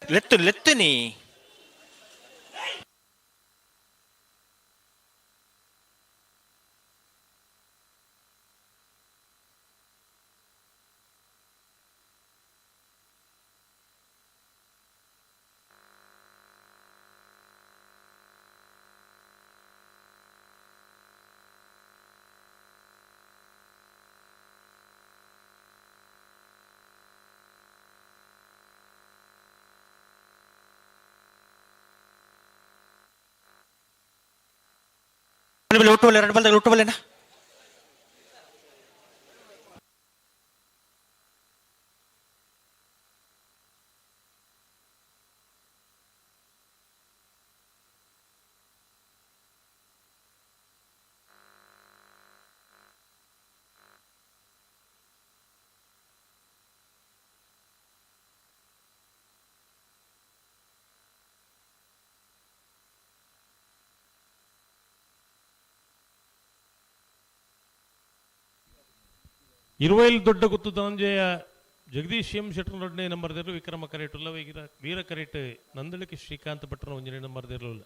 ಲೆತ್ತು ಲೆತ್ತುನಿ ಒಟ್ಟು ಎರಡು ಬಲ್ದಾಗ ಒಟ್ಟು ಬಲ್ಲೇನಾ. ಇರುವೈಲ್ ದೊಡ್ಡ ಗುತ್ತು ಧನಂಜಯ ಜಗದೀಶ್ ಎಂ ಶೆಟ್ಟರ್ ದೊಡ್ಡನೇ ನಂಬರ್ ದೇರು ವಿಕ್ರಮ ಕರೇಟುಲ್ಲ ವೀರ ವೀರ ಕರೇಟ್ ನಂದಳಿಕೆ ಶ್ರೀಕಾಂತ್ ಭಟ್ರ ಒಂಜನೇ ನಂಬರ್ ದೇರುಲ್ಲ.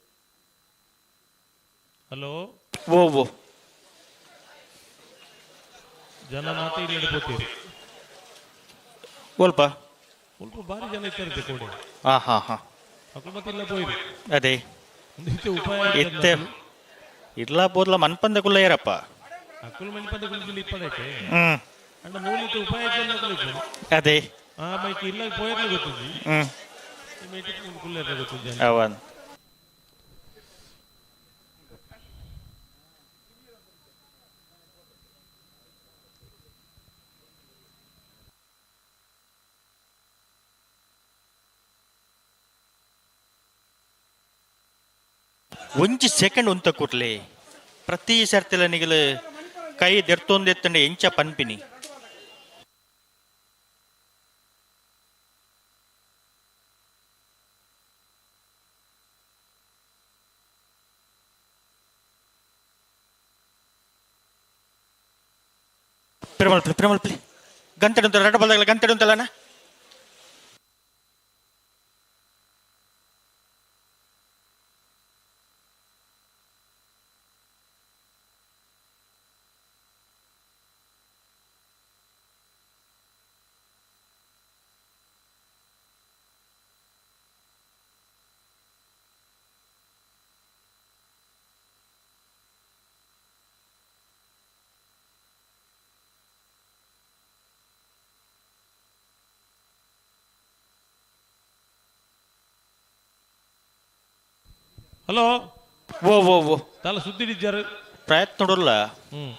ಹಲೋ. ಓ ಓ. ಜನ ಮಾತ ಇಲ್ಲಿ ನಡ್ಕೋತೀರಿ. ಒಲ್ಪ ಸ್ವಲ್ಪ ಭಾರಿ ಜನ ಇರ್ತಾರೆ ಕೋಡಿ. ಹಾ ಹಾ ಹಾ. ಅಕ್ಳು ಮತ್ತೆ ಇಲ್ಲ ಪೋಯಿರಿ. ಅದೇ. ಒಂದು ಇತ್ತೆ ಉಪಾಯ. ಇತ್ತೆ ಇರ್ಲಾ ಬೋದ್ಲ ಮನ್ಪಂದ ಕುಲ್ಲ ಏರಪ್ಪ. ಅಕ್ಕುಲ್ ಮನ್ಪಂದ ಕುಳಿತು ಇಪ್ಪದೈತೆ. ಹ್ಮ್. ಅಣ್ಣ ಮೂಲಿತ ಉಪಾಯ ಜನ ಕುಳಿತು. ಅದೇ. ಆ ಮೈಕ್ ಇಲ್ಲ ಪೋಯರ್ಲ ಗೊತ್ತಿದ್ದಿ. ಹ್ಮ್. ಮೇಟಿ ಕುಲ್ಲೇರ್ಲ ಗೊತ್ತಿದ್ದೆ. ಅವನ್ ಒಂಜಿ ಸೆಕೆಂಡ್ ಉಂತ ಕೂಡ್ಲೆ ಪ್ರತಿ ಸರ್ತಿಲ ನಿಗಲು ಕೈ ದೆರ್ತೊಂದೆತ್ತಂಡೆ ಎಂಚ ಪನ್ಪಿನಿ. ಪಿರಮಲ್ಪಲಿ ಪಿರಮಲ್ಪಲಿ ಗಂಟೆ ಉಂಟಲ್ಲ ರಡ್ಡ ಬಲ್ದಾಗಲ ಗಂಟೆ ಉಂಟಲ್ಲಣ್ಣ. ಹಲೋ. ಓ ಓ ಓ. ತಲ ಸುದ್ದಿ ಇಜ್ಜಾರು. ಪ್ರಯತ್ನ ನೋಡಲ್ಲ. ಹ್ಮ್.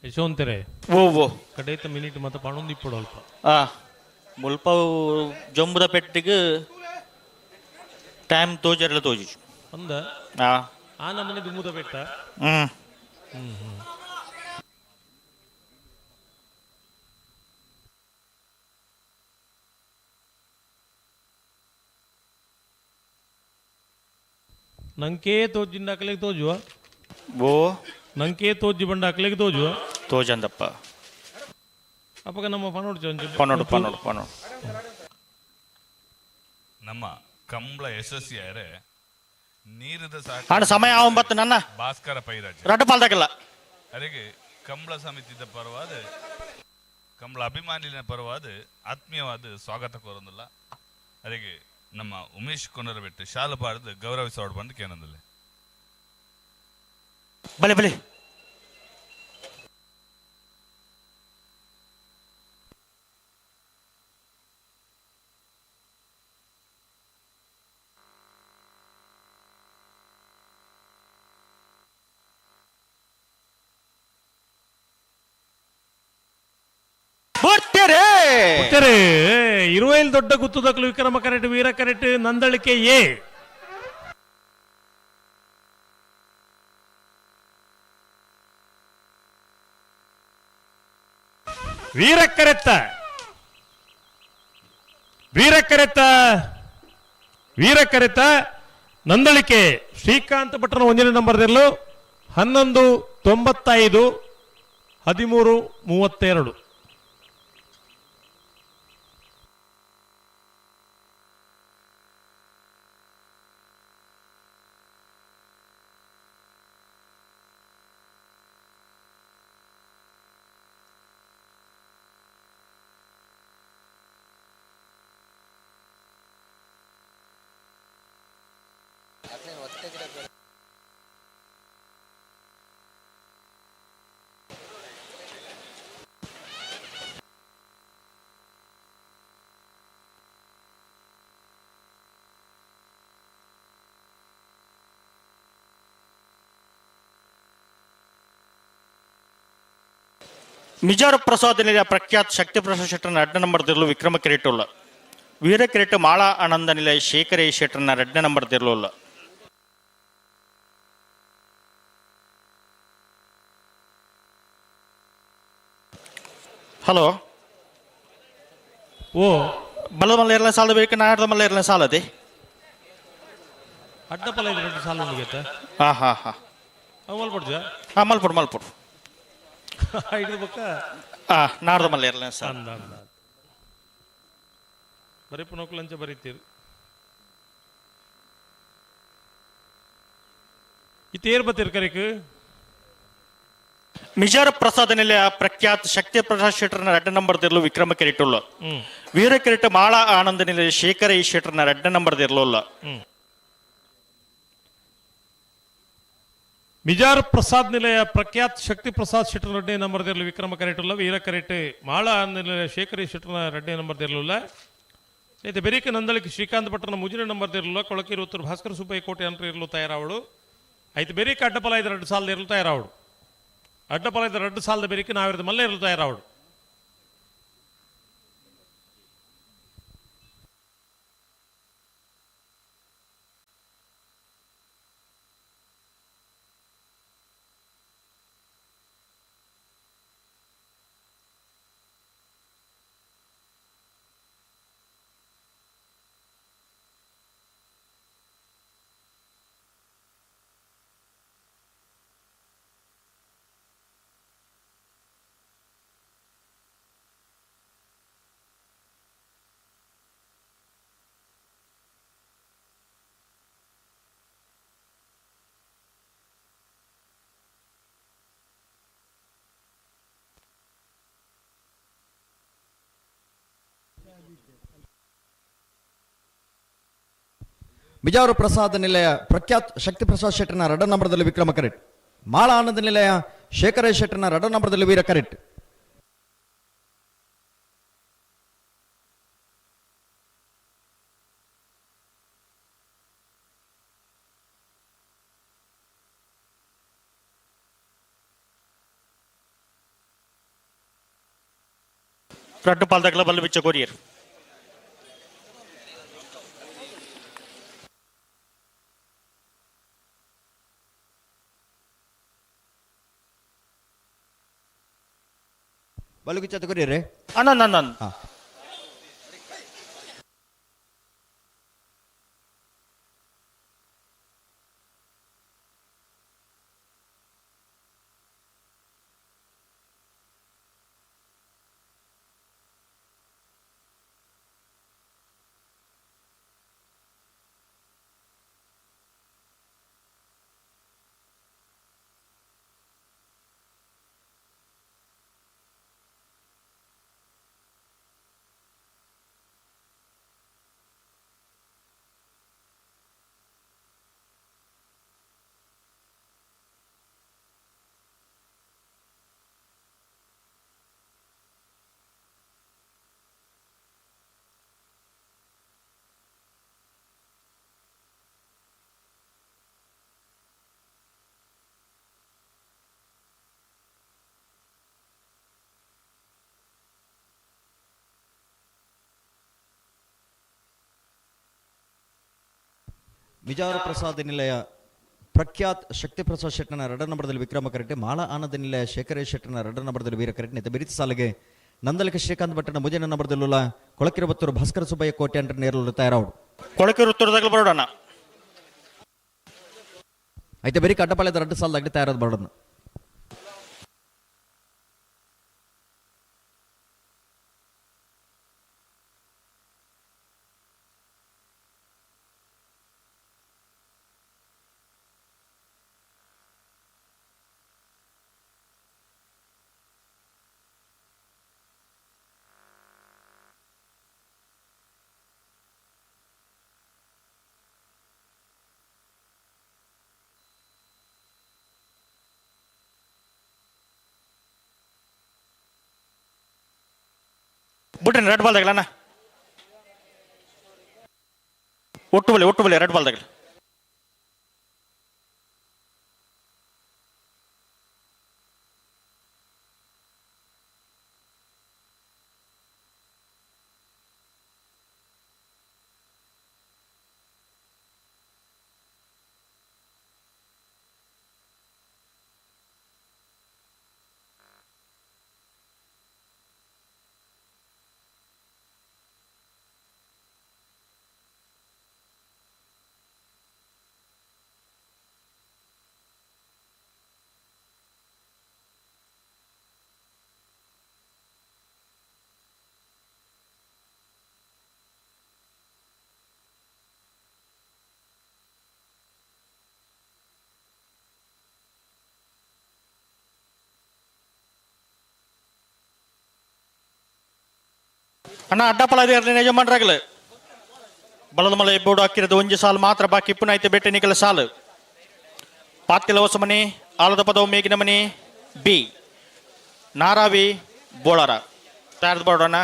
ಯಶವಂತರೇ. ಓ ಓ. ಕಡೇತ ಮಿನಿಟ್ ಮತ್ತೆ ಪಣೊಂದು ಇಪ್ಪಡು ಅಲ್ಪ. ಆ ಮುಲ್ಪ ಜೊಂಬುದ ಪೆಟ್ಟಿಗೆ ಟೈಮ್ ತೋಜರೆಲ್ಲ ತೋಜು. ಅಂದ. ಆ. ಆ ನಮ್ಮನೆ ದುಮ್ಮುದ ಬೆಟ್ಟ. ಹ್ಮ್. ಹ್ಮ್ ಹ್ಮ್. ನಂಕೇ ತೋಜಿಂದ ಅಕ್ಲೆಗ್ ತೋಜುವ. ಓ. ನಂಕೇ ತೋಜಿ ಬಂಡ ಅಕ್ಲೆಗ್ ತೋಜುವ. ತೋಜಂದಪ್ಪ. ಅಪ್ಪಗ ನಮ್ಮ ಪಣೋಡು ಒಂಚೂರು. ಪನ್ನೊಡು ಪನ್ನೊಡು ಪನ್ನೊಡು. ನಮ್ಮ ಕಂಬಳ ಯಶಸ್ವಿಯಾರೆ ನೀರದ ಅಣ್ಣ ಸಮಯ ಒಂಬತ್ತು ನನ್ನ. ಭಾಸ್ಕರ ಪೈರಾಜ್ ರಡ್ಡು ಪಾಲ್ದಾಗಲ್ಲ. ಅದಕ್ಕೆ ಕಂಬಳ ಸಮಿತಿದ ಪರವಾದ, ಕಂಬಳ ಅಭಿಮಾನಿನ ಪರವಾದ ಆತ್ಮೀಯವಾದ ಸ್ವಾಗತ ಕೋರೊಂದಿಲ್ಲ. ಅದಕ್ಕೆ ನಮ್ಮ ಉಮೇಶ್ ಕೊಂಡರಬೆಟ್ಟು ಶಾಲು ಪಾಡ್ದು ಗೌರವಿಸೋಡ್ ಬಂದು ಕೇನೊಂದಿಲ್ಲ. ಬಲೆ ಬಲೆ. ಬರ್ತಾರೆ. ಉತ್ತರೆ ಇರುವೈಲ್ ದೊಡ್ಡ ಗುತ್ತುದಕ್ಲು ವಿಕ್ರಮ ಕರೆಟ್ ವೀರ ಕರೆಟ್ ನಂದಳಿಕೆ ಎ. ವೀರ ಕರೆತ್ತ, ವೀರ ಕರೆತ್ತ, ವೀರ ಕರೆತ್ತ ನಂದಳಿಕೆ ಶ್ರೀಕಾಂತ್ ಭಟ್ರನ ಒಂದನೇ ನಂಬರ್ 11 95, 13 32. ಮಿಜಾರ ಪ್ರಸಾದ್ ನಿಲಯ ಪ್ರಖ್ಯಾತ ಶಕ್ತಿ ಪ್ರಸಾದ್ ಶೆಟ್ಟರ್ನ ಎರಡನೇ ನಂಬರ್ ದಿರ್ಲು ವಿಕ್ರಮ ಕಿರೀಟುಲ್ಲ. ವೀರ ಕಿರೀಟ ಮಾಳಾ ಆನಂದ ನಿಲಯ ಶೇಖರ ಶೆಟ್ಟರ್ನ ಎರಡನೇ ನಂಬರ್ ದಿರ್ಲುಲ್ಲ. ಹಲೋ. ಓ. ಬಲದ ಮಲ್ಲ ಇರಲ ಸಾಲ ಬೇಕು, ನಾಡ್ದ ಮಲ್ಲ ಇರಲ ಸಾಲದೆ. ಅಡ್ಡಪಲ ಇದು ಎರಡು ಸಾಲು ಮುಗಿಯತ್ತ. ಹಾ ಹಾ ಹಾ. ಅವು ಮಲ್ಪಡ್ಜ. ಹಾ, ಮಲ್ಪಡು ಮಲ್ಪಡು. ಹಿಡಿದು ಬಕ್ಕ. ಹಾ, ನಾಡ್ದ ಮಲ್ಲ ಇರಲ ಸಾಲ. ಅಂದ ಅಂದ ಬರೀ ಪುನೋಕ್ಲಂಚ ಬರೀತೀರಿ. ಇತ್ತೇರ್ ಬತ್ತೀರ್ ಕರಿಕ್. ಮಿಜಾರ ಪ್ರಸಾದ ನಿಲಯ ಪ್ರಖ್ಯಾತ ಶಕ್ತಿ ಪ್ರಸಾದ್ ಶೆಟ್ಟರ್ನ ಎರಡನೇ ನಂಬರ್ ದಿರ್ಲು ವಿಕ್ರಮ ಕಿರೀಟುಲ್ಲ. ವೀರ ಕಿರೀಟ ಮಾಳಾ ಆನಂದ ನಿಲಯ ಶೇಖರ ಈ ಶೆಟ್ಟರ್ನ ಎರಡನೇ ನಂಬರ್ ದಿರ್ಲುಲ್ಲ. ಮಿಜಾರ್ ಪ್ರಸಾದ್ ನಿಲಯ ಪ್ರಖ್ಯಾತ್ ಶಕ್ತಿ ಪ್ರಸಾದ್ ಶೆಟ್ಟರ್ ಎರಡನೇ ನಂಬರ್ ದಿರ್ಲು ವಿಕ್ರಮ ಕರೆಟುಲ್ಲ. ವೀರ ಕರೆಟ್ ಮಾಳ ನಿಲಯ ಶೇಖರಿ ಶೆಟ್ಟರ್ನ ಎರಡನೇ ನಂಬರ್ ದಿರ್ಲುಲ್ಲ. అయితే ಬೆರಿಕ ನಂದಳಿಕೆ ಶ್ರೀಕಾಂತ್ ಭಟ್ರನ ಮುಜಿನ ನಂಬರ್ ದಿರ್ಲುಲ್ಲ. ಕೊಳಕೀರು ಉತ್ತರ ಭಾಸ್ಕರ ಸುಬ್ಬಯ್ಯ ಕೋಟೆ ಅಂತರ ಇರಲು ತಯಾರಾವಳು. అయితే ಬೆರಿಕ ಅಡ್ಡಪಲ ಐದು ಎರಡು ಸಾಲದ ಇರಲು ತಯಾರಾವಡು. ಅಡ್ಡಪಲ ಐದು ಎರಡು ಸಾಲದ ಬೆರಿಕ ನಾವಿರದ ಮಲ್ಲ ಇರಲು ತಯಾರಾವಡು. ಬಿಜಾರು ಪ್ರಸಾದ ನಿಲಯ ಪ್ರಖ್ಯಾತ್ ಶಕ್ತಿ ಪ್ರಸಾದ್ ಶೆಟ್ಟರ್ನ ಎರಡ ನಂಬರ್ದಲ್ಲಿ ವಿಕ್ರಮ ಕರೆಟ್. ಮಾಳ ಆನಂದ ನಿಲಯ ಶೇಖರ ಶೆಟ್ಟರ್ನ ಎರಡ ನಂಬರ್ದಲ್ಲಿ ವೀರ ಕರೆಟ್. ರಡ್ಡು ಪಾಲ್ದಗ್ಲ ಬಲ್ಲು ಬಿಚ್ಚ ಕೊರಿಯರ್. ಬಲುಗುಚ್ಚ ಕೊರಿಯರೇ. ಅನ್ನ ನನ್ನ. ಹಾ. ಮಿಜಾರು ಪ್ರಸಾದ್ ನಿಲಯ ಪ್ರಖ್ಯಾತ್ ಶಕ್ತಿ ಪ್ರಸಾದ್ ಶೆಟ್ಟನ ಎರಡ ನಂಬರ್ದಲ್ಲಿ ವಿಕ್ರಮ ಕರೆಕ್ಟ್, ಮಾಳ ಆನಂದ ನಿಲಯ ಶೇಖರೇಶ್ ಶೆಟ್ಟನ ಎರಡ ನಂಬರ್ದಲ್ಲಿ ವೀರ ಕರೆಕ್ಟ್. ನೆತ್ತ ಬಿರಿತ ಸಾಲಿಗೆ ನಂದಲಿಕ ಶ್ರೀಕಾಂತ್ ಭಟ್ಟನ ಮುಜನ ನಂಬರ್ದಲ್ಲುಲ್ಲ ಕೊಳಕಿರಬತ್ತೂರು ಭಾಸ್ಕರ ಸುಬ್ಬಯ್ಯ ಕೋಟೆ ಅಂಟರ್ ನೇರಲು ತಯಾರಾವಡು. ಕೊಳಕಿರು ಉತ್ತರದಾಗಲು ಬರೋಣ. అయితే ಬರೀ ಕಡ್ಡಪಾಳ್ಯದ ರಡ್ಡು ಸಾಲದ ತಯಾರಾದ ಬರೋಣ. ಬಿಟ್ರಿ ರೆಡ್ ಬಾಲ್ದಾಗಲ ಅಣ್ಣ. ಒಟ್ಟು ಬಲಿ, ಒಟ್ಟು ಬಲಿ, ರೆಡ್ ಬಾಲ್ದಾಗಲ. ಅಣ್ಣ, ಅಡ್ಡಪಲ ಇರಲಿ ಯಜಮಾನ್ರಾಗಲು. ಬಲದ ಮಲೆ ಬೋರ್ಡು ಹಾಕಿರೋದು ಒಂಜಿ ಸಾಲು ಮಾತ್ರ ಬಾಕಿ ಇಪ್ಪುನಾಯ್ತು ಬೆಟ್ಟೆ ನಿಕಲ ಸಾಲು. ಪಾತಿಲ ಹೊಸಮನಿ, ಆಲದ ಪದವು ಮೇಗಿನ ಮನಿ ಬಿ, ನಾರಾವಿ ಬೋಳಾರ ತಯಾರ್ದು ಬೋರ್ಡಣ್ಣ.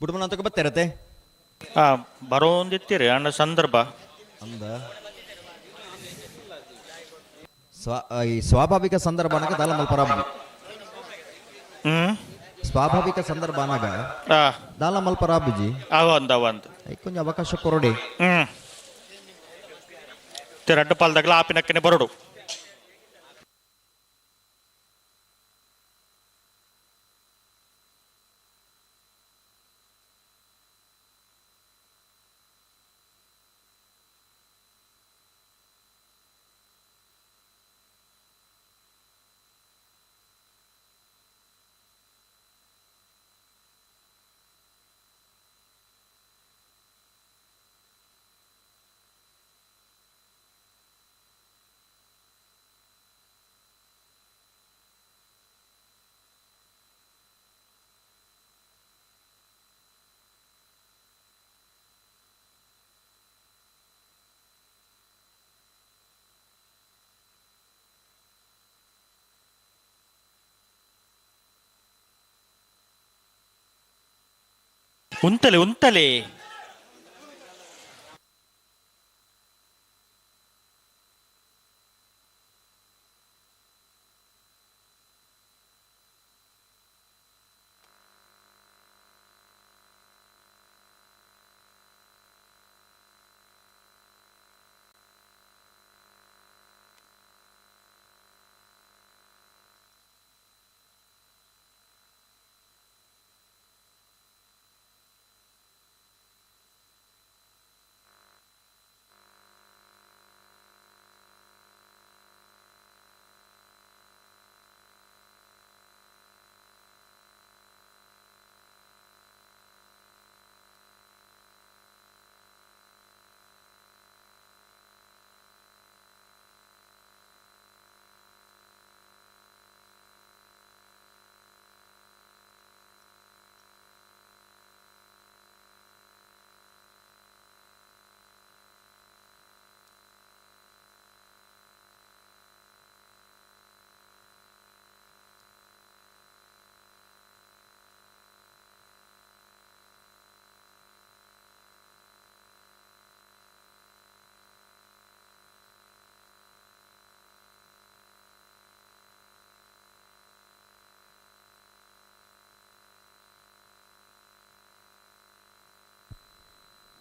ಬುಡುಮನ ಅಂತಕ ಬತ್ತಿರತ್ತೆ. ಆ ಬರೋಂದಿತ್ತೀರಿ ಅಣ್ಣ ಸಂದರ್ಭ. ಅಂದ ಸ್ವಾ ಈ ಸ್ವಾಭಾವಿಕ ಸಂದರ್ಭ ಅನಾಗ ದಾಲ ಮಲ್ಪರಾಬಿ. ಸ್ವಾಭಾವಿಕ ಸಂದರ್ಭ ಅನಾಗ ದಾಲ ಮಲ್ಪರಾಬಿಜಿ. ಅವಂದ್ ಅವಂದ್. ಕೊಂಚ ಅವಕಾಶ ಕೊರಡಿ. ರಡ್ಡು ಪಾಲ್ದಾಗಲ ಆಪಿನಕ್ಕನೆ ಬರೋಡು. ಉಂತಲೆ ಉಂತಲೆ.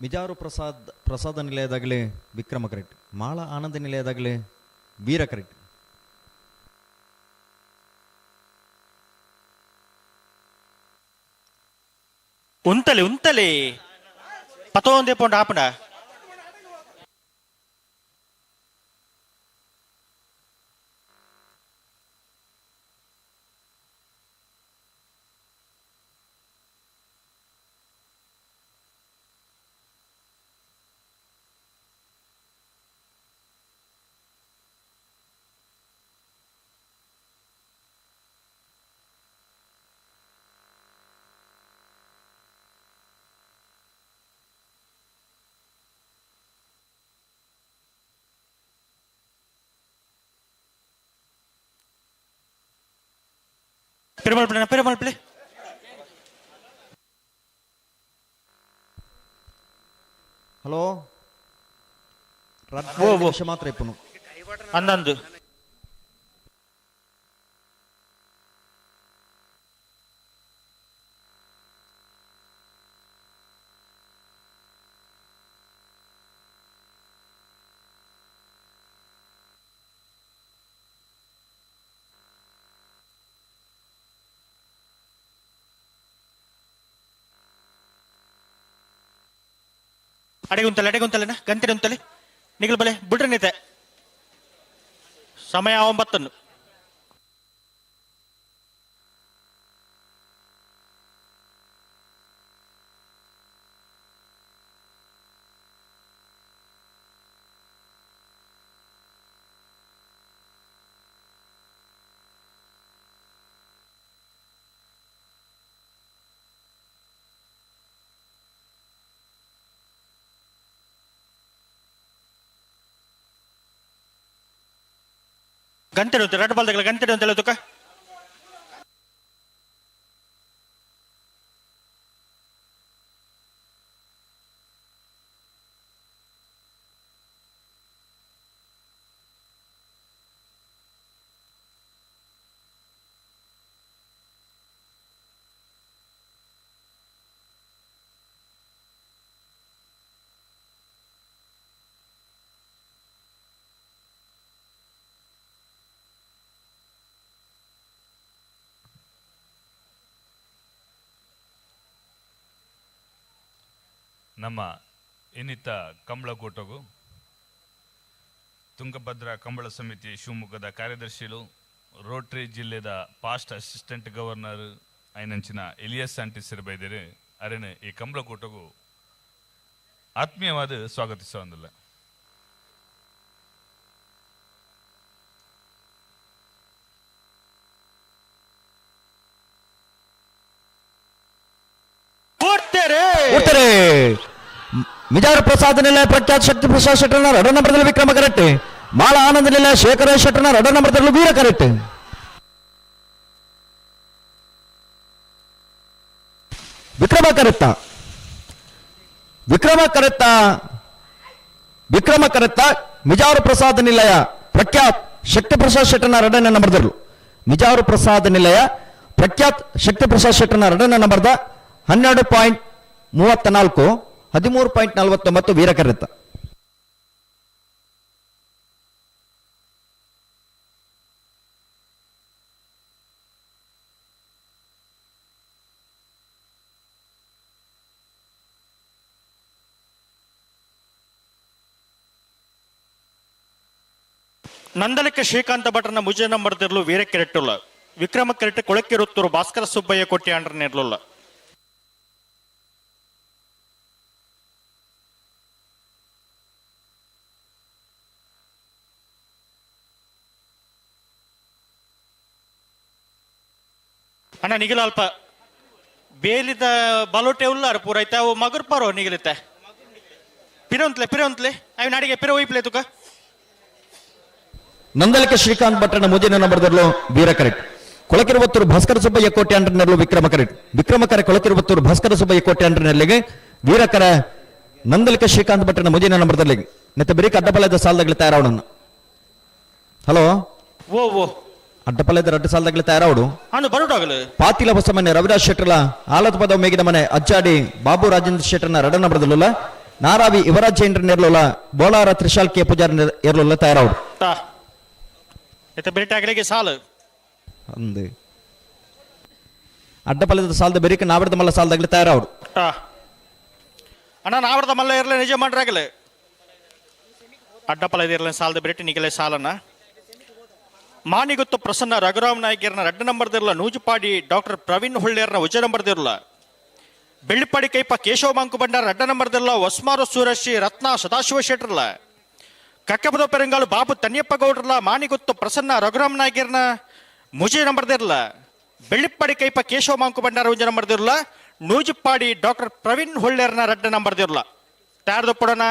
Mijar Prasad ಪ್ರಸಾದ ನಿಲಯದಾಗಲೇ ವಿಕ್ರಮ ಕರೆಕ್ಟ್, ಮಾಳ ಆನಂದ ನಿಲಯದಾಗಲೇ ವೀರ correct. ಉಂತಲೆ ಉಂತಲೆ ಪತೊಂದೆ ಪೋಂಡ ಆಪುಂಡ. Perumal Pillai, Perumal Pillai. Hello, ನಿಮಿಷ ಮಾತ್ರ ಇಪ್ಪನು. ಅಂದಂದು ಅಡೆಗುಂತಲೆ ಅಡೆಗುಂತಲೆನ ಗಂಟೆ ಉಂತಲೆ ನಿಗಲ್ ಬಲೆ ಬಿಡ್ರಿ ನಿತೆ. ಸಮಯ 9. ಗಂಟೆ ಉಂಟು ರೆಡ್ ಬಾಲ್ ಗಂಟೆ ಅಂತ ಹೇಳುತ್ತಕ್ಕ. ನಮ್ಮ ಇನ್ನಿತ ಕಂಬಳಕೂಟಗೂ ತುಂಗಭದ್ರಾ ಕಂಬಳ ಸಮಿತಿ ಶಿವಮೊಗ್ಗದ ಕಾರ್ಯದರ್ಶಿಲು, ರೋಟರಿ ಜಿಲ್ಲೆದ past assistant governor ಐನಂಚಿನ ಎಲಿಯಸ್ ಆಂಟಿಸಿರಬೈದಿರಿ ಅರೆನೆ ಈ ಕಂಬಳಕೂಟಗೂ ಆತ್ಮೀಯವಾದ ಸ್ವಾಗತಿಸುವಂದಿಲ್ಲ. ಮಿಜಾರು ಪ್ರಸಾದ್ ನಿಲಯ ಪ್ರಖ್ಯಾತ ಶಕ್ತಿ ಪ್ರಸಾದ್ ಶೆಟ್ಟರ್ನ ಎರಡನೇ ನಂಬರ್ದಲ್ಲಿ ವಿಕ್ರಮ ಕರೆಕ್ಟ್, ಮಾಳ ಆನಂದ ನಿಲಯ ಶೇಖರ ಶೆಟ್ಟರ್ನ ಎರಡನೇ ನಂಬರ್ದಲ್ಲಿ ವೀರ ಕರೆಕ್ಟ್. ವಿಕ್ರಮ ಕರೆತ್ತ ವಿಕ್ರಮ ಕರೆತ್ತ ವಿಕ್ರಮ ಕರೆತ್ತ ಮಿಜಾರು ಪ್ರಸಾದ್ ನಿಲಯ ಪ್ರಖ್ಯಾತ್ ಶಕ್ತಿ ಪ್ರಸಾದ್ ಶೆಟ್ಟರ್ನ ಎರಡನೇ ನಂಬರ್ದಲ್ಲಿ ಮಿಜಾರು ಪ್ರಸಾದ್ ನಿಲಯ ಪ್ರಖ್ಯಾತ್ ಶಕ್ತಿ ಪ್ರಸಾದ್ ಶೆಟ್ಟರ್ನ ಎರಡನೇ ನಂಬರ್ದ 12.34 13.49 ವೀರ ಕರೆತ್ತ. ನಂದಲಕ್ಕೆ ಶ್ರೀಕಾಂತ ಭಟ್ರನ ಮುಜೆ ನಂಬರ್ದಿರಲು ವೀರ ಕೆರೆಟ್ಟುಲ್ಲ ವಿಕ್ರಮ ಕೆರೆಟ್ಟು ಕೊಳಕ್ಕಿರುತ್ತೂರು ಭಾಸ್ಕರ ಸುಬ್ಬಯ್ಯ ಕೊಟ್ಟಿ ಆಂಡ್ರನಿರ್ಲಿಲ್ಲ. ಅಣ್ಣ ನಿಗಿಲ ಅಲ್ಪ ಬೇಲಿದ ಬಲೋಟೆ ಉಲ್ಲಾರ ಪೂರೈತೆ ಅವು ಮಗುರ್ ಪಾರೋ ನಿಗಿಲಿತ್ತೆ ಪಿರೊಂತ್ಲೆ ಪಿರೊಂತ್ಲೆ ಅవి ನಾಡಿಗೆ ಪಿರ ಒಯ್ಪ್ಲೆ ತುಕ. ನಂದಲಕ್ಕೆ ಶ್ರೀಕಾಂತ್ ಭಟ್ರನ ಮುಂದಿನ ನಂಬರ್ದಲ್ಲೂ ವೀರ ಕರೆಕ್ಟ್, ಕೊಳಕಿರುವತ್ತೂರು ಭಾಸ್ಕರ ಸುಬ್ಬಯ್ಯ ಕೋಟೆ ಅಂಡ್ರನೆಲ್ಲೂ ವಿಕ್ರಮ ಕರೆಕ್ಟ್, ವಿಕ್ರಮ ಕರೆ ಕೊಳಕಿರುವತ್ತೂರು ಭಾಸ್ಕರ ಸುಬ್ಬಯ್ಯ ಕೋಟೆ ಅಂಡ್ರನೆಲ್ಲಿಗೆ ವೀರಕರ ನಂದಲಕ್ಕೆ ಶ್ರೀಕಾಂತ್ ಭಟ್ರನ ಮುಂದಿನ ನಂಬರ್ದಲ್ಲಿ ನೆತ್ತ ಬಿರಿಕ ಅಡ್ಡಪಲ್ಲದ ಸಾಲದಾಗಲಿ ತಯಾರಾವಣನ್ನು. ಹಲೋ, ಓ ಓ ಅಡ್ಡಪಲ್ಲದ ರಡ್ಡು ಸಾಲದಾಗಲಿ ತಯಾರಾವಡು ಅಣ್ಣ ಬರೋಟಾಗಲು. ಪಾತಿಲ ಹೊಸಮನೆ ರವಿರಾಜ್ ಶೆಟ್ಟರ್ಲ ಆಲದ ಪದ ಮೇಗಿನ ಮನೆ ಅಜ್ಜಾಡಿ ಬಾಬು ರಾಜೇಂದ್ರ ಶೆಟ್ಟರ್ನ ಎರಡ ನಂಬರ್ದಲ್ಲ ನಾರಾವಿ ಯುವರಾಜ್ ಜೈನ್ರ ನೆರ್ಲುಲ ಬೋಳಾರ ತ್ರಿಶಾಲ್ ಕೆ ಪೂಜಾರಿ ಎರ್ಲುಲ್ಲ ತಯಾರಾವಡು. ಇತ್ತ ಬೆರಿಟಾಗಲಿಗೆ ಸಾಲು. ಅಂದು ಅಡ್ಡಪಲ್ಲದ ಸಾಲದ ಬೆರಿಕ ನಾವರದ ಮಲ್ಲ ಸಾಲದಾಗಲಿ ತಯಾರಾವಡು. ಅಣ್ಣ ನಾವರದ ಮಲ್ಲ ಇರಲಿ ನಿಜ ಮಾಡ್ರಾಗಲಿ ಅಡ್ಡಪಲ್ಲದ ಇರಲಿ ಸಾಲದ ಬೆರಿಟಿ ನಿಗಲೆ ಸಾಲನ್ನ ಮಾನಿಗುತ್ತು ಪ್ರಸನ್ನ ರಘುರಾಮ್ ನಾಯ್ಕರ್ನ 2 ನಂಬರ್ದಿರಲ ನೂಜುಪಾಡಿ ಡಾಕ್ಟರ್ ಪ್ರವೀಣ್ ಹುಳ್ಳೇರ್ನ ಉಜ ನಂಬರ್ದಿರಲ ಬೆಳ್ಳಿಪಾಡಿ ಕೈಪ ಕೇಶವ ಮಾಂಕು ಭಂಡಾರ 2 ನಂಬರ್ದಿರಲ ಹೊಸ್ಮಾರು ಸೂರಶ್ರೀ ರತ್ನ ಸದಾಶಿವ ಶೆಟ್ಟರ್ಲ ಕಕ್ಕಬದ ಪೆರಂಗಾಲು ಬಾಬು ತನ್ಯಪ್ಪ ಗೌಡ್ರಲ ಮಾನಿಗುತ್ತು ಪ್ರಸನ್ನ ರಘುರಾಮ್ ನಾಯ್ಕರ್ನ ಮುಜೆ ನಂಬರ್ದಿರಲ ಬೆಳ್ಳಿಪ್ಪಾಡಿ ಕೈಪ ಕೇಶವ ಮಾಂಕು ಭಂಡಾರ ಉಂಜ ನಂಬರ್ದಿರಲ ನೂಜುಪಾಡಿ ಡಾಕ್ಟರ್ ಪ್ರವೀಣ್ ಹುಳ್ಳೇರ್ನ 2 ನಂಬರ್ದಿರಲ ತಯಾರ್ದು ಪಡೋಣ.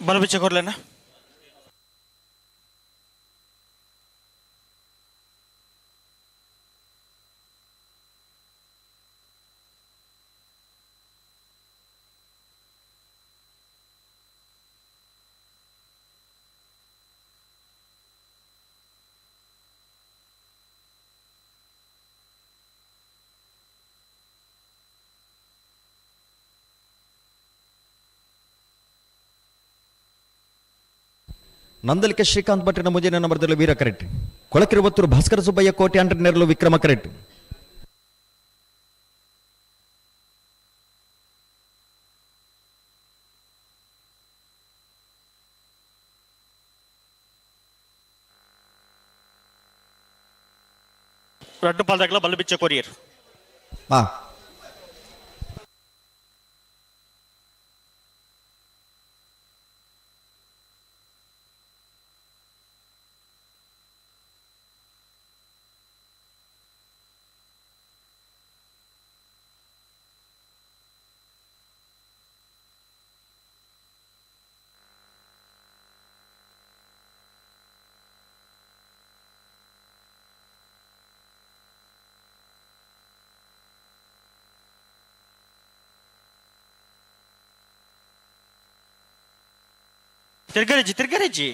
ಬಲಬಿಚ್ಚ ಕೊರ್ಲೇನ ನಂದಲಿಕೆ ಶ್ರೀಕಾಂತ್ ಭಟ್ರನ ಮುಂಜಿನ ನಂಬರ್ದಲ್ಲಿ ವೀರ ಕರೆಕ್ಟ್ ಕೊಳಕಿರುವತ್ತೂರು ಭಾಸ್ಕರ ಸುಬ್ಬಯ್ಯ ಕೋಟೆ ಅಂಡ್ರ ನೆರಳು ವಿಕ್ರಮ ಕರೆಕ್ಟ್. ರಡ್ಡು ಪಾಲ್ದಾಗಲ ಬಲ್ಬಿಚ್ಚ ಕೊರಿಯರ್. ಹಾ ತಿರ್ಗರೆಜ್ಜಿ ತಿರ್ಗರೆಜ್ಜಿ.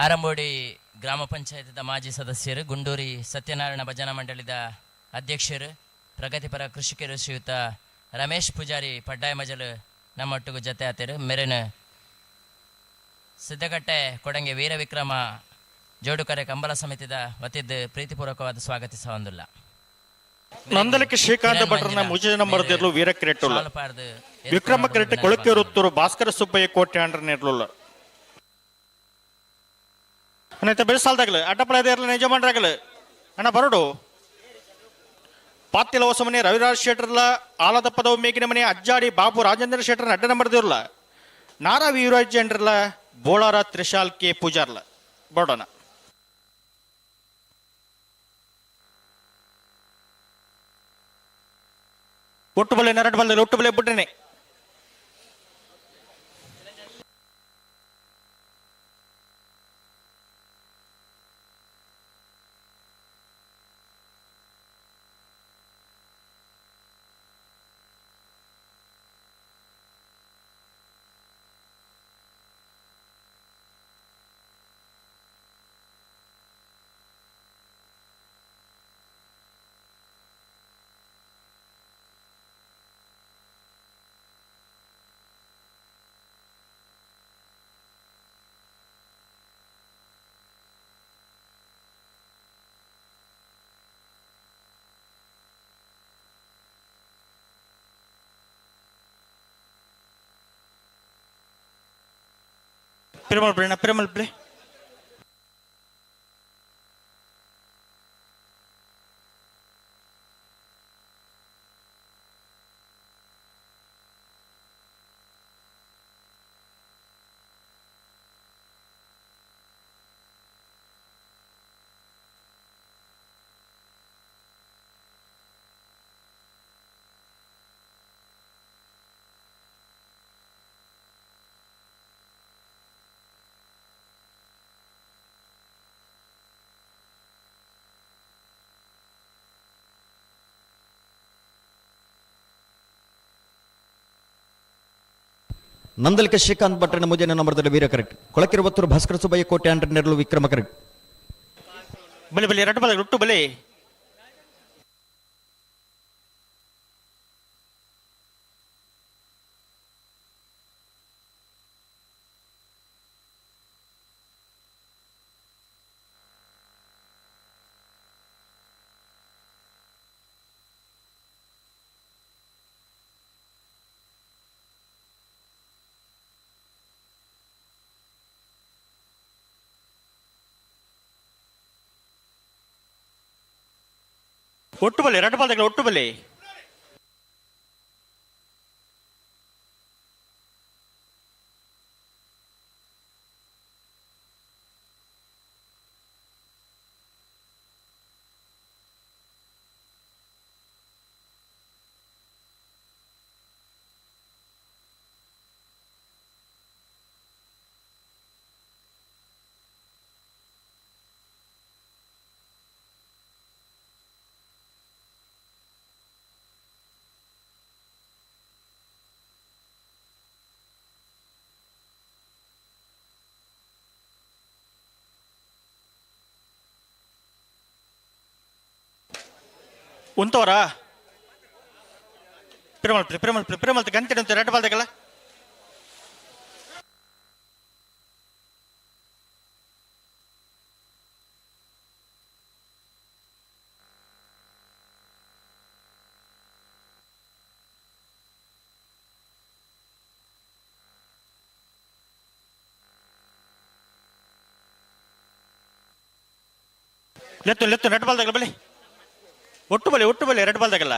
ಆರಂಬೋಡಿ ಗ್ರಾಮ ಪಂಚಾಯತ್ದ ಮಾಜಿ ಸದಸ್ಯರು, ಗುಂಡೂರಿ ಸತ್ಯನಾರಾಯಣ ಭಜನಾ ಮಂಡಳಿದ ಅಧ್ಯಕ್ಷರು, ಪ್ರಗತಿಪರ ಕೃಷಿಕರು ಶ್ರೀಯುತ ರಮೇಶ್ ಪೂಜಾರಿ ಪಡ್ಡಾಯ ಮಜಲು ನಮ್ಮೊಟ್ಟಿಗೂ ಜೊತೆ ಆತರು. ಮೆರೆನ ಸಿದ್ದಕಟ್ಟೆ ಕೊಡಂಗೆ ವೀರವಿಕ್ರಮ ಜೋಡುಕರೆ ಕಂಬಳ ಸಮಿತಿದ ವತಿದ್ದು ಪ್ರೀತಿಪೂರ್ವಕವಾದ ಸ್ವಾಗತಿಸ ಹೊಂದಿಲ್ಲ. ನಂದಲಕ್ಕೆ ಶ್ರೀಕಾಂತ ಭಟ್ರನ ಮುಜಿನ ನಂಬರ್ದಿರ್ಲು ವೀರ ಕ್ರೇಟುಲ್ಲ ವಿಕ್ರಮ ಕ್ರೇಟ್ ಕೊಳಕೆರುತ್ತೂರು ಭಾಸ್ಕರ ಸುಬ್ಬಯ್ಯ ಕೋಟೆ ಅಂಡ್ರನ ಇರ್ಲಿಲ್ಲ. ಅಣ್ಣ ಬೆಳೆಸಾಲ್ದಾಗಲು ಅಡ್ಡಪಳ ಇರಲಿ ನಿಜ ಮಾಡ್ರಾಗಲು ಅಣ್ಣ ಬರೋಡು ಪಾತಿಲ ಹೊಸಮನೆ ರವಿರಾಜ್ ಶೆಟ್ಟರ್ಲ ಆಲದಪ್ಪದ ಮೇಗಿನ ಮನೆ ಅಜ್ಜಾಡಿ ಬಾಬು ರಾಜೇಂದ್ರ ಶೆಟ್ಟರ್ನ ಅಡ್ಡ ನಂಬರ್ದಿರ್ಲ ನಾರಾ ವೀರರಾಜ್ ಅಂಡ್ರಲ್ಲ ಬೋಳಾರ ತ್ರಿಶಾಲ್ ಕೆ ಪೂಜಾರ್ಲ ಬರೋಣ. ಒಟ್ಟು ಬಲ್ಲೆ ನರಡು ಬಲ್ಲೆ ಒಟ್ಟು ಬಲ್ಲೆ ಬಿಟ್ರೇನೆ. ಪಿರಮಲ್ ಪ್ಲೇ ಪಿರಮಲ್ ಪ್ಲೇ. ನಂದಲಿಕೆ ಶ್ರೀಕಾಂತ್ ಭಟ್ರನ ಮುಜನ ನಂಬರ್ದಲ್ಲಿ ವೀರ ಕರೆಕ್ಟ್. ಕೊಳಕಿರುವತ್ತೂರು ಭಾಸ್ಕರ ಸುಬ್ಬಯ್ಯ ಕೋಟೆ ಅಂಡ್ರನೆರಲು ವಿಕ್ರಮ ಕರೆಕ್ಟ್. ಬಲೆ ಬಲೆ ಎರಡು ಬಲೆ ಒಟ್ಟು ಬಲೆ. ಒಟ್ಟು ಬಲೆ ಎರಡು ಬಾಲ್ದಗಳ ಒಟ್ಟು ಬಲೆ. ಉಂತವರಾ ಪಿರಮಲ್ ಪ್ಲೇ ಪಿರಮಲ್ ಪ್ಲೇ ಪಿರಮಲ್ ಗಂಟೆ ಉಂಟು ಎರಡು ಬಾಲ್ದಗಳ. ಲೆತ್ತು ಲೆತ್ತು ಎರಡು ಬಾಲ್ದಗಳ ಬಲಿ ಒಟ್ಟು ಬಲೆ ಒಟ್ಟು ಬಲೆ ಎರಡು ಬಾಲ್ದಾಗಲ್ಲ.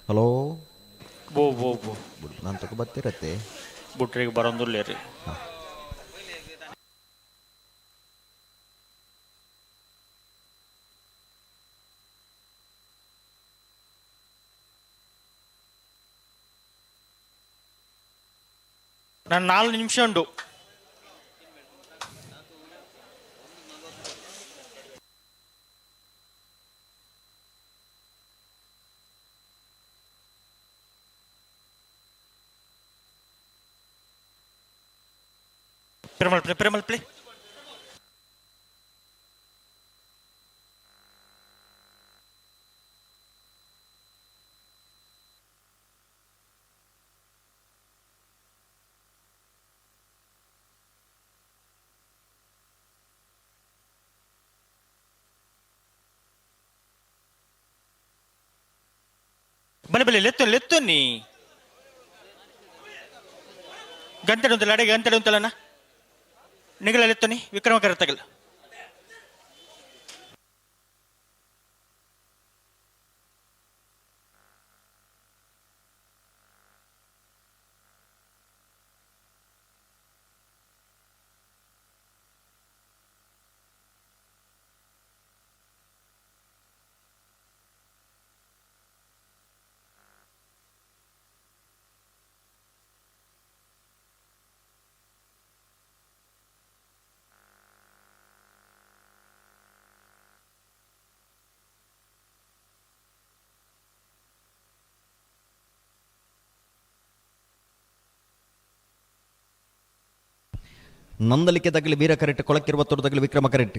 ಹಲೋ ಬೋ ಬೋ ಬೋ ನಾನು ತಗೋ ಬರ್ತಿರತ್ತೆ. ಬುಟ್ರಿಗೆ ಬರೋಂದುಲ್ಲ ರೀ. ನಾನು 4 ನಿಮಿಷ ಉಂಟು. ಪಿರಮಲ್ ಪ್ಲೇ ಪಿರಮಲ್ ಪ್ಲೇ. ಬಲೆ ಬಲೆ ಲೆತ್ತು ಲೆತ್ತು ನೀ ಗಂಟೆ ಉಂಟಲ್ಲ ಅಡಿಗೆ ಗಂಟೆ ಉಂಟಲ್ಲಣ್ಣ ನಿಗಲ ಲೆತ್ತು ನೀ ವಿಕ್ರಮ ಕರತಗಲ್ಲ. ನಂದಲಿಕೆ ತಗಲಿ ವೀರ ಕರೆಕ್ಟ್ ಕೊಳಕಿರುವತ್ತೂರು ತಗಲಿ ವಿಕ್ರಮ ಕರೆಕ್ಟ್.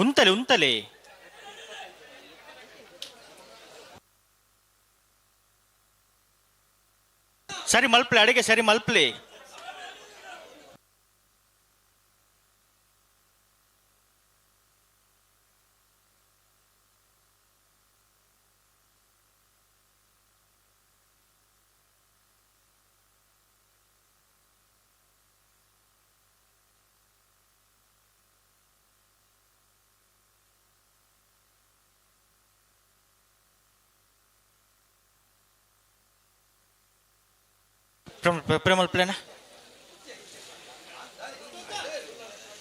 ಉಂತಲೆ ಉಂತಲೆ ಸರಿ ಮಲ್ಪ್ಲೆ ಅಡಿಗೆ ಸರಿ ಮಲ್ಪ್ಲೆ. ಪ್ರೇಮಲ್ಪ್ಲೇನ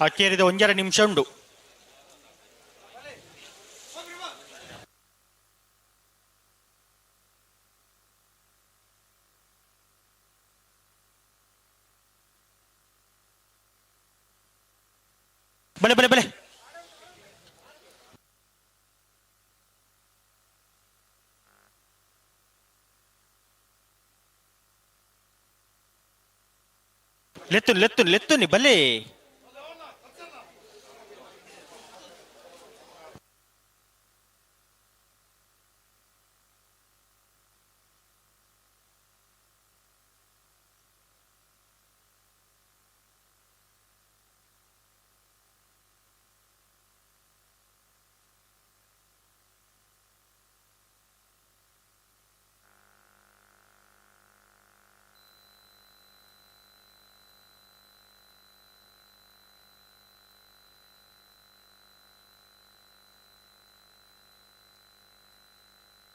ಅಕ್ಕೇರಿದ ಒಂಜರ ನಿಮಿಷ ಉಂಡು. ಬಲೆ ಬಲೆ ಬಲೆ ಲೆತ್ತು ಲೆತ್ತು ಲೆತ್ತುನಿ ಬಲೆ.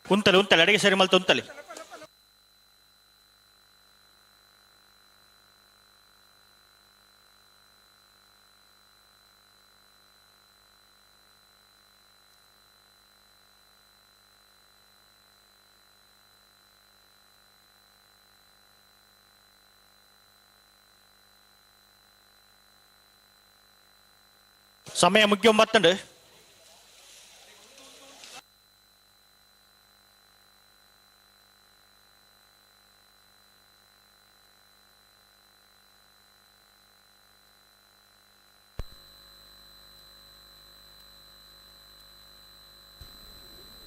ಉಂತಲೆ ಉಂತಲೆ ಅಡಿಗೆ ಸರಿ ಮಲ್ತು ಉಂತಲೆ. ಸಮಯ ಮುಗಿಯೊಂಬತ್ತಂಡು.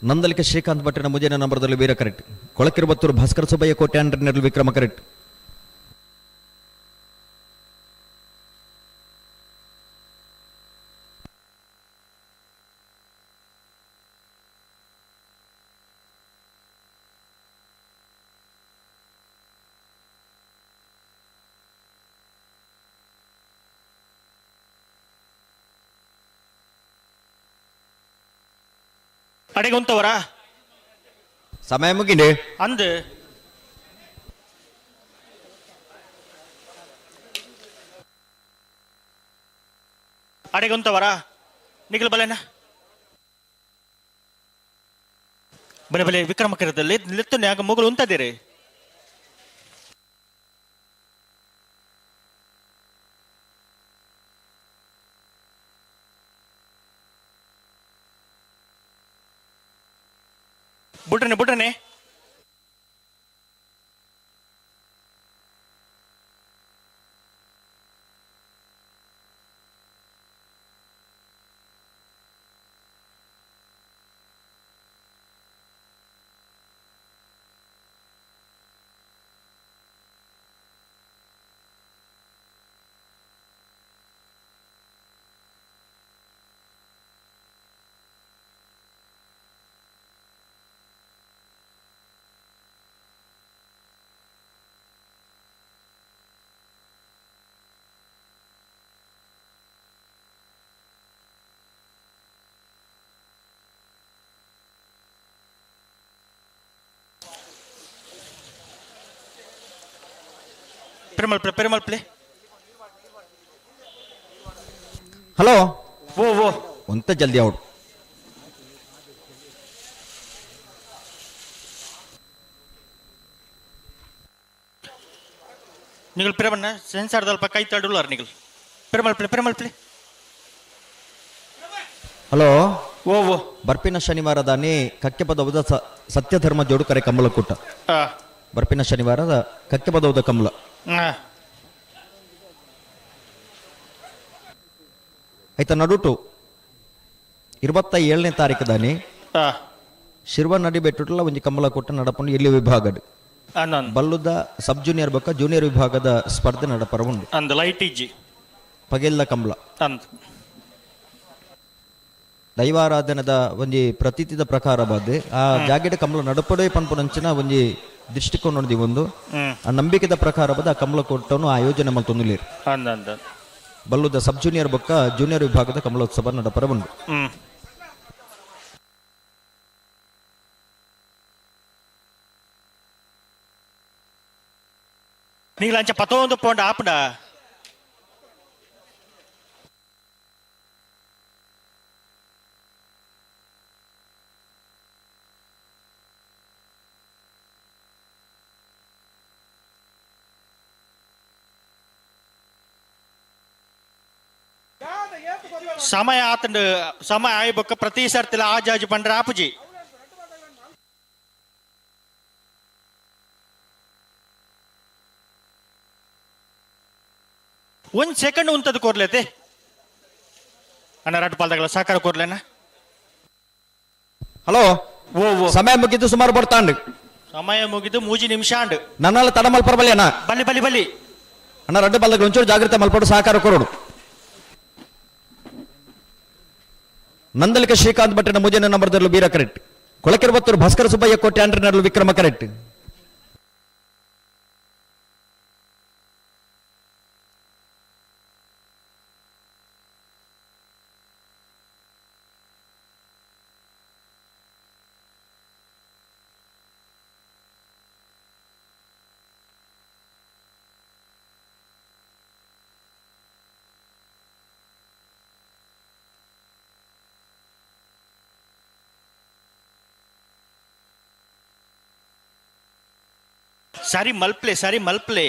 ನಂದಲಿಕೆ ಶ್ರೀಕಾಂತ್ ಭಟ್ಟನ ಮುಂದಿನ ನಂಬರ್ದಲ್ಲಿ ವೀರ ಕರೆಕ್ಟ್. ಕೊಳಕಿರುಬತ್ತೂರು ಭಾಸ್ಕರ ಸುಬ್ಬಯ್ಯ ಕೋಟೆ ಅಂಡ್ರನಲ್ಲಿ ವಿಕ್ರಮ ಕರೆಕ್ಟ್. ಅಡಿಗೆ ಉಂತವರಾ? ಸಮಯ ಮುಗಿಂಡೆ. ಅಂದು ಅಡಿಗೆ ಉಂತವರಾ? ನಿಖಿಲ್ ಬಲೇನ ಬಲೆ ಬಲೆ ವಿಕ್ರಮ ಕರದಲ್ಲಿ ಲೆತ್ತು ನ್ಯಾಗ ಮುಗುಳು ಉಂತದಿರಿ. ಬುಡ್ರನೆ ಬುಡ್ರನೆ ಪೆರುಮಲ್ ಪ್ಲೇ ಪೆರುಮಲ್ ಪ್ಲೇ. ಹಲೋ ಓ ಓ ಒಂತ ಜಲ್ದಿ ಔಟ್. നിങ്ങൾ പിരമണ്ണ സെൻസാർ ದಲ್ಪ ಕೈ ತಡುಲಾರ್ ನಿಗಲ್ ಪೆರುಮಲ್ ಪ್ಲೇ ಪೆರುಮಲ್ ಪ್ಲೇ. ಹಲೋ ಓ ಓ ಬರ್ಪಿನ ಶನಿವಾರದಾನಿ ಕಕ್ಕೆಪದವದ ಸತ್ಯಧರ್ಮ ಜೋಡು ಕರೆ ಕಂಬಳ ಕೂಟ. ಬರ್ಪಿನ ಶನಿವಾರದ ಕಕ್ಕೆಪದವದ ಕಂಬಳ. ಆಯ್ತಾ ನಡುಟು 27ನೇ ತಾರೀಕು ದಾನಿ ಶಿರ್ವ ನಡಿ ಬೆಟ್ಟುಟ್ಲ ಒಂಜಿ ಕಂಬಳ ಕೂಟ ನಡಪುಂಡು ಇಲ್ಲಿ ವಿಭಾಗಡ್ ಬಲ್ಲುದ ಸಬ್ ಜೂನಿಯರ್ ಬೊಕ್ಕ ಜೂನಿಯರ್ ವಿಭಾಗದ ಸ್ಪರ್ಧೆ ನಡಪರ ಉಂಡು. ಅಂದ್ ಲೈಟ್ ಇಜ್ಜಿ ಪಗೆಲ್ಲ ಕಂಬಳ ಅಂದ್ ದೈವಾರಾಧನದ ಒಂಜಿ ಪ್ರತೀತಿದ ಪ್ರಕಾರ ಬಾದ್ ಆ ಜಾಗೆಡ್ ಕಂಬಳ ನಡಪಡೆ ಪನ್ಪುನಂಚಿನ ಒಂಜಿ ದೃಷ್ಟಿಕೋನ ಒಂದು ಆ ನಂಬಿಕೆದ ಪ್ರಕಾರ ಬಾದ್ ಆ ಕಂಬಳ ಕೂಟವನ್ನು ಆಯೋಜನೆ ಮಲ್ತೊಂದುಲ್ಲೆರ್. ಅಂದ್ ಅಂದ್ ಬಲ್ಲುದ ಸಬ್ ಜೂನಿಯರ್ ಬೊಕ್ಕ ಜೂನಿಯರ್ ವಿಭಾಗದ ಕಮಲೋತ್ಸವ ನಡಪರ ಉಂಡು. ನೀಲಂಚ ಪತೊಂದು ಪೋಂಡ ಆಪುಂಡ ಸಮಯ ಆತಂಡು ಸಮಯ ಆಯ್ಬೊಕ್ಕ ಪ್ರತಿ ಸರ್ತಿಲ ಆಜಾಜು ಪಂಡ್ರೆ ಆಪುಜಿ. ಒಂದ್ ಸೆಕೆಂಡ್ ಉಂತದ್ದು ಕೋರ್ಲೇತೆ ಅಣ್ಣ ರಡ್ಡು ಪಾಲ್ದಾಗಲ ಸಾಕಾರ ಕೋರ್ಲೇನ. ಹಲೋ ಓ ಓ ಸಮಯ ಮುಗಿದ್ದು ಸುಮಾರು ಬರ್ತಾಂಡು. ಸಮಯ ಮುಗಿದು 3 ನಿಮಿಷ ಅಂಡು. ನನ್ನೆಲ್ಲ ತಡ ಮಲ್ಪರ ಬಲ್ಲಿ ಅಣ್ಣ. ಬಲ್ಲಿ ಬಲ್ಲಿ ಬಲ್ಲಿ ಅಣ್ಣ ರಡ್ಡು ಪಾಲ್ದಾಗಲ ಒಂಚೂರು ಜಾಗ್ರತೆ ಮಲ್ಪಡು ಸಹಕಾರ ಕೊರಡು. ನಂದಲಿಕ ಶ್ರೀಕಾಂತ್ ಭಟ್ಟನ ಮುಜನ ನಂಬರ್ದಲ್ಲಿ ವೀರ ಕರೆಕ್ಟ್. ಕೊಳಕಿರುವತ್ತೂರು ಭಾಸ್ಕರ ಸುಬ್ಬಯ್ಯ ಕೋಟೆ ಆಂಡ್ರಿನಲ್ಲೂ ವಿಕ್ರಮ ಕರೆಕ್ಟ್. ಸರಿ ಮಲ್ಪ್ಲೆ ಸರಿ ಮಲ್ಪ್ಲೆ.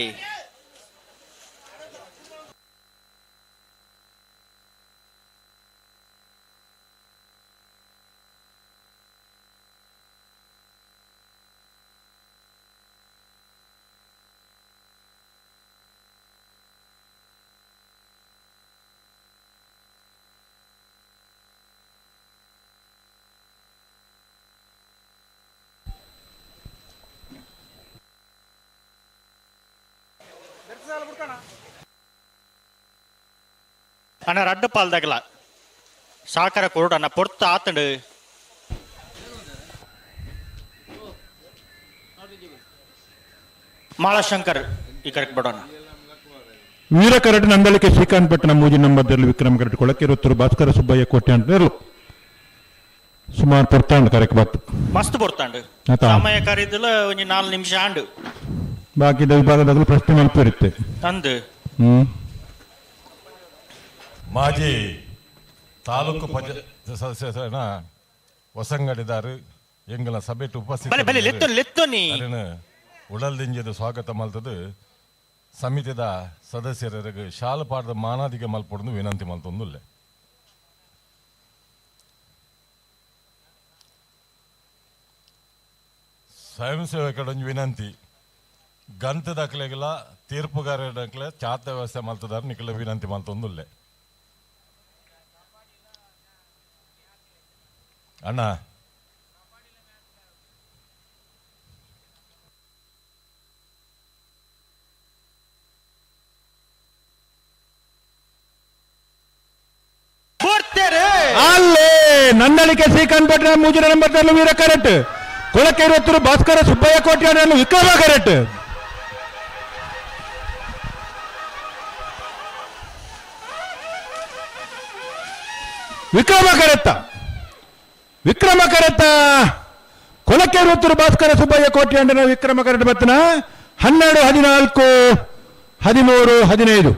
ಅಣ್ಣ ರಡ್ಡು ಪಾಲ್ದಾಗಲ ಸಾಕರ ಕೊರಡು ಅಣ್ಣ ಪೊರ್ತ ಆತಂಡು. ಮಾಳಶಂಕರ್ ಈ ಕರೆಕ್ಟ್ ಬಿಡೋಣ. ವೀರ ಕರಟ್ ನಂದಳಿಕೆ ಶ್ರೀಕಾಂತ್ ಭಟ್ಟನ ಮೂಜಿ ನಂಬರ್ದಲ್ಲಿ ವಿಕ್ರಮ್ ಕರಟ್ ಕೊಳಕಿರುತ್ತರು ಭಾಸ್ಕರ ಸುಬ್ಬಯ್ಯ ಕೋಟೆ ಅಂತ ಸುಮಾರು ಪೊರ್ತಾಂಡು ಕರೆಕ್ಟ್ ಬತ್ತು ಮಸ್ತ್ ಪೊರ್ತಾಂಡು. ಆತಾ. ಸಮಯ ಕರೀದಿಲ್ಲ ಒಂಜಿ 4 ನಿಮಿಷ ಆಂಡು. ಬಾಕಿದ ವಿಭಾಗದಾಗಲೂ ಪ್ರಶ್ನೆ ಮಲ್ಪಿರುತ್ತೆ. ಅಂದು ಮಾಜಿ ತಾಲೂಕು ಪಂಚಾಯತ್ ಸದಸ್ಯನ ಹೊಸಂಗಡಿದಾರು ಎಂಗಲ ಸಭೆಟ್ ಉಪಸ್ಥಿತ ಬಲೆ ಬಲೆ ಲೆತ್ತೊ ಲೆತ್ತೊನಿ ಉಡಲ್ದಿಂಜದ ಸ್ವಾಗತ ಮಲ್ತದು ಸಮಿತಿದ ಸದಸ್ಯರಿಗೆ ಶಾಲು ಪಾಡದ ಮಾನಾದಿಗೆ ಮಲ್ಪೊಡದು ವಿನಂತಿ ಮಲ್ತೊಂದುಲ್ಲೆ. ಸ್ವಯಂ ಸೇವಕರೊಂಜಿ ವಿನಂತಿ ಗಂತ ದಾಖಲೆಗಳ ತೀರ್ಪುಗಾರರ ಚಾತ ವ್ಯವಸ್ಥೆ ಮಲ್ತದಾರ ನಿಕಲ ವಿನಂತಿ ಮಲ್ತೊಂದುಲ್ಲೆ. ಅಣ್ಣ ಅಲ್ಲೇ ನಂದಳಿಕೆ ಶ್ರೀಕಾಂತ್ ಭಟ್ರ ಮೂಜರ ನಂಬರ್ ವೀರ ಕರೆಕ್ಟ್. ಕೊಳಕಿರುವತ್ತೂರು ಭಾಸ್ಕರ ಸುಬ್ಬಯ್ಯ ಕೋಟೆ ವಿಕ್ರಮ ಕರೆಕ್ಟ್. ವಿಕ್ರಮ ಕರೆತ್ತ ವಿಕ್ರಮ ಕರೆತ್ತ ಕೊಲಕೆರುತ್ತೂರು ಭಾಸ್ಕರ ಸುಬ್ಬಯ್ಯ ಕೋಟ್ಯಾಂಡನ ವಿಕ್ರಮ ಕರೆಟ್ ಬತ್ತನ 12 14 13 15.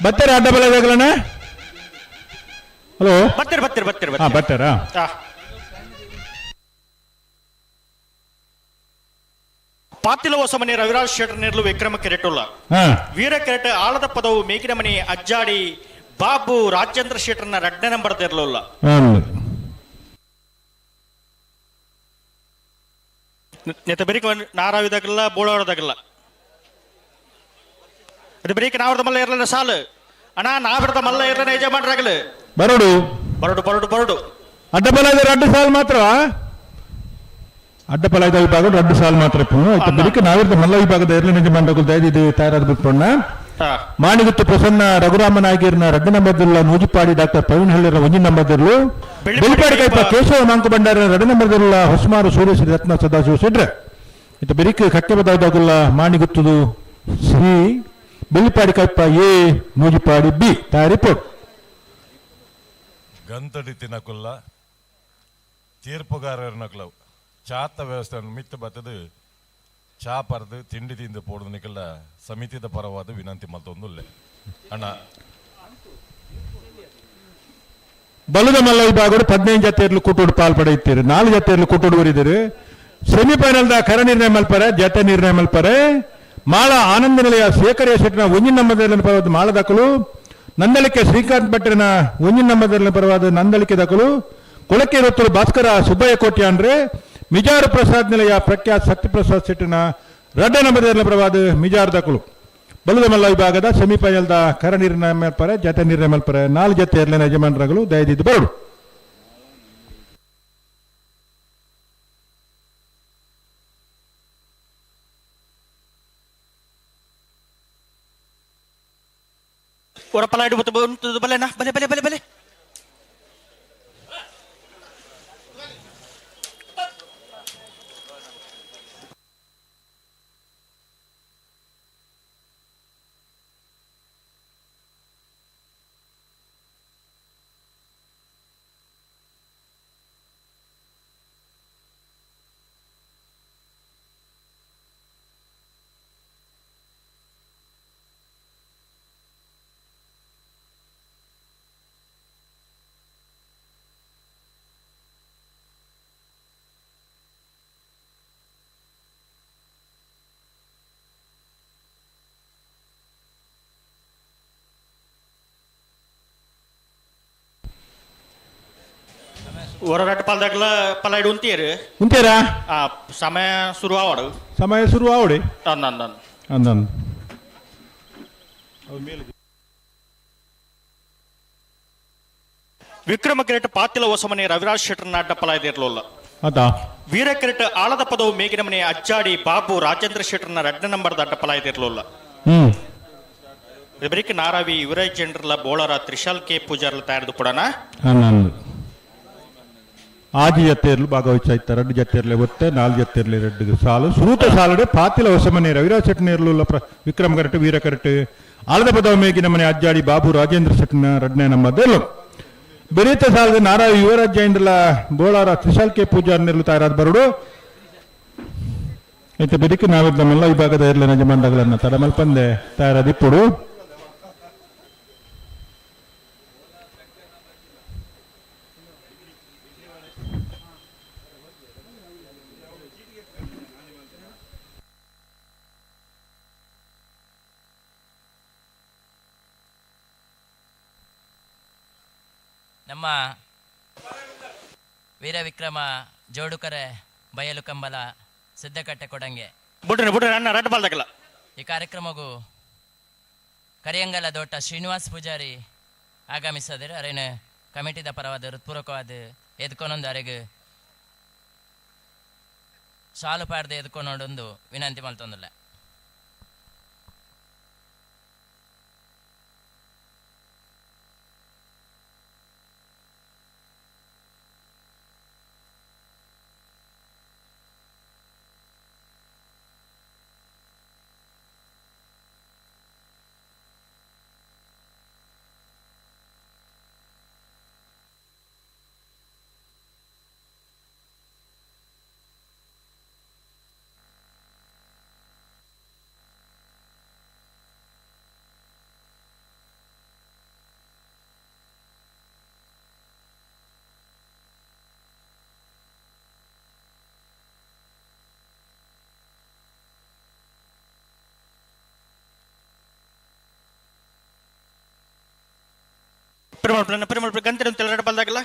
ಬತ್ತಾರೆ ಅಡ್ಡ ಬಲದಾಗಲಣ್ಣ. ಹಲೋ, ಬತ್ತೀರಿ ಬತ್ತೀರಿ ಬತ್ತೀರಿ. ಹಾ ಬತ್ತಾರಾ? ಪಾತಿಲ ಹೊಸಮನೆ ರವಿರಾಜ್ ಶೆಟ್ಟರ್ ನೇರ್ಲು ವಿಕ್ರಮ ಕೆರೆಟುಲ್ಲ. ವೀರ ಕೆರೆಟ ಆಳದ ಪದವು ಮೇಗಿನ ಮನೆ ಅಜ್ಜಾಡಿ ಬಾಬು ರಾಜೇಂದ್ರ ಶೆಟ್ಟರ್ನ 2ನೇ ನಂಬರ್ ತೆರಲುಲ್ಲ. ನೆತ ಬೆರಿಕ ನಾರಾವಿದಾಗಲ್ಲ ಬೋಳಾಡೋದಾಗಲ್ಲ ಅದು ಬೆರಿಕ ನಾವ್ರದ ಮಲ್ಲ ಇರಲಿಲ್ಲ ಸಾಲು ಅಣ್ಣ, ನಾವಿರದ ಮಲ್ಲ ಇರಲಿಲ್ಲ ಯಜಮಾನ್ರಾಗಲು. ಬರೋಡು ಬರಡು ಬರಡು ಬರಡು. ಅಡ್ಡಬಲ 2 ಸಾಲು ಮಾತ್ರ, ಅಡ್ಡಪಲಾಯ್ದ ವಿಭಾಗ 2 ಸಾಲು ಮಾತ್ರ. ಬೆಳಿಗ್ಗೆ ನಾವಿರ್ದ ಮಲ್ಲ ವಿಭಾಗದ ಎರಡನೇ ಯಜಮಾನ್ರಗಳು ದಯದಿದ್ದು ತಯಾರಾದ ಬಿಟ್ಕೊಂಡ ಮಾಣಿಗುತ್ತು ಪ್ರಸನ್ನ ರಘುರಾಮ ನಾಯಕಿರ್ನ 2 ನಂಬರ್ದಿಲ್ಲ, ನೂಜಿಪಾಡಿ ಡಾಕ್ಟರ್ ಪ್ರವೀಣ್ ಹಳ್ಳಿರ 1 ನಂಬರ್ದಿರ್ಲು, ಬೆಳಿಪಾಡಿ ಕೈಪ ಕೇಶವ ಮಾಂಕು ಭಂಡಾರ 2 ನಂಬರ್ದಿಲ್ಲ, ಹೊಸಮಾರು ಸೂರ್ಯಶ್ರೀ ರತ್ನ ಸದಾಶಿವ ಶೆಟ್ರೆ. ಇತ್ತ ಬೆರಿಕೆ ಕಕ್ಕೆ ಬದಾವದಾಗುಲ್ಲ ಮಾಣಿಗುತ್ತದು ಸಿ, ಬೆಳ್ಳಿಪಾಡಿ ಕೈಪ ಎ, ನೂಜಿಪಾಡಿ ಬಿ ತಯಾರಿ ಪೋಟ್. ಗಂತಡಿ ತಿನ್ನಕುಲ್ಲ ತೀರ್ಪುಗಾರರ್ನಕ್ಲವು ಚಾತ ವ್ಯವಸ್ಥೆ ಮಿತ್ತು ಬತ್ತದು ಚಾ ಪರ್ದು ತಿಂಡಿ ತಿಂದು ಪೋಡುದು ನಿಕಲ್ಲ ಸಮಿತಿದ ಪರವಾದ ವಿನಂತಿ ಮಲ್ತೊಂದುಲ್ಲೆ ಅಣ್ಣ. ಬಲದ ಮಲ್ಲ ವಿಭಾಗಡು 15 ಜತೆಯರ್ಲು ಕೂಟೋಡು ಪಾಲ್ ಪಡೆಯುತ್ತೀರಿ, 4 ಜತೆಯರ್ಲು ಕೂಟೋಡು ಬರಿದಿರಿ. ಸೆಮಿಫೈನಲ್ the ಕರ ನಿರ್ಣಯ ಮಲ್ಪರೆ, ಜತೆ ನಿರ್ಣಯ ಮಲ್ಪರೆ. ಮಾಳ ಆನಂದ ನಿಲಯ ಶೇಖರ ಶೆಟ್ಟಿನ 1 ನಂಬರ್ದಲ್ಲಿ ಪರವಾದ ಮಾಳ ದಾಖಲು, ನಂದಳಿಕೆ ಶ್ರೀಕಾಂತ್ ಭಟ್ರನ 1 ನಂಬರ್ದಲ್ಲಿ ಪರವಾದ ನಂದಳಿಕೆ ದಾಖಲು, ಕೊಳಕೆ ರೊತ್ತೂರು ಭಾಸ್ಕರ ಸುಬ್ಬಯ್ಯ ಕೋಟ್ಯಾಂಡ್ರೆ, ಮಿಜಾರು ಪ್ರಸಾದ್ ನಿಲಯ ಪ್ರಖ್ಯಾತ್ ಸತ್ಯಪ್ರಸಾದ್ ಶೆಟ್ಟಿನ 2 ನಂಬರ್ದಲ್ಲಿ ಪರವಾದ ಮಿಜಾರ್ ದಾಖಲು. ಬಲದ ಮಲ್ಲ ವಿಭಾಗದ ಸೆಮಿಫೈನಲ್ the ಕರ ನಿರ್ಣಯ ಮಲ್ಪರೆ, ಜತೆ ನಿರ್ಣಯ ಮಲ್ಪರೆ. 4 ಜತೆ ಎರಡನೇ ಯಜಮಾನರುಗಳು ದಯದಿದ್ದು ಬರಡು. ಹೊರಪಲ ಇಡು ಬಲೆನಾ ಬಲೆ ಬಲೆ ಬಲೆ ಬಲೆ. ಹೊರರಾಟ ಪಾಲ್ದಾಗಲ ಪಲ ಇಡು ಉಂತೀರು ಉಂತೀರಾ? ಸಮಯ ಶುರು ಆವಡು. ಸಮಯ ಶುರು ಆವಡಿ. ಅಂದ ಅಂದ ವಿಕ್ರಮ ಕಿರೀಟ ಪಾತಿಲ ಹೊಸಮನೆ ರವಿರಾಜ್ ಶೆಟ್ಟರ್ನ ಅಡ್ಡ ಪಲ ಇದಿರ್ಲಿಲ್ಲ. ವೀರ ಕಿರೀಟ ಆಳದ ಪದವು ಮೇಗಿನ ಮನೆ ಅಜ್ಜಾಡಿ ಬಾಬು ರಾಜೇಂದ್ರ ಶೆಟ್ಟರ್ನ 2 ನಂಬರ್ದ ಅಡ್ಡ ಪಲ ಇದಿರ್ಲಿಲ್ಲ. ಬೆರಿಕೆ ನಾರಾವಿ ಯುವರಾಜ್ ಜೆಂಡ್ರಲ ಬೋಳರ ತ್ರಿಶಾಲ್ ಕೆ ಪೂಜಾರ್ಲ ತಯಾರಿದು ಕೊಡೋಣ. ಆಜಿ ಜತೆಯರ್ಲು ಭಾಗವಹಿಸಾಯ್ತ, 2 ಜತೆಯರ್ಲೆ ಒತ್ತೆ, 4 ಜತೆಯರ್ಲೆ 2 ಸಾಲು. ಸುರೂತ ಸಾಲಡೆ ಪಾತಿಲ ಹೊಸಮನೆ ರವಿರಾಜ್ ಶೆಟ್ಟನೇರ್ಲು ವಿಕ್ರಮ್ ಕರೆಟ್ ವೀರ ಕರೆಟ್ ಆಳದ ಪದವ ಮೇಗಿನ ಮನೆ ಅಜ್ಜಾಡಿ ಬಾಬು ರಾಜೇಂದ್ರ ಶೆಟ್ಟನ 2ನೇ ನಂಬರ್ದೆಲ್ಲು. ಬೆರೀತ ಸಾಲದ ನಾರಾಯ ಯುವರಾಜ್ ಜೈಂದ್ರಲ ಬೋಳಾರ ತ್ರಿಶಾಲ್ ಕೆ ಪೂಜಾರ್ ನೆರಳು ತಯಾರಾದ ಬರಡು. ಐತೆ ಬೆರಿಕೆ ನಾವಿದ್ದ ವಿಭಾಗದ ಎರಡನೇ ಯಜಮಾನಗಳನ್ನು ತಡಮಲ್ಪಂದೆ ತಯಾರಾದ ಇಪ್ಪುಡು. ನಮ್ಮ ವೀರವಿಕ್ರಮ ಜೋಡುಕರೆ ಬಯಲು ಕಂಬಲ ಸಿದ್ದಕಟ್ಟೆ ಕೊಡಂಗೆ ಬುಡ್ರಿ ಬುಡ್ರಿ ಅಣ್ಣ ರಡ್ಡ ಬಾಲ್ದಾಗಲ್ಲ. ಈ ಕಾರ್ಯಕ್ರಮಗೂ ಕರಿಯಂಗಲ ದೋಟ ಶ್ರೀನಿವಾಸ್ ಪೂಜಾರಿ ಆಗಮಿಸದಿರು. ಅರೇನ ಕಮಿಟಿದ ಪರವಾದ ಹೃತ್ಪೂರ್ವಕವಾದ ಎದ್ಕೊನೊಂದು ಅರೆಗೆ ಸಾಲು ಪಾಡ್ದೆ ಎದ್ಕೊನೊಂದು ವಿನಂತಿ ಮಲ್ತೊಂದಿಲ್ಲ. Perumal Perumal ಗಂತಿನ ತೆರಡು ಬಲ್ದಾಗಲ್ಲ.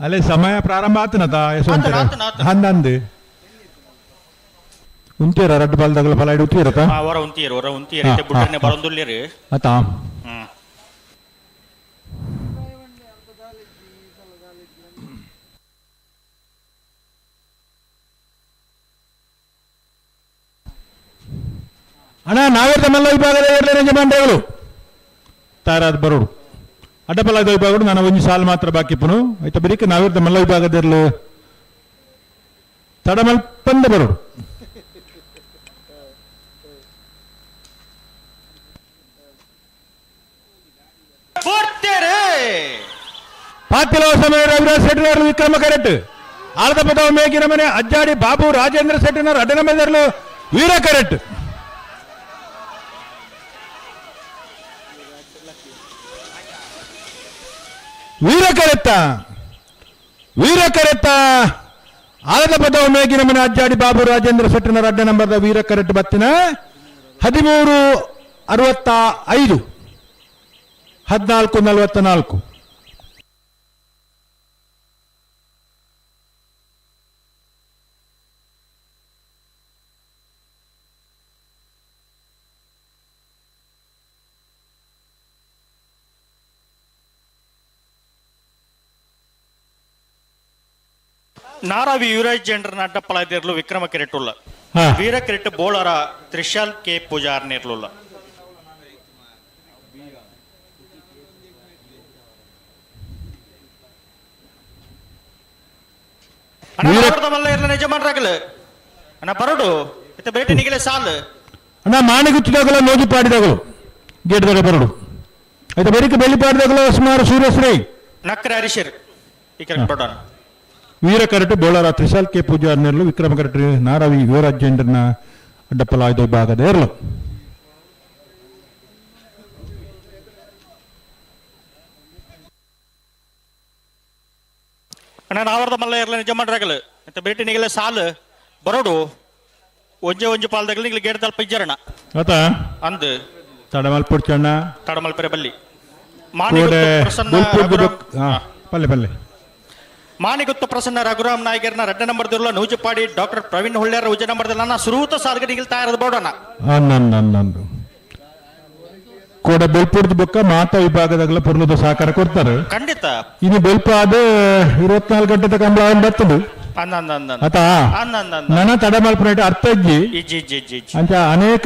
ಅಲ್ಲೇ ಸಮಯ ಪ್ರಾರಂಭ ಆತನತ ಯಶವಂತರ ಹನ್ನೊಂದು ಉಂತೀರ ರಡ್ಡು ಬಾಲ್ದಾಗಲ ಫಲ ಇಡು ಉತ್ತೀರತ ಹೊರ ಉಂತೀರು ಹೊರ ಉಂತೀರ ಬುಡ್ಡನೆ ಬರೊಂದುಲ್ಲೇರು ಆತ. ಅಣ್ಣ ನಾವೇರ್ದ ಮಲ್ಲ ವಿಭಾಗದ ಎರಡನೇ ಯಜಮಾನ್ರೆಗಳು ತಾರಾದ ಬರೋಡು ಅಡ್ಡಪಲಾದ ವಿಭಾಗಡು ನಾನು ಒಂಜಿ ಸಾಲು ಮಾತ್ರ ಬಾಕಿ ಪುನು ಆಯ್ತಾ ಬರೀಕ ನಾವಿರ್ದ ಮಲ್ಲ ವಿಭಾಗದಿರ್ಲು ತಡಮಲ್ಪಂದ ಬರೋಡು. ಪಾತಿಲವ ಸಮಯ ರವಿರಾಜ್ ಶೆಟ್ಟಿನವರು ವಿಕ್ರಮ ಕರೆಕ್ಟ್ ಆಳದ ಪದವ ಮೇಗಿನ ಮನೆ ಅಜ್ಜಾಡಿ ಬಾಬು ರಾಜೇಂದ್ರ ಶೆಟ್ಟಿನವರು ಅಡ್ಡನ ಮೇದರ್ಲು ವೀರ ಕರೆಕ್ಟ್. ವೀರ ಕರೆತ್ತ ವೀರ ಕರೆತ್ತ ಆಳದ ಪದವ ಮೇಗಿನ ಮನೆ ಅಜ್ಜಾಡಿ ಬಾಬು ರಾಜೇಂದ್ರ ಶೆಟ್ಟಿನವರ ಅಡ್ಡ ನಂಬರ್ದ ವೀರ ಕರೆಕ್ಟ್ ಬತ್ತಿನ 13:65 14:44. ನಾರಾವಿ ಯುವರಾಜ್ ಜೆಂಡ್ರನ ಅಡ್ಡಪ್ಪಲಾದಿರ್ಲು ವಿಕ್ರಮ ಕಿರೆಟುಲ್ಲ ವೀರ ಕಿರೆಟ್ ಬೋಳರ ತ್ರಿಶಾಲ್ ಕೆ ಪೂಜಾರ್ ನೇರ್ಲುಲ್ಲ. ಯಜಮಾನ್ರಾಗಲು ಅಣ್ಣ ಬರೋಡು ಇತ್ತ ಬೇಟೆ ನಿಗಲೆ ಸಾಲು ಅಣ್ಣ ಮಾಣಿಗುತ್ತಿದಾಗಲ ನೋಜಿ ಪಾಡಿದಾಗಲು ಗೇಟ್ದಾಗ ಬರೋಡು ಆಯ್ತಾ ಬೆಳಿಗ್ಗೆ ಬೆಳ್ಳಿ ಪಾಡಿದಾಗಲ ಸುಮಾರು ಸೂರ್ಯಶ್ರೀ ನಕ್ರೆ ಹರೀಶರ್ ಈ ಕಡೆ ಬರೋಣ. ವೀರ ಕರಟು ಬೋಳರ ತ್ರಿಶಾಲ್ ಕೆ ಪೂಜಾರ್ ನೇರ್ಲು ವಿಕ್ರಮ ಕರಟು ನಾರಾವಿ ಯುವರಾಜೇಂದ್ರನ ಅಡ್ಡಪ್ಪಲಾಯ್ದ ವಿಭಾಗದ ಏರ್ಲು. ಅಣ್ಣ ನಾವರ್ದ ಮಲ್ಲ ಇರ್ಲ ನಿಜಮಾನ್ರಾಗಲು ಇತ್ತ ಬೇಟೆ ನಿಗಲೆ ಸಾಲು ಬರೋಡು ಒಂಜೆ ಒಂಜಿ ಪಾಲ್ದಾಗಲಿ ನಿಗಲೆ ಗೇಟ್ ತಲ್ಪ ಇಜ್ಜರಣ ಆತಾ ಅಂದು ತಡಮಲ್ಪುಡ್ಚಣ್ಣ ತಡಮಲ್ಪೆರೆ ಬಲ್ಲಿ ಪಲ್ಲೆ ಪಲ್ಲೆ ಮಾಣಿಗುತ್ತು ಪ್ರಸನ್ನ ರಘುರಾಮ್ ನಾಯ್ಕರ್ನ ರಡ್ಡ ನಂಬರ್ ದಿರ್ಲ ನೂಜುಪಾಡಿ ಡಾಕ್ಟರ್ ಪ್ರವೀಣ್ ಹೊಳ್ಳ್ಯಾರ ಉಜ ನಂಬರ್ ದಿಲ್ಲ ಸುರೂತ ಸಾರ್ಗಡಿಗೆ ತಯಾರದ ಬೋಡೋಣ. ನನ್ನಂದು ಕೋಡ ಬೆಲ್ಪುಡ್ದು ಬೊಕ್ಕ ಮಾತಾ ವಿಭಾಗದಾಗಲ ಪೊರ್ಲುದ ಸಹಕಾರ ಕೊಡ್ತಾರೆ ಖಂಡಿತ. ಇನ್ನು ಬೆಲ್ಪ ಆದ 24 ಗಂಟೆ ತಕ ಕಂಬಳ ಬರ್ತದೆ ಆತಾ ನನ್ನ ತಡ ಮಲ್ಪನೇಟ್ ಅರ್ಥ ಇಜ್ಜಿ ಅಂಚ ಅನೇಕ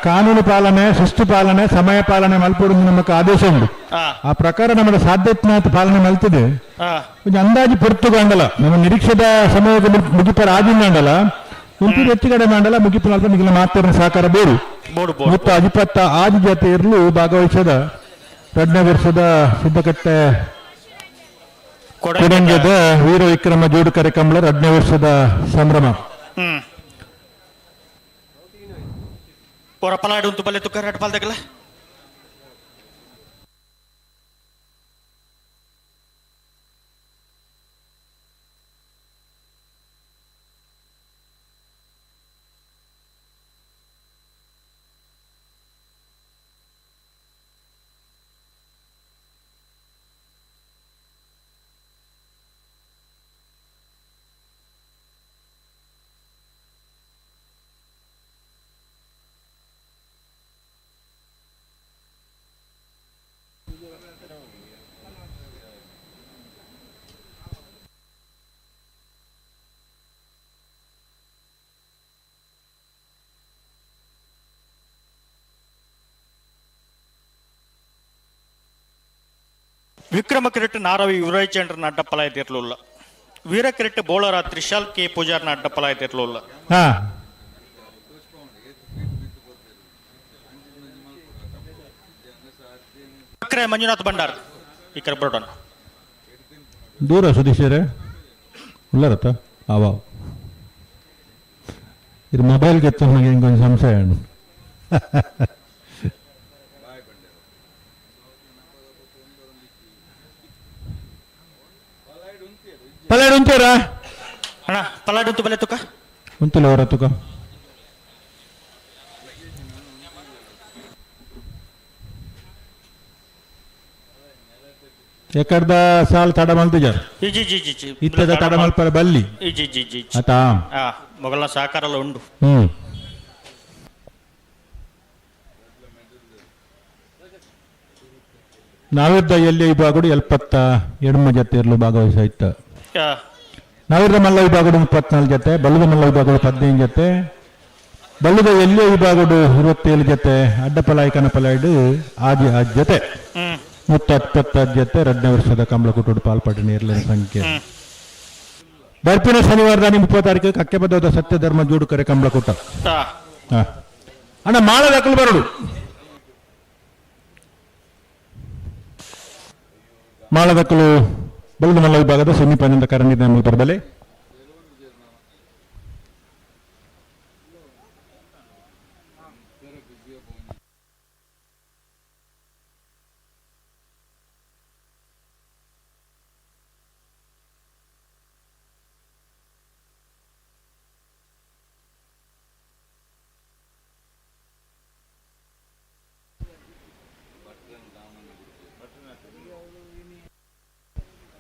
ಕಾನೂನು ಪಾಲನೆ ಶಿಸ್ತು ಪಾಲನೆ ಸಮಯ ಪಾಲನೆ ಮಲ್ಪುಡು ನಮಕ್ ಆದೇಶ ಉಂಟು. ಆ ಪ್ರಕಾರ ನಮ್ಮ ಸಾಧ್ಯತೆ ಪಾಲನೆ ಮಲ್ತದೆ ಒಂಜಿ ಅಂದಾಜು ಪೊರ್ತುಗಂಡಲ ನಮ್ಮ ನಿರೀಕ್ಷೆದ ಸಮಯದ ಮುಗಿಪರ ಆದಿಂಡಲ ಒಂಚೂರು ಹೆಚ್ಚು ಕಡೆ ಮಾಡಲ್ಲ ಮುಗಿಪು ಅಲ್ಪ ನಿಗಲ ಮಾತ್ರ ಸಹಕಾರ ಬೇರು. ಮತ್ತು ಅಜಿಪತ್ತ ಆದಿ ಜಾತಿ ಇರಲು ಭಾಗವಹಿಸದ ಎರಡನೇ ವರ್ಷದ ಸಿದ್ದಕಟ್ಟೆ ಕೊಡಂಗದ ವೀರ ವಿಕ್ರಮ ಜೋಡು ಕಾರ್ಯಕ್ರಮ ಎರಡನೇ ವರ್ಷದ ಸಂಭ್ರಮ. ವಿಕ್ರಮ ಕಿರೆಟ್ ನಾರವಿ ಯುವರಾಜ್ ಅಡ್ಡಪ್ಪಲಾಯ್ತಿರ್ಲಿಲ್ಲ. ವೀರ ಕಿರೆಟ್ ಬೋಳರ ತ್ರಿಶಾಲ್ ಕೆ ಪೂಜಾರ್ನ ಅಡ್ಡಪ್ಪಲಾಯ್ತಿರ್ಲಿಲ್ಲ. ಮಂಜುನಾಥ್ ಭಂಡಾರ್ ಈ ಕಡೆ ಬರೋಣ. ದೂರ ಸುದೀಶರೇ ಉಳ್ಳರತ್ತ ಆವಾ ಇದು ಮೊಬೈಲ್ಗೆ ಎತ್ತ ನನಗೆ ಹಿಂಗೊಂದು ಸಂಶಯ. ಪಲಾಡು ಉಂತೇರಾ? ಅಣ್ಣ ಪಲಾಡು ಉಂತು ಬಲೆ ತುಕ. ಉಂತುಲ ಅವರ ತುಕ. ಎಕಡ್ದ ಸಾಲ್ ತಡ ಮಲ್ತಿಜಾರ್. ಇಜಿ ಜಿ ಜಿ ಜಿ. ಇತ್ತದ ತಡ ಮಲ್ಪರ ಬಲ್ಲಿ. ಇಜಿ ಜಿ ಜಿ. ಆತಾ. ಆ ಮೊಗಲ ಸಹಕಾರಲ್ಲ ಉಂಡು. ನಾವಿದ್ದ ಎಲ್ಲಿ ವಿಭಾಗಡು 78 ಜೊತೆ ಇರಲು ಭಾಗವಹಿಸಾಯ್ತ. ನಾವಿದ್ದ ಮಲ್ಲ ವಿಭಾಗಡು 34 ಜೊತೆ, ಬಲ್ಲದ ಮಲ್ಲ ವಿಭಾಗಡು 15 ಜೊತೆ, ಬಲ್ಲದ ಎಲ್ಲಿ ವಿಭಾಗಡು 27 ಜೊತೆ, ಅಡ್ಡಪಲಾಯಿ ಕನಪಲಾಯ್ಡು ಆಜಿ ಆಜ್ ಜೊತೆ, 175 ಜೊತೆ 2ನೇ ವರ್ಷದ ಕಂಬಳಕುಟುಡು ಪಾಲ್ಪಟ್ಟು ನೀರ್ಲಿನ ಸಂಖ್ಯೆ. ಬರ್ಪಿನ ಶನಿವಾರದ 30 ತಾರೀಕು ಕಕ್ಕೆಬದ್ದದ ಸತ್ಯಧರ್ಮ ಜೋಡುಕರೆ ಕಂಬಳಕೂಟ. ಅಣ್ಣ ಮಾಳದಕ್ಕಲು ಬರಡು. ಮಾಳದಕ್ಕಲು ಬಲ್ಲದ ಮಲ್ಲ ವಿಭಾಗದ ಸೆಮಿಫೈನಲ್ ಕರಣಿದ ಬರಬಲೆ.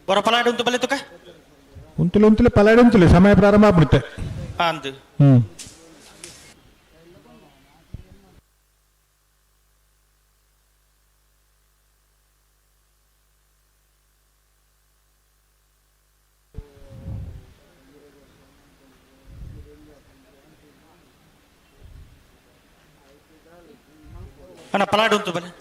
ಬರೋ ಪಲಾಡು ಉಂತು ಬಲೆ ತುಕ. ಉಂತುಲೆ ಉಂತುಲೆ ಪಲಾಡು ಉಂತುಲೆ ಸಮಯ ಪ್ರಾರಂಭ ಆಗ್ಬಿಡುತ್ತೆ. ಅಂದು. ಅಣ್ಣ ಪಲಾಡು ಉಂತು ಬಲೆ.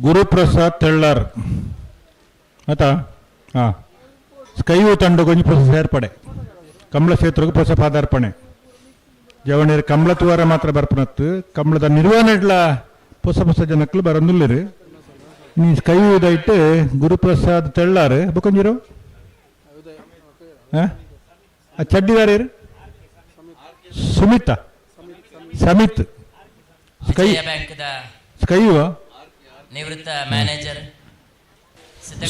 ಗುರುಪ್ರಸಾದ್ ತೆಳ್ಳಾರ್ ಆತಾ. ಹಾಂ ಸ್ಕೈಯು ತಂಡಗೊಂಜಿ ಪೊಸ ಸೇರ್ಪಡೆ, ಕಮಲ ಕ್ಷೇತ್ರಕ್ಕೆ ಪೊಸ ಪಾದಾರ್ಪಣೆ. ಜವಣೀರ್ ಕಮಲ ತುವಾರ ಮಾತ್ರ ಬರ್ಪನತ್ತು, ಕಮಲದ ನಿರ್ವಹಣೆಡ್ಲ ಪೊಸ ಪೊಸ ಜನಕ್ಕಲು ಬರಂದುಲ್ಲಿರು. ನೀ ಸ್ಕೈಯು ಇದಾಯ್ತು ಗುರುಪ್ರಸಾದ್ ತೆಳ್ಳಾರ್ ಬೊಕೊಂಜಿರು ಹಾಂ ಚಡ್ಡಿದಾರ ಸುಮಿತ ಸಮಿತ್ ಸ್ಕೈ ಸ್ಕೈಯು ನಿವೃತ್ತ ಮ್ಯಾನೇಜರ್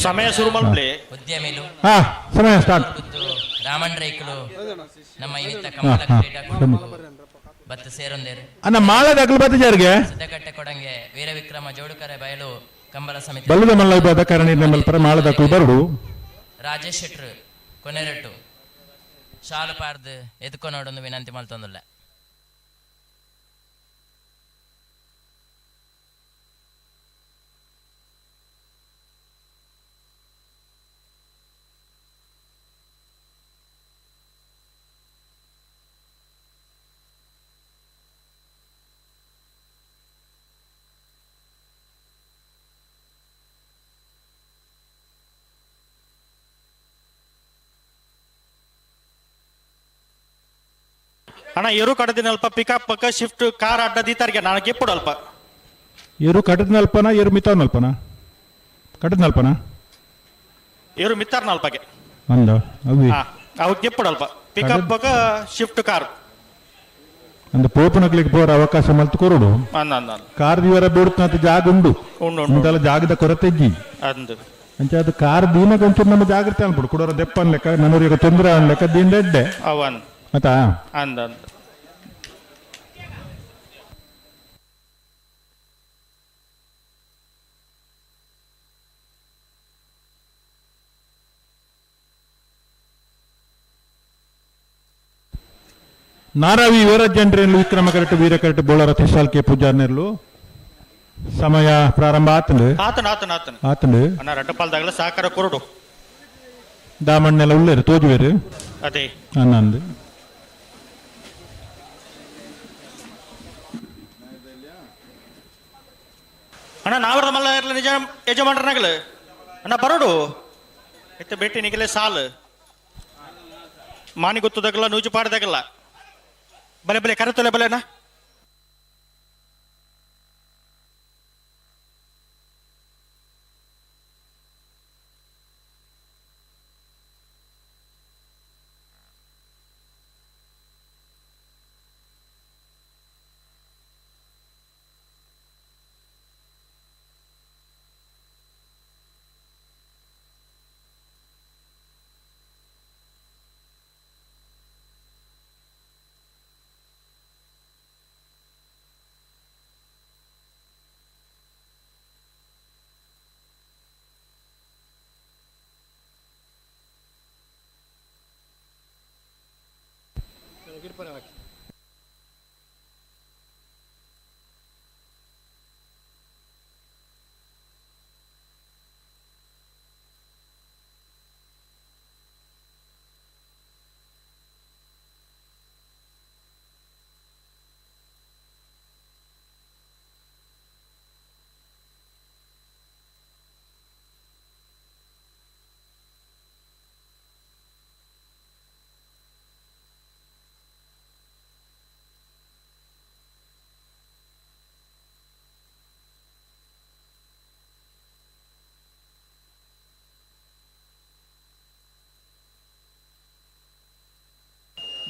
ಸಮಯ ಶುರು ಮಾಡ್ಲಿ. ಉದ್ಯಮಿಲು ಸಮಯ ಸ್ಟಾರ್ಟ್. ರಾಮನ್ ರೈಕುಲು ನಮ್ಮ ಇನ್ನಿತ ಕಮಲ ಕ್ರೀಡಾಕೂಟಕ್ಕೂ ಬತ್ತು ಸೇರೊಂದೇರು. ಅಣ್ಣ ಮಾಳದ ಅಗಲು ಬತ್ತ ಜಾರಿಗೆ. ಸಿದ್ದಕಟ್ಟೆ ಕೊಡಂಗೆ ವೀರವಿಕ್ರಮ ಜೋಡುಕರೆ ಬಯಲು ಕಂಬಳ ಸಮಿತಿ ಬಲ್ಲದ ಮಲ್ಲ ವಿಭಾಗದ ಕರಣಿ ಮಲ್ಪರ ಮಾಳದ ಅಗಲು ಬರಡು. ರಾಜೇಶ್ ಶೆಟ್ರು ಕೊನೆರಟ್ಟು ಶಾಲು ಪಾರ್ದು ಎದ್ಕೊನೋಡೊಂದು ವಿನಂತಿ ಮಲ್ತೊಂದುಲ್ಲ. ಅಣ್ಣ ಎರು ಕಡದಿನಲ್ಪ ಪಿಕಪ್ ಪಕ್ಕ ಶಿಫ್ಟ್ ಕಾರ್ ಅಡ್ಡ ದೀತಾರಿಗೆ ನಾನು ಗಿಪ್ಪುಡು ಅಲ್ಪ. ಎರು ಕಡದ್ನಲ್ಪನ ಎರು ಮಿತಾವನಲ್ಪನ ಕಡದ್ನಲ್ಪನ ಎರು ಮಿತ್ತಾರ್ನಲ್ಪಗೆ ಅಂದ ಅವಿ ಅವು ಗಿಪ್ಪುಡು ಅಲ್ಪ ಪಿಕಪ್ ಪಕ್ಕ ಶಿಫ್ಟ್ ಕಾರ್ ಅಂದ ಪೋಪನಕ್ಲಿಗೆ ಪೋರ ಅವಕಾಶ ಮಲ್ತು ಕೊರಡು. ಅಂದ ಅಂದ ಕಾರ್ ದಿವರ ಬಿಡುತ್ತ ಜಾಗ ಉಂಡು ಉಂಡು ಉಂಟಲ್ಲ, ಜಾಗದ ಕೊರತೆ ಇಜ್ಜಿ ಅಂದು. ಅಂಚ ಅದು ಕಾರ್ ದೀನಗ ಒಂಚೂರು ನಮ್ಮ ಜಾಗ್ರತೆ ಅನ್ಬಿಡು ಕೊಡೋರ ದೆಪ್ಪ ಅನ್ಲೆಕ್ಕ ನನೂರಿಗೆ ತೊಂದರೆ ಅನ್ಲೆಕ್ಕ ದೀನ್ ಎಡ್ಡೆ ಅವು ಅಂದ ಆತಾ ಅಂದ ಅಂದ. ನಾರಾವಿ ವೀರಜನ್ರೇನು ವಿಕ್ರಮ ಕರೆಕ್ಟ್ ವೀರ ಕರೆಕ್ಟ್ ಬೋಳರ ತಿಸಾಲ್ಕೆ ಪೂಜಾರ್ನೆರ್ಲು ಸಮಯ ಪ್ರಾರಂಭ ಆತಂಡು ಆತನ ಆತನ ಆತನ ಆತಂಡು ಅಣ್ಣ ರಡ್ಡಪಾಲ್ದಾಗಲ ಸಹಕಾರ ಕೊರಡು ದಾಮಣ್ಣೆಲ್ಲ ಉಳ್ಳೇರು ತೋಜುವೇರು ಅದೇ ಅನ್ನಂದು. ನಿಜ ಯಜಮಾನ್ರನಾಗಲು ಅಣ್ಣ ಬರೋಡು ಇತ್ತ ಭೇಟಿ ನಿಗಲೆ ಸಾಲು ಮಾನಿ ಗೊತ್ತದಾಗಲ್ಲ ನೂಜು ಪಾಡ್ದಾಗಲ್ಲ ಬಲೆ ಬಲೆ ಕರೆತೊಲೆ ಬಲೆನಾ.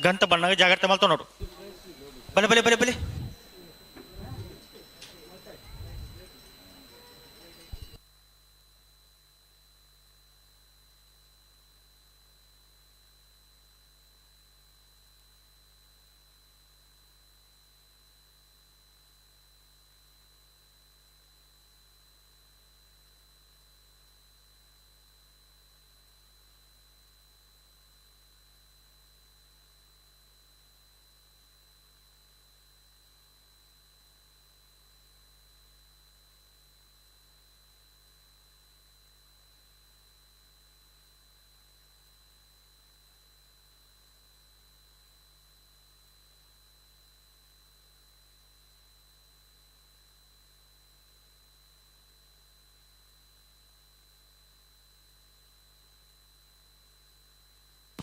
ಗಂತ ಬಣ್ಣಗ ಜಾಗ್ರತೆ ಮಾಡ್ತಾವ ನೋಡು. ಬಲೆ ಬಲೆ ಬಲೆ ಬಲೆ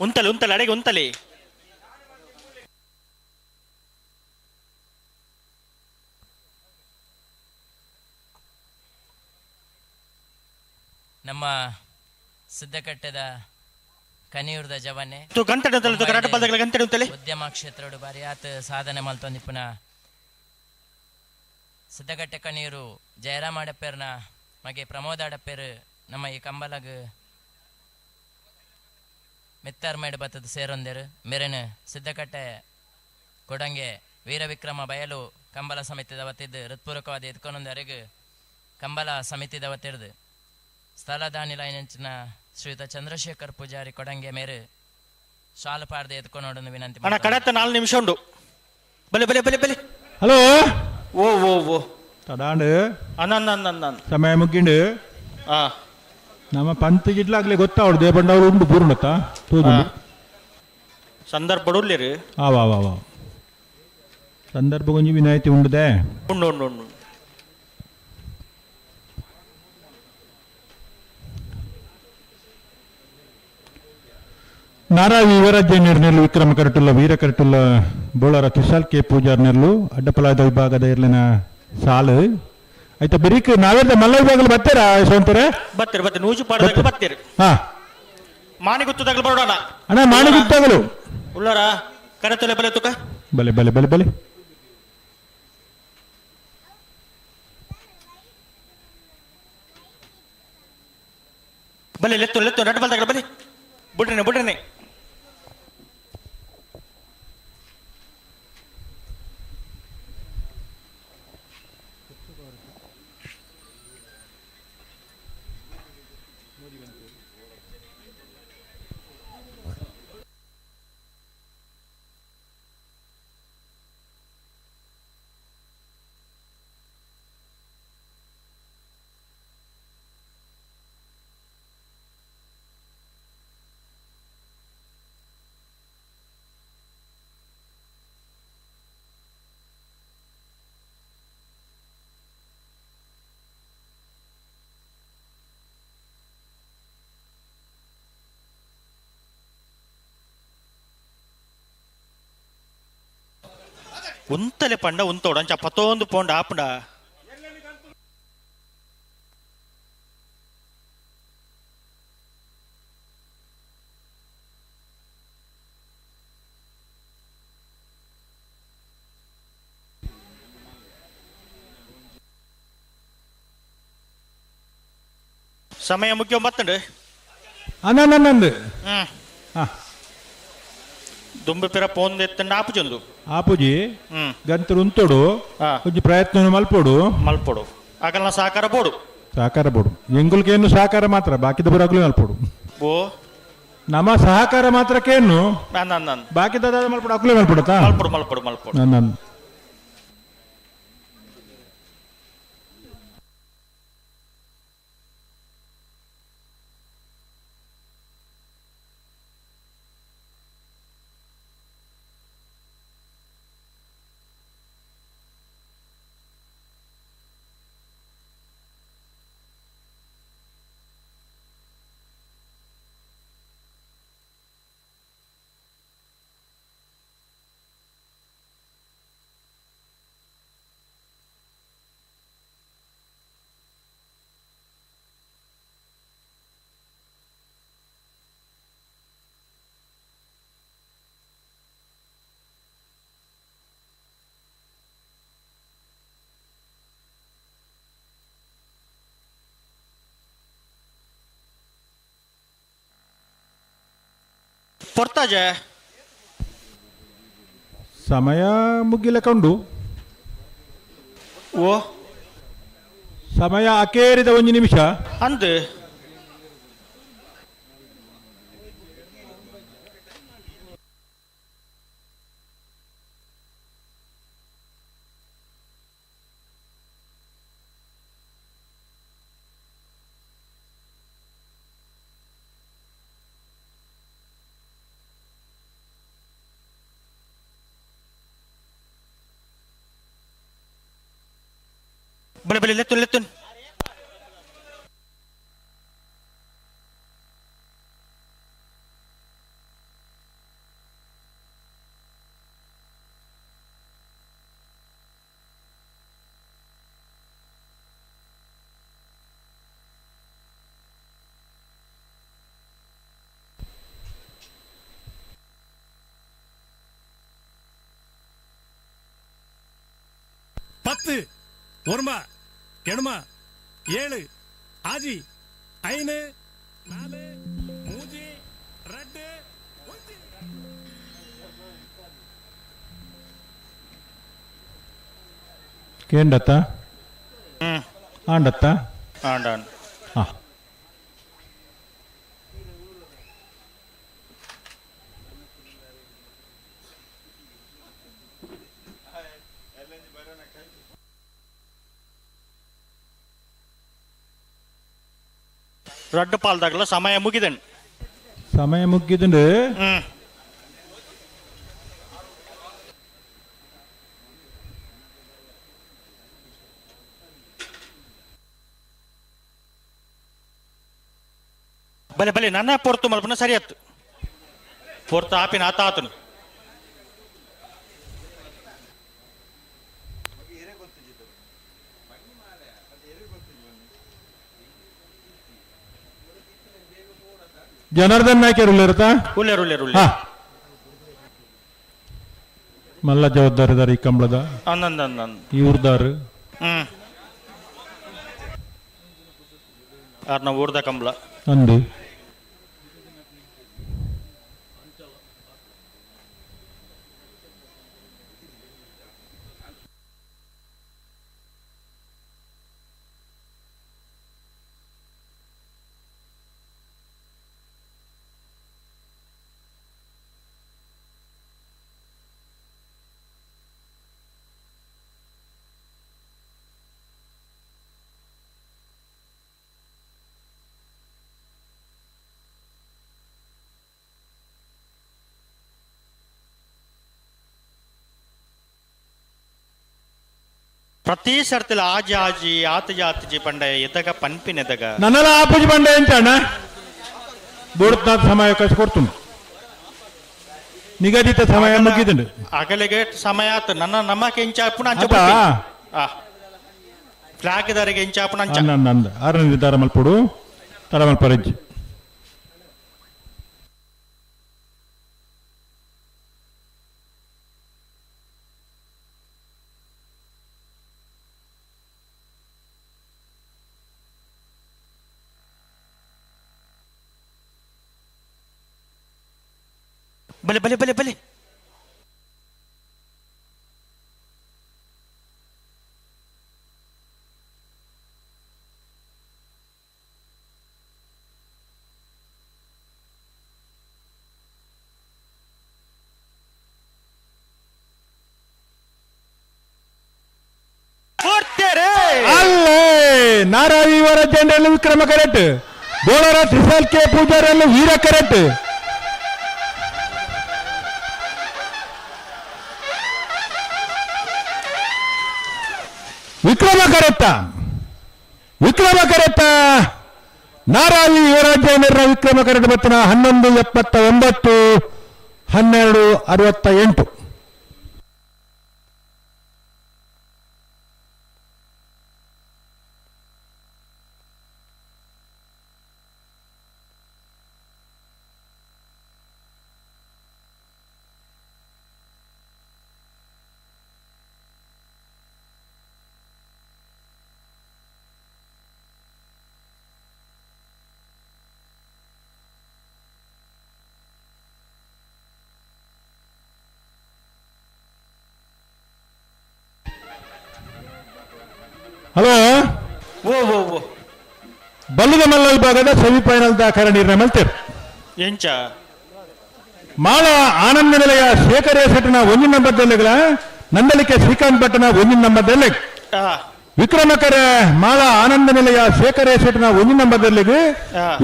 ಉಂತಲೆ ಉಂತಲೆ ಅಡೆಗೆ ಉಂತಲೆ. ನಮ್ಮ ಸಿದ್ದಕಟ್ಟೆದ ಕನಿಯೂರ್ದ ಜವನೆ ಉದ್ಯಮ ಕ್ಷೇತ್ರಡು ಬಾರಿಯಾತ್ ಸಾಧನೆ ಮಲ್ತೊಂದಿಪ್ಪುನ ಸಿದ್ದಕಟ್ಟೆ ಕನಿಯೂರು ಜಯರಾಮ ಅಡಪ್ಪೇರ್ನ ಮಗೆ ಪ್ರಮೋದ ಅಡಪ್ಪೇರು ನಮ್ಮ ಈ ಕಂಬಲಗ್ ಮಿತ್ತಾರ್ ಮೇಡ್ ಬತ್ತದ ಸೇರೊಂದೇರು. ಮೇರೆನು ಸಿದ್ದಕಟ್ಟೆ ಕೊಡಂಗೆ ವೀರವಿಕ್ರಮ ಬಯಲು ಕಂಬಲ ಸಮಿತಿದ ವತಿದ್ದು ಹೃತ್ಪೂರ್ವಕವಾದ ಎದ್ಕೊನೊಂದರೆಗ್ ಕಂಬಲ ಸಮಿತಿದ ವತಿರ್ದು ಸ್ಥಳದಾನಿ ಲೈನಂಚಿನ ಶ್ರೀಯುತ ಚಂದ್ರಶೇಖರ್ ಪೂಜಾರಿ ಕೊಡಂಗೆ ಮೇರು ಶಾಲು ಪಾಡ್ದು ಎದ್ಕೊನೋಡನ್ನು ವಿನಂತಿ. ಅಣ್ಣ ಕಡತ್ತ 4 ನಿಮಿಷ ಉಂಡು. ಬಲೆ ಬಲೆ ಬಲೆ ಬಲೆ. ಹಲೋ ಓ ಓ ಓ ತಡಾಂಡು ಅನ್ನ ಸಮಯ ಮುಗ್ಗಿಂಡು. ಆ ನಮ್ಮ ಪಂತ ಗಿಡ್ಲಾಗ್ಲಿ ಗೊತ್ತಾವಡು ದೇಪಂಡವ್ರು ಉಂಡು ಪೂರ್ಣತ್ತ ತೂದು ಸಂದರ್ಭ ಉಳ್ಳಿರು. ಆ ವಾ ವಾ ವಾ ಸಂದರ್ಭ ಕೊಂಚ ವಿನಾಯಿತಿ ಉಂಡುದೆ. ಉಂಡು ಉಂಡು ಉಂಡು. ನಾರಾವಿ ಯುವರಾಜ್ಯ ನೆರ್ನೆಲ್ಲು ವಿಕ್ರಮ ಕರಟುಲ್ಲ ವೀರ ಕರಟುಲ್ಲ ಬೋಳರ ಕಿಶಾಲ್ ಕೆ ಪೂಜಾರ್ ನೆರ್ಲು ಅಡ್ಡಪಲಾದ ವಿಭಾಗದ ಇರ್ಲಿನ ಸಾಲು ಆಯ್ತಾ. ಬರೀಕ್ ನಾವೇದ ಮಲ್ಲ ವಿಭಾಗದಲ್ಲಿ ಬರ್ತೀರಾ ಯಶವಂತರೇ? ಬರ್ತೀರಿ ಬರ್ತೀರಿ ನೂಜು ಪಾಡದಾಗ ಬರ್ತೀರಿ. ಹಾ ಮಾಣಿಗುತ್ತದಾಗಲು ಬರೋಣ ಅಣ್ಣ. ಮಾಣಿಗುತ್ತಾಗಲು ಉಳ್ಳಾರ ಕರೆತೊಲೆ ಬಲೆ ತುಕ ಬಲೆ ಬಲೆ ಬಲೆ ಬಲೆ. ಬಲೆ ಲೆತ್ತು ಲೆತ್ತು ನಡ್ ಬಲ್ದಾಗಲ ಬಲೆ ಬುಡ್ರಿನೆ ಬುಡ್ರಿನೆ. ಉಂತಲೆ ಪಂಡ ಉಂತೋಡು ಅಂಚ ಪತ್ತೊಂದು ಪೋಂಡ ಆಪುಂಡ. ಸಮಯ ಮುಖ್ಯ ಬತ್ತಂಡು ಅನಂದು ದುಂಬು ಪಿರ ಪೋಂದು ಎತ್ತಂಡ ಆಪುಜೊಂದು ಆಪುಜಿ ಗಂತರು ಉಂತೋಡು ಒಂಜಿ ಪ್ರಯತ್ನ ಮಲ್ಪೋಡು ಮಲ್ಪೋಡು ಆಗಲ್ನ ಸಹಕಾರ ಬೋಡು ಸಹಕಾರ ಬೋಡು ಎಂಗುಲ್ಕೇನು ಸಹಕಾರ ಮಾತ್ರ ಬಾಕಿದ ಬುರಾಗ್ಲು ಮಲ್ಪೋಡು ಓ ನಮ್ಮ ಸಹಕಾರ ಮಾತ್ರಕ್ಕೇನು ಬಾಕಿದ ಮಲ್ಪೋಡು ಅಕ್ಲೆ ಮಲ್ಪೊಡತಾ ಮಲ್ಪೊಡು ಮಲ್ಪೊಡು ಮಲ್ಪೊಡು ನನ್ನ ಪೊರ್ತಾಜೆ ಸಮಯ ಮುಗಿಲ ಕಂಡು ಓ ಸಮಯ ಅಕೇರಿದ ಒಂದು ನಿಮಿಷ ಅಂದು ಬಲೆ ಬಲೆ ಲೆತ್ತುನ್ ಲೆತ್ತುನ್ ಪತ್ತು ಒರ್ಮ ಎಣ್ಮ ಏಳು ಆಜಿ ಐನು ನಾಲು ಮೂಜಿ ರಡ್ಡು ಒಂಜಿ. ಕೇಂಡತ್ತ ಆಂಡತ್ತ ಆಂಡ ಆಂಡ ಹಾ ರಡ್ಡು ಪಾಲ್ದಾಗಲ ಸಮಯ ಮುಗಿದನ್ ಸಮಯ ಮುಗಿದುಂಡು. ಬಲೆ ಬಲೆ ನನ್ನ ಪೊರ್ತು ಮಲ್ಪನ ಸರಿಯತ್ತು ಪೊರ್ತು ಆಪಿನ ಆತ ಆತನು ಜನಾರ್ದನ್ ನಾಯ್ಕರ್ ಉಲ್ಲೇರತಾ ಉಲ್ಲೇರು ಉಲ್ಲೇರು ಉಲ್ಲೇರು ಮಲ್ಲ ಜವಾಬ್ದಾರಿದಾರ ಈ ಕಂಬಳದ ಅಂದಂದ ಈ ಊರ್ದಾರು ಅರ್ನ ಊರ್ದ ಕಂಬಳ ಅಂದು ಪ್ರತಿ ಸರ್ತಿಲ ಆಜಿ ಆಜಿ ಆತಜಿ ಆತಜಿ ಪಂಡ ಎದಗ ಪನ್ಪಿನ ಎದಗ ನನ್ನಲ್ಲ ಆಪುಜಿ ಬಂಡೆ ಅಂತ ಅಣ್ಣ ಬೋಡ್ತಾದ ಸಮಯ ಅವಕಾಶ ಕೊಡ್ತೀನಿ. ನಿಗದಿತ ಸಮಯ ಮುಗಿದುಂಡು. ಅಗಲಿಗೆ ಸಮಯ ಆತು ನನ್ನ ನಮ್ಮಕ್ಕೆ ಇಂಚ ಪುನಃ ಅಂಚ ಆತಾ? ಫ್ಲಾಗ್ ದಾರಿಗೆ ಇಂಚ ಪುನಃ ಅಂಚ. ಅಂದ ಅಂದ ಆರನೇ ನಿರ್ಧಾರ ಮಲ್ಪೊಡು ತಡ ಮಲ್ಪರೆಜ್ಜಿ. ಬಲೆ ಬಲೆ ಬಲೆ ಬಲೆ ಅಲ್ಲೇ ನಾರಾವಿ ಇವರ ಜನರನ್ನು ವಿಕ್ರಮ ಕರೆಕ್ಟ್, ಬೋಳರ ತ್ರಿಸಾಲ್ ಕೆ ಪೂಜಾರಿಯನ್ನು ವೀರ ಕರೆಕ್ಟ್. ವಿಕ್ರಮ ಕರೆತ್ತ, ವಿಕ್ರಮ ಕರೆತ್ತ ನಾರಾವಿ ಯುವರಾಜೇಂದ್ರ ವಿಕ್ರಮ ಕರೆಕ್ಟ್ ಬತ್ತನ 11:79, 12:68. ಹಲೋ ಓ ಓ ಓ ಬಲ್ಲದ ಮಲ್ಲ ವಿಭಾಗದ ಸೆಮಿಫೈನಲ್ ದಾಖಲೆ ನಿರ್ಣಯ ಮಲ್ತೇವೆ. ಎಂಚ ಮಾಳ ಆನಂದ ನಿಲಯ ಶೇಖರ ಶೆಟ್ಟನ ಒಂದಿನ ನಂಬರ್ ದೆಲ್ಲೆಗಳ ನಂದಲಿಕೆ ಶ್ರೀಕಾಂತ್ ಭಟ್ಟನ ಒಂದಿನ ನಂಬರ್ ದೆಲ್ಲೆ ವಿಕ್ರಮಕರ ಮಾಳ ಆನಂದ ನಿಲಯ ಶೇಖರ ಶೆಟ್ಟನ ಒಂದಿನ ನಂಬರ್ ದೆಲ್ಲೆಗೆ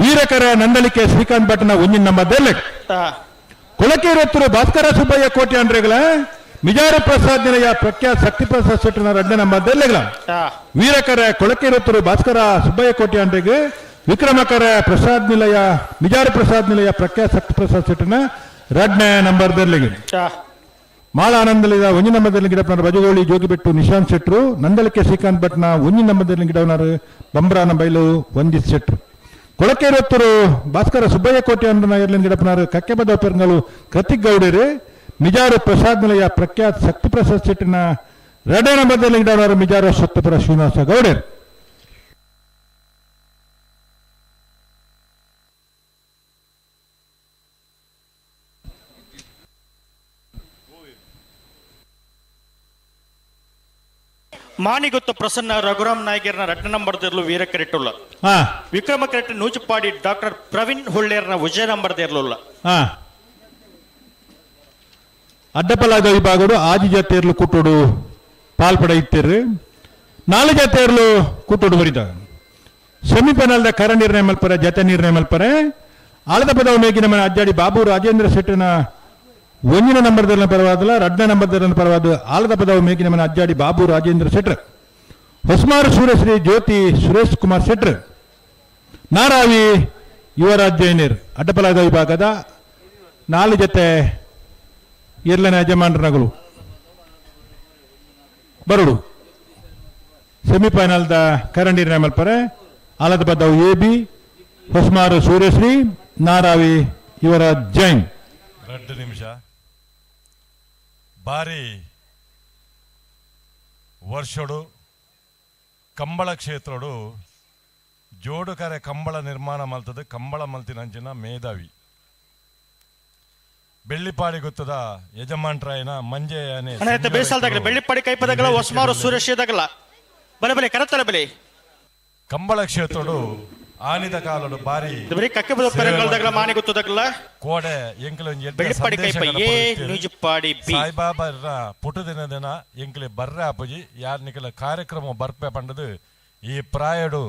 ವೀರಕರ ನಂದಲಿಕೆ ಶ್ರೀಕಾಂತ್ ಭಟ್ಟನ ಒಂದಿನ ನಂಬರ್ ದೆಲ್ಲೆ ಕೊಳಕೇರತ್ತೂರು ಭಾಸ್ಕರ ಸುಬ್ಬಯ್ಯ ಕೋಟೆ ಅಂಡ್ರೆಗಳ ಮಿಜಾರು ಪ್ರಸಾದ್ ನಿಲಯ ಪ್ರಖ್ಯಾತ್ ಶಕ್ತಿ ಪ್ರಸಾದ್ ಶೆಟ್ಟನ ಎರಡನೇ ನಂಬರ್ ದೆಲ್ಲೆಗಳ ವೀರಕರ ಕೊಳಕೇರತ್ತೂರು ಭಾಸ್ಕರ ಸುಬ್ಬಯ್ಯ ಕೋಟೆ ಅಂಡ್ರೆಗೆ ವಿಕ್ರಮಕರ ಪ್ರಸಾದ್ ನಿಲಯ ಮಿಜಾರು ಪ್ರಸಾದ್ ನಿಲಯ ಪ್ರಖ್ಯಾತ್ ಶಕ್ತಿ ಪ್ರಸಾದ್ ಶೆಟ್ಟನ ಎರಡನೇ ನಂಬರ್ ದೆಲ್ಲೆಗೆ ಮಾಳ ಆನಂದಲಿದ ಒಂಜಿ ನಂಬರ್ದಲ್ಲಿ ಗಿಡಪ್ಪನವರು ಬಜಗೋಳಿ ಜೋಗಿಬೆಟ್ಟು ನಿಶಾಂತ್ ಶೆಟ್ರು ನಂದಳಿಕೆ ಶ್ರೀಕಾಂತ್ ಭಟ್ನ ಒಂಜಿ ನಂಬರ್ದಲ್ಲಿ ಗಿಡವನರು ಬಂಬ್ರಾನ ಬೈಲು ವಂಜಿತ್ ಶೆಟ್ರು ಕೊಳಕೇರತ್ತೂರು ಭಾಸ್ಕರ ಸುಬ್ಬಯ್ಯ ಕೋಟೆ ಅಂಡನ ಎರ್ಲಿನ ಗಿಡಪ್ಪನವರು ಕಕ್ಕೆಬದ ಪೆರಂಗಲು ಕೃತಿಕ್ ಗೌಡರು ಮಿಜಾರು ಪ್ರಸಾದ್ ನಿಲಯ ಪ್ರಖ್ಯಾತ್ ಶಕ್ತಿ ಪ್ರಸಾದ್ ಶೆಟ್ಟಿನ ಎರಡನೇ ನಂಬರ್ದಲ್ಲಿ ಗಿಡವನವರು ಮಿಜಾರು ಸತ್ಯಪುರ ಶ್ರೀನಿವಾಸ ಗೌಡರು. ಮಾಣಿಗೊತ್ತು ಪ್ರಸನ್ನ ರಘುರಾಮ್ ನಾಯ್ಕರ್ನ ರಟ್ನ ನಂಬರ್ ದೇರ್ಲು ವೀರ ಕರೆಟ್ಟುಲ್ಲ ವಿಕ್ರಮ ಕರೆಕ್ಟ್ ನೂಚುಪಾಡಿ ಡಾಕ್ಟರ್ ಪ್ರವೀಣ್ ಹುಳ್ಳೇರ್ನ ವಿಜಯ ನಂಬರ್ ದೇರ್ಲುಲ್ಲ. ಅಡ್ಡಪಲಾದ ವಿಭಾಗಡು ಆಜಿ ಜಾತಿಯರ್ಲು ಕುಟ್ಟೋಡು ಪಾಲ್ಪಡ ಇತ್ತಿರು ನಾಲು ಜಾತಿಯರ್ಲು ಕುಟ್ಟೋಡು ಬರಿದ ಸೆಮಿಫೈನಲ್ದ ಕರ ನಿರ್ಣಯ ಮಲ್ಪರೆ ಜತೆ ನಿರ್ಣಯ ಮಲ್ಪರೆ ಆಳದ ಪದವ ಮೇಗಿನ ಮನೆ ಅಜ್ಜಾಡಿ ಬಾಬು ರಾಜೇಂದ್ರ ಶೆಟ್ಟಿನ ಒಂದಿನ ನಂಬರ್ದಲ್ಲಿ ಪರವಾದಲ್ಲ ಎರಡನೇ ನಂಬರ್ದಲ್ಲಿ ಪರವಾದ ಆಲದ ಪದವ ಮೇಗಿನ ಮನೆ ಅಜ್ಜಾಡಿ ಬಾಬು ರಾಜೇಂದ್ರ ಶೆಟ್ರ್ ಹೊಸ್ಮಾರು ಸೂರ್ಯಶ್ರೀ ಜ್ಯೋತಿ ಸುರೇಶ್ ಕುಮಾರ್ ಶೆಟ್ರ್ ನಾರಾವಿ ಯುವರಾಜ್ ಜೈನರ್ ಅಡ್ಡಪಲಾದ ವಿಭಾಗದ ನಾಲು ಜೊತೆ ಇರ್ಲನ ಯಜಮಾನರನಗಳು ಬರುಡು ಸೆಮಿಫೈನಲ್ದ ಕರ ನಿರ್ಣಯ ಮಲ್ಪರೆ ಆಲದ ಪದವು ಎ ಬಿ ಹೊಸ್ಮಾರು ಸೂರ್ಯಶ್ರೀ ನಾರಾವಿ ಯುವರಾಜ್ ಜೈನ್. 2 ನಿಮಿಷ ಬಾರಿ ವರ್ಷಡು ಕಂಬಳ ಕ್ಷೇತ್ರಡು ಜೋಡುಕರೆ ಕಂಬಳ ನಿರ್ಮಾಣ ಮಲ್ತದೆ ಕಂಬಳ ಮಲ್ತಿನಂಚಿನ ಮೇಧಾವಿ ಬೆಳ್ಳಿಪಾಡಿ ಗೊತ್ತದ ಯಜಮಾನ್ರಾಯನ ಮಂಜೆಯನೆ ಬೆಳ್ಳಿಪಾಡಿ ಕೈಪದಗಳ ಹೊಸ್ಮಾರು ಸುರೇಶ್ ದಗಲ ಬಲೆ ಬಲೆ ಕರತ್ತಲ ಬಲೆ ಕಂಬಳ ಕ್ಷೇತ್ರಡು ಆನಿದ ಕಾಲಡು ಬಾರಿ ಕಕ್ಕೆ ಪೆರಂಗಲ್ದಗಲ ಮಾನಿ ಗೊತ್ತದಗಲ ಕೋಡೆ ಎಂಕಲ ಬೆಳ್ಳಿಪಾಡಿ ಕೈಪ ಎ ನೂಜುಪಾಡಿ ಬಿ ಸಾಯಿಬಾಬಾರ ಪುಟ್ಟು ದಿನ ದಿನ ಎಂಕಲೆ ಬರ್ರೆ ಅಪ್ಪಜಿ ಯಾರ್ ನಿಕಲ ಕಾರ್ಯಕ್ರಮ ಬರ್ಪೆ ಪಂಡದು ಈ ಪ್ರಾಯಡು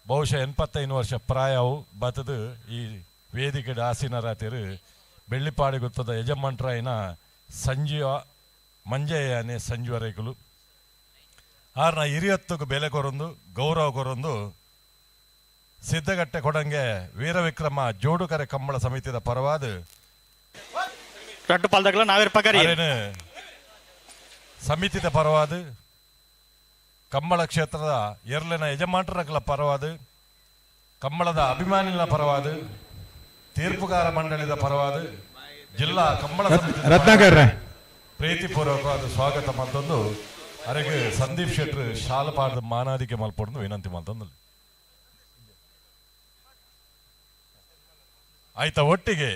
ಬಹುಶಃ 85 ವರ್ಷ ಪ್ರಾಯವು ಬತ್ತದು ಈ ವೇದಿಕೆ ಆಸೀನರಾತಿರು ಬೆಳ್ಳಿಪಾಡಿ ಗೊತ್ತದ ಯಜಮಾನ್ರಾಯನ ಸಂಜೀವ ಮಂಜಯ್ಯನೆ ಸಂಜೀವ ರೈಕುಲು ಆರ್ನ ಹಿರಿಯತ್ತುಗು ಬೆಲೆ ಕೊರೊಂದು ಗೌರವ ಕೊರೊಂದು ಸಿದ್ಧಗಟ್ಟೆ ಕೊಡಂಗೆ ವೀರವಿಕ್ರಮ ಜೋಡುಕರೆ ಕಂಬಳ ಸಮಿತಿದ ಪರವಾದ ರಡ್ಡು ಪಾಲ್ದಾಗಲ ನಾವೇರ್ ಪಗರಿ. ಅರೆನ ಸಮಿತಿದ ಪರವಾದ, ಕಂಬಳ ಕ್ಷೇತ್ರದ ಎರ್ಲೆನ ಯಜಮಾನರಗಳ ಪರವಾದ, ಕಂಬಳದ ಅಭಿಮಾನಿಗಳ ಪರವಾದ, ತೀರ್ಪುಗಾರ ಮಂಡಳಿದ ಪರವಾದ, ಜಿಲ್ಲಾ ಕಂಬಳ ಸಮಿತಿ ರತ್ನಾಕರ್ ಪ್ರೀತಿಪೂರ್ವಕವಾದ ಸ್ವಾಗತ ಮತ್ತೊಂದು ಅರೆಗೆ ಸಂದೀಪ್ ಶೆಟ್ಟರ್ ಶಾಲಪಾಡದ ಮಾನಾದಿಕೆ ಮಲ್ಪೊಂದು ವಿನಂತಿ ಮಲ್ತೊಂದು. ಆಯ್ತ ಒಟ್ಟಿಗೆ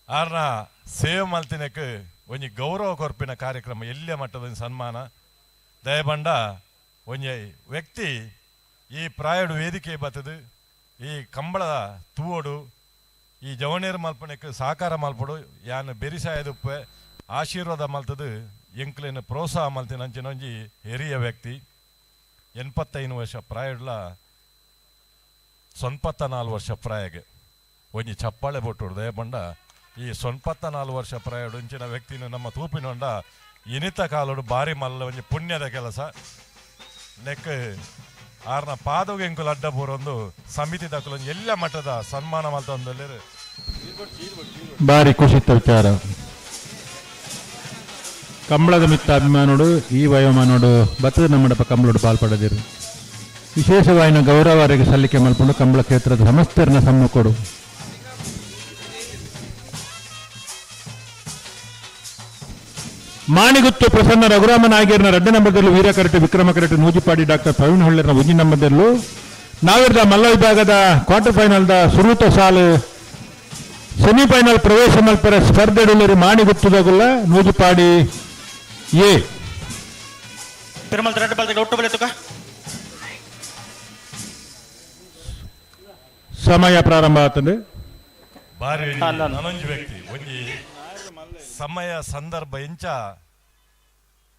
ಆರ್ನ ಸೇವೆ ಮಲ್ತಿನಕ್ಕೆ ಒಂಜಿ ಗೌರವ ಕೊರ್ಪಿನ ಕಾರ್ಯಕ್ರಮ, ಎಲ್ಲಿಯ ಮಟ್ಟದ ಸನ್ಮಾನ. ದಯಬಂಡ ಒಂಜಿ ವ್ಯಕ್ತಿ ಈ ಪ್ರಾಯಡು ವೇದಿಕೆ ಬತ್ತದು, ಈ ಕಂಬಳದ ತೂವೋಡು, ಈ ಜವಣೇರು ಮಲ್ಪನಕ್ಕೆ ಸಹಕಾರ ಮಲ್ಪಡು, ಯಾನ್ ಬೆರಿಸಾಯದುಪ್ಪೆ ಆಶೀರ್ವಾದ ಮಲ್ತದು, ಎಂಕ್ಲೇನ ಪ್ರೋತ್ಸಾಹ ಮಲ್ತಿನ ಅಂಚಿನ ಒಂಜಿ ಹಿರಿಯ ವ್ಯಕ್ತಿ. 85 ವರ್ಷ ಪ್ರಾಯಡ್ಲ 94 ವರ್ಷ ಪ್ರಾಯಗೆ ಒಂಜಿ ಚಪ್ಪಾಳೆ ಬೊಟ್ಟುಡು. ದಯಬಂಡ ಈ 94 ವರ್ಷ ಪ್ರಾಯಡು ಇಂಚಿನ ವ್ಯಕ್ತಿನ ನಮ್ಮ ತೂಪಿನೊಂಡ ಇನಿತ ಕಾಲೋಡು ಬಾರಿ ಮಲ್ಲ ಒಂಜಿ ಪುಣ್ಯದ ಕೆಲಸ. ನೆಕ್ ಆರ್ನ ಪಾದೋಗೆ ಎಂಕುಲು ಅಡ್ಡ ಬೂರೊಂದು ಸಮಿತಿ ದಕ್ಕಲು ಎಲ್ಲ ಮಟ್ಟದ ಸನ್ಮಾನ ಮಲ್ತೊಂದು. ಬಾರಿ ಖುಷಿತ ವಿಚಾರ. ಕಂಬಳದ ಮಿತ್ತ ಅಭಿಮಾನೋಡು ಈ ವಯೋಮಾನೋಡು ಬತ್ತದ ನಮ್ಮಡಪ ಕಂಬಳೋಡು ಪಾಲ್ಪಡದಿರು. ವಿಶೇಷವಾಯಿನ ಗೌರವರಿಗೆ ಸಲ್ಲಿಕೆ ಮಲ್ಪುಂಡು ಕಂಬಳ ಕ್ಷೇತ್ರದ ಸಮಸ್ತರನ ಸಮ್ಮುಖೋಡು. ಮಾಣಿಗುತ್ತು ಪ್ರಸನ್ನ ರಘುರಾಮ ನಾಯಕರ್ನ 2 ನಂಬರ್ದಲ್ಲೂ ವೀರ karate Vikrama karate ನೂಜಿಪಾಡಿ doctor Praveen ಹೊಳ್ಳೆರ್ನ 1 ನಂಬರ್ದಲ್ಲೂ ನಾವಿರ್ದ ಮಲ್ಲ ವಿಭಾಗದ ಕ್ವಾರ್ಟರ್ ಫೈನಲ್ದ ಸುರೂತ ಸಾಲು ಸೆಮಿಫೈನಲ್ ಪ್ರವೇಶ ಮಲ್ಪರ ಸ್ಪರ್ಧೆಡುಲ್ಲರಿ ಮಾಣಿಗುತ್ತುದಗುಲ್ಲ ನೂಜಿಪಾಡಿ ಎ. ಪೆರುಮಲ್ ರೆಡ್ ಬಾಲ್ ಒಟ್ಟು ಬಲೆ ತುಕ. ಸಮಯ ಪ್ರಾರಂಭ ಆತಂದ್ರೆ ಬಾರಿ ನನೊಂಜಿ ವ್ಯಕ್ತಿ ಒಂಜಿ ಸಮಯ ಸಂದರ್ಭ ಇಂಚ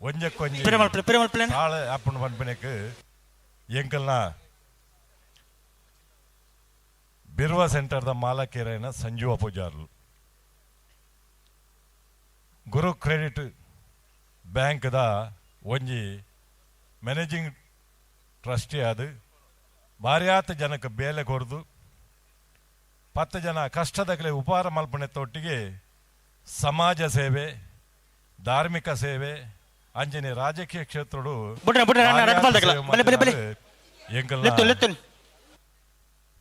ಒಂಜಕ್ಕೊಂಜಿ ತಾಳೆ ಅಪ್ಪಣ ಪನ್ಪಿನಕ್ ಎಂಕಲ್ನ ಬಿರ್ವ ಸೆಂಟರ್ದ ಮಾಲಕೇರೈನ ಸಂಜೀವ ಪೂಜಾರ್ಲು, ಗುರು ಕ್ರೆಡಿಟ್ ಬ್ಯಾಂಕ್ದ ಒಂಜಿ ಮ್ಯಾನೇಜಿಂಗ್ ಟ್ರಸ್ಟಿ ಆದ ಬಾರ್ಯಾತ ಜನಕ್ಕೆ ಬೇಲೆ ಕೊರ್ದು 10 ಜನ ಕಷ್ಟದಗಲೆ ಉಪಹಾರ ಮಲ್ಪಣೆತ್ತೊಟ್ಟಿಗೆ ಸಮಾಜ ಸೇವೆ, ಧಾರ್ಮಿಕ ಸೇವೆ, ಅಂಜನೆ ರಾಜಕೀಯ ಕ್ಷೇತ್ರಡು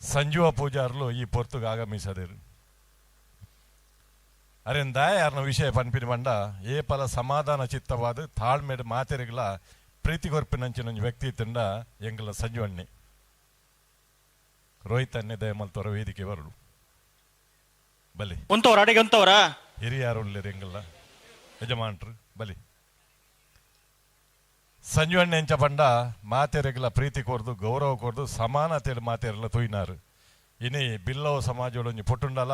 ಸಂಜೀವ ಪೂಜಾರ್ಲು ಈ ಪೊರ್ತುಗೆ ಆಗಮಿಸದಿರು. ಅರೆನ್ ದಾಯ ಯಾರನ ವಿಷಯ ಪನ್ಪಿನ ಬಂಡ ಏ ಪಲ ಸಮಾಧಾನ ಚಿತ್ತವಾದ ತಾಳ್ಮೆಡ್ ಮಾತೆರಿಗಳ ಪ್ರೀತಿ ಕೊರ್ಪಿನಂಚಿನ ವ್ಯಕ್ತಿ ತಿಂಡ ಎಂಗಲ ಸಂಜೀವಣ್ಣೆ. ರೋಹಿತ್ ಅನ್ನೆ ದಯಮಲ್ತವರ ವೇದಿಕೆ ಬರಲು ಬಲಿ ಉಂತವ್ರ ಅಡಿಗೆ ಉಂತವ್ರ ಹಿರಿಯಾರು ಉಳ್ಳೇರು ಎಂಗಲ್ಲ ಯಜಮಾನ್ರು ಬಲಿ. ಸಂಜೀವಣ್ಣ ಎಂಚ ಪಂಡ ಮಾತೆರೆಗಳ ಪ್ರೀತಿ ಕೊರ್ದು ಗೌರವ ಕೊರ್ದು ಸಮಾನತೆಯಲ್ಲಿ ಮಾತೆರೆಲ್ಲ ತುಯ್ನಾರು. ಇನಿ ಬಿಲ್ಲವ ಸಮಾಜದೊಂಜಿ ಪೊಟ್ಟುಂಡಲ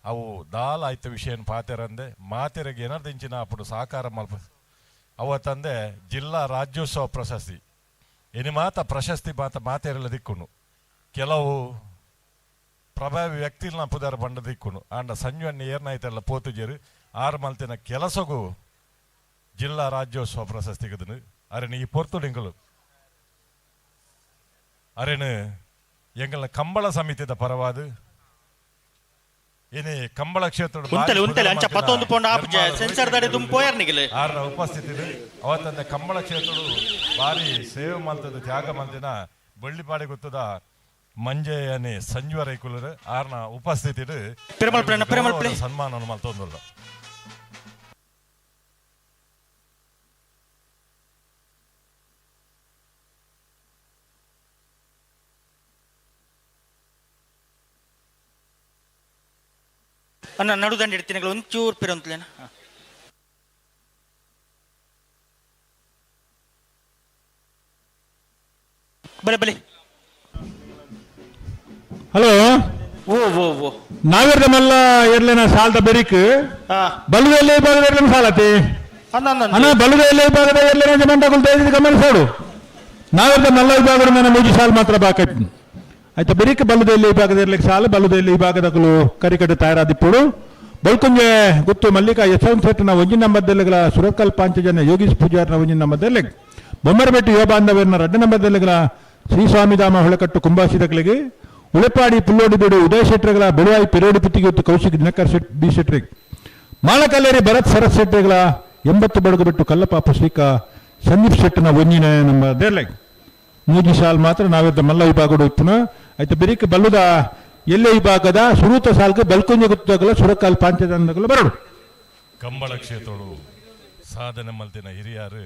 ಅವು ದಾಲ ಆಯ್ತ ವಿಷಯನ ಪಾತೆರಂದೆ ಮಾತೆರೆಗೆ ಏನಾದ್ರು ಇಂಚಿನ ಅప్పుడు ಸಹಕಾರ ಮಲ್ಪ ಅವತ್ತಂದೆ ಜಿಲ್ಲಾ ರಾಜ್ಯೋತ್ಸವ ಪ್ರಶಸ್ತಿ ಇನಿ ಮಾತ ಪ್ರಶಸ್ತಿ ಮಾತ ಮಾತೆರೆಲ್ಲ ದಿಕ್ಕುನು ಕೆಲವು ಪ್ರಭಾವಿ ವ್ಯಕ್ತಿನ ಪುದಾರ ಬಂಡ ದಿಕ್ಕುನು. ಆಂಡ ಸಂಜೀವಣ್ಣ ಏರ್ನಾಯ್ತಲ್ಲ ಪೋತುಜೇರು ಆರು ಮಲ್ತಿನ ಕೆಲಸಗೂ ಜಿಲ್ಲಾ ರಾಜ್ಯೋತ್ಸವ ಪ್ರಶಸ್ತಿ ಕದನು. ಅರೆನು ಈ ಪೊರ್ತುಡಿಂಗಳು ಅರೆನು ಎಂಗಲ ಕಂಬಳ ಸಮಿತಿದ ಪರವಾದ ಇನಿ ಕಂಬಳ ಕ್ಷೇತ್ರ ಆರ್ನ ಉಪಸ್ಥಿತಿ ಅವತ್ತಂದೆ ಕಂಬಳ ಕ್ಷೇತ್ರ ಭಾರಿ ಸೇವೆ ಮಲ್ತದ ತ್ಯಾಗ ಮಲ್ತಿನ ಬಳ್ಳಿಪಾಡಿ ಗೊತ್ತದ ಮಂಜೆಯನೆ ಸಂಜೀವ ರೈಕುಲರು ಆರ್ನ ಉಪಸ್ಥಿತಿ ಸನ್ಮಾನ ಮಲ್ತೊಂದುಲ್ಲ. ಅಣ್ಣ ನಡುದಂಡಿ ಇಡ್ತೀನಿ ಒಂಚೂರು ಪಿರಂತಲೇನ. ಬಲೆ ಬಲೆ. ಹಲೋ ಓ ಓ ಓ ನಾವಿರ್ದ ಮಲ್ಲ ಎರ್ಲೆನ ಸಾಲದ ಬೆರಿಕ್ ಬಲುದೆಲ್ಲ ವಿಭಾಗದ ಎರ್ಲೆನ ಸಾಲತಿ ಅಣ್ಣ ಬಲುದೆಲ್ಲ ವಿಭಾಗದ ಎರ್ಲೆನ ಜಮಂಟಗಳು ಗಮನಿಸೋಡು. ನಾವಿರ್ದ ಮಲ್ಲ ವಿಭಾಗದ ನನ್ನ ಮೂಜಿ ಸಾಲು ಮಾತ್ರ ಬಾಕಿ ಆಯ್ತಾ. ಬೆರಿಕ್ ಬಲುದೆಲ್ಲಿ ವಿಭಾಗದ ಇರ್ಲಿಕ್ಕೆ ಸಾಲು ಬಲುದೆಲ್ಲಿ ವಿಭಾಗದಗಳು ಕರಿಕಟ್ಟು ತಯಾರಾದಿಪ್ಪುಡು. ಬಲ್ಕುಂಜೆ ಗುತ್ತು ಮಲ್ಲಿಕಾ ಯಶವಂತ ಶೆಟ್ಟನ ಒಂಜಿ ನಂಬರ್ದೆಲ್ಲಗಳ ಸುರತ್ಕಲ್ ಪಾಂಚಜನ ಯೋಗೀಶ್ ಪೂಜಾರ್ನ ಒಂಜಿ ನಂಬರ್ದೆಲ್ಲ ಬೊಮ್ಮರಬೆಟ್ಟು ಯುವ ಬಾಂಧವ್ಯನ 2 ನಂಬರ್ದೆಲ್ಲಗಳ ಶ್ರೀ ಸ್ವಾಮಿಧಾಮ ಹೊಳಕಟ್ಟು ಕುಂಬಾಸಿದಗಳಿಗೆ ಉಳೆಪಾಡಿ ಪುಲ್ಲೋಡಿ ಬೀಡು ಉದಯ ಶೆಟ್ಟರ್ಗಳ ಬೆಳುವಾಯಿ ಪೆರೋಡಿ ಪುತ್ತಿಗೆ ಕೌಶಿಕ್ ದಿನಕರ್ ಶೆಟ್ ಬಿ ಶೆಟ್ರಿಗೆ ಮಾಳಕಲ್ಲೇರಿ ಭರತ್ ಶರತ್ ಶೆಟ್ಟಿಗಳ 80 ಬಡಗು ಬಿಟ್ಟು ಕಲ್ಲಪಾಪ ಶ್ರೀಕಾ ಸಂದೀಪ್ ಶೆಟ್ಟಿನ ಒಂಜಿನ ನಮ್ಮ ದೇರ್ಲೆಗ್ ಮೂಜಿ ಸಾಲ್ ಮಾತ್ರ ನಾವೆದ್ದ ಮಲ್ಲ ವಿಭಾಗಡು ಇಪ್ಪುನ ಆಯ್ತು ಬಿರಿಕ್ ಬಲ್ಲುದ ಎಲ್ಲೆ ವಿಭಾಗದ ಸುರೂತ ಸಾಲ್ಗೆ ಬಲ್ಕೊಂಜ ಗುತ್ತಗಲ ಸುರಕಾಲ್ ಪಾಂಚದಂಡಗಲ ಬರಡು. ಕಂಬಳ ಕ್ಷೇತ್ರಡು ಸಾಧನೆ ಮಲ್ತಿನ ಹಿರಿಯಾರು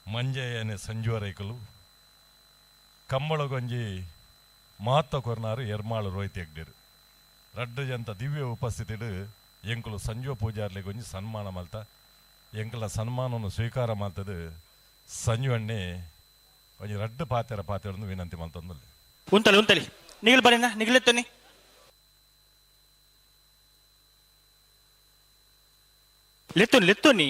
ಮಂಜಯ್ಯನೆ ಸಂಜುವರೈಕಲು ಕಂಬಳಗೊಂಜಿ ಮಹತ್ವ ಕೊರ್ನಾರು ಎರ್ಮಾಳು ರೋಹಿತ್ ಹೆಗ್ಡೇರು ರಡ್ಡು ಜಂತ ದಿವ್ಯ ಉಪಸ್ಥಿತಿಡು ಎಂಕುಲು ಸಂಜುವ ಪೂಜಾರ್ಲಿಗೊಂಜಿ ಸನ್ಮಾನ ಮಲ್ತ ಎಂಕಲ ಸನ್ಮಾನವನ್ನು ಸ್ವೀಕಾರ ಮಲ್ತದು ಸಂಜುವಣ್ಣೆ ಒಂಜಿ ರಡ್ಡು ಪಾತೆರ ಪಾತೆರನ್ನು ವಿನಂತಿ ಮಲ್ತಂದಲ್ಲಿ. ಉಂತಲಿ ಉಂತಲಿ ನಿಗಲ್ ಬರೀನ ನಿಗಲೆತ್ತನಿ ಲೆತ್ತುನಿ ಲೆತ್ತುನಿ.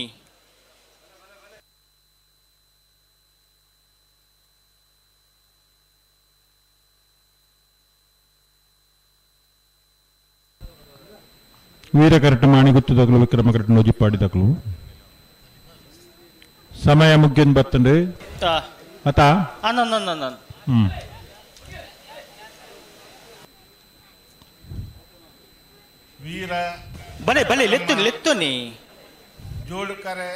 ವೀರ ಕರೆಕ್ಟ್ ಮಾಣಿ ಗುತ್ತದಗಲು ವಿಕ್ರಮ ಕರೆಕ್ಟ್ ನೋಜಿಪಾಡಿದಗಲು ಸಮಯ ಮುಗ್ಗಿನ ಬತ್ತಂಡು ಅತ ವೀರ ಬಲೆ ಬಲೆ ಲೆತ್ತುನಿ ಲೆತ್ತುನಿ. ಜೋಡುಕರೆ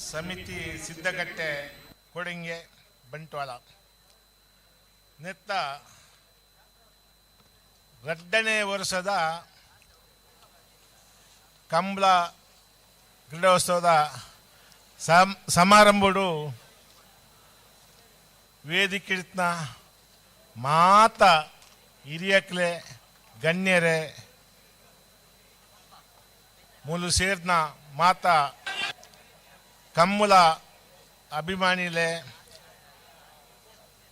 ಸಮಿತಿ ಸಿದ್ಧಗಟ್ಟೆ ಕೊಡಂಗೆ ಬಂಟ್ವಾಳ ನೆತ್ತ ರಡ್ಡನೇ ವರ್ಷದ ಕಂಬಳ ಕ್ರೀಡೋತ್ಸವದ ಸಮಾರಂಭಡು ವೇದಿಕೆತ್ನ ಮಾತ ಹಿರಿಯಕ್ಲೆ ಗಣ್ಯರೇ ಮೂಲು ಸೇರ್ನ ಮಾತ ಕಮ್ಮುಲ ಅಭಿಮಾನಿಲೆ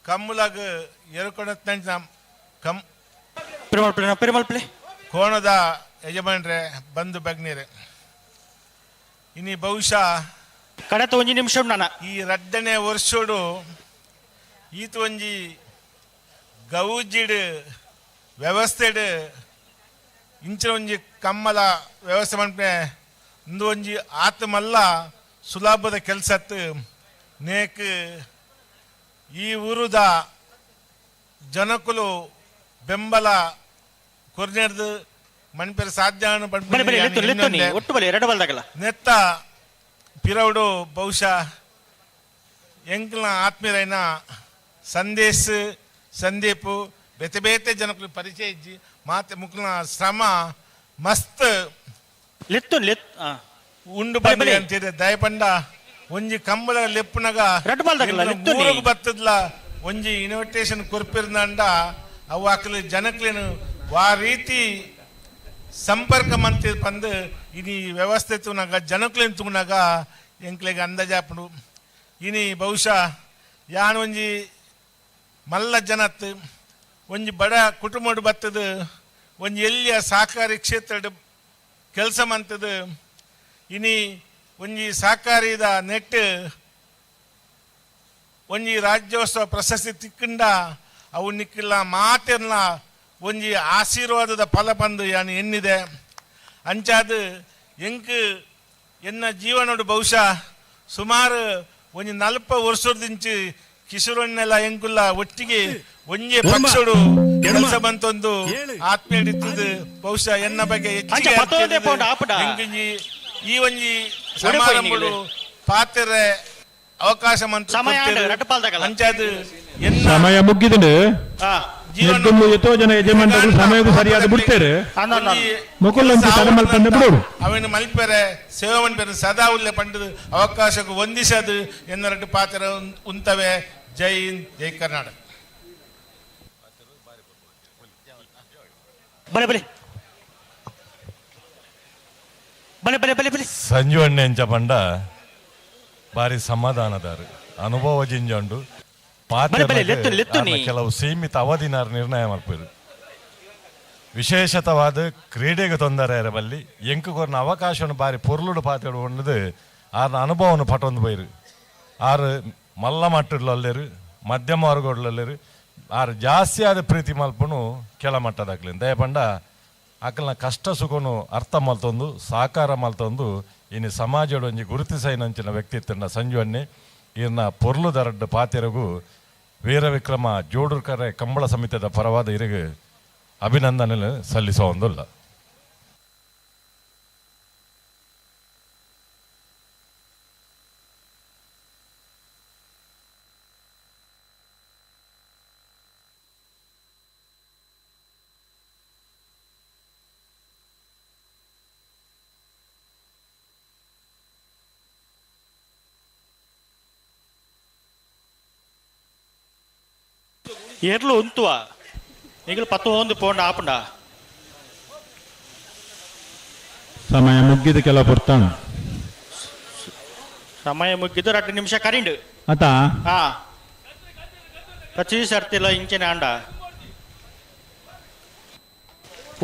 ಕಮ್ಮುಲಗ್ ಎರುಕೊಣತ್ನಂಚಿನ ಕಮ್ ಪೆರುಮಲ್ ಕೋಣದ ಯಜಮಾನ್ರೆ ಬಂದು ಬಗ್ನಿರೆ ಇನಿ ಬಹುಶಃ ಕಡತ ಒಂಜಿ ನಿಮಿಷ ನಾನ ಈ ರಡ್ಡನೇ ವರ್ಷಡು ಈತ ಒಂಜಿ ಗೌಜಿಡ್ ವ್ಯವಸ್ಥೆಡ್ ಇಂಚಿನ ಒಂಜಿ ಕಮ್ಮಲ ವ್ಯವಸ್ಥೆ ಮನ್ಪೆ ಇಂದು ಒಂಜಿ ಆತ್ಮಲ್ಲ ಸುಲಭದ ಕೆಲಸತ್ತು ನೇಕ್ ಈ ಊರುದ ಜನಕುಲು ಬೆಂಬಲ ಕೊರ್ನೆಡ್ದು ಮನ್ಪೆರೆ ಸಾಧ್ಯ ನೆತ್ತ ಪಿರೌಡು ಬಹುಶಃ ಎಂಕ್ಲ ಆತ್ಮೀಯರೈನ ಸಂದೇಶ್ ಸಂದೀಪ್ ಬೇತೆ ಬೇತೆ ಜನಕುಲು ಪರಿಚಯ ಇಜ್ಜಿ ಮಾತೆ ಮುಕ್ಲ ಶ್ರಮ ಮಸ್ತ್ ಲೆತ್ತು ಲೆತ್ ಉಂಡು ಬನ್ನಿ ಅಂತಿದೆ ದಯಪಂಡ ಒಂಜಿ ಕಂಬಳ ಲೆಪ್ಪುನಗ ಊರುಗು ಬತ್ತದ್ಲ ಒಂಜಿ ಇನ್ವಿಟೇಷನ್ ಕೊರ್ಪಿರ್ನಂಡ ಅವು ಅಕ್ಲು ಜನಕ್ಲೇನು ವಾ ರೀತಿ ಸಂಪರ್ಕ ಮಂತಿ ಪಂದು ಇನಿ ವ್ಯವಸ್ಥೆ ತೂನಾಗ ಜನಕ್ಲೇನು ತೂನಾಗ ಎಂಕ್ಲೆಗ್ ಅಂದಾಜಾಪುಂಡು. ಇನಿ ಬಹುಶಃ ಯಾನ್ ಒಂಜಿ ಮಲ್ಲ ಜನತ್ ಒಂಜಿ ಬಡ ಕುಟುಂಬಡ್ ಬತ್ತದು ಒಂಜಿ ಎಲ್ಲಿಯ ಸಹಕಾರಿ ಕ್ಷೇತ್ರಡ್ ಕೆಲಸ ಮಂತದು ಇನಿ ಒಂಜಿ ಸಹಕಾರಿದ ನೆಟ್ ಒಂಜಿ ರಾಜ್ಯೋತ್ಸವ ಪ್ರಶಸ್ತಿ ತಿಕ್ಕಂಡ ಅವು ನಿಕ್ಕಿಲ್ಲ ಮಾತೆರ್ನ ಒಂಜಿ ಆಶೀರ್ವಾದದ ಫಲ ಬಂದು ಯಾನು ಎನ್ನಿದೆ. ಅಂಚಾದ ಎಂಕ್ ಎನ್ನ ಜೀವನೋಡು ಬಹುಶಃ ಸುಮಾರು ಒಂಜಿ 40 ವರ್ಷದಿಂಚಿ ಕಿಶೋರನ್ನೆಲ್ಲ ಎಂಕುಲ್ಲ ಒಟ್ಟಿಗೆ ಒಂಜೆ ಪಕ್ಷಡು ಕೆಲಸ ಬಂತೊಂದು ಆತ್ಮೀಯ ಇತ್ತದು. ಬಹುಶಃ ಎನ್ನ ಬಗ್ಗೆ ಹೆಚ್ಚಿಗೆ ಈ ಒಂಜಿ ಸಮಾರಂಭಡು ಪಾತ್ರೆ ಅವಕಾಶ ಅಂಚಾದ ಸಮಯ ಮುಗ್ಗಿದ್ರೆ ಎತ್ತೋ ಜನ ಯಜಮಾನರು ಸಮಯಕ್ಕೂ ಸರಿಯಾದ ಬಿಡ್ತಾರೆ ಮುಕುಲ್ ಬಿಡೋರು ಅವನು ಮಲ್ಪೆರೆ ಸೇವೆ ಮನ್ಪೆರೆ ಸದಾ ಉಲ್ಲೆ ಪಂಡದು ಅವಕಾಶಕ್ಕೆ ವಂದಿಸದು ಎನ್ನರಟ್ಟು ಪಾತ್ರ ಉಂತವೆ. ಜೈ ಹಿಂದ್, ಜೈ ಕರ್ನಾಟಕ. ಬಲೆ ಬಲೆ ಬಲೆ ಬಲೆ ಬಲೆ ಬಲೆ. ಸಂಜು ಅಣ್ಣೆಂಚ ಪಂಡ ಬಾರಿ ಸಮಾಧಾನದಾರು ಅನುಭವ ಜಿಂಜಂಡು ಕೆಲವು ಸೀಮಿತ ಅವಧಿನಾರು ನಿರ್ಣಯ ಮಲ್ಪುರು. ವಿಶೇಷತವಾದ ಕ್ರೀಡೆಗೆ ತೊಂದರೆ ಇರಬಲ್ಲಿ ಎಂಕು ಕೊರ್ನ ಅವಕಾಶವನ್ನು ಬಾರಿ ಪೊರ್ಲುಡು ಪಾತೆಡು ಉಂಡದು ಆರ್ನ ಅನುಭವವನ್ನು ಪಟೊಂದು ಪೋಯಿರು. ಆರು ಮಲ್ಲ ಮಟ್ಟಡ್ಲಲ್ಲೇರು ಮಧ್ಯಮ ವರ್ಗಡ್ಲಲ್ಲೇರು ಆರು ಜಾಸ್ತಿ ಆದ ಪ್ರೀತಿ ಮಲ್ಪುನು ಕೆಳ ಮಟ್ಟದಾಕ್ಲಿ ದಯಪಂಡ ಅಕಲ್ನ ಕಷ್ಟ ಸುಖನು ಅರ್ಥ ಮಲ್ತೊಂದು ಸಾಕಾರ ಮಲ್ತೊಂದು ಇನ್ನು ಸಮಾಜಡ್ ಒಂಜಿ ಗುರುತಿಸೈನಂಚಿನ ವ್ಯಕ್ತಿತ್ವನ ಸಂಜು ಅಣ್ಣೆ ಇರ್ನ ಪೊರ್ಲು ದರಡ್ಡು ಪಾತೆರಗು ವೀರ ವಿಕ್ರಮ ಜೋಡುರ್ಕರೆ ಕಂಬಳ ಸಮಿತಿದ ಪರವಾದ ಇರಿಗೆ ಅಭಿನಂದನೆ ಸಲ್ಲಿಸುವಂದುಲ್ಲ. ಎರ್ಲು ಉಂತುವ ನಿಗಲು ಪತ್ತು ಒಂದು ಪೋಂಡ ಆಪುಂಡ ಸಮಯ ಮುಗ್ಗಿದ ಕೆಲ ಪೊರ್ತಾಣ ಸಮಯ ಮುಗ್ಗಿದ್ದು 2 ನಿಮಿಷ ಕರಿಂಡು ಆತ ಹಾ ಪ್ರತಿ ಸರ್ತಿಲ ಇಂಚಿನ ಆಂಡ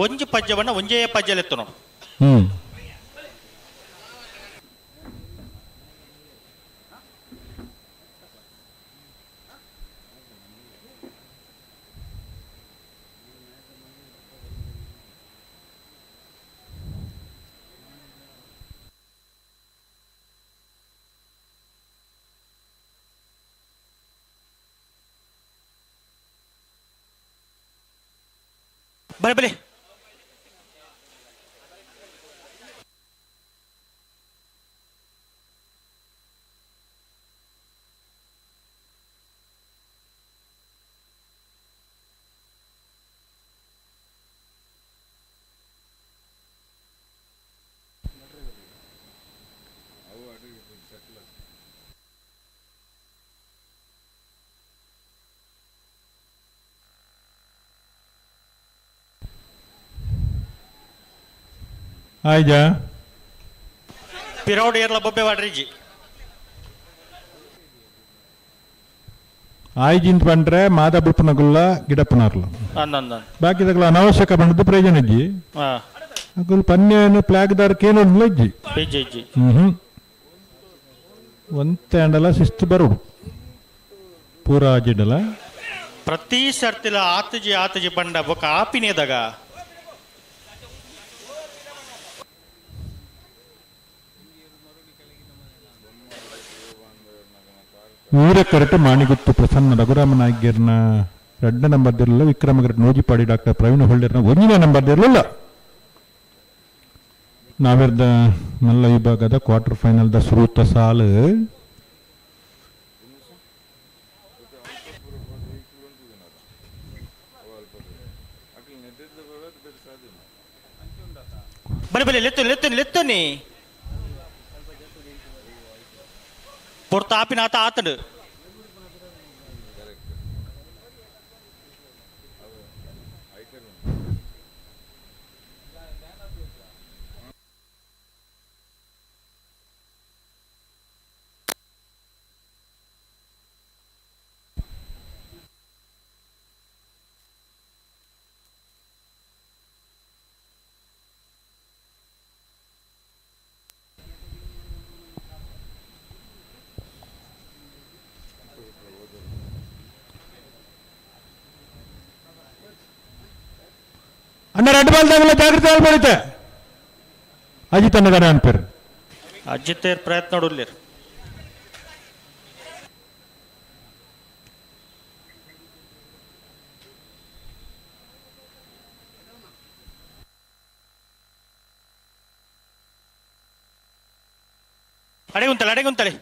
ಒಂಜಿ ಪಜ್ಜವನ್ನ ಒಂಜೇ ಪಜ್ಜಲೆತ್ತನು ಬಲೆ ಬಲೆ ಆಯ್ಜಾ ಪಿರೌಡ್ ಏರ್ಲ ಬೊಬ್ಬೆ ವಾಡ್ರಿಜಿ ಆಯ್ಜಿಂತ ಬಂದ್ರೆ ಮಾದ ಬುಲ್ಪನಗುಲ್ಲ ಗಿಡಪ್ಪನಾರ್ಲ ಅಂದ ಬಾಕಿದಗಳ ಅನಾವಶ್ಯಕ ಬಂದದ್ದು ಪ್ರಯೋಜನ ಇಜ್ಜಿ ಅಗುಲ್ ಪನ್ಯನು ಪ್ಲಾಗ್ದಾರ್ ಕೇನೊಂದು ಇಜ್ಜಿ ಇಜ್ಜಿ ಇಜ್ಜಿ ಒಂತೆ ಅಂಡಲ ಶಿಸ್ತು ಬರುಡು ಪೂರ ಆಜಿಡಲ ಪ್ರತಿ ಸರ್ತಿಲ ಆತಜಿ ಆತಜಿ ಬಂಡ ಬೊಕ್ಕ ಆಪಿನೇದಾಗ ವೀರಕರಟ ಮಾಣಿಗುತ್ತು ಪ್ರಸನ್ನ ರಘುರಾಮ ನಾಯ್ಕರ್ನ 2 ನಂಬರ್ ದಿರಲಿಲ್ಲ ವಿಕ್ರಮಗರ ನೋಜಿಪಾಡಿ ಡಾಕ್ಟರ್ ಪ್ರವೀಣ್ ಹೊಳ್ಳಿರ್ನ 1ನೇ ನಂಬರ್ ದಿರಲಿಲ್ಲ ನಾವೆರ್ದ ಮಲ್ಲ ವಿಭಾಗದ ಕ್ವಾರ್ಟರ್ ಫೈನಲ್ the ಸುರೂತ ಸಾಲು ಬಲೆ ಬಲೆ ಲೆತ್ತು ಲೆತ್ತು ಲೆತ್ತನಿ ಪೊರ್ತ ಆಪಿನ ಆತ ಆತಡು ಅಣ್ಣ ರೆಡ್ ಬಾಲ್ ದಾಗಲ ಜಾಗ್ರತೆ ಆಲ್ ಬರುತ್ತೆ ಅಜಿತ್ ಅಣ್ಣದಾನೆ ಅನ್ಪೇರು ಅಜಿತ್ ಪ್ರಯತ್ನ ನೋಡಲಿರ್ ಅಡೆಗುಂತಳೆ ಅಡೆಗುಂತಳೆ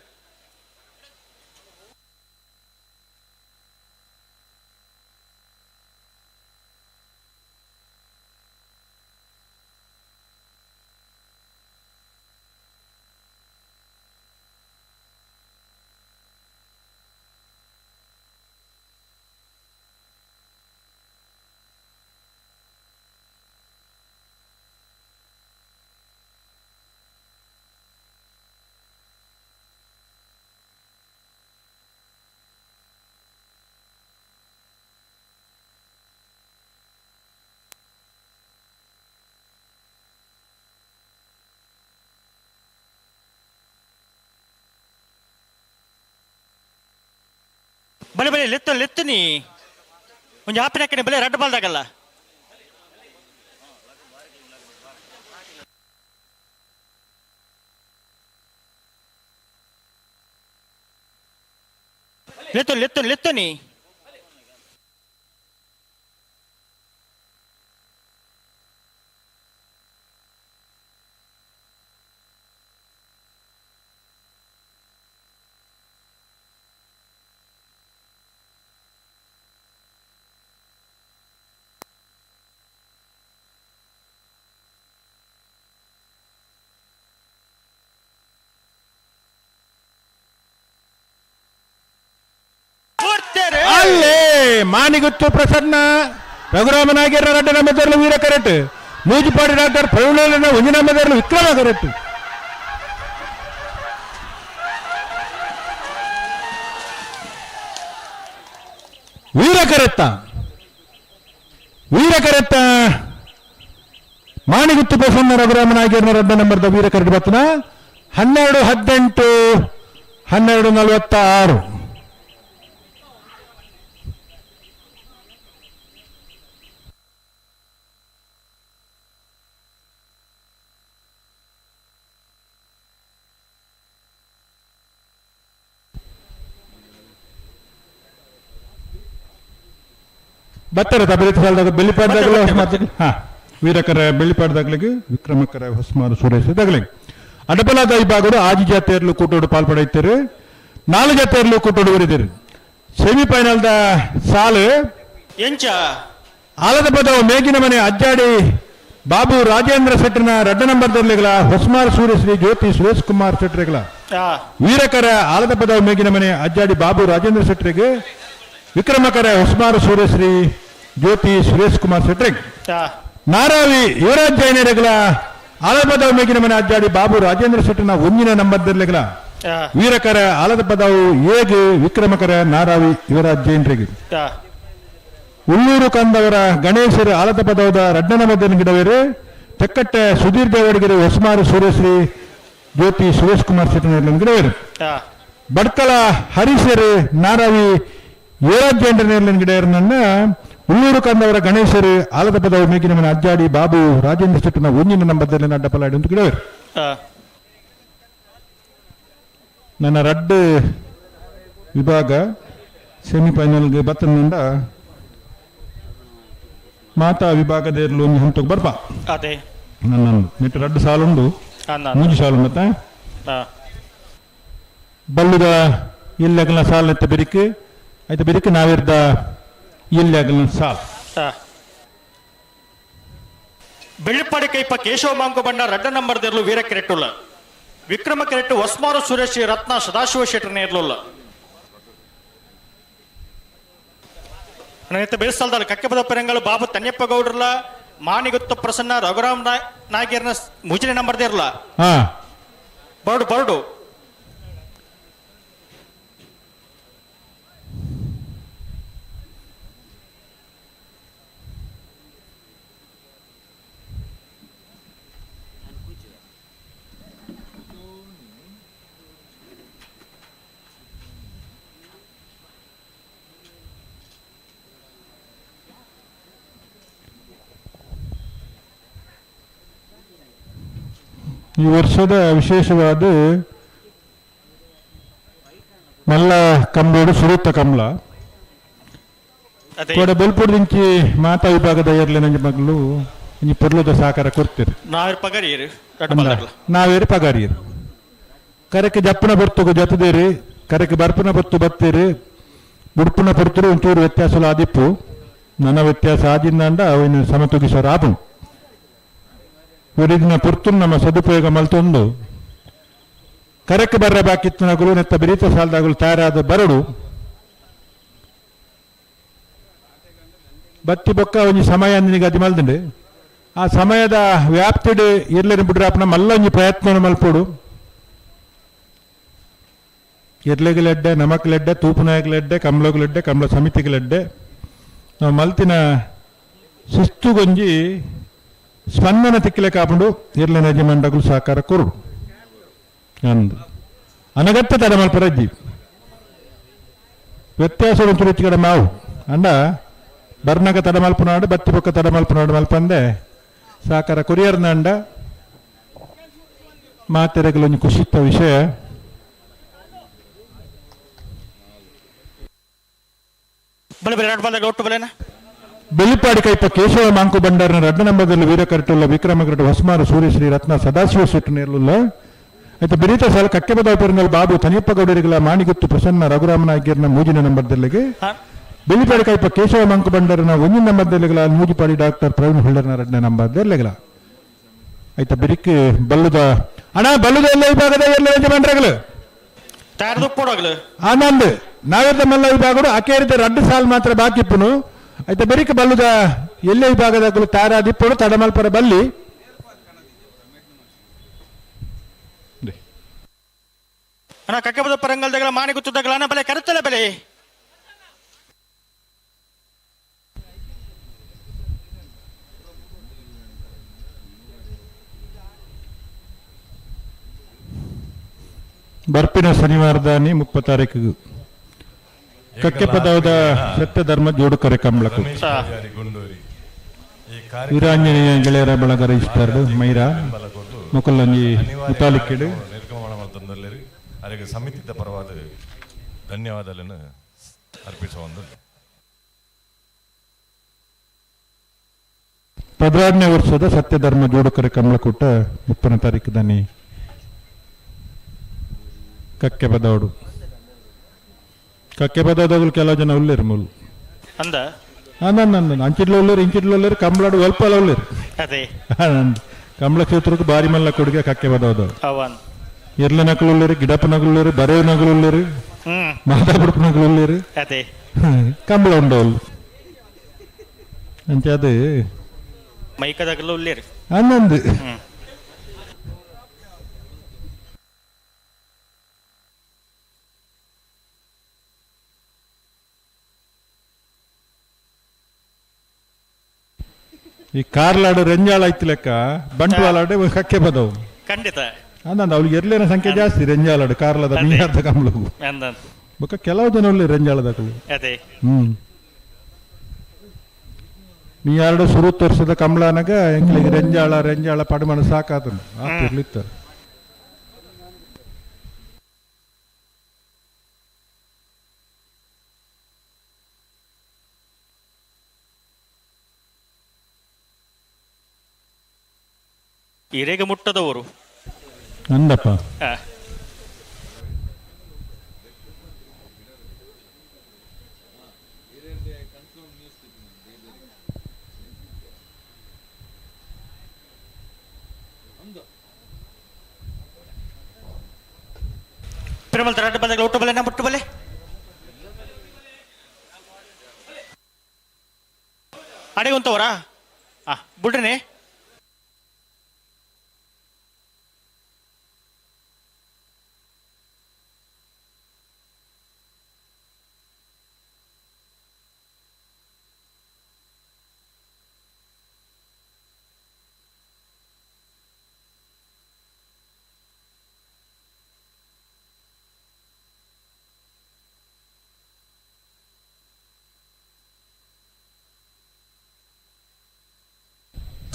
ಬಲೆ ಬಲೆ ಲೆತ್ತು ಲೆತ್ತುನಿ ಒಂಜಿ ಆಪಿನ ಕಡೆ ಬಲೆ ರಡ್ಡು ಬಾಲ್ದಾಗಲ್ಲ ಲೆತ್ತು ಲೆತ್ತು ಲೆತ್ತುನಿ Maniguttu Prasanna ರಘುರಾಮನಾಗಿರ ರಡ್ಡ ನಂಬರ್ದಲ್ಲಿ ವೀರ ಕರೆಟ್ ಮೂಜಿಪಾಡಿ ಡಾಕ್ಟರ್ ಪ್ರವೀಣ ಒಂಜಿ ನಂಬರ್ದಲ್ಲಿ ವಿಕ್ರಮ ಕರೆಟ್. ವೀರ ಕರೆತ್ತ ವೀರ ಕರೆತ್ತ ಮಾಣಿಗುತ್ತು ಪ್ರಸನ್ನ ರಘುರಾಮನಾಗಿರ್ನ ರಡ್ಡ ನಂಬರ್ದ ವೀರ ಕರೆಟ್ ಬತ್ತನ 12 18 12 46. ಬತ್ತರ ತಬಲಿತ ಸಾಲದಾಗ ಬೆಳ್ಳಿಪಾಡ್ದಾಗಲೂ ಹಾ ವೀರಕರ ಬೆಳ್ಳಿಪಾಡ್ದಾಗ್ಲಿಗೆ ವಿಕ್ರಮಕರ ಹೊಸ್ಮಾರು ಸುರೇಶ್ ದಗಲಿಗೆ ಅಡಪಲಾದ ವಿಭಾಗಡು ಆಜಿ ಜಾತಿಯರ್ಲು ಕೂಟೋಡು ಪಾಲ್ಪಡೆಯುತ್ತಾರೆ 4 ಜಾತಿಯರ್ಲು ಕೂಟೋಡು ಊರಿದ್ದೀರಿ. ಸೆಮಿಫೈನಲ್ದ ಸಾಲು ಎಂಚ ಆಲದ ಪದವು ಮೇಗಿನ ಮನೆ ಅಜ್ಜಾಡಿ ಬಾಬು ರಾಜೇಂದ್ರ ಶೆಟ್ಟರ್ನ ರಡ್ಡ ನಂಬರ್ದರ್ಲಿಗಳ ಹೊಸ್ಮಾರ್ ಸೂರ್ಯಶ್ರೀ ಜ್ಯೋತಿ ಸುರೇಶ್ ಕುಮಾರ್ ಶೆಟ್ಟರ್ಗಳ ವೀರಕರ ಆಲದ ಪದವು ಮೇಗಿನ ಮನೆ ಅಜ್ಜಾಡಿ ಬಾಬು ರಾಜೇಂದ್ರ ಶೆಟ್ಟರಿಗೆ ವಿಕ್ರಮಕರ ಹೊಸ್ಮಾರು ಸೂರ್ಯಶ್ರೀ ಜ್ಯೋತಿ ಸುರೇಶ್ ಕುಮಾರ್ ಶೆಟ್ಟರಿಗೆ ನಾರಾವಿ ಯುವರಾಜ್ ಜೈನರೆಗಳ ಆಲದ ಪದವು ಮೇಗಿನ ಮನೆ ಅಜ್ಜಾಡಿ ಬಾಬು ರಾಜೇಂದ್ರ ಶೆಟ್ಟರ್ನ ಒಂದಿನ ನಂಬರ್ದರ್ಲಿಗಳ ವೀರಕರ ಆಲದ ಪದವು ಏಗೆ ವಿಕ್ರಮಕರ ನಾರಾವಿ ಯುವರಾಜ್ ಜೈನರಿಗೆ ಉಳ್ಳೂರು ಕಂದವರ ಗಣೇಶರು ಆಲದ ಪದವದ ರಡ್ಡನ ಮದ್ದನ ಗಿಡವೇರು ತೆಕ್ಕಟ್ಟೆ ಸುಧೀರ್ ದೇವಡಿಗೆರೆ ಹೊಸ್ಮಾರು ಸೂರ್ಯಶ್ರೀ ಜ್ಯೋತಿ ಸುರೇಶ್ ಕುಮಾರ್ ಶೆಟ್ಟರ್ ಗಿಡವೇರು ಬಡ್ಕಲ ಹರೀಶರು ನಾರಾವಿ ಯುವರಾಜ್ ಜೈನರ ಗಿಡಯರನ್ನ ಉಳ್ಳೂರು ಕಂದವರ ಗಣೇಶರು ಆಲದ ಪದವು ಮೇಗಿನ ಮನೆ ಅಜ್ಜಾಡಿ ಬಾಬು ರಾಜೇಂದ್ರ ಶೆಟ್ಟನ ಒಂದಿನ ನಂಬದಲ್ಲಿ ಅಡ್ಡಪಲಾಡಿ ಅಂತ ಗಿಡವೇರು. ನನ್ನ ರಡ್ಡು ವಿಭಾಗ ಸೆಮಿಫೈನಲ್ಗೆ ಬತ್ತನಿಂದ ಮಾತಾ ವಿಭಾಗದ ಒಂದು ಹಂತಕ್ಕೆ ಬರ್ಪ ಅದೇ ನನ್ನ ನೆಟ್ಟು ರಡ್ಡು ಸಾಲುಂಡು ಮೂಜಿ ಸಾಲು ಮತ್ತೆ ಬಳ್ಳುದ ಎಲ್ಲಗಲ ಸಾಲು ಎತ್ತ ಬೆರಿಕ್ ಆಯ್ತು ಬೆರಿಕ್ ನಾವಿರ್ದ ಎಲ್ಲಗಲ ಸಾಲು. ಬೆಳ್ಳಿಪ್ಪಾಡಿ ಕೈಪ ಕೇಶವ ಮಾಂಕು ಬಣ್ಣ ರಡ್ಡ ನಂಬರ್ ದೇರ್ಲು ವೀರ ಕೆರೆಟ್ಟುಲ್ಲ ವಿಕ್ರಮ ಕೆರೆಟ್ಟು ಹೊಸ್ಮಾರು ಸುರೇಶ್ ರತ್ನ ಸದಾಶಿವ ಶೆಟ್ಟರ್ನೇ ಇರ್ಲಿಲ್ಲ. ಬೇಸಲ್ದಲ್ಲಿ ಕಕ್ಕೆಪದ ಪೆರಂಗಳು ಬಾಬು ತನ್ಯಪ್ಪ ಗೌಡ್ರಲ್ಲ ಮಾನಿಗುತ್ತ ಪ್ರಸನ್ನ ರಘುರಾಮ್ ನಾಯ್ಕರ್ನ ಮುಜಿನ ನಂಬರ್ದೇ ಇರಲ್ಲ. ಬರ್ಡು ಬರ್ಡು ಈ ವರ್ಷದ ವಿಶೇಷವಾದ ಮಲ್ಲ ಕಂಬೋಡು ಸುರುತ್ತ ಕಮಲ ಕೋಡೆ ಬೊಲ್ಪುಡ್ದಿಂಚಿ ಮಾತಾ ವಿಭಾಗದ ಎರ್ಲೆ ನಂಜಿ ಮಗಳು ಇಂಜಿ ಪೊರ್ಲುದ ಸಹಕಾರ ಕೊಡ್ತೀರಿ. ನಾವೇರು ಪಗಾರಿಯರು ನಾವೇರು ಪಗಾರಿಯರು ಕರೆಕ್ ಜಪ್ಪನ ಬರ್ತುಗು ಜತದೇರಿ ಕರೆಕ್ ಬರ್ಪನ ಬರ್ತು ಬತ್ತೀರಿ ಬುಡ್ಪುನ ಪೊರ್ತರು ಒಂಚೂರು ವ್ಯತ್ಯಾಸ ಆದಿಪ್ಪು ನನ್ನ ವ್ಯತ್ಯಾಸ ಆದಿಂದಾಂಡ ಅವನು ಸಮತೂಗಿಸೋರು ಆಪು ಒರಿದಿನ ಪೊರ್ತು ನಮ್ಮ ಸದುಪಯೋಗ ಮಲ್ತೊಂದು ಕರೆಕ್ ಬರ್ರ ಬಾಕಿತ್ತನಗುಲು ನೆತ್ತ ಬಿರಿತ ಸಾಲದಾಗಲು ತಯಾರಾದ ಬರಡು ಬತ್ತಿ ಬೊಕ್ಕ ಒಂಜಿ ಸಮಯ ನಿನಗೆ ಅದು ಮಲ್ದಂಡೆ ಆ ಸಮಯದ ವ್ಯಾಪ್ತಿಡ್ ಇರ್ಲೇನು ಬಿಡ್ರಾಪನ ಮಲ್ಲ ಒಂಜಿ ಪ್ರಯತ್ನ ಮಲ್ಪೋಡು ಎರ್ಲೆಗಲೆಡ್ಡೆ ನಮಕ್ಲೆಡ್ಡೆ ತೂಪುನಾಯಕಲೆಡ್ಡೆ ಕಮ್ಲೋಗಲೆಡ್ಡೆ ಕಮ್ಲ ಸಮಿತಿಗಲೆಡ್ಡೆ ನಾವು ಮಲ್ತಿನ ಶಿಸ್ತುಗೊಂಜಿ ಸ್ಪಂದನ ತಿಕ್ಕಲೆ ಕಾಪುಂಡು ಇರ್ಲೆ ಯಜಮಾನ್ರಗಳು ಸಹಕಾರ ಕೊರುಡು ಅಂದು ಅನಗತ್ಯ ತಡೆ ಮಲ್ಪರಜ್ಜಿ ವ್ಯತ್ಯಾಸ ಒಂಚೂರು ಹೆಚ್ಚು ಕಡೆ ಮಾವು ಅಂಡ ಬರ್ನಗ ತಡೆ ಮಲ್ಪನಾಡು ಬತ್ತಿ ಪೊಕ್ಕ ತಡೆ ಮಲ್ಪನಾಡು ಮಲ್ಪಂದೆ ಸಹಕಾರ ಕೊರಿಯರ್ನ ಅಂಡ ಮಾತೆರೆಗಳೊಂದು ಖುಷಿತ್ತ ವಿಷಯ. ಬೆಳ್ಳಿಪಾಡಿ ಕೈಪ ಕೇಶವ ಮಾಂಕು ಬಂಡಾರನ ರಡ್ಡ ನಂಬರ್ದಲ್ಲಿ ವೀರ ಕರಟುಲ್ಲ ವಿಕ್ರಮ ಕರಟು ಹೊಸ್ಮಾರು ಸೂರ್ಯಶ್ರೀ ರತ್ನ ಸದಾಶಿವ ಶೆಟ್ಟು ನೇರ್ಲುಲ್ಲ ಆಯ್ತು ಬಿರಿತ ಸಾಲ ಕಕ್ಕೆಬದ ಪೆರಂಗಲ್ ಬಾಬು ತನಿಯಪ್ಪ ಗೌಡರಿಗಳ ಮಾಣಿಗುತ್ತು ಪ್ರಸನ್ನ ರಘುರಾಮನಾಗಿರ್ನ ಮೂಜಿನ ನಂಬರ್ದಲ್ಲಿಗೆ ಬೆಳ್ಳಿಪಾಡಿ ಕೈಪ ಕೇಶವ ಮಾಂಕು ಬಂಡಾರನ ಒಂದಿನ ನಂಬರ್ದಲ್ಲಿಗಳ ಮೂಜಿಪಾಡಿ ಡಾಕ್ಟರ್ ಪ್ರವೀಣ್ ಹೊಳ್ಳರ್ನ ರಡ್ಡ ನಂಬರ್ದಲ್ಲಿಗಳ ಆಯ್ತಾ ಬಿರಿಕ್ ಬಲ್ಲುದ ಅಣ್ಣ ಬಲ್ಲುದ ಎಲ್ಲ ವಿಭಾಗದ ಎಲ್ಲ ಯಜಮಾನ್ರಗಳು ತಯಾರದು ಆನಂದ್ ನಾಗರದ ಮಲ್ಲ ವಿಭಾಗಡು ಅಕೇರಿದ ರಡ್ಡು ಸಾಲ್ ಮಾತ್ರ ಬಾಕಿ ಇಪ್ಪುನು ಐತ ಬೆರಿಕ ಬಲ್ಲುದ ಎಲ್ಲೆ ವಿಭಾಗದ ತಾರಾದಿಪ್ಪುಡು ತಡಮಲ್ಪರ ಬಲ್ಲಿ ಅಣ್ಣ ಕಕ್ಕಬದ ಪರಂಗಲ್ದಗಳ ಮಾಣಿ ಗುತ್ತದಗಳ ಅಣ್ಣ ಬಲೆ ಕರುತ್ತಲೆ ಬಲೆ. ಬರ್ಪಿನ ಶನಿವಾರದಾನಿ 30 ತಾರೀಕು ಕಕ್ಕೆಪದವದ ಸತ್ಯ ಧರ್ಮ ಜೋಡುಕರೆ ಕಂಬಳಕು ವೀರಾಂಜನೇಯ ಗೆಳೆಯರ ಬಳಗರ ಇಷ್ಟಾರ್ದು ಮೈರಾ ಮುಕುಲ್ಲಂಜಿ ಮುತಾಲಿಕ್ಕಿಡು ನಿರ್ಗಮನ ಮಲ್ತೊಂದುಲ್ಲೆರ್ ಅರೆಗ್ ಸಮಿತಿದ ಪರವಾದ ಧನ್ಯವಾದಗಳನ್ನು ಅರ್ಪಿಸುವ ಒಂದು 16ನೇ ವರ್ಷದ ಸತ್ಯಧರ್ಮ ಜೋಡುಕರೆ ಕಂಬಳಕೂಟ 30ನೇ ತಾರೀಕು ದಾನಿ ಕಕ್ಕೆ ಬದವಡು ಕಕ್ಕೆ ಬದವದಗಳು ಕೆಲವು ಜನ ಉಲ್ಲೇರು ಮೂಲು ಅಂದ ಅಂದ ಅಂಚಿಡ್ಲ ಉಲ್ಲೇರು ಇಂಚಿಡ್ಲ ಉಲ್ಲೇರು ಕಂಬಳಾಡು ಒಲ್ಪಲ ಉಲ್ಲೇರು ಅದೇ ಕಂಬಳ ಕ್ಷೇತ್ರಕ್ಕೆ ಬಾರಿ ಮಲ್ಲ ಕೊಡುಗೆ ಕಕ್ಕೆ ಬದವದು ಅವನ್ ಎರ್ಲ ನಕಲು ಉಲ್ಲೇರು ಗಿಡಪ್ಪ ನಗಲು ಉಲ್ಲೇರು ಬರೇವ್ ನಗಲು ಉಲ್ಲೇರು ಮಾತಾಬಿಡ್ಪ ನಗಲು ಉಲ್ಲೇರು ಅದೇ ಕಂಬಳ ಉಂಡವಳು ಅಂಚೆ ಅದು ಮೈಕದಾಗಲು ಉಲ್ಲೇರು ಹನ್ನೊಂದು ಈ ಕಾರ್ಲಾಡು ರೆಂಜಾಳ ಐತಿ ಲೆಕ್ಕ ಬಂಟ್ವಾಲಾಡು ಕಕ್ಕೆ ಬದವು ಖಂಡಿತ ಅಂದಂದ ಅವಳಿಗೆ ಎರ್ಲೇನ ಸಂಖ್ಯೆ ಜಾಸ್ತಿ ರೆಂಜಾಲಾಡು ಕಾರ್ಲದ ಮೀನಾರ್ದ ಕಂಬಳಗು ಬೊಕ್ಕ ಕೆಲವು ಜನ ಒಳ್ಳೆ ರೆಂಜಾಳದಕಲು ಅದೇ ನೀ ಎರಡು ಸುರುತ್ ವರ್ಷದ ಕಂಬಳನಾಗ ಎಂಕ್ಲಿಗೆ ರೆಂಜಾಳ ರೆಂಜಾಳ ಪಡಮಣ ಸಾಕಾತನು ಆತಿರ್ಲಿತ್ತ ಇರೆಗೆ ಮುಟ್ಟದವರು ಅಂದಪ್ಪ. ಪಿರಮಲ್ ತರಾಟ ಬದಲ ಒಟ್ಟು ಬಲೆ ಮುಟ್ಟು ಬಲೆ ಅಡೆಗೊಂತವರಾ ಆ ಬುಡ್ರನೆ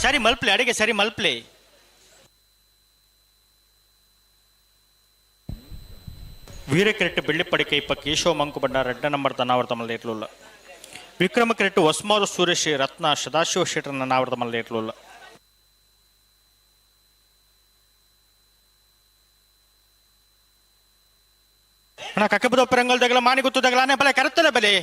ಸರಿ ಮಲ್ಪ್ಲೆ ಅಡಿಗೆ ಸರಿ ಮಲ್ಪ್ಲೆ. ವೀರಕ್ರೆಟ್ಟು ಬೆಳ್ಳಿಪ್ಪಡಿ ಕೈಪ ಕೇಶವ ಮಂಕು ಬಂಡ ರೆಡ್ಡ ನಂಬರ್ ತನ್ನಾವರ್ತ ಮಲ್ಲೇಟ್ಲುಲ್ಲ. ವಿಕ್ರಮ ಕ್ರೆಟ್ಟು ಹೊಸ್ಮಾರು ಸುರೇಶ್ ರತ್ನ ಸದಾಶಿವ ಶೆಟ್ಟರ್ನ ನಾವರ್ತ ಮಲ್ಲೇಟ್ಲುಲ್ಲ. ಅಣ್ಣ ಕಕ್ಕಬದ ಪರಂಗಲ್ ದಗಲ ಮಾನಿ ಗುತ್ತು ದಗಲ ಅನೆ ಬಲೆ ಕರೆತ್ತಲೆ ಬಲೆ.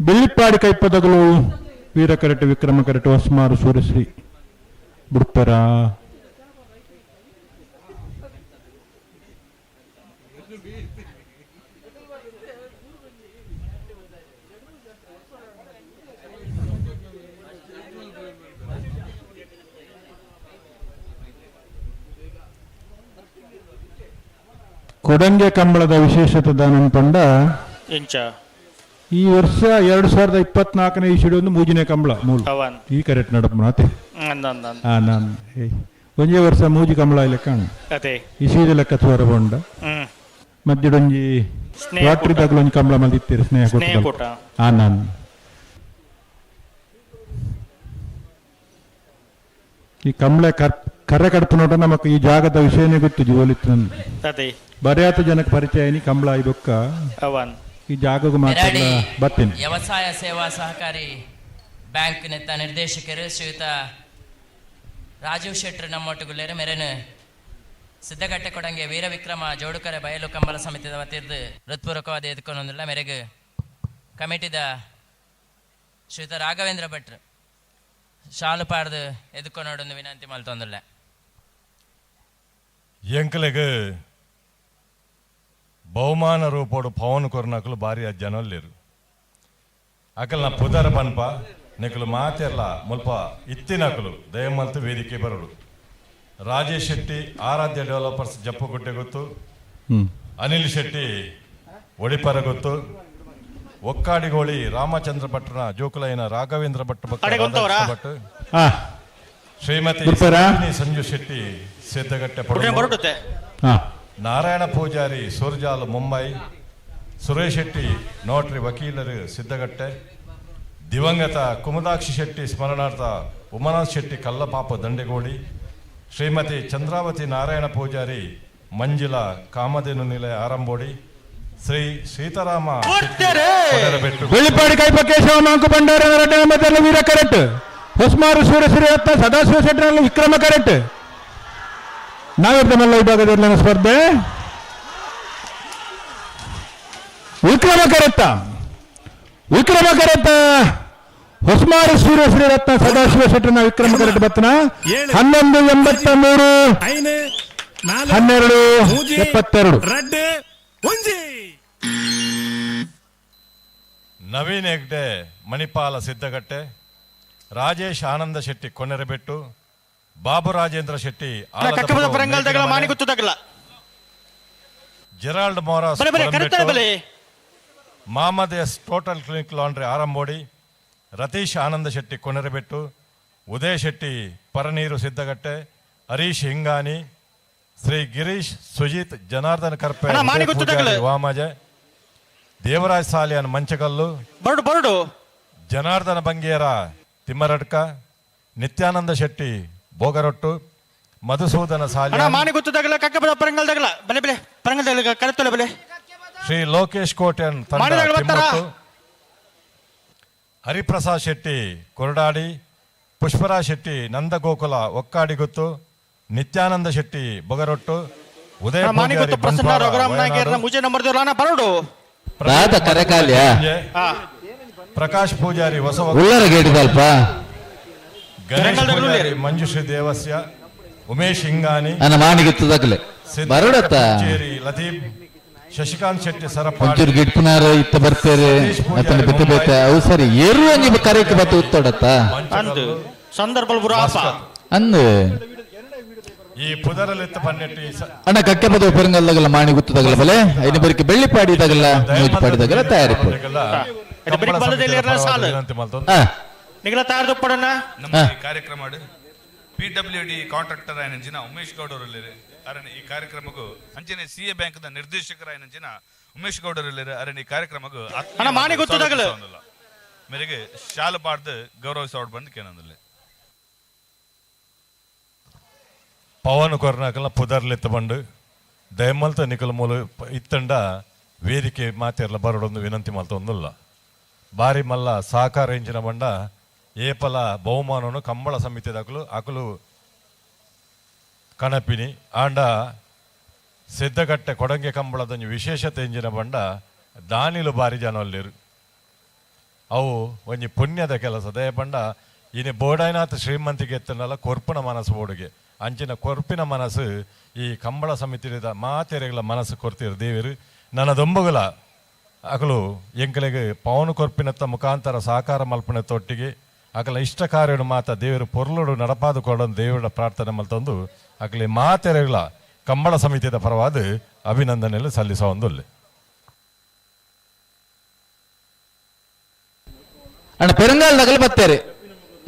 ಬೆಳ್ಳಿಪ್ಪಾಡಿ ಕೈಪದಗಳು ವೀರ ಕರೆಟು ವಿಕ್ರಮ ಕರೆಟು ಹೊಸ್ಮಾರು ಸೂರ್ಯಶ್ರೀ ಬುಡ್ಪರ ಕೊಡಂಗೆ ಕಂಬಳದ ವಿಶೇಷತೆ ದಾನನ್ ಪಂಡ ಇಂಚ ಈ ವರ್ಷ 2024ನೇ ಇಸ್ವಿಡ್ ಒಂದು ಮೂಜಿನೇ ಕಂಬಳ ಮೂಲ ಈ ಕರೆಕ್ಟ್ ನಡಪು ನಾನು ಒಂಜೇ ವರ್ಷ ಮೂಜಿ ಕಂಬಳ ಲೆಕ್ಕ ಇಸೀದ ಲೆಕ್ಕ ತೋರ ಬೊಂಡ ಮಧ್ಯಡೊಂಜಿ ರಾತ್ರಿ ದಾಗಲ ಒಂಜಿ ಕಂಬಳ ಮಲ್ದಿತ್ತೀರಿ ಸ್ನೇಹ ಕೊಟ್ಟ ನಾನು ಈ ಕಂಬಳ ಕರ್ರೆ ಕಡಪು ನೋಟ ನಮಕ್ ಈ ಜಾಗದ ವಿಷಯನೇ ಗೊತ್ತು ಜೀವಲಿತ್ತು ನನ್ ಬರೆಯಾತ ಜನಕ್ಕೆ ಪರಿಚಯ ನೀ ಕಂಬಳ ಈ ಬೊಕ್ಕ ಈ ಜಾಗಕ್ಕೆ ಮಾತ್ರ ಬರ್ತೀನಿ. ವ್ಯವಸಾಯ ಸೇವಾ ಸಹಕಾರಿ ಬ್ಯಾಂಕ್ ನೆತ್ತ ನಿರ್ದೇಶಕರು ಶ್ರೀಯುತ ರಾಜೀವ್ ಶೆಟ್ಟರ್ ನಮ್ಮೊಟ್ಟುಗುಲ್ಲೇರು ಮೆರೆನು ಸಿದ್ದಗಟ್ಟೆ ಕೊಡಂಗೆ ವೀರವಿಕ್ರಮ ಜೋಡುಕರೆ ಬಯಲು ಕಂಬಳ ಸಮಿತಿದ ವತಿರ್ದು ಹೃತ್ಪೂರ್ವಕವಾದ ಎದುಕೊಂದಿಲ್ಲ ಮೇರೆಗೆ ಕಮಿಟಿದ ಶ್ರೀಯುತ ರಾಘವೇಂದ್ರ ಭಟ್ರು ಶಾಲು ಪಾಡ್ದು ಎದುಕೊನೋಡೊಂದು ವಿನಂತಿ ಮಲ್ತೊಂದುಲ್ಲ. ಎಂಕಲೆಗ್ ಬಹುಮಾನ ರೂಪೋಡು ಪವನ್ ಕೊರ್ನಕುಲು ಭಾರಿ ಜನೊಲ್ಲೇರು. ಅಕಲ್ನ ಪುದರ ಪನ್ಪ, ನಿಕಲು ಮಾತೆರ್ಲ ಮುಲ್ಪ ಇತ್ತಿನಕುಲು ದಯಮಲ್ತು ವೇದಿಕೆ ಬರಡು. ರಾಜೇಶ್ ಶೆಟ್ಟಿ, ಆರಾಧ್ಯ ಡೆವಲಪರ್ಸ್ ಜಪ್ಪುಗುಡ್ಡೆ ಗೊತ್ತು. ಅನಿಲ್ ಶೆಟ್ಟಿ ಒಡಿಪರ ಗೊತ್ತು. ಒಕ್ಕಾಡಿಗೋಳಿ ರಾಮಚಂದ್ರ ಭಟ್ರನ ಜೋಕುಲೈನ ರಾಘವೇಂದ್ರ ಭಟ್ ಬೊಕ್ಕ ಅಡೆಗೆ ಉಂತವರಾ? ರಾಧಾಕೃಷ್ಣ ಭಟ್, ಶ್ರೀಮತಿ ಬರ್ತಾರಾ? ಸರೋಜಿನಿ ಸಂಜು ಶೆಟ್ಟಿ ಸಿದ್ದಗಟ್ಟೆ ಪಡುಮೂರು, ಬರಡುತ್ತೆ. ನಾರಾಯಣ ಪೂಜಾರಿ ಸುರ್ಜಾಲ್ ಮುಂಬೈ, ಸುರೇಶ್ ಶೆಟ್ಟಿ ನೋಟ್ರಿ ವಕೀಲರು ಸಿದ್ದಗಟ್ಟೆ, ದಿವಂಗತ ಕುಮದಾಕ್ಷಿ ಶೆಟ್ಟಿ ಸ್ಮರಣಾರ್ಥ ಉಮನಾಥ್ ಶೆಟ್ಟಿ ಕಲ್ಲಪಾಪ ದಂಡೆಗೋಡಿ, ಶ್ರೀಮತಿ ಚಂದ್ರಾವತಿ ನಾರಾಯಣ ಪೂಜಾರಿ ಮಂಜಿಲ ಕಾಮಧೇನು ನಿಲಯ ಆರಂಬೋಡಿ, ಶ್ರೀ ಸೀತಾರಾಮ ಶೆಟ್ಟಿ ಕೊಡರಬೆಟ್ಟು. ಬೆಳ್ಳಿಪಾಡಿ ಕೈಪ ಕೇಶವ ಮಾಂಕು ಭಂಡಾರ ಎರಡನೇ ನಂಬರ್ದಲ್ಲಿ ವೀರ ಕರೆಕ್ಟ್. ಹೊಸ್ಮಾರು ಸೂರ್ಯ ಶ್ರೀರತ್ನ ಸದಾಶಿವ ಶೆಟ್ಟರಲ್ಲಿ ವಿಕ್ರಮ ಕರೆಕ್ಟ್. ನಾವಿರ್ದ ಮಲ್ಲ ವಿಭಾಗದಲ್ಲಿ ಸ್ಪರ್ಧೆ. ವಿಕ್ರಮ ಕರೆಕ್ಟ, ವಿಕ್ರಮ ಕರೆಕ್ಟ. ಹೊಸ್ಮಾರು ಸೂರ್ಯ ಶ್ರೀರತ್ನ ಸದಾಶಿವ ಶೆಟ್ಟರ್ನ ವಿಕ್ರಮ ಕರೆಕ್ಟ್ ಬತ್ತನ. 11.83, ಐನು ನಾಲ್ 12 ಮೂಜಿ 72. ರಡ್ಡ್ ಒಂಜಿ. ನವೀನ್ ಹೆಗ್ಡೆ ಮಣಿಪಾಲ ಸಿದ್ದಗಟ್ಟೆ, ರಾಜೇಶ್ ಆನಂದ ಶೆಟ್ಟಿ ಕೊನೆರೆಬೆಟ್ಟು, ಬಾಬು ರಾಜೇಂದ್ರ ಶೆಟ್ಟಿ ಆಲದ ಕಕ್ಕಬದ ಪದವು ಪರಂಗಲ್ದಗಳ ಮೇಗಿನ ಮಾನಿ ಮನೆ, ಗುತ್ತುದಗಲ. ಜೆರಾಲ್ಡ್ ಮೋರಾಸ್ ಬಲೆ ಬಲೆ ಕರೆಕ್ಟ್. ಕೊರಂಬೆಟ್ಟು, ಬಲೆ. Mohammed S total clinic laundry Arambodi, Ratheesh Ananda Shetty Konerebettu, Udaya Shetty Paraneeru Siddagatte, Harish Hingani, Shri Girish Sujith Janardhan Karpe, ಅಣ್ಣ, ಮಾಣಿ ಉದಯ ಗುತ್ತುದಗಲು. ಪೂಜಾರಿ ವಾಮಜೆ, ದೇವರಾಜ್ ಸಾಲಿಯಾನ್ ಮಂಚಕಲ್ಲು, ಬರಡು ಬರಡು. ಜನಾರ್ದನ ಬಂಗೇರ ತಿಮ್ಮರಡ್ಕ, ನಿತ್ಯಾನಂದ ಶೆಟ್ಟಿ ಬೋಗರೊಟ್ಟು, ಮಧುಸೂದನ ಅಣ್ಣ ಸಾಲಿಯಾನ್, ಮಾನಿ ಗುತ್ತುದಗಲ ಕಕ್ಕಬದ ಪರಂಗಲ್ದಗಲ ಬಲೆ ಬಲೆ ಪರಂಗಲ್ದಗಲ ಕರೆಕ್ಟ್ ಬಲೆ. ಶ್ರೀ ಲೋಕೇಶ್ ಕೋಟ್ಯಾನ್ ತಂಡ ಮಾಡಿದಾಗಲೂ ಬರ್ತಾರಾ? ತಿಮ್ಮೊಟ್ಟು, ಹರಿಪ್ರಸಾದ್ ಶೆಟ್ಟಿ ಕೊರಡಾಡಿ, ಪುಷ್ಪರಾಜ್ ಶೆಟ್ಟಿ ನಂದಗೋಕುಲ ಒಕ್ಕಾಡಿಗುತ್ತು, ನಿತ್ಯಾನಂದ ಶೆಟ್ಟಿ ಬೊಗರೊಟ್ಟು, ಉದಯ ಅಣ್ಣ, ಮಾನಿ ಪೂಜಾರಿ ಗುತ್ತು ಪ್ರಸನ್ನ ಬಂಟ್ವಾಳ ರಘುರಾಮ್ ನಾಯ್ಕರ್ನ ವಯನಾಡು, ಮುಜೆ ನಂಬರ್ ದೇವ್ರ ಬರಡು. ಪ್ರದೀಪ್ ದಾದ ಕರೆಕಾಲ್ಯ? ಸಂಜೆ, ಪ್ರಕಾಶ್ ಪೂಜಾರಿ ಹೊಸ ಉಳ್ಳರ ಗೇಟಿದಲ್ಪ. ಗಣೇಶ್ ಕರೆಂಗಲ್ದಗಲು ಪೂಜಾರಿ ಮಂಜುಶ್ರೀ ದೇವಸ್ಯ, ಉಮೇಶ್ ಹಿಂಗಾನಿ, ನನ್ನ ಮಾಣಿಗಿತ್ತದಾಗಲೆ ಬರಡತ್ತ. ಪುಚ್ಚೇರಿ ಲತೀಫ್, ಶಶಿಕಾಂತ್ ಶೆಟ್ಟಿ ಸರಪಾಡಿ, ಒಂಚೂರು ಗಿಡ್ಪುನಾರ ಇತ್ತ ಬರ್ತಾರೆ. ಸತೀಶ್ ಪೂಜಾರಿ ಅತನ ಬಿತ್ತ ಮುಂಬೈ. ಬೇತ ಅವು ಸರಿ ಏರು ಒಂಜಿ ಕರೆಕ್ ಬತ್ತ ಉತ್ತಡತ್ತ. ಅಂದು ಮಂಚಕಲ್ಲು, ಸಂದರ್ಭ ಬುರಾಪ. ಮಸ್ಕತ್. ಅಂದು ಈ ಪುದರಲಿತ್ತ ಪನ್ನೆಟ್ಟಿ ಅಣ್ಣ ಕಕ್ಕೆ ಪದ ಉಪರಂಗಲ್ದಾಗಲ್ಲ ಮಾಣಿ ಗುತ್ತದಾಗಲ್ಲ ಬಲೆ ಐದು ಬರಿಕೆ ಬೆಳ್ಳಿ ಪಾಡಿದಾಗಲ್ಲ ನೂಜು ಪಾಡಿದಾಗಲ್ಲ ತಯಾರಿ ಪೋಡು. ಇದು ಬೆಳಿಗ್ಗೆ ಬಲ್ಲದಲ್ಲಿ ಇರಲ್ಲ ಸಾಲು. ವಿನಂತಿ ಮಲ್ತೊಂದು. ಆ, ನಿಗಲ ತಯಾರು ಪಡಣ್ಣ. ನಮ್ಮ ಈ ಕಾರ್ಯಕ್ರಮ ಪಿಡಬ್ಲ್ಯೂ ಡಿ ಕಾಂಟ್ರಾಕ್ಟರ್ ಆಯ್ನಂಚಿನ ಉಮೇಶ್ ಗೌಡರಲ್ಲಿರು. ಅರಣ್ಯ ಈ ಕಾರ್ಯಕ್ರಮಕ್ಕೂ ಅಂಚನೆ ಸಿ ಎ ಬ್ಯಾಂಕ್ ನಿರ್ದೇಶಕರ ಆಯ್ನಂಚಿನ ಉಮೇಶ್ ಗೌಡರಲ್ಲಿರು. ಅರಣ್ಯ ಈ ಕಾರ್ಯಕ್ರಮಕ್ಕೂ ಆತ್ಮೀಯವಾದ ಅಣ್ಣ, ಮಾಣಿ ಗೊತ್ತುದಾಗಲು. ಸ್ವಾಗತಿಸೋಂದಿಲ್ಲ. ಮೇರೆಗೆ ಶಾಲು ಪಾಡ್ದು ಗೌರವಿಸೋಡ್ ಬಂದು ಕೇನಂದಲ್ಲಿ. ಪವನ್ ಕೊರ್ನಾಕಲ್ನ ಪುದರ್ಲಿತ್ತ ಬಂಡು ದಯಮಲ್ತ ನಿಕಲ್ ಮೂಲ ಇತ್ತಂಡ ವೇದಿಕೆ ಮಾತೆರ್ಲ ಬರಡೊಂದು ವಿನಂತಿ ಮಲ್ತೊಂದುಲ್ಲ. ಬಾರಿ ಮಲ್ಲ ಸಹಕಾರ ಇಂಚಿನ ಬಂಡ ಏಪಲ ಬಹುಮಾನನು ಕಂಬಳ ಸಮಿತಿದಕಲು ಅಕಲು ಕಣಪಿನಿ. ಆಂಡ ಸಿದ್ದಗಟ್ಟೆ ಕೊಡಂಗೆ ಕಂಬಳದೊಂಜಿ ವಿಶೇಷತೆ ಇಂಚಿನ ಬಂಡ ದಾನಿಲು ಬಾರಿ ಜನ ಅಲ್ಲಿರು. ಅವು ಒಂಜಿ ಪುಣ್ಯದ ಕೆಲಸ. ದಯ ಬಂಡ ಇನಿ ಬೋಡೈನಾಥ ಶ್ರೀಮಂತಿಗೆ ಎತ್ತನಲ್ಲ ಕೊರ್ಪುನ ಮನಸ್ಸು ಬೋಡುಗೆ ಅಂಚಿನ ಕೊರ್ಪಿನ ಮನಸ್ಸು ಈ ಕಂಬಳ ಸಮಿತಿದ ಮಾತೆರೆಗಳ ಮನಸ್ಸು ಕೊರ್ತಿರು ದೇವರು. ನನ್ನ ದೊಂಬುಗಳ ಅಕಲು ಎಂಕಲೆಗ್ ಪವನ ಕೊರ್ಪಿನತ್ತ ಮುಖಾಂತರ ಸಹಕಾರ ಮಲ್ಪನ ತೊಟ್ಟಿಗೆ ಅಕಲ ಇಷ್ಟ ಕಾರ್ಯಡು ಮಾತ ದೇವರು ಪೊರ್ಲುಡು ನಡಪಾದು ಕೊಡೋದು ದೇವರ ಪ್ರಾರ್ಥನೆ ಮಲ್ತೊಂದು ಅಕಲಿ ಮಾತೆರೆಗಳ ಕಂಬಳ ಸಮಿತಿಯ ಪರವಾದ ಅಭಿನಂದನೆಯಲ್ಲಿ ಸಲ್ಲಿಸುವ ಒಂದುಲ್ಲೆ. ಅಣ್ಣ ಪೆರಂಗಾಲ್ ದಗಲ್ ಬತ್ತೇರಿ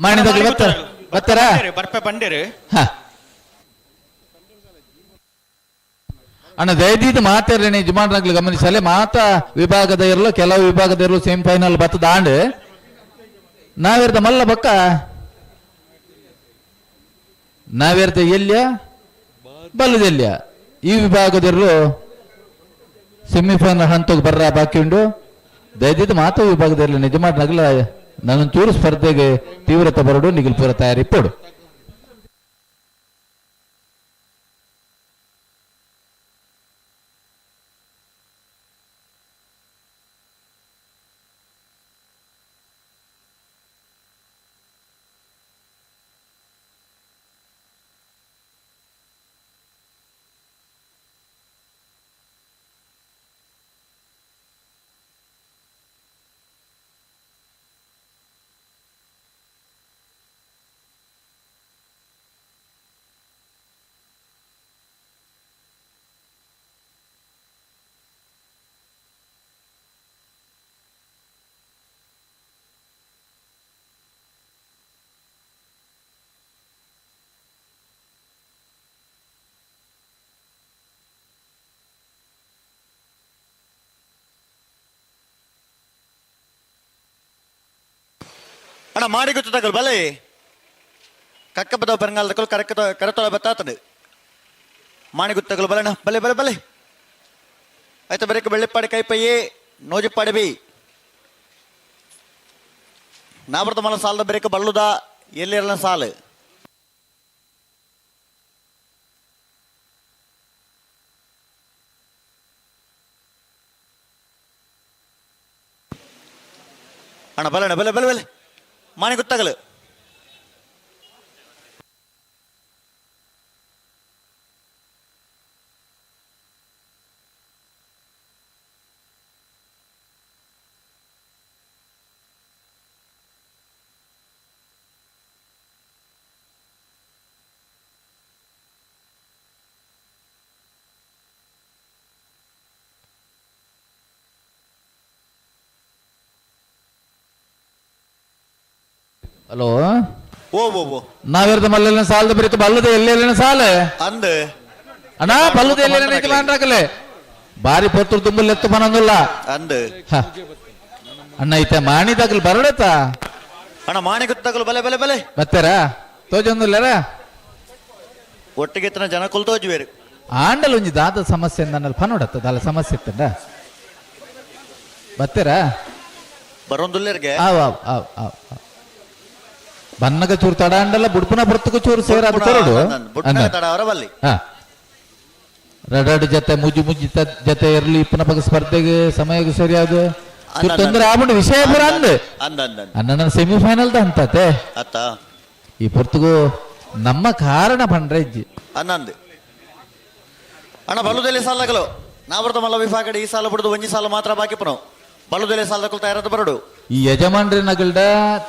ಮಾಣಿ ದಗಲ್ ಬತ್ತಾರ ಬತ್ತಾರಾ? ಬರ್ಪೆ ಬಂಡೇರು. ಹ. ಅಣ್ಣ ದಯದೀದ ಮಾತಾಡ್ರೇನೆ ಯಜಮಾನ್ರಾಗ್ಲು ಗಮನಿಸಲೆ ಮಾತಾ ವಿಭಾಗದ ಇರಲು ಕೆಲವು ವಿಭಾಗದ ಇರಲು ಸೆಮಿಫೈನಲ್ ಬತ್ತದ ಆಂಡ್ ನಾವಿರ್ದ ಮಲ್ಲ ಬಕ್ಕ ನಾವಿರ್ದ ಎಲ್ಲಿಯ ಬಲ್ಲದೆಲ್ಲಿಯ ಈ ವಿಭಾಗದಿರಲು ಸೆಮಿಫೈನಲ್ ಹಂತಕ್ಕೆ ಬರ್ರ ಬಾಕಿ ಉಂಡು. ದಯದೀದ ಮಾತಾ ವಿಭಾಗದಲ್ಲಿ ನಿಜ ನಗಲ ನನ್ನೊಂಚೂರು ಸ್ಪರ್ಧೆಗೆ ತೀವ್ರತೆ ಬರಡು ನಿಗಲ್ ಪೂರ ತಯಾರಿ ಪೋಡು. ಅಣ್ಣ ಮಾಡಿ ಗೊತ್ತು ತಗಲ್ ಬಲೆ ಕಕ್ಕಪದ ಪೆರಂಗಾಲದಕ್ಕಲು ಕರಕ ಕರತೊಳ ಬತ್ತಾತದು ಮಾಣಿ ಗುತ್ತಗಳು ಬಲಣ್ಣ ಬಲೆ ಬಲೆ ಬಲೆ ಆಯ್ತು ಬರೀಕ ಬೆಳ್ಳಿಪ್ಪಾಡಿ ಕೈಪಯ್ಯಿ ನೋಜಿಪ್ಪಾಡಿ ಬಿ ನಾಬರ್ದ ಮಲ ಸಾಲದ ಬರೀಕ ಬಳ್ಳುದ ಎಲ್ಲಿರಲ ಸಾಲು ಅಣ್ಣ ಬಲಣ್ಣ ಬಲೆ ಬಲೆ ಬಲೆ ಮಾಣಿ ಗೊತ್ತಾಗಲು ಹಲೋ ಓ ಓ ಓ ನಾವಿರದ ಮಲ್ಲ ಸಾಲದ ಬರೀತು ಬಲ್ಲದ ಎಲ್ಲೆಲ್ಲಿನ ಸಾಲ ಅಂದ್ ಅಣ್ಣ ಬಲ್ಲದ ಎಲ್ಲೆಲ್ಲಿನ ಯಜಮಾನ್ರಾಗಲೆ ಬಾರಿ ಪೊತ್ತರು ತುಂಬಲೆತ್ತು ಮನಂದುಲ್ಲ ಅಂದ್ ಹ. ಅಣ್ಣ ಐತ ಮಾಣಿದಾಗಲ್ ಬರಡತ್ತ ಅಣ್ಣ ಮಾಣಿ ಗೊತ್ತಾಗಲು ಬಲೆ ಬಲೆ ಬಲೆ ಬತ್ತಾರ ತೋಜೊಂದುಲ್ಲರ ಒಟ್ಟಿಗೆ ಇತ್ತನ ಜನ ಕುಲ್ತೋಜುವೇರು ಆಂಡಲ್ ಒಂಜಿ ದಾದ ಸಮಸ್ಯೆ ನನ್ನಲ್ಲಿ ಪನೋಡತ್ತ ದಾಲ ಸಮಸ್ಯೆ ಇತ್ತಂಡ ಬತ್ತೀರಾ ಬರೋಂದುಲ್ಲೇರ್ಗೆ ಆವ್ ಆವ್ ಆವ್ ಆವ್ ಆವ್. ಬನ್ನಗ ಚೂರು ತಡ ಅಂಡಲ್ಲ ಬುಡ್ಪುನ ಬರ್ತಕ ಚೂರು ಸೇರ ಅದು ಕೊರಡು ಬುಡ್ಪುನ ತಡ ಅವರ ಬಲ್ಲಿ ಹಾ ರಡಡ್ ಜೊತೆ ಮುಜಿ ಮುಜಿ ಜೊತೆ ಇರ್ಲಿ ಇಪ್ಪನ ಬಗ್ಗೆ ಸ್ಪರ್ಧೆಗೆ ಸಮಯಕ್ಕೆ ಸರಿಯಾದ ಚೂರು ತೊಂದರೆ ಆಗ್ಬಿಟ್ಟು ವಿಷಯ ಪುರ ಅಂದ್ ಅಂದ ಅಂದ ಅಣ್ಣ ಸೆಮಿಫೈನಲ್ the ಅಂತಾತೆ ಅತ್ತ ಈ ಪೊರ್ತುಗು ನಮ್ಮ ಕಾರಣ ಪಂಡ್ರೆ ಇಜ್ಜಿ ಅನ್ನಂದು ಅಣ್ಣ ಬಲ್ಲುದೆಲೆ ಸಾಲಗಳು ನಾವರ್ದ ಮಲ್ಲ ವಿಭಾಗಡೆ ಈ ಸಾಲ ಬಿಡುದು ಒಂಜಿ ಸಾಲ ಮಾತ್ರ ಬಾಕಿ ಪುನಃ ಬಲ್ಲುದೆಲೆ ಸಾಲದಕ್ಕೂ ತಯಾರದ ಬರಡು ಈ ಯಜಮಾನ್ರಿ ನಗಲ್ಡ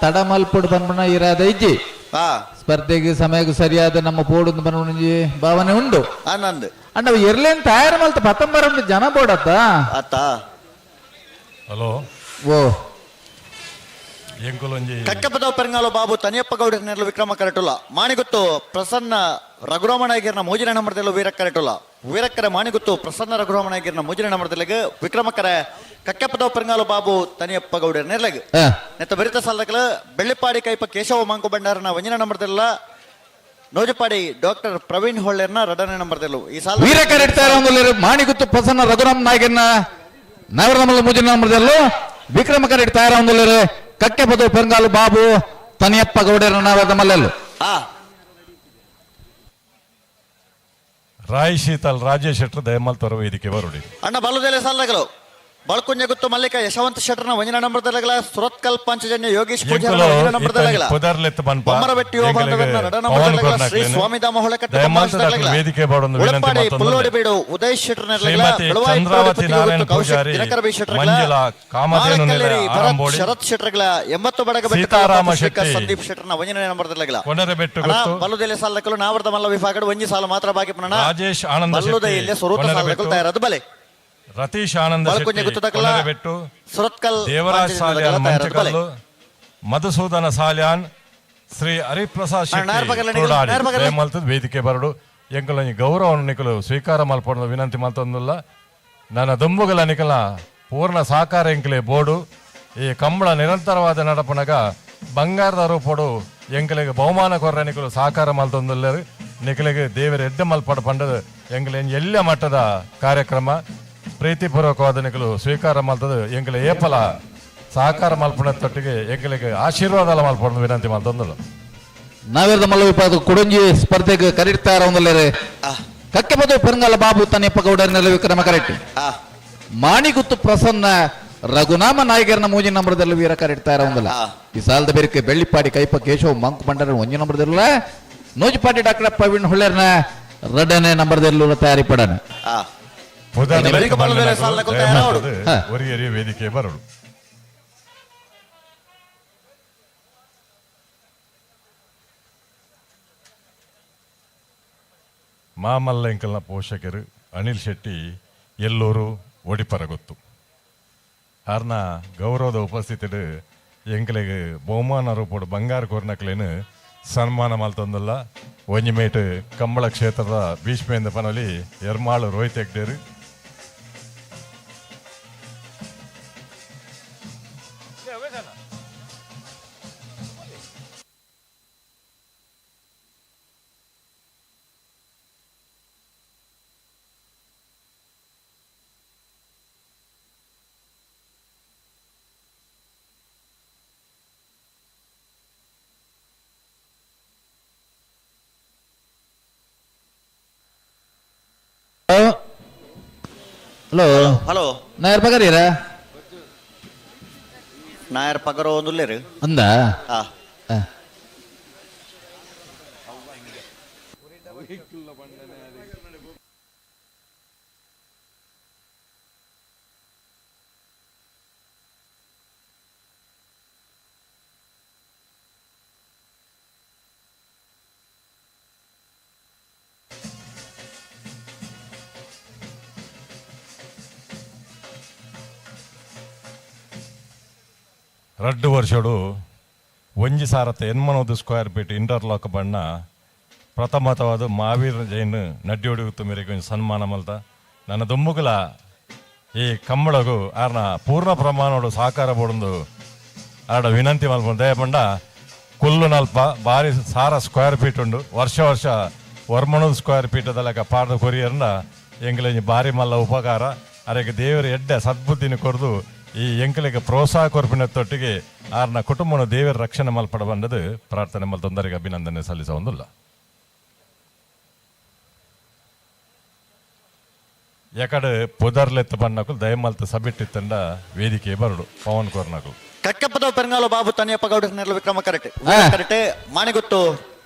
ತಡ ಮಲ್ಪುಡು ಪನ್ಪುನ ಇರಾದ ಇಜ್ಜಿ ಹಾ ಸ್ಪರ್ಧೆಗೆ ಸಮಯಕ್ಕೆ ಸರಿಯಾದ ನಮ್ಮ ಪೋಡು ಪನ್ಪುನ ಭಾವನೆ ಉಂಡು ಅನ್ನಂದು ಅಣ್ಣ ಎರ್ಲೇನ್ ತಯಾರು ಮಲ್ತ ಪತ್ತಂಬರ ಜನ ಬೋಡತ್ತ ಅತ್ತ ಹಲೋ ಓ ಎಂಕುಲೊಂಜಿ ಕಕ್ಕಪದ ಪೆರಂಗಾಲು ಬಾಬು ತನಿಯಪ್ಪ ಗೌಡರ ನೆರಳು ವಿಕ್ರಮ ಕರೆಟುಲ್ಲ ಮಾಣಿಗುತ್ತು ಪ್ರಸನ್ನ ರಘುರಾಮನಾಯಗಿರ್ನ ಮೋಜಿನ ನಂಬರ್ದಲ್ಲೂ ವೀರ ಕರೆಟುಲ್ಲ ವೀರಕ್ಕರ ಮಾಣಿಗುತ್ತು ಪ್ರಸನ್ನ ರಘುರಾಮನಾಯಗಿರ್ನ ಮೋಜಿನ ನಂಬರ್ದಲ್ಲಿಗೆ ವಿಕ್ರಮಕರ ಕಕ್ಕಪದ ಪೆರಂಗಾಲು ಬಾಬು ತನಿಯಪ್ಪ ಗೌಡರ ನೆರಳಿಗೆ ನೆತ್ತ ಬರಿತ ಸಾಲಕಲ ಬೆಳ್ಳಿಪಾಡಿ ಕೈಪ ಕೇಶವ ಮಾಂಕು ಭಂಡಾರನ ಒಂಜಿನ ನಂಬರ್ದಲ್ಲ ನೋಜಪಾಡಿ ಡಾಕ್ಟರ್ ಪ್ರವೀಣ್ ಹೊಳ್ಳೆರ್ನ ಎರಡನೇ ನಂಬರ್ದಲ್ಲೂ ಈ ಸಾಲ ವೀರ ಕರೆಡ್ತಾರೆ ಒಂದು ಮಾಣಿಗುತ್ತು ಪ್ರಸನ್ನ ರಘುರಾಮ್ ನಾಯಕನ ನವರಮಲ್ಲ ಮುಜಿನ ನಂಬರ್ದಲ್ಲೂ ವಿಕ್ರಮ ಕರೆಡ್ ತಯಾರ ಒಂದು ಕಕ್ಕೆ ಬದು ಪೆರಂಗಾಲು ಬಾಬು ತನಿಯಪ್ಪ ಗೌಡರ ನವರದ ಮಲ್ಲಲ್ಲು ರಾಯ್ ಶೀತಲ್ ರಾಜೇಶ್ ಶೆಟ್ಟರ್ ದಯಮಲ್ ತೊರವ ಇದಕ್ಕೆ ಬರುಡಿ ಅಣ್ಣ ಬಲ್ಲದೆಲೆ ಸಾಲಗಳು ಬಳಕುಂಜ ಗುತ್ತು ಮಲ್ಲಿಕ ಯಶವಂತ ಶೆಟ್ಟರ್ನ ಒಂಜಿನ ನಂಬರ್ದಲ್ಲಗಲ ಸುರತ್ಕಲ್ ಪಂಚಜನ್ಯ ಯೋಗೀಶ್ ಪೂಜಾರನ ಒಂಜಿನ ನಂಬರ್ದಲ್ಲಗಲ ಪುದರ್ಲೆತ್ತು ಬನ್ಪ ಬೊಮ್ಮರಬೆಟ್ಟಿ ಯೋಗಾನಂದನ ನಡ ನಂಬರ್ದಲ್ಲಗಲ ಶ್ರೀ ಸ್ವಾಮಿಧಾಮ ಹೊಳಕಟ್ಟೆ ದಯಮಾಲ್ತ ವೇದಿಕೆ ಬಾಡೊಂದು ವಿನಂತಿ ಉಳಪಾಡಿ ಮತ್ತೊಂದು ಪುಲ್ಲೋಡಿ ಬೀಡು ಉದಯ್ ಶೆಟ್ಟರ್ನ ಶ್ರೀಮತಿ ಚಂದ್ರಾವತಿ ನಾರಾಯಣ ಪೂಜಾರಿ ದಿನಕರ ಬಿ ಶೆಟ್ಟರ್ಗಳ ಮಂಜುಳಾ ಕಾಮಧೇನು ನಿಲಯ ಮಾಳಕಲ್ಲೇರಿ ಭರತ್ ಆರಂಬೋಡಿ ಶರತ್ ಶೆಟ್ಟರ್ಗಳ 80 ಬಡಗ ಬೆಟ್ಟ ಸೀತಾರಾಮ ಶ್ರೀಕಾ ಶೆಟ್ಟಿ. ಸಂದೀಪ್ ಶೆಟ್ಟರ್ನ ಒಂಜಿನ ನಂಬರ್ದಲ್ಲಗಲ ಕೊನರಬೆಟ್ಟು ಅಣ್ಣ ಗೊತ್ತು ಬಲ್ಲುದೆಲೆ ಸಾಲದಕ್ಕಲು ನಾವರ್ದ ಮಲ್ಲ ವಿಭಾಗಡು ಒಂಜಿ ಸಾಲ ಮಾತ್ರ ಬಾಕಿ ಪುನಃ ರಾಜೇಶ್ ಆನಂದ ಬಲ್ಲುದ ಶೆಟ್ಟಿ ಇಲ್ಲಿ ಸ್ವರೂಪ ಸಾಲದಕ್ಕಲು ಕೊನರಬೆಟ್ಟು ತಯಾರದು ಬಲೆ ರತೀಶ್ ಆನಂದ ಬಳಕುಂಜ ಶೆಟ್ಟಿ ಗುತ್ತದಕಲ ಕೊನರಬೆಟ್ಟು ಸುರತ್ಕಲ್ ದೇವರಾಜ್ ಸಾಲ್ಯಾನ್ ತಯಾರದು ಬಲೆ ಮಂಚಕಲ್ಲು ಮಧುಸೂದನ ಸಾಲ್ಯಾನ್ ಶ್ರೀ ಹರಿಪ್ರಸಾದ್ ಅಣ್ಣ, ನಾರ್ ಶೆಟ್ಟಿ ಪಗಲ ನಿಕಲು, ತೋಡಾಡಿ ನಾರ್ ಪಗಲ. ದಯಮಲ್ತದ ವೇದಿಕೆ ಬರಡು ಎಂಕುಲ ಈ ಗೌರವವನ್ನು ನಿಕಲು ಸ್ವೀಕಾರ ಮಲ್ಪೊಂದು ವಿನಂತಿ ಮಲ್ತೊಂದುಲ್ಲ ನನ್ನ ದುಂಬುಗಲ ನಿಕಲ ಪೂರ್ಣ ಸಹಕಾರ ಎಂಕಲೆ ಬೋಡು ಈ ಕಂಬಳ ನಿರಂತರವಾದ ನಡಪನಗ ಬಂಗಾರದ ರೂಪೋಡು ಎಂಕಲೆಗೆ ಬಹುಮಾನ ಕೊರ್ರ ನಿಕಲು ಸಹಕಾರ ಮಲ್ತೊಂದುಲ್ಲರು ನಿಕಲಿಗೆ ದೇವರ ಎಡ್ಡೆ ಮಲ್ಪಡ ಪಂಡದು ಎಂಕಲೆ ಎಲ್ಲ ಮಟ್ಟದ ಕಾರ್ಯಕ್ರಮ ಪ್ರೀತಿಪೂರ್ವಕವಾದ ನಿಕಲು ಸ್ವೀಕಾರ ಮಲ್ತದು ಎಂಕಲೆ ಏಪಲ ಸಹಕಾರ ಮಲ್ಪಣ ತೊಟ್ಟಿಗೆ ಎಂಕಲೆಗೆ ಆಶೀರ್ವಾದ ಮಲ್ಪೊಂದು ವಿನಂತಿ ಮಲ್ತೊಂದುಲ್ಲ ನಾವಿರದ ಮಲ್ಲ ವಿಭಾಗ ಕುಡಂಜಿ ಸ್ಪರ್ಧೆಗೆ ಕರೆಡ್ತಾರ ಒಂದಲ್ಲರೆ ಕಕ್ಕೆ ಬದು ಪೆರಂಗಾಲ ಬಾಬು ತನಿಯಪ್ಪ ಗೌಡರ ವಿಕ್ರಮ ಕರೆಕ್ಟ್ ಮಾಣಿಗುತ್ತು ಪ್ರಸನ್ನ ರಘುನಾಮ ನಾಯಕರನ್ನ ಮೂಜಿ ನಂಬರದಲ್ಲಿ ವೀರ ಕರೆಡ್ತಾರ ಒಂದಲ್ಲ ಈ ಸಾಲದ ಬೇರಿಕೆ ಬೆಳ್ಳಿಪಾಡಿ ಕೈಪ ಕೇಶವ ಮಂಕು ಬಂಡರ ಒಂಜಿ ನಂಬರದಲ್ಲ ನೋಜುಪಾಡಿ ಡಾಕ್ಟರ್ ಪ್ರವೀಣ್ ಹೊಳ್ಳೆರ್ನ ಎರಡನೇ ನಂಬರದಲ್ಲಿ ತಯಾರಿ ಪಡಣ ಒರಿಯರಿ ವೇದಿಕೆ ಬರಡು ಮಾಮಲ್ಲ ಎಂಕಲ್ನ ಪೋಷಕರು ಅನಿಲ್ ಶೆಟ್ಟಿ ಎಲ್ಲೂರು ಒಡಿಪರಗೊತ್ತು ಆರ್ನ ಗೌರವದ ಉಪಸ್ಥಿತಿಡು ಎಂಕಲೆಗ್ ಬಹುಮಾನ ರೂಪೋಡು ಬಂಗಾರ ಕೋರ್ನಕ್ಲೇನು ಸನ್ಮಾನ ಮಲ್ತೊಂದುಲ್ಲ ಒಂಜಿ ಮೇಟ್ ಕಂಬಳ ಕ್ಷೇತ್ರದ ಭೀಷ್ಮೇಂದ್ರ ಪನೊಲಿ ಎರ್ಮಾಳು ರೋಹಿತ್ ಹೆಗ್ಡೇರು. ಹಲೋ. ಹಲೋ. ನಾಯರ್ ಪಗರೀರ? ನಾಯರ್ ಪಗರೋ ಒಂದುಲ್ಲೇರು. ಅಂದ. ಆ. ಆ. ರಡ್ಡು ವರ್ಷಡು ಒಂಜಿ ಸಾರತ್ತ ಎನ್ಮನೋದು ಸ್ಕ್ವೇರ್ ಫೀಟ್ ಇಂಟರ್ಲಾಕ್ ಬಣ್ಣ ಪ್ರಥಮತವಾದ ಮಾವೀರ ಜೈನ್ ನಡ್ಡಿಯೊಡುಗುತ್ತು ಮೇರೆಗೆ ಒಂಜಿ ಸನ್ಮಾನ ಮಲ್ತ ನನ್ನ ದುಮ್ಮುಗುಲ ಈ ಕಂಬಳಗು ಆರ್ನ ಪೂರ್ಣ ಪ್ರಮಾಣೋಡು ಸಹಕಾರ ಬೋಡೊಂದು ಆಡ ವಿನಂತಿ ಮಲ್ಪೊಂಡು. ದಯಪಂಡ ಕುಲ್ಲು ನಲ್ಪ ಬಾರಿ ಸಾರ ಸ್ಕ್ವೇರ್ ಫೀಟ್ ಉಂಡು. ವರ್ಷ ವರ್ಷ ವರ್ಮಣದ ಸ್ಕ್ವೇರ್ ಫೀಟ್ ಲೆಕ್ಕ ಪಾಡ್ದ ಕೊರಿಯರ್ನ ಎಂಕ್ಲೆ ಬಾರಿ ಮಲ್ಲ ಉಪಕಾರ. ಅರೆಗೆ ದೇವರ ಎಡ್ಡೆ ಸದ್ಬುದ್ಧಿನ ಕೊರ್ದು ಈ ಎಂಕಲಿಗೆ ಪ್ರೋತ್ಸಾಹ ಕೊರ್ಪಿನ ತೊಟ್ಟಿಗೆ ಆರ್ನ ಕುಟುಂಬನ ದೇವರ ರಕ್ಷಣೆ ಮಲ್ಪಡ ಬಂದದ್ದು ಪ್ರಾರ್ಥನೆ ಮಲ್ತೊಂದರಿಗೆ ಅಭಿನಂದನೆ ಸಲ್ಲಿಸ ಒಂದುಲ್ಲ. ಯಾಕಡೆ ಪುದರ್ಲೆತ್ತು ಬಣ್ಣಕು ದಯಮಲ್ತ ಸಬಿಟ್ಟಿತ್ತಂಡ ವೇದಿಕೆ ಬರಡು ಪವನ್ ಕೋರ್ನಕು. ಕಕ್ಕಪ್ಪದ ಪೆರಂಗಾಲು ಬಾಬು ತನಿಯಪ್ಪ ಗೌಡ ನೆರಳು ವಿಕ್ರಮ ಕರೆಕ್ಟ್ ಕರೆಕ್ಟ್. ಮಾಣಿಗುತ್ತು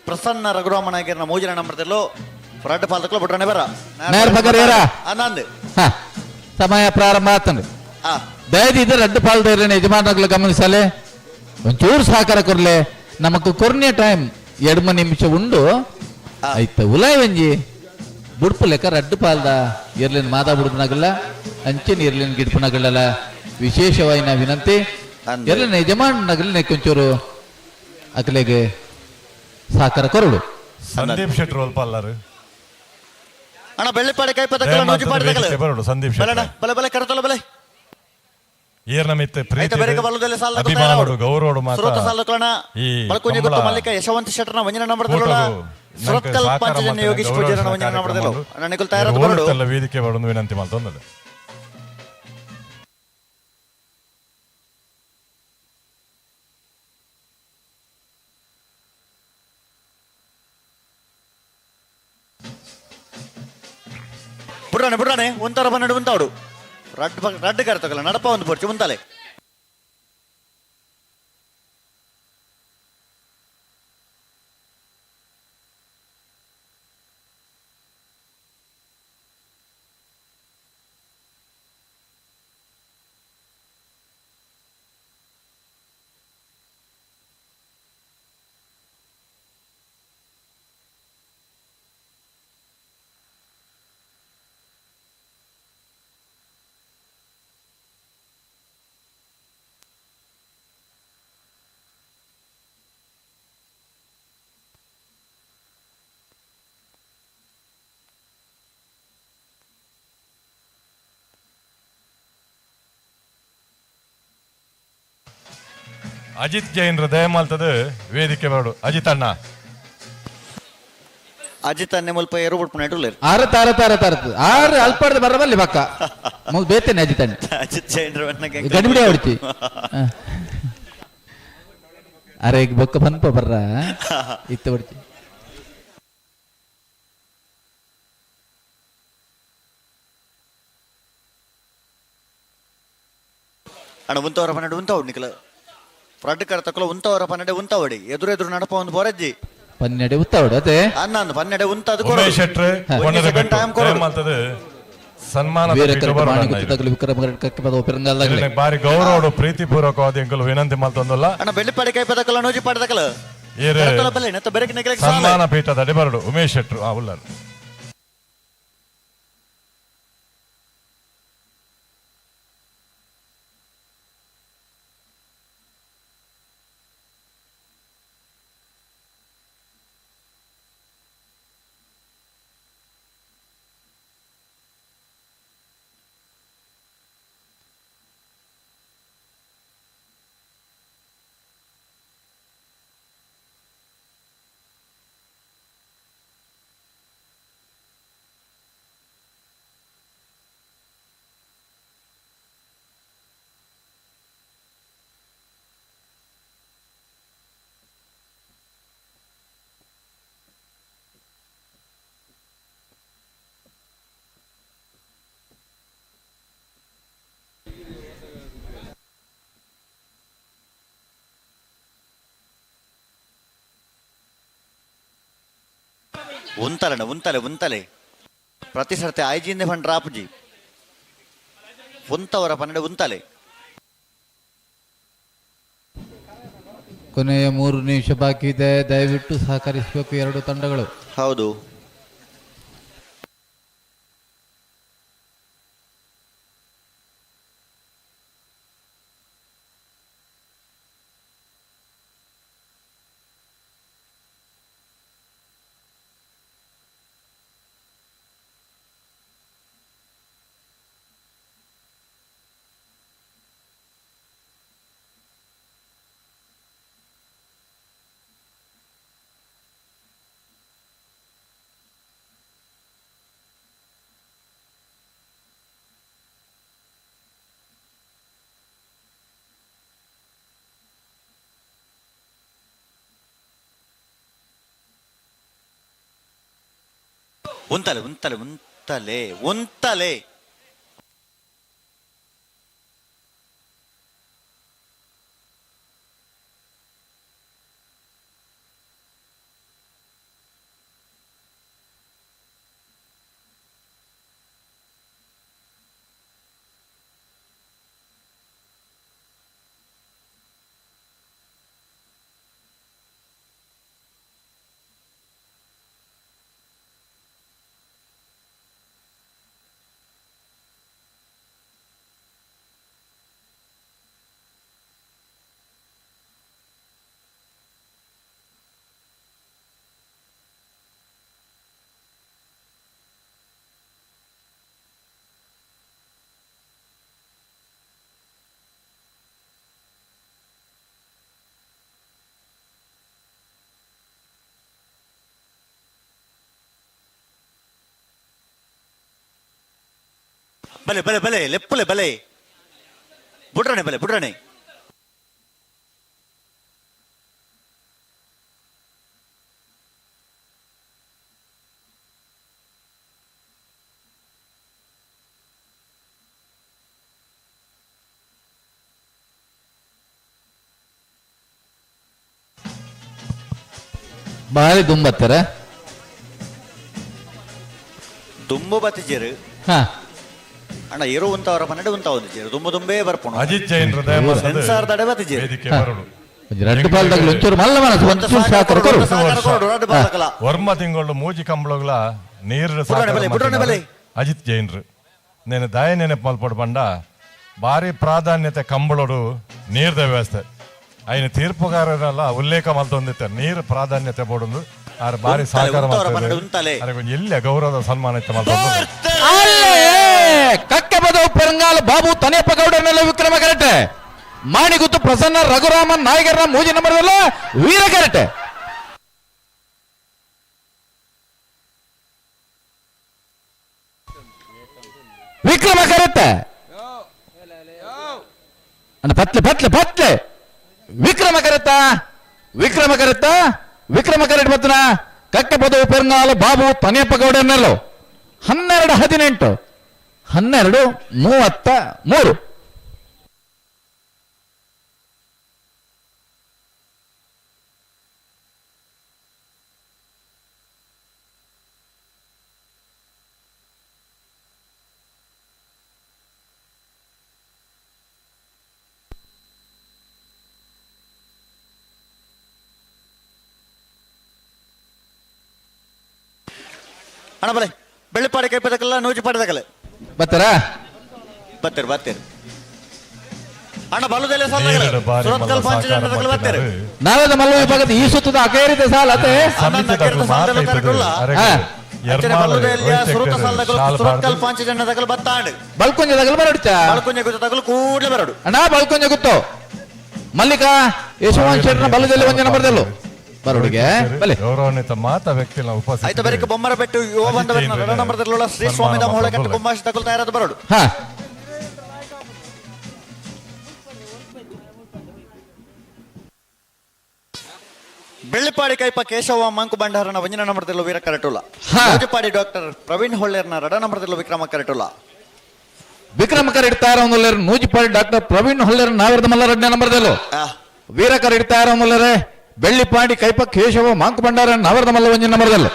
ಪ್ರಸನ್ನ ರಘುರಾಮ ನಾಯಕರನ ಮೂಜಿನ ನಂಬರ್ದಲ್ಲೂ ರಡ್ಡು ಪಾಲ್ತಕ್ಲು ಬಿಟ್ರನೆ ಬರ. ನಾಯರ್ ಪಗರಿಯರ? ಆನಂದ್. ಹಾ, ಸಮಯ ಪ್ರಾರಂಭ ಆತಂಡು. ಆ. ದಯದಿದ್ದು ರಡ್ಡು ಪಾಲ್ದ ಯಜಮಾನಗಳು ಗಮನಿಸಲೆ, ಒಂಚೂರು ಸಹಕಾರ ಕೊರ್ಲೆ. ನಮಕ್ ಕೊರ್ನೆ ಟೈಮ್ ಎಡ್ಮ ನಿಮಿಷ ಉಂಡು. ಆಯ್ತ ಉಲಾಯ್ ಒಂಜಿ ಬುಡ್ಪು ಲೆಕ್ಕ ರಡ್ಡು ಪಾಲ್ದ ಎರ್ಲಿನ ಮಾದಾ ಬುಡ್ಪುನಗಲ್ಲ ಅಂಚಿನ ಎರ್ಲಿನ ಗಿಡ್ಪುನಗಲ್ಲ ವಿಶೇಷವಾಯಿನ ವಿನಂತಿ. ಎರ್ಲಿನ ಯಜಮಾನ ನಗಲಿನ ಕೊಂಚೂರು ಅಕಲೆಗೆ ಸಹಕಾರ ಕೊರಡು. ಸಂದೀಪ್ ಶೆಟ್ಟಿ ರೋಲ್ ಪಲ್ಲರು. ಅಣ್ಣ ಬೆಳ್ಳಿಪಾಡಿ ಕೈಪದಕ್ಕಲ್ಲ ನೂಜಿ ಪಾಡಿ ಬರಡು ಸಂದೀಪ್ ಬಲಣ ಶೆಟ್ಟಿ. ಬಲೆ ಬಲೆ ಕರತಲ್ಲ ಬಲೆ. ಏರ್ನ ಮಿತ್ತ ಪ್ರೀತಿ ಐತ ಬೇರೆಗೆ ಬಲ್ಲದಲ್ಲೇ ಸಾಲ ಅಭಿಮಾನೋಡು ಗೌರವಡು ಮಾತ ಸುರತ ಸಾಲಕ್ಲಣ ಈ ಬಲಕುಂಜಿ ಕಂಬಳ ಗೊತ್ತು ಮಲ್ಲಿಕ ಯಶವಂತ ಶೆಟ್ಟರ್ನ ವಂಜನ ನಂಬರ್ ದಲ್ಲೋಣ. ಕೂಟಗು ನಂಗೆ ಸುರತ್ಕಲ್ ಸಹಕಾರ ಪಂಚಜನ್ಯ ಮಲ್ತಿನ ಯೋಗೀಶ್ ಗೌರವ ಪೂಜಾರನ ವಂಜನ ನಂಬರ್ ದಲ್ಲೋ. ಕಾರ್ಯಕ್ರಮ ಅಣ್ಣ ನಿಕುಲ್ ತಯಾರಾದ ಬರಡು. ಓಡುತ್ತಲ್ಲ ವೇದಿಕೆ ಬರಡು ವಿನಂತಿ ಮಲ್ತೊಂದಲ್ಲ. ಬುಡ್ರಾಣೆ ಬುಡ್ರಾಣೆ ಒಂಥರ ಬನ್ನಡು ಉಂತಾವಡು ರಡ್ಡು ರಡ್ಡು ಕರ್ತಕಲ್ಲ ನಡಪ ಒಂದು ಪೊರ್ಚು ಮುಂತಾಲೆ. ಅಜಿತ್ ಜೈನ್ ದಯಮಾಲ್ತದ ವೇದಿಕೆ ಬರಡು ಅಜಿತ್ ಅಣ್ಣ. ಅಜಿತ್ ಅನ್ನೆ ಮುಲ್ಪ ಏರು ಬಿಡ್ಪುನ ಇಡುಲೇರು. ಆರು ತಾರ ತಾರ ತಾರ ಆರು ಅಲ್ಪಾಡ್ದ ಬರಬಲ್ಲಿ ಪಕ್ಕ ಮುಗ್ ಬೇತೇನೆ ಅಜಿತ್ ಅಣ್ಣ. ಅಜಿತ್ ಜೈನ್ ಗಡಿಬಿಡಿ ಹೊಡಿತಿ. ಅರೆ ಈಗ ಬೊಕ್ಕ ಬನ್ಪ ಬರ್ರ ಇತ್ತು ಹೊಡಿತಿ. ಅಣ್ಣ ಉಂತವರ ಪನ್ನಡು ಉಂತಾವಡು ನಿಕಲ ರಡ್ಡು ಕರತಕ್ಕಲ ಉಂತವರ ಪನ್ನಡೆ ಉಂತಾವಡಿ ಎದುರು ಎದುರು ನಡಪ ಒಂದು ಬೊರಜ್ಜಿ. ಪನ್ನೆಡೆ ಉತ್ತಾವಡು ಅದೇ. ಅನ್ನ ಅಂದು ಪನ್ನೆಡೆ ಉಂತಾದು ಉಮೇಶ್ ಶೆಟ್ರು ಕೊನರ ಬೆಟ್ಟು ದಯಮಾಲ್ತದ ಸನ್ಮಾನ ವೀರ ಕರೆಕ್ಟ್ ಮಾಣಿಗುತ್ತು ತಗಲು ವಿಕ್ರಮ ಕರೆಕ್ಟ್ ಕಕ್ಕೆ ಪದ ಒಪಿರಂಗಾಲ್ದಾಗಲೇ. ಬಾರಿ ಗೌರವಡು ಪ್ರೀತಿಪೂರ್ವಕವಾದ ಎಂಕುಲು ವಿನಂತಿ ಮಲ್ತೊಂದಲ್ಲ. ಅಣ್ಣ ಬೆಳ್ಳಿಪಾಡಿ ಕೈ ಪದಕಲ ನೂಜಿ ಪಾಡದಕಲ ಏರು ಕರತಲ ಬಲೆ ನೆತ್ತ ಬೆರಕೆ ನಿಕಲೆಗೆ ಸಾಲ. ಸನ್ಮಾನ ಪೀಠದ ಅಡಿ ಬರಡು ಉಮೇಶ್ ಶೆಟ್ರು ಆ ಉಲ್ಲರು. ಉಂತಲಣ್ಣ ಉಂತಲೆ ಉಂತಲೆ ಪ್ರತಿ ಸರ್ತಿ ಐಜಿಂದ ಪಂಡ್ರ ಆಪುಜಿ ಉಂತವರ 12 ಉಂತಲೆ. ಕೊನೆಯ 3 ನಿಮಿಷ ಬಾಕಿ ಇದೆ, ದಯವಿಟ್ಟು ಸಹಕರಿಸಬೇಕು ಎರಡು ತಂಡಗಳು. ಹೌದು. ಉಂತಲೆ ಉಂತಲೆ ಉಂತಲೆ ಉಂತಲೆ. ಬಲೆ ಬಲೆ ಬಲೆ ಲೆಪ್ಪುಲೆ ಬಲೆ ಬುಡ್ರಣೆ ಬಲೆ ಬುಡ್ರಣೆ. ಬಾರಿ ದುಂಬತ್ತರ ದುಂಬು ಬತ್ತಿಜೇರು. ಹಾ ಅಣ್ಣ ಇರುವಂತವರ 12 ಉಂತ ಒಂದು ದುಂಬು ದುಂಬೇ ಬರ್ಪುಣ. ಅಜಿತ್ ಜೈನ್ ಸೆನ್ಸಾರ್ ದಡೆ ಬತ್ತಿಜೇರು. ವೇದಿಕೆ ಬರಡು ರಡ್ಡು ಬಾಲ್ದಾಗಲು ಒಂಚೂರು ಮಲ್ಲ ಮನಸ್ಸು ಒಂಚೂರು ಸಹಕಾರ ಕೊರು. ವರ್ಮ ತಿಂಗಳು ಮೂಜಿ ಕಂಬಳಗಳ ನೀರು ಅಜಿತ್ ಜೈನ್ರು నేను ದಯ ನೆನಪು ಮಲ್ಪಡು ಬಂಡ ಭಾರಿ ಪ್ರಾಧಾನ್ಯತೆ ಕಂಬಳೋಡು ನೀರ್ದ ವ್ಯವಸ್ಥೆ ఆయన ತೀರ್ಪುಗಾರರೆಲ್ಲ ಉಲ್ಲೇಖ ಮಲ್ತೊಂದಿತ್ತ ನೀರು ಪ್ರಾಧಾನ್ಯತೆ ಬೋಡೊಂದು ಆರ್ ಬಾರಿ ಸಹಕಾರ ಮಾಡ್ತಾರೆ. ಎಲ್ಲ ಗೌರವದ ಸನ್ಮಾನ ಇತ್ತ ಮಲ್ತೊಂದು. ಕಕ್ಕೆ ಬದವು ಪೆರಂಗಾಲ ಬಾಬು ತನೇಪ ಗೌಡರನ್ನೆಲ್ಲ ವಿಕ್ರಮ ಕರೆಟೆ ಮಾಣಿಗುತ್ತು ಪ್ರಸನ್ನ ರಘುರಾಮನ್ ನಾಯಕರನ್ನ ಮೂಜಿ ನಂಬರ್ದಲ್ಲ ವೀರ ಕರೆಟೆ. ವಿಕ್ರಮ ಕರೆಟೆ ಅಣ್ಣ ಪತ್ಲೆ ಪತ್ಲೆ ಪತ್ಲೆ ವಿಕ್ರಮ ಕರೆತ ವಿಕ್ರಮ ಕರೆತ ವಿಕ್ರಮ ಕರೆಟ್ ಬತ್ತನ ಕಕ್ಕೆ ಬದವು ಪೆರಂಗಾಲ ಬಾಬು ತನೇಪ ಗೌಡರನ್ನೆಲ್ಲ 12 18 12 33. ಅಣ್ಣ ಬಲೆ ಬೆಳ್ಳಿಪಾಡಿ ಕೈಪದಕಲ್ಲ ನೂಜಿಪಾಡಿ ದಕಲೆ ಬತ್ತಾರ ಬತ್ತೀರಿ ಬತ್ತೀರಿ ಅಣ್ಣ ಬಲುದೆಲೆ ಸುರತ್ಕಲ್ ಪಾಂಚಜನ್ಯದಕಲೆ ಬತ್ತೀರಿ. ನಾವೇದ ಮಲ್ಲ ವಿಭಾಗದ ಈ ಸುತ್ತದ ಅಕೇರಿತ ಸಾಲ ಅತೆ ಸುರತ್ಕಲ್ ಪಾಂಚಜನ್ಯದಕಲೆ ಬತ್ತಾಂಡು ಬಲ್ಕುಂಜ ದಗಲು ಬರಡುಚ ಬಲ್ಕುಂಜ ಗುತ್ತ ತಗಲು ಕೂಡಲೇ ಬರಡು ಅಣ್ಣ ಬಲ್ಕುಂಜ ಗುತ್ತು ಮಲ್ಲಿಕಾ ಯಶವಂತ ಶೆಟ್ಟನ ಬಲದಲ್ಲಿ ಒಂಜನ ಬರ್ದಲ್ಲು ಬರೋಡಿಗೆ ಬಲೆ ಗೌರವಾನ್ವಿತ ಮಾತಾ ವ್ಯಕ್ತಿಗಳ ಉಪಸ್ಥಿತಿ. ಆಯ್ತು ಬೆರಕೆ ಬೊಮ್ಮರ ಬೆಟ್ಟು ಯುವ ಬಂಧುವನ್ನ ರಡ ನಂಬರ್ದಲ್ಲ ಶ್ರೀ ಸ್ವಾಮಿ ಹೊಳಕಟ್ಟು ಕುಂಬಾಶಿ ತಗೊಳ್ತಾ ತಯಾರಾದ ಬರೋಡು. ಹಾ ಬೆಳ್ಳಿಪಾಡಿ ಕೈಪ ಕೇಶವ ಮಂಕು ಭಂಡಾರನ ಒಂಜನ ನಂಬರ್ದಲ್ಲ ವೀರ ಕರಟುಲ. ರಾಜಪಾಡಿ ಡಾಕ್ಟರ್ ಪ್ರವೀಣ್ ಹೊಳ್ಳೇರ್ನ ರಡ ನಂಬರ್ದಲ್ಲ ವಿಕ್ರಮ ಕರಟುಲ. ವಿಕ್ರಮ ಕರೆಡ್ತಾರ ನೂಜಿಪಾಡಿ ಡಾಕ್ಟರ್ ಪ್ರವೀಣ್ ಹೊಳ್ಳೇರ್ ನಾವಿರದ ಮಲ್ಲ ರಡ್ನೇ ನಂಬರ್ದಲ್ಲೂ ವೀರ ಕರೆಡ್ತಾರ ಬೆಳ್ಳಿಪಾಡಿ ಕೈಪ ಕೇಶವ ಮಾಂಕು ಭಂಡಾರ ನಾವರದ ಮಲ್ಲ ಒಂಜಿ ನಂಬರ್ದಲ್ಲ.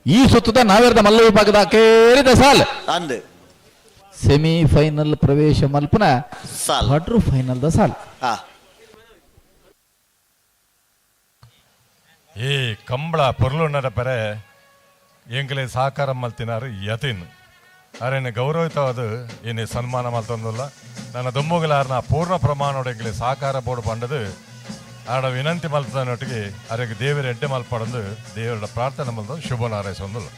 ಈ ಸುತ್ತದ ನಾವೇರ್ದ ಮಲ್ಲ ವಿಭಾಗದ ಕೇರಿದ ಸಾಲ್ ಅಂದ್ ಸೆಮಿ ಫೈನಲ್ ಪ್ರವೇಶ ಮಲ್ಪನ ಸಾಲ್ ಕ್ವಾರ್ಟರ್ ಫೈನಲ್ the ಸಾಲ್. ಈ ಕಂಬಳ ಪೊರ್ಲು ನಡಪರೆ ಎಂಕಲೆ ಸಹಕಾರ ಮಲ್ತಿನಾರು ಯತಿನ್ ಅರೆನ ಗೌರವಿತವಾದ ಏನೇ ಸನ್ಮಾನ ಮಲ್ತೊಂದುಲ್ಲ. ನನ್ನ ದುಂಬುಗಲಾರ್ನ ಪೂರ್ಣ ಪ್ರಮಾಣೋಡ ಎಂಕಲೆ ಸಹಕಾರ ಬೋರ್ಡ್ ಪಂಡದು ಆಡ ವಿನಂತಿ ಮಲ್ತನೊಟ್ಟಿಗೆ ಅರೆಗೆ ದೇವರ ಎಡ್ಡೆ ಮಲ್ಪಡಂದು ದೇವರ ಪ್ರಾರ್ಥನೆ ಮಲ್ತ ಶುಭ ನಾರೈಸೊಂದುಲ್ಲ.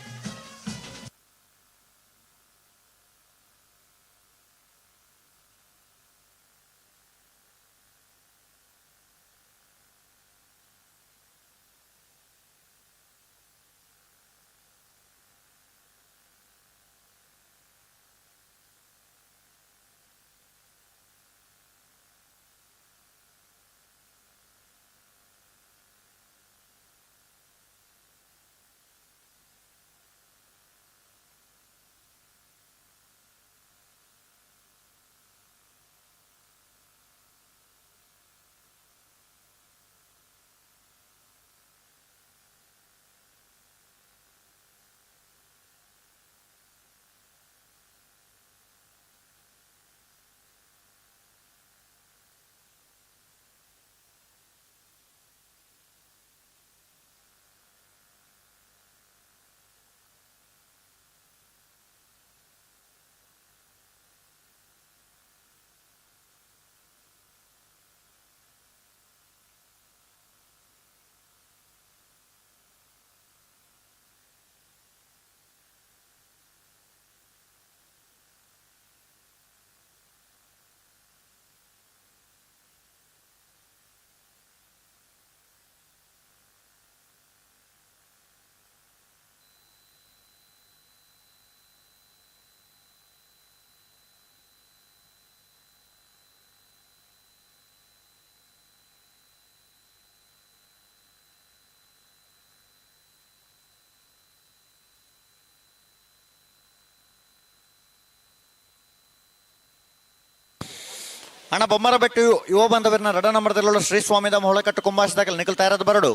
ಅಣ್ಣ ಬೊಮ್ಮರಬೆಟ್ಟು ಯುವ ಬಂಧವರನ್ನ ರಡ ನಂಬರ್ದಲ್ಲೂ ಶ್ರೀ ಸ್ವಾಮಿದ ಹೊಳಕಟ್ಟು ಕುಂಬಾಸದಾಗ ನಿಖಲ್ ತಯಾರಾದ ಬರಡು.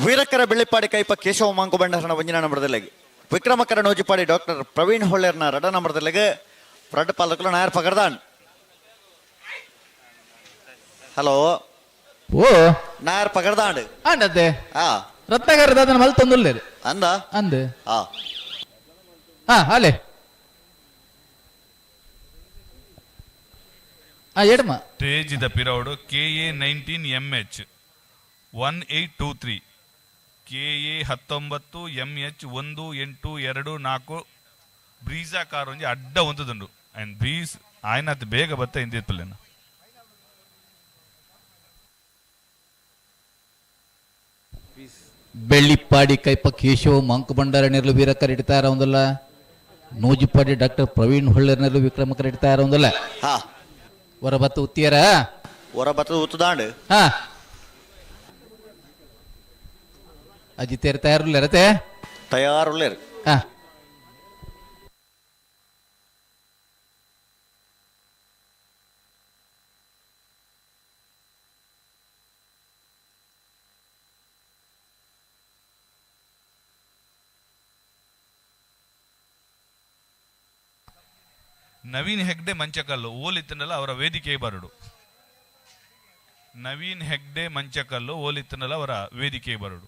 ವೀರಕರ ಬೆಳ್ಳಿಪಾಡಿ ಕೈಪ ಕೇಶವ ಮಾಂಕು ಬಂಡರನ ಒಂಜಿನ ನಂಬರ್ದಲ್ಲಿಗೆ ವಿಕ್ರಮಕರ ನೋಜಿಪಾಡಿ ಡಾಕ್ಟರ್ ಪ್ರವೀಣ್ ಹೊಳ್ಳೇರ್ನ ರಡ ನಂಬರ್ದಲ್ಲಿಗೆ ರಡ್ ಪಾಲಕಲು ನಾಯರ್ ಪಗರ್ದಾನ್. ಹಲೋ ಓ ನಾಯರ್ ಪಗರ್ದಾಂಡ್ ಅಂಡದ್ದೆ ಆ ರತ್ನಾಕರ ದಾದನ ಮಲ್ತೊಂದುಲ್ಲೇರು ಅಂದ ಅಂದ್ ಆ ಹಾ ಅಲೆ ಆ ಎಡಮ ತೇಜಿದ ಪಿರೌಡು K A 19 M H 1823 K A 19 M H 1824 Brezza car ಒಂಜಿ ಅಡ್ಡ ಒಂತುದುಂಡು ಅಂಡ್ ಬ್ರೀಸ್ ಆಯ್ನಾತ್ ಬೇಗ ಬತ್ತ ಇಂದಿತ್ತಲೇನ. ಬೆಳ್ಳಿಪ್ಪಾಡಿ ಕೈಪ ಕೇಶವ ಮಂಕು ಭಂಡಾರ ನೆರಳು ವೀರ ಕರಿಡ್ತಾ ಇರೋದಿಲ್ಲ. ನೂಜಿಪಾಡಿ ಡಾಕ್ಟರ್ ಪ್ರವೀಣ್ ಹೊಳ್ಳರ್ ನೆರಳು ವಿಕ್ರಮ ಕರಿಡ್ತಾ ಇರೋದಿಲ್ಲ. ಹಾ ಹೊರ ಬತ್ತು ಉತ್ತಿಯರ ಹೊರ ಬತ್ತದ ಉತ್ತದಾಂಡ್ ಹಾ ಅಜಿತೇರ್ ತಯಾರುಲ್ಲೇರತೆ ತಯಾರುಲ್ಲೇರು. ಹಾ ನವೀನ್ ಹೆಗ್ಡೆ ಮಂಚಕಲ್ಲು ಓಲಿತ್ತನಲ್ಲ ಅವರ ವೇದಿಕೆ ಬರಡು. ನವೀನ್ ಹೆಗ್ಡೆ ಮಂಚಕಲ್ಲು ಓಲಿತ್ತನಲ್ಲ ಅವರ ವೇದಿಕೆ ಬರಡು.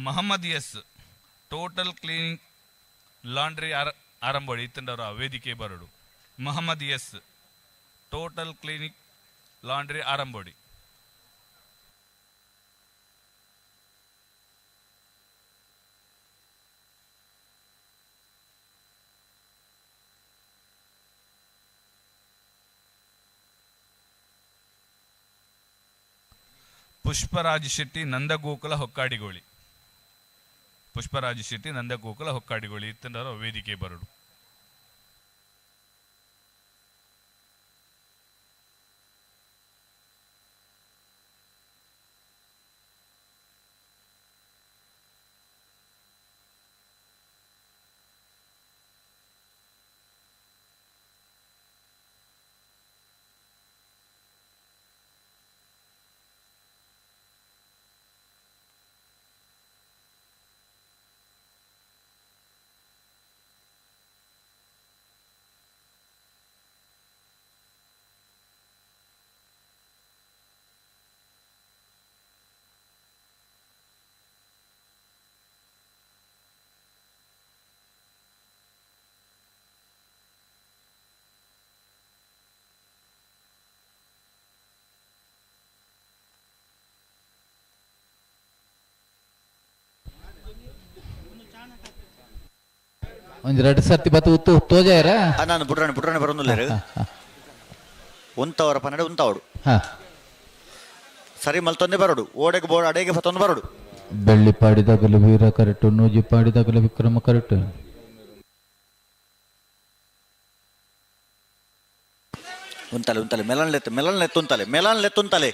Mohammed S total cleaning laundry Arambodi ಇತ್ತಂಡವರ ವೇದಿಕೆ ಬರಡು. Mohammed S total clinic laundry Arambodi. Pushparaj Shetty Nandagokula Hokkadigoli. Pushparaj Shetty Nandagokula Hokkadigoli ಇತ್ತಂಡವರ ವೇದಿಕೆ ಬರಡು. ಒಂಜಿ ರಡ್ಡ್ ಸರ್ತಿ ಬತ್ತು ಉತ್ತು ತೋಜಾಯರ? ನಾನು ಬುಡ್ರಾಣಿ ಬುಡ್ರಾಣಿ ಬರೋದಿಲ್ಲ ಉಂತವರ ಪನ್ನಡೆ ಉಂತಾವಡು. ಸರಿ ಮಲ್ತೊಂದೆ ಬರೋಡು, ಓಡೆಗೆ ಬೋರ್ಡ್ ಅಡೆಗೆ ಫತ್ತೊಂದು ಬರೋಡು. ಬೆಳ್ಳಿ ಪಾಡಿದಾಗಲೂ ವೀರ ಕರೆಕ್ಟು, ನೂಜಿ ಪಾಡಿದಾಗಲೂ ವಿಕ್ರಮ ಕರೆಕ್ಟು. ಉಂತಲೆ ಉಂತಲೆ ಮೆಲನ್ ಲೆತ್ತು ಮೆಲನ್ ಲೆತ್ತು ಉಂತಲೆ ಮೆಲನ್ ಲೆತ್ತು ಉಂತಲೆ.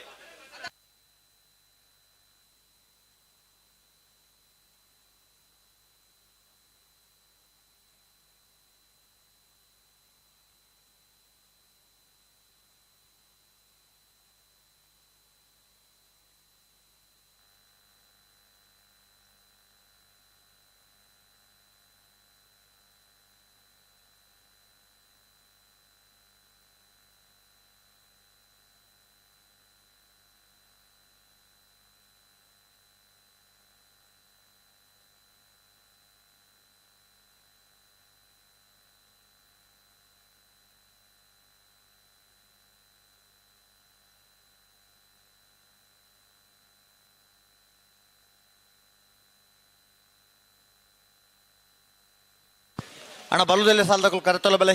ಅಣ್ಣ ಬಲ್ಲದಲ್ಲೇ ಸಾಲದಕ್ಕಲು ಕರೆತಲ್ಲ ಬಲೆ,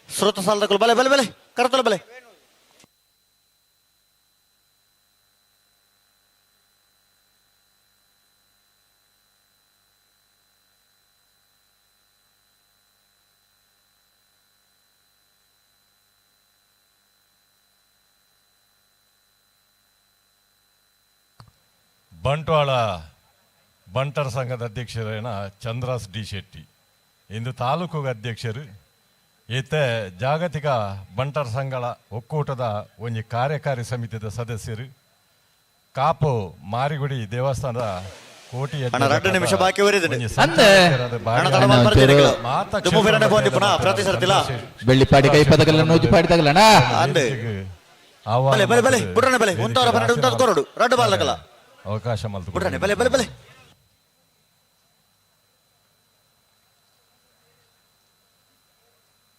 ಸ್ರೋತ ಸಾಲದಕ್ಕಲು ಬಲೆ ಬಲೆ ಬಲೆ ಕರೆತಲ್ಲ ಬಲೆ. ಬಂಟ್ವಾಳ ಬಂಟರ ಸಂಘದ ಅಧ್ಯಕ್ಷರೇನ ಚಂದ್ರಾಸ್ ಡಿ ಶೆಟ್ಟಿ ಇಂದು ತಾಲೂಕು ಅಧ್ಯಕ್ಷರು. ಈತ ಜಾಗತಿಕ ಬಂಟರ ಸಂಘಗಳ ಒಕ್ಕೂಟದ ಒಂಜಿ ಕಾರ್ಯಕಾರಿ ಸಮಿತಿಯ ಸದಸ್ಯರು. ಕಾಪು ಮಾರಿಗುಡಿ ದೇವಸ್ಥಾನದ ಕೋಟಿ ನಿಮಿಷ ಬಾಕಿ ಬೆಳ್ಳಿಪಾಡಿ ಕೈ ಪದಗಲ ನೂಜಿ ಪಾಡಿದಾಗಲಣ್ಣ ಅವಕಾಶ ಬಲೆ ಬಲೆ ಬಲೆ.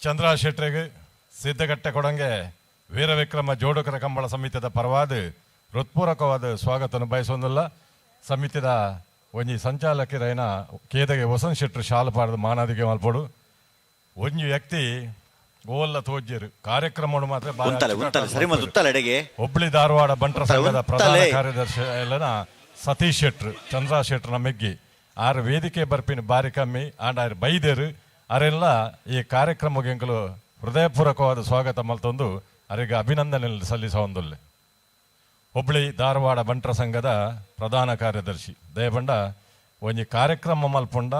ಚಂದ್ರ ಶೆಟ್ಟರಿಗೆ ಸಿದ್ಧಗಟ್ಟೆ ಕೊಡಂಗೆ ವೀರವಿಕ್ರಮ ಜೋಡುಕರ ಕಂಬಳ ಸಮಿತಿದ ಪರವಾದ ಹೃತ್ಪೂರ್ವಕವಾದ ಸ್ವಾಗತವನ್ನು ಬಯಸೊಂದಿಲ್ಲ. ಸಮಿತಿದ ಒಂಜಿ ಸಂಚಾಲಕರೈನ ಕೇದಗೆ ವಸಂತ್ ಶೆಟ್ಟರು ಶಾಲು ಪಾಡದ ಮಾನಾದಿಗೆ ಮಲ್ಪಡು. ಒಂಜಿ ವ್ಯಕ್ತಿ ಓಲ್ಲ ತೋಜ್ಯರು ಕಾರ್ಯಕ್ರಮವನ್ನು ಮಾತ್ರ ಹುಬ್ಳಿ ಧಾರವಾಡ ಬಂಟರ ಸಂಘದ ಪ್ರಧಾನ ಕಾರ್ಯದರ್ಶಿ ಎಲ್ಲನ ಸತೀಶ್ ಶೆಟ್ರು ಚಂದ್ರ ಶೆಟ್ರನ ಮೆಗ್ಗಿ ಆರು ವೇದಿಕೆ ಬರ್ಪಿನ ಬಾರಿ ಕಮ್ಮಿ ಆಂಡ ಆರು ಬೈದೇರು ಅರೆಲ್ಲ ಈ ಕಾರ್ಯಕ್ರಮಕ್ಕೆ ಎಂಕಲು ಹೃದಯಪೂರ್ವಕವಾದ ಸ್ವಾಗತ ಮಲ್ತೊಂದು ಅರೆಗೆ ಅಭಿನಂದನೆ ಸಲ್ಲಿಸ. ಹುಬ್ಳಿ ಧಾರವಾಡ ಬಂಟರ ಸಂಘದ ಪ್ರಧಾನ ಕಾರ್ಯದರ್ಶಿ ದಯಬಂಡ ಒಂಜಿ ಕಾರ್ಯಕ್ರಮ ಮಲ್ಪುಂಡ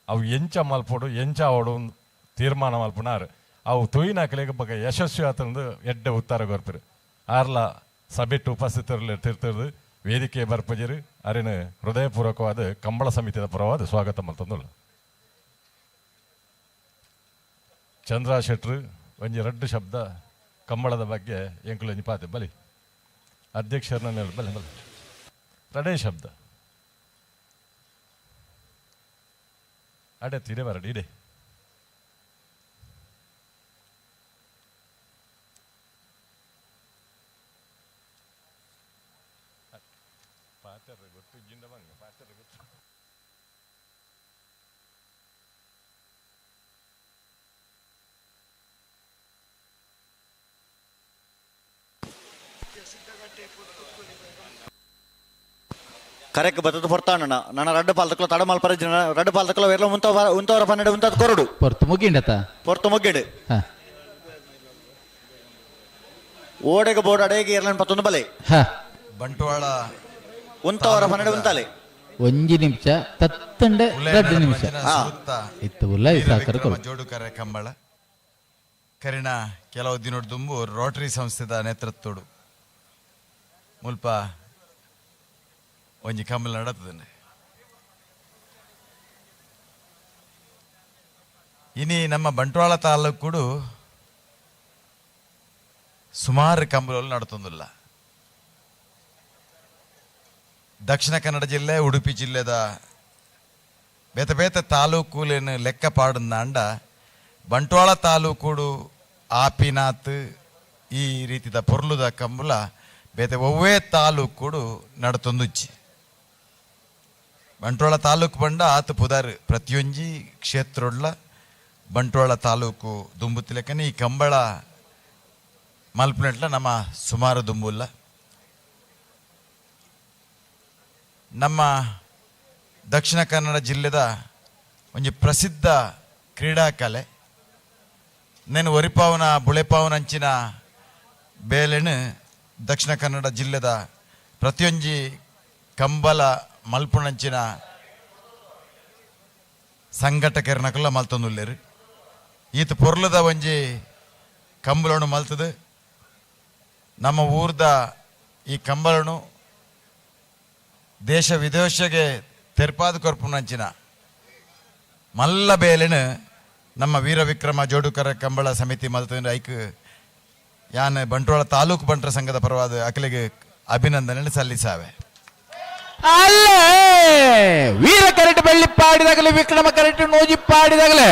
ಅವು ಎಂಚ ಮಲ್ಪೊಡು ಎಂಚ ಅವಡು ತೀರ್ಮಾನ ಮಲ್ಪುನಾರು ಅವು ತುಯಿನಕಲೆಗ್ ಬೊಕ ಯಶಸ್ವಿ ಆತಂದು ಎಡ್ಡೆ ಉತ್ತರ ಕೊರ್ಪೆರ್. ಆರ್ಲ ಸಭೆಟ್ ಉಪಸ್ಥಿತರು ತಿರ್ತದು ವೇದಿಕೆ ಬರ್ಪಜರು ಅರೆನ ಹೃದಯಪೂರ್ವಕವಾದ ಕಂಬಳ ಸಮಿತಿಯ ಪರವಾದ ಸ್ವಾಗತ ಮಲ್ತೊಂದುಲ್ಲ. ಚಂದ್ರ ಶೆಟ್ರು ಒಂಜಿ ರಡ್ಡು ಶಬ್ದ ಕಂಬಳದ ಬಗ್ಗೆ ಎಂಕುಲು ಒಂಜಿ ಪಾತೆ ಬಲಿ ಅಧ್ಯಕ್ಷರನ್ನ ಬಲೆ ಬಲೆ ರಡೇ ಶಬ್ದ. ಅಡೆ ತಿರೆ ಬರಡಿ ಇದೆ. ಪಾತ್ರ ಗೊತ್ತು ಜಿಂದ ಬಂಗ ಪಾತ್ರ ಗೊತ್ತು. ಕರೆಕ್ ಬತ್ತದ ಹೊರ್ತಾಣ ನನ್ನ ರಡ್ಡು ಪಾಲ್ತಕ್ಲ ತಡ ಮಲ್ಪರ ಜನ ರಡ್ಡು ಪಾಲ್ತಕ್ಲ ವೇರ್ಲ ಮುಂತ ಉಂತವರ ಪನ್ನೆರಡು ಉಂತದ ಕೊರಡು ಪೊರ್ತು ಮುಗಿಂಡತ ಪೊರ್ತು ಮುಗ್ಗಿಡು ಓಡೆಗೆ ಬೋರ್ಡ್ ಅಡೇಗೆ ಇರ್ಲನ್ ಪತ್ತೊಂದು ಬಲೆ ಬಂಟ್ವಾಳ ಉಂತವರ ಪನ್ನೆರಡು ಉಂತಾಲೆ ಒಂಜಿ ನಿಮಿಷ ತತ್ತಂಡೆ ರಡ್ಡು ನಿಮಿಷ ಇತ್ತು ಉಲ್ಲ ಸಾಕರ ಜೋಡುಕರೆ ಕಂಬಳ ಕರಿಣ ಕೆಲವು ದಿನೊಡ್ ದುಂಬು ರೋಟರಿ ಸಂಸ್ಥೆದ ನೇತೃತ್ವಡು ಮುಲ್ಪ ಒಂಜಿ ಕಂಬಳ ನಡತದನೆ. ಇನಿ ನಮ್ಮ ಬಂಟ್ವಾಳ ತಾಲೂಕುಡು ಸುಮಾರು ಕಂಬಳಗಳು ನಡತೊಂದಿಲ್ಲ. ದಕ್ಷಿಣ ಕನ್ನಡ ಜಿಲ್ಲೆ ಉಡುಪಿ ಜಿಲ್ಲೆದ ಬೇತೆ ಬೇತೆ ತಾಲೂಕುಲೇನು ಲೆಕ್ಕ ಪಾಡುಂದಾಂಡ ಬಂಟ್ವಾಳ ತಾಲೂಕುಡು ಆಪಿನಾತ್ ಈ ರೀತಿದ ಪೊರ್ಲುದ ಕಂಬುಲ ಬೇತೆ ಒವ್ವೇ ತಾಲೂಕುಡು ನಡತೊಂದುಜ್ಜಿ. ಬಂಟ್ವಾಳ ತಾಲೂಕು ಬಂಡ ಆತು ಪುದಾರ್ ಪ್ರತಿಯೊಂಜಿ ಕ್ಷೇತ್ರೊಡ್ಲ ಬಂಟ್ವಾಳ ತಾಲೂಕು ದುಂಬುತ್ತಿಲೆಕ್ಕನೆ ಈ ಕಂಬಳ ಮಲ್ಪನೆಟ್ಲ ನಮ್ಮ ಸುಮಾರು ದುಂಬುಲ್ಲ. ನಮ್ಮ ದಕ್ಷಿಣ ಕನ್ನಡ ಜಿಲ್ಲೆದ ಒಂಜಿ ಪ್ರಸಿದ್ಧ ಕ್ರೀಡಾಕಲೆ ನೇನು ಒರಿಪಾವನ ಬುಳೆಪಾವನ ಅಂಚಿನ ಬೇಲೆನು ದಕ್ಷಿಣ ಕನ್ನಡ ಜಿಲ್ಲೆದ ಪ್ರತಿಯೊಂಜಿ ಕಂಬಲ ಮಲ್ಪುಣಂಚಿನ ಸಂಘಟಕರ್ನಕುಲ ಮಲ್ತೊಂದುಲ್ಲೆರು. ಈತ ಪೊರ್ಲದ ಒಂಜಿ ಕಂಬಳನು ಮಲ್ತದು ನಮ್ಮ ಊರ್ದ ಈ ಕಂಬಳನು ದೇಶ ವಿದೇಶಗೆ ತೆರ್ಪಾದ ಕೊರ್ಪುನಂಚಿನ ಮಲ್ಲ ಬೇಲೆನು ನಮ್ಮ ವೀರ ವಿಕ್ರಮ ಜೋಡುಕರ ಕಂಬಳ ಸಮಿತಿ ಮಲ್ತಂದ್ರೆ ಐಕ್ ಯಾನ್ ಬಂಟ್ವಾಳ ತಾಲೂಕು ಬಂಟ್ರ ಸಂಘದ ಪರವಾದ ಅಕಲಿಗೆ ಅಭಿನಂದನೆ ಸಲ್ಲಿಸಾವೆ. ಅಲ್ಲೇ ವೀರ ಕರೆಟ್ ಬೆಳ್ಳಿ ಪಾಡಿದಾಗಲೇ ವಿಕ್ರಮ ಕರೆಟ್ ನೋಜಿ ಪಾಡಿದಾಗಲೇ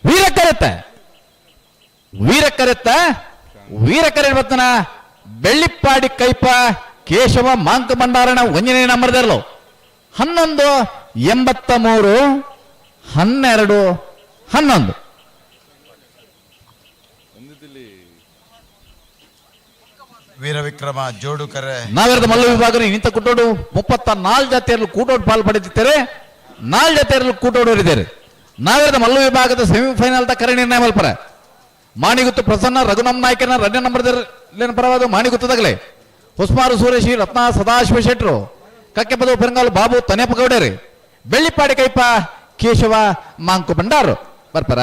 ವೀರ ಕರೆತ ವೀರ ಕರೆತ ವೀರ ಕರೆ ಬತ್ತನ ಬೆಳ್ಳಿಪ್ಪಾಡಿ ಕೈಪ ಕೇಶವ ಮಾಂಕ ಭಂಡಾರಣ ಒಂಜನೇ ನಂಬರ್ದರ್ಲು 11 83 12 11. ವೀರ ವಿಕ್ರಮ ಜೋಡುಕರೆ ನಾವೆರದ ಮಲ್ಲ ವಿಭಾಗ ಇಂಥ ಕುಟೋಡು 34 ಜಾತಿಯಲ್ಲೂ ಕೂಟೋಡು ಪಾಲು ಪಡೆದಿದ್ದಾರೆ. 4 ಜಾತಿಯಲ್ಲೂ ಕೂಟೋಡೋರಿದ್ದಾರೆ. ನಾವೆರದ ಮಲ್ಲ ವಿಭಾಗದ ಸೆಮಿಫೈನಲ್ ಕರೆ ನಿರ್ಣಯ ಮಲ್ಪರ ಮಾಣಿಗುತ್ತು ಪ್ರಸನ್ನ ರಘುನಮ್ ನಾಯ್ಕನ ಎರಡನೇ ನಂಬರ್ ಪರವಾದ ಮಾಣಿಗುತ್ತದಾಗಲೇ ಹೊಸ್ಮಾರು ಸುರೇಶಿ ರತ್ನ ಸದಾಶಿವ ಶೆಟ್ರು ಕಕ್ಕೆಪದ ಪೆರಂಗಾಲು ಬಾಬು ತನೇಪ ಗೌಡರಿ ಬೆಳ್ಳಿಪಾಡಿ ಕೈಪ ಕೇಶವ ಮಾಂಕು ಭಂಡಾರು ಬರ್ಪರ.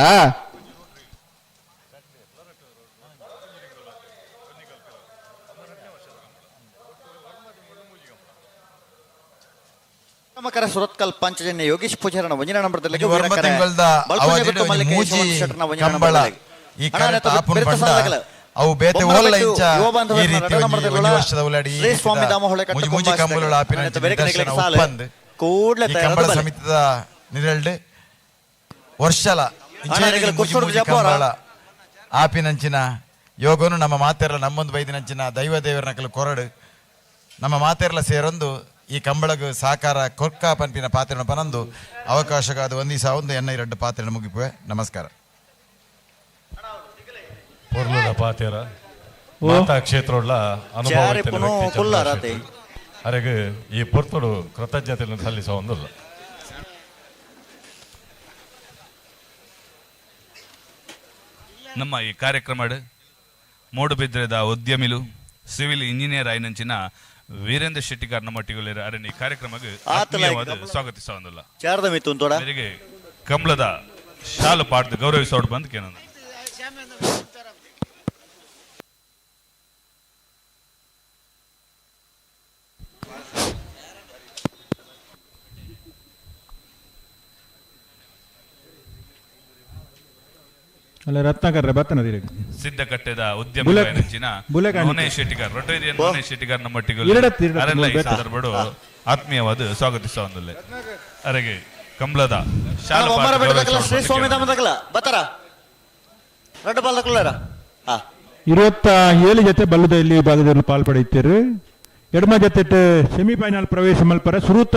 ವಿಕ್ರಮಕರ ಸುರತ್ಕಲ್ ಪಂಚಜನ್ಯ ಯೋಗೀಶ್ ಪೂಜಾರನ ಒಂಜನೇ ನಂಬರ್ದಲ್ಲಿ ಕಂಬಳ ಈ ಅವು ಬೇತೆ ಓಲ್ಲ ಇಂಚ ಈ ರೀತಿ ಒಂಜಿ ವರ್ಷದ ಉಲಾಡಿ ಮೂಜಿ ಮೂಜಿ ಕಂಬಳ ಆಪಿನ ನಿದರ್ಶನ ಉಪ್ಪಂದ್ ಈ ಕಂಬಳ ಸಮಿತಿದ ನಿರಲ್ಡ್ ವರ್ಷಲ ಮೂಜಿ ಮೂಜಿ ಕಂಬಳ ಆಪಿನಂಚಿನ ಯೋಗನು ನಮ್ಮ ಮಾತೆರ್ಲ ನಮ್ಮೊಂದು ಬೈದಿನಂಚಿನ ದೈವ ದೇವರನಕಲು ಕೊರಡು ನಮ್ಮ ಮಾತೆರ್ಲ ಸೇರೊಂದು ಈ ಕಂಬಳಗು ಸಾಕಾರ ಕೊರ್ಕ ಪನ್ಪಿನ ಪಾತ್ರನ ಪನಂದು ಅವಕಾಶಗಾದ ಒಂದಿಸ ಒಂದು ಎನ್ನ ಎರಡು ಪಾತ್ರನ ಮುಗಿಪುವೆ. ನಮಸ್ಕಾರ. ಪೊರ್ಲುದ ಪಾತೆರ ಮಾತಾ ಕ್ಷೇತ್ರೊಡ್ಲ ಅನುಭವ ವ್ಯಕ್ತಿ ಅರೆಗ್ ಈ ಪೊರ್ತುಡು ಕೃತಜ್ಞತೆಯನ್ನು ಸಲ್ಲಿಸ ಒಂದುಲ್ಲ. ನಮ್ಮ ಈ ಕಾರ್ಯಕ್ರಮ ಮೂಡುಬಿದ್ರೆದ ಉದ್ಯಮಿಲು ಸಿವಿಲ್ ಇಂಜಿನಿಯರ್ ಆಯ್ನಂಚಿನ ವೀರೇಂದ್ರ ಶೆಟ್ಟಿಗಾರ್ ನಮ್ಮೊಟ್ಟಿಗೆ ಅರಣ್ಯ ಈ ಕಾರ್ಯಕ್ರಮಕ್ಕೆ ಆತ್ಮೀಯವಾದ ಸ್ವಾಗತಿಸ ಒಂದುಲ್ಲ. ಮೇರೆಗೆ ಕಮಲದ ಶಾಲು ಪಾಡ್ದು ಗೌರವಿಸೋಡು ಬಂದು ಕೇನಂದು. ಅಲ್ಲ ರತ್ನಾಕರ್ ಬತ್ತನ ಸಿದ್ಧಕಟ್ಟೆದ ಉದ್ಯಮ ನೋನೆ ಶೆಟ್ಟಿಗಾರ್ ರೊಟೇರಿಯನ್ ನೋನೆ ಶೆಟ್ಟಿಗಾರ್ ನಮ್ಮೊಟ್ಟಿಗೆ ಅರೆಲ್ಲ ಈ ಸಂದರ್ಭಡು ಆತ್ಮೀಯವಾದ ಸ್ವಾಗತಿಸುವ ಒಂದಲ್ಲೇ ಅರೆಗೆ ಕಂಬ್ಲದ ಶ್ರೀ ಸ್ವಾಮಿ ಧಾಮದಕಲ ಬತ್ತರ ರಡ್ಡು ಬಾಲ್ದಕುಲ್ಲಾರ. 27 ಜೊತೆ ಬಲ್ಲದ ಇಲ್ಲಿ ವಿಭಾಗದಲ್ಲಿ ಪಾಲ್ಪಡೆಯುತ್ತೀರಿ. ಎಡಮ ಜೊತೆ ಸೆಮಿಫೈನಲ್ ಪ್ರವೇಶ ಮಲ್ಪರ ಸುರೂತ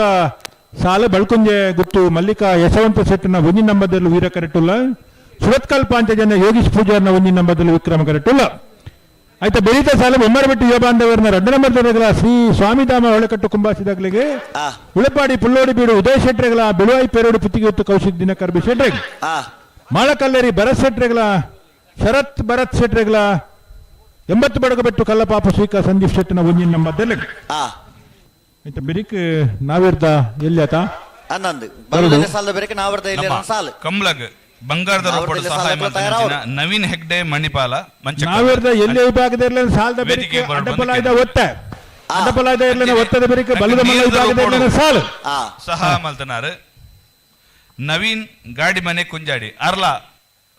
ಸಾಲು ಬಳ್ಕುಂಜೆ ಗುತ್ತು ಮಲ್ಲಿಕಾ ಯಶವಂತ ಶೆಟ್ಟಿನ ಒಂಜಿ ನಂಬದಲ್ಲಿ ವೀರ ಕರೆಟುಲ್ಲ. ಸುರತ್ಕಲ್ ಪಾಂಚಜನ ಯೋಗೀಶ್ ಪೂಜಾರ್ನ ಒಂಜಿ ನಂಬದಲ್ಲಿ ವಿಕ್ರಮ ಕರೆಟುಲ್ಲ. ಆಯ್ತಾ ಬೆಳೀತ ಸಾಲು ಬೊಮ್ಮರಬೆಟ್ಟು ಯುವ ಬಾಂಧವರನ್ನ ರಡ್ಡ ನಂಬರ್ ಶ್ರೀ ಸ್ವಾಮಿಧಾಮ ಹೊಳೆಕಟ್ಟು ಕುಂಬಾಸಿದಾಗಲಿಗೆ ಉಳಪಾಡಿ ಪುಲ್ಲೋಡಿ ಬೀಡು ಉದಯ ಶೆಟ್ರೆಗಳ ಬೆಳುವಾಯಿ ಪೇರೋಡು ಪುತ್ತಿಗೆ ಹೊತ್ತು ಕೌಶಿಕ್ ದಿನಕರ್ ಬಿ ಶೆಟ್ರೆಗ್, ಮಾಳಕಲ್ಲೇರಿ ಭರತ್ ಶೆಟ್ರೆಗಳ ಶರತ್ ಭರತ್ ಶೆಟ್ರೆಗಳ 80 ಬಡಗಬೆಟ್ಟು ಕಲ್ಲಪಾಪ ಶ್ರೀಕಾ ಸಂದೀಪ್ ಶೆಟ್ಟಿನ ಒಂಜಿನ ನಂಬರ್. ಆಯ್ತಾ ಬಿರಿಕ್ ನಾವಿರ್ದ ಎಲ್ಲಿ ಆತ ಕಂಬ್ಲಗ್ ಬಂಗಾರದ ಸಹಾಯ ನವೀನ್ ಹೆಗ್ಡೆ ಮಣಿಪಾಲ ನಾವಿರ್ದ ಎಲ್ಲಿ ವಿಭಾಗದ ಸಾಲದ ಬೆರಿಕೆ ಅಡ್ಡಪಲಾಯ್ದ ಒತ್ತೆ ಅಡ್ಡಪಲಾಯ್ದ ಇರ್ಲಿನ ಒತ್ತದ ಬೆರಿಕೆ ಬಲದ ಮಲ್ಲ ವಿಭಾಗದ ಇರ್ಲಿನ ಸಾಲು ಸಹ ಮಲ್ತನಾರು ನವೀನ್ ಗಾಡಿ ಮನೆ ಕುಂಜಾಡಿ ಅರ್ಲಾ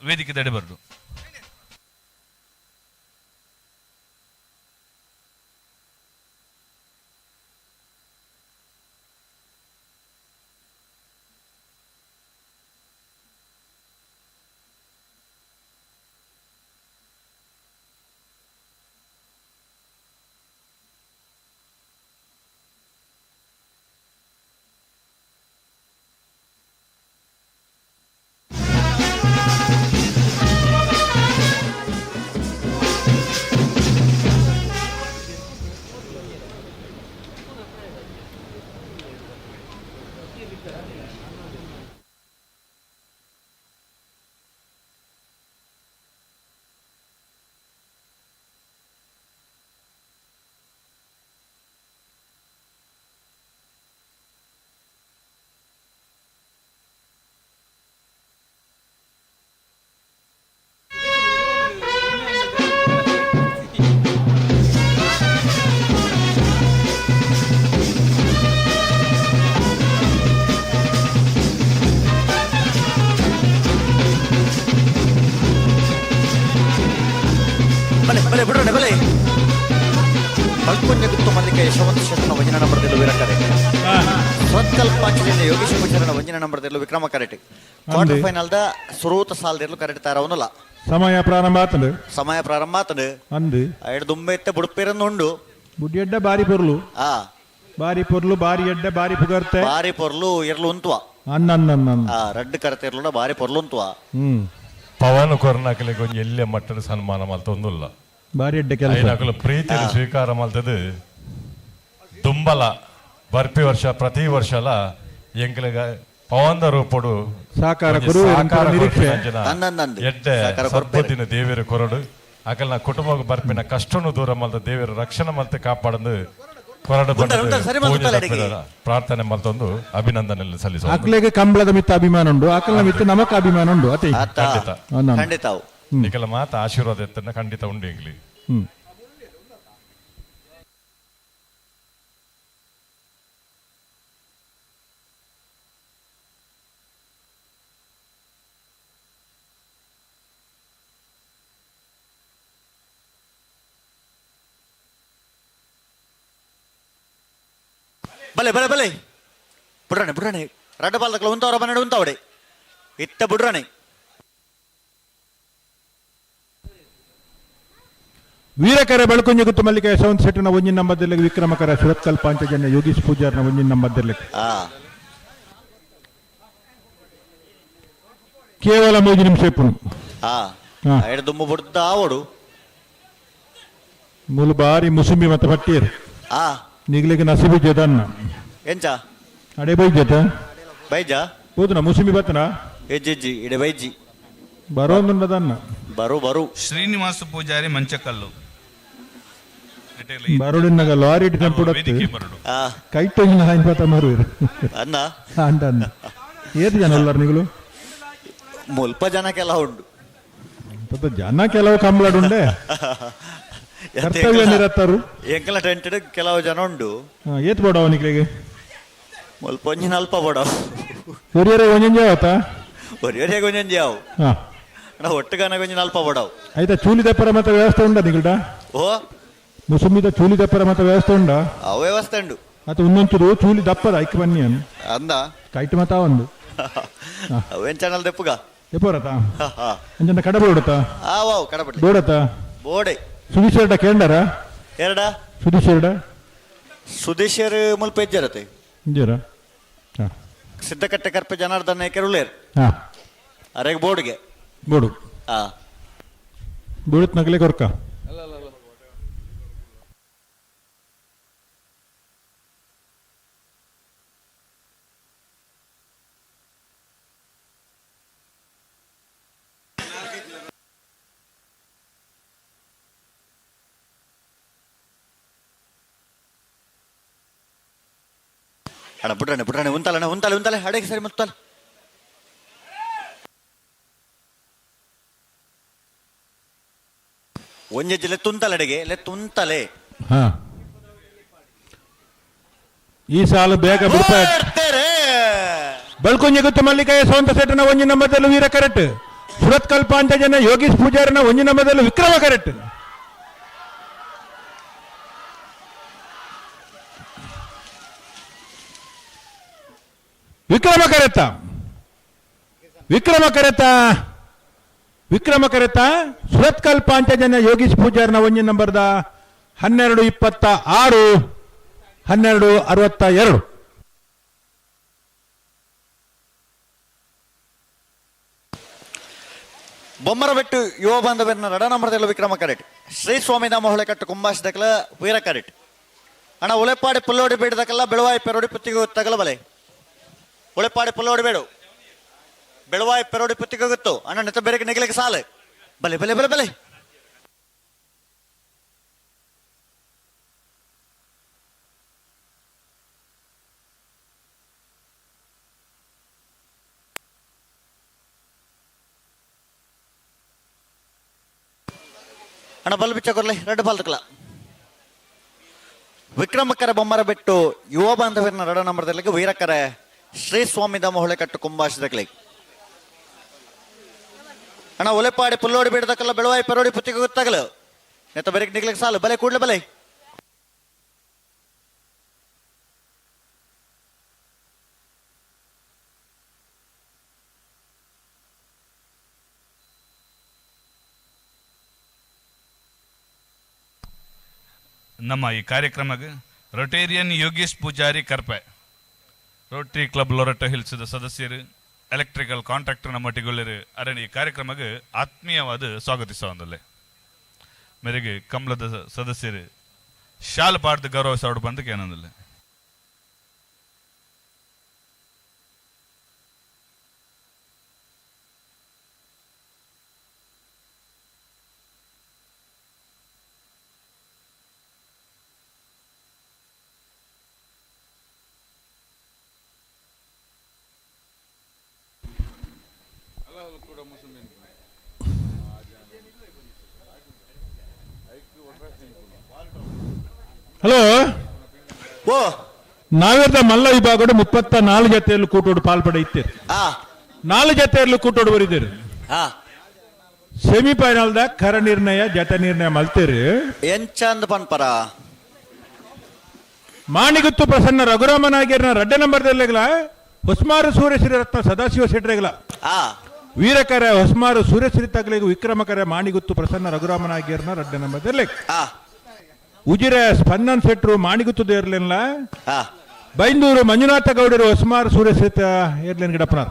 ವೇದಿಕೆ ತಡೆ ಬರ್ದು. ಬಲೆ ಬಿಡೋಣ ಬಲೆ. ಬಲ್ಕುಂಜ ಗುತ್ತು Mallika Yashwant ಶೆಟ್ಟನ ವಂಜನ ನಂಬರ್ದಲ್ಲಿ ವೀರಕರೆ. ಸ್ವತ್ಕಲ್ Panchajanya Yogesh ಪೂಜಾರನ ವಂಜನ ನಂಬರ್ದಲ್ಲಿ Vikrama correct. Quarter final the ಸುರೂತ ಸಾಲದಿರಲು correct ತಾರವನ್ನಲ್ಲ. ಸಮಯ ಪ್ರಾರಂಭ ಆತಂಡು. ಸಮಯ ಪ್ರಾರಂಭ ಆತಂಡು. ಅಂದು ದುಂಬೆ ಇತ್ತೆ ಬುಡುಪೇರನ್ನು ಉಂಡು. ಬುಡಿಯಡ್ಡ ಬಾರಿ ಪೊರ್ಲು. ಬಾರಿ ಪೊರ್ಲು ಬಾರಿ ಎಡ್ಡ ಬಾರಿ ಪುಗರ್ತೆ. ಬಾರಿ ಪೊರ್ಲು ಇರ್ಲು ಉಂತುವ. ಅನ್ನ ರಡ್ಡು ಕರತೆ ಇರ್ಲು ಬಾರಿ ಪೊರ್ಲು ಉಂತುವ. ಪವನ್ ಕೊರ್ನಾಕಲಿಗೆ ಒಂಜಿ ಎಲ್ಲೆ ಮಟ್ಟದ ಸನ್ಮಾನ ಮಲ್ತೊಂದುಲ್ಲ. ಬಾರಿ ಎಡ್ಡೆ ಕೆಲಸ. ಐನಕುಲು ಪ್ರೀತಿ ಸ್ವೀಕಾರ ಮಲ್ತದು ದುಂಬಲ ಬರ್ಪಿ ವರ್ಷ ಪ್ರತಿ ವರ್ಷಲ ಎಂಕ್ಲೆಗ ಪವನ್ದ ರೂಪಡು ಸಾಕಾರ ಎಡ್ಡೆ ಸದ್ಬುದ್ಧಿನ ದೇವಿಯರ ಕೊರಡು ಅಕಲ್ನ ಕುಟುಂಬ ಬರ್ಪಿನ ಕಷ್ಟನು ದೂರ ಮಲ್ತ ದೇವಿಯರ ರಕ್ಷಣೆ ಮಲ್ತ ಕಾಪಾಡಂದು ಕೊರಡು ಪ್ರಾರ್ಥನೆ ಮಲ್ತೊಂದು ಅಭಿನಂದನೆ ಸಲ್ಲಿಸ. ಅಕ್ಲೆಗೆ ಕಂಬಳದ ಮಿತ್ತ ಅಭಿಮಾನ ಉಂಡು, ಅಕಲ್ನ ಮಿತ್ತ ನಮಕ್ ಅಭಿಮಾನ ಉಂಡು. ಅತಿ ಖಂಡಿತ ಖಂಡಿತ ನಿಕಲ ಮಾತ ಆಶೀರ್ವಾದ ಎತ್ತನ್ನ ಖಂಡಿತ ಉಂಡು ಎಂಗ್ಲಿ. ಬಲೆ ಬಲೆ ಬಲೆ ಬುಡ್ರಾಣೆ ಬುಡ್ರಾಣೆ ರಡ್ಡು ಬಾಲ್ದಕ್ಲ ಉಂತವರ ಬನ್ನಡ ಉಂತವಡೆ ಇತ್ತ ಬುಡ್ರಾಣೆ. ವೀರಕರೆ ಬಳ್ಕುಂಜ ಗುತ್ತು ಮಲ್ಲಿಕ ಯಶವಂತ ಶೆಟ್ಟಿನ ಒಂಜಿನ ನಂಬರ್ದಲ್ಲಿ ವಿಕ್ರಮಕರ ಸುರತ್ಕಲ್ ಪಾಂಚಜನ್ಯ ಯೋಗೀಶ್ ಪೂಜಾರ್ನ ಒಂಜಿನ ನಂಬರ್ದಲ್ಲಿ. ಕೇವಲ 3 ನಿಮಿಷ ಇಪ್ಪುನು. ದುಂಬು ಬುಡ್ದ ಆವಡು ಮೂಲು ಬಾರಿ ಮುಸುಂಬಿ ಮತ್ತೆ ಪಟ್ಟಿಯರು ನಿಗ್ಲಿಗೆ ನಸೀಬು ಜದನ್ನ ಎಂಚ ಅಡೆ ಬೈಜತ ಬೈಜ ಹೋದನ ಮುಸುಂಬಿ ಬತ್ತನ ಎಜ್ಜಿ ಇಡೆ ಬೈಜಿ ಬರೋದುಂಡದನ್ನ ಬರು ಬರು. ಶ್ರೀನಿವಾಸ ಪೂಜಾರಿ ಮಂಚಕಲ್ಲು ಬರೋಡಿನಾಗ ಲಾರಿ ಇಟ್ಕೊಂಡು ಕೈಟೊಂಜಿನ ಹಾಯಿನ ಪಾತ ಮಾರುವಿರು ಅನ್ನ ಅಂದ ಅಂದ ಏತ್ ಜನ ಉಲ್ಲಾರ ನಿಗಳು ಮುಲ್ಪ ಜನಕ್ಕೆಲ್ಲ ಉಂಡು. ಜನ ಕೆಲವು ಕಂಬಳಡುಂಡೆ ಕರ್ತವ್ಯ ನಿರತರು ಎಂಕಲ ಟೆಂಟೆಡ್ ಕೆಲವು ಜನ ಉಂಡು. ಏತ್ ಬೋಡವ ನಿಕ್ಲೆಗೆ ಮುಲ್ಪ ಒಂಜಿನ ಅಲ್ಪ ಬೋಡವ ಒರಿಯರೆ ಒಂಜೊಂಜೆ ಆವತಾ ಒರಿಯರೆ ಒಂಜೊಂಜೆ ಅವು. ಅಣ್ಣ ಒಟ್ಟುಗಾನ ಒಂಜಿ ನಲ್ಪ ಬೋಡವು. ಆಯ್ತಾ ಚೂಲಿ ದಪ್ಪರ ಮತ್ತೆ ವ್ಯವಸ್ಥೆ ಉಂಡ ನಿಗಲ್ಡ? ಓ ಮುಸುಂಬಿದ ಚೂಲಿ ದಪ್ಪರ ಮತ್ತೆ ವ್ಯವಸ್ಥೆ ಉಂಡ? ಅವು ವ್ಯವಸ್ಥೆ ಉಂಡು. ಮತ್ತೆ ಒಂದೊಂಚೂರು ಚೂಲಿ ದಪ್ಪದ ಐಕ್ ಬನ್ನಿ ಅಂದ ಕೈಟ್ ಮತ ಒಂದು ಅವೇನ್ ಚಾನಲ್ ದೆಪ್ಪುಗ ಎಪ್ಪರತ ಅಂಚನ ಕಡಬ ಬೋಡತ? ಆ ವಾವ್ ಕಡಬಡ್ಲಿ ಬೋಡತ ಬೋಡೆ. ಸುದೀಶ್ ಎರಡ ಕೇಂಡರ? ಎರಡ ಸುದೀಶ್ ಎರಡ ಸುದೀಶರ್ ಮುಲ್ಪ ಹೆಜ್ಜರತೆ ಇಂಜರ ಸಿದ್ದಕಟ್ಟೆ ಕರ್ಪೆ ಜನಾರ್ದನ ಕೆರುಳೇರ್ ಅರೆಗ್ ಬೋರ್ಡ್ಗೆ ಬೋಡು ಬೋಡುತ್ ನಗಲೆ ಕೊರ್ಕ. ಅಣ್ಣ ಬುಡ್ರಣ್ಣ ಬುಡ್ರಣ್ಣ ಉಂತಾಲಣ್ಣ ಉಂತಾಲೆ ಉಂತಾಲೆ ಅಡೆಗೆ ಸರಿ ಮುತ್ತಾಲೆ. ಒಂಜೆಜ್ಜಿ ಲೆತ್ತುಂತಾಲೆ ಅಡೆಗೆ ಲೆತ್ತುಂತಾಲೆ. ಹಾ ಈ ಸಾಲು ಬೇಗ ಬಿಡ್ತಾರೆ. ಬೆಳ್ಕೊಂಜಿ ಗುತ್ತು ಮಲ್ಲಿಕಾಯ ಸ್ವಂತ ಸೆಟ್ಟನ ಒಂಜಿ ನಂಬರ್ದಲ್ಲಿ ವೀರ ಕರೆಕ್ಟ್. ಸುರತ್ಕಲ್ ಪಾಂಚಜನ ಯೋಗೀಶ್ ಪೂಜಾರನ ಒಂಜಿ ನಂಬರ್ದಲ್ಲಿ ವಿಕ್ರಮ ಕರೆಕ್ಟ್. ವಿಕ್ರಮ ಕರೆತ ವಿಕ್ರಮ ಕರೆತ ವಿಕ್ರಮ ಕರೆತ ಸುರತ್ಕಲ್ ಪಾಂಚಜನ ಯೋಗೀಶ್ ಪೂಜಾರನ ಒಂಜಿ ನಂಬರ್ದ 12:26 12:62. ಬೊಮ್ಮರಬೆಟ್ಟು ಯುವ ಬಾಂಧವ್ಯನ ರಡ ನಂಬರ್ದಲ್ಲಿ ವಿಕ್ರಮ ಕರೆಟ್. ಶ್ರೀ ಸ್ವಾಮಿಧಾಮ ಹೊಳೆಕಟ್ಟು ಕುಂಬಾಶದಕಲ ವೀರ ಕರೆಟ್. ಅಣ್ಣ ಉಲೆಪಾಡಿ ಪುಲ್ಲೋಡಿ ಬೇಡದಕಲ್ಲ ಬೆಳವಾಯಿ ಪೆರೋಡಿ ಪುತ್ತಿಗೆ ತಗಲ ಬಲೆ. ಉಳೆಪಾಡಿ ಪುಲ್ಲೋಡಿ ಬೇಡು ಬೆಳವಾಯಿ ಪೆರೋಡಿ ಪುತ್ತಿಗೆ ಗೊತ್ತು ಅಣ್ಣ ನೆತ್ತ ಬೇರೆ ನೆಗಲಿಗೆ ಸಾಲೆ ಬಲೆ ಬಲೆ ಬಲೆ ಬಲೆ. ಅಣ್ಣ ಬಲ್ ಬಿಚ್ಚ ಕೊರ್ಲೆ ರೆಡ್ ಬಾಲ್ ತಕಲ. ವಿಕ್ರಮಕರ ಬೊಮ್ಮರ ಬೆಟ್ಟು ಯುವ ಬಾಂಧವ್ಯನ ರಡ ನಂಬರ್ದಲ್ಲಿ ವೀರಕರೆ ಶ್ರೀ ಸ್ವಾಮಿಧಾಮ ಹೊಳೆಕಟ್ಟು ಕುಂಬಾಶದಕ್ಲೆ. ಅಣ್ಣ ಒಲೆಪಾಡಿ ಪುಲ್ಲೋಡಿ ಬೇಡದಕ್ಕಲ್ಲ ಬೆಳವಾಯಿ ಪೆರೋಡಿ ಪುತ್ತಿಗೆ ಗೊತ್ತಾಗಲು ನೆತ್ತ ಬೆರಕ್ ನಿಗ್ಲಿಕ್ಕೆ ಸಾಲು ಬಲೆ ಕೂಡ್ಲೆ ಬಲೆ. ನಮ್ಮ ಈ ಕಾರ್ಯಕ್ರಮಕ್ಕೆ Rotarian Yogesh Poojary Karpe, Rotary Club Loreto ಹಿಲ್ಸ್ದ ಸದಸ್ಯರು, ಎಲೆಕ್ಟ್ರಿಕಲ್ ಕಾಂಟ್ರಾಕ್ಟರ್ ನಮ್ಮೊಟ್ಟಿಗೊಳ್ಳರು ಅರಣ್ಯ ಈ ಕಾರ್ಯಕ್ರಮಕ್ಕೆ ಆತ್ಮೀಯವಾದ ಸ್ವಾಗತಿಸುವಂದಲ್ಲೇ ಮೇರೆಗೆ ಕಮಲದ ಸದಸ್ಯರು ಶಾಲ್ ಪಾಡ್ದು ಗೌರವಿಸೋಡು ಬಂದಕ್ಕೆ ಏನಂದಿಲ್ಲ. ಹಲೋ ಓ ನಾವೇರ್ದ ಮಲ್ಲ ವಿಭಾಗಡು 34 ಜತೆಯಲ್ಲಿ ಕೂಟೋಡು ಪಾಲ್ಪಡೆಯುತ್ತೀರಿ. 4 ಜತೆಯಲ್ಲಿ ಕೂಟೋಡು ಬರಿದ್ದೀರಿ. ಸೆಮಿಫೈನಲ್ the ಕರ ನಿರ್ಣಯ ಜತೆ ನಿರ್ಣಯ ಮಲ್ತೀರಿ. ಎಂಚಂದ್ ಪನ್ಪರ ಮಾಣಿಗುತ್ತು ಪ್ರಸನ್ನ ರಘುರಾಮ ನಾಗೇರ್ನ ರಡ್ಡೆ ನಂಬರ್ದಲ್ಲೆಗಲ ಹೊಸ್ಮಾರು ಸೂರ್ಯಶ್ರೀ ರತ್ನ ಸದಾಶಿವ ಶೆಟ್ರೆಗಲ ವೀರಕರ ಹೊಸ್ಮಾರು ಸೂರ್ಯಶ್ರೀ ತಗಲಿಗೆ ವಿಕ್ರಮಕರ ಮಾಣಿಗುತ್ತು ಪ್ರಸನ್ನ ರಘುರಾಮ ನಾಗೇರ್ನ ರಡ್ಡೆ ನಂಬರ್ದಲ್ಲಿ ಉಜಿರೆ ಸ್ಪಂದನ್ ಶೆಟ್ರು ಮಾಣಿಗುತ್ತು ಏರ್ಲಿಲ್ಲ ಬೈಂದೂರು ಮಂಜುನಾಥ ಗೌಡರು ಹೊಸ್ಮಾರು ಸೂರ್ಯಶ್ರೀ ಏರ್ಲಿನ್ ಗಿಡಪ್ಪನ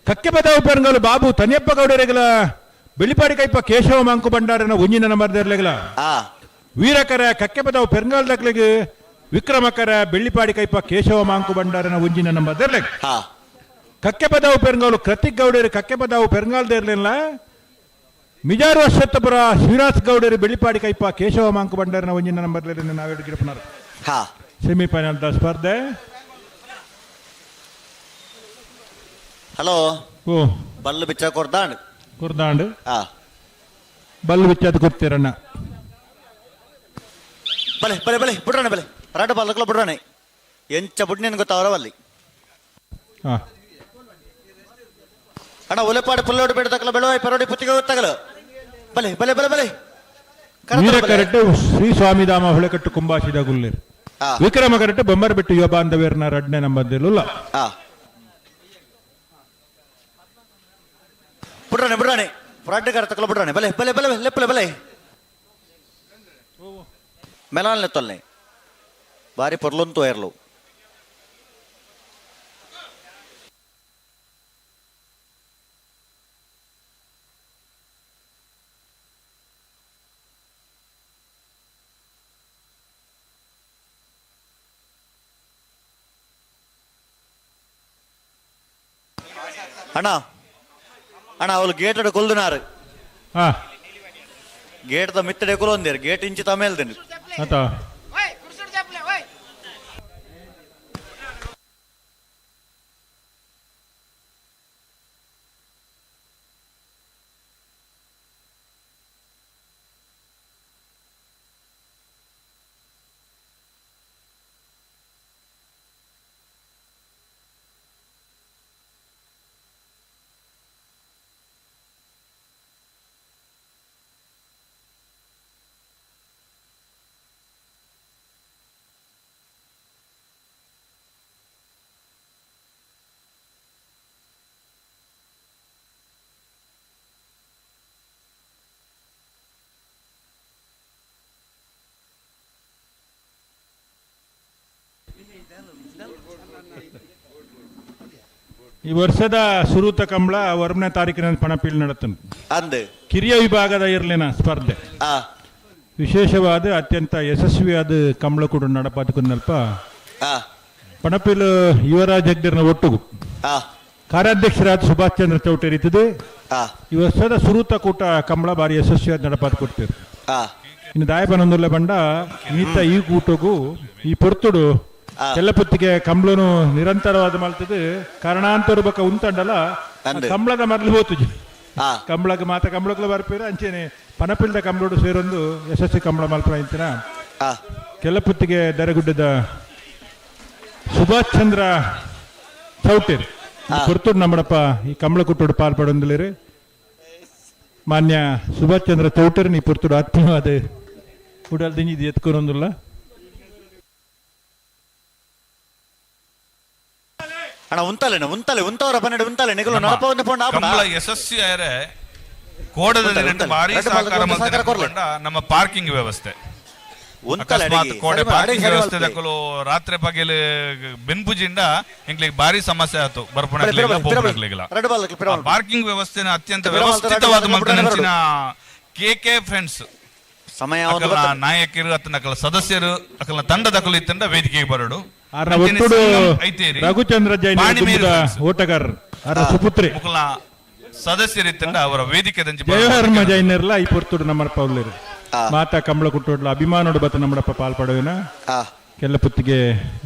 ಕಕ್ಕೆಪದ ಉಪರಂಗಲು ಬಾಬು ತನಿಯಪ್ಪ ಗೌಡರಿಗಲ ಬೆಳಿಪಾಡಿ ಕೈಪ ಕೇಶವ ಮಾಂಕು ಭಂಡಾರನ ಉಂಜಿನ ನಂಬರ್ದಿರ್ಲಿಗಲ ವೀರಕರ ಕಕ್ಕೆಪದವು ಪೆರ್ಂಗಾಲ್ ದಕ್ಲಿಗೆ ವಿಕ್ರಮಕರ ಬೆಳ್ಳಿಪಾಡಿ ಕೈಪ ಕೇಶವ ಮಾಂಕು ಭಂಡಾರನ ಉಂಜಿನ ನಂಬರ್ದಿರ್ಲಿಗ ಕಕ್ಕೆಪದವು ಪೆರ್ಂಗಾಲು ಕೃತಿಕ್ ಗೌಡರು ಕಕ್ಕೆಪದವು ಪೆರ್ಂಗಾಲ್ದಿರ್ಲಿಲ್ಲ ಮಿಜಾರು ಅಶ್ವತ್ಥಪುರ ಶ್ರೀನಿವಾಸ್ ಗೌಡರು ಬೆಳ್ಳಿಪಾಡಿ ಕೈಪ ಕೇಶವ ಮಾಂಕು ಭಂಡಾರನ ಒಂಜಿನ ನಂಬರ್ ನಾವೇಡು ಗಿಡಪ್ಪನವರು. ಸೆಮಿಫೈನಲ್ the ಸ್ಪರ್ಧೆ. ಹಲೋ ಓ ಬಲ್ಲು ಬಿಚ್ಚ ಕೊರ್ದಾಂಡ್ ಕೊರ್ದಾಂಡ್ ಬಲ್ಲು ಬಿಚ್ಚದ ಕೊಡ್ತೀರಣ್ಣ. ಬಲೆ ಬಲೆ ಬಲೆ ಬಿಡ್ರಾಣೆ ಬಲೆ ರಾಟ ಬಾಲಕಲ ಬಿಡ್ರಾಣೆ ಎಂಚ ಬುಡ್ನೇನು ಗೊತ್ತಾವರವಲ್ಲಿ. ಅಣ್ಣ ಒಲೆಪಾಡು ಪುಲ್ಲೋಡು ಬೇಡ ತಕಲ ಬೆಳವಾಯಿ ಪರೋಡಿ ಪುತ್ತಿಗೆ ತಗಲು ಬಲೆ ಬಲೆ ಬಲೆ ಬಲೆ. ವೀರ ಕರೆಕ್ಟ್ ಶ್ರೀ ಸ್ವಾಮಿಧಾಮ ಹೊಳೆಕಟ್ಟು ಕುಂಬಾಶಿದ ಗುಲ್ಲೇರು. ವಿಕ್ರಮ ಕರೆಕ್ಟ್ ಬೊಮ್ಮರಬೆಟ್ಟು ಯುವ ಬಾಂಧವ್ಯರ್ನ ರಡ್ನೆ ನಂಬರ್. ಬುಡ್ರಾಣೆ ಬುಡ್ರಾಣೆ ಫ್ರಾಡ್ಗಾರ ತಕಲ ಬುಡ್ರಾಣೆ ಬಲೆ ಬಲೆ ಬಲೆ ಲೆಪ್ಪಲೆ ಬಲೆ ಮೆಲಾನ್ಲೆ ತೊಲ್ನೆ ಬಾರಿ ಪೊರ್ಲುಂತು ಏರ್ಲು. ಅಣ್ಣ ಅಣ್ಣ ಅವಳು ಗೇಟ್ ಕೊಲ್ದುನಾರು. ಗೇಟ್ the ಮಿತ್ತಡೆ ಕೊಲೊಂದೇರು ಗೇಟ್ ಇಂಚಿ ತಮೇಲ್ದೇನು. ಆತ ಈ ವರ್ಷದ ಸುರೂತ ಕಂಬಳ 1ನೇ ತಾರೀಕಿನ ಪಣಪೀಲ್ ನಡತನು. ಅಂದು ಕಿರಿಯ ವಿಭಾಗದ ಇರ್ಲಿನ ಸ್ಪರ್ಧೆ ವಿಶೇಷವಾದ ಅತ್ಯಂತ ಯಶಸ್ವಿಯಾದ ಕಂಬಳ ಕೂಡ ನಡಪಾತಕ್ಕಲ್ಪ ಪಣಪೀಲ್ ಯುವರಾಜ್ ಹೆಗ್ಡೆರ್ನ ಒಟ್ಟುಗು ಕಾರ್ಯಾಧ್ಯಕ್ಷರಾದ ಸುಭಾಷ್ ಚಂದ್ರ ಚೌಟೆ ರೀತಿದೆ. ಈ ವರ್ಷದ ಸುರೂತ ಕೂಟ ಕಂಬಳ ಬಾರಿ ಯಶಸ್ವಿಯಾದ ನಡಪಾತ ಕೊಡ್ತೀರಿ. ಇನ್ನು ದಾಯಪನೊಂದುಲ್ಲ ಬಂಡ ಈತ ಈ ಕೂಟಗೂ ಈ ಪೊರ್ತುಡು ಕೆಲ್ಲಪುತ್ತಿಗೆ ಕಂಬಳನು ನಿರಂತರವಾದ ಮಲ್ತದೆ ಕಾರಣಾಂತರ ಬಕ್ಕ ಉಂತಂಡಲ ಕಂಬಳದ ಮೊದಲು ಹೋತು ಕಂಬಳಗ ಮಾತ ಕಂಬಳಕ್ಲ ಬರ್ಪೇರು ಅಂಚೆನೆ ಪನಪಿಲ್ದ ಕಂಬಳೋಡು ಸೇರೊಂದು ಯಶಸ್ವಿ ಕಂಬಳ ಮಲ್ಪ ಇಂತಿನ ಕೆಲ್ಲಪುತ್ತಿಗೆ ದರಗುಡ್ಡದ ಸುಭಾಷ್ ಚಂದ್ರ ಚೌಟೇರ್ ಪೊರ್ತುಡು ನಮ್ಮಡಪ್ಪ ಈ ಕಂಬಳ ಕುಟ್ಟೋಡು ಪಾಲ್ಪಡೊಂದುಲೇರು ಮಾನ್ಯ ಸುಭಾಷ್ ಚಂದ್ರ ಚೌಟೇರ್ ನೀ ಪೊರ್ತುಡು ಆತ್ಮೀಯವಾದ ಉಡಲ್ ದಿಂಜಿ ಎತ್ಕೊರೊಂದುಲ್ಲ. ಅಣ್ಣ ಉಂತಲೆ ಉಂತಲೆ ಉಂತವರ ಪನ್ನೆರಡು ಉಂತಲೆ ನಿಗಲು ನಡಪವನ್ನು ಪೋಂಡ ಕಂಬಳ ಯಶಸ್ವಿ ಆರೆ ಕೋಡದ ಭಾರಿ ಸಹಕಾರ ನಮ್ಮ ಪಾರ್ಕಿಂಗ್ ವ್ಯವಸ್ಥೆ ಅಕಸ್ಮಾತ್ ಕೋಡೆ ಪಾರ್ಕಿಂಗ್ ವ್ಯವಸ್ಥೆ ದಕ್ಕಲು ರಾತ್ರಿ ಪಗೆಲು ಬೆನ್ಪುಜಿಂದ ಎಂಕ್ಲಿಗೆ ಭಾರಿ ಸಮಸ್ಯೆ ಆಯ್ತು ಬರ್ಪಣಕ್ಲಿಲ್ಲ ಪೋಪಣಕ್ಲಿಲ್ಲ. ಪಾರ್ಕಿಂಗ್ ವ್ಯವಸ್ಥೆನ ಅತ್ಯಂತ ವ್ಯವಸ್ಥಿತವಾದ ಮಲ್ತನಂಚಿನ ಕೆ ಕೆ ಫ್ರೆಂಡ್ಸ್ ಸಮಯ ನಾಯಕರು ಅತನ ಸದಸ್ಯರು ಅಕಲ ತಂಡದಕಲು ಇತ್ತಂಡ ವೇದಿಕೆಗೆ ಬರಡು. ರಘುಚಂದ್ರ ಜೈನ್ ಓಟಗಾರರು ಸುಪುತ್ರಿ ಸದಸ್ಯರಿತ್ತಂಡ ಅವರ ವೇದಿಕೆ ಜಯವರ್ಮ ಜೈನರ್ಲ ಈ ಪೊರ್ತುಡು ನಮ್ಮಪ್ಪ ಉಳ್ಳೇರು ಮಾತಾ ಕಂಬಳ ಕುಟ್ಟೋಡ್ಲ ಅಭಿಮಾನೋಡು ಬತ್ತ ನಮ್ಮಡಪ್ಪ ಪಾಲ್ಪಡುವಿನ ಕೆಲ್ಲಪುತ್ತಿಗೆ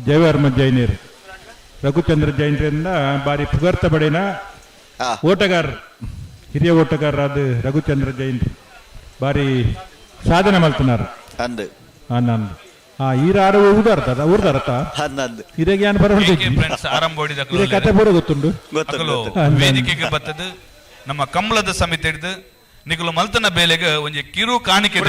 ಜಯವರ್ಮ ಜೈನರು ರಘುಚಂದ್ರ ಜೈನರಿಂದ ಬಾರಿ ಪುಗರ್ತ ಬಡಿನ ಓಟಗಾರರು ಹಿರಿಯ ಓಟಗಾರರಾದ ರಘುಚಂದ್ರ ಜೈನ್ ಬಾರಿ ಸಾಧನೆ ಮಲ್ತನಾರ ಅಂದು ಆನಂದ್ ಈರಾರು ಊದಾರ್ತ ಊರ್ದಾರತ ಇದೇ ಜ್ಞಾನ ಬರೋದು ಕತೆ ಪೂರ ಗೊತ್ತುಂಡು. ವೇದಿಕೆಗೆ ಬತ್ತದು ನಮ್ಮ ಕಂಬಳದ ಸಮಿತಿ ಹಿಡಿದು ನಿಕಲು ಮಲ್ತನ ಬೇಲೆಗೆ ಒಂಜಿ ಕಿರು ಕಾಣಿಕೆ.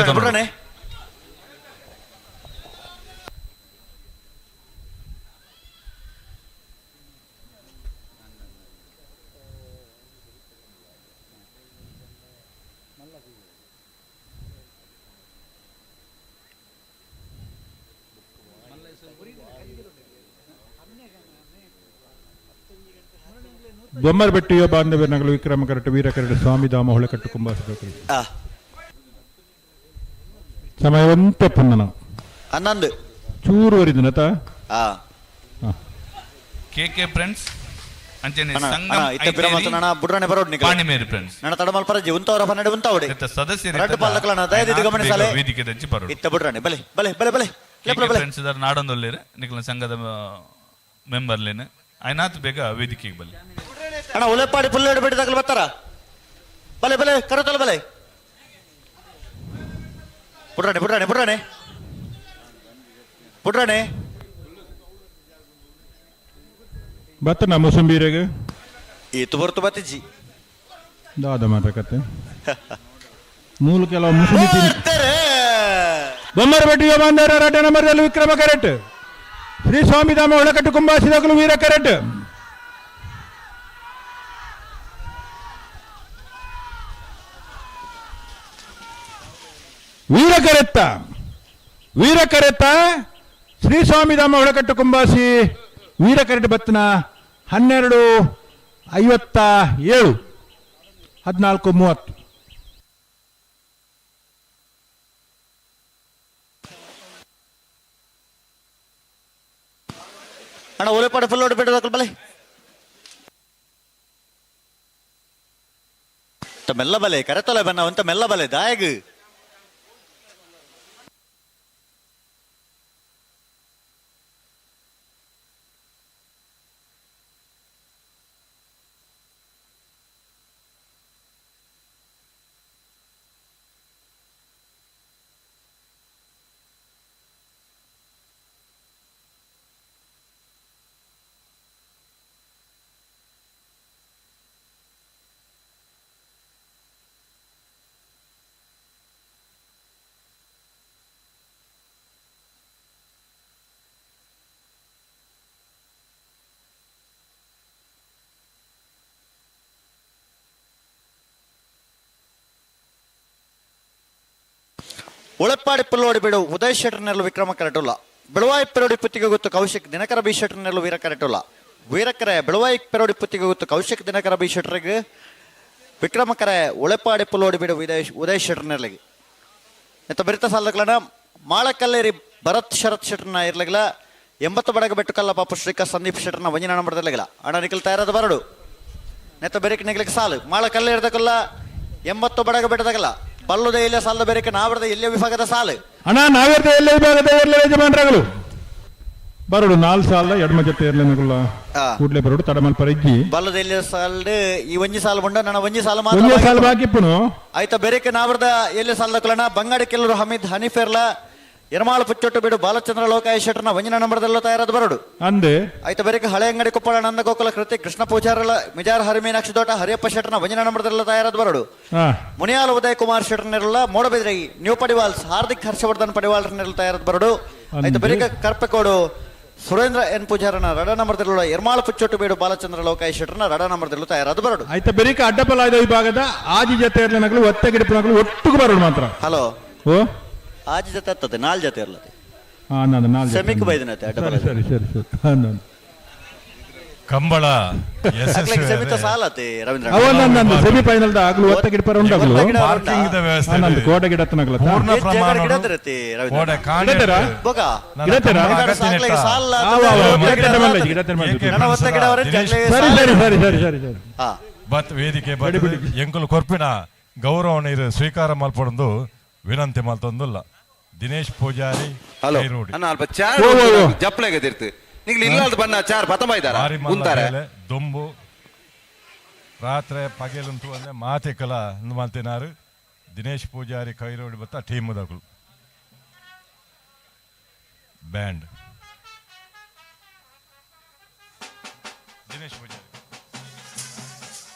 ಬೊಮ್ಮರಬೆಟ್ಟಿಯ ಬಾಂಧವ್ಯ ನಗಲು ವಿಕ್ರಮ ಕರಟು ವೀರ ಕರಡು ಸ್ವಾಮಿ ಧಾಮ ಹೊಳೆಕಟ್ಟು ಕುಂಬಾಸ. ಸಮಯವಂತ ಪುನ್ನನ ಹನ್ನೊಂದು ಚೂರು ವರಿದನತ ಕೆ ಕೆ ಫ್ರೆಂಡ್ಸ್ ಅಂಚನೆ ಸಂಗಮ್ ಇತ್ತೆ ಬಿರಮತನ ಬುಡ್ರನೆ ಬರೋಡ್ ನಿಕ ಪಾಣಿಮೇರಿ ಫ್ರೆಂಡ್ಸ್ ನನ್ನ ತಡಮಲ್ ಪರಜಿ ಉಂತವರ ಪನ್ನೆರಡು ಉಂತಾವಡೆ ಸದಸ್ಯರು ರಡ್ಡು ಪಾಲಕಲನ ದಯದಿದ್ದು ಗಮನಿಸಲೆ ವೇದಿಕೆ ದಂಚಿ ಬರೋಡು. ಇತ್ತ ಬುಡ್ರನೆ ಬಲೆ ಬಲೆ ಬಲೆ ಬಲೆ ಲೆಪ್ಪ ಬಲೆ ಫ್ರೆಂಡ್ಸ್ ಇದರ ನಾಡೊಂದೊಲ್ಲೇರು ನಿಕಲ ಸಂಘದ ಮೆಂಬರ್ ಲೇನೆ ಐನಾತ್ ಬೇಗ ವೇದಿಕೆಗೆ ಬಲೆ. ಅಣ್ಣ ಉಲೆಪಾಡಿ ಪುಲ್ಲೇಡು ಬೇಡಿ ತಗಲು ಬರ್ತಾರ ಬಲೆ ಬಲೆ ಕರತಲ ಬಲೆ ಬುಡ್ರಾಣೆ ಬುಡ್ರಾಣೆ ಬುಡ್ರಾಣೆ ಬುಡ್ರಾಣೆ ಬತ್ತನ ಮುಸುಂಬೀರೆಗೆ ಈತು ಬರ್ತು ಬತ್ತಿಜಿ. ದಾದ ಮಾತ್ರ ಕತೆ ಮೂಲ ಕೆಲವು ಮುಸುಳಿ ಬೊಮ್ಮರಬೆಟ್ಟು ಯುವ ರಡ್ಡ ನಂಬರ್ದಲ್ಲಿ ವಿಕ್ರಮ ಕರೆಕ್ಟ್. ಶ್ರೀ ಸ್ವಾಮಿಧಾಮ ಒಳಕಟ್ಟು ಕುಂಬಾಸಿದಕಲು ವೀರ ಕರೆಕ್ಟ್. ವೀರ ಕರೆತ್ತ ವೀರ ಕರೆತ್ತ ಶ್ರೀ ಸ್ವಾಮಿಧಾಮ ಒಳಕಟ್ಟು ಕುಂಬಾಸಿ ವೀರ ಕರೆಟ್ ಬತ್ತನ 12:57 14:30. ಅಣ್ಣ ಒಲೆಪಾಡ ಫುಲ್ ಹೊಡ್ಬಿಟ್ಟು ಬಲೆ ಮೆಲ್ಲ ಬಲೆ ಕರೆತೊಲೆ ಬನ್ನ ಒಂತ ಮೆಲ್ಲ ಬಲೆ ದಾಯಗ್. ಉಳಪ್ಪಾಡಿ ಪುಲ್ಲೋಡಿ ಬಿಡು ಉದಯ್ ಶೆಟ್ಟರ್ನೆಲ್ಲ ವಿಕ್ರಮ ಕರೆಟುಲ್ಲ. ಬೆಳವಾಯಿ ಪೆರೋಡಿ ಪುತ್ತಿಗೆ ಗೊತ್ತು ಕೌಶಿಕ್ ದಿನಕರ ಬಿ ಶೆಟ್ಟರ್ನೆಲ್ಲ ವೀರ ಕರೆಟುಲ್ಲ. ವೀರಕರೆ ಬೆಳವಾಯಿ ಪೆರೋಡಿ ಪುತ್ತಿಗೆ ಗೊತ್ತು ಕೌಶಿಕ್ ದಿನಕರ ಬಿ ಶೆಟ್ಟರ್ಗೆ ವಿಕ್ರಮಕರೆ ಉಳೆಪಾಡಿ ಪುಲ್ಲೋಡಿ ಬಿಡು ಉದಯ್ ಶೆಟ್ಟರ್ನೆಲ್ಲಿಗೆ. ಎತ್ತ ಬೆರಿತ ಸಾಲಗಳನ್ನ ಮಾಳಕಲ್ಲೇರಿ ಭರತ್ ಶರತ್ ಶೆಟ್ಟರ್ನ ಇರ್ಲಿಲ್ಲ. 80 ಬಡಗ ಬೆಟ್ಟು ಕಲ್ಲ ಪಾಪು ಶ್ರೀಕಾ ಸಂದೀಪ್ ಶೆಟ್ಟರ್ನ ವಂಜನ ನಂಬರ್ದಲ್ಲಿಲ್ಲ. ಅಣ್ಣ ನಿಖಲ್ ತಯಾರದ ಬರಡು ನೆತ್ತ ಬೆರಿಕ್ ನಿಗ್ಲಿಕ್ಕೆ ಸಾಲು ಮಾಳಕಲ್ಲೇರ್ದಕ್ಕಲ್ಲ 80 ಬಡಗ ಬೆಟ್ಟದಾಗಲ್ಲ ಬಲ್ಲುದ ಇಲ್ಲ ಸಾಲದ ಬೇರೆ ನಾವರದ ಎಲ್ಲ ವಿಭಾಗದ ಸಾಲು ಅಣ್ಣ ನಾವಿರ್ದ ಎಲ್ಲ ವಿಭಾಗದ ಎಲ್ಲ ಯಜಮಾನರಾಗಲು ಬರಡು 4 ಸಾಲ ಎಡಮ ಜೊತೆ ಇರ್ಲೇನಗುಲ್ಲ ಕೂಡ್ಲೆ ಬರಡು ತಡಮಲ್ ಪರಿಜ್ಜಿ ಬಲ್ಲದ ಎಲ್ಲ ಸಾಲ್ಡ್ ಈ ಒಂಜಿ ಸಾಲ ಉಂಡ ನನ್ನ ಒಂಜಿ ಸಾಲ ಮಾತ್ರ ಒಂಜಿ ಸಾಲ ಬಾಕಿಪ್ಪುನು ಆಯ್ತಾ ಬೇರೆಕ್ಕೆ ನಾವರದ ಎಲ್ಲ ಸಾಲದ ಕುಲನ ಬಂಗಾಡಿ ಕೆಲವರು ಹಮೀದ್ ಹನೀಫೆರ್ಲ ಯರಮಾಳು ಪುಚ್ಚೊಟ್ಟು ಬಿಡು ಬಾಲಚಂದ್ರ ಲೋಕಾಯ ಶೆಟ್ಟರ್ನ ಒಂಜಿನ ನಂಬರದಲ್ಲ ತಯಾರಾದ ಬರಡು ಅಂದೆ ಆಯ್ತಾ ಬೇರೆಕ್ಕೆ ಹಳೆ ಅಂಗಡಿ ಕೊಪ್ಪಳ ನಂದ ಗೋಕುಲ ಕೃತಿ ಕೃಷ್ಣ ಪೂಜಾರಲ ಮಿಜಾರ್ ಹರಿಮೀನಾಕ್ಷಿ ದೋಟ ಹರಿಯಪ್ಪ ಶೆಟ್ಟರ್ನ ಒಂಜಿನ ನಂಬರದಲ್ಲ ತಯಾರಾದ ಬರಡು ಮುನಿಯಾಲ ಉದಯ್ ಕುಮಾರ್ ಶೆಟ್ಟರ್ನೆಲ್ಲ ಮೂಡಬಿದ್ರಿ ನ್ಯೂ ಪಡಿವಾಲ್ಸ್ ಹಾರ್ದಿಕ್ ಹರ್ಷವರ್ಧನ್ ಪಡಿವಾಲ್ರನ್ನೆಲ್ಲ ತಯಾರಾದ ಬರಡು ಆಯ್ತಾ ಬೇರೆಕ್ಕೆ ಕರ್ಪೆಕೋಡು ಸುರೇಂದ್ರ ಎನ್ ಪೂಜಾರನ ರಡ ನಂಬರ್ದಲ್ಲ ಎರ್ಮಾಳು ಪುಚ್ಚೊಟ್ಟು ಬೇಡು ಬಾಲಚಂದ್ರ ಲೋಕಾಯ ಶೆಟ್ಟರ್ನ ರಡ ನಂಬರ್ದಲ್ಲೂ ತಯಾರಾದ ಬರಡು ಆಯ್ತಾ ಬೆರಿಕ ಅಡ್ಡಪಲಾಯ್ದ ವಿಭಾಗದ ಆಜಿ ಜೊತೆ ಇರ್ಲೇನಗಲು ಒತ್ತೆ ಗಿಡಪನಗಲು ಒಟ್ಟುಗು ಬರಡು ಮಾತ್ರ. ಹಲೋ ಓ ಆಜಿ ಜೊತೆ ಆಗ್ತದೆ 4 ಜೊತೆ ಇರ್ಲತ್ತೆ ನಾಲ್ಕು ಸೆಮಿಕ್ ಬೈದನತೆ ಅಡ್ಡಪಲಾಯ್ದ. ಸರಿ ಸರಿ ಸರಿ ಸರಿ ಕಂಬಳ ಸೆಮಿತ ಸಾಲತೆ ರವೀಂದ್ರ ಅವನಂದು ಸೆಮಿಫೈನಲ್ the ಆಗಲು ಒತ್ತ ಗಿಡಪರ ಉಂಡಾಗಲು ಪಾರ್ಕಿಂಗ್ the ವ್ಯವಸ್ಥೆ ನಂದು ಕೋಟ ಗಿಡತ್ತನಗಲ ಪೂರ್ಣ ಪ್ರಮಾಣ ಕೋಡೆ ಕಾಂಡ ಬೊಗ ಗಿಡತ್ತರ ಸರಿ ಸರಿ ಸರಿ ಸರಿ ಸರಿ ಸರಿ ಬತ್ ವೇದಿಕೆ ಎಂಕುಲು ಕೊರ್ಪಿನ ಗೌರವ ನೀರು ಸ್ವೀಕಾರ ಮಲ್ಪಡೊಂದು ವಿನಂತಿ ಮಲ್ತೊಂದುಲ್ಲ. ದಿನೇಶ್ ಪೂಜಾರಿ ಹಲೋ ಅಣ್ಣ ಅಲ್ಪ ಚಾರ್ ಜಪ್ಲೆಗೆ ತಿರ್ತು ನಿಂಗೆ ಇಲ್ಲ ಬಣ್ಣ ಚಾರ್ ಪತಂಬ ಇದ್ದಾರ ಉಂತಾರೆ ದೊಂಬು ರಾತ್ರಿ ಪಗೆಲುಂಟು ಅಂದ್ರೆ ಮಾತೆಕಲ ಮಲ್ತಿನಾರು ದಿನೇಶ್ ಪೂಜಾರಿ ಕೈರೋಡಿ ಬತ್ತ ಟೀಮ್ ದಗಳು ಬ್ಯಾಂಡ್ ದಿನೇಶ್ ಪೂಜಾರಿ.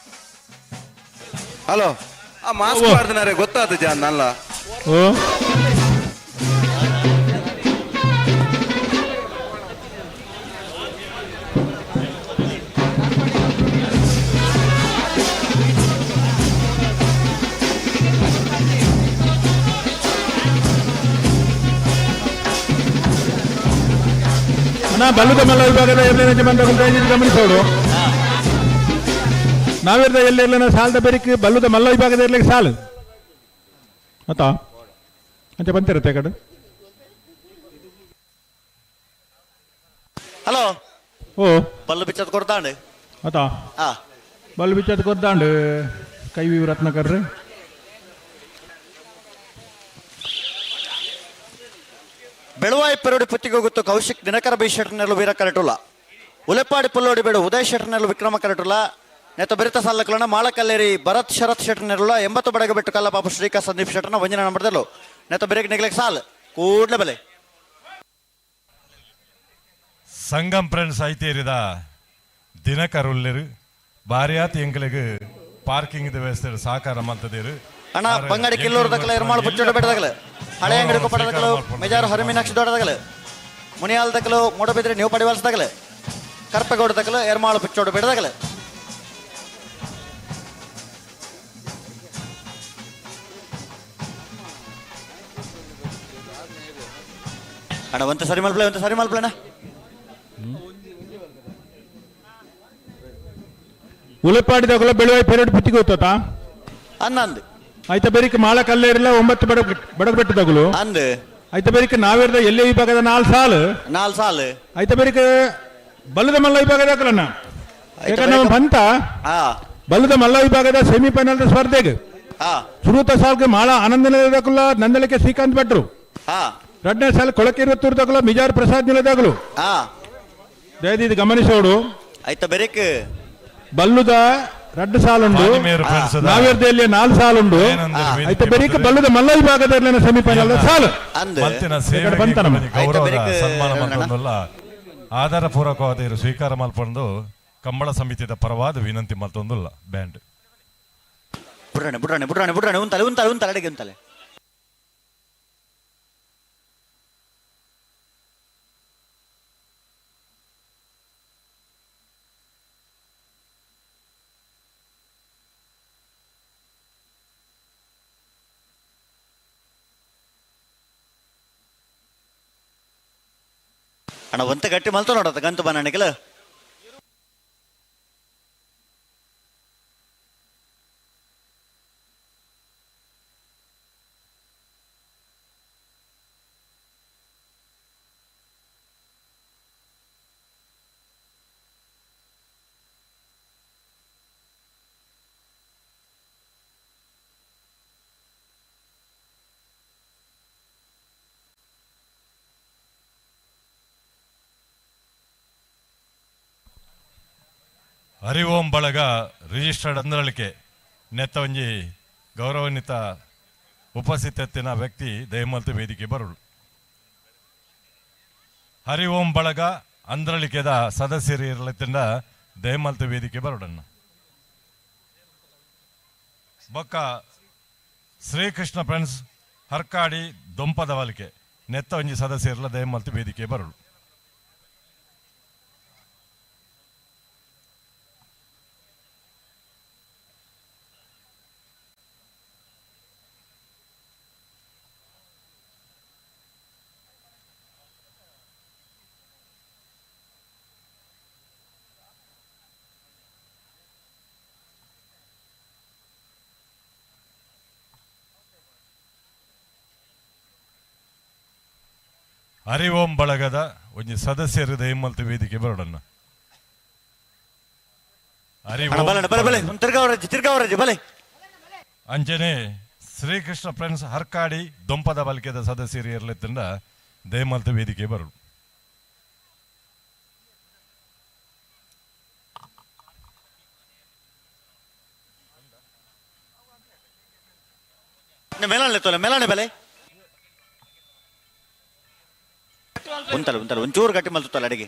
ಹಲೋ ಆ ಮಾಸ್ಕ್ ಮಾಡ್ದಿನಾರೆ ಗೊತ್ತಾದ ಜಾನ್ ಅಲ್ಲ. ಓ ಅಣ್ಣ ಬಲ್ಲುದ ಮಲ್ಲ ವಿಭಾಗದ ಎರಡನೇ ಯಜಮಾನರು ದಯವಿಟ್ಟು ಗಮನಿಸೋಡು. ನಾವಿರ್ದ ಎಲ್ಲಿ ಸಾಲದ ಬೆರಿಕ್ ಬಲ್ಲುದ ಮಲ್ಲ ವಿಭಾಗದ ಇರ್ಲಿಕ್ಕೆ ಸಾಲು ಆತಾ ಅಂಚೆ ಬಂತಿರತ್ತೆ ಕಡೆ. ಹಲೋ ಓ ಬಲ್ಲು ಬಿಚ್ಚದ್ ಕೊಡ್ತಾಂಡು ಆತಾ ಬಲ್ಲು ಬಿಚ್ಚದ್ ಕೊಡ್ತಾಂಡು ಕೈ ವಿ ರತ್ನಕರ್ರಿ. ಬೆಳವಾಯಿ ಪೆರೋಡಿ ಪುತ್ತಿಗೆ ಗೊತ್ತು ಕೌಶಿಕ್ ದಿನಕರ ಬಿ ಶೆಟ್ಟರ್ನೆಲ್ಲ ವೀರ ಕರೆಟುಲ್ಲ. ಉಲೆಪಾಡಿ ಪುಲ್ಲೋಡಿ ಬೇಡು ಉದಯ್ ಶೆಟ್ಟರ್ನೆಲ್ಲ ವಿಕ್ರಮ ಕರೆಟುಲ್ಲ. ನೆತ್ತ ಬೆರಿತ ಸಾಲಕ್ಕಲನ ಮಾಳಕಲ್ಲೇರಿ ಭರತ್ ಶರತ್ ಶೆಟ್ಟರ್ನೆಲ್ಲ 80 ಬಡಗ ಬೆಟ್ಟು ಕಲ್ಲ ಪಾಪು ಶ್ರೀಕಾ ಸಂದೀಪ್ ಶೆಟ್ಟರ್ನ ವಂಜನ ನಂಬರ್ದಲ್ಲೂ ನೆತ್ತ ಬೆರಗ್ ನಿಗ್ಲಿಕ್ಕೆ ಸಾಲ್ ಕೂಡ್ಲೆ ಬೆಲೆ. ಸಂಗಮ್ ಫ್ರೆಂಡ್ಸ್ ಐತೇರಿದ ದಿನಕರ್ ಉಲ್ಲೆರು ಬಾರಿಯಾತ್ ಎಂಕ್ಲೆಗ್ Parking ವ್ಯವಸ್ಥೆ ಸಹಕಾರ ಮಲ್ತದೇರು. ಅಣ್ಣ ಬಂಗಾಡಿ ಕಿಲ್ಲೂರು ದಕ್ಕಲ ಎರ್ಮಾಳು ಪುಚ್ಚೋಡು ಬೆಟ್ಟದಗಲು ಹಳೆ ಅಂಗಡಿ ಕೊಪ್ಪಡದಕಲು ಮೆಜಾರು ಹರಿಮೀನಾಕ್ಷಿ ದೊಡ್ಡದಗಲು ಮುನಿಯಾಲ್ ದಕ್ಕಲು ಮೂಡಬಿದ್ರೆ ನೀವು ಪಡಿವಾಲ್ಸದಗಲು ಕರ್ಪಗೌಡ ದಕ್ಕಲು ಎರ್ಮಾಳು ಪುಚ್ಚೋಡು ಬೆಟ್ಟದಗಲು. ಅಣ್ಣ ಒಂತ ಸರಿ ಮಲ್ಪ್ಲೆ, ಒಂತ ಸರಿ ಮಲ್ಪ್ಲೆ ಅಣ್ಣ. ಉಲಪಾಡಿದಾಗಲ ಬೆಳುವಾಯಿ ಪೆರಡ್ ಪುತ್ತಿಗೆ ಹೋಗ್ತಾ ಅನ್ನಂದು ಆಯ್ತ ಬೇರಿಕೆ ಮಾಳ ಕಲ್ಲೇರಿಲ್ಲ 9 ಬಡಗ್ ಬೆಟ್ಟದಾಗಲು ಅಂದ್ ಆಯ್ತ ಬೇರಿಕೆ ನಾವೇರ್ದ ಎಲ್ಲೇ ವಿಭಾಗದ 4 ಸಾಲು 4 ಸಾಲು ಆಯ್ತ ಬೇರಿಕೆ ಬಲ್ಲದ ಮಲ್ಲ ವಿಭಾಗದ ಹಾಕಲಣ್ಣ. ಯಾಕಂದ್ರೆ ನಮ್ಮ ಬಂತ ಬಲ್ಲದ ಮಲ್ಲ ವಿಭಾಗದ ಸೆಮಿಫೈನಲ್ ಸ್ಪರ್ಧೆಗೆ ಸುರೂತ ಸಾಲ್ಗೆ ಮಾಳ ಆನಂದ ನಿಲಯದಾಗಲ್ಲ ನಂದಳಿಕೆ ಶ್ರೀಕಾಂತ್ ಭಟ್ರು, ಎರಡನೇ ಸಾಲ ಕೊಳಕಿರುತ್ತೂರು ತಗಲು ಮಿಜಾರ್ ಪ್ರಸಾದ್ ನಿಲಯದಾಗಲು. ದಯದಿದ್ದು ಗಮನಿಸೋಡು. ಆಯ್ತ ಬೇರಿಕೆ ಬಲ್ಲುದ 2 ಸಾಲುಂಡು, ನಾವೇರ್ದಲ್ಲಿ 4 ಸಾಲುಂಡು. ಆಯ್ತ ಬೇರಿಕೆ ಬಲ್ಲದ ಮಲ್ಲ ವಿಭಾಗದಲ್ಲಿ ಸೆಮಿಫೈನಲ್ ಸಾಲು ಸನ್ಮಾನ ಮಲ್ತೊಂದುಲ್ಲ ಆಧಾರ ಪೂರಕವಾದ ಸ್ವೀಕಾರ ಮಲ್ಪೊಂದು ಕಂಬಳ ಸಮಿತಿದ ಪರವಾದ ವಿನಂತಿ ಮಲ್ತೊಂದುಲ್ಲ ಬ್ಯಾಂಡ್. ಬುಡ್ರಾಣೆ ಬುಡ್ರಾಣೆ ಬುಡ್ರಾಣೆ ಬುಡ್ರಾಣೆ ಉಂತಲೆ ಉಂತಲೆ ಉಂತಲೆ ಅಡಿಗೆ ಉಂತಲೆ. ಅಣ್ಣ ಒಂತ ಗಟ್ಟಿ ಮಲ್ತು ನೋಡತ್ತ ಗಂತು ಬನ್ನಣಿಕಲ. ಹರಿಓಂ ಬಳಗ ರಿಜಿಸ್ಟರ್ಡ್ ಅಂದ್ರಳಿಕೆ ನೆತ್ತ ಒಂಜಿ ಗೌರವಾನ್ವಿತ ಉಪಸ್ಥಿತತ್ತಿನ ವ್ಯಕ್ತಿ ದಯಮಲ್ತು ವೇದಿಕೆ ಬರುಳು. ಹರಿ ಓಂ ಬಳಗ ಅಂದ್ರಳಿಕೆದ ಸದಸ್ಯರು ಇರಲಿತ್ತಿಂದ ದಯಮಲ್ತು ವೇದಿಕೆ ಬರುಡನ್ನ. ಬೊಕ್ಕ ಶ್ರೀಕೃಷ್ಣ ಫ್ರೆಂಡ್ಸ್ ಹರ್ಕಾಡಿ ದೊಂಪದ ವಾಲಿಕೆ ನೆತ್ತ ಒಂಜಿ ಸದಸ್ಯರಲ್ಲ ದಯಮಲ್ತು ವೇದಿಕೆ ಬರುಳು. ಹರಿ ಓಂ ಬಳಗದ ಒಂಜಿ ಸದಸ್ಯರು ದಯಮಲ್ತು ವೇದಿಕೆ ಬರೋಡನ್ನ. ಹರಿ ಅಂಜನೆ ಶ್ರೀಕೃಷ್ಣ ಫ್ರೆಂಡ್ಸ್ ಹರ್ಕಾಡಿ ದೊಂಪದ ಬಲ್ಕೆದ ಸದಸ್ಯರು ಇರಲಿತ್ತಿಂದ ದಯಮಲ್ತು ವೇದಿಕೆ ಬರೋಡು. ಮೇಲಾಣೆ ತೋಲೆ ಮೇಲಾಣೆ ಬೆಲೆ ಉಂತಲೆ ಉಂತಲೆ ಒಂಚೂರು ಗಟ್ಟಿ ಮಲ್ತಲ್ಲ ಅಡಿಗೆ.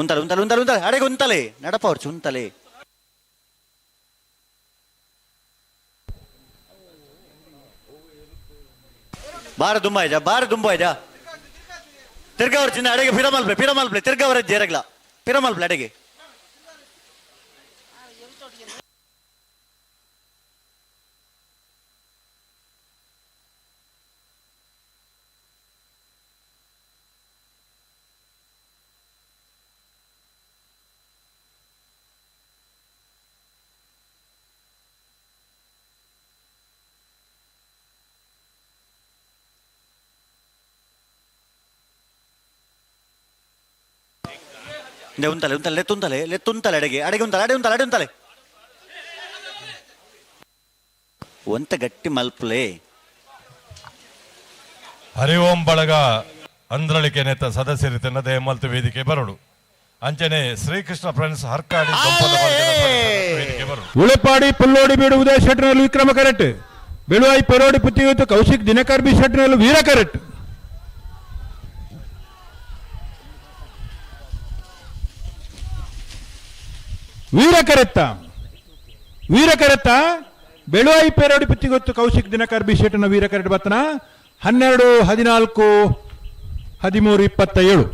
ಉಂತಲೆ ಉಂತಲೆ ಉಂತಲೆ ಉಂತಲೆ ಅಡಿಗೆ ಉಂತಲೆ ನಡಪ ಅವ್ರು ಉಂತಲೆ. ಬಾರ ದುಂಬ ಇದ್ಯಾ ಬಾರ ದುಂಬ ಇದ್ಯಾ ತಿರ್ಗಾವ್ರ ಚಿನ್ನ ಅಡಿಗೆ ಪಿರಮಲ್ಪ್ಲೆ ಪಿರಮಲ್ಪ್ಲೆ ತಿರ್ಗಾವ್ರ ಜೇರಗ್ಲ ಪಿರಮಲ್ಪ್ಲೆ ಅಡಿಗೆ. ಉಂತಲೆ ಉಂತಲೆ ಲೆತ್ತುಂತಲೆ ಲೆತ್ತುಂತಲೆ ಅಡಿಗೆ ಅಡಿಗೆ ಉಂತಲೆ ಅಡಿ ಉಂತಲೆ ಅಡಿ ಉಂತಲೆ ಒಂತ ಗಟ್ಟಿ ಮಲ್ಪಲೆ. ಹರಿ ಓಂ ಬಳಗ ಅಂದ್ರಳಿಕೆ ನೇತ ಸದಸ್ಯರಿತನ ದಯಮಲ್ತು ವೇದಿಕೆ ಬರೋಡು. ಅಂಚನೆ ಶ್ರೀಕೃಷ್ಣ ಫ್ರೆಂಡ್ಸ್ ಹರ್ಕಾಡಿ ವೇದಿಕೆ ಬರೋಡು. ಉಳೆಪಾಡಿ ಪುಲ್ಲೋಡಿ ಬೀಡು ಉದಯ ಶೆಟ್ಟರ್ನಲ್ಲಿ ವಿಕ್ರಮ ಕರೆಕ್ಟ್. ಬೆಳುವಾಯಿ ಪೆರೋಡಿ ಪುತ್ತಿಗುತ್ತು ಕೌಶಿಕ್ ದಿನಕರ್ ಬಿ ಶೆಟ್ಟರ್ನಲ್ಲಿ ವೀರ ಕರೆಕ್ಟ್. ವೀರ ಕರೆತ್ತ ವೀರ ಕರೆತ್ತ ಬೆಳುವಾಯಿ ಪೆರೋಡಿ ಪುತ್ತಿಗೊತ್ತು ಕೌಶಿಕ್ ದಿನಕರ್ ಬಿ ಶೆಟ್ಟನ ವೀರ ಕರೆಕ್ಟ್ ಬತ್ತನ 12 14 13 27.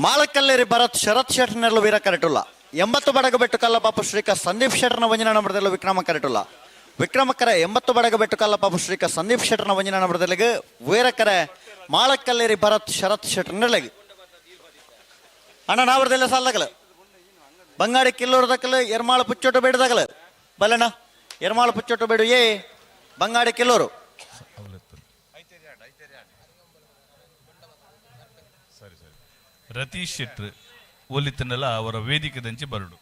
ಮಾಳಕಲ್ಲೇರಿ ಭರತ್ ಶರತ್ ಶೆಟ್ಟರ್ನೆಲ್ಲ ವೀರ ಕರೆಟುಲ್ಲ. 80 ಬಡಗ ಬೆಟ್ಟು ಕಲ್ಲಪಾಪು ಶ್ರೀಕ ಸಂದೀಪ್ ಶೆಟ್ಟರ್ನ ವಂಜನ ನಂಬರದಲ್ಲ ವಿಕ್ರಮ ಕರೆಟುಲ್ಲ. ವಿಕ್ರಮಕರ 80 ಬಡಗ ಬೆಟ್ಟು ಕಲ್ಲಪಾಪು ಶ್ರೀಕ ಸಂದೀಪ್ ಶೆಟ್ಟರ್ನ ವಂಜನ ನಂಬರದಲ್ಲಿಗೆ ವೀರಕರೆ ಮಾಳಕಲ್ಲೇರಿ ಭರತ್ ಶರತ್ ಶೆಟ್ಟರ್ನೆಲ್ಲಗೆ. ಅಣ್ಣ ನಾವರದೆಲ್ಲ ಸಾಲದಗಲ ಬಂಗಾಡಿ ಕಿಲ್ಲೂರು ದಕ್ಕಲು ಎರ್ಮಾಳ ಪುಚ್ಚೊಟ್ಟು ಬೇಡದಾಗಲ ಬಲ್ಲಣ್ಣ ಎರ್ಮಾಳ ಪುಚ್ಚೊಟ್ಟು ಬೇಡು ಏ ಬಂಗಾಡಿ ಕಿಲ್ಲೂರು. ರತೀಶ್ ಶೆಟ್ರ್ ಒಲಿತನಲ್ಲ ಅವರ ವೇದಿಕೆದಂಚೆ ಬರಡು.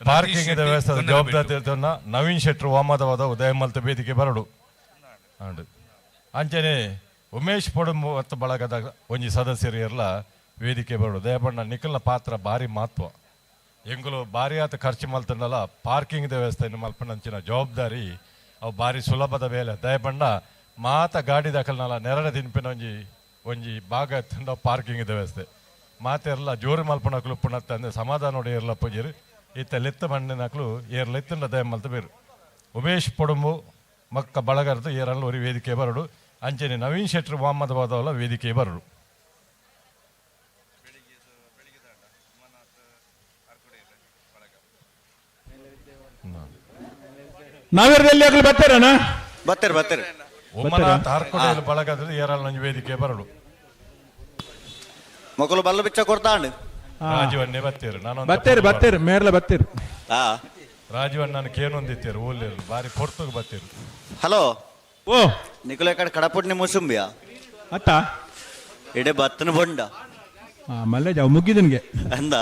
ಪಾರ್ಕಿಂಗ್ ವ್ಯವಸ್ಥೆ ಜವಾಬ್ದಾರಿ ನವೀನ್ ಶೆಟ್ರು ವಾಮದವಾದ ಉದಯಮಲ್ತ ವೇದಿಕೆ ಬರಡು. ಅಂಚನೆ ಉಮೇಶ್ ಪೊಡುಂಬು ಮತ್ತು ಬಳಗದ ಒಂಜಿ ಸದಸ್ಯರು ಎಲ್ಲ ವೇದಿಕೆ ಬರಡು. ದಯಪಣ್ಣ ನಿಖಲ್ನ ಪಾತ್ರ ಭಾರಿ ಮಹತ್ವ. ಎಂಗುಲು ಭಾರಿ ಆತ ಖರ್ಚು ಮಲ್ತಂಡಲ್ಲ ಪಾರ್ಕಿಂಗ್ ವ್ಯವಸ್ಥೆಯನ್ನು ಮಲ್ಪಂಚಿನ ಜವಾಬ್ದಾರಿ ಅವು ಭಾರಿ ಸುಲಭದ ಬೇಲೆ. ದಯಪಣ್ಣ ಮಾತ ಗಾಡಿ ದಾಖಲ್ನಲ್ಲ ನೆರಡ ತಿನ್ಪಿನ ಒಂಜಿ ಒಂಜಿ ಭಾಗ ತಂಡ ಪಾರ್ಕಿಂಗ್ ವ್ಯವಸ್ಥೆ ಮಾತೆರ್ಲ ಜೋರು ಮಲ್ಪನಕ್ಲು ಪುಣತ್ತ ಅಂದ್ರೆ ಸಮಾಧಾನ ನೋಡಿ ಏರ್ಲ ಪೂಜೆರು ಇತ್ತ ಲೆತ್ತ ಮಣ್ಣಿನಕ್ಲು ಏರ್ಲ ಎತ್ತಂಡ ದಯ ಮಲ್ತ ಬೇರು. ಉಮೇಶ್ ಪೊಡುಂಬು ಮಕ್ಕ ಬಳಗರ್ದು ಏರಲ್ಲ ಒರಿ ವೇದಿಕೆ ಬರಡು. ಅಂಚನೆ ನವೀನ್ ಶೆಟ್ರು ಮೊಹಮ್ಮದ್ ಬಾದವಲ್ಲ ವೇದಿಕೆ ಬರಡು. ನಾವೇರಲ್ಲಿ ಆಗಲಿ ಬರ್ತಾರಣ್ಣ? ಬರ್ತಾರೆ ಬರ್ತಾರೆ. ಉಮನಾಥ್ ಹರ್ಕೊಡೆಯಲ್ಲಿ ಬಳಗದ ಏರಲ್ ನಂಜು ವೇದಿಕೆ ಬರಡು. ಮಕ್ಕಳು ಬಲ್ಲ ಬಿಚ್ಚ ಕೊಡ್ತಾಂಡು ರಾಜೀವನ್ನೇ ಬತ್ತೀರು ನಾನು ಬತ್ತೇರು ಬತ್ತೇರು ಮೇರ್ಲ ಬತ್ತೇರು. ರಾಜೀವಣ್ಣ ನಾನು ಕೇನೊಂದಿತ್ತೀರು ಊರ್ಲೇರು ಬಾರಿ ಪೊರ್ತುಗೆ ಬತ್ತೀರು. ಹಲೋ ಓ ನಿಕುಲೆ ಕಡೆ ಕಡಪುಟ್ನಿ ಮುಸುಂಬಿಯಾ ಅತ್ತ ಇಡೆ ಬತ್ತನ ಬೊಂಡ ಮಲ್ಲೆ ಜಾವ್ ಮುಗ್ಗಿದನ್ಗೆ ಅಂದ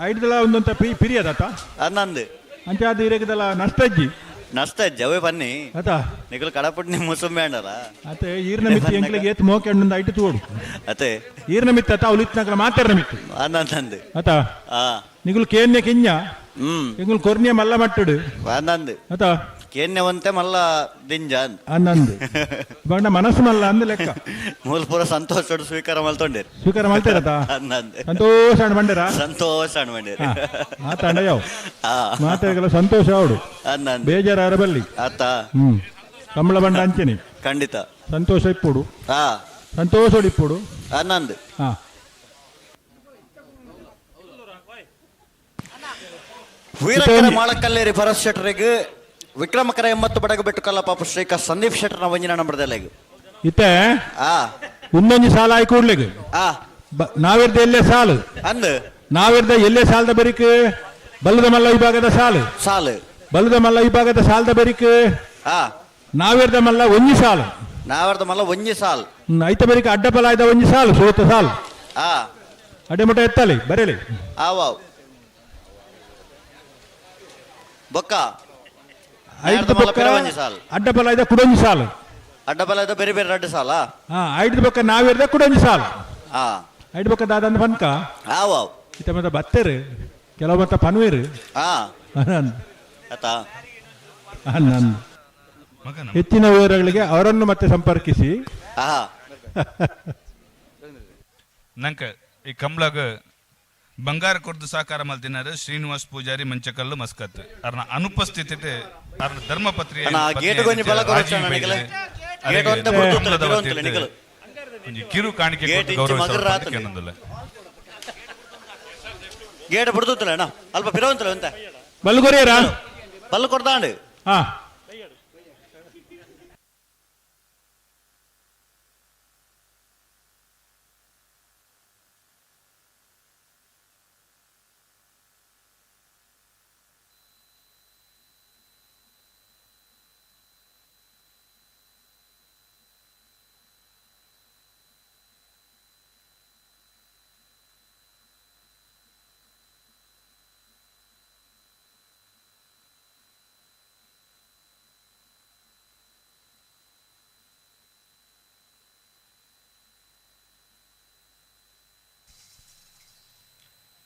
ಐಡ್ದಲ ಒಂದೊಂತ ಪಿರಿಯದತ್ತ ಅಂದಂದು ಅಂಚೆ ಅದು ಇರಗದಲ್ಲ ನಷ್ಟ ಅಜ್ಜಿ ನಷ್ಟ ಅಜ್ಜಿ ಅವೇ ಬನ್ನಿ ಅತ್ತ ನಿಕುಲು ಕಡಪುಟ್ನಿ ಮುಸುಂಬಿ ಅಂಡಲ್ಲ ಅತ್ತೆ ಈರ್ನ ಮಿತ್ತಿ ಎಂಕ್ಲಿಗೆ ಏತ್ ಮೋಕೆ ಹಣ್ಣೊಂದು ಐಟು ತೋಡು ಅತ್ತೆ ಈರ್ನ ಮಿತ್ತ ಅತ್ತ ಅವಳು ಇತ್ನಕಲ ಮಾತಾಡ್ನ ಮಿತ್ತು ಅಂದಂದು ಅತ್ತ ನಿಗುಲು ಕೇನ್ಯ ಕಿಂಜ ಎಂಗುಲು ಕೊರ್ನಿಯ ಮಲ್ಲ ಮಟ್ಟಡು ಅಂದಂದು ಅತ್ತ ಕೇನ್ಯವಂತೆ ಮಲ್ಲ ದಿಂಜ ಅಂದಂದು ಬಣ್ಣ ಮನಸ್ಸು ಮಲ್ಲ ಅಂದ ಲೆಕ್ಕ ಮೂಲ ಪೂರ ಸಂತೋಷ ಸ್ವೀಕಾರ ಮಲ್ತೊಂಡೇರು ಸ್ವೀಕಾರ ಮಲ್ತೇರತ ಅಂದಂದು ಸಂತೋಷ ಅಣ್ಣ ಬಂಡೇರ ಸಂತೋಷ ಅಣ್ಣ ಬಂಡೇರು ಆತ ಅಣ್ಣ ಯಾವ ಮಾತಾಡಲ್ಲ ಸಂತೋಷ ಅವಡು ಅಂದಂದು ಬೇಜಾರ ಬಲ್ಲಿ ಆತ ಕಮಲ ಬಂಡ ಅಂಚೆನೆ ಖಂಡಿತ ಸಂತೋಷ ಇಪ್ಪುಡು ಸಂತೋಷ ಇಪ್ಪುಡು ಅಂದಂದು ವೀರಕರ ಮಾಳಕಲ್ಲೇರಿ ಭರತ್ ಶೆಟ್ಟರಿಗೆ ವಿಕ್ರಮಕರ 80 ಬಡಗ ಬೆಟ್ಟು ಕಲ್ಲಪಾಪು ಶ್ರೀಕ ಸಂದೀಪ್ ಶೆಟ್ಟರ್ನ ವಂಜನ ನಂಬರ್ದಲ್ಲೆಗ್ ಇತ್ತೆ ಒಂದೊಂದು ಸಾಲ ಆಯ್ ಕೂಡ್ಲಿಗ್ ನಾವಿರ್ದ ಎಲ್ಲೇ ಸಾಲು ಅಂದ್ ನಾವಿರ್ದ ಎಲ್ಲೇ ಸಾಲದ ಬರಿಕ್ ಬಲ್ಲದ ಮಲ್ಲ ವಿಭಾಗದ ಸಾಲು ಸಾಲು ಬಲ್ಲದ ಮಲ್ಲ ವಿಭಾಗದ ಸಾಲದ ಬರಿಕ್ ನಾವಿರ್ದ ಮಲ್ಲ ಒಂಜಿ ಸಾಲು ನಾವಿರ್ದ ಮಲ್ಲ ಒಂಜಿ ಸಾಲು ಐತ ಬರಿಕ್ ಅಡ್ಡ ಬಲಾಯ್ದ ಒಂಜಿ ಸಾಲು ಸೋತ ಸಾಲು ಅಡ್ಡೆ ಮುಟ್ಟ ಎತ್ತಲಿ ಬರೇಲಿ ಆವಾವ್ ಬೊಕ್ಕ ಅಡ್ಡಬಲ ಇದೆ ಕುಡೊಂಜಿ ಸಾಲು ಅಡ್ಡಬಲ ಇದೆ ಬೇರೆ ಬೇರೆ ರಡ್ಡು ಸಾಲ ಐದು ಬೊಕ್ಕ ನಾವಿರ್ದ ಕುಡೊಂಜಿ ಸಾಲು ಐದು ಬೊಕ್ಕ ದಾದಂದ ಪನ್ಕ ಆವಾವ್ ಇತ್ತ ಮತ್ತೆ ಬತ್ತೇರು ಕೆಲವು ಮತ್ತೆ ಪನ್ವೇರು ಹೆಚ್ಚಿನ ವಿವರಗಳಿಗೆ ಅವರನ್ನು ಮತ್ತೆ ಸಂಪರ್ಕಿಸಿ. ನಂಕ ಈ ಕಮ್ಲಾಗ ಬಂಗಾರ ಕೊರ್ದು ಸಹಕಾರ ಮಲ್ತಿನಾರು ಶ್ರೀನಿವಾಸ್ ಪೂಜಾರಿ ಮಂಚಕಲ್ಲು ಮಸ್ಕತ್ ಅರ್ನ ಅನುಪಸ್ಥಿತಿ ಅರ್ನ ಧರ್ಮಪತ್ರಿ ಕಿರು ಕಾಣಿಕೆ ಗೇಟ್ ಬಿಡ್ತುತ್ತಲ್ಲ ಅಣ್ಣ ಅಲ್ಪ ಪಿರವಂತಲ್ಲ ಅಂತ ಬಲ್ಗೊರಿಯರಾ ಬಲ್ಲು ಕೊಡ್ತಾಂಡು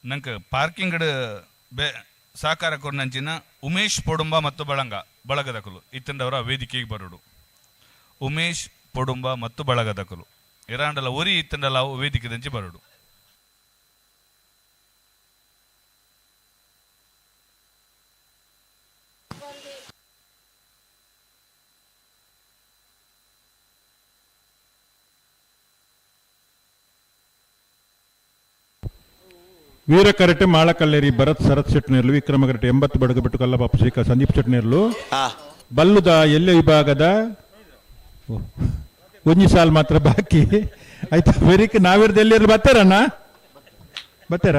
ನಂಗೆ ಪಾರ್ಕಿಂಗ್ ಬೆ ಸಹಕಾರ ಕೊರ್ನಂಚಿನ ಉಮೇಶ್ ಪೊಡುಂಬ ಮತ್ತು ಬಳಂಗ ಬಳಗದಕಲು ಇತ್ತಂಡವರ ವೇದಿಕೆಗೆ ಬರೋಡು. ಉಮೇಶ್ ಪೊಡುಂಬ ಮತ್ತು ಬಳಗದಕಲು ಇರಾಂಡಲ ಒರಿ ಇತ್ತಂಡಲ ವೇದಿಕೆದಂಚಿ ಬರೋಡು. ವೀರ ಕರೆಟೆ ಮಾಳಕಲ್ಲೇರಿ ಭರತ್ ಶರತ್ ಶೆಟ್ನೇರ್ಲು, ವಿಕ್ರಮ ಕರೆಟೆ 80 ಬಡಗು ಬಿಟ್ಟು ಕಲ್ಲಬಾಪು ಶ್ರೀಕಾ ಸಂದೀಪ್ ಶೆಟ್ನೇರ್ಲು. ಬಲ್ಲುದ ಎಲ್ಲೆ ವಿಭಾಗದ ಒಂಜಿ ಸಾಲ್ ಮಾತ್ರ ಬಾಕಿ ಆಯ್ತಾ. ವೆರಿಕ್ ನಾವಿರ್ದ ಎಲ್ಲಿರ್ಲು ಬರ್ತಾರಣ್ಣ, ಬರ್ತಾರ?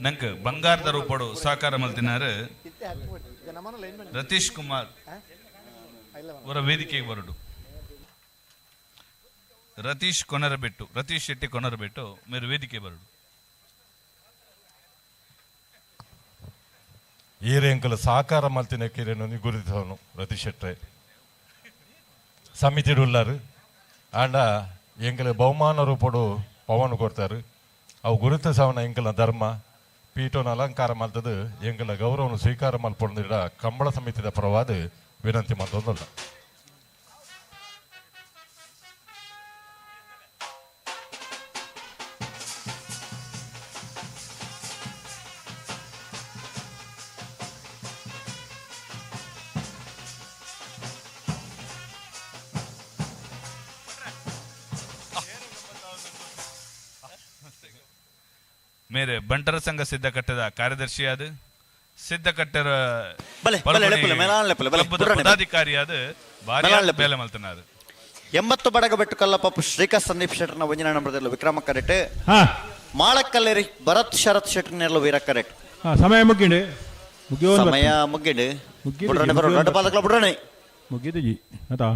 ನಂಗೆ ಬಂಗಾರದ ರೂಪಡು ಸಹಕಾರ ಮಲ್ತಿನಾರು ರತೀಶ್ ಕುಮಾರ್ ಅವರ ವೇದಿಕೆಗೆ ಬರಡು. ರತೀಶ್ ಕೊನರಬೆಟ್ಟು, ರತೀಶ್ ಶೆಟ್ಟಿ ಕೊನರಬೆಟ್ಟು ಮೇರು ವೇದಿಕೆ ಬರಡು. ಈರೆಂಕುಲು ಸಹಕಾರ ಮಲ್ತಿನ ಕಿರೇನು ಗುರುತಿಸವನು ರತೀಶ್ ಶೆಟ್ರೆ ಸಮಿತಿ ಉಳ್ಳಾರು ಆಂಡ ಎಂಕಲು ಬಹುಮಾನ ರೂಪಡು ಪವನ್ ಕೊಡ್ತಾರೆ. ಅವು ಗುರುತಿಸವನ ಎಂಕಲ್ನ ಧರ್ಮ ಪೀಠನ ಅಲಂಕಾರ ಮಲ್ತದು ಎಂಕಲ ಗೌರವನು ಸ್ವೀಕಾರ ಮಲ್ಪೊಂದಿಡ ಕಂಬಳ ಸಮಿತಿದ ಪರವಾದ ವಿನಂತಿ ಮಲ್ತೊಂದುಲ್ಲ. ಮೇರೆ ಬಂಟರ ಸಂಘ ಸಿದ್ಧಕಟ್ಟದ ಕಾರ್ಯದರ್ಶಿಯಾದ ಸಿದ್ಧಕಟ್ಟರ ಪದಾಧಿಕಾರಿಯಾದ ಬೇಲೆ ಮಲ್ತನಾರು. 80 ಬಡಗ ಬೆಟ್ಟು ಕಲ್ಲಪ್ಪ ಶ್ರೀಕಾ ಸಂದೀಪ್ ಶೆಟ್ಟರ್ನ ಒಂಜಿನ ನಂಬರದಲ್ಲಿ ವಿಕ್ರಮ ಕರೆಟ್, ಮಾಳಕಲ್ಲೇರಿ ಭರತ್ ಶರತ್ ಶೆಟ್ಟರ್ನೆಲ್ಲ ವೀರ ಕರೆಟ್. ಸಮಯ ಮುಗಿಂಡು, ಸಮಯ ಮುಗಿಂಡು. ಬುಡ್ರಣೆ ಮುಗಿದು ಆತಾ.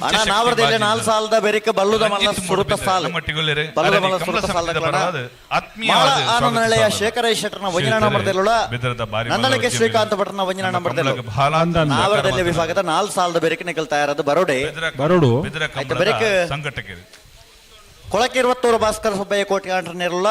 ಅಣ್ಣ ನಾಲ್ ಸಾಲದ ಬೆರಿಕ ಬಲ್ಲುದ ಮಲ್ಲ ಸುರುತ ಸಾಲ ಬಲ್ಲುದ ಮಲ್ಲ ಸುರುತ ಸಾಲದ ಆನಂದನಳೆಯ ಶೇಖರ ಶೆಟ್ಟರ್ನ ವಂಜನ ನಂಬರ್ದಲ್ಲುಳ ನಂದಳಿಕೆ ಶ್ರೀಕಾಂತ ಭಟ್ರನ ವಂಜನ ನಂಬರ್ದಲ್ಲು ನಾವರದಲ್ಲಿ ವಿಭಾಗದ 4 ಸಾಲದ ಬೆರಿಕ ನಿಕಲ್ ತಯಾರಾದ ಬರೋಡೆ ಬರೋಡು ಬೆರಿಕ ಕೊಳಕಿರುವತ್ತೂರು ಭಾಸ್ಕರ ಸುಬ್ಬಯ್ಯ ಕೋಟಿ ಆಂಟ್ರನೆಲ್ಲ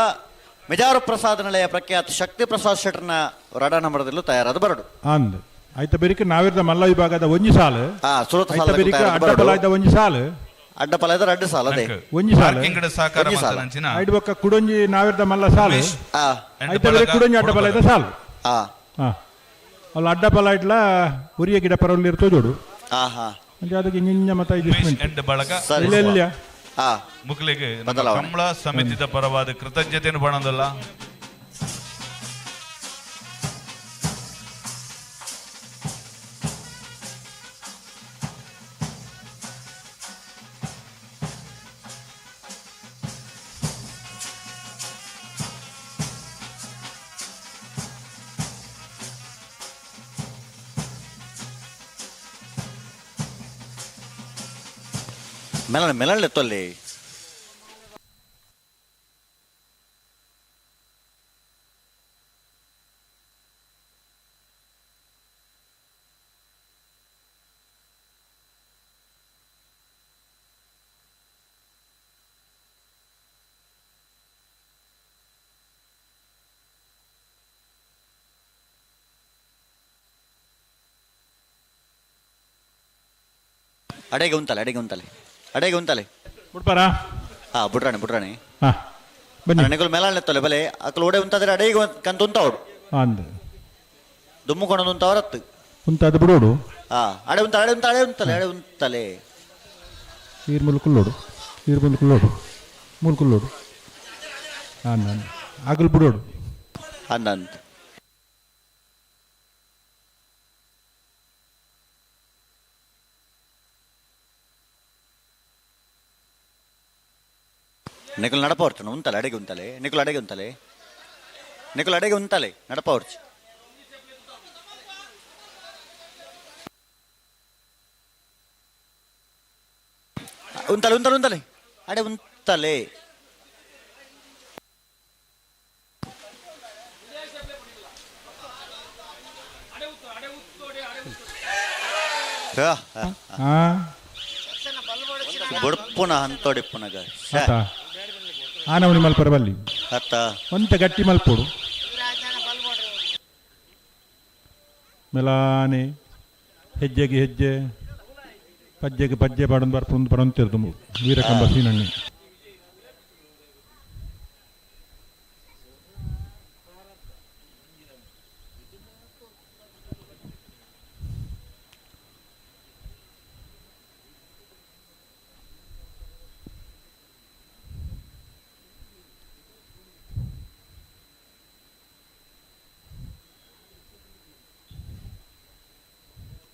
ಮಿಜಾರು ಪ್ರಸಾದ್ ನಿಲಯ ಪ್ರಖ್ಯಾತ ಶಕ್ತಿ ಪ್ರಸಾದ್ ಶೆಟ್ಟರ್ನ ರಡ ನಂಬರ್ದಲ್ಲೂ ತಯಾರಾದ ಬರೋಡು. ಅಂದ್ ಆಯ್ತ ಬೆರಿಕ ನಾವಿರ್ದ ಮಲ್ಲ ವಿಭಾಗದ ಒಂಜಿ ಸಾಲು, ಆಯ್ತ ಬೆರಿಕ ಅಡ್ಡಪಲಾಯ್ದ ಒಂಜಿ ಸಾಲು, ಅಡ್ಡಪಲಾಯ್ದ ರಡ್ಡು ಸಾಲು, ಅದೇ ಒಂಜಿ ಸಾಲು, ಐದು ಬೊಕ್ಕ ಕುಡೊಂಜಿ ನಾವಿರ್ದ ಮಲ್ಲ ಸಾಲು, ಆಯ್ತ ಬೆರಿಕ ಕುಡೊಂಜಿ ಅಡ್ಡಪಲಾಯ್ದ ಸಾಲು. ಅಲ್ಲ ಅಡ್ಡಪಲಾಯ್ಡ್ಲ ಉರಿಯ ಗಿಡ ಪರವಲ್ಲಿ ತೋಜೋಡು. ಅದಕ್ಕೆ ಇಂಜಿನ ಮತ ಇಲ್ಲ. ಮುಕ್ಲಿಗೆ ಕಂಬಳ ಸಮಿತಿದ ಪರವಾದ ಕೃತಜ್ಞತೆಯನ್ನು ಬಣದಲ್ಲ. ಮೆಲಣ ಮೆಲಣ ತೊಲ್ಲಿ ಅಡೆಗೆ ಉಂತಲೆ, ಅಡೆಗೆ ಉಂತಲೆ, ಅಡೆಗೆ ಉಂತಲೆ. ಬಿಡ್ಪಾರಾ? ಹಾ, ಬುಡ್ರಾಣಿ ಬುಡ್ರಾಣಿ. ಹಾ, ಬನ್ನಿ. ನಿಕುಲು ಮೇಲಾಣೆ ತೊಲೆ ಬಲೆ ಅಕಲು ಓಡೆ ಉಂತಾದ್ರೆ ಅಡೆಗೆ ಕಂತ ಉಂತಾವಡು. ಅಂದ್ ದುಮ್ಮು ಕೊಂಡು ಉಂತಾವರತ್ತು ಉಂತಾದ ಬಿಡೋಡು. ಹಾ, ಅಡೆ ಉಂತ, ಅಡೆ ಉಂತ, ಅಡೆ ಉಂತಲೆ, ಅಡೆ ಉಂತಲೆ. ನೀರು ಮುಲ್ಕುಲ್ಲೋಡು, ನೀರು ಮುಲ್ಕುಲ್ಲೋಡು, ಮುಲ್ಕುಲ್ಲೋಡು. ಅಂದ್ ಅಂದ್ ಆಗಲು ಬಿಡೋಡು. ಅಂದ ಅಂದ್ ನಿಕುಲು ನಡಪವರ್ಚು ಉಂತಲೆ, ಅಡೆಗೆ ಉಂತಲೆ, ನಿಕುಲು ಅಡೆಗೆ ಉಂತಲೆ, ನಿಕುಲು ಅಡೆಗೆ ಉಂತಲೆ ನಡಪವರ್ಚು. ಉಂತಲೆ ಉಂತಲೆ ಉಂತಲೆ ಅಡೆ ಉಂತಲೆ. ಬೊಡ್ಪುನ ಹಂತೋಡಿಪ್ಪುನಗ ಆನವನಿ ಮಲ್ಪರ ಬಲ್ಲಿ ಅತ್ತ ಒಂತ ಗಟ್ಟಿ ಮಲ್ಪೋಡು ಮೆಲಾನೆ ಹೆಜ್ಜೆಗೆ ಹೆಜ್ಜೆ ಪಜ್ಜೆಗೆ ಪಜ್ಜೆ ಪಾಡೊಂದು ಬರ್ಪುಂದು ಪರೊಂತಿರ್ದು ವೀರಕಂಬ ಸೀನಣ್ಣಿ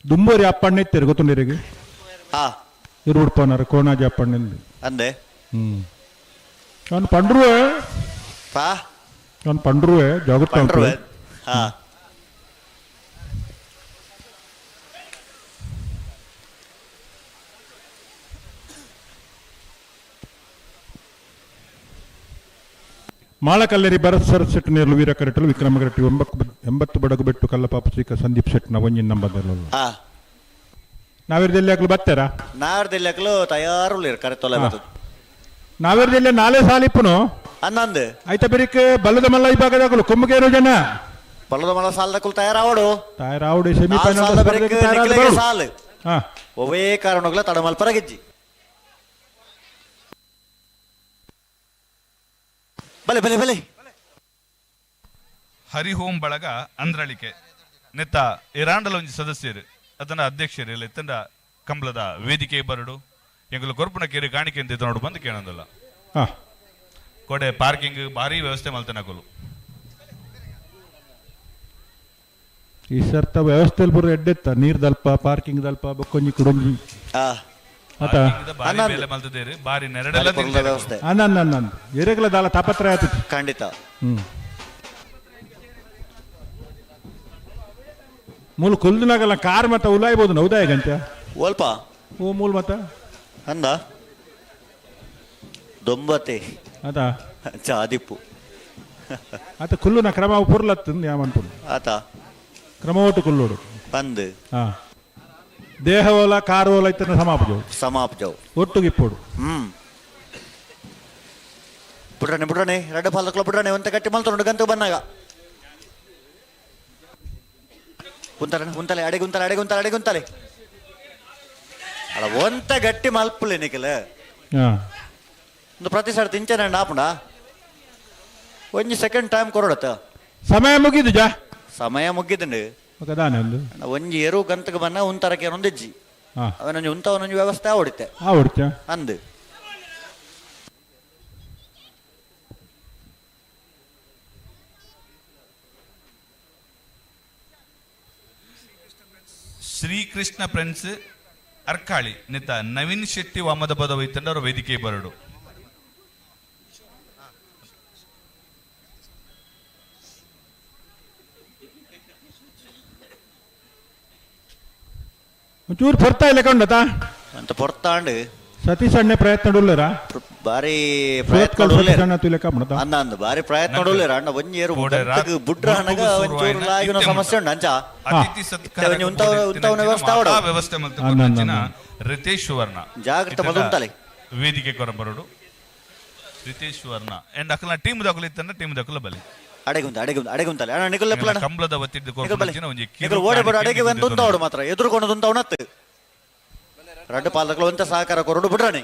ದುಂಬೋರಿ ಅಪ್ಪಣ್ಣೆ ಇತ್ತೆರು ಗೊತ್ತುಂಡಿರಿಗೆ ಇರು ಉಡ್ಪನಾರ ಕೋಣಾಜಿ ಅಪ್ಪಣ್ಣೆ ಅಂದೆ ಅವನು ಪಂಡ್ರುವೆ ಅವನು ಪಂಡ್ರುವೆ ಜಾಗೃತ ಪಂಡ್ರುವೆ ಮಾಳಕಲ್ಲೇರಿ ಭರತ್ ಸರ್ ಸೆಟ್ ನೇರ್ಲು ವೀರ ಕರೆಟಲು ವಿಕ್ರಮ ಕರೆಟ್ಟಿ 80 ಬಡಗು ಬೆಟ್ಟು ಕಲ್ಲಪಾಪ ಶ್ರೀಕ ಸಂದೀಪ್ ಶೆಟ್ನ ಒಂಜಿನ ನಂಬರ್ ನಾವೇರ್ದಲ್ಲಿ ಹಾಕಲು ಬರ್ತಾರಾ? ನಾವೇರ್ದಲ್ಲಿ ಹಾಕಲು ತಯಾರು ಕರೆ ತೊಲೆ ಬರ್ತದೆ. ನಾವೇರ್ದಲ್ಲಿ ನಾಳೆ ಸಾಲಿಪ್ಪನು ಅನ್ನಂದು ಆಯ್ತಾ ಬೆರಿಕೆ ಬಲ್ಲದ ಮಲ್ಲ ಈ ಭಾಗದಾಗಲು ಕೊಮ್ಮಗೇರು ಜನ ಬಲ್ಲದ ಮಲ್ಲ ಸಾಲದಕ್ಕೂ ತಯಾರಾವಡು ತಯಾರಾವಡು ಸೆಮಿಫೈನಲ್ ಸಾಲು ಒವೇ ಕಾರಣಗಳ ತಡಮಲ್ಪರ ಗೆಜ್ಜಿ ಬಲೆ ಬಲೆ ಬಲೆ ಹರಿಹೋಂ ಬಳಗ ಅಂದ್ರಳಿಕೆ ನೆತ್ತ ಇರಾಂಡಲ ಒಂಜಿ ಸದಸ್ಯರು ಅದನ್ನ ಅಧ್ಯಕ್ಷರು ಇಲ್ಲ ಎತ್ತಂಡ ಕಂಬಳದ ವೇದಿಕೆ ಬರಡು ಎಂಗುಲು ಕೊರ್ಪುನ ಕೇರಿ ಕಾಣಿಕೆ ಅಂತ ನೋಡು ಬಂದು ಕೇಳೋದಲ್ಲ. ಕೊಡೆ ಪಾರ್ಕಿಂಗ್ ಭಾರಿ ವ್ಯವಸ್ಥೆ ಮಲ್ತನಕುಲು ಈ ಸರ್ತ ವ್ಯವಸ್ಥೆ ಪೂರ ಎಡ್ಡೆತ್ತ ನೀರ್ ದಲ್ಪ ಪಾರ್ಕಿಂಗ್ ದಲ್ಪ ಬೊಕ್ಕೊಂಜಿ ಕುಡೊಂಜಿ ಬಾರಿ ನೆರಡೆಲ್ಲ ವ್ಯವಸ್ಥೆ ಅನ್ನ ಎರೆಗಲ ದಾಲ ತಾಪತ್ರ ಆಯ್ತು ಖಂಡಿತ. ಮೂಲ ಕೊಲ್ದುನಾಗಲ್ಲ ಕಾರ್ ಮತ್ತ ಉಲಾಯ್ಬೋದು ಹೌದಾ ಗಂಚ ಒಲ್ಪ ಓ ಮೂಲ ಮತ್ತ ಅಂದ ದೊಂಬತೆ ಆತ ಚಾದಿಪ್ಪು ಆತ ಕುಲ್ಲುನ ಕ್ರಮ ಪುರ್ಲತ್ತು ಯಾಮನ್ಪುಡು ಆತ ಕ್ರಮ ಒಟ್ಟು ಕುಲ್ಲೋಡು ಬಂದು ಹಾ ದೇಹ ಓಲ ಕಾರ್ ಓಲ ಇತ್ತನ ಸಮಾಪಜವು ಸಮಾಪಜವು ಒಟ್ಟುಗೆ ಇಪ್ಪೋಡು. ಬುಡ್ರಣೆ ಬುಡ್ರಣೆ ರಡ್ಡ ಪಾಲಕ್ಲ ಬುಡ್ರಣೆ ಒಂತ ಗಟ್ಟಿ ಮಲ್ತೊಂಡು ಗಂತು ಬಂದಾಗ ಉಂತಲೆ ಉಂತಲೆ ಅಡೆಗೆ ಉಂತಲೆ ಅಡೆಗೆ ಉಂತಲೆ ಅಡೆಗೆ ಉಂತಲೆ ಅಲ್ಲ ಒಂತ ಗಟ್ಟಿ ಮಲ್ಪುಲೆ ನಿಖಲ ಒಂದು ಪ್ರತಿ ಸಲ ತಿಂಚನೆ ಆಪುಂಡ ಒಂಜಿ ಸೆಕೆಂಡ್ ಟೈಮ್ ಕೊರಡತ್ತ ಸಮಯ ಮುಗಿದು ಜಾ ಸಮಯ ಮುಗಿದುಂಡು ಒಂಜಿ ಎರು ಗಂತಕ್ಕೆ ಬನ್ನ ಉಂತರಕ್ಕೆ ಒಂದೆಜ್ಜಿ ಅವನೊಂಜಿ ಉಂತವನೊಂಜಿ ವ್ಯವಸ್ಥೆ ಆವಡಿತೆ ಅಂದು ಶ್ರೀಕೃಷ್ಣ ಪ್ರಿನ್ಸ್ ಅರ್ಕಾಳಿ ನಿತ ನವೀನ್ ಶೆಟ್ಟಿ ವಾಮದ ಪದ ವೈತಂಡ ಅವರ ವೇದಿಕೆ ಬರಡು. ಒಂಚೂರು ಪೊರ್ತಾ ಇಲ್ಲ ಕಂಡತಾ ಅಂತ ಪೊರ್ತಾಂಡು ಸತೀಶ್ ಅಣ್ಣೆ ಪ್ರಯತ್ನ ಉಳ್ಳರ ಬಾರಿ ಪ್ರಯತ್ನ ಅಂದ ಬಾರಿ ಪ್ರಯತ್ನ ಉಳ್ಳರ ಅಣ್ಣ ಒಂಜಿ ಏರು ಬುಡ್ರ ಹನಗ ಒಂಚೂರು ಲಾಗಿನ ಸಮಸ್ಯೆ ಉಂಡು ಅಂಚ ಅತಿಥಿ ಸತ್ಕಾರ ವ್ಯವಸ್ಥೆ ಆವಡ ವ್ಯವಸ್ಥೆ ಮಲ್ತ ರಿತೇಶ್ ಸುವರ್ಣ ಜಾಗ್ರತೆ ಮದುಂತಲೆ ವೇದಿಕೆ ಕೊರಂಬರಡು ರಿತೇಶ್ ಸುವರ್ಣ ಅಂಡ್ ಅಕಲ ಟೀಮ್ ದಕಲ ಇತ್ತಂಡ ಟೀಮ್ ದಕಲ ಬಲಿ ಅಡೆಗುಂತ ಅಡೆಗುಂತ ಅಡೆಗುಂತಲೆ ಅಣ್ಣ ನಿಕಲ್ ಲೆಪ್ಪಲಣ ಕಂಬಳದ ವತಿದ್ದು ಕೊರ್ಪುನ ಒಂಜಿ ನಿಕಲ್ ಓಡೆ ಬಡ ಅಡೆಗೆ ಒಂದು ಉಂತಾವಡು ಮಾತ್ರ ಎದುರುಕೊಂಡು ಉಂತಾವಣತ್ತು ರಡ್ಡು ಪಾಲಕಲು ಒಂತ ಸಹಕಾರ ಕೊರಡು ಬಿಡ್ರಾಣಿ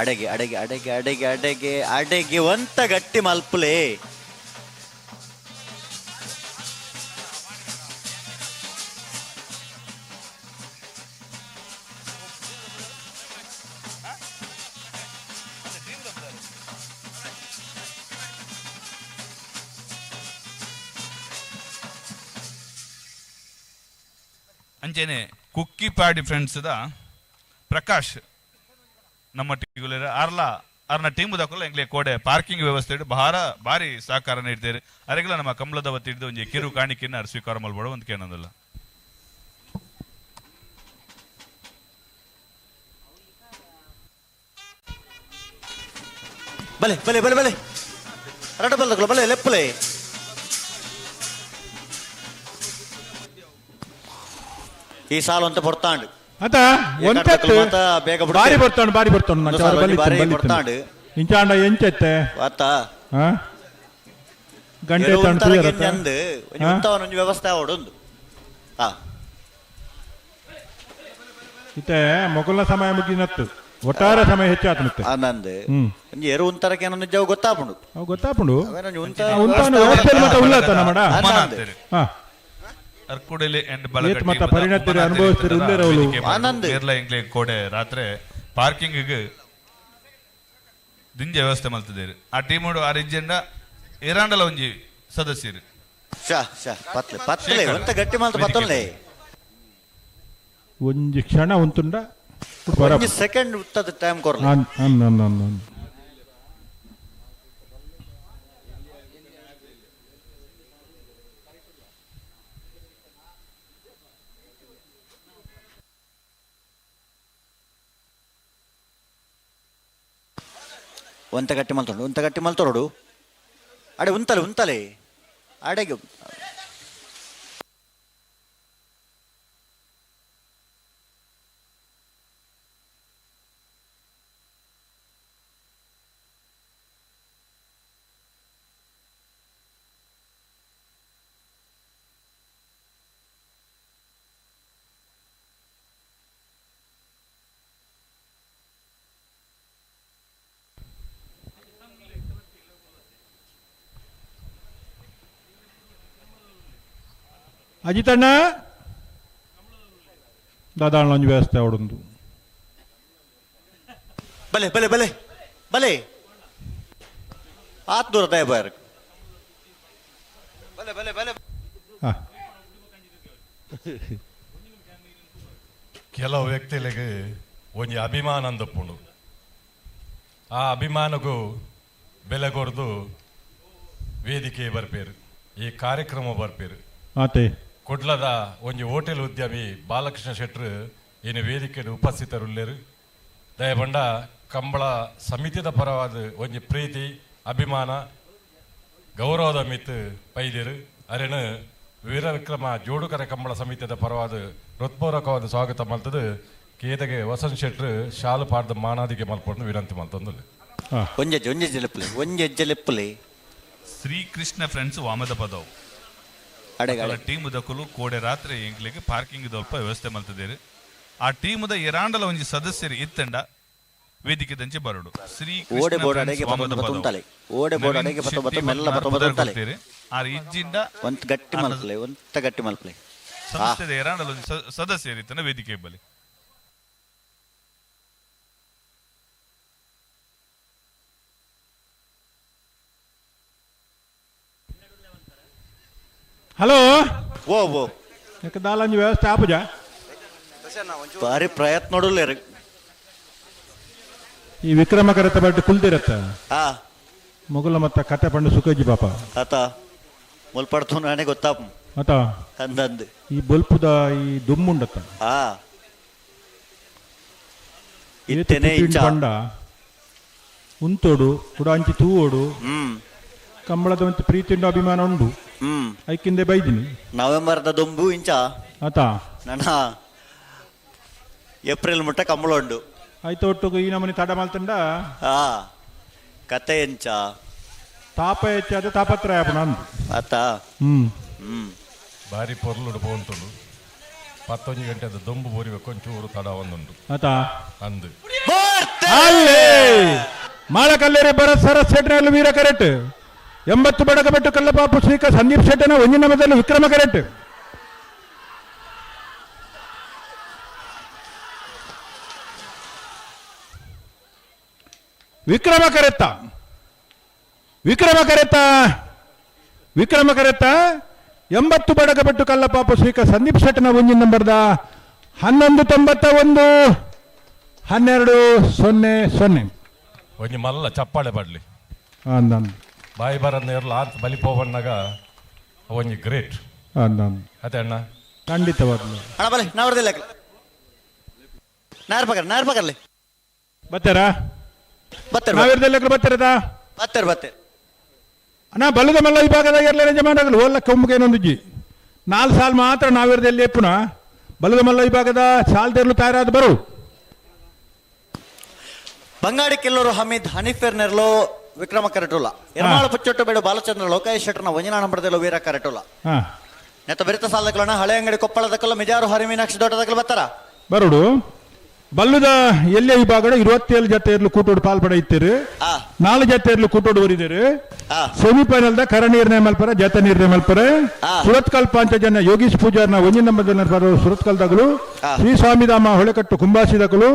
ಅಡೆಗೆ ಅಡೆಗೆ ಅಡೆಗೆ ಅಡೆಗೆ ಅಡೆಗೆ ಅಡೆಗೆ ಒಂತ ಗಟ್ಟಿ ಮಲ್ಪುಲೆ ಅಂಚೆನೆ ಕುಕ್ಕಿಪಾಡಿ ಫ್ರೆಂಡ್ಸ್ದ ಪ್ರಕಾಶ್ ನಮ್ಮ ಟೀಗುಲೇರ ಅರ್ಲ ಅರ್ನ ಟೀಮ್ ದಕ್ಕಲ್ಲ ಎಂಗ್ಲೆ ಕೋಡೆ ಪಾರ್ಕಿಂಗ್ ವ್ಯವಸ್ಥೆ ಬಹಾರ ಭಾರಿ ಸಹಕಾರ ನೀಡ್ತೇವೆ. ಅರೆಗಲ ನಮ್ಮ ಕಮಲದ ವತಿ ಹಿಡಿದು ಒಂಜಿ ಕಿರು ಕಾಣಿಕೆಯನ್ನು ಅರ್ ಸ್ವೀಕಾರ ಮಲ್ಬೋಡು ಅಂತ ಕೇಳೋದಲ್ಲ. ಬಲೆ ಬಲೆ ಬಲೆ ಬಲೆ ರಡ ಬಲ್ದಕ್ಲು ಬಲೆ ಲೆಪ್ಪಲೆ ಈ ಸಾಲು ಅಂತ ಪೊರ್ತಾಂಡು ಅತ ಒಂತೆತ್ತು ಬೇಗ ಬಾರಿ ಬರ್ತಾಂಡು ಬಾರಿ ಬರ್ತಾಂಡು ಬಾರಿ ಬರ್ತಾಂಡು ಇಂಚಾಂಡ ಎಂಚೆತ್ತೆ ಆತ ಗಂಟೆ ಅಂದು ಒಂಜಿ ವ್ಯವಸ್ಥೆ ಆವಡೊಂದು ಆ ಇತ್ತೆ ಮೊಗಲ ಸಮಯ ಮುಗಿನತ್ತು ಒಟ್ಟಾರೆ ಸಮಯ ಹೆಚ್ಚಾತು ಮತ್ತೆ ಆನಂದ್ ಒಂಜಿ ಎರು ಉಂತರಕ್ಕೆ ಏನೋ ನಿಜ ಗೊತ್ತಾಪುಂಡು ಅವು ಗೊತ್ತಾಪುಂಡು ಉಂತಾನ ವ್ಯವಸ್ಥೆ ಮತ್ತೆ ಉಲ್ಲತ್ತ ನಮ್ಮಡ ಹಾ ಅರ್ಕುಡಲಿ ಅಂಡ್ ಏತ್ ಮತ್ತ ಪರಿಣತಿರು ಅನುಭವಿಸ್ತಿರು ಉಲ್ಲೇರವಳು ಆನಂದ್. ಕೇರಳ ಇಂಗ್ಲೆ ಕೋಡೆ ರಾತ್ರಿ ಪಾರ್ಕಿಂಗ್ ದಿಂಜ ವ್ಯವಸ್ಥೆ ಮಲ್ತಿದ್ದೇರು ಆ ಟೀಮ್ ಆ ರಿಜ್ಜಂಡ ಏರಾಂಡಲ ಒಂಜಿ ಸದಸ್ಯರು ಶಾ ಶಾ ಪತ್ಲೆ ಪತ್ಲೆ ಒಂತ ಗಟ್ಟಿ ಮಲ್ತ ಪತ್ತೊಲ್ಲೆ ಒಂಜಿ ಕ್ಷಣ ಉಂತುಂಡ ಒಂಜಿ ಸೆಕೆಂಡ್ ಉತ್ತದ ಟೈಮ್ ಕೊರ್ಲೆ ಅನ್ ಅನ್ ಅನ್ ಅನ್ ಅನ್. ಒಂತ ಗಟ್ಟಿ ಮಲ್ತೊಂಡು ಒಂತ ಗಟ್ಟಿ ಮಲ್ತೊರಡು ಅಡೆ ಉಂತಲೆ ಉಂತಲೆ ಅಡೆಗೆ ಅಜಿತಣ್ಣ ದಾದಾಳ ಒಂಜಿ ವ್ಯವಸ್ಥೆ ಅವಡೊಂದು ಬಲೆ ಬಲೆ ಬಲೆ ಬಲೆ ಆತ್ ದೂರ ದಯ ಬಾರ್ ಬಲೆ ಬಲೆ ಬಲೆ ಹಾ ಕೆಲವು ವ್ಯಕ್ತಿಗಳಿಗೆ ಒಂಜಿ ಅಭಿಮಾನ ಅಂದಪ್ಪುಂಡು ಆ ಅಭಿಮಾನಗೂ ಬೆಲೆ ಕೊರ್ದು ವೇದಿಕೆ ಬರ್ಪೇರು ಈ ಕಾರ್ಯಕ್ರಮ ಬರ್ಪೇರು ಆತೆ ಕುಡ್ಲದ ಒಂಜಿ ಹೋಟೆಲ್ ಉದ್ಯಮಿ ಬಾಲಕೃಷ್ಣ ಶೆಟ್ರು ಇನ್ನು ವೇದಿಕೆಡ್ ಉಪಸ್ಥಿತರುಲ್ಲೇರು ದಯಬಂಡ ಕಂಬಳ ಸಮಿತಿದ ಪರವಾದ ಒಂಜಿ ಪ್ರೀತಿ ಅಭಿಮಾನ ಗೌರವದ ಮಿತ್ ಪೈದಿರು ಅರೆನು ವೀರವಿಕ್ರಮ ಜೋಡುಕರ ಕಂಬಳ ಸಮಿತಿದ ಪರವಾದ ಹೃತ್ಪೂರ್ವಕವಾದ ಸ್ವಾಗತ ಮಲ್ತದು ಕೇದಗೆ ವಸಂತ್ ಶೆಟ್ರು ಶಾಲು ಪಾಡ್ದ ಮಾನಾದಿಗೆ ಮಲ್ಪೊಂದು ವಿನಂತಿ ಮಲ್ತೊಂದು ಒಂಜೆಜ್ಜೆ ಒಂಜೆಜ್ಜೆ ಲೆಪ್ಪಲೆ ಒಂಜೆಜ್ಜೆ ಲೆಪ್ಪಲೆ ಶ್ರೀಕೃಷ್ಣ ಫ್ರೆಂಡ್ಸ್ ವಾಮದ ಪದವು ಅಡೆಗೆ ಟೀಮ್ ದಕುಲು ಕೋಡೆ ರಾತ್ರಿ ಎಂಕ್ಲೆಗ್ ಪಾರ್ಕಿಂಗ್ ದಲ್ಪ ವ್ಯವಸ್ಥೆ ಮಲ್ತಿದ್ದೇರು ಆ ಟೀಮುದ ಎರಾಂಡಲ ಒಂಜಿ ಸದಸ್ಯರು ಇತ್ತಂಡ ವೇದಿಕೆ ದಂಚೆ ಬರಡು ಶ್ರೀ ಓಡೆ ಬೋರ್ಡ್ ಅಡೆಗೆ ಪತ್ತೊಂದು ಪತ್ತೊಂತಲೆ ಓಡೆ ಬೋರ್ಡ್ ಅಡೆಗೆ ಪತ್ತೊಂಬತ್ತು ಮೆಲ್ಲ ಪತ್ತೊಂಬತ್ತು ಆರ್ ಇಜ್ಜಿಂಡ ಒಂತ ಗಟ್ಟಿ ಮಲ್ಪಲೆ ಒಂತ ಗಟ್ಟಿ ಮಲ್ಪಲೆ ಸಂಸ್ಥೆದ ಎರಾಂಡಲ ಒಂಜಿ ಸದಸ್ಯರು ಇತ್ತಂಡ ವೇದಿಕೆ ಬಲಿ ಹಲೋ ಓ ಓ ಯಾಕೆ ದಾಲಂಜಿ ವ್ಯವಸ್ಥೆ ಆಪುಜ ಬಾರಿ ಪ್ರಯತ್ನ ನೋಡಲ್ಲೇರು ಈ ವಿಕ್ರಮ ಕರೆತ ಬಟ್ಟು ಕುಲ್ದಿರತ್ತ ಹಾ ಮೊಗಲ ಮತ್ತ ಕತೆ ಪಂಡು ಸುಖಜಿ ಪಾಪ ಆತ ಮುಲ್ಪಡ್ತು ನಾನೇ ಗೊತ್ತಾಪ ಆತ ಅಂದಂದು ಈ ಬೊಲ್ಪುದ ಈ ದುಮ್ಮುಂಡತ್ತ ಹಾ ಇತ್ತೇನೆ ಇಂಚ ಪಂಡ ಉಂತೋಡು ಕುಡ ಅಂಚಿ ತೂವೋಡು ಕಂಬಳದ ಒಂಚಿ ಪ್ರೀತಿ ಉಂಡು ಅಭಿಮಾನ ಉಂಡು ಐಕಿಂದೆ ಬೈದಿನಿ ನವೆಂಬರ್ದ ದೊಂಬು ಇಂಚ ಆತ ನನ್ನ ಏಪ್ರಿಲ್ ಮುಟ್ಟ ಕಂಬಳ ಉಂಡು ಆಯ್ತು ಒಟ್ಟುಗು ಈ ನಮೂನಿ ತಡ ಮಲ್ತಂಡ ಹಾ ಕತೆ ಎಂಚ ತಾಪ ಹೆಚ್ಚಾದ ತಾಪತ್ರಯ ನಂದು ಆತ ಹ್ಮ್ ಹ್ಮ್ ಬಾರಿ ಪೊರ್ಲುಡು ಪೋಂತುಂಡು ಪತ್ತೊಂಜಿ ಗಂಟೆ ಅದು ದೊಂಬು ಬೋರಿಬೇಕು ಒಂಚೂರು ತಡ ಒಂದುಂಡು ಆತ ಅಂದು ಅಲ್ಲೇ ಮಾಳಕಲ್ಲೇರಿ ಭರತ್ ಸರಸ್ ಶೆಟ್ಟನಲ್ಲಿ ವೀರ ಕರೆಕ್ಟ್ 80 ಬಡಕಬೆಟ್ಟು ಕಲ್ಲಪಾಪು ಶ್ರೀಕ ಸಂದೀಪ್ ಶೆಟ್ಟನ ಒಂಜಿನ ಮೊದಲು ವಿಕ್ರಮ ಕರೆಕ್ಟ್ ವಿಕ್ರಮ ಕರೆತ್ತ ವಿಕ್ರಮ ಕರೆತ್ತ ವಿಕ್ರಮ ಕರೆತ್ತ 80 ಬಡಕಬೆಟ್ಟು ಕಲ್ಲಪಾಪು ಶ್ರೀಕ ಸಂದೀಪ್ ಶೆಟ್ಟನ ಒಂಜಿನ ನಂಬರ್ದ 1191 1200 ಒಂಜಿ ಮಲ್ಲ ಚಪ್ಪಾಳೆ ಪಡ್ಲಿ ಅಂದಂದು ಬಾಯಿ ಬರನ್ನ ಇರಲ್ಲ ಆತ್ ಬಲಿಪೋವಣ್ಣಗ ಒಂಜಿ ಗ್ರೇಟ್ ಅಂದಂದು ಅದೇ ಅಣ್ಣ ಖಂಡಿತವಾಗ್ಲು ಅಣ್ಣ ಬಲೆ ನಾವರ್ದಿಲ್ಲ ನಾರ್ ಪಕರ್ ನಾರ್ ಪಕರ್ಲೆ ಬರ್ತಾರಾ ನಾವಿರ್ದೆಲ್ಲ ಬತ್ತಿರದ ಬತ್ತೆರ್ ಬತ್ತೆರ್ ಅಣ್ಣ ಬಲ್ಲದ ಮಲ್ಲ ವಿಭಾಗದ ಎರ್ಲೆ ಯಜಮಾನಗಳು ಓಲ್ಲ ಕೊಂಬುಗೇನೊಂದುಜ್ಜಿ 4 ಸಾಲ್ ಮಾತ್ರ ನಾವಿರ್ದೆಲ್ಲಿ ಎಪ್ಪುನ ಬಲ್ಲದ ಮಲ್ಲ ವಿಭಾಗದ ಸಾಲ್ದೆರ್ಲು ತಯಾರಾದ ಬರು. ಬಂಗಾಡಿ ಕೆಲ್ಲೂರು ಹಮೀದ್ ಹನೀಫೆರ್ ನೆರ್ಲು ವಿಕ್ರಮ ಕರೆಟುಲ್ಲ. ಎರ್ಮಾಳು ಪುಚ್ಚೊಟ್ಟು ಬೇಡು ಬಾಲಚಂದ್ರ ಲೋಕೇಶ್ ಶೆಟ್ಟರ್ನ ಒಂಜಿನ ನಂಬರ್ದಲ್ಲೂ ವೀರ ಕರೆಟುಲ್ಲ. ನೆತ್ತ ಬೆರಿತ ಸಾಲದಕ್ಕಲಣ ಹಳೆ ಅಂಗಡಿ ಕೊಪ್ಪಳದಕ್ಕಲ್ಲ ಮಿಜಾರು ಹರಿಮೀನಾಕ್ಷಿ ದೊಡ್ಡದಕ್ಕಲು ಬತ್ತಾರ ಬರುಡು. ಬಲ್ಲದ ಎಲ್ಲೆ ವಿಭಾಗದ 27 ಜತೆಯರ್ಲು ಕೂಟೋಡು ಪಾಲ್ಪಡೆಯುತ್ತೀರಿ. 4 ಜತೆಯರ್ಲು ಕೂಟೋಡು ಬರಿದಿರಿ. ಸೆಮಿಫೈನಲ್ the ಕರ ನಿರ್ಣಯ ಮಲ್ಪರ ಜತೆ ನಿರ್ಣಯ ಮಲ್ಪರೆ. ಸುರತ್ಕಲ್ ಪಾಂಚಜನ ಯೋಗೀಶ್ ಪೂಜಾರ್ನ ಒಂಜಿನ ನಂಬರ್ ಸುರತ್ಕಲ್ ದಗಲು, ಶ್ರೀ ಸ್ವಾಮಿಧಾಮ ಹೊಳೆಕಟ್ಟು ಕುಂಬಾಸಿ ದಗಲು,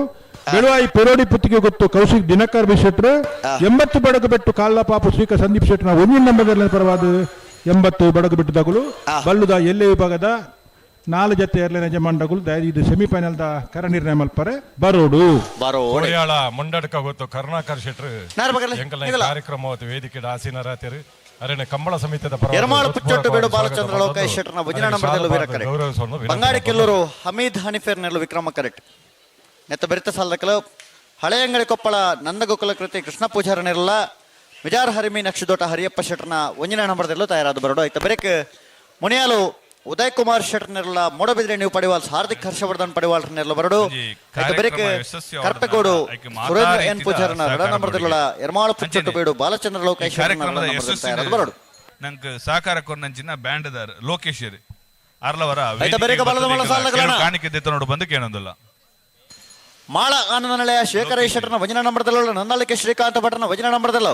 ಬೆಳುವಾಯಿ ಪೆರೋಡಿ ಪುತ್ತಿಗೆ ಗೊತ್ತು ಕೌಶಿಕ್ ದಿನಕರ್ ಬಿ ಶೆಟ್ರು, 80 ಬಡಗು ಬೆಟ್ಟು ಕಾళ్ళ ಪಾಪು ಶ್ರೀಕ ಸಂದೀಪ್ ಶೆಟ್ನ ಒಂಜಿನ ನಂಬರ್ ಪರವಾದ 80 ಬಡಗು ಬೆಟ್ಟು ದಗಲು. ಬಲ್ಲುದ ಎಲ್ಲೆ ವಿಭಾಗದ 4 ಜತೆ ಎರಡನೇ ಯಜಮಾನಗಳು ಇದು ಸೆಮಿಫೈನಲ್ the ಕರ ನಿರ್ಣಯ ಮಲ್ಪರೆ ಬರೋಡು. ಕೋಡಿಯಾಳ ಮುಂಡಡ್ಕ ಗೊತ್ತು ಕರುಣಾಕರ್ ಶೆಟ್ರು ಕಾರ್ಯಕ್ರಮ ವೇದಿಕೆ ಆಸೀನರಾತಿರು. ಅರೆನೆ ಕಂಬಳ ಸಮಿತಿಯ ಪರವಾಗಿ ಎರ್ಮಾಳು ಪುಚ್ಚೊಟ್ಟು ಬೇಡು ಬಾಲಚಂದ್ರ ಲೋಕೇಶ್ ಶೆಟ್ಟರ್ನ ಒಂಜಿನ ನಂಬರ್ದಲ್ಲೂ ವೀರ ಕರೆಕ್ಟ್. ಬಂಗಾಡಿ ಕೆಲ್ಲೂರು ಹಮೀದ್ ಹನಿಫೇರ್ ನೆರಳು ವಿಕ್ರಮ ಕರೆಕ್ಟ್. ನೆತ್ತ ಬೆರಿತ ಸಾಲದಕ್ಕಲು ಹಳೆಯಂಗಡಿ ಕೊಪ್ಪಳ ನಂದಗೋಕುಲ ಕೃತಿ ಕೃಷ್ಣ ಪೂಜಾರ ನೆರಳ ವಿಜಾರ ಹರಿಮಿ ನಕ್ಷದೋಟ ಹರಿಯಪ್ಪ ಶೆಟ್ಟರ್ನ ಒಂಜಿನ ನಂಬರ್ದಲ್ಲೂ ತಯಾರಾದ ಬರೋಡು. ಆಯ್ತ ಬೆರಕ್ ಮುನಿಯಾಲು ಉದಯ್ ಕುಮಾರ್ ಶೆಟ್ಟರ್ನೆಲ್ಲ ಮೂಡಬಿದ್ರೆ ನೀವು ಪಡಿವಾಲ್ ಹಾರ್ದಿಕ್ ಹರ್ಷವರ್ಧನ್ ಪಡಿವಾಲ್ ನೆರಳು ಬರಡು. ಬೆರಕ್ ಕರ್ಪೆಗೋಡು ಸುರೇಂದ್ರ ಎನ್ ಪೂಜಾರನ ರಡ ನಂಬರ್ದಲ್ಲ ಎರ್ಮಾಳು ಪುಚ್ಚೊಟ್ಟು ಬೇಡು ಬಾಲಚಂದ್ರ ಲೋಕೇಶ್ ತಯಾರಾದ ಬರಡು. ನಂಗೆ ಸಹಕಾರ ಕೊರ್ನಂಚಿನ ಬ್ಯಾಂಡ್ದಾರ್ ಲೋಕೇಶ್ ಅರ್ಲವರ ಕಾಣಿಕೆ ನೋಡು ಬಂದು ಕೇಳೊಂದಿಲ್ಲ. ಮಾಳ ಆನಂದ ನಿಲಯ ಶೇಖರ ಶೆಟ್ಟರ್ನ ವಜನ ನಂಬರ್ದಲ್ಲ ನಂದಾಳಿಕೆ ಶ್ರೀಕಾಂತ ಭಟ್ರನ ವಜನ ನಂಬರ್ದಲ್ಲ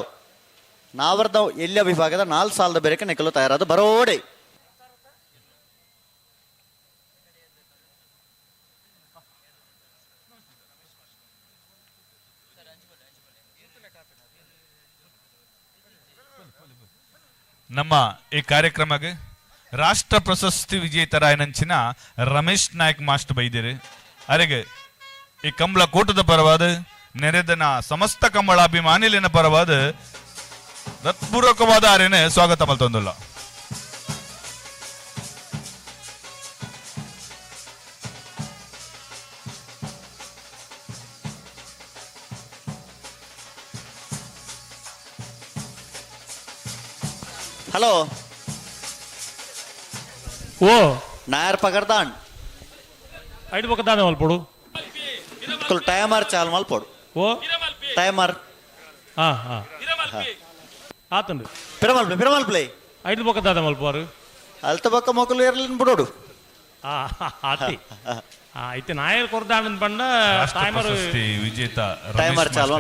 ನಾವರ್ದ ಎಲ್ಲ ವಿಭಾಗದ 4 ಸಾಲದ ಬೇರೆಕೆ ನಿಖಲು ತಯಾರಾದ ಬರೋಡೆ. ನಮ್ಮ ಈ ಕಾರ್ಯಕ್ರಮಕ್ಕೆ ರಾಷ್ಟ್ರ ಪ್ರಶಸ್ತಿ ವಿಜೇತರಾಯನಂಚಿನ ರಮೇಶ್ ನಾಯ್ಕ್ ಮಾಸ್ಟರ್ ಬೈದಿರಿ. ಅರೆಗೆ ಈ ಕಂಬಳ ಕೂಟದ ಪರವಾದ ನೆರೆದನ ಸಮಸ್ತ ಕಂಬಳಾಭಿಮಾನಿಲಿನ ಪರವಾದ ಹೃತ್ಪೂರ್ವಕವಾದ ಅರೆನೆ ಸ್ವಾಗತ ಮಲ್ತೊಂದುಲ್ಲ. ಹಲೋ ಓ ನಾಯರ್ ಪಗರ್ದಾನ್ ಐದು ಬೊಕ್ಕದಾನೆ ಮಲ್ಪೊಡು ಟೈಮರ್ ಚಾಲು ಮಲ್ಪೊಡು. ಓ ಟೈಮರ್ ಹಾ ಹಾ ಆತಂಡು ಪಿರಮಲ್ಪ್ಲೆ ಪಿರಮಲ್ಪ್ಲೆ ಐದು ಬೊಕ್ಕದಾನೆ ಮಲ್ಪವಾರು ಅಲ್ತ ಬೊಕ್ಕ ಮೊಕಲು ಎರಲಿನ ಬಿಡೋಡು. ಆತಿ ಐತೆ ನಾಯರ್ ಕೊರ್ದಾಣನ್ ಬಣ್ಣ ಟೈಮರ್ ವಿಜೇತ ಟೈಮರ್ ಚಾಲು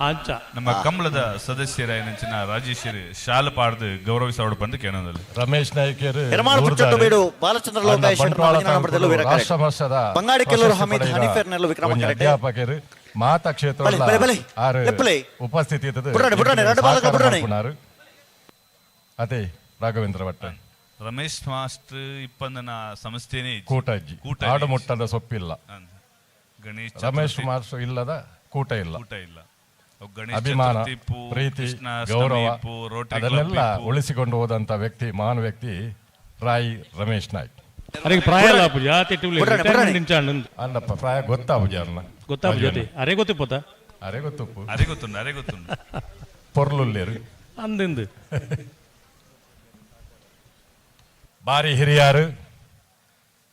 ಅಂಚ ನಮ್ಮ ಕಂಬಳದ ಸದಸ್ಯರಾಯನಂಚಿನ ರಾಜೇಶ್ವರಿ ಶಾಲು ಪಾಡ್ದು ಗೌರವಿಸೋಡು ಬಂದು ಕೇಳೋದಲ್ಲಿ ರಮೇಶ್ ನಾಯ್ಕರು ಎರ್ಮಾಳು ಪುಚ್ಚೊಟ್ಟು ಬೇಡು ಬಾಲಚಂದ್ರ ಲೋಕೇಶ್ ರಾಷ್ಟ್ರ ಬಂಗಾಡಿ ಕೆಲ್ಲೂರು ಹಮೀದ್ ಹನೀಫೆರ್ ನೆರಳು ವಿಕ್ರಮ ಕರೆಕ್ಟ್. ಅಧ್ಯಾಪಕರು ಮಾತಾ ಕ್ಷೇತ್ರ ಉಪಸ್ಥಿತಿ ಅದೇ ರಾಘವೇಂದ್ರ ಭಟ್ ರಮೇಶ್ ಮಾಸ್ಟರ್ ಇಪ್ಪಂದನ ಸಂಸ್ಥೆನೇ ಕೂಟಜ್ಜಿ ಆಡುಮುಟ್ಟದ ಸೊಪ್ಪಿಲ್ಲ. ಗಣೇಶ್ ರಮೇಶ್ ಮಾಸ್ಟರ್ ಇಲ್ಲದ ಕೂಟ ಇಲ್ಲ, ಕೂಟ ಇಲ್ಲ. ಅಭಿಮಾನ ಪ್ರೀತಿ ಗೌರವ ಅದನ್ನೆಲ್ಲ ಉಳಿಸಿಕೊಂಡು ಹೋದಂತ ವ್ಯಕ್ತಿ ಮಹಾನ್ ವ್ಯಕ್ತಿ ರಾಯ್ ರಮೇಶ್ ನಾಯ್ಕ್. ಅಲ್ಲಪ್ಪ ಪ್ರಾಯ ಗೊತ್ತಾಪುಜಿ ಅರ್ನ ಗೊತ್ತಾಪುಜಿ ಅರೆ ಗೊತ್ತಿಪ್ಪೋತ ಅರೆ ಗೊತ್ತುಪ್ಪು ಅರೆ ಗೊತ್ತುಂಡು ಅರೆ ಗೊತ್ತುಂಡು ಪೊರ್ಲುಲ್ಲೇರು ಅಂದಿಂದು ಬಾರಿ ಹಿರಿಯಾರು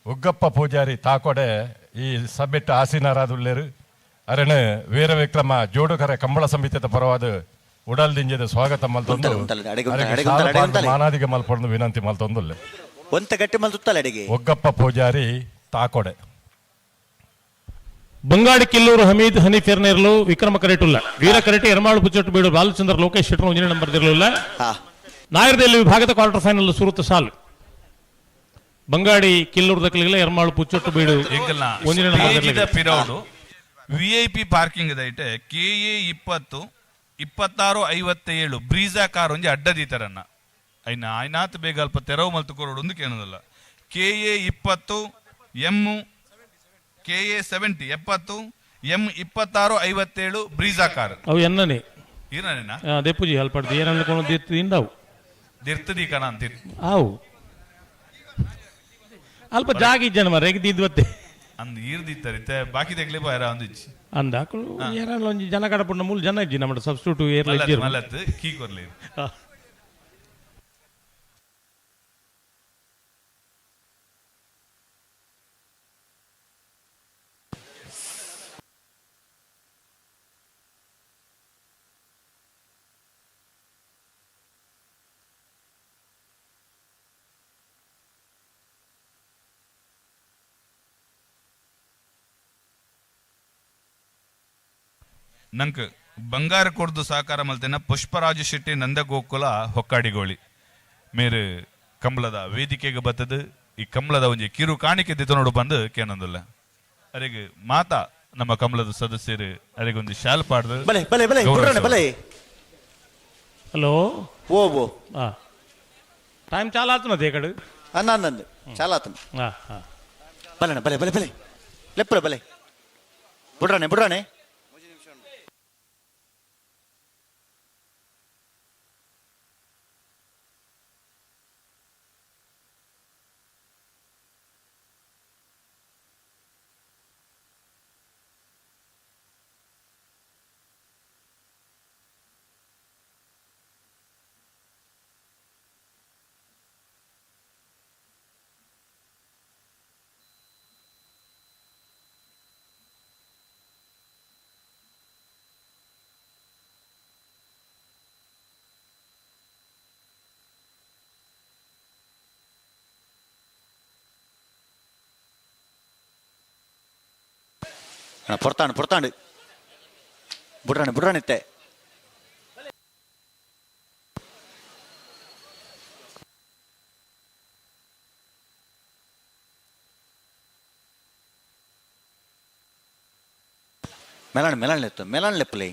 ಉಗ್ಗಪ್ಪ ಪೂಜಾರಿ ತಾಕೊಡೆ ಈ ಸಭೆಟ್ಟು ಆಸೀನರಾದುಲ್ಲೇರು. ಅರೆನು ವೀರವಿಕ್ರಮ ಜೋಡುಕರೆ ಕಂಬಳ ಸಮಿತಿಯ ಪರವಾದ ಉಡಲ್ ದಿಂಜದ ಸ್ವಾಗತ ಮಲ್ತೊಂದು ಮಾನಾದಿಗೆ ಮಲ್ಪೊಂದು ವಿನಂತಿ ಮಲ್ತೊಂದುಲ್ಲೆ. ಒಂತ ಗಟ್ಟಿ ಮಲ್ತುತ್ತಲ್ಲ ಅಡಿಗೆ ಉಗ್ಗಪ್ಪ ಪೂಜಾರಿ ತಾಕೊಡೆ. ಬಂಗಾಡಿ ಕಿಲ್ಲೂರು ಹಮೀದ್ ಹನೀಫ್ ನೆರಳು ವಿಕ್ರಮ ಕರೆಟುಲ್ಲ ವೀರ ಕರೆಟೆ ಎರ್ಮಾಳು ಪುಚ್ಚೊಟ್ಟು ಬೀಡು ಬಾಲಚಂದ್ರ ಲೋಕೇಶ್ ಶೆಟ್ಟರ್ ಒಂಜನೇ ನಂಬರ್ ದಿರಲಿಲ್ಲ. ನಾಯರದಲ್ಲಿ ವಿಭಾಗದ ಕ್ವಾರ್ಟರ್ ಫೈನಲ್ ಸುರುತ್ತ ಸಾಲು ಬಂಗಾಡಿ ಕಿಲ್ಲೂರು ದಕ್ಕಲಿಗೆಲ್ಲ ಎರ್ಮಾಳು ಪುಚ್ಚೊಟ್ಟು ಬೀಡು ಒಂಜನೇ number ಪಿರೌಡು VIP parking ದೈಟೆ KA 20 26 57 Brezza car ಒಂಜಿ ಅಡ್ಡದೀತರನ್ನ ಐನ ಐನಾತ್ ಬೇಗ ಅಲ್ಪ ತೆರವು ಮಲ್ತು ಕೊರೋಡು ಒಂದು ಕೇಳೋದಲ್ಲ. KA 20 M KA 70 70 M 26 57 Brezza car ಅವು ಎನ್ನನೆ ಈರನೇನಾ ದೇಪುಜಿ ಅಲ್ಪಡ್ದು ಏನನ್ಕೊಂಡು ದಿರ್ತಿಂದವು ದಿರ್ತದಿ ಕಣ ಅಂತಿತ್ತು ಅವು ಅಲ್ಪ ಜಾಗ ಇಜ್ಜನ ಮರ ದಿದ್ವತ್ತೆ ಅಂದ್ ಈರ್ದಿತ್ತರಿತೆ ಬಾಕಿ ತೆಗ್ಲಿ ಬಾಯರ ಅಂದಿಚ್ಚಿ ಅಂದ ಅಕುಲು ಏರಲ್ಲ ಒಂಜಿ ಜನ ಕಡಪುಂಡ ಮೂಲು ಜನ ಇಜ್ಜಿ ನಮ್ಮ ಸಬ್ಸ್ಟಿಟ್ಯೂಟ್ ಏರ್ಲ ಇಜ್ಜಿರು ಮಲತ್ ಕೀ ಕೊರ್ಲಿ. ನಂಕ್ ಬಂಗಾರ ಕೊಡ್ದು ಸಹಕಾರ ಮಲ್ತೇನ ಪುಷ್ಪರಾಜ ಶೆಟ್ಟಿ ನಂದಗೋಕುಲ ಹೊಕ್ಕಾಡಿಗೋಳಿ ಮೇರು ಕಂಬಳದ ವೇದಿಕೆಗೆ ಬತ್ತದು ಈ ಕಂಬಳದ ಒಂಜಿ ಕಿರು ಕಾಣಿಕೆ ದಿತನೋಡು ಬಂದು ಕೇನಂದುಲ್ಲ ಅರೆಗ್ ಮಾತಾ ನಮ್ಮ ಕಂಬಳದ ಸದಸ್ಯರು ಅರೆಗ್ ಒಂಜಿ ಶಾಲ್ ಪಾಡ್ದು ಬಲೆ ಬಲೆ ಬಲೆ ಬುಡ್ರನೆ ಬಲೆ. ಹಲೋ. ಓ ಓ. ಟೈಮ್ ಚಾಲ ಆತನ ಕಡೆ. ಅನ್ನ ಅಂದಂದು ಚಾಲ ಆತನ. ಹಾ ಹಾ. ಬಲೆಣ ಬಲೆ ಬಲೆ ಬಲೆ ಲೆಪ್ಪುಲ ಬಲೆ ಬುಡ್ರನೆ ಬುಡ್ರನೆ. ಪೊರ್ತಾಂಡು ಪೊರ್ತಾಂಡು ಬುಡ್ರಾಣೆ ಬುಡ್ರಾಣೆ ಇತ್ತೆ. ಮೆಲಾಣ್ ಮೆಲಾಣ್ ಲೆತ್ತು ಮೆಲಾಣ್ ಲೆಪ್ಪಲಿ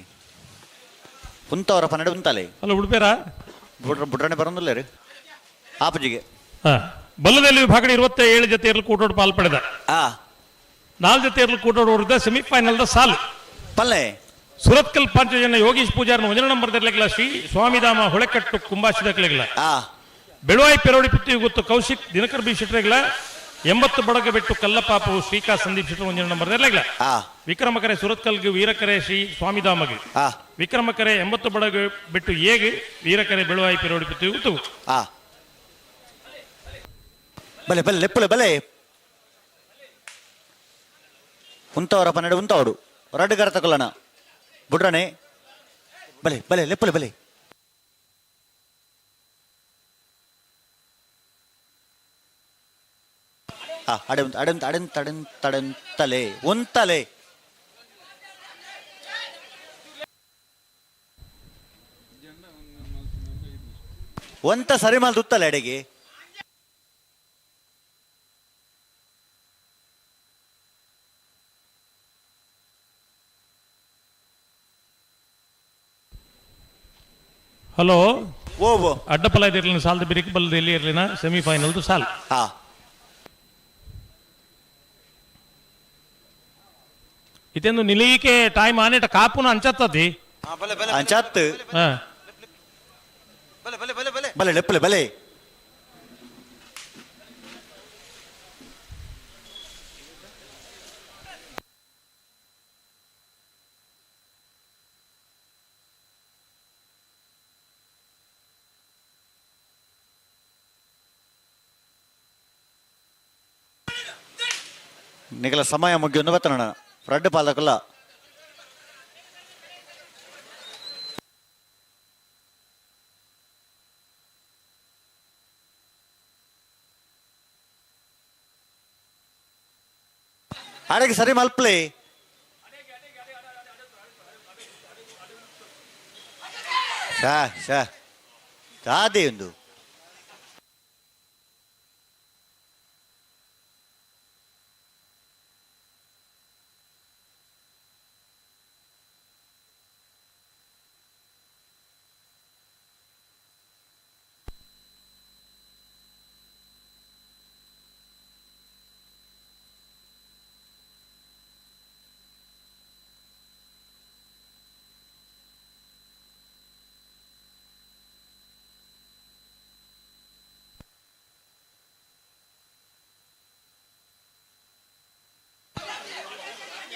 ಉಂತವರ ಪನ್ನಡೆ ಉಂತಾಲೆ. ಅಲ್ಲ ಉಡುಪೇರಾ ಬುಡ್ರ ಬುಡ್ರಾಣೆ ಬರೋದಿಲ್ಲ ರೀ ಆಪಜಿಗೆ. ಬಲ್ಲದಲ್ಲಿ ವಿಭಾಗಡೆ 27 ಜೊತೆಯಲ್ಲಿ ಕೂಟೋಡು ಪಾಲ್ಪಡೆದ. 4 ಜೊತೆಯಲ್ಲಿ ಕೂಟೋಡು ಹೊಡೆದ ಸೆಮಿಫೈನಲ್ the ಸಾಲು. ಪಲ್ಲೆ ಸುರತ್ಕಲ್ ಪಂಚಜನ ಯೋಗೀಶ್ ಪೂಜಾರ್ನ ಒಂದನೇ ನಂಬರ್ ದರ್ಲೆಗ್ಲ ಶ್ರೀ ಸ್ವಾಮಿಧಾಮ ಹೊಳೆಕಟ್ಟು ಕುಂಬಾಶಿದಕ್ಲೆಗ್ಲ. ಬೆಳುವಾಯಿ ಪೆರೋಡಿ ಪುತ್ತಿ ಗೊತ್ತು ಕೌಶಿಕ್ ದಿನಕರ್ ಬಿ ಶೆಟ್ರೆಗ್ಲ. 80 ಬಡಗ ಬೆಟ್ಟು ಕಲ್ಲಪಾಪು ಶ್ರೀಕಾ ಸಂದೀಪ್ ಶೆಟ್ಟರ್ ಒಂದನೇ ನಂಬರ್ ದರ್ಲೆಗ್ಲ. ವಿಕ್ರಮಕರೆ ಸುರತ್ಕಲ್ಗೆ ವೀರಕರೆ ಶ್ರೀ ಸ್ವಾಮಿಧಾಮಗೆ. ವಿಕ್ರಮಕರೆ 80 ಬಡಗ ಬೆಟ್ಟು ಏಗ್ ವೀರಕರೆ ಬೆಳುವಾಯಿ ಪೆರೋಡಿ ಪುತ್ತಿ ಗೊತ್ತು. ಬಲೆ ಬಲೆ ಲೆಪ್ಪಲೆ ಬಲೆ ಉಂತವರ ಪನ್ನಡೆ ಉಂತವಡು ರಡ್ಡು ತಗೊಳ್ಳೋಣ ಬುಡ್ರನೆ ಬಲೆ ಬಲೆ ಲೆಪ್ಪಲೆ ಬಲೆ. ಅಡೆ ಉಂತ ಅಡೆ ಉಂತ ಅಡೆ ತಡೆನ್ ತಡೆನ್ ತಲೆ ಒಂತಲೆ. ಒಂತ ಸರಿ ಮಾಲ್ ತುತ್ತಲೆ ಅಡೆಗೆ. ಹಲೋ. ಓ ಓ. ಅಡ್ಡಪಲ ಇರಲಿನ ಸಾಲದ ಬಿರಿಕ್ ಬಲ್ಲದ ಎಲ್ಲಿ ಇರಲಿನ ಸೆಮಿಫೈನಲ್ ಸಾಲ್. ಇದೊಂದು ನಿಲೀಕೆ ಟೈಮ್ ಆನೇಟ ಕಾಪುನ ಅಂಚತ್ತತಿ. ಅಂಚತ್ತು. ಬಲೆ ಲೆಪ್ಪಲೆ ಬಲೆ. ನಿಗಲ ಸಮಯ ಮುಗಿಯೊಂದು ಬತ್ತನ ರಡ್ಡು ಪಾಲಕಲ್ಲ. ಅಡೆಗೆ ಸರಿ ಮಲ್ಪ್ಲೆ. ಶಾ ಶಾ ದಾದೆ ಒಂದು.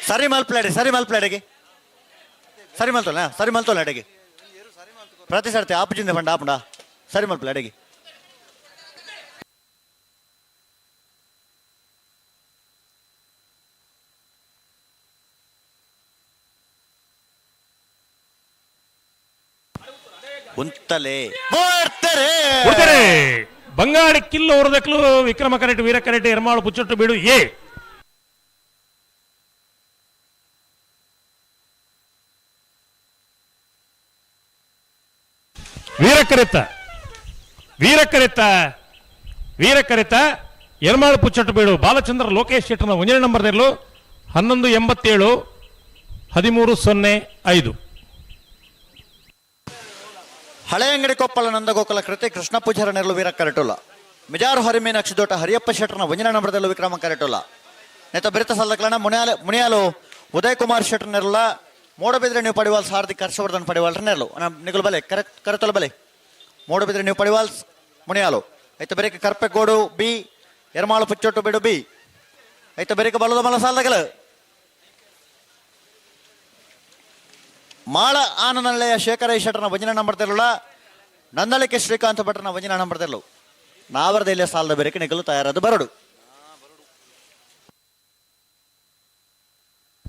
ಸರಿ ಮಲ್ಪ್ಲಾಡಿ ಸರಿ ಮಲ್ಪ್ಲಾಡಿಗೆ ಸರಿ ಮಲ್ತೋಲ್ಲ ಸರಿ ಮಲ್ತೋಲ್ಲ ಅಡಿಗೆ ಪ್ರತಿ ಸರ್ತಿ ಆಪುಜಿಂದ ಪಂಡ ಆಪುಂಡ ಸರಿ ಮಲ್ಪಲ ಅಡಿಗೆ ಉಂತಲೆ ಬರ್ತಾರೆ ಉಡ್ತಾರೆ ಬಂಗಾಳಿ ಕಿಲ್ಲು ಹೊರದಕ್ಲು ವಿಕ್ರಮ ಕರೆಟ್ ವೀರ ಕರೆಟ್ ಎರ್ಮಾಳು ಪುಚ್ಚೊಟ್ಟು ಬೀಡು ಎ ವೀರಕರೆತ್ತ ವೀರಕರೆತ್ತ ವೀರಕರೆತ್ತ ಎರ್ಮಾಳು ಪುಚ್ಚೊಟ್ಟು ಬೀಡು ಬಾಲಚಂದ್ರ ಲೋಕೇಶ್ ಶೆಟ್ಟರ್ನ ಒಂದನೇ ನಂಬರ್ ನೆರಳು 11.87 13.05. ಹಳೆಯಂಗಡಿ ಕೊಪ್ಪಳ ನಂದಗೋಕುಲ ಕೃತಿ ಕೃಷ್ಣ ಪೂಜಾರ ನೆರಳು ವೀರ ಕರೆಟೋಲ ಮಿಜಾರು ಹರಿಮೀನಾಕ್ಷಿ ದೋಟ ಹರಿಯಪ್ಪ ಶೆಟ್ಟರ್ನ ಒಂಜನ ನಂಬರದಲ್ಲೂ ವಿಕ್ರಮ ಕರೆಟೋಲ ನೇತ ಬಿರಿತ ಸಲ್ಲಕ್ಲನ ಮುನಿಯಾಲು ಮುನಿಯಾಲು ಉದಯ್ ಕುಮಾರ್ ಶೆಟ್ಟರ್ ನೆರಳ ಮೂಡಬಿದ್ರೆ ನೀವು ಪಡಿವಾಲ್ಸ್ ಹಾರ್ದಿಕ್ ಹರ್ಷವರ್ಧನ್ ಪಡಿವಾಲ್ರ ನೆರಳು ನಿಗುಲು ಬಲೆ ಕರೆ ಕರೆತೊಲ ಬಲೆ ಮೂಡಬಿದ್ರೆ ನೀವು ಪಡಿವಾಲ್ಸ್ ಮುನಿಯಾಲು ಐತ ಬೆರಿಕ ಕರ್ಪೆಗೋಡು ಬಿ ಎರ್ಮಾಳು ಪುಚ್ಚೊಟ್ಟು ಬಿಡು ಬಿ ಐತ ಬೆರಿಕ ಬಲದ ಮಲ ಸಾಲದಗಲ ಮಾಳ ಆನಂದನಲೆಯ ಶೇಖರ ಶೆಟ್ಟರ್ನ ಭಜನೆ ನಂಬರ್ ತೆರಳ ನಂದಳಿಕೆ ಶ್ರೀಕಾಂತ ಭಟ್ರನ ಭಜನೆ ನಂಬರ್ ತೆರಳು ನಾವರದೆಲ್ಲ ಸಾಲದ ಬೆರಕೆ ನಿಗಲು ತಯಾರಾದ ಬರಡು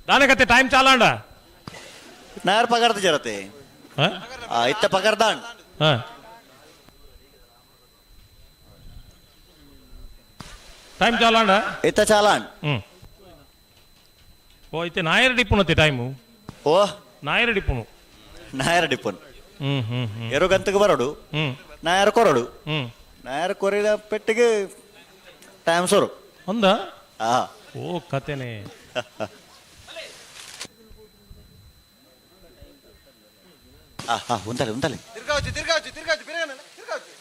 ದಾನಕತ್ತೆ ಟೈಮ್ ಚಾಲಾಂಡ ನಾಯರ್ ಪಗಾರ್ದ ಜರತೆ ಇತ್ತ ಪಗಾರ್ದಾಂಡ್ ಟೈಮ್ ಚಾಲಾಂಡ ಇತ್ತ ಚಾಲಾಂಡ್ ಓ ಇತ್ತೆ ನಾಯರ್ ಡಿಪ್ಪುನತ್ತೆ ಟೈಮು ಓ ನಾಯರ್ ಡಿಪ್ಪುನು ನಾಯರ್ ಡಿಪ್ಪುನ್ ಹ್ಮ್ ಹ್ಮ್ ಹ್ಮ್ ಎರುಗಂತಕ್ಕೆ ಬರೋಡು ನಾಯರ್ ಕೊರಡು ನಾಯರ್ ಕೊರಿದ ಪೆಟ್ಟಿಗೆ ಟೈಮ್ ಸೋರು ಅಂದ ಆ ಓ ಕತೆನೆ ಆ ಉಂತಲೆ ಉಂತಲೆ ತಿರ್ಗಾವಚ್ಚಿ ತಿರ್ಗಾವಚ್ಚಿ ತಿರ್ಗಾವಚ್ಚಿ ಬಿರಗನ ತಿರ್ಗಾವಚ್ಚಿ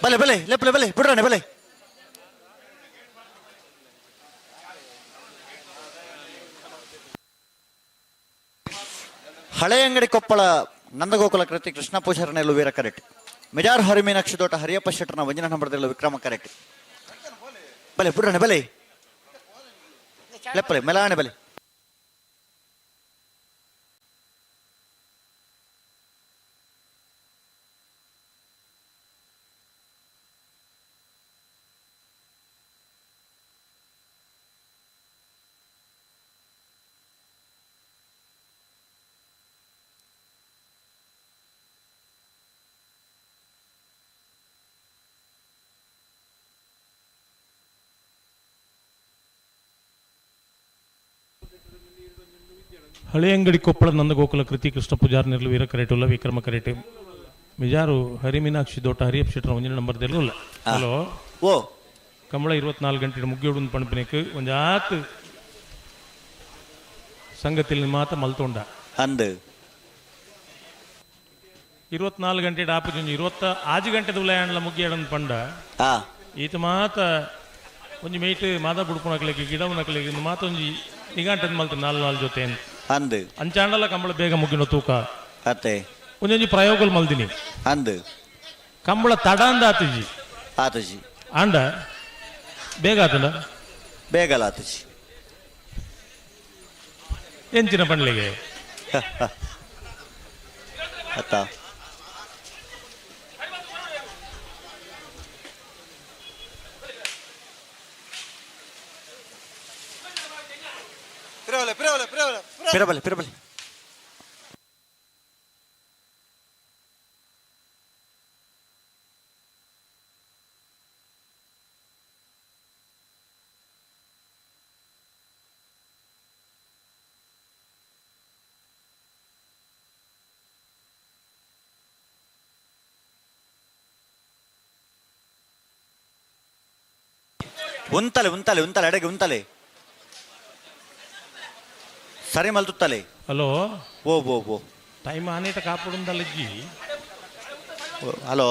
ಬಲೆ ಬಲೆ ಲೆಪ್ಪಲೆ ಬಲೆ ಬಿಡ್ರಾಣೆ ಬಲೆ ಹಳೆಯಂಗಡಿ ಕೊಪ್ಪಳ ನಂದಗೋಕುಲ ಕೃತಿ ಕೃಷ್ಣ ಪೂಜಾರನೆಲ್ಲು ವೀರ ಕರೆಟ್ ಮಿಜಾರ್ ಹರಿಮೀನಾಕ್ಷಿ ದೋಟ ಹರಿಯಪ್ಪ ಶೆಟ್ಟರ್ನ ವಂಜನ ನಂಬರದಲ್ಲೂ ವಿಕ್ರಮ ಕರೆಟ್ ಬಲೆ ಬಿಡ್ರಾಣೆ ಬಲೆ ಲೆಪ್ಪಲೆ ಮೆಲಾಣೆ ಬಲೆ ಹಳೆಯಂಗಡಿ ಕೊಪ್ಪಳ ನಂದಗೋಕುಲ ಕೃತಿ ಕೃಷ್ಣ ಪೂಜಾರ್ ನೆರಳು ವೀರ ಕರೆಟುಲ್ಲ ವಿಕ್ರಮ ಕರೆಟೆ ಮಿಜಾರು ಹರಿಮೀನಾಕ್ಷಿ ದೋಟ ಹರಿಯಪ್ಪ ಶೆಟ್ಟರ್ ಒಂಜಿನ ನಂಬರ್ ದೆಲ್ಲ ಹಲೋ ಓ ಕಂಬಳ 24 ಗಂಟೆ ಮುಗ್ಗಿಯೋಡು ಪಣಪಿನಕ್ಕೆ ಒಂಜಾತ್ ಸಂಗತಿಲಿ ಮಾತ ಮಲ್ತೊಂಡ ಅಂದು 24 ಗಂಟೆ ಆಪುಜಿ 26 ಗಂಟೆ ದುಲಯಾಂಡ್ಲ ಮುಗ್ಗಿಯಡನ್ ಪಂಡ ಈತ ಮಾತ ಒಂಜಿ ಮೇಟ್ ಮಾದ ಬುಡ್ಪುನಕ್ಲೆಗ್ ಗಿಡವನಕ್ಲೆಗ್ ಮಾತ ಒಂಜಿ ನಿಗಾಂಟದ ಮಲ್ತ ನಾಲ್ ನಾಲ್ ಜೊತೆ ಅಂದು ಅಂಚಾಂಡಲ ಕಂಬಳ ಬೇಗ ಮುಗಿನ ತೂಕ ಅತ್ತೆ ಒಂಜೊಂಜಿ ಪ್ರಯೋಗలు ಮಲ್ದಿನಿ ಅಂದು ಕಂಬಳ ತಡ ಅಂದ ಆತುಜಿ ಆತುಜಿ ಆಂಡ ಬೇಗ ಆತನ ಬೇಗಲ ಆತಜಿ. ಎಂಚಿನ ಪಂಡ್ಲಿಗೆ ಅತ್ತ ಪಿರಬಲೆ ಪಿರಬಲೆ ಉಂತಲೆ ಉಂತಲೆ ಉಂತಲೆ ಅಡಗೆ ಉಂತಲೆ ಸರಿ ಮಲ್ತುತ್ತಲೆ. ಹಲೋ ಓ ಓ ಓ ಟೈಮ್ ಆನೇಟ ಕಾಪಡುಂದಲ್ಲ ಇಜ್ಜಿ. ಹಲೋ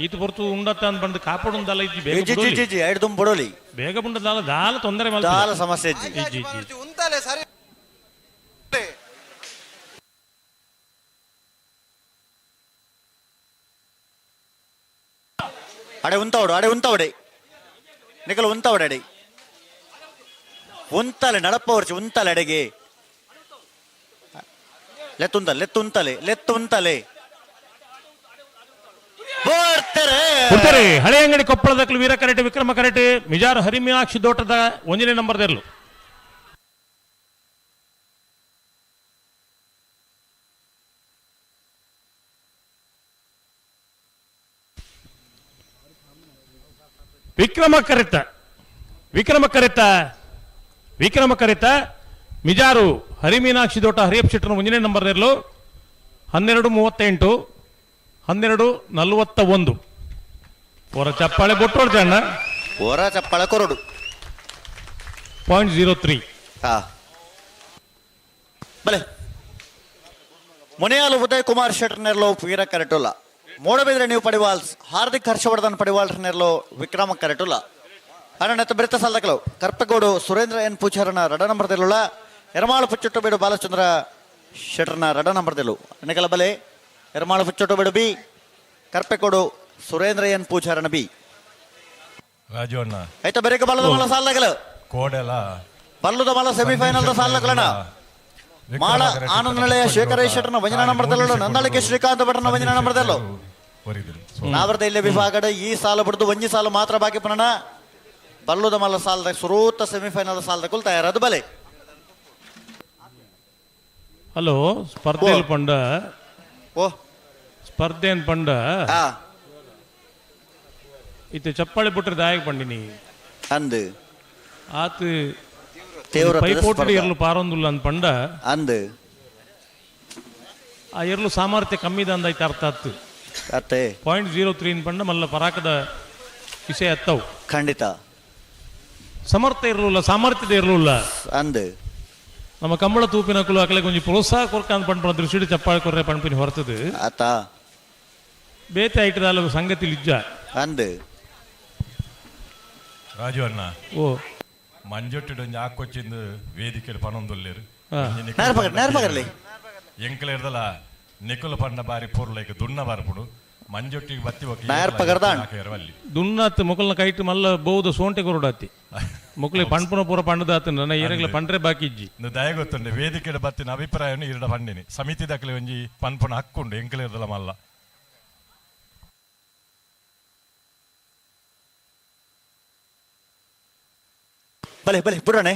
ಈತ ಹೊರ್ತು ಉಂಡತ್ತ ಅಂತ ಬಂದು ಕಾಪಡುಂದಲ್ಲ ಇಜ್ಜಿ. ಬೇಗ ಜಿ ಜಿ ಜಿ ಐದು ದುಂಬ್ ಬಡೋಲಿ. ಬೇಗ ಬುಂಡದಾಲ ದಾಲ ತೊಂದರೆ ದಾಲ ಸಮಸ್ಯೆ ಇಜ್ಜಿ. ಇಜ್ಜಿ ಇಜ್ಜಿ. ಉಂತಲೆ ಸರಿ. ಅಡೆ ಉಂತಾವಡು ಅಡೆ ಉಂತಾವಡೆ ನಿಕಲ ಉಂತಾವಡೆ ಅಡೆ ಉಂತಲೆ ನಡಪವರ್ಚಿ ಉಂತಲೆ ಅಡೆಗೆ ಲೆತ್ತುಂತಲೆ ಲೆತ್ತುಂತಲೆ ಲೆತ್ತುಂತಲೆ ಬರ್ತಾರೆ. ಹಳೆ ಅಂಗಡಿ ಕೊಪ್ಪಳದ ವೀರ ಕರೆಟೆ ವಿಕ್ರಮ ಕರೆಟೆ ಮಿಜಾರು ಹರಿಮೀನಾಕ್ಷಿ ದೋಟದ ಒಂದನೇ ನಂಬರ್ ದೆರ್ಲು. ವಿಕ್ರಮ ಕರೆತ ವಿಕ್ರಮ ಕರೆತ ವಿಕ್ರಮ ಕರೆತ ಮಿಜಾರು ಹರಿಮೀನಾಕ್ಷಿ ದೋಟ ಹರಿಯಪ್ ಶೆಟ್ಟರ್ ಒಂದನೇ ನಂಬರ್ ಇರಲು 12:38 12:41. ಹೊರ ಚಪ್ಪಾಳೆ ಬೊಟ್ಟೋಡ್ ಜನ ಹೊರ ಚಪ್ಪಾಳೆ ಕೊರಡು 0.03. ಹಾ ಬಲೆ ಮುನಿಯಾಲು ಉದಯ್ ಕುಮಾರ್ ಶೆಟ್ಟರ್ ನೆರ್ಲೋ ವೀರ ಕರೆಟುಲ್ಲ. ಮೂಡಬಿದ್ರೆ ನೀವು ಪಡಿವಾಲ್ಸ್ ಹಾರ್ದಿಕ್ ಹರ್ಷವರ್ಧನ್ ಪಡಿವಾಲ್ಸ್ ನೆರ್ಲೋ ವಿಕ್ರಮ ಕರೆಟುಲ್ಲ. ಅಣ್ಣನ ಬೆರೆತ ಸಾಲದಕಲು ಕರ್ಪಗೋಡು ಸುರೇಂದ್ರ ಎನ್ ಪೂಜಾರನ ರಡ ನಂಬರ್ ದೆಲ್ಲುಳ ಎರಮಾಳು ಪುಚ್ಚೊಟ್ಟು ಬೇಡು ಬಾಲಚಂದ್ರ ಶೆಟ್ಟರ್ನ ರಡ ನಂಬರ್ ದೆಲ್ಲು ಅಣ್ಣಕಲ ಬಲೆ ಎರಮಾಳು ಪುಚ್ಚೊಟ್ಟು ಬೇಡು ಬಿ ಕರ್ಪೆಕೋಡು ಸುರೇಂದ್ರ ಎನ್ ಪೂಜಾರನ ಬಿ. ರಾಜು ಅಣ್ಣ ಆಯ್ತಾ ಬೆರಕೆ ಬಲ್ಲದ ಮಲ್ಲ ಸಾಲದಕಲು ಕೋಡೆಲ ಬಲ್ಲದ ಮಲ್ಲ ಸೆಮಿಫೈನಲ್ the ಸಾಲದಕಲಣ ಮಾಳ ಆನಂದ ನಿಲಯ ಶೇಖರ ಶೆಟ್ಟರ್ನ ವಂಜನ ನಂಬರ್ ದೆಲ್ಲುಳ ನಂದಳಿಕೆ ಶ್ರೀಕಾಂತ ಭಟ್ರನ ವಂಜನ ನಂಬರ್ ದೆಲ್ಲು. ನಾವರ್ದ ಇಲ್ಲಿ ವಿಭಾಗದ ಈ ಸಾಲ ಬಿಡ್ದು ಒಂಜಿ ಸಾಲು ಮಾತ್ರ ಬಾಕಿ ಪನಣ ಬಲ್ಲುದ ಮಲ್ಲ ಸಾಲದ ಸುರೂತ ಸೆಮಿಫೈನಲ್ ಸಾಲದ ಕುಲ್ ತಯಾರಾದ ಬಲೆ. ಹಲೋ ಸ್ಪರ್ಧೆ ಪಂಡ ಓ ಸ್ಪರ್ಧೆ ಪಂಡ ಇತ್ತೆ ಚಪ್ಪಾಳೆ ಬಿಟ್ರೆ ದಾಯಕ ಪಂಡಿನಿ ಅಂದು ಆತು ಪೈಪೋಟಿ ಇರಲು ಪಾರೊಂದುಲ್ಲ ಅಂದ್ ಪಂಡ ಅಂದು ಆ ಎರ್ಲು ಸಾಮರ್ಥ್ಯ ಕಮ್ಮಿ ದಂದಾಯ್ತು ಅರ್ಥ ಆತು. ಅತ್ತೆ 0.03 ಪಂಡ ಮಲ್ಲ ಪರಾಕದ ವಿಷಯ ಅತ್ತವು. ಖಂಡಿತ ಸಮರ್ಥ ಇರಲಿಲ್ಲ ಸಾಮರ್ಥ್ಯದ ಇರಲಿಲ್ಲ ಅಂದು ನಮ್ಮ ಕಂಬಳ ತೂಪಿನ ಕುಲು ಅಕಲೆ ಕೊಂಚ ಪ್ರೋತ್ಸಾಹ ಕೊರ್ಕಂದ್ ಪಂಡ್ಪಣ ದೃಷ್ಟಿ ಚಪ್ಪಾಳೆ ಕೊರ್ರೆ ಪಂಪಿನ ಹೊರತದು ಆತ ಬೇತೆ ಐಟದಾಲ ಸಂಗತಿ ಲಿಜ್ಜ ಅಂದು ರಾಜು ಅಣ್ಣ ಓ ಮಂಜೊಟ್ಟಿಡು ಒಂಜಿ ಆಕೊಚ್ಚಿಂದು ವೇದಿಕೆ ಪನೊಂದುಲ್ಲೇರು ಎಂಕಲ ಇರ್ದಲ ನಿಕುಲ ಪಂಡ ಬಾರಿ ಪೂರ್ಲೈಕ್ ದುಣ್ಣ ಬಾರ್ಪುಡು ಮಂಜೊಟ್ಟಿಗೆ ಬತ್ತಿ ಅಲ್ಲಿ ದುಣ್ಣಾತ್ ಮೊಕಲ್ನ ಕೈಟ್ ಮಲ್ಲ ಬಹುದು ಸೋಂಟೆ ಕೊರಡಾತಿ ಮೊಕಲೆ ಪಣ್ಪುನ ಪೂರ ಪಂಡದಾತ ನನ್ನ ಏರಗ್ಲ ಪಂಡ್ರೆ ಬಾಕಿ ಇಜ್ಜಿ ದಯ ಗೊತ್ತುಂಡೆ ವೇದಿಕೆ ಬತ್ತಿನ ಅಭಿಪ್ರಾಯನು ಇರಡ ಪಂಡಿನಿ ಸಮಿತಿ ದಾಖಲೆ ಒಂಜಿ ಪನ್ಪುನ ಹಕ್ಕುಂಡು ಎಂಕಲ ಇರ್ದಲ ಮಲ್ಲ. ಬಲೆ ಬಲೆ ಬುಡಣೆ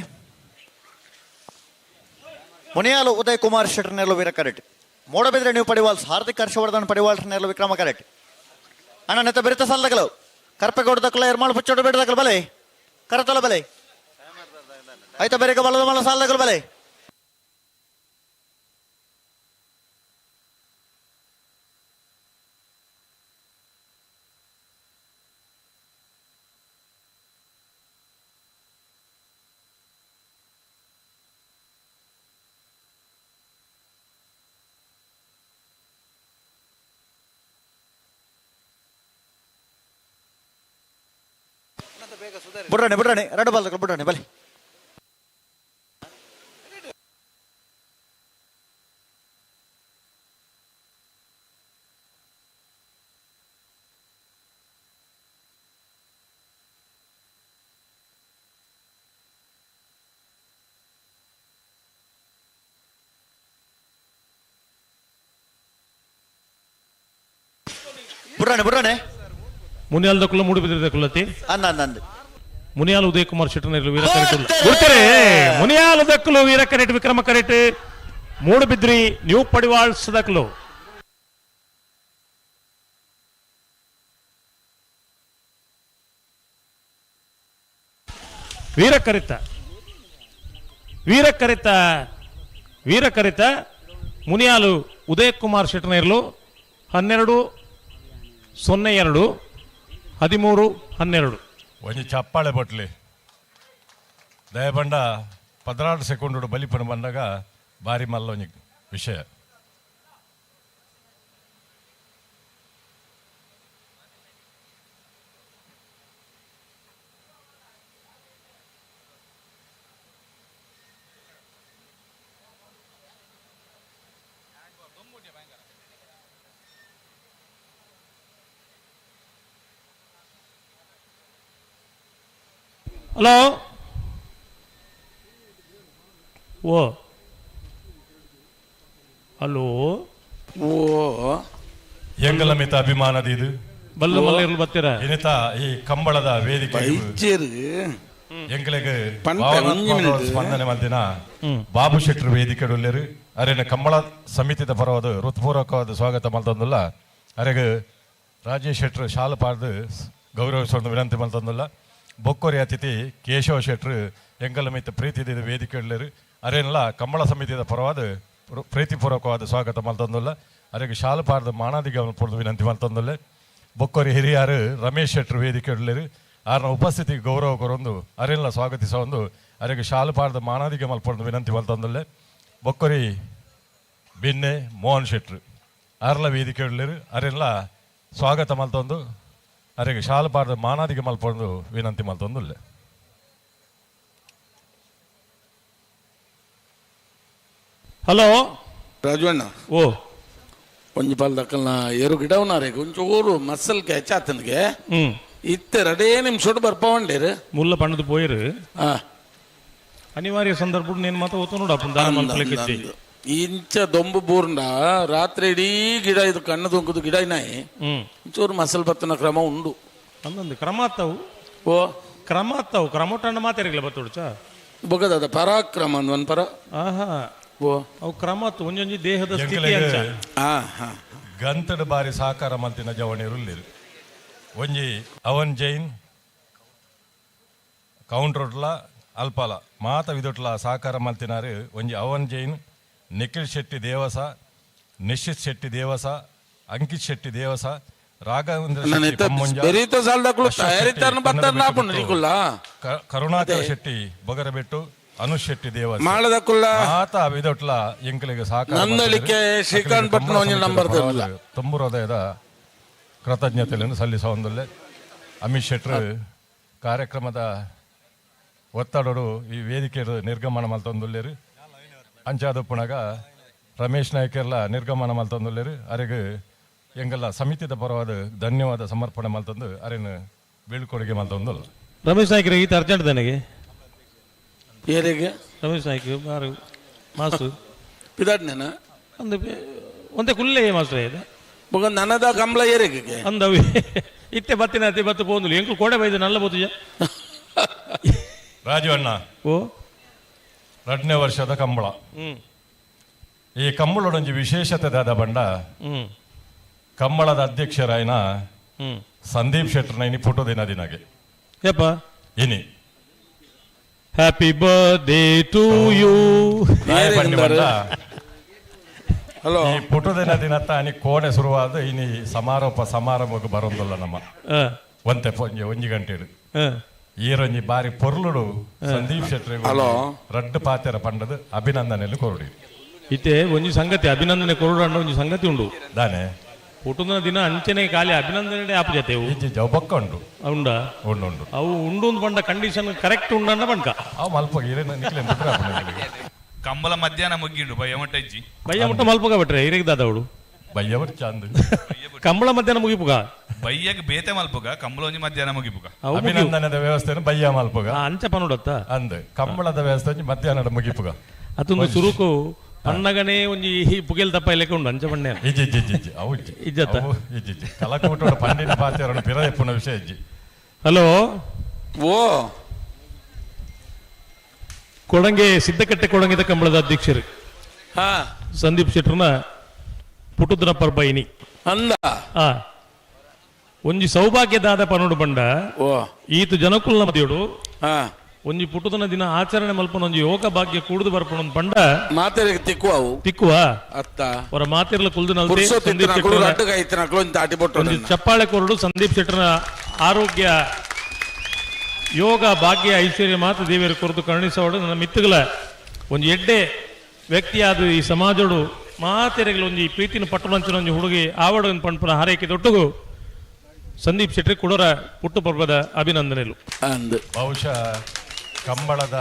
ಮುನಿಯಾಲು ಉದಯ್ ಕುಮಾರ್ ಶೆಟ್ಟರ್ ನೆರಳು ವೀರ ಕರೆಟ್. ಮೂಡಬಿದ್ರೆ ನೀವು ಪಡಿವಾಲ್ಸ್ ಹಾರ್ದಿಕ್ ಹರ್ಷವರ್ಧನ್ ಪಡಿವಾಲ್ಸ್ ನೆರಳು ವಿಕ್ರಮ ಕರೆಟ್. ಅಣ್ಣ ನೆತ್ತ ಬೆರೆತ ಸಾಲದಕಲು ಕರ್ಪೆಗೌಡ ದಕ್ಕಲ ಎರ್ಮಾಳು ಪುಚ್ಚೋಡು ಬೇಡ ದಕ್ಕಲು ಬಲೆ ಕರತಲ ಬಲೆ ಆಯ್ತಾ ಬೇರೆ ಬಲದ ಮಲ್ಲ ಸಾಲದಕಲು ಬಲೆ. ಬುಡ್ರಣೆ ಬುಡ್ರಣೆ ಎರಡು ಬಾಲ್ ಬುಡ್ರಣೆ ಬಲೆ. ಬುಡ್ರಾಣೆ ಬುಡ್ರಾಣೆ ಮುನಿಯಾಲ್ ದಕ್ಕುಲ ಮೂಡುಬಿದ್ರೆ ದಕ್ಕುಲತಿ ಅಂದ ಅಂದ ಅಂದ ಮುನಿಯಾಲ್ ಉದಯ್ ಕುಮಾರ್ ಶೆಟ್ಟರ್ ವೀರ ಕರೆಟ್ ಗುರ್ತಾರೆ ಮುನಿಯಾಲ್ ದಕ್ಕಲು ವೀರ ಕರೆಟ್ ವಿಕ್ರಮ ಕರೆಟ್ ಮೂಡುಬಿದ್ರಿ ನ್ಯೂ ಪಡಿವಾಳ್ಸ್ ದಕ್ಕಲು ವೀರ ಕರಿತ ವೀರ ಕರಿತ ವೀರ ಕರಿತ ಮುನಿಯಾಲು ಉದಯ್ ಕುಮಾರ್ ಶೆಟ್ಟನೇರ್ಲು 12:02 13:12 ಒಂಜಿ ಚಪ್ಪಾಳೆ ಬಟ್ಲಿ ದಯಬಂಡ 16 ಸೆಕೆಂಡ್ ಬಲಿಪಣ ಬಂದಾಗ ಭಾರಿ ಮಲ್ಲ ಒಂಜಿ ವಿಷಯ. ಹಲೋ ಓ ಹಲೋ ಓ ಎಂಗಲ ಮಿತ ಅಭಿಮಾನದ ಇದು ಬಲ್ಲ ಮಲ್ಲ ಬರ್ತೀರ ಇನಿತ ಈ ಕಂಬಳದ ವೇದಿಕೆ ಎಂಕಲೆಗ್ ಸ್ಪಂದನೆ ಮಲ್ದಿನ ಬಾಬು ಶೆಟ್ಟರ್ ವೇದಿಕೆ ಉಲ್ಲೇರು ಅರೆನ ಕಂಬಳ ಸಮಿತಿದ ಪರವಾದ ಹೃತ್ಪೂರ್ವಕವಾದ ಸ್ವಾಗತ ಮಲ್ತಂದುಲ್ಲ. ಅರೆಗ್ ರಾಜೇಶ್ ಶೆಟ್ಟರ್ ಶಾಲು ಪಾಡ್ದು ಗೌರವಿಸೋದು ವಿನಂತಿ ಮಲ್ತಂದುಲ್ಲ. ಬೊಕ್ಕೊರಿ ಅತಿಥಿ ಕೇಶವ ಶೆಟ್ಟರು ಎಂಗಲ ಮಿತ್ತ ಪ್ರೀತಿ ವೇದಿಕೆ ಉಳ್ಳೇರು ಅರೇನಲ್ಲ ಕಂಬಳ ಸಮಿತಿಯ ಪರವಾದ ಪ್ರೀತಿಪೂರ್ವಕವಾದ ಸ್ವಾಗತ ಮಲ್ತಂದುಲ್ಲ. ಅರೆಗೆ ಶಾಲು ಪಾಡ್ದು ಮಾಣಾದಿಗೆ ಪೊರ್ದು ವಿನಂತಿ ಮಲ್ತಂದುಲ್ಲ. ಬೊಕ್ಕೊರಿ ಹಿರಿಯಾರು ರಮೇಶ್ ಶೆಟ್ಟರು ವೇದಿಕೆ ಉಳ್ಳೇರು ಆರ್ನ ಉಪಸ್ಥಿತಿಗೆ ಗೌರವ ಕೊರೊಂದು ಅರೇನಲ್ಲ ಸ್ವಾಗತಿಸೊಂದು ಅರೆಗೆ ಶಾಲು ಪಾಡ್ದು ಮಾಣಾದಿಗೆ ಮಲ್ಪೊಂದು ವಿನಂತಿ ಮಲ್ತಂದುಲ್ಲೆ. ಬೊಕ್ಕೊರಿ ಬಿನ್ನೆ ಮೋಹನ್ ಶೆಟ್ಟರು ಆರ್ಲ ವೇದಿಕೆ ಉಳ್ಳೇರು ಅರೆಲ್ಲ ಸ್ವಾಗತ ಮಲ್ತೊಂದು ಅರೆಗೆ ಶಾಲು ಪಾಡ್ದು ಮಾನಾದಿಗೆ ಮಲ್ಪೊಂದು ವಿನಂತಿ ಮಲ್ತೊಂದುಲ್ಲೆ. ಹಲೋ ರಾಜು ಅಣ್ಣ ಓ ಒಂಜಿ ಪಾಲ್ ದಕ್ಕಲ್ನ ಏರು ಗಿಡ ಉನ್ನಾರೆ ಒಂಚೂರು ಮಸಲ್ ಕ್ಯಾಚ್ ಆತನಿಗೆ ಇತ್ತೆ ರಡೇ ನಿಮಿಷ ಬರ್ಪವಂಡೇರು ಮುಲ್ಲ ಪಣ್ಣದು ಪೋಯಿರು ಅನಿವಾರ್ಯ ಸಂದರ್ಭ ನೇನು ಮಾತ್ರ ಓತು ನೋಡ ಇಂಚ ದೊಂಬು ಬೂರ್ಂಡ ರಾತ್ರಿ ಇಡೀ ಗಿಡ ಇದು ಕಣ್ಣು ದೊಂಕುದು ಗಿಡ ಇನಾಯಿ ಒಂಚೂರು ಮಸಲ್ ಬತ್ತನ ಕ್ರಮ ಉಂಡು ಅಂದೊಂದು ಕ್ರಮ ಆತಾವು ಓ ಕ್ರಮ ಆತಾವು ಕ್ರಮಟಣ್ಣ ಮಾತಾಡಿಲ್ಲ ಬತ್ತುಡ್ಚ ಬೊಗದ ಪರಾಕ್ರಮ ಅಂದ್ ಪರ ಆಹಾ ಓ ಅವು ಕ್ರಮ ಒಂಜೊಂಜಿ ದೇಹದ ಸ್ಥಿತಿ ಗಂತಡು ಬಾರಿ ಸಾಕಾರ ಮಲ್ತಿನ ಜವಣಿರುಲ್ಲಿರು ಒಂಜಿ ಅವನ್ ಜೈನ್ ಕೌಂಟ್ರೊಟ್ಲ ಅಲ್ಪಾಲ ಮಾತ ವಿದೊಟ್ಲ ಸಾಕಾರ ಮಲ್ತಿನಾರು ಒಂಜಿ ಅವನ್ ಜೈನ್ ನಿಖಿಲ್ ಶೆಟ್ಟಿ ದೇವಸ ನಿಶ್ಚಿತ್ ಶೆಟ್ಟಿ ದೇವಸ ಅಂಕಿತ್ ಶೆಟ್ಟಿ ದೇವಸ ರಾಘವೇಂದ್ರ ಕರುಣಾಕರ ಶೆಟ್ಟಿ ಬೊಗರಬೆಟ್ಟು ಅನುಷ್ ಶೆಟ್ಟಿ ದೇವಸ ಮಾತ ವಿದೊಟ್ಲ ಎಂಕಲಿಗೆ ಸಾಕಾರ ಶ್ರೀಕಾಂತ್ ನಂಬರ್ ತುಂಬು ಹೃದಯದ ಕೃತಜ್ಞತೆಯನ್ನು ಸಲ್ಲಿಸುವಂದಲ್ಲೇ. ಅಮಿತ್ ಶೆಟ್ಟರು ಕಾರ್ಯಕ್ರಮದ ಒತ್ತಡರು ಈ ವೇದಿಕೆ ನಿರ್ಗಮನ ಮಲ್ತೊಂದುಲ್ಲೇರು ಅಂಚಾದಪ್ಪುಣಗ ರಮೇಶ್ ನಾಯ್ಕೆಲ್ಲ ನಿರ್ಗಮನ ಮಲ್ತೊಂದುಲ್ಲೇರು ಅರೆಗ್ ಎಂಗೆಲ್ಲ ಸಮಿತಿದ ಪರವಾದ ಧನ್ಯವಾದ ಸಮರ್ಪಣೆ ಮಲ್ತೊಂದು ಅರೆನ ಬೀಳ್ಕೊಡುಗೆ ಮಲ್ತೊಂದುಲ್ಲ. ರಮೇಶ್ ನಾಯ್ಕರಿಗೆ ಈತ ಅರ್ಜೆಂಟ್ ನನಗೆ ಏರಿಗೆ ರಮೇಶ್ ನಾಯ್ಕ ಬಾರು ಮಾಸ್ಟರ್ ಪಿದಾಡ್ನೇನ ಒಂದು ಒಂದೇ ಕುಲ್ಲೇ ಮಾಸ್ಟರ್ ಇದೆ ಬೊಗ ನನದ ಕಂಬಳ ಏರಿಗೆ ಅಂದವಿ ಇತ್ತೆ ಬತ್ತಿನ ಅತಿ ಬತ್ತು ಪೋಂದುಲು ಎಂಕು ಕೋಡೆ ಬೈದು ನಲ್ಲ ಬೋತುಜ. ರಾಜು ಅಣ್ಣ ಓ 2ನೇ ವರ್ಷದ ಕಂಬಳ. ಈ ಕಂಬಳೊಡೊಂಜಿ ವಿಶೇಷತೆ ದಾದ ಬಂಡ ಕಂಬಳದ ಅಧ್ಯಕ್ಷರಾಯನ ಸಂದೀಪ್ ಶೆಟ್ಟರ್ನ ಇನಿ ಫೋಟೋ ದಿನ ದಿನಗೆ ಯಪ್ಪ ಇನಿ happy birthday to you. Hello ಈ ಪುಟದಿನ ದಿನ ತಾನಿ ಕೋಣೆ ಶುರುವಾದ ಇನಿ ಸಮಾರೋಪ ಸಮಾರಂಭಕ್ಕೆ ಬರೋದಿಲ್ಲ ನಮ್ಮ ಒಂತೆ ಒಂಜಿ ಗಂಟೆ ಈರೊಂಜಿ ಬಾರಿ ಪೊರ್ಲುಡು ಸಂದೀಪ್ ಶೆಟ್ಟರ್ ಹಲೋ ರಡ್ಡು ಪಾತೆರ ಪಂಡದು ಅಭಿನಂದನೆಯಲ್ಲಿ ಕೊರಡಿ. ಇತ್ತೆ ಒಂಜಿ ಸಂಗತಿ ಅಭಿನಂದನೆ ಕೊರಡು ಅಂಡ ಒಂಜಿ ಸಂಗತಿ ಉಂಡು ದಾನೆ ಪುಟದ ದಿನ ಅಂಚನೆ ಖಾಲಿ ಅಭಿನಂದನೆ ಆಪ್ ಜೊತೆ ಬೊಕ್ಕ ಉಂಡು ಉಂಡಾ ಉಂಡು ಉಂಡು ಅವು ಉಂಡು ಒಂದು ಪಂಡ ಕಂಡೀಷನ್ ಕರೆಕ್ಟ್ ಉಂಡಂಡ ಪಂಕ ಅವು ಮಲ್ಪ ಕಂಬಳ ಮಧ್ಯಾಹ್ನ ಮುಗ್ಗಿಂಡು ಬಯ್ಯ ಇಜ್ಜಿ ಬಯ್ಯ ಮುಟ್ಟ ಮಲ್ಪಗ ಬಿಟ್ರೆ ಹಿರಿಗ್ ದಾದವಳು ಬಯ್ಯ ಚಂದ ಕಂಬಳ ಮಧ್ಯಾಹ್ನ ಮುಗಿಪುಗ ಬಯ್ಯಗ್ ಬೇತೆ ಮಲ್ಪುಗ ಕಂಬಳ ಒಂಜಿ ಮಧ್ಯಾಹ್ನ ಮುಗಿಪುಗ ಅಭಿನಂದನದ ವ್ಯವಸ್ಥೆ ಬಯ್ಯ ಮಲ್ಪುಗ ಅಂಚ ಪನುಡತ್ತ ಅಂದ್ ಕಂಬಳದ ವ್ಯವಸ್ಥೆ ಮಧ್ಯಾಹ್ನದ ಮುಗಿಪುಗ ಅದೊಂದು ಸುರುಕು ಪನ್ನಗನೇ ಒಂಜಿ ಈ ಪುಗೆಲ್ ತಪ್ಪ ಇಲೆಕ ಉಂಡು ಅಂಚ ಪಣ್ಣೆ ಇಜ್ಜಿ ಇಜ್ಜಿ ಇಜ್ಜಿ ಇಜ್ಜಿ ಅವು ಇಜ್ಜಿ. ಇಜ್ಜತ್ತ? ಅವು ಇಜ್ಜಿ ಇಜ್ಜಿ ಕಲಕೂಟೋಡು ಪಂಡಿನ ಪಾತೆರನು ಪಿರ ಎಪ್ಪುನ ವಿಷಯ ಇಜ್ಜಿ. ಹಲೋ. ಓ ಕೊಡಂಗೆ ಸಿದ್ದಕಟ್ಟೆ ಕೊಡಂಗಿದ ಕಂಬಳದ ಅಧ್ಯಕ್ಷರು ಹಾ ಸಂದೀಪ್ ಶೆಟ್ಟರ್ನ ಪುಟುದ್ರ ಪರ್ಬ ಇನಿ ಅಂದ ಆ ಒಂಜಿ ಸೌಭಾಗ್ಯದಾದ ಪನೋಡು ಬಂಡ ಓ ಈತು ಜನಕುಲ್ನ ಮದಿಯೋಡು ಹಾ ಒಂಜಿ ಪುಟುದನ ದಿನ ಆಚರಣೆ ಮಲ್ಪನ ಒಂಜಿ ಯೋಗ ಭಾಗ್ಯ ಕೂಡುದು ಬರ್ಪಣ ಒಂದು ಪಂಡ ಮಾತೆರಿಗೆ ತಿಕ್ಕುವ ಅವು ತಿಕ್ಕುವ ಅತ್ತ ಅವರ ಮಾತಿರ್ಲ ಕುಲ್ದು ನಲ್ತೆ ಪುರ್ಸೊತ್ತು ಸಂದೀಪ್ ಇತ್ತಿನಕುಲು ಶೆಟ್ಟರ್ನ ರಡ್ಡು ಕೈ ಇತ್ತಿನಕುಲು ಒಂಜಿ ತಾಟಿ ಬೊಟ್ಟು ಒಂಜಿ ಚಪ್ಪಾಳೆ ಕೊರಡು ಸಂದೀಪ್ ಶೆಟ್ಟರ್ನ ಆರೋಗ್ಯ ಯೋಗ ಭಾಗ್ಯ ಐಶ್ವರ್ಯ ಮಾತ್ರ ದೇವಿಯರು ಕೊರದು ಕರುಣಿಸೋಡು ನನ್ನ ಮಿತ್ತುಗಳ ಒಂಜಿ ಎಡ್ಡೆ ವ್ಯಕ್ತಿಯಾದ ಈ ಸಮಾಜೋಡು ಮಾತೆರೆಗಳ ಒಂಜಿ ಪ್ರೀತಿನ ಪಟ್ಟಣಂಚಿನ ಒಂಜಿ ಹುಡುಗಿ ಆವಡ ಒಂದು ಪಂಪನ ಹಾರೈಕೆ ದೊಟ್ಟುಗು ಸಂದೀಪ್ ಶೆಟ್ಟಿ ಕುಡೋರ ಪುಟ್ಟು ಪರ್ವದ ಅಭಿನಂದನೆಲು ಅಂದ್ ಬಹುಶಃ ಕಂಬಳದ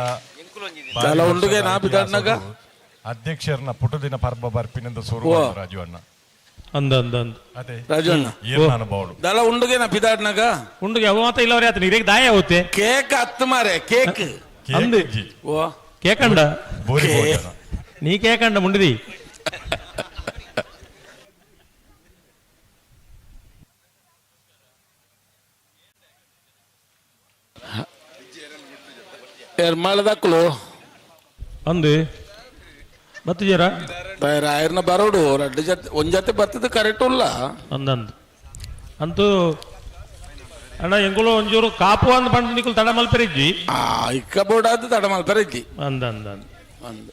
ದಾಲ ಉಂಡುಗೆ ನಾ ಬಿದಾಡ್ನಾಗ? ಅಧ್ಯಕ್ಷರನ್ನ ಪುಟುದಿನ ಪರ್ಬ ಬರ್ಪಿನಿಂದ ಸುರು ಓ. ರಾಜು ಅಣ್ಣ ಅಂದ ಅಂದ ಅಂದ ಅದೇ ರಾಜು ಅಣ್ಣ ಏನ್ ಅನುಭವ ದಾಲ ಉಂಡುಗೆ ನಾ ಬಿದಾಡ್ನಾಗ ಉಂಡುಗೆ ಅವ ಮಾತ ಇಲ್ಲ ಅವ್ರೆ ಆತನ ದಾಯ ಹೋತೆ ಕೇಕ್ ಹತ್ತು ಮಾರೆ ಕೇಕ್ ಅಂದು ಓ ಕೇಕಂಡ ಬೋರಿ ಭೋಜನ. ನೀ ಕೇಕಂಡ ಮುಂಡಿದಿ ಎರ್ಮಾಳದಕ್ಕಲು ಅಂದು ಬತ್ತು ಜರ ರಾಯರ್ನ ಬರೋಡು ರಡ್ಡು ಜೊತೆ ಒಂದ್ ಜೊತೆ ಬರ್ತದ ಕರೆಕ್ಟ್ ಉಲ್ಲ ಅಂದಂದು ಅಂತೂ ಅಣ್ಣ ಎಂಗುಲೋ ಒಂಜೂರು ಕಾಪು ಅಂದ್ ಬಂದು ನಿಕುಲ್ ತಡ ಮಲ್ಪೆರಿಜ್ಜಿ ಆ ಇಕ್ಕ ಬೋರ್ಡ್ ತಡ ಮಲ್ಪೆರಿಜ್ಜಿ ಅಂದ ಅಂದ ಅಂದ ಅಂದ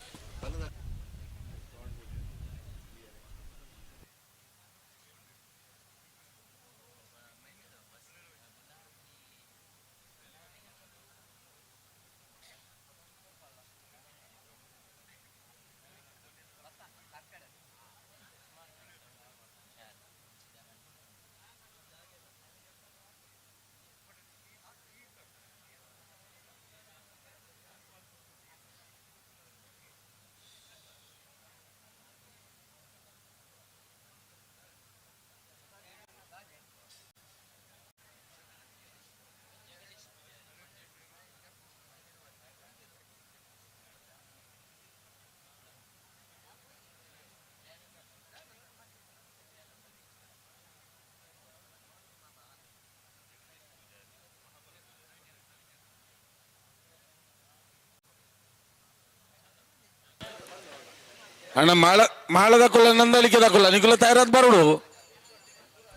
ಅಣ್ಣ ಮಾಳ ಮಾಳದಕ್ಕುಲ್ಲ ನಂದಳಿಕೆ ದಕ್ಕುಲ್ಲ ನಿಕುಲ ತಯಾರಾದ್ ಬರೋಡು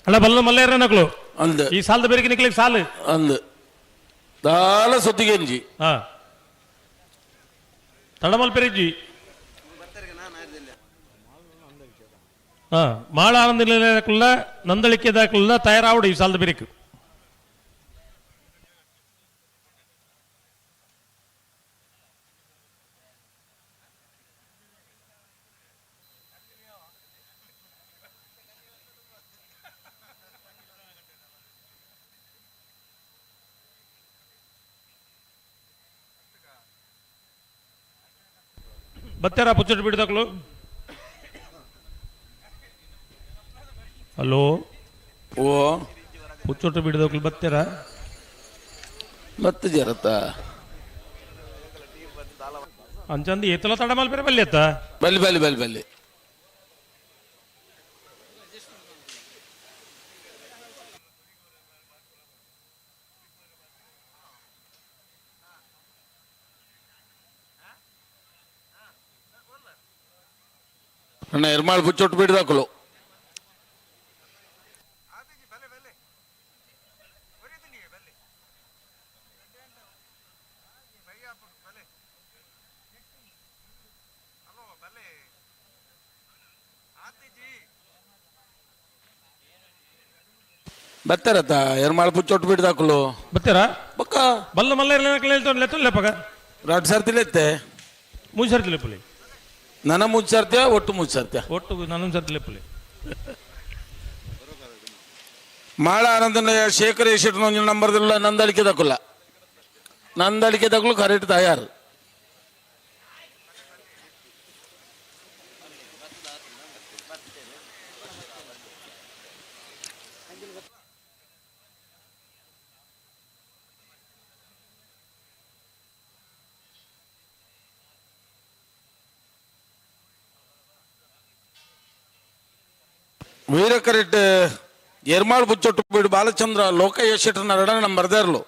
ಅಣ್ಣ ಬಲ್ಲ ಮಲ್ಲೇರ ನಕಲು ಅಂದ ಈ ಸಾಲದ ಬೇರೆ ನಿಕ್ಲಿಗೆ ಸಾಲು ಅಂದ ದಾಲ ಸುದ್ದಿಗೆಂಜಿ ಹಾ ತಡಮಲ್ ಪೆರಿಜ್ಜಿ ಹಾ ಮಾಳ ಆನಂದ ನಿಲಯದಕ್ಕುಲ್ಲ ನಂದಳಿಕೆ ದಾಕುಲ್ಲ ತಯಾರಾವಡು ಈ ಸಾಲದ ಬೇರೆಕ್ ಬತ್ತಾರ ಪುಚ್ಚಟ್ಟು ಬಿಡ್ದಕ್ಲು ಹಲೋ ಓ ಪುಚ್ಚೊಟ್ಟು ಬಿಡದಕ್ಲು ಬತ್ತೀರಾ ಮತ್ತೆ ಜರತ ಅಂಚಂದು ಏತಲ ತಡ ಮಲ್ಪೆರೆ ಬಲ್ಲಿ ಅತ್ತ ಬಲ್ಲಿ ಬಲ್ಲಿ ಬಲ್ಲಿ ಬಲ್ಲಿ ಅಣ್ಣ ಎರ್ಮಾಳ್ ಪುಚ್ಚೊಟ್ಟು ಬಿಡ್ದಾಕಲು ಬತ್ತಾರತ್ತ ಎರ್ಮಾಳ್ ಪುಚ್ಚೊಟ್ಟು ಬಿಡ್ದಾಕಲು ಬತ್ತೀರಾ ಬಕ್ಕ ಬಲ್ಲ ಮಲ್ಲ ಹೇಳ್ತಾನೆ ಪಗ ರಡ್ ಸರ್ತಿಲೆತ್ತೆ ಮೂರು ಸರ್ತಿ ಲೆಪ್ಪುಲಿ ನನ್ನ ಮೂರು ಸರ್ತಿಯ ಒಟ್ಟು ಮೂರು ಸರ್ತಿಯ ಒಟ್ಟು ನಾನೊಂದು ಸರ್ತಿ ಲೆಪ್ಪುಲಿ ಮಾಳ ಆನಂದನ ಶೇಖರ್ ಶೆಟ್ಟನ ನಂಬರ್ದಿಲ್ಲ ನಂದಳಿಕೆ ದಕ್ಕುಲ್ಲ ನಂದಳಿಕೆ ದಕ್ಕಲು ಕರೆಕ್ಟ್ ತಯಾರು ವೀರಕರೆಟ್ ಎರ್ಮಾಳ್ ಬುಚ್ಚೊಟ್ಟು ಬೀಡು ಬಾಲಚಂದ್ರ ಲೋಕಯ್ಯ ಶೆಟ್ಟರ್ನ ಎರಡನೇ ನಂಬರ್ ದೇರ್ಲು.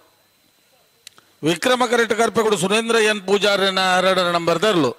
ವಿಕ್ರಮ ಕರೆಟ್ ಕರ್ಪೆಗುಡು ಸುರೇಂದ್ರ ಎನ್ ಪೂಜಾರಿನ ಎರಡನೇ ನಂಬರ್ ದೇರ್ಲು.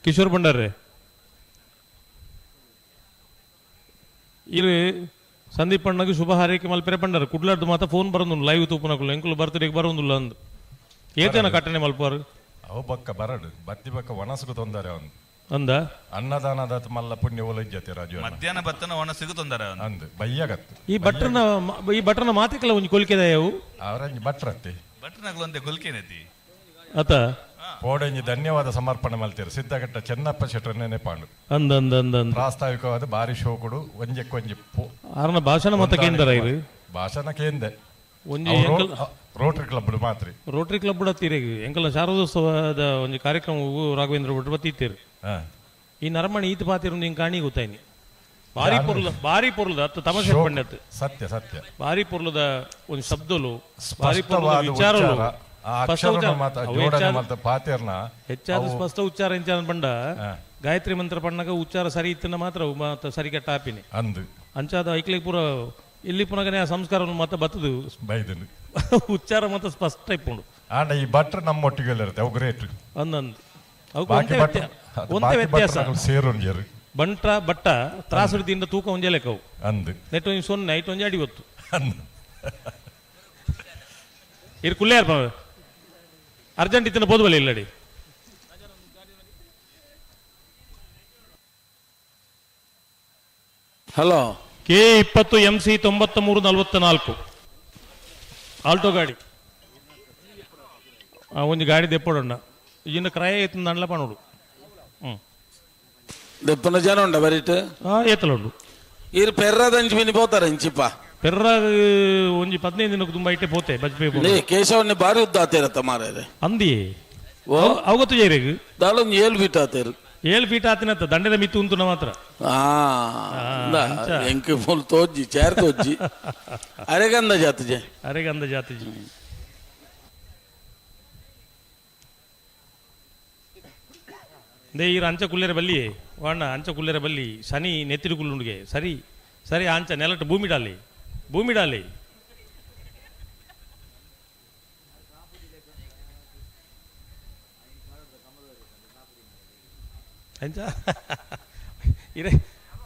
ಕಿಶೋರ್ ಭಂಡಾರ್ರೆ ಇಲ್ಲಿ ಸಂದೀಪ್ ಅಣ್ಣಗೆ ಶುಭ ಹಾರೈಕೆ ಮಲ್ಪೆರೆ ಪಂಡಾರ ಕುಡ್ಲಾರ್ದು ಮಾತ ಫೋನ್ ಬರೋದು ಲೈವ್ ತೂಪನಕುಲು ಎಂಕುಲು ಬರ್ತ್ಡೇಗೆ ಬರೋದಿಲ್ಲ ಅಂದು ಏತೇನ ಕಟ್ಟನೆ ಮಲ್ಪಾರು ಅವು ಬಕ್ಕ ಬರಡು ಬತ್ತಿ ಬಕ್ಕ ಒಣಸುಗು ತೊಂದರೆ ಅವನು ಅಂದ ಅನ್ನದಾನದ ಮಲ್ಲ ಪುಣ್ಯ ಒಲಜ್ಜತೆ ರಾಜು ಅಣ್ಣ. ಮಧ್ಯಾಹ್ನ ಬತ್ತನ ಒಣಸಿಗು ತೊಂದರೆ ಅವನು ಅಂದು ಬಯ್ಯಗತ್ತು ಈ ಭಟ್ರನ ಮಾತಿಕಲ್ಲ ಒಂಜಿ ಕೊಲ್ಕೆದಾಯವು ಅವರಂಜಿ ಭಟ್ರತ್ತಿ ಭಟ್ರನಗಲೊಂದೆ ಕೊಲ್ಕೆನತಿ ಅತ ಪೋಡಂಜಿ ಧನ್ಯವಾದ ಸಮರ್ಪಣೆ ಮಲ್ತೀರು ಸಿದ್ದಘಟ್ಟ ಚೆನ್ನಪ್ಪ ಶೆಟ್ಟರ್ ನೆನಪಾಂಡು ಅಂದ ಅಂದ ಅಂದ ಅಂದ ಪ್ರಾಸ್ತಾವಿಕವಾದ ಬಾರಿ ಶೋಕುಡು ಒಂಜಕ್ಕೊಂಜಿ ಆರ್ನ ಭಾಷಣ ಮತ ಕೇಂದ್ರ ಇರು ಭಾಷಣ ಕೇಂದ್ರ ಒಂಜಿ ರೋಟರಿ ಕ್ಲಬ್ ಮಾತ್ರ ರೋಟರಿ ಕ್ಲಬ್ ಕೂಡ ತೀರೆಗ್ ಎಂಕಲ್ನ ಶಾರದೋತ್ಸವದ ಒಂಜಿ ಕಾರ್ಯಕ್ರಮ ರಾಘವೇಂದ್ರ ಭಟ್ರು ಬತ್ತೀರು. ಈ ನರಮಣಿ ಈತ ಪಾತಿರು ನಿಂಗೆ ಕಾಣಿ ಗೊತ್ತಾಯ್ನಿ ಭಾರಿ ಪೊರ್ಲ ಭಾರಿ ಪೊರ್ಲದ ಅತ್ತ ತಮಾಷೆ ಪಂಡತ್ ಸತ್ಯ ಸತ್ಯ ಭಾರಿ ಪೊರ್ಲದ ಒಂದು ಶಬ್ದಲು ಭಾರಿ ಪೊರ್ಲದ ವಿಚಾರಲು ಹೆಚ್ಚಾದ ಸ್ಪಷ್ಟ ಉಚ್ಚಾರ ಎಂಚಾನ ಪಂಡ ಗಾಯತ್ರಿ ಮಂತ್ರ ಪಣ್ಣಗ ಉಚ್ಚಾರ ಸರಿ ಇತ್ತನ ಮಾತ್ರ ಮಾತ ಸರಿ ಕೆಟ್ಟ ಆಪಿನಿ ಅಂದು ಅಂಚಾದ ಐಕ್ಲಿಗೆ ಪೂರ ಇಲ್ಲಿ ಪುನಗನೆ ಆ ಸಂಸ್ಕಾರ ಮಾತ ಬತ್ತದು ಬೈದನು ಉಚ್ಚಾರ ಮಾತ್ರ ಸ್ಪಷ್ಟ ಇಪ್ಪುಂಡು. ಆಂಡ ಈ ಭಟ್ರು ನಮ್ಮೊಟ್ಟಿಗೆ ಇರುತ್ತೆ ಅವು ಗ್ರೇಟ್ ಅಂದಂದು ಒಂದೇ ವ್ಯತ್ಯಾಸ ಸೇರುಂಜರು ಬಂಟ ಬಟ್ಟ ತ್ರಾಸುಡಿದಿಂದ ತೂಕ ಒಂಜೆ ಲೆಕ್ಕವು ಅಂದು ನೆಟ್ ಒಂಜಿ ಸೊನ್ನೆ ಐಟ್ ಒಂಜಿ ಅಡಿ ಗೊತ್ತು ಇರು ಕುಲ್ಲೆ ಯಾರು ಅರ್ಜೆಂಟ್ ಇತ್ತಿನ ಬೋದು ಬಲಿ ಇಲ್ಲಡಿ. ಹಲೋ ಕೆ 20 MC 9344 Alto ಗಾಡಿ ಒಂಜಿ ಗಾಡಿ ದೆಪ್ಪೊಡಣ್ಣ ಇನ್ನು ಕ್ರಯ ಇತ್ತು ನಡ್ಲ ಪಣೋಡು. ಹ್ಞೂ ದೆಪ್ಪನ ಜನ ಉಂಡ ಬರೀಟ್ ಏತಲ ಉಂಡು ಇರು ಪೆರ್ರದಂಚಿ ಮಿನಿ ಪೋತಾರೆ ಇಂಚಿಪ್ಪ ಪೆರ್ರ ಒಂಜಿ 15 ದಿನಕ್ಕೆ ತುಂಬ ಇಟ್ಟೆ ಪೋತೆ ಬಜ್ಪೆ ಕೇಶವನ್ನೇ ಭಾರಿ ಉದ್ದ ಆತೇರತ್ತ ಮಾರಾರೆ ಅಂದಿ ಅವತ್ತು ಜೈರೇಗ್ ದಾಳೊಂದು 7 ಫೀಟ್ ಆತೇರು 7 ಫೀಟ್ ಆತಿನತ್ತ ದಂಡೆದ ಮಿತ್ತು ಉಂಟು ಮಾತ್ರ ಎಂಕ್ ಫುಲ್ ತೋಜ್ಜಿ ಚೇರ್ ತೋಜ್ಜಿ ಅರೆಗಂದ ಜಾತಿಜೆ ಅರೆಗಂದ ಜಾತಿಜಿ they ಈರು ಅಂಚ ಕುಲ್ಲೆರೆ ಬಲ್ಲಿ ವಾಣ ಅಂಚ ಕುಲ್ಲೆರೆ ಬಲ್ಲಿ ಶನಿ ನೆತ್ತಿಡು ಕುಲ್ಲುಂಡುಗೆ ಸರಿ ಸರಿ ಅಂಚ ನೆಲಟ್ಟು ಭೂಮಿಡಾಲಿ ಭೂಮಿಡಾಲಿ ಅಂಚ ಇರೇ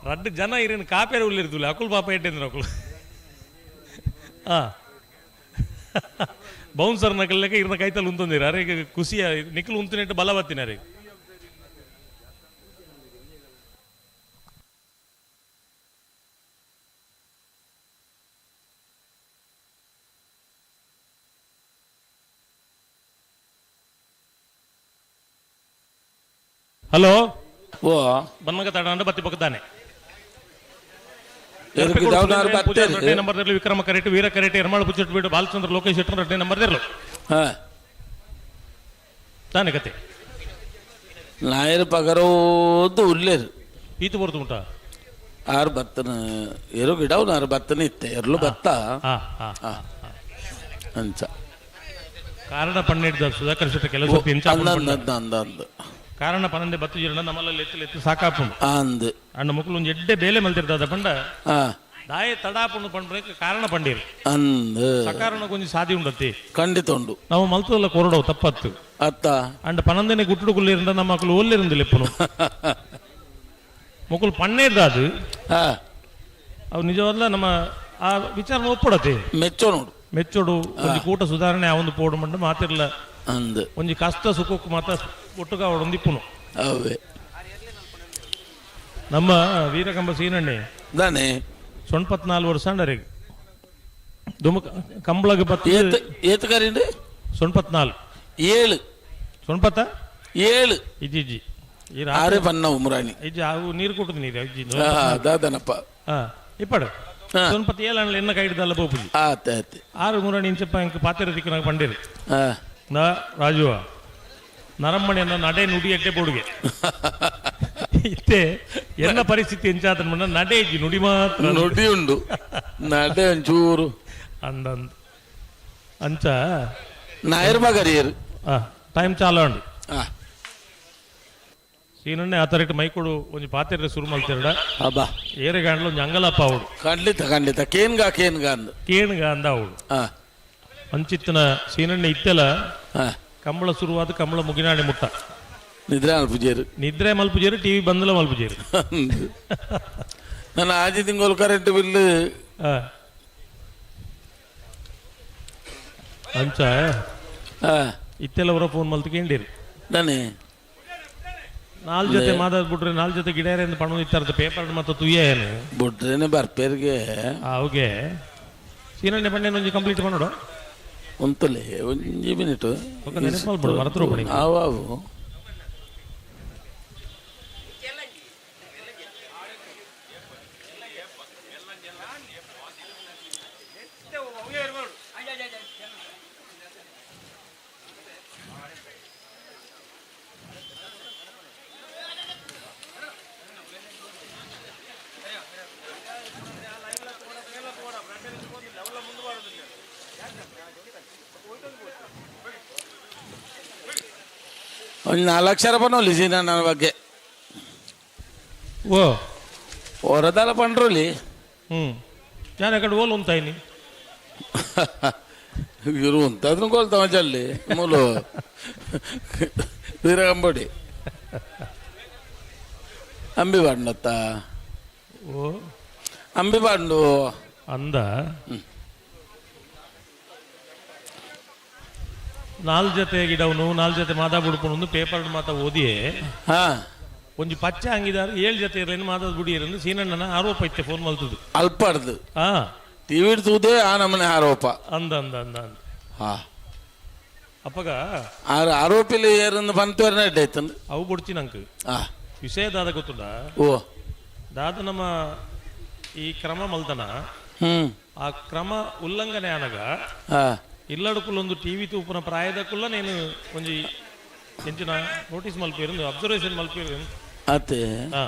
ರಡ್ಡು ಜನ ಇರೇನು ಕಾಪೇರೆ ಉಳ್ಳಿರ್ತುಲ್ಲ ಅಕುಲ್ ಪಾಪ ಇಟ್ಟೇಂದ್ರ ಅಕುಲ್ ಹಾಂ ಬೌನ್ಸರ್ ನಕಲ್ ಇರ್ನ ಕೈತಲ್ಲಿ ಉಂತಂದಿರ ಅರೆ ಖುಷಿಯ ನಿಕ್ಕಲು ಉಂತುನೆಟ್ಟು ಬಲ ಬತ್ತಿನ ಅರೆ. ಹಲೋ ಓ ಬನ್ನಗ ತಡ ಬತ್ತಿ ಪಕ್ಕದಾನೆ ನಂಬರ್ ವಿಕ್ರಮ ಕರೆಟ್ ವೀರ ಕರೆಟ್ ಎರ್ಮಾಳು ಪುಚ್ಚಟ್ಟು ಬಿಡು ಬಾಲಚಂದ್ರ ಲೋಕೇಶ್ ಶೆಟ್ಟರ್ 2 ನಂಬರ್ ಇರಲು ತಾನೆ ಕತೆ ನಾಯರ್ ಪಗರೋದು ಉಲ್ಲೇರು ಈತು ಬರ್ತುಂಟ ಉಂಟಾ ಆರು ಬತ್ತನ ಎರು ಗಿಡವು ಆರು ಬತ್ತನ ಇತ್ತೆ ಎರ್ಲು ಬತ್ತ ಅಂಚ ಕಾರಣ ಪನ್ನೆಡ್ದ ಸುಧಾಕರ್ ಶೆಟ್ಟಿ ಕೆಲಸ ಅಂದ ಕಾರಣ ಪನ್ನೊಂದೇ ಬತ್ತು ಜೀರ್ಣ ನಮ್ಮಲ್ಲಿ ಎತ್ತು ಎತ್ತು ಸಾಕಾಪುಂಡು ಅಂದ್ ಅಣ್ಣ ಮುಕ್ಕಲು ಒಂಜಿ ಎಡ್ಡೆ ಬೇಲೆ ಮಲ್ತಿರ್ತದ ಪಂಡ ದಾಯ ತಡಾಪುಂಡು ಪಂಡ್ರೆ ಕಾರಣ ಪಂಡೀರು ಅಂದ್ ಸಕಾರಣ ಕೊಂಚ ಸಾದಿ ಉಂಡತ್ತಿ ಖಂಡಿತ ಉಂಡು ನಾವು ಮಲ್ತದಲ್ಲ ಕೊರಡವು ತಪ್ಪತ್ತು ಅತ್ತ ಅಂಡ ಪನ್ನೊಂದನೇ ಗುಟ್ಟುಡು ಕುಲ್ಲಿರಂದ ನಮ್ಮ ಮಕ್ಕಳು ಒಲ್ಲಿರಂದಿಲ್ಲ ಇಪ್ಪನು ಮುಕ್ಕಲು ಪನ್ನೇರ್ದ ಅದು ಅವು ನಿಜವಾದ್ಲ ನಮ್ಮ ಆ ವಿಚಾರ ಒಪ್ಪಡತ್ತೆ ಮೆಚ್ಚೋ ನೋಡು ಮೆಚ್ಚೋಡು ಒಂಜಿ ಕೂಟ ಸುಧಾರಣೆ ಆ ಒಂದು ಪೋಡು ಮಂಡ ಮಾತಿರ್ಲ ಅಂದ್ ಒಂಜಿ ಕಷ್ಟ ಸುಖಕ್ಕೂ ಮಾತ್ರ ಒಟ್ಟುಗ ಅವಡೊಂದು ಇಪ್ಪುನು ಅವೇ ನಮ್ಮ ವೀರಕಂಬ ಸೀನಣ್ಣೆ ದಾನೆ ಸೊಣ್ಪತ್ನಾಲ್ ವರ್ಷ ಅಂಡರೆಗ್ ದುಮುಕ ಕಂಬಳಗ್ ಪತ್ತು ಏತ್ ಏತ್ ಕರಿಂಡು ಸೊಣ್ಪತ್ನಾಲ್ ಏಳು ಸೊಣ್ಪತ್ತ ಏಳು ಇಜ್ಜಿ ಇಜ್ಜಿ ಈ ಆರೆ ಬನ್ನ ಉಮ್ರಾಣಿ ಇಜ್ಜಿ ಅವು ನೀರು ಕುಟ್ಟುದು ನೀರು ಇಜ್ಜಿ ದಾದನಪ್ಪ ಹಾ ಇಪ್ಪಡು ಸೊನ್ಪತ್ ಏಳು ಎನ್ನ ಕೈಡ್ದಲ್ಲ ಪೋಪುಜಿ ಆತ ಆತ ಆರು ಮೂರಣಿ ಇಂಚಪ್ಪ ಇಂಕ್ ಪಾತಿರ ದಿಕ್ಕಿನಾಗ ಪಂಡಿರು ನಾ ರಾಜುವ ನರಮ್ಮಣಿಯನ್ನ ನಡೆ ನುಡಿ ಎಡ್ಡೆ ಬೋಡುಗೆ ಇತ್ತೆ ಎನ್ನ ಪರಿಸ್ಥಿತಿ ಎಂಚಾತನ ಮಣ್ಣ ನಡೆ ಇಜ್ಜಿ ನುಡಿ ಮಾತ್ರ ನುಡಿ ಉಂಡು ನಡೆ ಒಂಚೂರು ಅಂದಂದು ಅಂಚ ನಾಯರ್ ಮಗರಿಯರು ಟೈಮ್ ಚಾಲ ಉಂಡು ಸೀನನ್ನೇ ಆ ತರಟ್ ಮೈಕೊಡು ಒಂಜಿ ಪಾತಿರ ಶುರು ಮಲ್ತಿರಡ ಅಬ್ಬಾ ಏರೆ ಗಾಂಡ್ಲ ಒಂಜಿ ಅಂಗಲಪ್ಪ ಅವಡು ಖಂಡಿತ ಖಂಡಿತ ಕೇನ್ಗಾ ಕೇನ್ಗಾ ಅಂದ ಕೇಣ್ಗ ಅಂದ ಅವಡು ಅಂಚಿತ್ತನ ಸೀನಣ್ಣ ಇತ್ತೆಲ ಕಂಬಳ ಶುರುವಾದ ಕಂಬಳ ಮುಗಿನಾಣಿ ಮುಟ್ಟ ನಿದ್ರೆ ಮಲ್ಪುಜೇರು ನಿದ್ರೆ ಮಲ್ಪುಜೇರು ಟಿವಿ ಬಂದಲ ಮಲ್ಪುಜೇರು ನನ್ನ ಆಜಿ ತಿಂಗಳು ಕರೆಂಟ್ ಬಿಲ್ ಅಂಚ ಇತ್ತೆಲ್ಲ ಅವರ ಫೋನ್ ಮಲ್ತ್ಕೊಂಡಿರಿ ನಾನೇ ನಾಲ್ ಜೊತೆ ಮಾತಾಡ್ಬಿಟ್ರೆ ನಾಲ್ ಜೊತೆ ಗಿಡ ಪಣ ಇತ್ತಾರ ಪೇಪರ್ ಮತ್ತೆ ತುಯ್ಯ ಏನು ಬಿಟ್ರೇನೆ ಬರ್ಪೇರಿಗೆ ಅವುಗೆ ಸೀನಣ್ಣೆ ಪಣ್ಣೆ ಒಂಜಿ ಕಂಪ್ಲೀಟ್ ಮಾಡೋಡು ಉಂತಲೆ ಒಂಜಿ ಮಿನಿಟ್ ನೆನಪು ಮಲ್ಪಡು ಮರತರು ಪಣಿ ಅವು ಅವು ಒಂದು ನಾಲ್ಕು ಲಕ್ಷ ಪನ್ನೊಲಿ ನನ್ನ ಬಗ್ಗೆ ಓ ಹೊರದಾಲ ಪಂಡ್ರೋಲಿ ಹ್ಞೂ ನಾನು ಕಡೆ ಓಲ್ ಉಂತಾಯಿನಿ ಇರು ಉಂತಾದ್ರೂ ಕೋಲ್ತಾವ ಜಲ್ಲಿ ಮೂಲು ವೀರಗಂಬಡಿ ಅಂಬಿ ಬಾಂಡತ್ತ ಓ ಅಂಬಿ ಬಾಂಡು ಅಂದ ನಾಲ್ ಜೊತೆ ಗಿಡವನು ನಾಲ್ ಜೊತೆ ಮಾತಾ ಬುಡ್ಪುನು ಪೇಪರ್ ಮಾತಾ ಓದಿಯೇ ಹಾ ಒಂಜಿ ಪಚ್ಚೆ ಹಂಗಿದಾರು ಏಳು ಜೊತೆ ಇರಲಿಲ್ಲ ಮಾತಾದ ಬುಡಿಯರನ್ನು ಸೀನಣ್ಣನ ಆರೋಪ ಇತ್ತೆ ಫೋನ್ ಮಲ್ತದು ಅಲ್ಪಡ್ದು ಹಾ ಟಿವಿ ತೂದೇ ಆ ನಮನೆ ಆರೋಪ ಅಂದ ಅಂದ ಅಂದ ಅಂದ ಹಾ ಅಪ್ಪಗ ಆರೋಪಿಲಿ ಏರನ್ನು ಬಂತವರನ್ನ ಅಡ್ಡ ಆಯ್ತಂದು ಅವು ಬುಡ್ಚಿ ನಂಗೆ ಆ ವಿಷಯ ದಾದ ಗೊತ್ತುಂಡ ಓ ದಾದ ನಮ್ಮ ಈ ಕ್ರಮ ಮಲ್ತನ ಹ್ಮ್ ಆ ಕ್ರಮ ಉಲ್ಲಂಘನೆ ಆನಗ ಇಲ್ಲಡುಕುಲ್ಲೊಂದು ಟಿವಿ ತೂಪುನ ಪ್ರಾಯದಕ್ಕುಲ್ಲ నేను ಒಂಜಿ ಎಂಚಿನ ನೋಟಿಸ್ ಮಲ್ಪಿರು ಅಬ್ಸರ್ವೇಷನ್ ಮಲ್ಪಿರು ಅತ್ತೆ ಹಾ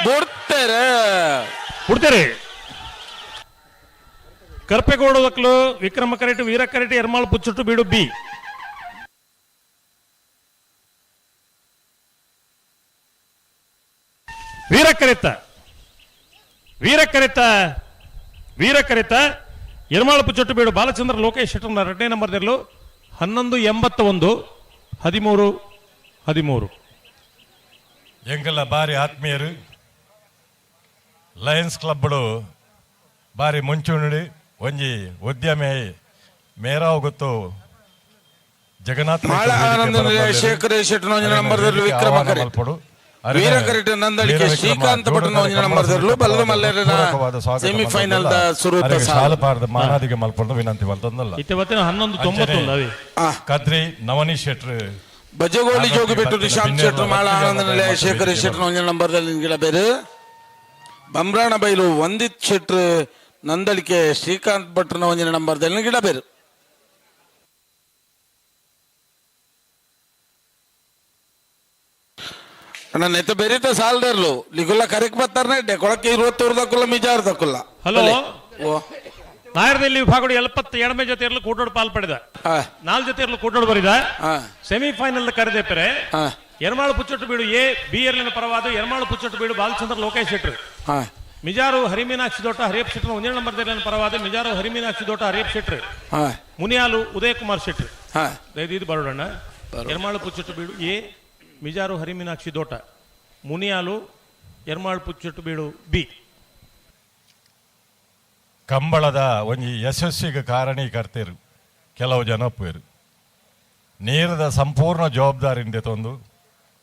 ಬಿಡ್ತಾರೆ ಬಿಡ್ತಾರೆ ಕರ್ಪೆಗೌಡ ವಕ್ಲು ವಿಕ್ರಮ ಕರೆಟು ವೀರ ಕರೆಟು ಎರ್ಮಾಳ್ ಪುಚ್ಚುಟ್ಟು ಬೀಡು ಬಿ ವೀರ ಕರೆತ ವೀರ ಕರೆತ ವೀರ ಕರೆತ ಎರ್ಮಾಳ್ ಪುಚ್ಚುಟ್ಟು ಬೀಡು ಬಾಲಚಂದ್ರ ಲೋಕೇಶ್ ಶೆಟ್ಟರ್ನ ಎರಡನೇ ನಂಬರ್ದಲ್ಲೂ 11.81 13 13. ಎಂಕಲ್ಲ ಬಾರಿ ಆತ್ಮೀಯರು ಲಯನ್ಸ್ ಕ್ಲಬ್ಡು ಬಾರಿ ಮುಂಚೂಣಿ ಒಂಜಿ ಉದ್ಯಮಿ ಮೇರಾವ್ ಗೊತ್ತು ಜಗನ್ನಾಥ ಮಾಳ ಆನಂದ ಶೇಖರ ಶೆಟ್ಟನ ಒಂಜಿ ನಂಬರ್ದಲ್ಲಿ ವಿಕ್ರಮ ಕರೆಟ್ ವೀರ ಕರೆಟ್ ನಂದಳಿಕೆ ಶ್ರೀಕಾಂತ್ ಭಟ್ಟನ ಒಂಜಿ ನಂಬರ್ದಲ್ಲಿ ಬಲದ ಮಲ್ಲೇರಿನ ಸೆಮಿಫೈನಲ್ the ಸುರೂತ ಸಾಲು ಪಾರದ ಮಾನಾದಿಗೆ ಮಲ್ಪೊಂದು ವಿನಂತಿ ಮಲ್ತೊಂದಲ್ಲ ಇತ್ತೆ ಬತ್ತಿನ 11.90 ಅವೇ ಕದ್ರಿ ನವನೀಶ್ ಶೆಟ್ರು ಬಜಗೋಳಿ ಜೋಗಿಬೆಟ್ಟು ನಿಶಾಂತ್ ಶೆಟ್ಟರ್ ಮಾಳ ಆನಂದ ನಿಲಯ ಶೇಖರ್ ಶೆಟ್ಟರ್ ಒಂಜನೇ ನಂಬರ್ದಲ್ಲಿ ಗಿಡ ಬೇರು. ಬಂಬ್ರಾಣ ಬೈಲು ವಂದಿತ್ ಶೆಟ್ರ್ ನಂದಳಿಕೆ ಶ್ರೀಕಾಂತ್ ಭಟ್ರನ ಒಂಜನೇ ನಂಬರ್ದಲ್ಲಿ ಗಿಡ ಬೇರು. ಅಣ್ಣ ನೆತ್ತ ಬೆರಿತ ಸಾಲದರ್ಲು ಲಿಗುಲ್ಲ ಕರೆಕ್ ಬರ್ತಾರನೆ ಕೊಳಕ್ಕೆ ಇರುವತ್ತೂರು ದಕ್ಕುಲ್ಲ ಮಿಜಾರ್ ದಕ್ಕುಲ್ಲ. ಹಲೋ, ನಾಯರದಲ್ಲಿ ವಿಭಾಗಗಳು 72 ಜೊತೆ ಕೂಟೋಡು ಪಾಲ್ ಪಡೆದ, 4 ಜೊತೆ ಕೂಟೋಡು ಬರಿದ. ಸೆಮಿಫೈನಲ್ ಕರೆದೆ ಪೆರೆ ಎರ್ಮಾಳು ಪುಚ್ಚೊಟ್ಟು ಬೀಡು ಎ ಬಿ ಎರ್ಲಿನ ಪರವಾದ ಎರ್ಮಾಳು ಪುಚ್ಚೊಟ್ಟು ಬೀಡು ಬಾಲಚಂದ್ರ ಲೋಕೇಶ್ ಶೆಟ್ರು. ಮಿಜಾರು ಹರಿಮೀನಾಕ್ಷಿ ದೋಟ ಹರಿಯಪ್ ಶೆಟ್ರು ಒಂದೇ ನಂಬರ್ ಪರವಾದ ಮಿಜಾರು ಹರಿಮೀನಾಕ್ಷಿ ದೋಟ ಹರಿಯಪ್ ಶೆಟ್ರು. ಮುನಿಯಾಲು ಉದಯ ಕುಮಾರ್ ಶೆಟ್ರು. ದಯದೀದು ಬರೋಣ. ಎರ್ಮಾಳು ಪುಚ್ಚೊಟ್ಟು ಬೀಡು ಎ ಮಿಜಾರು ಹರಿಮೀನಾಕ್ಷಿ ದೋಟ, ಮುನಿಯಾಲು ಎರ್ಮಾಳು ಪುಚ್ಚೊಟ್ಟು ಬೀಡು ಬಿ. ಕಂಬಳದ ಒಂಜಿ ಯಶಸ್ವಿಗೆ ಕಾರಣೀಕರ್ತೇರು ಕೆಲವು ಜನ ಒಪ್ಪುವೆರು. ನೀರದ ಸಂಪೂರ್ಣ ಜವಾಬ್ದಾರಿಯಿಂದ ತಂದು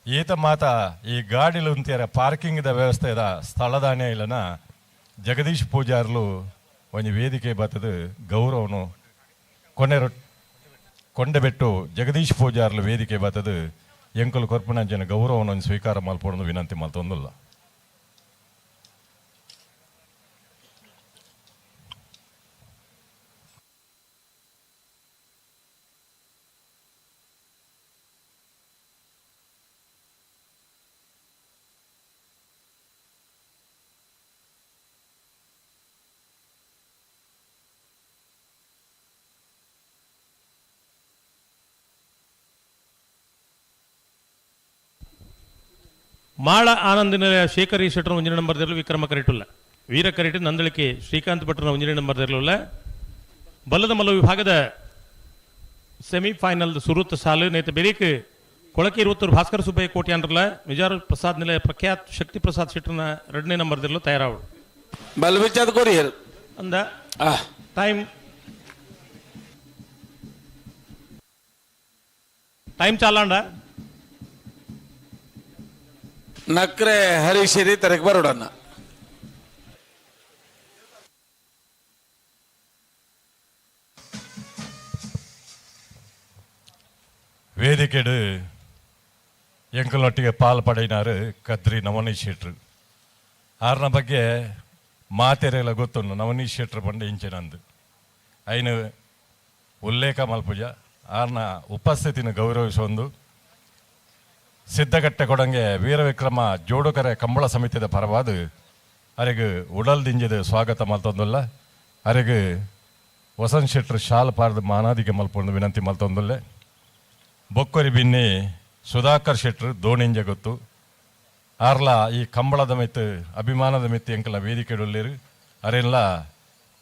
ಈತ ಮಾತ ಈ ಗಾಡಿಲು ಉಂತಿಯರ ಪಾರ್ಕಿಂಗ್ದ ವ್ಯವಸ್ಥೆದ ಸ್ಥಳದಾನೆ ಇಲ್ಲನ ಜಗದೀಶ್ ಪೂಜಾರ್ಲು ಒಂಜಿ ವೇದಿಕೆ ಬತ್ತದ ಗೌರವನು ಕೊಂಡೆಬೆಟ್ಟು ಜಗದೀಶ್ ಪೂಜಾರ್ಲು ವೇದಿಕೆ ಬತ್ತದ ಎಂಕುಲು ಕೊರ್ಪುನಂಚಿನ ಗೌರವನು ಒಂಜಿ ಸ್ವೀಕಾರ ಮಲ್ಪೊಂದು ವಿನಂತಿ ಮಲ್ತೊಂದುಲ್ಲ. ಮಾಳ ಆನಂದ ನಿಲಯ ಶೇಖರ್ ಶೆಟ್ಟರ್ ಒಂಜನೇ ನಂಬರ್ ದೇರ್ಲು ವಿಕ್ರಮ ಕರೆಟುಲ್ಲ. ವೀರ ಕರೆಟು ನಂದಳಿಕೆ ಶ್ರೀಕಾಂತ್ ಭಟ್ರನ ಒಂಜನೇ ನಂಬರ್ ದೇರ್ಲುಲ್ಲ. ಬಲ್ಲದ ಮಲ್ಲ ವಿಭಾಗದ ಸೆಮಿಫೈನಲ್ ಸುರುತ್ತ ಸಾಲು ನೇತ ಬೆರೀಕ್ ಕೊಳಕೆ ಇರುವತ್ತೂರು ಭಾಸ್ಕರ ಸುಬ್ಬಯ್ಯ ಕೋಟಿ ಅಂದ್ರಲ್ಲ ಮಿಜಾರು ಪ್ರಸಾದ್ ನಿಲಯ ಪ್ರಖ್ಯಾತ್ ಶಕ್ತಿ ಪ್ರಸಾದ್ ಶೆಟ್ಟರ್ನ ಎರಡನೇ ನಂಬರ್ ದೇರ್ಲು ತಯಾರಾವಳು. ಬಲ್ಬಿಚ್ಚಾದ ಕೊರಿಯರ್ ಅಂದ ಟೈಮ್ ಟೈಮ್ ಚಾಲಾಂಡ ನಕ್ರೆ ಹರೀಶಿರಿ ತರಕ್ ಬರೋಡನ್ನ. ವೇದಿಕೆಡು ಎಂಕಲೊಟ್ಟಿಗೆ ಪಾಲ್ ಪಡೆಯಿನಾರು ಕದ್ರಿ ನವನೀಶ್ ಶೆಟ್ರು. ಆರ್ನ ಬಗ್ಗೆ ಮಾತೆರೆಲ್ಲ ಗೊತ್ತುಂಡು. ನವನೀಶ್ ಶೆಟ್ರು ಪಂಡ ಇಂಚಿನಂದು ಐನು ಉಲ್ಲೇಖ ಮಲ್ಪುಜ ಆರ್ನ ಉಪಸ್ಥಿತಿನ ಗೌರವಿಸೊಂದು ಸಿದ್ಧಗಟ್ಟೆ ಕೊಡಂಗೆ ವೀರವಿಕ್ರಮ ಜೋಡುಕರೆ ಕಂಬಳ ಸಮಿತಿದ ಪರವಾದ ಅರೆಗ್ ಉಡಲ್ ದಿಂಜಿದ ಸ್ವಾಗತ ಮಲ್ತೊಂದುಲ್ಲ. ಅರೆಗ್ ವಸಂತ್ ಶೆಟ್ರು ಶಾಲ್ ಪಾರ್ದು ಮಾನಾದಿಗೆ ಮಲ್ಪೊಂದು ವಿನಂತಿ ಮಲ್ತೊಂದುಲ್ಲೆ. ಬೊಕ್ಕೊರಿ ಬಿನ್ನಿ ಸುಧಾಕರ್ ಶೆಟ್ರು ದೋಣಿಂಜ ಗೊತ್ತು ಆರ್ಲ ಈ ಕಂಬಳದ ಮಿತ್ತು ಅಭಿಮಾನದ ಮಿತ್ತು ಎಂಕಲ ವೇದಿಕೆಡುಲ್ಲೇರು. ಅರೆಲ್ಲ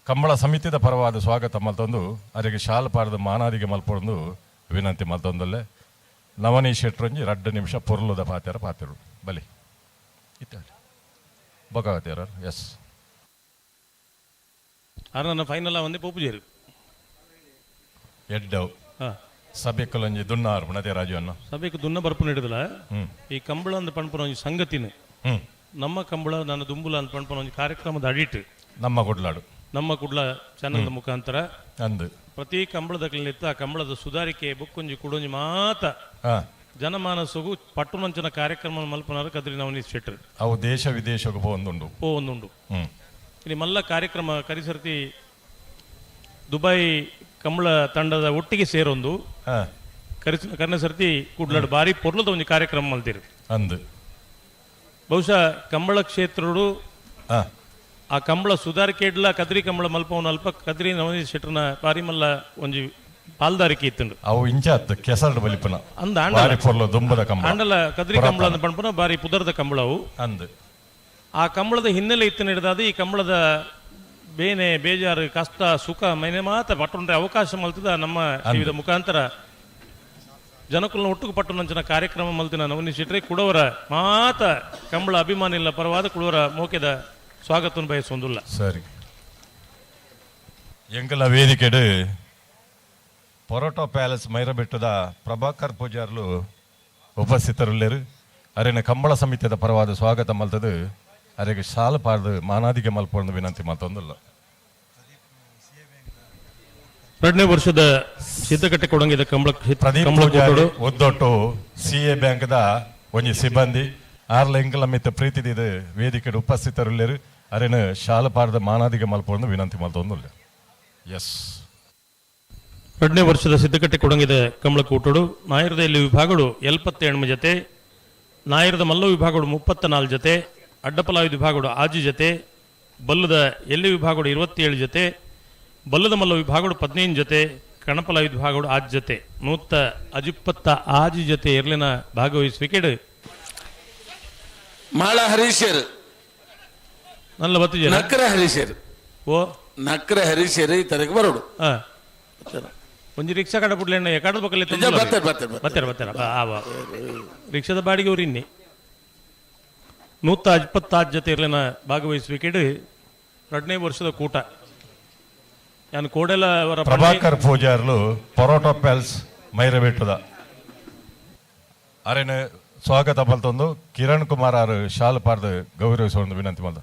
ಕಂಬಳ ಸಮಿತಿದ ಪರವಾದ ಸ್ವಾಗತ ಮಲ್ತೊಂದು ಅರೆಗೆ ಶಾಲ್ ಪಾರ್ದು ಮಾನಾದಿಗೆ ಮಲ್ಪೊಂದು ವಿನಂತಿ ಮಲ್ತೊಂದುಲ್ಲೆ. ನವನೀಶ್ ಶೆಟ್ರೊಂಜಿ 2 ನಿಮಿಷ ಪೊರ್ಲುದ ಪಾತೆರ ಪಾತೆರು ಬಲಿ ಇತ್ತಾರೆ ಬೊಕಾಗತ್ತೇರ ಎಸ್ ನನ್ನ ಫೈನಲ್ ಒಂದೇ ಪೋಪುಜೇರು ಎಡ್ಡವು ಸಭೆಕ್ಕಲೊಂಜಿ ದುನ್ನ ಆರ್ಪುಣತೆ ರಾಜು ಅನ್ನ ಸಭೆಗೆ ದುನ್ನ ಬರ್ಪು ನೀಡುದಿಲ್ಲ. ಈ ಕಂಬಳ ಅಂದ ಪಣ್ಪುನ ಒಂಜಿ ಸಂಗತಿನ ನಮ್ಮ ಕಂಬಳ ನನ್ನ ದುಂಬುಲ ಅಂತ ಪಣ್ಪುನ ಒಂಜಿ ಕಾರ್ಯಕ್ರಮದ ಅಡಿಟ್ ನಮ್ಮ ಕುಡ್ಲಾಡು ನಮ್ಮ ಕುಡ್ಲ ಚಾನಲ್ದ ಮುಖಾಂತರ ಅಂದು ಪ್ರತಿ ಕಂಬಳದ ನಿತ್ತ ಆ ಕಂಬಳದ ಸುಧಾರಿಕೆ ಬುಕ್ಕೊಂಜಿ ಕುಡೊಂಜಿ ಮಾತ ಜನಮಾನಸಗು ಪಟ್ಟುನಂಚಿನ ಕಾರ್ಯಕ್ರಮ ಮಲ್ಪನಾರು ಕದ್ರಿ ನವನೀಶ್ ಶೆಟ್ಟರ್. ಅವು ದೇಶ ವಿದೇಶಕ್ಕೆ ಪೋವೊಂದುಂಡು ಪೋವೊಂದುಂಡು. ಇಲ್ಲಿ ಮಲ್ಲ ಕಾರ್ಯಕ್ರಮ ಕರಿಸರ್ತಿ ದುಬೈ ಕಂಬಳ ತಂಡದ ಒಟ್ಟಿಗೆ ಸೇರೊಂದು ಕರ್ನಸರ್ತಿ ಕುಡ್ಲಾಡು ಬಾರಿ ಪೊರ್ಲದ ಒಂದು ಕಾರ್ಯಕ್ರಮ ಮಲ್ತೀರಿ ಅಂದು. ಬಹುಶಃ ಕಂಬಳ ಕ್ಷೇತ್ರಡು ಆ ಕಂಬಳ ಸುಧಾರಿಕೆಡ್ಲ ಕದ್ರಿ ಕಂಬಳ ಮಲ್ಪವನ ಅಲ್ಪ ಕದ್ರಿ ನವನೀಶ್ ಶೆಟ್ಟರ್ನ ಬಾರಿ ಮಲ್ಲ ಒಂಜಿ ಪಾಲ್ದಾರಿಕೆ ಇತ್ತುಂಡು. ಅವು ಇಂಚಾತ್ ಕೆಸರ್ಡ್ ಬಲಿಪನ ಅಂದ ಬಾರಿ ಪೊರ್ಲು ದುಂಬದ ಕಂಬಳ ಆಂಡಲ ಕದ್ರಿ ಕಂಬಳ ಅಂದ ಪಣ್ಪುನ ಬಾರಿ ಪುದರ್ದ ಕಂಬಳ ಅವು ಅಂದು. ಆ ಕಂಬಳದ ಹಿನ್ನೆಲೆ ಇತ್ತು ಹಿಡಿದಾದ ಈ ಕಂಬಳದ ಬೇನೆ ಬೇಜಾರು ಕಷ್ಟ ಸುಖ ಮೈನೆ ಮಾತ ಪಟ್ಟುಂಡ್ರೆ ಅವಕಾಶ ಮಲ್ತದ ನಮ್ಮ ಟಿವಿದ ಮುಖಾಂತರ ಜನಕುಲನ ಒಟ್ಟುಗು ಪಟ್ಟುನಂಚಿನ ಕಾರ್ಯಕ್ರಮ ಮಲ್ತಿನ ನವನೀಶ್ ಶೆಟ್ರೆ ಕುಡವರ ಮಾತ ಕಂಬಳ ಅಭಿಮಾನಿ ಇಲ್ಲ ಪರವಾದ ಕುಡವರ ಮೋಕೆದ ಸ್ವಾಗತವನ್ನು ಬಯಸುವುದಿಲ್ಲ. ಸರಿ, ಎಂಕಲ ವೇದಿಕೆಡು ಪೊರೋಟೋ ಪ್ಯಾಲೇಸ್ ಮೈರಬೆಟ್ಟದ ಪ್ರಭಾಕರ್ ಪೂಜಾರ್ಲು ಉಪಸ್ಥಿತರುಲ್ಲೇರು. ಅರೆನ ಕಂಬಳ ಸಮಿತಿದ ಪರವಾದ ಸ್ವಾಗತ ಮಲ್ತದು ಅರೆಗೆ ಶಾಲು ಪಾರ್ದು ಮಾನಾದಿಗೆ ಮಲ್ಪೊಂದು ವಿನಂತಿ ಮಲ್ತೊಂದುಲ್ಲ. ಎರಡನೇ ವರ್ಷದ ಸಿದ್ದಕಟ್ಟೆ ಕೊಡಂಗಿದ ಕಂಬಳ ಪ್ರದೀಪ್ ಕಂಬಳ ಪೂಜಾರಿ ಕೂಟೋಡು. ಒದ್ದೊಟ್ಟು ಸಿ ಎ ಬ್ಯಾಂಕ್ದ ಒಂಜಿ ಸಿಬ್ಬಂದಿ ಆರ್ಲ ಎಂಕಲ ಮಿತ್ತ ಪ್ರೀತಿದಿದು ವೇದಿಕೆ ಉಪಸ್ಥಿತರುಲ್ಲೆರು ಅರೆನ ಶಾಲಪಾರದ ಮಾನಾದಿಗೆ ಮಲ್ಪೊಂದು ವಿನಂತಿ ಮಲ್ತೊಂದುಲ್ಲೆ. ಎಸ್. ಎರಡನೇ ವರ್ಷದ ಸಿದ್ದಕಟ್ಟೆ ಕೊಡಂಗಿದ ಕಂಬಳ ಕೂಟೋಡು. ನಾಯರದ ಇಲ್ಲಿ ವಿಭಾಗಡು 77 ಜತೆ, ನಾಯರದ ಮಲ್ಲ ವಿಭಾಗಡು 34 ಜತೆ, ಅಡ್ಡಪಲಾಯುಧ ವಿಭಾಗಡು 6 ಜತೆ, ಬಲ್ಲದ ಎಲ್ಲಿ ವಿಭಾಗಡು 27 ಜತೆ, ಬಲ್ಲದ ಮಲ್ಲ ವಿಭಾಗಡು 15 ಜತೆ, ಕಣಪಲಾಯುಧ ವಿಭಾಗಡು 6 ಜತೆ, 126 ಜತೆ ಎರ್ಲಿನ ಭಾಗವಹಿಸುವಿಕೆಡು. ಮಾಳ ಹರೀಶರ್ ನಲ್ಲ ಬತ್ತಿಜೆ ನಕ್ರ ಹರೀಶರ್. ಓ ನಕ್ರ ಹರೀಶರ್ ಈ ತರಕ್ಕೆ ಬರೋಡು. ಒಂಜಿ ರಿಕ್ಷಾ ಕಡ ಪುಡ್ಲೆಣ್ಣ ಕಡದ ಪಕ್ಕಲ್ಲಿ ನಿಜ, ಬರ್ತಾರೆ, ಬರ್ತಾರೆ, ಬರ್ತಾರೆ, ಬರ್ತಾರೆ. ಆ, ರಿಕ್ಷಾದ ಬಾಡಿಗೆ ಅವ್ರು ಇನ್ನಿ 126 ಜತೆ ಇರ್ಲಿನ ಭಾಗವಹಿಸುವಿಕೆಡು ಎರಡನೇ ವರ್ಷದ ಕೂಟ. ನಾನು ಕೋಡೆಲ ಅವರ ಪ್ರಭಾಕರ್ ಪೂಜಾರ್ಲು ಪೊರೋಟೋ ಪ್ಯಾಲ್ಸ್ ಮೈರಬೆಟ್ಟದ ಅರೆನ ಸ್ವಾಗತ ಬಲ್ತೊಂದು ಕಿರಣ್ ಕುಮಾರ್ ಆರು ಶಾಲು ಪಾರ್ದು ಗೌರವಿಸುವ ವಿನಂತಿ ಮಲ್ದ.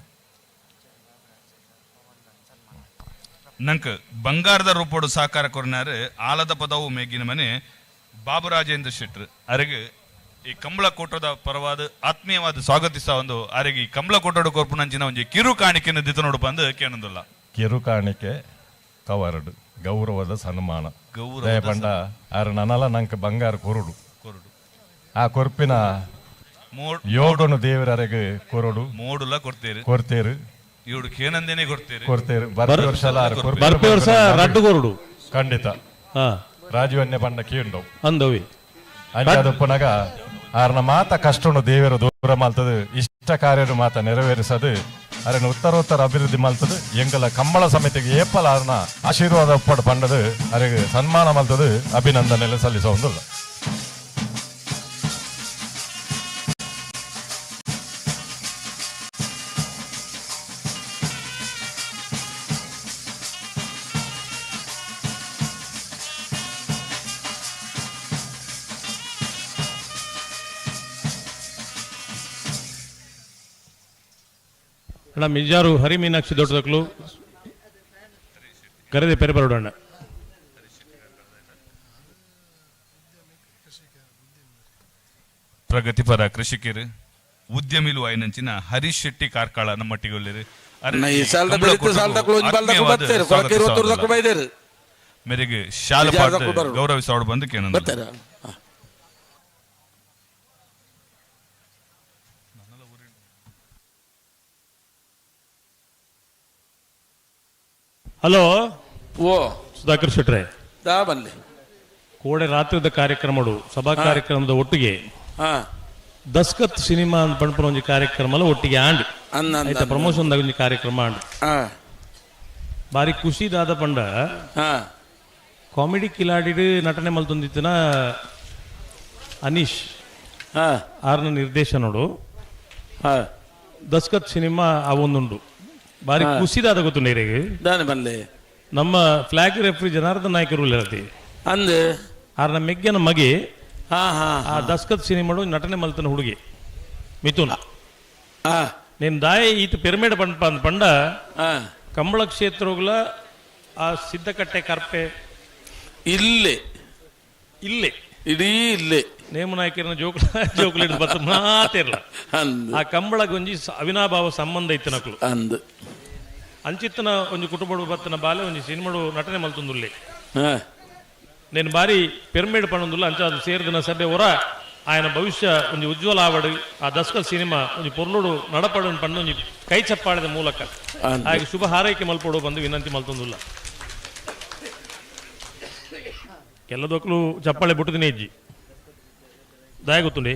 ನಂಕ್ ಬಂಗಾರದ ರೂಪೋಡು ಸಹಕಾರ ಕೊರ್ನಾರು ಆಲದ ಪದವು ಮೇಗಿನ ಮನೆ ಬಾಬುರಾಜೇಂದ್ರ ಶೆಟ್ರು ಅರೆಗೆ ಈ ಕಂಬಳ ಕೂಟದ ಪರವಾದ ಆತ್ಮೀಯವಾದ ಸ್ವಾಗತಿಸ ಒಂದು ಅರೆಗೆ ಈ ಕಂಬಳ ಕೂಟೋಡು ಕೊರ್ಪುನಂಚಿನ ಒಂಜಿ ಕಿರು ಕಾಣಿಕೆಯನ್ನು ದಿತ ನೋಡು ಬಂದು ಕೇನೊಂದುಲ್ಲ. ಕಿರು ಕಾಣಿಕೆ ಕವರಡು ಗೌರವದ ಸನ್ಮಾನ. ಗೌರವದ ದಯ ಪಂಡ ಆರು ನನಲ ನಂಕ್ ಬಂಗಾರ ಕೊರುಡು. ಕೊರುಡು. ಆ ಕೊರ್ಪಿನ ಯೋಗನು ದೇವರರೆಗೆ ಕೊರಡು. ಮೋಡುಲ ಕೊಡ್ತೇರು. ಕೊಡ್ತೇರು. ಇವ್ರು ಕೇನಂದೇನೆ ಕೊಡ್ತೇರು. ಕೊಡ್ತೇರು. ಬರ್ಪೆ ವರ್ಷ ಅಲ್ಲ, ಆರು ಕೊರ್ಪಿನ ಬರ್ಪೆ ವರ್ಷ ರಡ್ಡು ಕೊರಡು. ಖಂಡಿತ. ರಾಜೀವನ್ಯ ಪಂಡ ಕೇಂಡು. ಅಂದವಿ. ಅಂಚಾದಪ್ಪನಾಗ ಆರ್ನ ಮಾತ ಕಷ್ಟನು ದೇವರು ದೂರ ಮಾಲ್ತದು, ಇಷ್ಟ ಕಾರ್ಯನು ಮಾತ ನೆರವೇರಿಸದು, ಅರನ ಉತ್ತರೋತ್ತರ ಅಭಿವೃದ್ಧಿ ಮಾಲ್ತದು, ಎಂಗಲ ಕಂಬಳ ಸಮಿತಿಗೆ ಏಪಲ ಆರ್ನ ಆಶೀರ್ವಾದ ಒಪ್ಪಡು ಪಂಡದು ಅರೆಗೆ ಸನ್ಮಾನ ಮಾಲ್ತದು ಅಭಿನಂದನೆ ಸಲ್ಲಿಸ ಒಂದುಲ್ಲ. ಅಣ್ಣ ಮಿಜಾರು ಹರಿಮೀನಾಕ್ಷಿ ದೊಡ್ಡದಕ್ಲು ಕರೆದೆ ಪೆರೆ ಬರೋಡಣ್ಣ. ಪ್ರಗತಿಪರ ಕೃಷಿಕರು ಉದ್ಯಮಿಲು ಐನಂಚಿನ ಹರೀಶ್ ಶೆಟ್ಟಿ ಕಾರ್ಕಳ ನಮ್ಮಟ್ಟಿಗೆ ಒಳ್ಳೆರು. ಅಣ್ಣ, ಈ ಸಾಲದ ಬೆಳಿತು ಸಾಲದ ಒಂಜಿ ಬಾಲ್ದಕ್ಲು ಬರ್ತಾರೆ, ಕೊಳಕೆ ಇರುವತ್ತೂರ್ದಕ್ಲು ಬೈದೇರು. ಮೇರೆಗೆ ಶಾಲು ಮಿಜಾರು ಪಾಡ್ದು ದಕ್ಲು ಬರೋಡು. ಗೌರವಿಸೋಡು ಬಂದು ಕೇನಂದು. ಬರ್ತಾರೆ. ಹಲೋ. ಓ. ಸುಧಾಕರ್ ಶೆಟ್ರೆ. ದಾ ಬನ್ನಿ. ಕೋಡೆ ರಾತ್ರಿದ ಕಾರ್ಯಕ್ರಮಡು ಸಭಾ ಕಾರ್ಯಕ್ರಮದ ಒಟ್ಟಿಗೆ ದಸ್ಕತ್ ಸಿನಿಮಾ ಅಂತ ಪಂಡ್ಪುನ ಒಂಜಿ ಕಾರ್ಯಕ್ರಮ ಒಟ್ಟಿಗೆ ಆಂಡ್. ಅಂದ್ ಅಂದ್ ಆಯ್ತಾ, ಅಂದ್. ಪ್ರಮೋಷನ್ ಒಂಜಿ ಕಾರ್ಯಕ್ರಮ ಆಂಡ್. ಬಾರಿ ಖುಷಿ ದಾದ ಪಂಡ ಕಾಮಿಡಿ ಕಿಲಾಡಿಡ್ ನಟನೆ ಮಲ್ತೊಂದಿತ್ತಿನ ಅನೀಶ್ ಆರ್ನ ನಿರ್ದೇಶನೋಡು ದಸ್ಕತ್ ಸಿನಿಮಾ ಅವೊಂದುಂಡು. ಬಾರಿ ಖುಷಿದಾದ ಗೊತ್ತು ನೀರಿಗೆ. ದಾನೆ ಬನ್ನಿ. ನಮ್ಮ ಫ್ಲಾಗ್ ರೆಫ್ರಿ ಜನಾರ್ದನ್ ನಾಯಕರು ಇರತಿ. ಅಂದ್. ಆರ್ನ ಮೆಗ್ಗನ ಮಗೆ ಆ ದಸ್ಕತ್ ಸಿನಿಮಾಡು ನಟನೆ ಮಲ್ತನ ಹುಡುಗಿ ಮಿಥುನ್. ನೀನ್ ದಾಯ ಈತ ಪಿರಮಿಡ್ ಪಂಪ ಅಂತ ಪಂಡ ಕಂಬಳ ಕ್ಷೇತ್ರಗಳ ಆ ಸಿದ್ದಕಟ್ಟೆ ಕರ್ಪೆ ಇಲ್ಲೇ ಇಲ್ಲೇ ಇಡೀ ಇಲ್ಲೇ ನೇಮು ನಾಯಕರನ್ನ ಜೋಕುಲ ಜೋಕುಲಿಡ್ ಬತ್ತ ಮಾತಿರ್ಲ ಆ ಕಂಬಳ ಗೊಂಜಿ ಅವಿನಾಭಾವ ಸಂಬಂಧ ಇತ್ತು ನಕಲು ಅಂದ್. ಅಂಚಿತ್ತನ ಒಂಜಿ ಕುಟುಂಬಡು ಬತ್ತನ ಬಾಲೆ ಒಂಜಿ ಸಿನಿಮಾಡು ನಟನೆ ಮಲ್ತೊಂದುಲ್ಲೆ. నేను ಬಾರಿ ಪಿರಮಿಡ್ ಪಣೊಂದುಲ್ಲ ಅಂಚ ಅದು ಸೇರಿದಿನ ಸಭೆ ಹೊರ ఆయన ಭವಿಷ್ಯ ಒಂಜಿ ಉಜ್ವಲ ಆವಡು ಆ ದಸ್ಕಲ್ ಸಿನಿಮಾ ಒಂಜಿ ಪೊರ್ಲುಡು ನಡಪಡು ಪಂಡು ಒಂಜಿ ಕೈ ಚಪ್ಪಾಳದ ಮೂಲಕ ಹಾಗೆ ಶುಭ ಹಾರೈಕೆ ಮಲ್ಪೊಡು ಬಂದು ವಿನಂತಿ ಮಲ್ತೊಂದುಲ್ಲ. ಕೆಲದೊಕ್ಲು ಚಪ್ಪಾಳೆ ಬುಟ್ಟದಿನೇ ಇಜ್ಜಿ ದಾಯ ಗೊತ್ತುಂಡಿ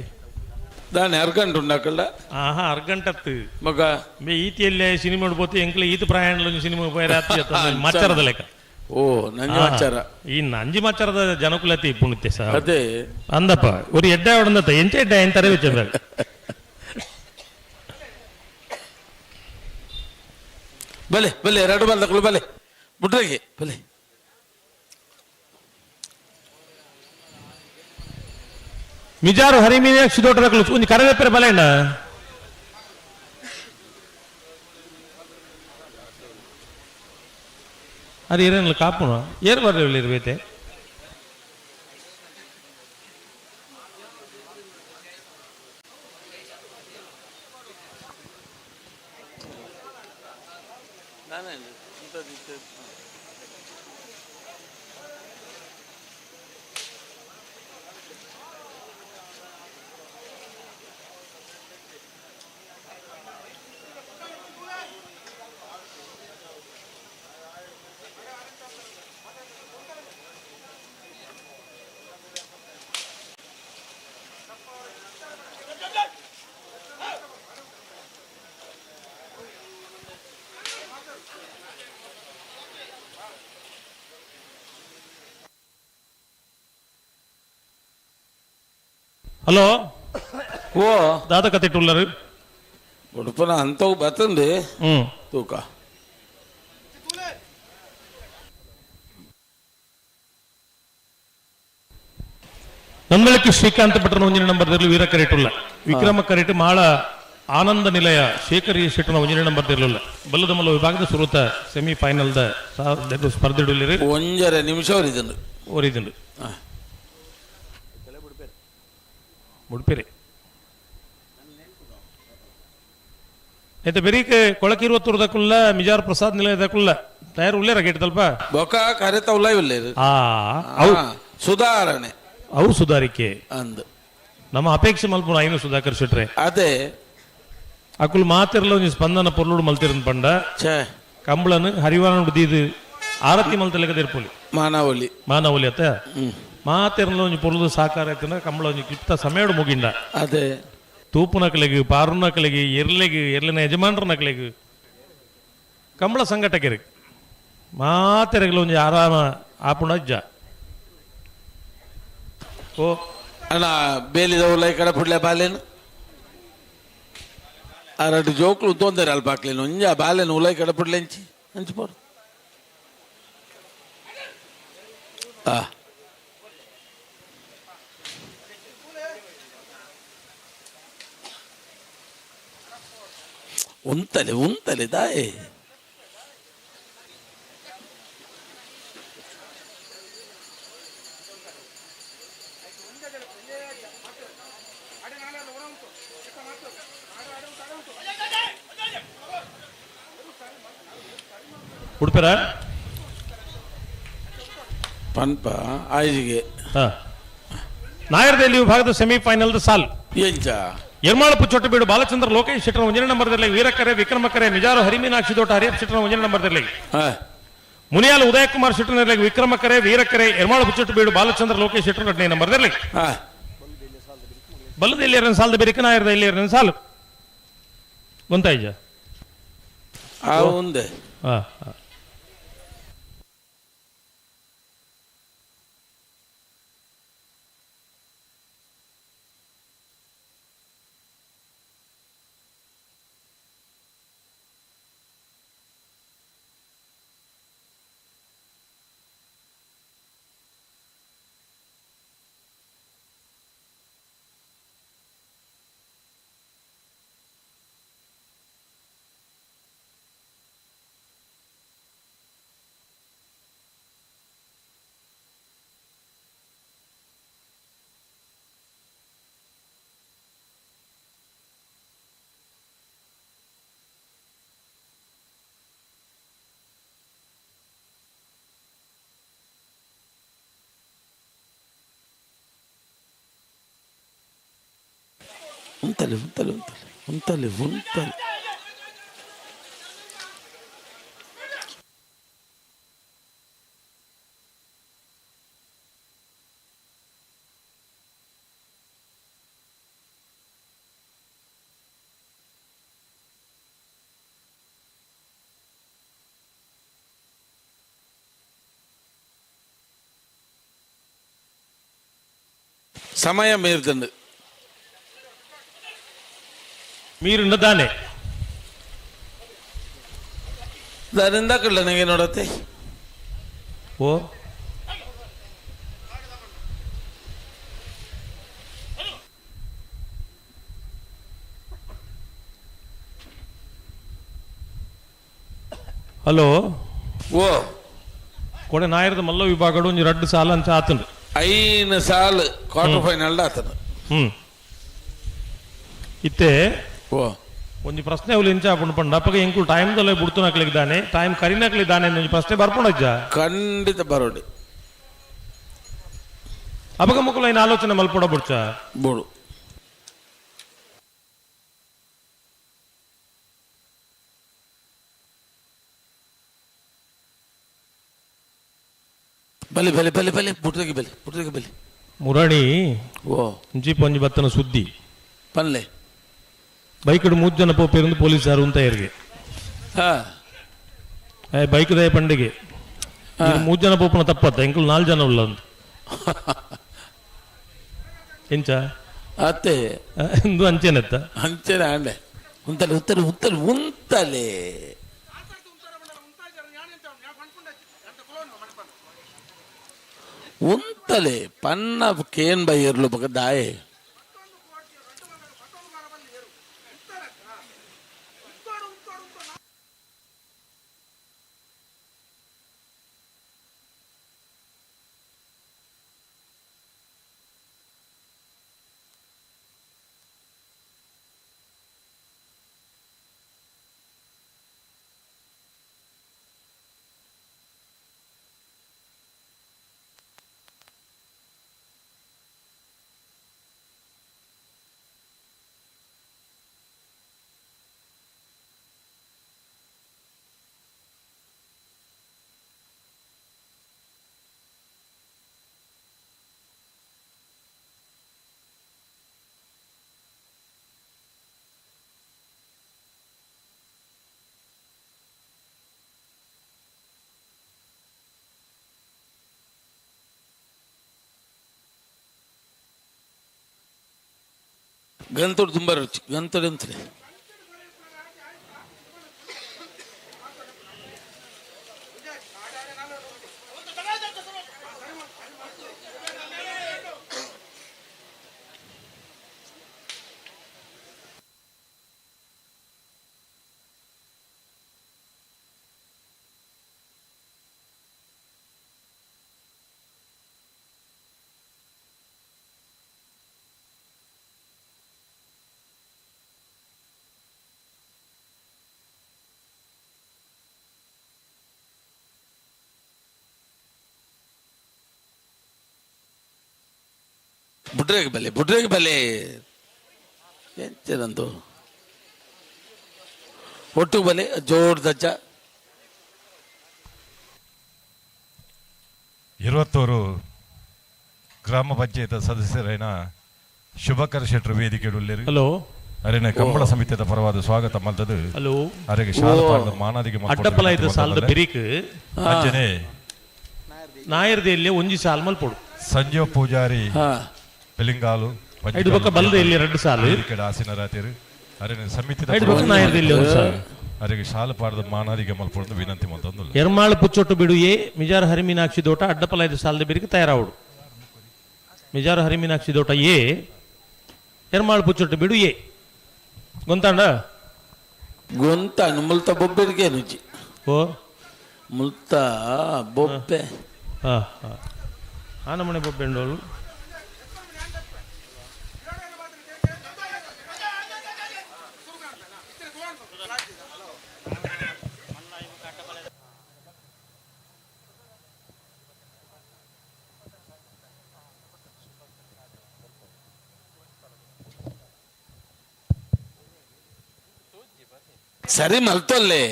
ದಾನೆ ಅರ್ಗಂಟು ಉಂಡಾಕಲ್ಲ. ಆಹಾ ಅರ್ಗಂಟತ್ತು ಮಗ ಮೇ ಈತಿಯಲ್ಲೇ ಸಿನಿಮಾ ಹೋತಿ ಎಂಕ್ಲೆ ಈತ ಪ್ರಯಾಣ ಸಿನಿಮಾ ಮಚ್ಚರದ ಲೆಕ್ಕ. ಓ ನಂಜಿ ಮಚ್ಚರ. ಈ ನಂಜಿ ಮಚ್ಚರದ ಜನಕುಲತಿ ಪುಣಿತೆ ಸರ್. ಅದೇ ಅಂದಪ್ಪ ஒரு ಎಡ್ಡೆ ಹೊಡೆದತ್ತ ಎಂಚ ಎಡ್ಡೆ ಅಂತಾರೆ വെച്ചത്. ಬಲೆ ಬಲೆ ಎರಡು ಬಲ್ದಕ್ಲು ಬಲೆ ಬುಡ್ರಗೆ ಬಲೆ. ಮಿಜಾರು ಹರಿಮೀನಾಕ್ಷಿ ದೊಡ್ಡದಕ್ಲು ಒಂಜಿ ಕರವೆಪ್ಪರೆ ಬಲೆ ಅಣ್ಣ. ಅದು ಏನೇನು ಕಾಪುನ ಏರ್ ಬರ್ಲಿಲ್ಲ ಇರ್ಬೇತೆ. ಹಲೋ ಓ ದಾದ ಕತ್ತಿಟ್ಟುಲ್ಲರು ಉಡುಪನ ಅಂತವು ಬತ್ತಂದು ತೂಕ ನಂದಳಿಕೆ ಶ್ರೀಕಾಂತ ಭಟ್ರನ ಒಂಜಿನ ನಂಬರ್ ವೀರ ಕರೆಟುಲ್ಲ ವಿಕ್ರಮ ಕರೆಟು ಮಾಳ ಆನಂದ ನಿಲಯ ಶೇಖರಿ ಶೆಟ್ಟನ ಒಂಜಿನ ನಂಬರ್ ಇರಲಿಲ್ಲ. ಬಲ್ಲದಮಲ್ಲ ವಿಭಾಗದ ಸುರುತ ಸೆಮಿ ಫೈನಲ್ the ಸ್ಪರ್ಧೆ ಒಂಜರೆ ನಿಮಿಷ ಒರಿದುಂಡು ಒರಿದುಂಡು ಮುಡ್ಪಿರಿ అయితే ಬೆರೀಕ್ ಕೊಳಕಿರುವತ್ತೂರ್ದಕ್ಕುಲ್ಲ ಮಿಜಾರ್ ಪ್ರಸಾದ್ ನಿಲಯದಕ್ಕುಲ್ಲ ತಯಾರು ಉಳ್ಳೇರ ಗೇಟ್ ತಲ್ಪ ಬೊಕ ಕರೆತ ಉಲ್ಲ ಉಳ್ಳೇರು ಅವು ಸುಧಾರಣೆ ಅವು ಸುಧಾರಿಕೆ ಅಂದ್ ನಮ್ಮ ಅಪೇಕ್ಷೆ ಮಲ್ಪುನ ಐನು ಸುಧಾಕರ್ ಶೆಟ್ರೆ ಅದೇ ಅಕುಲ್ ಮಾತಿರ್ಲ ಒಂಜಿ ಸ್ಪಂದನ ಪೊರ್ಲುಡು ಮಲ್ತಿರನ್ ಪಂಡ ಕಂಬಳನು ಹರಿವಾಣ ದೀದು ಆರತಿ ಮಲ್ತಲೆಕ ತಿರ್ಪೊಲಿ ಮಾನವಲಿ ಮಾನವಲಿ ಅತ್ತ ಮಾತಿರ್ಲ ಒಂಜಿ ಪೊರ್ಲುದು ಸಾಕಾರ ಆಯ್ತಂದ್ರೆ ಕಂಬಳ ಒಂಜಿ ಕ್ಲಿಪ್ತ ಸಮಯಡು ಮುಗಿಂಡ ಅದೇ ತೂಪುನಕಲೆಗ್ ಪಾರುನಕಲೆಗ್ ಎರ್ಲೆಗ್ ಎರ್ಲಿನ ಯಜಮಾನ್ರನಕಲೆಗ್ ಕಂಬಳ ಸಂಘಟಕರು ಮಾತೆರೆಗ್ಲ ಒಂಜಿ ಆರಾಮ ಆಪುಣ ಅಜ್ಜ ಓ ಅಣ್ಣ ಬೇಲಿದ ಉಲ್ಲ ಈ ಕಡೆ ಪುಡ್ಲೆ ಬಾಲೇನು ಆ రెండు ಜೋಕ್ಲು ತೊಂದರೆ ಅಲ್ಪ ಹಾಕ್ಲೇನು ಒಂಜ ಬಾಲೇನು ಉಲೈ ಕಡೆ ಪುಡ್ಲೆ ಅಂಚಿ ಅಂಚಿ ಪೋರು ಆ ಉಂತಲೆ ಉಂತಲೆ ದಾಯೆ ಉಡುಪಿರ ಪನ್ಪ ಆಯ್ಜಿಗೆ ನಾಯರ್ದಲ್ಲಿ ವಿಭಾಗದ ಸೆಮಿಫೈನಲ್ ಸಾಲ್ ಎಂಚ ಎರ್ಮಾಳಪು ಚೊಟ್ಟಬೀಡು ಬಾಲಚಂದ್ರ ಲೋಕೇಶ್ ಶೆಟ್ಟರ್ ಒಂಜನೇ ನಂಬರ್ದಲ್ಲಿ ವೀರಕರೆ ವಿಕ್ರಮಕರೆ ಮಿಜಾರು ಹರಿಮೀನಾಕ್ಷಿ ತೋಟ ಹರಿಯಪ್ಪ ಶೆಟ್ಟರ್ ಒಂಜನೇ ನಂಬರ್ದಲ್ಲಿ ಮುನಿಯಾಲ ಉದಯಕುಮಾರ್ ಶೆಟ್ಟರ್ ವಿಕ್ರಮಕರೆ ವೀರಕರೆ ಎರ್ಮಾಳಪು ಚೊಟ್ಟಬೀಡು ಬಾಲಚಂದ್ರ ಲೋಕೇಶ್ ಶೆಟ್ಟರ್ ಎರಡನೇ ನಂಬರ್ದಲ್ಲಿ ಬಲ್ಲದ ಇಲ್ಲಿ ಎರಡು ಸಾಲದ ಬೇರೆ ನಾಯರ್ದ ಇಲ್ಲಿ ಎರಡು ಸಾಲು ಗೊತ್ತಾಯ್ಜ ಒಂದೇ ಉಂತಲೆ ಉಂತಲೆ ಉಂತಲೆ ಉಂತಲೆ ಉಂತಲೆ ಸಮಯ ಮೀರ್ದಂಡು ಮೀರುಂಡ ದಾನೆ ದಾನಿಂದ ಕಳ್ಳ ನನಗೆ ನೋಡತ್ತೆ ಓ ಹಲೋ ಓ ಕೊಡೆ ನಾಯರದ ಮಲ್ಲ ವಿಭಾಗಡು ಒಂಜಿ ರಡ್ಡು ಸಾಲ ಅಂಚ ಆತಂಡು. 5 ಸಾಲ್ ಕ್ವಾರ್ಟರ್ ಫೈನಲ್ ಆತನ. ಇತ್ತೆ ಒಂಜಿ ಪ್ರಶ್ನೆ ಅವ್ಲು ಇಂಚ ಆಪುಂಡು ಪಂಡ ಅಪ್ಪಗ ಎಂಕುಲು ಟೈಮ್ ದಲ್ಲ ಬುಡ್ತುನಕ್ಲಿದ್ದಾನೆ, ಟೈಮ್ ಕರಿನಕ್ಲಿದ್ದಾನೆ ಒಂಜಿ ಪ್ರಶ್ನೆ ಬರ್ಪುಂಡಜ್ಜ. ಖಂಡಿತ ಬರೋಡಿ. ಅಪಗ ಮುಕ್ಕುಲು ಐನ ಆಲೋಚನೆ ಮಲ್ಪೊಡ ಬುಡ್ಚ ಬೋಡು. ಬಲೆ ಬಲೆ ಬಲೆ ಬಲೆ ಬುಡ್ದಗೆ ಬಲೆ ಬುಡ್ದಗೆ ಬಲೆ. ಮುರಣಿ ಓ ಜೀಪ್ ಒಂಜಿ ಬತ್ತನ ಸುದ್ದಿ ಪನ್ಲೆ ಬೈಕ್ ಮೂರು ಜನ ಪೋಪೇರಂದು ಪೊಲೀಸರು ಅಂತ ಇರ್ಗೆ. ಬೈಕ್ ದಯ ಪಂಡಿಗೆ ಮೂರು ಜನ ಪೋಪನ ತಪ್ಪತ್ತ ಎಂಕುಲು 4 ಜನ ಉಳ್ಳ ಅಂತ ಎಂಚ ಅತ್ತೆ ಎಂದು ಅಂಚೆನೆತ್ತ ಅಂಚೆನೆ ಅಂಡೆ ಉಂತಲೆ ಉಂತಲೆ ಉಂತಲೆ ಉಂತಲೆ ಉಂತಲೆ ಪನ್ನ ಕೇನ್ ಬೈಯರ್ಲು ಬಗ ದಾಯೆ ಗಂತೋಡು ತುಂಬ ರುಚಿ ಗಂತೋಡು ಅಂತಲೇ. ಬುಡ್ರೆಗೆ ಬಲೆ ಬುಡ್ರೆಗೆ ಬಲೆ ಎಂಚನಂದು ಒಟ್ಟು ಬಲೆ ಜೋರ್ ದಜ್ಜ. ಇರುವತ್ತೂರು ಗ್ರಾಮ ಪಂಚಾಯತ್ ಸದಸ್ಯರೈನ ಶುಭಕರ್ ಶೆಟ್ಟರು ವೇದಿಕೆ ಉಳ್ಳೇರು. ಹಲೋ ಅರೆನ ಕಂಬಳ ಸಮಿತಿಯ ಪರವಾದ ಸ್ವಾಗತ ಮಲ್ತದು. ಹಲೋ ಅರೆಗೆ ಶಾಲ ಪಾಡದ ಮಾನಾದಿಗೆ ಅಡ್ಡಪ್ಪಲ ಇದು ಸಾಲದ ಬಿರಿಕ್ ಅಂಚನೆ ನಾಯರ್ದೆಯಲ್ಲಿ ಒಂಜಿ ಸಾಲ್ ಮಲ್ಪೊಡು. ಸಂಜೀವ ಪೂಜಾರಿ ಪಿಲಿಂಗಾಲು ಐದು ಬೊಕ್ಕ ಬಲ್ದ ಇಲ್ಲಿ 2 ಸಾಲು ಆಸೀನರಾತಿರು. ಅರೆನ ಸಮಿತಿದ ಐದು ಬೊಕ್ಕ ನಾಯರ್ದೆಯಲ್ಲಿ ಒಂದು ಸಾಲು. ಅರೆಗೆ ಶಾಲ ಪಾಡದ ಮಾನಾದಿಗೆ ಮಲ್ಪೊಡು ವಿನಂತಿ ಮಲ್ತೊಂದುಲ್ಲ. ಎರ್ಮಾಳು ಪುಚ್ಚೊಟ್ಟು ಬಿಡು ಎ ಮಿಜಾರ್ ಹರಿಮೀನಾಕ್ಷಿ ದೋಟ ಅಡ್ಡಪ್ಪಲ ಐದು ಸಾಲದ ಬಿರಿಕ್ ತಯಾರಾವಡು. ಮಿಜಾರ್ ಹರಿಮೀನಾಕ್ಷಿ ದೋಟ ಎ ಎರ್ಮಾಳು ಪುಚ್ಚೊಟ್ಟು ಬಿಡು ಎ ಗೊಂತಾಂಡ ಗೊಂತಾಂಡ ಮುಲ್ತ ಬೊಬ್ಬೆರಿಗೆ ರುಚಿ ಓ ಮುಲ್ತ ಬೊಬ್ಬೆ ಹಾ ಹಾ ಆ ನಮ್ಮನೆ ಬೊಬ್ಬೆ ಉಂಡೋಳು. ಸರಿ ಮಲ್ತೊಲ್ಲೆ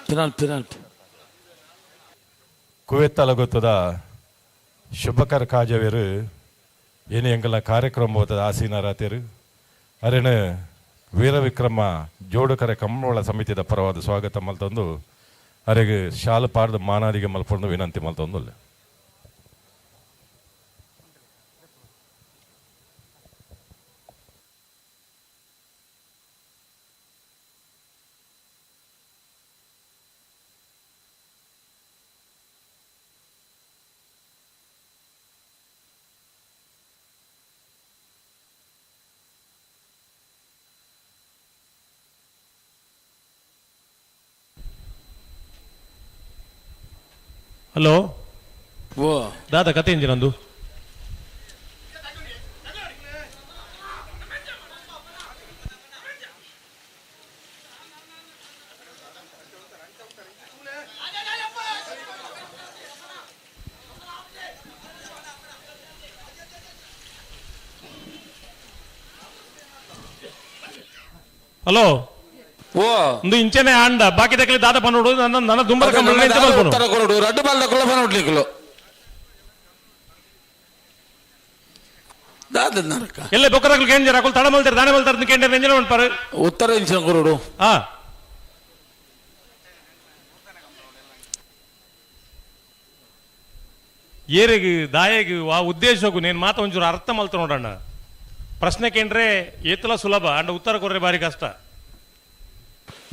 ಪಿನಾಲ್ ಪಿನಾಲ್. ಕುವೆತ್ತಲ ಗೊತ್ತದ ಶುಭಕರ್ ಕಾಜವೇರು ಏನೇ ಎಂಕಲ್ನ ಕಾರ್ಯಕ್ರಮ ಹೋದ ಆಸೀನರಾತಿರು. ಅರೆನ ವೀರವಿಕ್ರಮ ಜೋಡುಕರೆ ಕಂಬಳ ಸಮಿತಿದ ಪರವಾದ ಸ್ವಾಗತ ಮಲ್ತೊಂದು ಅರೆಗೆ ಶಾಲು ಪಾಡ್ದು ಮಾನಾದಿಗೆ ಮಲ್ಪೊಂದು ವಿನಂತಿ ಮಲ್ತೊಂದು. ಹಲೋ ಓ ದಾದಾ ಕತೆ ಇಂಜಿನಂದು ಹಲೋ ಓ ಒಂದು ಇಂಚನೆ ಆಂಡ ಬಾಕಿ ತಕಲಿ ದಾದ ಪನ್ನೋಡು ನನ್ನ ನನ್ನ ದುಂಬರ ಕಂಬಳ ಇಂಚ ಮಲ್ಪನು ಉತ್ತರ ಕೊರಡು ರಡ್ಡು ಬಾಲ್ದ ಕುಲ್ಲ ಪನ್ನೊಡ್ಲಿಕ್ಕಲು ದಾದ ನರಕ ಎಲ್ಲೆ ಬೊಕ್ಕರಕಲ್ ಕೇಂದ್ರ ಅಕುಲ್ ತಡ ಮಲ್ತಾರೆ ದಾನೆ ಮಲ್ತಾರೆ ಕೇಂದ್ರ ಎಂಜನ ಮನ್ಪಾರು ಉತ್ತರ ಇಂಚಿನ ಕೊರಡು ಆ ಏರೆಗ್ ದಾಯೆಗ್ ಆ ಉದ್ದೇಶಕ್ಕೂ ನೇನು ಮಾತ ಒಂಚೂರು ಅರ್ಥ ಮಲ್ತ ನೋಡಣ್ಣ ಪ್ರಶ್ನೆ ಕೇಂದ್ರೆ ಏತಲ ಸುಲಭ ಅಂಡ ಉತ್ತರ ಕೊರ್ರೆ ಬಾರಿ ಕಷ್ಟ.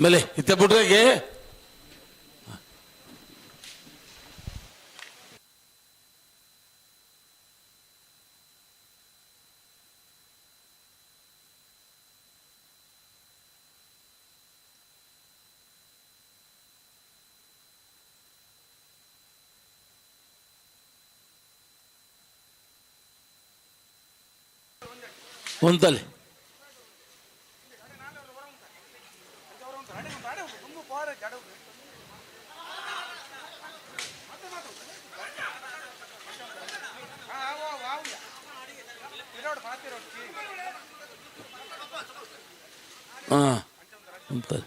ಮೇಲೆ ಇತ್ತ ಬಿಟ್ರೆಗೆ ಉಂತಲೆ ಹಾ ಉಂತಲೆ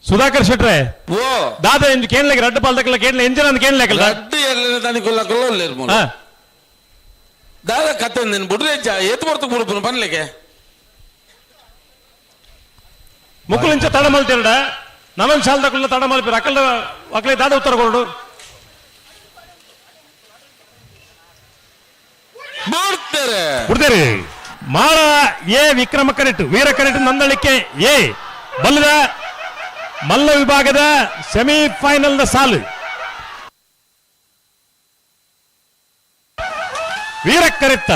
ಸುಧಾಕರ್ ಶೆಟ್ರೆ ಓ ದಾದ ಇಂಜು ಕೇನ್ಲೆಗ್ ರಡ್ಡು ಪಾಲ್ದಕ್ಲ ಕೇನ್ಲೆ ಎಂಜಿನ ಅಂದ್ ಕೇನ್ಲೆಕಲ್ಲ ರಡ್ಡು ಎಲ್ಲ ತನಿಕೊಲ್ಲ ಕೊಲ್ಲ ದಾದ ಕತ್ತೆ ನಿನ್ ಬುಡ್ರೆ ಏತ್ ಬರ್ತು ಬುಡುಪುನು ಪನ್ಲಿಕ್ಕೆ ಮುಕ್ಕುಲಿಂಚ ತಡ ಮಲ್ತಿರಡ ನಮನ್ ಶಾಲ್ದಕುಲ್ಲ ತಡ ಮಲ್ಪಿರ ಅಕಲ್ದ ಅಕ್ಲೆ ದಾದ ಉತ್ತರ ಕೊರಡು. ಬಿಡ್ತಾರೆ. ಬಿಡ್ತೇರಿ. ಮಾಳ ಎ ವಿಕ್ರಮ ಕರೆಕ್ಟ್ ವೀರ ಕರೆಕ್ಟ್ ನಂದಳಿಕೆ ಎ ಬಲ್ಲದ ಮಲ್ಲ ವಿಭಾಗದ ಸೆಮಿಫೈನಲ್ ನ ಸಾಲು. ವೀರಕ್ಕರೆತ್ತ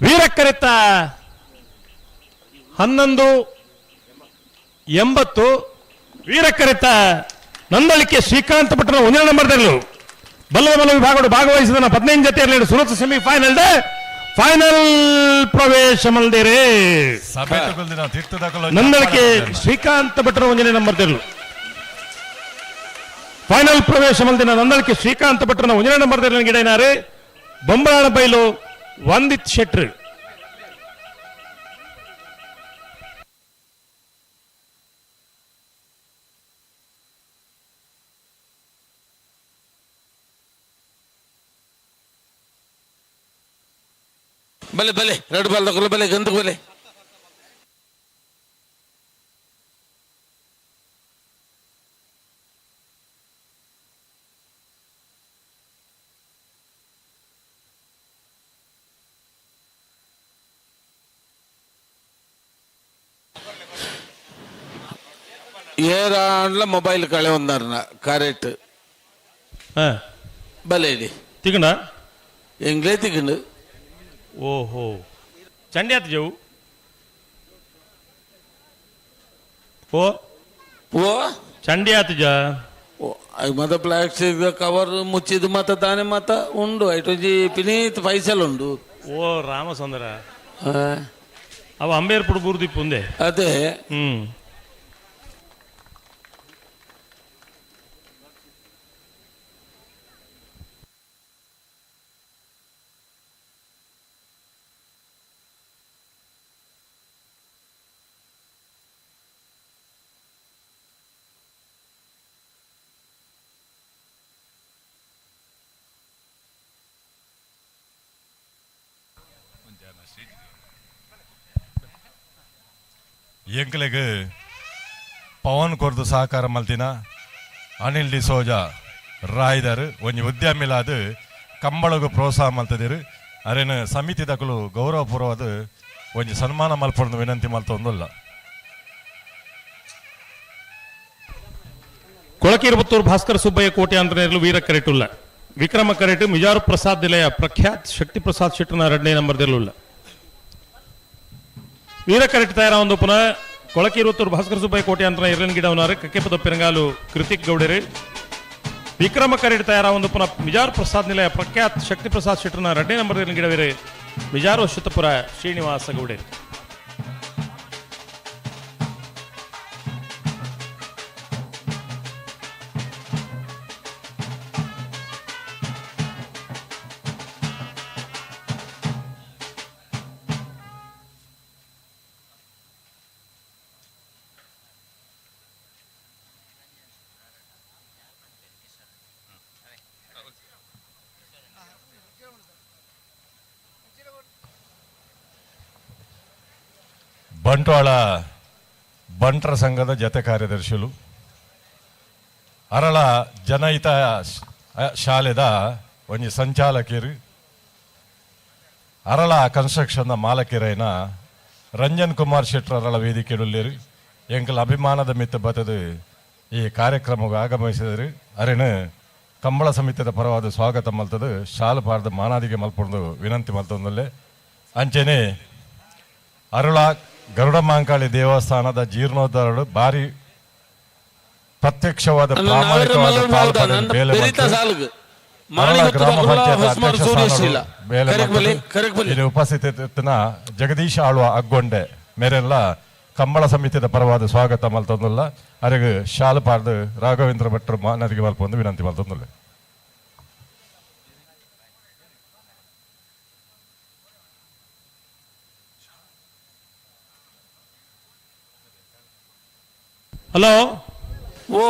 ವೀರಕ್ಕರೆತ್ತ 11.80 ವೀರಕ್ಕರೆತ್ತ ನಂದಳಿಕೆ ಶ್ರೀಕಾಂತ್ ಪಟ್ಟಣ ಒಂದನೇ ನಂಬರ್ದಲ್ಲಿ ಬಲ್ಲದ ಮಲ್ಲ ವಿಭಾಗಗಳು ಭಾಗವಹಿಸಿದ 15 ಜೊತೆಯಲ್ಲಿ ಸುರತ್ ಸೆಮಿಫೈನಲ್ ಫೈನಲ್ ಪ್ರವೇಶ ಮಲ್ದಿರಿ. ನಂದಳಿಕೆ ಶ್ರೀಕಾಂತ ಭಟ್ರ ಒಂದನೇ ನಂಬರ್ ತೆರಳು ಫೈನಲ್ ಪ್ರವೇಶ ಮಲ್ದಿನ ನಂದಳಿಕೆ ಶ್ರೀಕಾಂತ ಭಟ್ರನ ಒಂದನೇ ನಂಬರ್ ತೆರಳು ಗಿಡನಾರೆ ಬೊಂಬಾಳ ಬೈಲು ವಂದಿತ್ ಶೆಟ್ರು. ಬಲೆ ಬಲೆ ಎರಡು ಬಾಲ್ ತಗೊಳ್ಳು ಬಲೆ ಗಂಧಕ್ಕೆ ಬಲೆ. ಏರಾಂಡ್ಲ ಮೊಬೈಲ್ ಕಳೆ ಒಂದಾರನ ಕರೆಕ್ಟ್. ಬಲೆ ಇಡಿ ತಿಗಣ ಎಂಗ್ಲೇ ತಿಗಂಡು. ಓಹೋ ಚಂಡಿ ಆತ ಜವು ಓ ಓ ಚಂಡಿ ಆತ ಜ ಓ ಮತ್ತ ಪ್ಲಾಸ್ಟಿಕ್ ಕವರ್ ಮುಚ್ಚಿದ್ದು ಮತ್ತ ತಾನೇ ಮತ್ತ ಉಂಡು ಐಟೊಂಜಿ ಪಿನೀತ್ ಪೈಸಲ್ ಉಂಡು. ಓ ರಾಮಚಂದ್ರ ಅವ ಅಂಬೇರ್ಪುಡು ಬೂರ್ದಿಪ್ಪು ಉಂದೆ ಅದೇ. ಎಂಕ್ಲೆಗ್ ಪವನ್ ಕೊರ್ದು ಸಹಕಾರ ಮಲ್ತಿನ ಅನಿಲ್ ಡಿಸೋಜಾ ರಾಯ್ದರ್ ಒಂಜಿ ಉದ್ಯಮಿಲಾದ ಕಂಬಳಗು ಪ್ರೋತ್ಸಾಹ ಮಲ್ತದಿರು. ಅರೆನ ಸಮಿತಿ ದಕಲು ಗೌರವಪೂರ್ವವಾದ ಒಂಜಿ ಸನ್ಮಾನ ಮಲ್ಪೊಂದು ವಿನಂತಿ ಮಲ್ತೊಂದುಲ್ಲ. ಕೊಳಕಿರುಪತ್ತೂರು ಭಾಸ್ಕರ ಸುಬ್ಬಯ್ಯ ಕೋಟೆ ಅಂತನೇರ್ಲು ವೀರ ಕರೆಟುಲ್ಲ. ವಿಕ್ರಮ ಕರೆಟು ಮಿಜಾರು ಪ್ರಸಾದ್ ನಿಲಯ ಪ್ರಖ್ಯಾತ್ ಶಕ್ತಿ ಪ್ರಸಾದ್ ಶೆಟ್ಟನ ಎರಡನೇ ನಂಬರ್ ದೆಲ್ಲುಲ್ಲ. ವೀರ ಕರೆಟ್ ತಯಾರ ಒಂದು ಪುನಃ ಕೊಳಕಿರುವತ್ತೂರು ಭಾಸ್ಕರ ಸುಬ್ಬಯ್ಯ ಕೋಟೆ ಅಂತ ಇರ್ಲನ್ ಗಿಡವನಾರು ಕಕ್ಕೆಪದ ಪೆರಂಗಾಲು ಕೃತಿಕ್ ಗೌಡರು. ವಿಕ್ರಮ ಕರೆಟ್ ತಯಾರ ಒಂದು ಪುನಃ ಮಿಜಾರು ಪ್ರಸಾದ್ ನಿಲಯ ಪ್ರಖ್ಯಾತ್ ಶಕ್ತಿ ಪ್ರಸಾದ್ ಶೆಟ್ಟನ ಎರಡನೇ ನಂಬರ್ ಗಿಡವಿರು ಮಿಜಾರು ಅಶ್ವತ್ಥಪುರ ಶ್ರೀನಿವಾಸ ಗೌಡರು. ಬಂಟ್ವಾಳ ಬಂಟರ ಸಂಘದ ಜತೆ ಕಾರ್ಯದರ್ಶಿಗಳು ಅರಳ ಜನಹಿತ ಶಾಲೆದ ಒಂಜಿ ಸಂಚಾಲಕಿರು ಅರಳ ಕನ್ಸ್ಟ್ರಕ್ಷನ್ ಮಾಲಕಿರೈನ ರಂಜನ್ ಕುಮಾರ್ ಶೆಟ್ಟರ್ ಅರಳ ವೇದಿಕೆಡುಲ್ಲೇರು. ಎಂಕಲ್ ಅಭಿಮಾನದ ಮಿತ್ತ ಬತ್ತದು ಈ ಕಾರ್ಯಕ್ರಮಕ್ಕೆ ಆಗಮಿಸಿದರು. ಅರೆನು ಕಂಬಳ ಸಮಿತಿದ ಪರವಾದ ಸ್ವಾಗತ ಮಲ್ತದು ಶಾಲು ಪಾರ್ದ ಮಾನಾದಿಗೆ ಮಲ್ಪೊಂದು ವಿನಂತಿ ಮಲ್ತೊಂದಲ್ಲೇ. ಅಂಚೆನೆ ಅರುಳ ಗರುಡ ಮಾಂಕಾಳಿ ದೇವಸ್ಥಾನದ ಜೀರ್ಣೋದ್ಧಾರಡು ಭಾರಿ ಪ್ರತ್ಯಕ್ಷವಾದ ಪ್ರಾಮಾಣಿಕವಾದ ಬೇಲೆ ಗ್ರಾಮ ಪಂಚಾಯತ್ ಅಧ್ಯಕ್ಷ ಬೇಲೆ ಇಲ್ಲಿ ಉಪಸ್ಥಿತ ಜಗದೀಶ್ ಆಳ್ವ ಅಗ್ಗೊಂಡೆ ಮೇರೆಲ್ಲ ಕಂಬಳ ಸಮಿತಿದ ಪರವಾದ ಸ್ವಾಗತ ಮಲ್ತೊಂದುಲ್ಲ. ಅರೆಗ್ ಶಾಲು ಪಾರ್ದು ರಾಘವೇಂದ್ರ ಭಟ್ರು ಮಾನದಿಗೆ ಮಲ್ಪೊಂದು ವಿನಂತಿ ಮಲ್ತೊಂದುಲ್ಲ. ಹಲೋ ಓ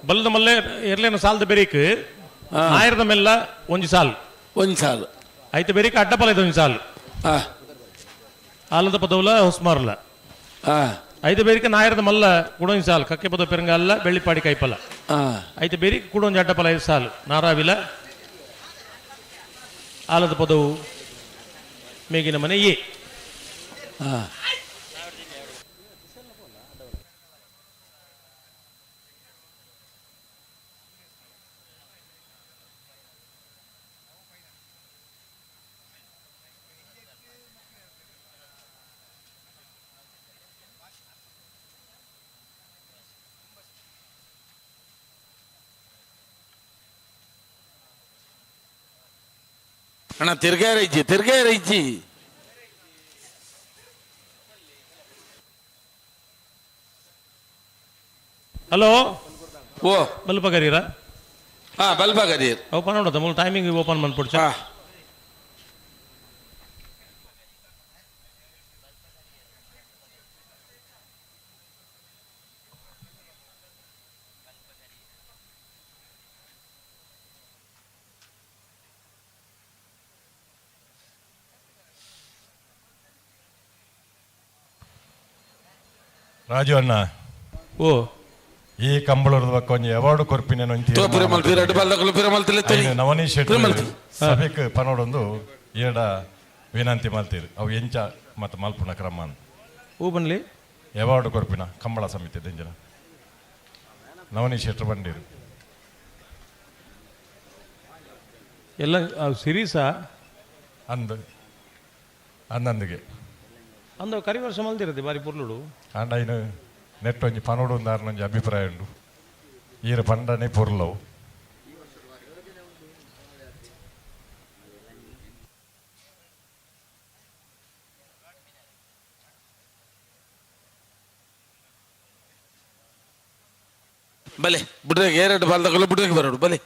ಬಲ್ಲದ ಮಲ್ಲೆ ಎರ್ಲೇನ ಸಾಲದ ಬೆರೀಕ್ ಆಯಿರದ ಮೆಲ್ಲ ಒಂಜಿ ಸಾಲು ಒಂಜಿ ಸಾಲು ಐತೆ ಬೆರೀಕ್ ಅಡ್ಡ ಪಲೈತ ಒಂಜಿ ಸಾಲು ಆಲದ ಪದವುಲ ಹೊಸ್ಮಾರ್ಲ ಐತೆ ಬೇರಿಕ ನಾಯರದ ಮಲ್ಲ ಕುಡೊಂಜಿ ಸಾಲು ಕಕ್ಕೆ ಪದ ಪೆರಂಗಲ್ಲ ಬೆಳ್ಳಿಪಾಡಿ ಕೈಪಲ ಐತೆ ಬೇರಿಕ ಕುಡೊಂಜಿ ಅಡ್ಡ ಪಲ ಐದು ಸಾಲು ನಾರಾವಿಲ ಆಲದ ಪದವು ಮೇಗಿನ ಮನೆ ಎ. ಅಣ್ಣ ತಿರ್ಗಾರ ಇಜ್ಜಿ ತಿರ್ಗಾರ ಇಜ್ಜಿ. ಹಲೋ ಓ ಬಲ್ಪ ಕರೀರ ಹಾ ಬಲ್ಪ ಕರೀರ್ ಓಪನ್ ನೋಡೋದ ಮೂಲ ಟೈಮಿಂಗ್ ಓಪನ್ ಮಾಡ್ಬಿಡ್ಚ. ರಾಜು ಅಣ್ಣ ಓ ಈ ಕಂಬಳದ ಬಕ್ಕ ಒಂಜಿ ಅವಾರ್ಡ್ ಕೊರ್ಪಿನ ನವನೀಶ್ ಶೆಟ್ಟಿ ಸಭೆಕ್ ಪನೋಡೊಂದು ಏಡ ವಿನಂತಿ ಮಲ್ತೀರು. ಅವು ಎಂಚ ಮತ್ತು ಮಲ್ಪುನ ಕ್ರಮ ಹೂ ಬನ್ಲಿ ಅವಾರ್ಡ್ ಕೊರ್ಪಿನ ಕಂಬಳ ಸಮಿತಿ ದಿಂಜನ ನವನೀಶ್ ಶೆಟ್ಟರ್ ಬಂದಿರು. ಎಲ್ಲ ಸಿರೀಸಾ ಅಂದು ಅಂದಂದಿಗೆ ಅಂದ ಕರಿ ವರ್ಷ ಮಲ್ದಿರತ್ತೆ ಬಾರಿ ಪುರ್ಲುಡು ಆಂಡ ಇನ್ನು ನೆಟ್ ಒಂಜಿ ಪನೋಡು ಒಂದಾರನೊಂಜಿ ಅಭಿಪ್ರಾಯ ಉಂಡು. ಈರ ಪಂಡನೆ ಪೊರ್ಲವು. ಬಲೆ ಬುಡ್ರೆಗೆ ಎರಡು ಬಾಲ್ದಗಳು ಬುಡ್ರೆಗೆ ಬರೋಡು ಬಲೆ.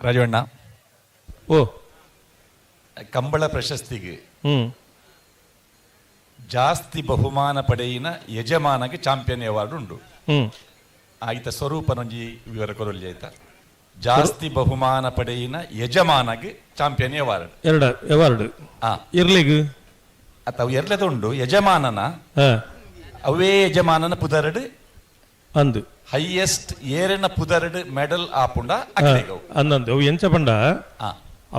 ರಾಜವಣ್ಣ ಓ ಕಂಬಳ ಪ್ರಶಸ್ತಿಗೆ ಜಾಸ್ತಿ ಬಹುಮಾನ ಪಡೆಯಿನ ಯಜಮಾನಗೆ ಚಾಂಪಿಯನ್ ಅವಾರ್ಡ್ ಉಂಡು. ಆಯ್ತ ಸ್ವರೂಪನೊಂಜಿ ವಿವರ ಕೊರೊಲಿ ಆಯ್ತಾ. ಜಾಸ್ತಿ ಬಹುಮಾನ ಪಡೆಯಿನ ಯಜಮಾನಗೆ ಚಾಂಪಿಯನ್ ಅವಾರ್ಡ್ ಎರಡ ಅವಾರ್ಡ್ ಇರ್ಲಿಗ್ ಅತ್ತ ಅವು ಎರ್ಲೆದ ಉಂಡು ಯಜಮಾನನ ಅವೇ ಯಜಮಾನನ ಪುದರಡು ಅಂದು ಹೈಯೆಸ್ಟ್ ಏರಿನ ಪುದರಡು ಮೆಡಲ್ ಆಪುಂಡ ಅಂದಂದು ಅವು ಎಂಚ ಪಂಡ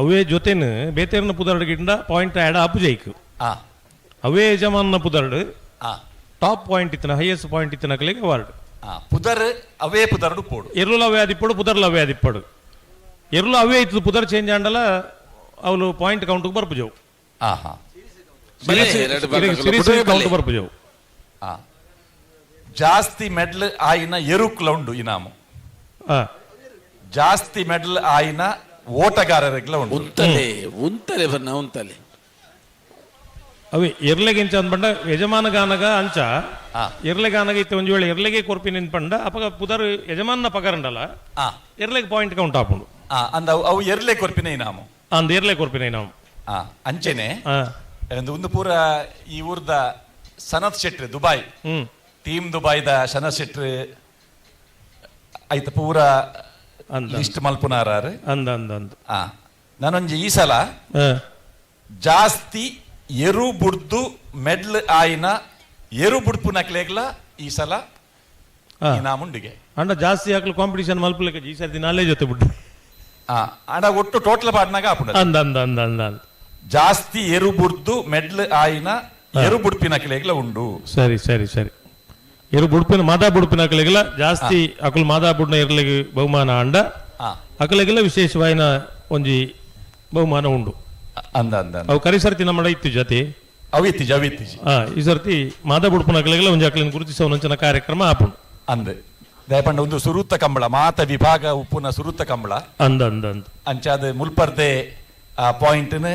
ಅವೇ ಜೊತೆನು ಬೇತೇರಿನ ಪುದರಡು ಗಿಂಡ ಪಾಯಿಂಟ್ ಆ್ಯಡ್ ಆಪು ಜೈಕ್ ಅವೇ ಯಜಮಾನನ ಪುದರಡು ಟಾಪ್ ಪಾಯಿಂಟ್ ಇತ್ತಿನ ಹೈಯೆಸ್ಟ್ ಪಾಯಿಂಟ್ ಇತ್ತಿನ ಅಕಲೆಗ್ ಅವಾರ್ಡ್ ಪುದರ್ ಅವೇ ಪುದರಡು ಪೋಡು ಎರುಲು ಅವೇ ಆದಿಪ್ಪಡು ಪುದರ್ಲ ಅವೇ ಆದಿಪ್ಪಡು ಎರುಲು ಅವೇ ಇತ್ತು ಪುದರ್ ಚೇಂಜ್ ಆಂಡಲ ಅವಳು ಪಾಯಿಂಟ್ ಕೌಂಟ್ಗೆ ಬರ್ಪುಜವು. ಕೌಂಟ್ ಬರ್ಪುಜವು. ಜಾಸ್ತಿ ಮೆಡಲ್ ಆಯಿನ ಎರುಕ್ಲ ಉಂಡು ಇನಾಮು. ಜಾಸ್ತಿ ಮೆಡಲ್ ಆಯಿನ ಓಟಗಾರರಿಗ್ಲ ಉಂಡು. ಉಂತಲೆ ಉಂತಲೆ ಬನ್ನ ಉಂತಲೆ ಅವೇ ಎರ್ಲೆಗೆ ಎಂಚ ಅಂದ್ಪಂಡ ಯಜಮಾನಗಾನಗ ಅಂಚ ಎರ್ಲೆಗಾನಗ ಇತ್ತೆ ಒಂಜಿ ವೇಳೆ ಎರ್ಲೆಗೆ ಕೊರ್ಪಿ ನಿನ್ಪಂಡ ಅಪಗ ಪುದರ್ ಯಜಮಾನ ಪಗರಂಡಲ ಎರ್ಲೆಗೆ ಪಾಯಿಂಟ್ ಕೌಂಟ್ ಆಪುಂಡು. ಅಂದ ಅವು ಎರ್ಲೆ ಕೊರ್ಪಿನ ಇನಾಮು ಅಂದ ಎರ್ಲೆ ಕೊರ್ಪಿನ ಇನಾಮು ಅಂಚೆನೆ ಒಂದು ಪೂರ ಈ ಊರ್ದ ಸನತ್ ಶೆಟ್ರು ದುಬೈ ಟೀಮ್ ದುಬೈದ ಸನತ್ ಶೆಟ್ರು ಐತ ಪೂರ ಲಿಸ್ಟ್ ಮಲ್ಪುನಾರಾರು ಅಂದ ಅಂದ ಅಂದ. ನಾನೊಂಜಿ ಈ ಸಲ ಜಾಸ್ತಿ ಎರು ಬುಡ್ದು ಮೆಡ್ಲ್ ಆಯಿನ ಎರು ಬುಡ್ಪು ನಕ್ಲೇಗ್ಲ ಈ ಸಲ ಇನಾಮುಂಡಿಗೆ ಅಂಡ ಜಾಸ್ತಿ ಹಾಕ್ಲು ಕಾಂಪಿಟಿಷನ್ ಮಲ್ಪುಲಕ ಈ ಸರ್ತಿ ನಾಲೇ ಜೊತೆ ಬಿಟ್ಟು ಅಂಡ ಒಟ್ಟು ಟೋಟಲ್ ಪಾಡ್ನಾಗ ಆಪುಂಡು ಅಂದ ಅಂದ ಅಂದ ಅಂದ ಅಂದ ಜಾಸ್ತಿ ಎರು ಬುಡ್ದು ಮೆಡ್ಲ್ ಆಯಿನ ಎರು ಬುಡ್ಪಿನ ಕ್ಲೇಗ್ಲ ಉಂಡು. ಸರಿ ಸರಿ ಸರಿ. ಎರು ಬುಡ್ಪಿನ ಮಾದಾ ಬುಡ್ಪಿನ ಅಕಲೆಗ್ಲ ಜಾಸ್ತಿ ಅಕುಲು ಮಾದಾ ಬುಡ್ನ ಎರ್ಲೆಗ್ ಬಹುಮಾನ ಅಂಡ ಅಕಲೆಗೆಲ್ಲ ವಿಶೇಷವಾಯಿನ ಒಂಜಿ ಬಹುಮಾನ ಉಂಡು ಅಂದ ಅಂದ. ಅವು ಕರಿ ಸರ್ತಿ ನಮ್ಮ ಇತ್ತು ಜೊತೆ ಅವು ಇತ್ತೀಚೆ ಅವು ಇತ್ತೀಚೆ ಈ ಸರ್ತಿ ಮಾದಾ ಬುಡ್ಪುನ ಅಕಲೆಗೆಲ್ಲ ಒಂಜಿ ಅಕಲಿನ ಗುರುತಿಸುವ ಕಾರ್ಯಕ್ರಮ ಆಪುಂಡು ಅಂದ. ದಯಪಂಡ ಒಂದು ಸುರುತ್ತ ಕಂಬಳ ಮಾತ ವಿಭಾಗ ಉಪ್ಪುನ ಸುರುತ್ತ ಕಂಬಳ ಅಂದ ಅಂದ ಅಂದ ಅಂಚಾದ ಮುಲ್ಪರ್ದೆ ಆ ಪಾಯಿಂಟ್ನ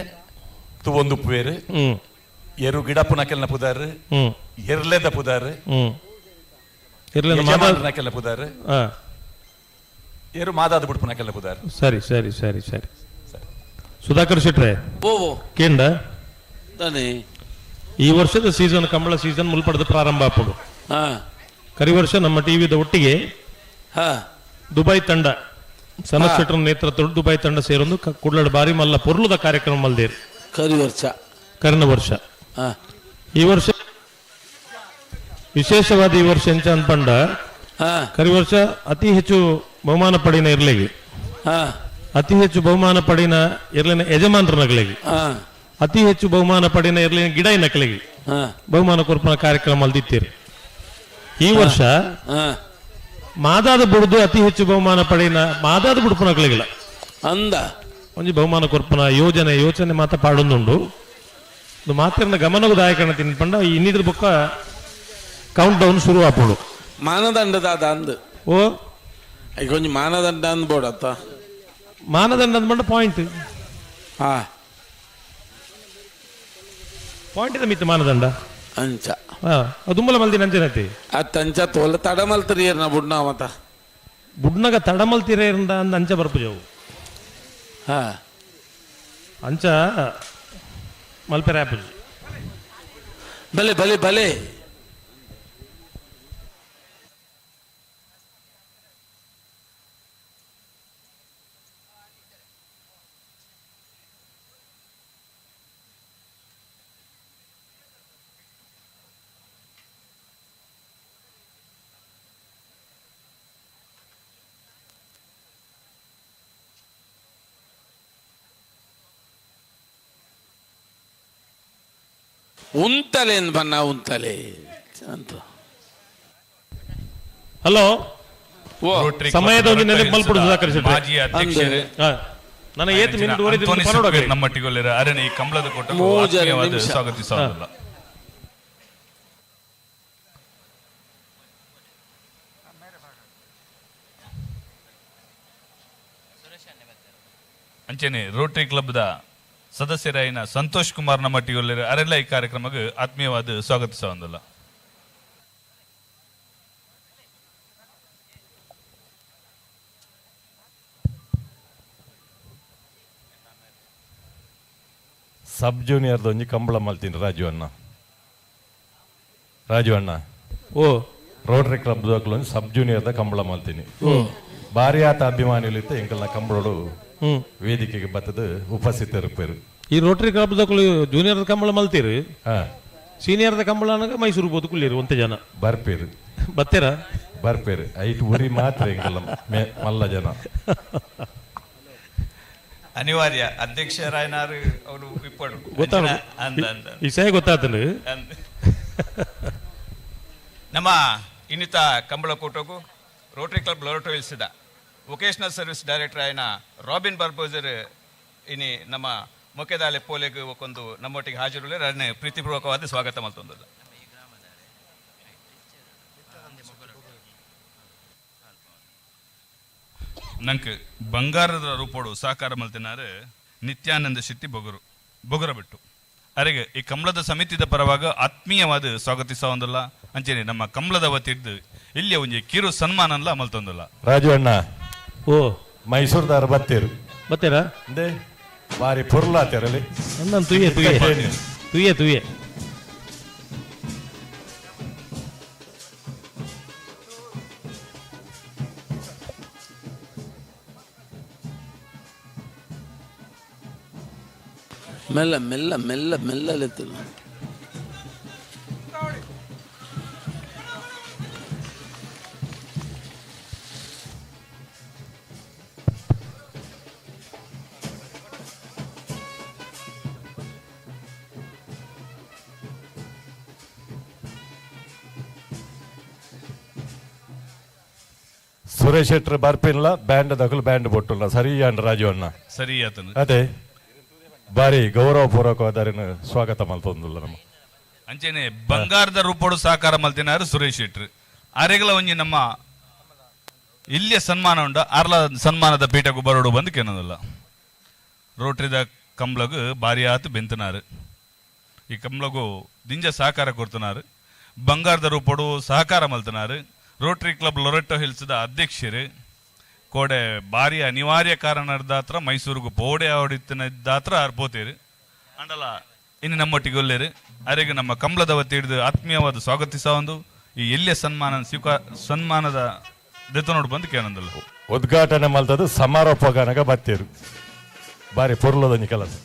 ತುವೊಂದು ಉಪ್ಪುವೇರು ಎರು ಗಿಡಪುನ ಕೆಲ್ನ ಪುದಾರ್ ಎರ್ಲೆದ ಪುದಾರ್ ಯಜಮಾನನ ಪುದಾರ್ ಎರು ಮಾದಾದ ಬುಡ್ಪುನ ಕೆಲ್ನ ಪುದಾರ್. ಸರಿ ಸರಿ ಸರಿ ಸರಿ. ಸುಧಾಕರ್ ಶೆಟ್ರೆ ಕೇಂದ್ರ ಈ ವರ್ಷದ ಸೀಸನ್ ಕಂಬಳ ಸೀಸನ್ ಮುಲ್ಪಡದ ಪ್ರಾರಂಭ ಆಪುಂಡು. ಕರಿ ವರ್ಷ ನಮ್ಮ ಟಿವಿದ ಒಟ್ಟಿಗೆ ದುಬೈ ತಂಡ ಸನತ್ ಶೆಟ್ಟರ್ ನೇತೃತ್ವದ ದುಬೈ ತಂಡ ಸೇರೊಂದು ಕುಡ್ಲಡ್ ಬಾರಿ ಮಲ್ಲ ಪೊರ್ಲುದ ಕಾರ್ಯಕ್ರಮ ಮಲ್ದೇರು ಕರಿ ವರ್ಷ ಕರಿನ ವರ್ಷ. ಈ ವರ್ಷ ವಿಶೇಷವಾದ ಈ ವರ್ಷ ಎಂಚ ಅನ್ಪಂಡ ಕರಿ ವರ್ಷ ಅತಿ ಹೆಚ್ಚು ಬಹುಮಾನ ಪಡಿನ ಇರ್ಲಿಗೆ ಅತಿ ಹೆಚ್ಚು ಬಹುಮಾನ ಪಡಿನ ಇರ್ಲಿನ ಯಜಮಾನರ ನಗಲಿಗೆ ಅತಿ ಹೆಚ್ಚು ಬಹುಮಾನ ಪಡಿನ ಇರ್ಲಿನ ಗಿಡ ನಕಲಿಗೆ ಬಹುಮಾನ ಕೊರ್ಪನ ಕಾರ್ಯಕ್ರಮ ಅಲ್ದಿತ್ತೀರಿ. ಈ ವರ್ಷ ಮಾದಾದ ಬುಡ್ದು ಅತಿ ಹೆಚ್ಚು ಬಹುಮಾನ ಪಡಿನ ಮಾದಾದ ಬುಡುಪು ನಕಲಿಗಿಲ್ಲ ಅಂದ ಒಂಜಿ ಬಹುಮಾನ ಕೊರ್ಪನ ಯೋಜನೆ ಯೋಚನೆ ಮಾತ ಪಾಡೊಂದುಂಡು. ಮಾತಿನ ಗಮನಗೂ ದಾಯಕನ ತಿನ್ಪಂಡ ಇನ್ನಿದ್ರ ಬೊಕ್ಕ ಕೌಂಟ್ ಡೌನ್ ಶುರು ಆಪುಂಡು. ಮಾನದಂಡದ ಅಂದ್ ಓ ಕೊಂಚ ಮಾನದಂಡ ಅಂದ್ಬೋಡತ್ತ ಮಾನದಂಡ ಅಂದ್ಬಂಡ ಪಾಯಿಂಟ್ ಪಾಯಿಂಟ್ ಇದೆ ಮಿತ್ತ ಮಾನದಂಡ ಅಂಚ ಅದು ಮಲ್ದಿನ ಅಂಚನತಿ ಅತ್ತಂಚ ತೋಲ ತಡಮಲ್ತಿರಿಯರ್ನ ಬುಡ್ನ ಮತ ಬುಡ್ನಗ ತಡಮಲ್ತಿರೇರ್ನ ಅಂದ ಅಂಚ ಬರ್ಪುಜವು ಅಂಚ ಮಲ್ಪೆರೆ ಆಪುಜಿ. ಬಲೆ ಬಲೆ ಬಲೆ ಉಂತಲೆ ಬನ್ನ ಉಂತಲೆ ಅಂತ. ಹಲೋ ಸಮಯದ ಒಂದು ನೆನಪು ಮಲ್ಪಡು ಸುಧಾಕರ್ ಶೆಟ್ಟಿ ಮಾಜಿ ಅಧ್ಯಕ್ಷರು ನನ್ನ ಏತ್ ಮಿನಿಟ್ ವರೆಗೆ ನಮ್ಮಟ್ಟಿಗೊಲ್ಲಿರ ಅರನೆ ಈ ಕಂಬಳದ ಕೂಟಕ್ಕೆ ಆತ್ಮೀಯವಾದ ಸ್ವಾಗತಿಸೋದಿಲ್ಲ. ಅಂಚನೆ ರೋಟರಿ ಕ್ಲಬ್ದ ಸದಸ್ಯರಾಯಿನ ಸಂತೋಷ್ ಕುಮಾರ್ ನಮ್ಮಟ್ಟಿಗೊಲ್ಲಿರ ಅರೆಲ್ಲ ಈ ಕಾರ್ಯಕ್ರಮಕ್ಕೆ ಆತ್ಮೀಯವಾದ ಸ್ವಾಗತಿಸೋದಿಲ್ಲ. ಸಬ್ ಜೂನಿಯರ್ದ ಒಂಜಿ ಕಂಬಳ ಮಲ್ತೀನಿ ರಾಜು ಅನ್ನ. ರಾಜು ಅಣ್ಣ, ಓ ರೋಟರಿ ಕ್ಲಬ್ ದಕ್ಲು ಸಬ್ ಜೂನಿಯರ್ ದ ಕಂಬಳ ಮಲ್ತೀನಿ. ಭಾರಿ ಆತ ಅಭಿಮಾನಿಗಳು ಇತ್ತು ಎಂಕಲ್ನ ಕಂಬಳೋಡು ವೇದಿಕೆಗೆ ಬತ್ತದ ಉಪಸ್ಥಿತರಿರ್ಪೇರು. ಈ ರೋಟರಿ ಕ್ಲಬ್ ದಕ್ಲು ಜೂನಿಯರ್ ಕಂಬಳ ಮಲ್ತೀರಿ, ಸೀನಿಯರ್ ದ ಕಂಬಳ ಅನ್ನಗ ಮೈಸೂರು ಬೋದು ಕುಳ್ಳಿರು ಒಂತೆ ಜನ ಬರ್ಪೇರು ಬತ್ತೀರಾ ಬರ್ಪೇರು ಐಟ್ ಉರಿ ಮಾತ್ರ ಎಂಕಲ್ನ ಮಲ್ಲ ಜನ. ಅನಿವಾರ್ಯ ಅಧ್ಯಕ್ಷರಾಯನಾರು ಅವರು ಇಪ್ಪಡು ಗೊತ್ತಾಗ ಈ ಗೊತ್ತಾತನು. ನಮ್ಮ ಇನ್ನಿತ ಕಂಬಳಕೂಟಗೂ ರೋಟರಿ ಕ್ಲಬ್ ಲೊರಟೋ ಇಳಿಸಿದ ವೊಕೇಶನಲ್ ಸರ್ವಿಸ್ ಡೈರೆಕ್ಟರ್ ಆಯ್ನ ರಾಬಿನ್ ಬರ್ಬೋಜರ್ ಇನಿ ನಮ್ಮ ಮುಖ್ಯದಾಲೆ ಪೋಲೆಗ್ ಒಂದು ನಮ್ಮೊಟ್ಟಿಗೆ ಹಾಜರುಳ್ಳ ಅದನ್ನೇ ಪ್ರೀತಿಪೂರ್ವಕವಾದ ಸ್ವಾಗತ ಮಲ್ತೊಂದಲ್ಲ. ನಂಗೆ ಬಂಗಾರದ ರೂಪೋಡು ಸಹಕಾರ ಮಲ್ತಿನಾರು ನಿತ್ಯಾನಂದ ಶೆಟ್ಟಿ ಬೊಗರು ಬೊಗರ ಬಿಟ್ಟು ಅರೆಗೆ ಈ ಕಮಲದ ಸಮಿತಿದ ಪರವಾಗ ಆತ್ಮೀಯವಾದ ಸ್ವಾಗತಿಸ ಒಂದಲ್ಲ ಅಂಚೆನೆ ನಮ್ಮ ಕಮಲದ ವತಿದ್ದು ಇಲ್ಲಿ ಒಂಜಿ ಕಿರು ಸನ್ಮಾನಲ್ಲ ಮಲ್ತೊಂದಲ್ಲ. ರಾಜು ಅಣ್ಣ, ಓ ಮೈಸೂರ್ದಾರ ಬತ್ತೀರು ಬತ್ತೀರಾ? ಬಾರಿ ಪೊರ್ಲಾತಿರಲಿ. ನನ್ನ ತುಯ್ಯೆ ತುಯ್ಯೆ ತುಯ್ಯೆ ತುಯ್ಯೆ. ಮೆಲ್ಲ ಮೆಲ್ಲ ಮೆಲ್ಲ ಮೆಲ್ಲಲೆತ್ತಲು. ಸುರೇಶ್ ಶೆಟ್ಟರ್ ಬರ್ಪಿಲ್ಲ ಬ್ಯಾಂಡ್ ದಖಲು ಬ್ಯಾಂಡ್ ಬೊಟ್ಟುಲ್ಲ ಸರಿ ಅಂಡ್ ರಾಜು ಅಣ್ಣ ಸರಿ ಆತನು. ಅದೇ ಬಾರಿ ಗೌರವಪೂರ್ವಕವಾದರಿನ ಸ್ವಾಗತ ಮಲ್ತೊಂದುಲ್ಲ ನಮ್ಮ. ಅಂಚೆನೆ ಬಂಗಾರದ ರೂಪೋಡು ಸಹಕಾರ ಮಲ್ತಿನಾರು ಸುರೇಶ್ ಶೆಟ್ಟರ್ ಅರೆಗಳ ಒಂಜಿ ನಮ್ಮ ಇಲ್ಲಿಯ ಸನ್ಮಾನ ಉಂಡು ಅರ್ಲ ಸನ್ಮಾನದ ಪೀಠಕ್ಕೂ ಬರೋಡು ಬಂದು ಕೆನದಲ್ಲ. ರೋಟರಿದ ಕಂಬ್ಲಗು ಬಾರಿ ಆತು ಬೆಂತನಾರು ಈ ಕಂಬ್ಲಗು ದಿಂಜ ಸಹಕಾರ ಕೊಡ್ತನಾರು ಬಂಗಾರದ ರೂಪೋಡು ಸಹಕಾರ ಮಲ್ತನಾರು. ರೋಟರಿ ಕ್ಲಬ್ ಲೊರೆಟೋ ಹಿಲ್ಸ್ದ ಅಧ್ಯಕ್ಷರು ಕೋಡೆ ಭಾರಿ ಅನಿವಾರ್ಯ ಕಾರಣದಾತ್ರ ಮೈಸೂರಿಗೆ ಪೋಡೆ ಆಡಿತ್ತನದಾತ್ರ ಅರ್ಪೋತೇರು ಅಂಡಲ ಇನ್ನು ನಮ್ಮೊಟ್ಟಿಗೆ ಒಲ್ಲೇರು ಅರೆಗೆ ನಮ್ಮ ಕಂಬಳದ ವತಿ ಹಿಡಿದು ಆತ್ಮೀಯವಾದ ಸ್ವಾಗತಿಸ ಒಂದು ಈ ಎಲ್ಲಿಯ ಸನ್ಮಾನ ಸ್ವೀಕಾರ ಸನ್ಮಾನದ ದೆತ್ತನೋಡು ಬಂದು ಕೇನಂದಲ್ಲ. ಉದ್ಘಾಟನೆ ಮಲ್ತದ್ದು ಸಮಾರೋಪಗಾನಗ ಬತ್ತೀರು ಬಾರಿ ಪೊರ್ಲದ ಕೆಲಸ.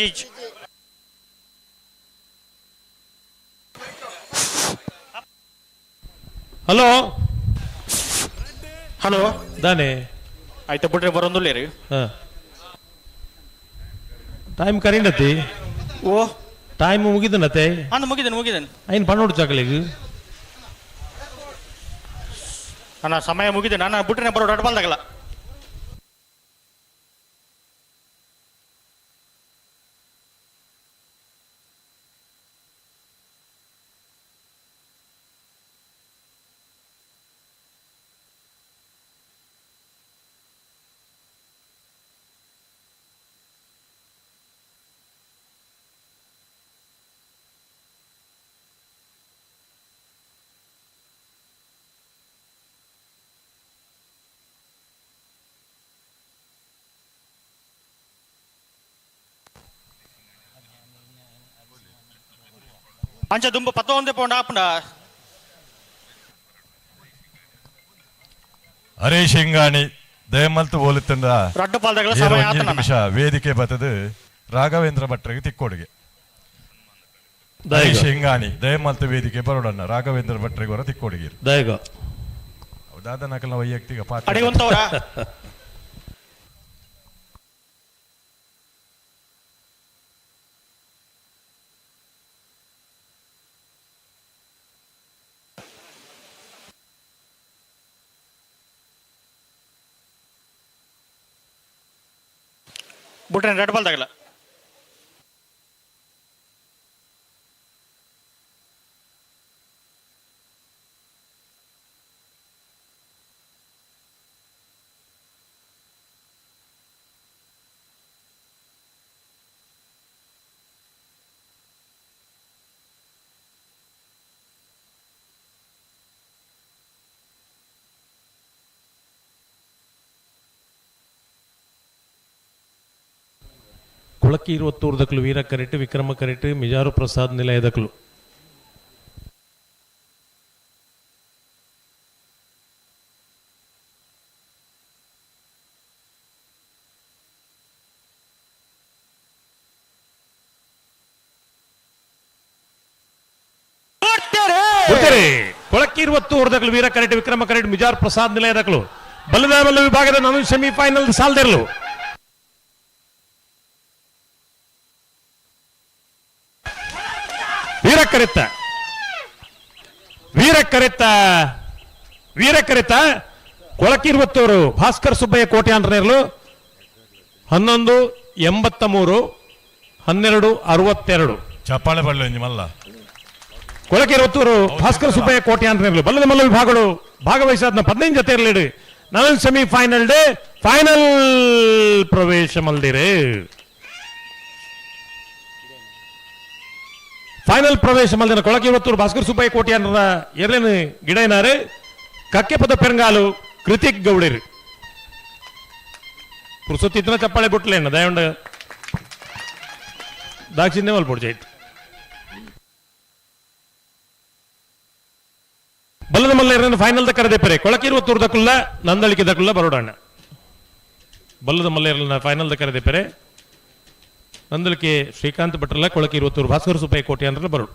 ಇಜ್ ಹಲೋ ಹಲೋ ದಾನೆ ಆಯ್ತು ಬಿಡ್ರಿ ಬರೋಂದುಲ್ಲ ರೀ. ಟೈಮ್ ಕರೀಂಡತಿ. ಓ ಟೈಮ್ ಮುಗಿದನತೆ. ಅಂದ್ ಮುಗಿದನ್ ಮುಗಿದನ್. ಐನ್ ಪಣ್ಣೋಡು ಚಾಕಲಿಗೆ ಅಣ್ಣ ಸಮಯ ಮುಗಿದೆ ನಾನು ಬಿಟ್ರೆ ಬರೋ ಅಡ್ಬಲ್ದಾಗಲ್ಲ. ಅಂಚ ದುಂಬು ಪತ್ತೊಂದೇ ಪೌಂಡ್ ಆಪುಂಡ. ಹರೀಶ್ ಹಿಂಗಾಣಿ ದಯಮಲ್ತು ಬೋಲುತ್ತಂದ ರಡ್ಡು ಪಾಲ್ದಗಳ ಸಮಯ ಆತನ. ನಿಮಿಷ ವೇದಿಕೆ ಬತ್ತದು ರಾಘವೇಂದ್ರ ಭಟ್ರಿಗೆ ತಿಕ್ಕೋಡಿಗೆ. ಹರೀಶ್ ಹಿಂಗಾಣಿ ದಯಮಲ್ತು ವೇದಿಕೆ ಬರೋಡಣ್ಣ ರಾಘವೇಂದ್ರ ಭಟ್ರಿಗೆ ಹೊರ ತಿಕ್ಕೋಡಿಗೆ. ದಯಗ ಹೌದಾದ ನಕಲ್ನ ವೈಯಕ್ತಿಕ ಪಾತ್ರ. ಅಡಿಗೊಂತವ್ರ ಬಿಟ್ರೆ ರೆಡ್ ಬಾಲ್ದಾಗಲ್ಲ. ಕೊಳಕಿ ಇರುವತ್ತೂರು ವೀರ ಕರೆಟ್ ವಿಕ್ರಮ ಕರೆಟ್ ಮಿಜಾರು ಪ್ರಸಾದ್ ನಿಲಯದಕಲು. ಕೊಳಕಿ ಇರುವತ್ತೂರು ವೀರ ಕರೆಟ್ ವಿಕ್ರಮ ಕರೆಟ್ ಮಿಜಾರ್ ಪ್ರಸಾದ್ ನಿಲಯದಕಲು. ಬಲ್ಲದಾಮಲ್ಲ ವಿಭಾಗದ ನಾನು ಸೆಮಿಫೈನಲ್ ಸಾಲ್ದಿರಲು. ವೀರ ಕರೆತ ವೀರ ಕರೆತ ವೀರ ಕರೆತ ಕೊಳಕಿರುವತ್ತೂರು ಭಾಸ್ಕರ್ ಸುಬ್ಬಯ್ಯ ಕೋಟ್ಯಾಂತರನೇರ್ಲು 11:83 12:62. ಚಪ್ಪಾಳೆ ಬಳ್ಳಿ ಮಲ್ಲ. ಕೊಳಕಿರುವತ್ತೂರು ಭಾಸ್ಕರ್ ಸುಬ್ಬಯ್ಯ ಕೋಟ್ಯಾಂತರನೇರ್ಲು ಬಲ್ಲದ ಮಲ್ಲ ವಿಭಾಗಗಳು ಭಾಗವಹಿಸಾದ 15 ಜೊತೆ ಇರಲಿ. ನಾನು ಸೆಮಿಫೈನಲ್ ಡೇ ಫೈನಲ್ ಪ್ರವೇಶ ಮಲ್ದಿರೆ. ಫೈನಲ್ ಪ್ರವೇಶ ಮಲ್ದಿನ ಕೊಳಕಿರುವತ್ತೂರು ಭಾಸ್ಕರ್ ಸುಬ್ಬಯ್ಯ ಕೋಟ್ಯಾನರ ಎರಲೇನು ಗಿಡೈನಾರು ಕಕ್ಕೆಪದ ಪೆರಂಗಾಲು ಕೃತಿಕ್ ಗೌಡಿರು. ಪುರುಸೊತ್ತಿತ್ತಿನ ಚಪ್ಪಾಳೆ ಬಿಟ್ಲೇನ ದಯವಂಡ ದಾಕ್ಷಿಣ್ಯ ಮಲ್ಪೊಡ್ಚೈತ್. ಬಲ್ಲದ ಮಲ್ಲ ಎರಡನೇ ಫೈನಲ್ the ಕರೆದೆ ಪರೆ ಕೊಳಕಿರುವತ್ತೂರು ದಕ್ಕುಲ್ಲ ನಂದಳಿಕೆ ದಕ್ಕುಲ್ಲ ಬರೋಡಣ್ಣ. ಬಲ್ಲದ ಮಲ್ಲ ಎರಡನ ಫೈನಲ್ the ಕರೆದೆ ಪರೆ ನಂದಳಿಕೆ ಶ್ರೀಕಾಂತ್ ಭಟ್ರಲ್ಲ ಕೊಳಕಿರುವತ್ತೂರು ಭಾಸ್ಕರ ಸುಬ್ಬಯ್ಯ ಕೋಟೆ ಅಂದ್ರೆ ಬರೋಡು.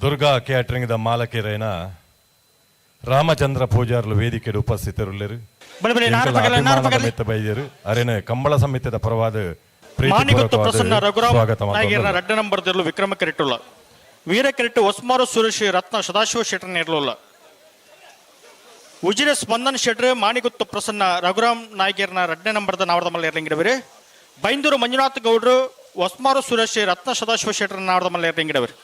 ದುರ್ಗಾ ಕ್ಯಾಟರಿಂಗ್ the ಮಾಲಕಿರೇನ ರಾಮಚಂದ್ರ ಪೂಜಾರ್ಲು ವೇದಿಕೆ ಉಪಸ್ಥಿತರುಳ್ಳರು. ಬೈದರು ಅರೇನ ಕಂಬಳ ಸಮಿತಿಯ ಪರವಾದ ಪ್ರಸನ್ನ ರಘುರಾಮ್ ನಾಯಕರ ರಡ್ಡ ನಂಬರ್ ದಿರ್ಲು ವಿಕ್ರಮ ಕರೆಟ್ಟುಲ್ಲ. ವೀರ ಕರೆಟ್ಟು ಹೊಸ್ಮಾರು ಸುರೇಶ್ ರತ್ನ ಸದಾಶಿವ ಶೆಟ್ಟರ್ ಇರಲಿಲ್ಲ. ಉಜಿರೆ ಸ್ಪಂದನ್ ಶೆಟ್ರ್ ಮಾಣಿಗುತ್ತು ಪ್ರಸನ್ನ ರಘುರಾಮ್ ನಾಯಕರ್ನ ರಡ್ಡನೇ ನಂಬರ್ದ ನಾವರದ ಮಲ್ಲ ಇರ್ಲಿಂಗಿಡವರು. ಬೈಂದೂರು ಮಂಜುನಾಥ್ ಗೌಡ್ರು ಹೊಸ್ಮಾರು ಸುರೇಶ್ ರತ್ನ ಸದಾಶಿವ ಶೆಟ್ಟರ್ ನಾವರದ ಮಲ್ಲ ಇರ್ಲಿಂಗಿಡವರು.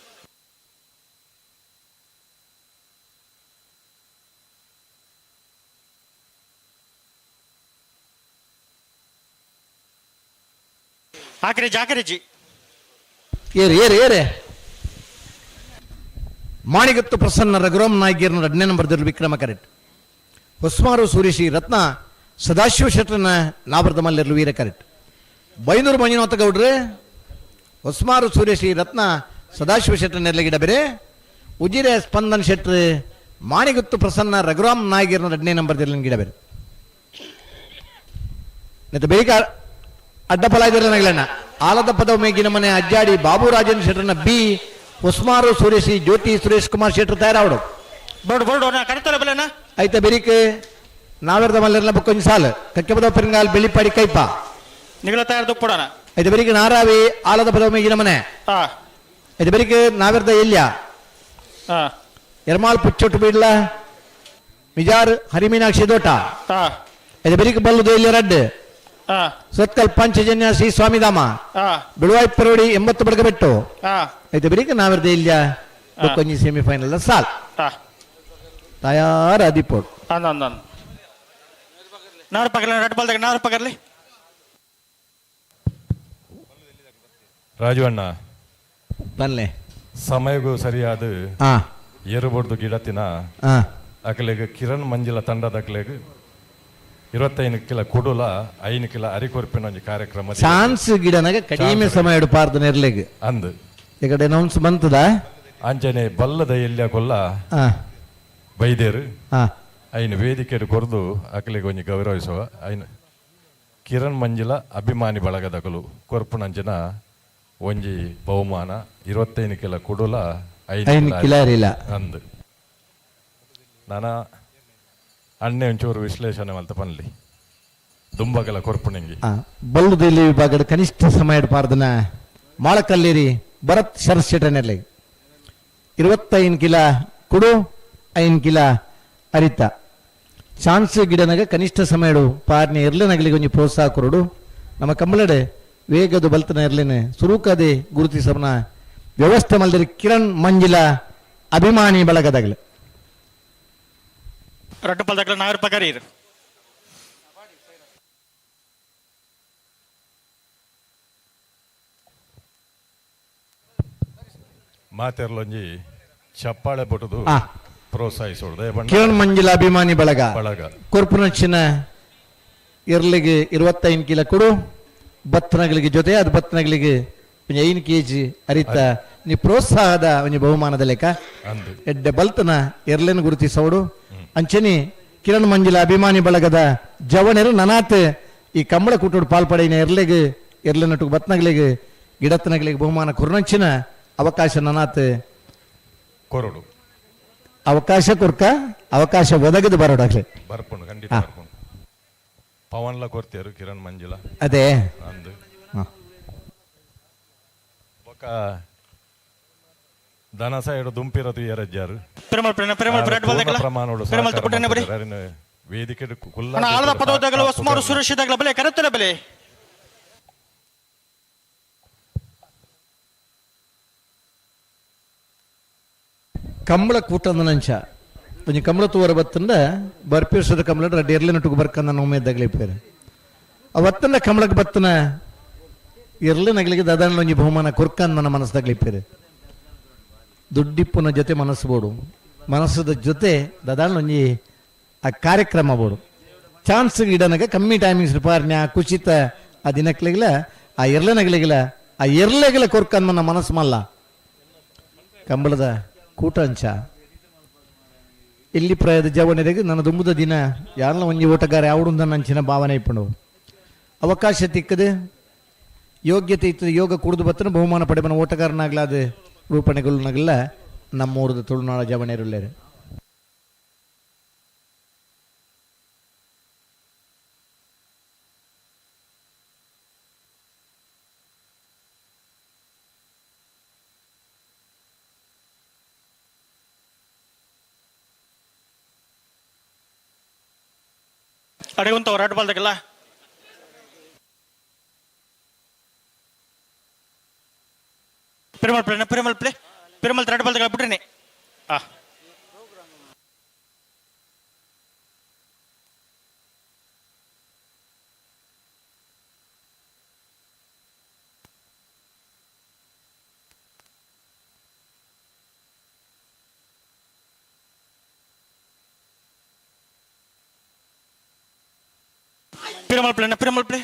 ಆಕರೆ ಜಾಕರೆಜಿ ಏರಿ ಏರಿ ಏರೆ. ಮಾಣಿಗತ್ತು ಪ್ರಸನ್ನ ರಘುರಾಮ್ ನಾಯ್ಕರ್ನ ಎರಡನೇ ನಂಬರ್ ವಿಕ್ರಮ ಕರೆಟ್. ಹೊಸ್ಮಾರು ಸೂರ್ಯಶ್ರೀ ರತ್ನ ಸದಾಶಿವ ಶೆಟ್ಟರ್ನ ನಾವರದ ಮಲ್ಲಿರಲು ವೀರ ಕರೆಟ್. ಬೈನೂರು ಮಂಜುನಾಥ ಗೌಡ್ರೆ ಹೊಸ್ಮಾರು ಸೂರ್ಯಶ್ರೀ ರತ್ನ ಸದಾಶಿವ ಶೆಟ್ಟರ್ ನೆರಳಿಗಿಡ ಬೇರೆ. ಉಜಿರೆ ಸ್ಪಂದನ್ ಶೆಟ್ರ್ ಮಾಣಿಗುತ್ತು ಪ್ರಸನ್ನ ರಘುರಾಮ್ ನಾಯ್ಕರ್ನ ಎರಡನೇ ನಂಬರ್ ಗಿಡ ಬೇರೆ. ಮತ್ತೆ ಬೇಗ ಅಡ್ಡಫಲ ಇದ್ರಲ್ಲ ಆಲದ ಪದವ ಮೇಗಿನ ಮನೆ ಅಜ್ಜಾಡಿ ಬಾಬು ರಾಜನ್ ಶೆಟ್ಟರ್ನ ಬಿ ಹೊಸ್ಮಾರು ಸೂರ್ಯಶ್ರೀ ಜ್ಯೋತಿ ಸುರೇಶ್ ಕುಮಾರ್ ಶೆಟ್ಟರ್ ತಯಾರಾವಡು. ಐತ ಬೆರಿಕ್ ನಾವೆರ್ದ ಮಲ್ಲೆರ್ಲ ಬೊಕ್ಕೊಂಜಿ ಸಾಲು ಕಕ್ಕೆಪದ ಪೆರಂಗಾಲ್ ಬೆಳ್ಳಿಪಾಡಿ ಕೈಪ ನಿಗಳ ತಯಾರು ಕೊಡೋಣ. ಐತ ಬೆರಿಕ್ ನಾರಾವಿ ಆಲದ ಪದವ ಮೇಗಿನ ಮನೆ. ಐತ ಬೆರಿಕ್ ನಾವೆರ್ದ ಎಲ್ಯ ಎರ್ಮಾಲ್ ಪುಚ್ಚೊಟ್ಟು ಬೀಡ್ಲ ಮಿಜಾರ್ ಹರಿಮೀನಾಕ್ಷಿ ದೋಟ. ಐತ ಬೆರಿಕ್ ಬಲ್ಲುದು ಎಲ್ಯ ರಡ್ಡು ಸತ್ಕಲ್ ಪಂಚಜನ್ಯ ಶ್ರೀ ಸ್ವಾಮಿಧಾಮ ಬಿಳುವಾಯಿ ಪರೋಡಿ 80 ಬಡಗಬೆಟ್ಟು. ಐತೆ ಬೆರಿಕ್ ನಾವೆರ್ದ ಎಲ್ಯ ಬೊಕ್ಕೊಂಜಿ ಸೆಮಿಫೈನಲ್ ಸಾಲ್ ತಯಾರ ಅದಿಪೋಡ್. ನಾರು ಪಗರ್ಲಿ ರಡ್ಡು ಬಲ್ದಾಗ ನಾರು ಪಗರ್ಲಿ. ರಾಜು ಅಣ್ಣ ಬನ್ಲೆ ಸಮಯಗೂ ಸರಿಯಾದ ಏರುಬೊಡ್ದು ಗಿಡತಿನ ಅಕಲೆಗ್ ಕಿರಣ್ ಮಂಜಿಲ ತಂಡದ ಅಕಲೆಗ್ 25 ಕಿಲ ಕುಡುಲ 5 ಕಿಲ ಅರಿಕೊರ್ಪಿನ ಒಂಜಿ ಕಾರ್ಯಕ್ರಮ. ಚಾನ್ಸ್ ಗಿಡನಾಗ ಕಡಿಮೆ ಸಮಯ ಇಡಪಾರ್ದು ನೆರ್ಲೆಗ್ ಅಂದು ಈ ಕಡೆ ಅನೌನ್ಸ್ ಬಂತದ. ಅಂಚನೆ ಬಲ್ಲದ ಎಲ್ಯ ಕೊಲ್ಲ ಬೈದೇರು ಐನು ವೇದಿಕೆಡು ಕೊರ್ದು ಅಕಲೆಗ್ ಒಂಜಿ ಗೌರವಿಸುವ ಐನು ಕಿರಣ್ ಮಂಜಿಲ ಅಭಿಮಾನಿ ಬಳಗದಕಲು ಕೊರ್ಪುನಂಚಿನ ಒಂಜಿ ಬಹುಮಾನ 25 ಕಿಲ ಕುಡುಲ 5 ಕಿಲ ಅರಿಲ ಅಂದು. ನಾನ ಅಣ್ಣೆ ಒಂಚೂರು ವಿಶ್ಲೇಷಣೆ ಮಲ್ತ ಪನ್ಲಿ ದುಂಬಗಲ ಕೊರ್ಪುಣಂಗಿ. ಬಲ್ಲುದೆಲ್ಲಿ ವಿಭಾಗದ ಕನಿಷ್ಠ ಸಮಯ ಪಾರ್ದನ ಮಾಳಕಲ್ಲೇರಿ ಭರತ್ ಶರತ್ ಶೆಟ್ಟನೆರ್ಲೆ 25 ಕಿಲ ಕುಡು 5 ಕಿಲ ಅರಿತ. ಚಾನ್ಸ್ ಗಿಡನಾಗ ಕನಿಷ್ಠ ಸಮಯ ಪಾರ್ನೆ ಇರ್ಲಿನಗಲಿಗೆ ಒಂಜಿ ಪ್ರೋತ್ಸಾಹ ಕೊರಡು. ನಮ್ಮ ಕಂಬಳಡೆ ವೇಗದ ಬಲ್ತನ ಇರ್ಲಿನ ಸುರುಕದೆ ಗುರುತಿಸವನ ವ್ಯವಸ್ಥೆ ಮಲ್ದಿರಿ ಕಿರಣ್ ಮಂಜಿಲ ಅಭಿಮಾನಿ ಬಳಗದಾಗಲಿ. ರಡ್ಡು ಪಲ್ದಾಗಲ ನಾರು ಪಗರಿ. ಮಾತೆರ್ಲೊಂಜಿ ಚಪ್ಪಾಳೆ ಬೊಟ್ಟುದು ಪ್ರೋತ್ಸಾಹಿಸೋದು. ಕಿರಣ್ ಮಂಜಿಲ ಅಭಿಮಾನಿ ಬಳಗ ಬಳಗ ಕೊರ್ಪುನಚ್ಚಿನ ಎರ್ಲಿಗೆ 25 ಕಿಲೋ ಕೊಡು ಬತ್ತನಗಳಿಗೆ ಜೊತೆ ಅದು ಬತ್ತನಗಳಿಗೆ ಒಂಜಿ 5 ಕೆಜಿ ಅರಿತ ನೀ ಪ್ರೋತ್ಸಾಹದ ಒಂಜಿ ಬಹುಮಾನದ ಲೆಕ್ಕ ಎಡ್ಡೆ ಬಲ್ತನ ಎರ್ಲೆನ್ ಗುರುತಿಸೋಡು ಅಂಚನಿ ಕಿರಣ್ ಮಂಜಿಲ ಅಭಿಮಾನಿ ಬಳಗದ ಜವಣರು ನನಾತ್ ಈ ಕಂಬಳ ಕೂಟೋಡು ಪಾಲ್ಪಡೆಯಿನ ಎರ್ಲೆಗ್ ಎರ್ಲೆನಟ್ಟು ಬತ್ನಗಳಿಗೆ ಗಿಡತ್ತನಗಳಿಗೆ ಬಹುಮಾನ ಕುರ್ನಂಚಿನ ಅವಕಾಶ ನನಾತ್ ಕೊರಡು ಅವಕಾಶ ಕೊರ್ಕ ಅವಕಾಶ ಒದಗದು ಬರೋಡಾಗ್ಲಿ ಬರ್ಪುಂಡು ಖಂಡಿತ ಬರ್ಪುಂಡು ಪವನ್ಲ ಕೊರ್ತಿಯರು ಕಿರಣ್ ಮಂಜಿಲ ಅದೇ ಅಂದು ಬೊಕ್ಕ ದನಸ ಎಡು ದುಂಪಿರದು ಎರಜ್ಜಾರು ವೇದಿಕೆ ಸುರಕ್ಷಿತ ಬಲೆ ಕರೆತಲೆ ಬಲೆ ಕಂಬಳ ಕೂಟದ ನಂಚ ಒಂಜಿ ಕಂಬಳ ತೂವರ ಬತ್ತಂಡ ಬರ್ಪೀರ್ಸದ ಕಂಬಳ ರಡ್ಡ್ ಎರ್ಲೆನೊಟ್ಟುಗು ಬರ್ಕಂದ ಉಮೇದಗ್ಲಿ ಪೇರು ಅವತ್ತಂಡ ಕಂಬಳಕ್ಕೆ ಬತ್ತನ ಎರ್ಲೆನಗಲಿಗೆ ದಾದಾನ ಒಂಜಿ ಬಹುಮಾನ ಕೊರ್ಕಂದ ಮನಸ್ಸದಾಗ್ಲಿ ಪೇರು ದುಡ್ಡಿಪ್ಪುನ ಜೊತೆ ಮನಸ್ಸು ಬೋಡು ಮನಸ್ಸದ ಜೊತೆ ದಾದಾನ ಒಂಜಿ ಆ ಕಾರ್ಯಕ್ರಮ ಬೋಡು ಚಾನ್ಸ್ ಇಡನಗ ಕಮ್ಮಿ ಟೈಮಿಂಗ್ಸ್ ಪಾರ್ನ್ಯ ಕುಚಿತ ಆ ದಿನಕ್ಲಿಗಿಲ ಆ ಎರ್ಲೆನಗಲಿಗಿಲ ಆ ಎರ್ಲೆಗಿಲ ಕೊರ್ಕಂದ ಮನಸ್ಸು ಮಲ್ಲ ಕಂಬಳದ ಕೂಟಂಚ ಇಲ್ಲಿ ಪ್ರಾಯದ ಜವನರಿಗೆ ನನ್ನ ದುಂಬುದ ದಿನ ಯಾರನ್ನ ಒಂಜಿ ಓಟಗಾರ ಯಾವಡುಂದ ನಂಚಿನ ಭಾವನೆ ಇಪ್ಪಂಡು ಅವಕಾಶ ತಿಕ್ಕದೆ ಯೋಗ್ಯತೆ ಇತ್ತು ಯೋಗ ಕುಡಿದು ಬತ್ತನ ಬಹುಮಾನ ಪಡೆಬನ ಓಟಗಾರನಾಗ್ಲಾದ ರೂಪಣೆಗಳುನಾಗಲ್ಲ ನಮ್ಮೂರದ ತುಳುನಾಡ ಜವಣೆರುಳ್ಳೇರು. ಅಡೆಗುಂತ ಹೊರಾಟ ಬಾಲ್ದಾಗಲ್ಲ ಪೆರುಮಲ್ ಪ್ಲೇ ಪೆರುಮಲ್ ಪ್ಲೇ ಪೆರುಮಲ್ ತ್ರಾಟ ಬಾಲ್ದಾಗ ಬಿಟ್ರೇನೆ ಆ ಪಿರಮಲ್ ಪ್ಲೇ ಪಿರಮಲ್ play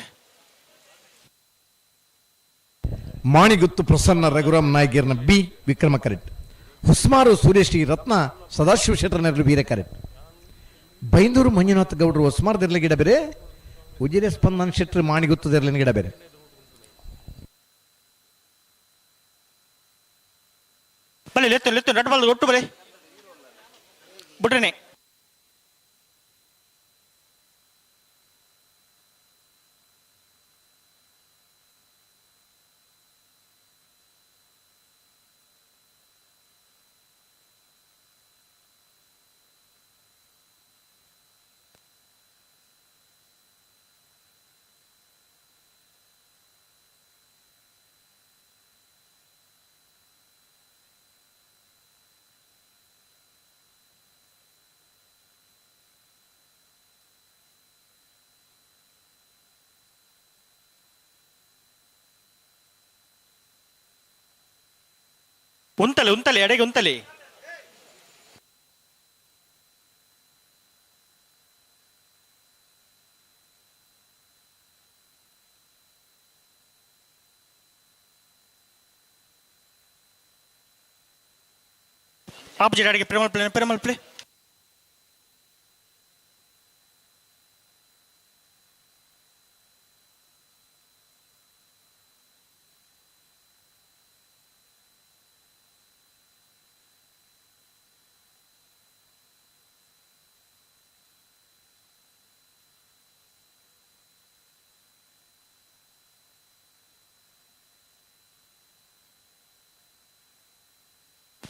ಮಾಣಿಗುತ್ತು Prasanna Raghuram ನಾಯ್ಗರ್ನ B Vikrama correct ಹುಸ್ಮಾರು ಸೂರ್ಯಶ್ರೀ ರತ್ನ ಸದಾಶಿವ ಶೆಟ್ಟರ್ನ ವೀರ ಕರೆಕ್ಟ್ ಬೈಂದೂರು ಮಂಜುನಾಥ್ ಗೌಡರು ಹೊಸ್ಮಾರದಿರ್ಲಿ ಗಿಡ ಬೇರೆ ಉಜಿರೆ ಸ್ಪಂದನ್ ಶೆಟ್ಟರ್ ಮಾಣಿಗುತ್ತದಿರ್ಲಿನ ಗಿಡ ಬೇರೆ. ಬಲೆ ಲೆತ್ತು ಲೆತ್ತು ನಟ್ ಬಾಲ್ ಒಟ್ಟು ಬಲೆ ಬಿಟ್ರೇನೆ ಉಂತಲೆ ಉಂತಲೆ ಎಡೆಗೆ ಉಂತಲೆ ಆಪೋಸಿಟ್ ಅಡಿಗೆ ಪ್ರೇಮಲ್ ಪ್ಲೇ ಪ್ರೇಮಲ್ ಪ್ಲೇ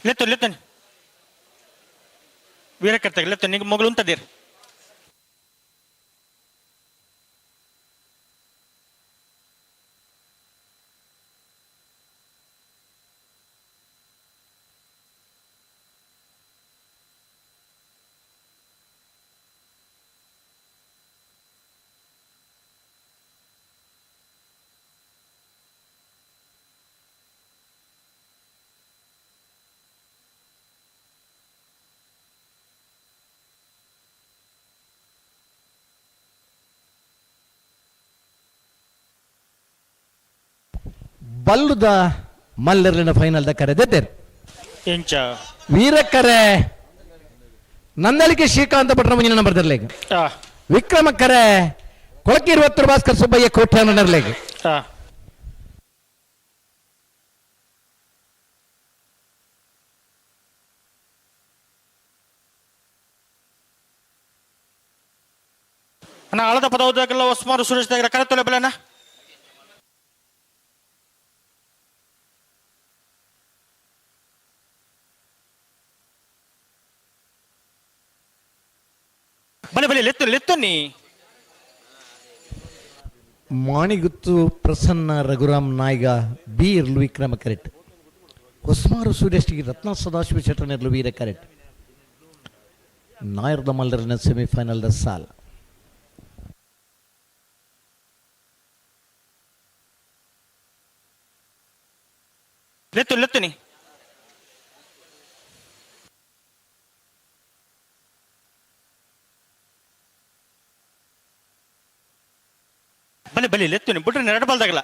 ಲೆತ್ತು ಲೆತ್ತನ್ ವೀರಕರ್ತಾಗ ಲೆತ್ತು ನಿಂಗೆ ಮಗಳು ಉಂಟದಿರ್ ಬಲ್ಲುದ ಮಲ್ಲರ್ಲಿನ ಫೈನಲ್ ದ ಕರೆ ದೆತ್ತೆರ್. ಎಂಚ ವೀರಕ್ಕರೆ ನಂದಳಿಕೆ ಶ್ರೀಕಾಂತ ಭಟ್ರ ಮುಂಜಿನ ನಂಬರ್ ದರ್ಲೆಗ್. ವಿಕ್ರಮ ಕರೆ ಕೊಳಕಿರುವತ್ತರು ಭಾಸ್ಕರ್ ಸುಬ್ಬಯ್ಯ ಕೋಟ್ಯಾನ ನೆರ್ಲೆಗ್. ಅಣ್ಣ ಆಳದ ಪದ ಓದಾಗೆಲ್ಲ ಹೊಸ್ಮಾರು ಸುರೇಶ್ ದಾಗರ ಕರೆ ತೊಲೆ ಬೆಲೆನ. ಬಲೆ ಬಲೆ ಲೆತ್ತು ಲೆತ್ತು ನೀ. ಮಾಣಿಗುತ್ತು ಪ್ರಸನ್ನ ರಘುರಾಮ್ ನಾಯ್ಗ ಬಿ ಇರ್ಲು ವಿಕ್ರಮ ಕರೆಕ್ಟ್. ಹೊಸ್ಮಾರು ಸೂರ್ಯಷ್ಟಿಗೆ ರತ್ನ ಸದಾಶಿವ ಶೆಟ್ಟರ್ ವೀರ ಕರೆಕ್ಟ್. ನಾಯರ್ದ ಮಲ್ಲರಿನ ಸೆಮಿಫೈನಲ್ the ಸಾಲ್. ಲೆತ್ತು ಲೆತ್ತು ನೀ. ಬಲೆ ಬಲೆ ಲೆತ್ತು ನೀ ಬಿಟ್ರೆ ಎರಡು ಬಾಲ್ದಾಗಲ್ಲ.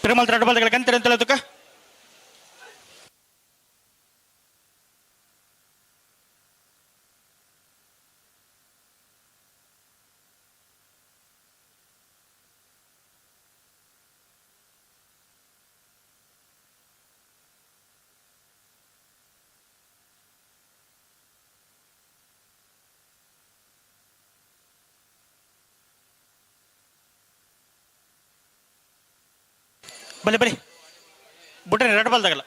ತಿರುಮಲ ಎರಡು ಬಾಲ್ದಾಗಲ್ಲ ಕಂತಾರೆ ಅಂತ ಹೇಳೋದಕ್ಕ. ಬಲೆ ಬಲೆ ಬಿಟ್ರೆ ಎರಡು ಬಾಲ್ದಾಗಲ್ಲ.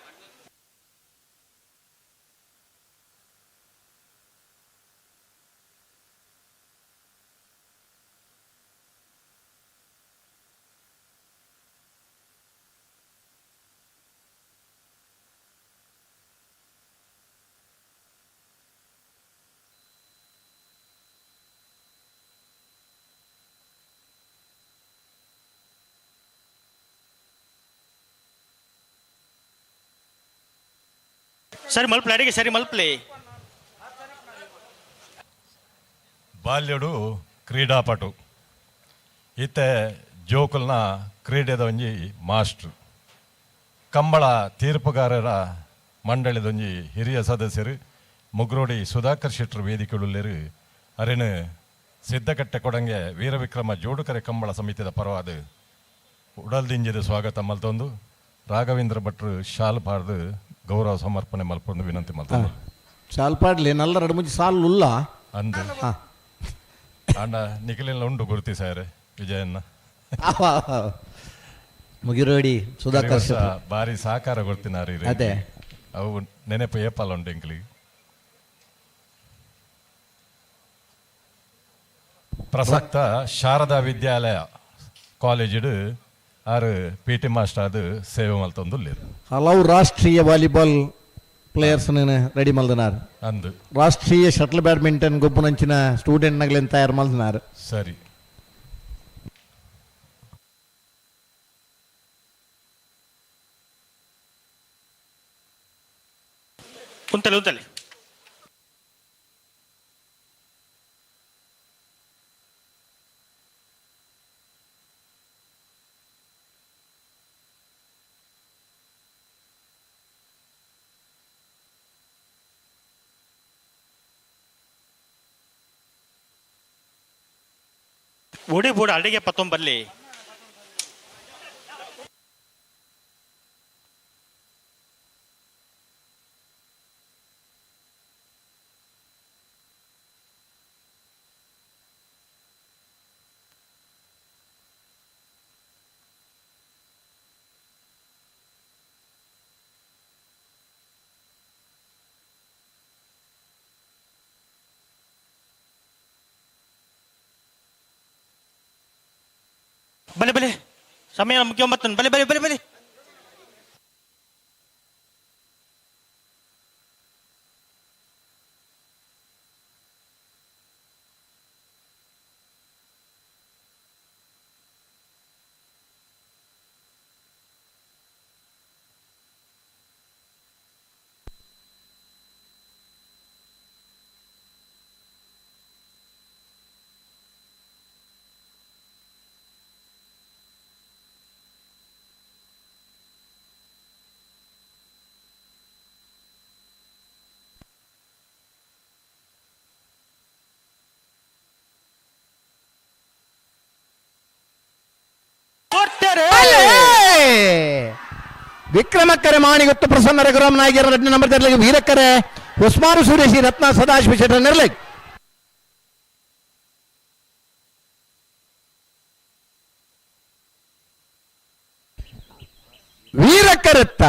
ಸರಿ ಮಲ್ಪ್ಲೆ ಅಡಿಗೆ ಸರಿ ಮಲ್ಪ್ಲೆ. ಬಾಲ್ಯಡು ಕ್ರೀಡಾಪಟು ಇತ್ತೆ ಜೋಕುಲ್ನ ಕ್ರೀಡೆದ ಒಂಜಿ ಮಾಸ್ಟ್ರು ಕಂಬಳ ತೀರ್ಪುಗಾರರ ಮಂಡಳಿದೊಂಜಿ ಹಿರಿಯ ಸದಸ್ಯರು ಮುಗ್ರೋಡಿ ಸುಧಾಕರ್ ಶೆಟ್ಟರು ವೇದಿಕೆಯುಳ್ಳೇರು ಅರೆನು ಸಿದ್ದಕಟ್ಟೆ ಕೊಡಂಗೆ ವೀರವಿಕ್ರಮ ಜೋಡುಕರೆ ಕಂಬಳ ಸಮಿತಿದ ಪರವಾದ ಉಡಲ್ದಿಂಜಿದ ಸ್ವಾಗತ ಮಲ್ತೊಂದು ರಾಘವೇಂದ್ರ ಭಟ್ರು ಶಾಲ್ ಪಾಡ್ದು ಗೌರವ ಸಮರ್ಪಣೆ ಮಲ್ಪೊಂದು ವಿನಂತಿ ಮಲ್ತೊಂದು. ಶಾಲ್ ಪಾಡ್ಲಿ ನಲ್ಲ ಎರಡು ಮುಂಚೆ ಸಾಲು ಉಲ್ಲ ಅಂದು ಆಂಡ ನಿಖಿಲೆಲ್ಲ ಉಂಡು ಗುರುತಿ ಸಾರೆ ವಿಜಯನ್ನ. ಮುಗಿರೋಡಿ ಸುಧಾಕರ್ ಶೆಟ್ರು. ಬಾರಿ ಸಹಕಾರ ಕೊಡ್ತಿನಾರಿ. ಅದೇ. ಅವು ನೆನಪು ಏಪಾಲ ಉಂಟು ಎಂಕ್ಲಿಗೆ. ಪ್ರಸಕ್ತ ಶಾರದಾ ವಿದ್ಯಾಲಯ ಕಾಲೇಜಿಡು ಆರು ಪಿ ಟಿ ಮಾಸ್ಟರ್ ಅದು ಸೇವೆ ಮಲ್ತೊಂದುಲ್ಲೆರ್. ಹಲವು ರಾಷ್ಟ್ರೀಯ ವಾಲಿಬಾಲ್ ಪ್ಲೇಯರ್ಸ್ ರೆಡಿ ಮಲ್ದನಾರ್. ಅಂದು ರಾಷ್ಟ್ರೀಯ ಶಟಲ್ ಬ್ಯಾಡ್ಮಿಂಟನ್ ಗೊಬ್ಬುನಂಚಿನ ಸ್ಟೂಡೆಂಟ್ ನಗಲೆನ್ ತಯಾರು ಮಲ್ದನಾರ್. ಸರಿ. ಉಂತಲೆ ಉಂತಲೆ. ಓಡಿ ಬೋಡ ಅಡಿಗೆ ಪತ್ತೊಂಬಲ್ಲಿ. ಬಲೆ ಬಲೆ ಸಮಯ ಮುಖ್ಯ ಬಲೆ ಬಲೆ ಬಲೆ ಬಲೆ. ವಿಕ್ರಮಕ್ಕರೆ ಮಾಣಿಗೊತ್ತು ಪ್ರಸನ್ನ ರಘುರಾಮ್ ನಾಯಕರ 2 ನಂಬರ್ ತೆರಲಿಗೆ ವೀರಕ್ಕರೆ ಉಸ್ಮಾನು ಸುರೇಶಿ ರತ್ನ ಸದಾಶಿವ ಶೆಟ್ಟರ್ ನೆರಲಿಗೆ. ವೀರಕರತ್ತ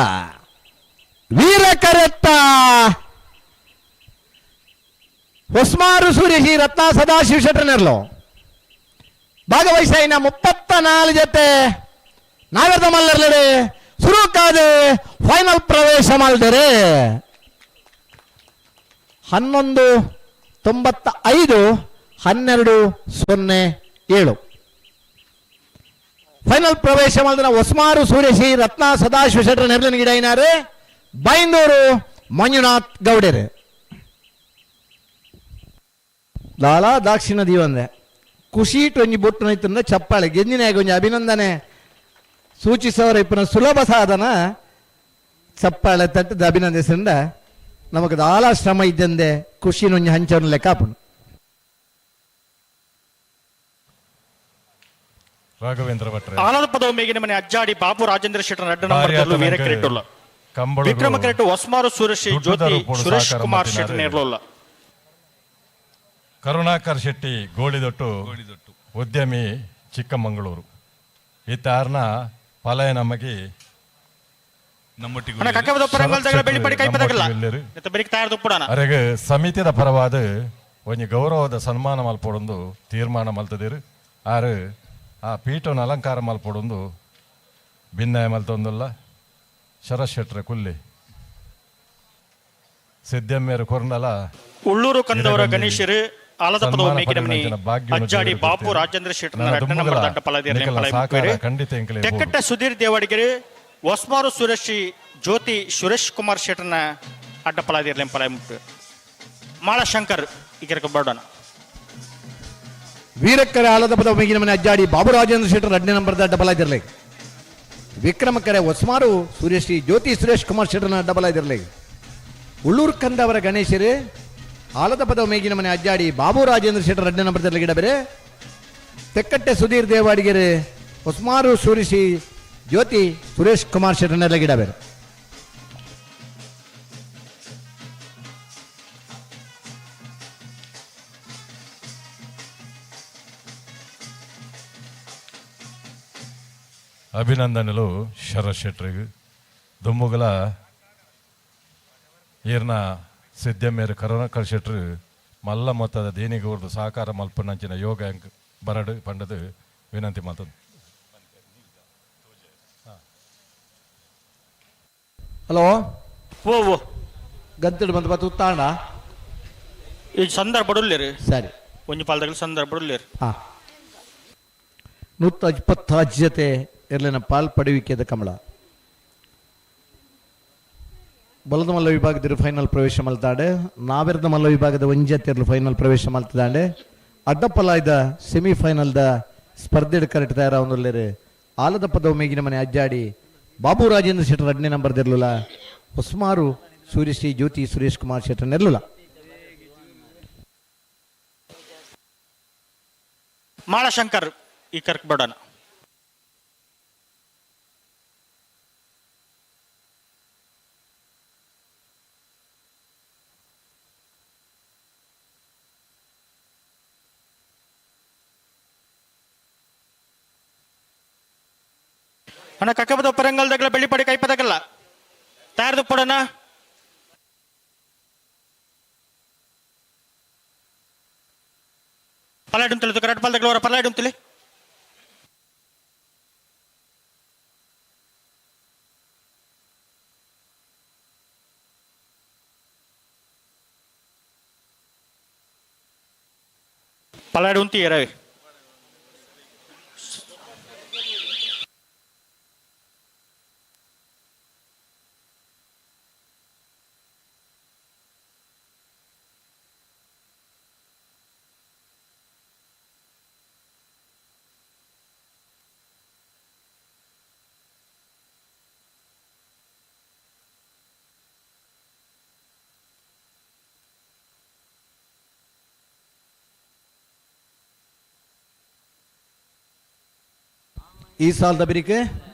ವೀರಕರತ್ತ ಹೊಸ್ಮಾರು ಸುರೇಶಿ ರತ್ನ ಸದಾಶಿವ ಶೆಟ್ಟರ್ ನೆರಲು ಭಾಗವಹಿಸಾಯಿನ 34 ಜೊತೆ ನಾಗರದ ಮಲ್ಲರ್ಲಡೆ ಸುರುಕಾದ ಫೈನಲ್ ಪ್ರವೇಶ ಮಾಡಿದರೆ 11.95 12.07 ಫೈನಲ್ ಪ್ರವೇಶ ಮಾಡಿದ ಹೊಸ್ಮಾರು ಸೂರ್ಯಶಿ ರತ್ನ ಸದಾಶಿವ ಶೆಟ್ಟರ್ ನೆರಳಿನ ಗಿಡ ಐನಾರು ಬೈಂದೂರು ಮಂಜುನಾಥ್ ಗೌಡರು. ಲಾಲಾ ದಾಕ್ಷಿಣ ದೀವಂದೆ ಖುಷಿ ಒಂಜಿ ಬೊಟ್ಟು ನೈತಂದ ಚಪ್ಪಾಳೆ ಗೆಂಜಿನಾಗ ಒಂಜಿ ಅಭಿನಂದನೆ ಸೂಚಿಸವರ ಇಪ್ಪನ ಸುಲಭ ಸಾಧನ ಚಪ್ಪಾಳೆ ತಟ್ಟದ ಅಭಿನಂದಿಸಿಂದ ನಮಗೆ ದಾಲ ಶ್ರಮ ಇದ್ದಂದೆ ಖುಷಿನೊಂಜಿ ಹಂಚವನ್ನ ಲೆಕ್ಕಾಪುಣು. ರಾಘವೇಂದ್ರ ಭಟ್ರೆ ಆಲದ ಪದವು ಮೇಗಿನ ಮನೆ ಅಜ್ಜಾಡಿ ಬಾಬು ರಾಜೇಂದ್ರ ಶೆಟ್ಟರ್ 2 ನಂಬರ್ ಭಾರಿ ವೀರ ಕ್ರಿಕೆಟ್ ಕಂಬಳಗು ವಿಕ್ರಮ ಕ್ರಿಕೆಟ್ ಹೊಸ್ಮಾರು ಸುರೇಶ್ ದುಡ್ಡುದ ಜ್ಯೋತಿ ರೂಪೋಡು ಸುರೇಶ್ ಸಹಕಾರ ಕುಮಾರ್ ಮತ್ತಿನಾರು. ಶೆಟ್ಟರ್ ನೇರ್ಲೋಲ್ಲ. ಕರುಣಾಕರ್ ಶೆಟ್ಟಿ ಗೋಳಿದೊಟ್ಟು ಉದ್ಯಮಿ ಚಿಕ್ಕಮಗಳೂರು ಈತಾರ್ನ ಫಲಯ ನಮಗೆ ನಮ್ಮೊಟ್ಟಿಗೆ ಅಣ್ಣ ಕಕ್ಕಬದ ಪರಂಗಲ್ ದಗಳ ಬೆಳಿ ಕೈಪದಗಲ್ಲ ನಮ್ಮೊಟ್ಟಿಗೆ ಇತ್ತ ಬೆಳಿಗ್ಗೆ ತಯಾರು ದುಪ್ಪುಡಣ. ಅರೆಗ್ ಸಮಿತಿದ ಪರವಾದ ಒಂಜಿ ಗೌರವದ ಸನ್ಮಾನ ಮಲ್ಪೊಡೊಂದು ತೀರ್ಮಾನ ಮಲ್ತದಿರು. ಆರು ಆ ಪೀಠನ ಅಲಂಕಾರ ಮಲ್ಪೊಡೊಂದು ಭಿನ್ನಯ ಮಲ್ತೊಂದುಲ್ಲ ಶರತ್ ಶೆಟ್ರ ಕುಲ್ಲಿ ಸಿದ್ದಮ್ಮೇರು ಕೊರ್ನಲ ಉಳ್ಳೂರು ಕಂದವರ ಇರಗಂಜಿ ಗಣೇಶರು ಆಲದ ಪದವು ಸನ್ಮಾನ ಮೇಗಿನ ಮನೆ ಪಡೆದಂಚಿನ ಭಾಗ್ಯವನ್ನು ಅಜ್ಜಾಡಿ ದೇವರು ಬಾಪು ಕೊಡ್ತೇವೆ. ರಾಜೇಂದ್ರ ಶೆಟ್ಟರ್ ನನ್ನ 2 ನಂಬರ್ ದುಂಬುಗಳ ದಡ್ಡ ಪಲದಿರಲಿ ನಿಖಲ ಪಲಯ ಸಹಕಾರ ಮುಕ್ಕಿರಿ. ಖಂಡಿತ ಎಂಕಲೆ ತೆಕ್ಕಟ್ಟ ಸುಧೀರ್ ದೇವಾಡಿಗೆರೆ ಹೊಸ್ಮಾರು ಸುರೇಶ್ ಜ್ಯೋತಿ ಸುರೇಶ್ ಕುಮಾರ್ ಶೆಟ್ಟರ್ನ ಅಡ್ಡ ಪಲಾದಿರ್ಲಿ ಪಲಾಯ ಮುಟ್ಟು ಮಾಳಶಂಕರ್ ಈಗರಕ ಬರೋಣ. ವೀರಕ್ಕರೆ ಆಲದ ಪದ ಮೇಗಿನ ಮನೆ ಅಜ್ಜಾಡಿ ಬಾಬು ರಾಜೇಂದ್ರ ಶೆಟ್ಟರ್ 2 ನಂಬರ್ ಅಡ್ಡ ಬಲ ಇದಿರಲಿ. ವಿಕ್ರಮಕ್ಕರೆ ಹೊಸ್ಮಾರು ಸೂರ್ಯಶ್ರೀ ಜ್ಯೋತಿ ಸುರೇಶ್ ಕುಮಾರ್ ಶೆಟ್ಟರ್ನ ಅಡ್ಡ ಬಲ ಇದಿರಲಿ. ಉಳ್ಳೂರು ಕಂದವರ ಗಣೇಶರು ಆಲದ ಪದ ಮೇಗಿನ ಮನೆ ಅಜ್ಜಾಡಿ ಬಾಬು ರಾಜೇಂದ್ರ ಶೆಟ್ಟರ್ 2 ನಂಬರ್ ಗಿಡ ಬೇರೆ. ತೆಕ್ಕಟ್ಟೆ ಸುಧೀರ್ ದೇವಾಡಿಗೆರೆ ಹೊಸ್ಮಾರು ಸೂರ್ಯಶ್ರೀ ಜ್ಯೋತಿ ಸುರೇಶ್ ಕುಮಾರ್ ಶೆಟ್ಟರ್ನೆಲ್ಲ ಗಿಡ ಬೇರೆ. ಅಭಿನಂದನೆಲು ಶರತ್ ಶೆಟ್ಟರಿಗೆ ದುಂಬುಗಲ ಈರ್ನ ಸಿದ್ದಮ್ಮೇರು ಕರುಣಾಕರ್ ಶೆಟ್ಟರು ಮಲ್ಲ ಮೊತ್ತದ ದೇಣಿಗೆ ಸಹಕಾರ ಮಲ್ಪನಂಚಿನ ಯೋಗ ಬರಡು ಪಂಡದು ವಿನಂತಿ ಮಾಡ್ತದೆ. ಹಲೋ ಓ ಓ ಗಂತಡು ಬಂದು ಬತ್ತು ಉತ್ತಾಂಡ ಈ ಸಂದರ್ಭ ಉಳ್ಳೇರು. ಸರಿ ಒಂಜಿ ಪಾಲ್ದಾಗ ಸಂದರ್ಭ ಉಳ್ಳೇರು. ಹಾ 126 ಜೊತೆ ಇರ್ಲಿನ ಪಾಲ್ ಪಡುವಿಕೆದ ಕಮಲ ಬಲದ ಮಲ್ಲ ವಿಭಾಗದ ಫೈನಲ್ ಪ್ರವೇಶ ಮಲ್ತಾಡೆ. ನಾವೆರದ ಮಲ್ಲ ವಿಭಾಗದ ಒಂಜತ್ತಿರ್ಲು ಫೈನಲ್ ಪ್ರವೇಶ ಮಲ್ತದಾಂಡೆ. ಅಡ್ಡಪ್ಪಲಾಯ್ದ ಸೆಮಿಫೈನಲ್ದ ಸ್ಪರ್ಧೆ ಕರೆಕ್ಟ್ ತಯಾರಾವೊಂದುಲ್ಲೇರು. ಆಲದ ಪದವು ಮೇಗಿನ ಮನೆ ಅಜ್ಜಾಡಿ ಬಾಬು ರಾಜೇಂದ್ರ ಶೆಟ್ಟರ್ 2 ನಂಬರ್ ದಿರ್ಲುಲ ಹೊಸ್ಮಾರು ಸೂರ್ಯಶ್ರೀ ಜ್ಯೋತಿ ಸುರೇಶ್ ಕುಮಾರ್ ಶೆಟ್ಟರ್ ನೆರ್ಲುಲ. ಮಾಳಶಂಕರ್ ಈ ಕರ್ಕ್ ಬಡೋಣ. ಅಣ್ಣ ಕಕ್ಕಬದ ಪರಂಗಲ್ದಾಗಲ ಬೆಳ್ಳಿಪಡಿ ಕೈಪದಗಲ್ಲ ತಯಾರದು ಪಡೋಣ. ಪಲಾಯ್ಡು ತಿಳಿದು ಕರೆಕ್ಟ್ ಪಲ್ದಗಳು ಅವರ ಪಲಾಯ್ಡು ತಿಳಿ. ಪಲಾಡು ಉಂತಿ ರವಿ. ಈ ಸಾಲದ ಬಿರಿಕೆ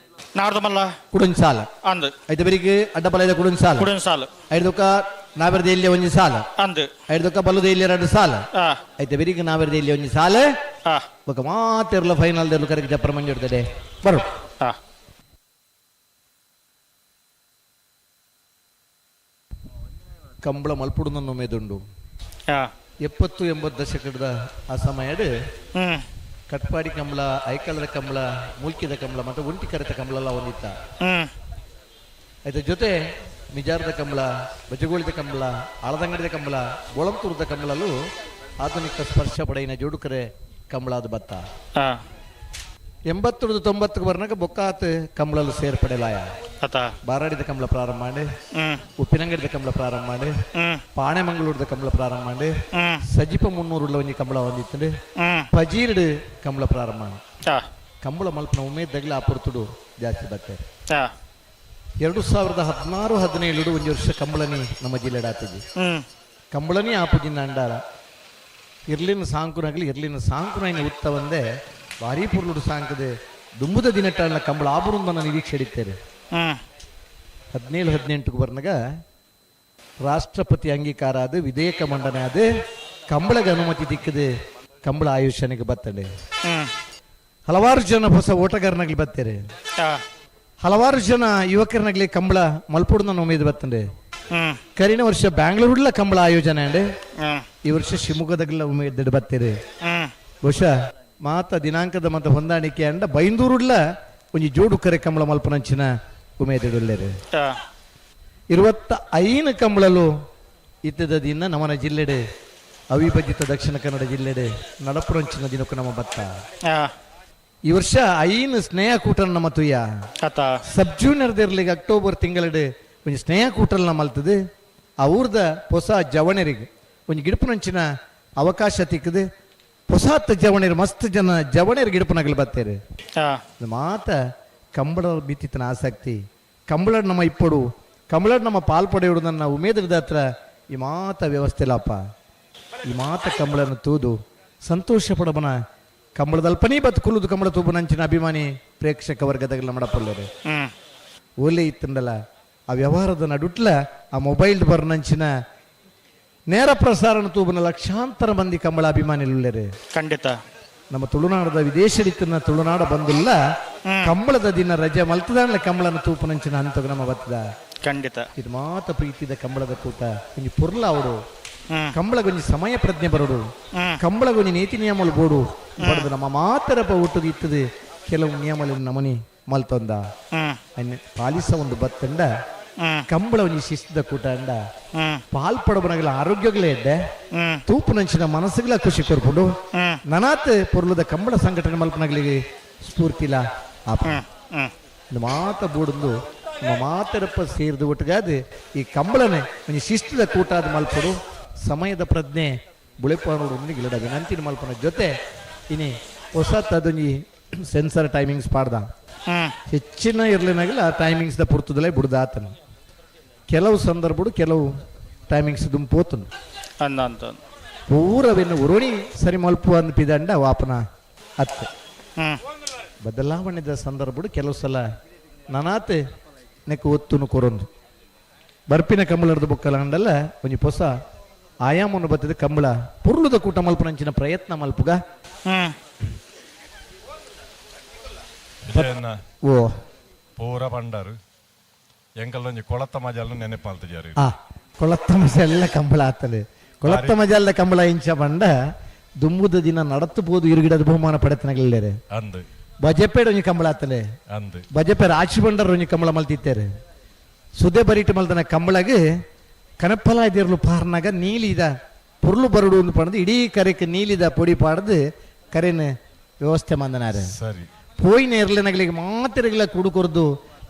ನಾರ್ದಮಲ್ಲ ಕುಡೊಂಜಿ ಸಾಲ ಅಂದ್ ಐತ ಬಿರಿಕೆ ಅಡ್ಡಪಲೈದ ಕುಡೊಂಜಿ ಸಾಲ ಕುಡೊಂಜಿ ಸಾಲ ಐದಕ್ಕ ನಾವೆರ್ದ ಇಲ್ಲಿ ಒಂಜಿ ಸಾಲ ಅಂದ್ ಐದಕ್ಕ ಬಲ್ಲದ ಇಲ್ಲಿ ಎರಡು ಸಾಲ ಐತ ಬಿರಿಕೆ ನಾವೆರ್ದ ಇಲ್ಲಿ ಒಂಜಿ ಸಾಲ ಬೊಕ ಮಾತೆರ್ಲ ಫೈನಲ್ ದೆರ್ಲು ಕರೆಕ್ ಜಪ್ಪರ ಮಂಜುಡ್ತದೆ ಬರು. ಕಂಬಳ ಮಲ್ಪುಡುನ ಮೇದುಂಡು 70-80 ದಶಕದ ಆ ಸಮಯಡ್ ಕಟ್ಪಾಡಿ ಕಂಬಳ, ಐಕಳದ ಕಂಬಳ, ಮೂಲ್ಕಿದ ಕಂಬಳ ಮತ್ತು ಒಂಟಿ ಕರೆತ ಕಂಬಳೆಲ್ಲ ಹೊಂದಿತ್ತ. ಅದ್ರ ಜೊತೆ ಮಿಜಾರದ ಕಂಬಳ, ಬಜಗೋಳಿದ ಕಂಬಳ, ಆಳದಂಗಡಿದ ಕಂಬಳ, ಗೋಳಂತೂರದ ಕಂಬಳಲ್ಲೂ ಆಧುನಿಕ ಸ್ಪರ್ಶ ಪಡೆಯಿನ ಜೋಡುಕರೆ ಕಂಬಳಾದ ಬತ್ತ. 80-90 ಬರ್ನಾಗ ಬೊಕ್ಕಾತ್ ಕಂಬಳಲು ಸೇರ್ಪಡೆಲಾಯ. ಬಾರಾಡಿದ ಕಂಬಳ ಪ್ರಾರಂಭ ಮಾಡಿ, ಉಪ್ಪಿನಂಗಡಿದ ಕಂಬಳ ಪ್ರಾರಂಭ ಮಾಡಿ, ಪಾಣೆಮಂಗಳೂರದ ಕಂಬಳ ಪ್ರಾರಂಭ ಮಾಡಿ, ಸಜಿಪ 300 ಒಂಜಿ ಕಂಬಳ ಹೊಂದಿತ್ತು, ಪಜೀರ್ಡ್ ಕಂಬಳ ಪ್ರಾರಂಭ ಮಾಡಿ. ಕಂಬಳ ಮಲ್ಪನ ಉಮೇದಗ್ಲ ಆ ಪೊರ್ತುಡು ಜಾಸ್ತಿ ಬತ್ತೆ. 2016-17 ಒಂಜಿ ವರ್ಷ ಕಂಬಳನಿ ನಮ್ಮ ಜಿಲ್ಲೆ ಆತಿದ್ವಿ. ಕಂಬಳನಿ ಆಪುಜಿನ ಅಂಡಾರ ಇರ್ಲಿನ ಸಾಂಕುನಾಗಲಿ ಇರ್ಲಿನ ಸಾಂಕುನ ಉತ್ತ ಒಂದೇ ಭಾರಿ ಪುರ್ಲುಡು ಸಾಂಕದೆ ದುಂಬುದ ದಿನಟ್ಟಾಳ ಕಂಬಳ ಆಬುರುಂದನ್ನ ನಿರೀಕ್ಷೆ ಹಿಡಿತೇವೆ. 17-18 ಬರ್ನಾಗ ರಾಷ್ಟ್ರಪತಿ ಅಂಗೀಕಾರ ಅದು, ವಿಧೇಯಕ ಮಂಡನೆ ಅದು, ಕಂಬಳಗೆ ಅನುಮತಿ ದಿಕ್ಕದೆ ಕಂಬಳ ಆಯುಷ್ಯನಿಗೆ ಬರ್ತದೆ. ಹಲವಾರು ಜನ ಹೊಸ ಓಟಗಾರನಾಗ್ಲಿ ಬರ್ತಾರೆ, ಹಲವಾರು ಜನ ಯುವಕರನಾಗ್ಲಿ ಕಂಬಳ ಮಲ್ಪುಡ್ನ ಉಮೇದು ಬರ್ತದೆ. ಕರಿನ ವರ್ಷ ಬ್ಯಾಂಗ್ಳೂರ್ಲ ಕಂಬಳ ಆಯೋಜನೆ ಅಂಡೆ, ಈ ವರ್ಷ ಶಿವಮೊಗ್ಗದಾಗಲ ಉಮೇದ್ ಬರ್ತೀರಿ. ಬಹುಶಃ ಮಾತ ದಿನಾಂಕದ ಮತ ಹೊಂದಾಣಿಕೆ ಅಂಡ ಬೈಂದೂರುಡ್ಲ ಒಂಜಿ ಜೋಡು ಕರೆ ಕಂಬಳ ಮಲ್ಪನಂಚಿನ ಉಮೇದಿಡುಲ್ಲೇರು. 25 ಕಂಬಳಲು ಇತ್ತದ ದಿನ ನಮ್ಮನ ಜಿಲ್ಲೆಡೆ, ಅವಿಭಜಿತ ದಕ್ಷಿಣ ಕನ್ನಡ ಜಿಲ್ಲೆಡೆ ನಡಪುರಂಚಿನ ದಿನಕ್ಕೂ ನಮ್ಮ ಬತ್ತ. ಈ ವರ್ಷ 5 ಸ್ನೇಹಕೂಟನ ನಮ್ಮ ತುಯ್ಯ ಸಬ್ ಜೂನಿಯರ್ ದೇರ್ಲಿಗೆ ಅಕ್ಟೋಬರ್ ತಿಂಗಳೆಡೆ ಒಂಜಿ ಸ್ನೇಹಕೂಟಲ್ ಮಲ್ತದೆ. ಆ ಊರ್ದ ಹೊಸ ಜವಣರಿಗೆ ಒಂಜಿ ಗಿಡಪುನಂಚಿನ ಅವಕಾಶ ತಿಕ್ಕದೆ ಹೊಸಾತ್ ಜವಣರು ಮಸ್ತ್ ಜನ ಜವಣರು ಗಿಡಪನಗಲು ಬರ್ತಾರೆ. ಮಾತ ಕಂಬಳ ಬಿತ್ತಿತನ ಆಸಕ್ತಿ, ಕಂಬಳ ನಮ್ಮ ಇಪ್ಪಡು, ಕಂಬಳ ನಮ್ಮ ಪಾಲ್ಪಡೆಯುಡು ನನ್ನ ಉಮೇದದ ಹತ್ರ ಈ ಮಾತ ವ್ಯವಸ್ಥೆ ಇಲ್ಲಪ್ಪ. ಈ ಮಾತ ಕಂಬಳನ್ನು ತೂದು ಸಂತೋಷ ಪಡಬನ ಕಂಬಳದಲ್ಪನೇ ಬತ್ತು ಕುಲ್ಲುದು ಕಂಬಳ ತೂಬನಂಚಿನ ಅಭಿಮಾನಿ ಪ್ರೇಕ್ಷಕ ವರ್ಗದಾಗಲ ಮಾಡಪಲ್ಲರು. ಓಲೆ ಇತ್ತಂಡಲ್ಲ ಆ ವ್ಯವಹಾರದ ನಡುಟ್ಲ ಆ ಮೊಬೈಲ್ ಬರ್ನಂಚಿನ ನೇರ ಪ್ರಸಾರಣ ತೂಬನ ಲಕ್ಷಾಂತರ ಮಂದಿ ಕಂಬಳ ಅಭಿಮಾನಿಗಳುಳ್ಳರೆ. ಖಂಡಿತ ನಮ್ಮ ತುಳುನಾಡದ ವಿದೇಶಡಿತ್ತನ ತುಳುನಾಡ ಬಂದಿಲ್ಲ ಕಂಬಳದ ದಿನ ರಜೆ ಮಲ್ತದಾಂಡ್ಲ ಕಂಬಳನ ತೂಪನಂಚಿನ ಹಂತಗ ನಮ್ಮ ಬತ್ತದ. ಖಂಡಿತ ಇದು ಮಾತ ಪ್ರೀತಿದ ಕಂಬಳದ ಕೂಟ ಒಂಜಿ ಪೊರ್ಲ ಅವಡು, ಕಂಬಳಗೊಂಜಿ ಸಮಯ ಪ್ರಜ್ಞೆ ಬರೋಡು, ಕಂಬಳಗೊಂಜಿ ನೀತಿ ನಿಯಮలు ಬೋಡು ಬಡದು ನಮ್ಮ ಮಾತರಪ ಒಟ್ಟುಗೆ ಇತ್ತದೆ ಕೆಲವು ನಿಯಮలు ನಮನಿ ಮಲ್ತೊಂದ ಪಾಲಿಸ ಒಂದು ಬತ್ತಂಡ ಕಂಬಳ ಒಂಜಿ ಶಿಸ್ತದ ಕೂಟ ಅಂಡ ಪಾಲ್ಪಡಬನಗಲ ಆರೋಗ್ಯಗಳೇ ಇದ್ದೆ ತೂಪುನಂಚಿನ ಮನಸ್ಸುಗಳ ಖುಷಿ ಕೊರ್ಪುಂಡು ನನಾತ್ ಪೊರ್ಲುದ ಕಂಬಳ ಸಂಘಟನೆ ಮಲ್ಪನಗಲಿಗೆ ಸ್ಫೂರ್ತಿಲ ಆಪ ಮಾತ ಬೋಡುಂದು ನಮ್ಮ ಮಾತರಪ್ಪ ಸೇರಿದು ಒಟ್ಟುಗಾದ ಈ ಕಂಬಳನೆ ಒಂಜಿ ಶಿಸ್ತದ ಕೂಟಾದ ಮಲ್ಪಡು ಸಮಯದ ಪ್ರಜ್ಞೆ ಬುಳೆಪನೋಡು ಗಿಲಡ ವಿನಂತಿನ ಮಲ್ಪನ ಜೊತೆ ಇನಿ ಹೊಸ ತದೊಂಜಿ ಸೆನ್ಸರ್ ಟೈಮಿಂಗ್ಸ್ ಪಾಡ್ದ ಹೆಚ್ಚಿನ ಇರ್ಲಿನಾಗಲ ಆ ಟೈಮಿಂಗ್ಸ್ the ಪುರ್ತದಲ್ಲೇ ಬುಡ್ದಾತನು ಕೆಲವು ಸಂದರ್ಭಡು ಕೆಲವು ಟೈಮಿಂಗ್ಸ್ ದುಂಪೋತನು ಅಂದ ಪೂರವೆನ್ನು ಉರುಣಿ ಸರಿ ಮಲ್ಪು ಅಂದ ವಾಪನ ಅತ್ತೆ ಬದಲಾವಣೆದ ಸಂದರ್ಭಡು ಕೆಲವು ಸಲ ನನಾತೆ ನೆಕ್ ಒತ್ತುನು ಕೊರೊಂದು ಬರ್ಪಿನ ಕಂಬಳದ ಬೊಕ್ಕಲ ಅಂಡಲ್ಲ ಒಂಜಿ ಹೊಸ ಆಯಾಮವನ್ನು ಬತ್ತದ ಕಂಬಳ ಪುರ್ಲುದ ಕೂಟ ಮಲ್ಪನಂಚಿನ ಪ್ರಯತ್ನ ಮಲ್ಪುಗ. ಓ ಪೂರ ಪಂಡರು ಎಂಕಲ್ಲೊಂಜಿ ಕೊಳತ್ತ ಮಜಾಲ ನೆನಪಾಲ್ತಿದ್ದಾರೆ. ಕೊಳತ್ತ ಮಜಾಲ ಕಂಬಳ ಆತಲೆ ಕೊಳತ್ತ ಮಜಾಲ ಕಂಬಳ ಇಂಚ ಪಂಡ ದುಂಬುದ ದಿನ ನಡತು ಪೋದು ಇರುಗಿಡದ ಬಹುಮಾನ ಪಡೆತನಗಲಿಲ್ಲೇರೆ ಅಂದು ಬಜಪೇಡ ಒಂಜಿ ಕಂಬಳ ಆತಲೆ ಅಂದು ಬಜಪೆ ರಾಜಿ ಬಂಡರ್ ಒಂಜಿ ಕಂಬಳ ಮಲ್ತಿತ್ತೇರೆ ಸುದೆ ಬರಿಟ ಮಲ್ತನ ಕಂಬಳಗೆ ಕನಪಲ ಇದಿರ್ಲು ಪಾರ್ನಾಗ ನೀಲಿ ಇದ ಪುರ್ಲು ಬರಡು ಒಂದು ಪಣದು ಇಡೀ ಕರೆಕ್ ನೀಲಿದ ಪೊಡಿ ಪಾಡ್ದು ಕರೆನ ವ್ಯವಸ್ಥೆ ಮಂದನಾರೆ. ಸರಿ. ಪೋಯಿನ ಎರ್ಲೆನಗಲಿಗೆ ಮಾತೆರೆಗಿಲ್ಲ ಕುಡುಕೊರ್ದು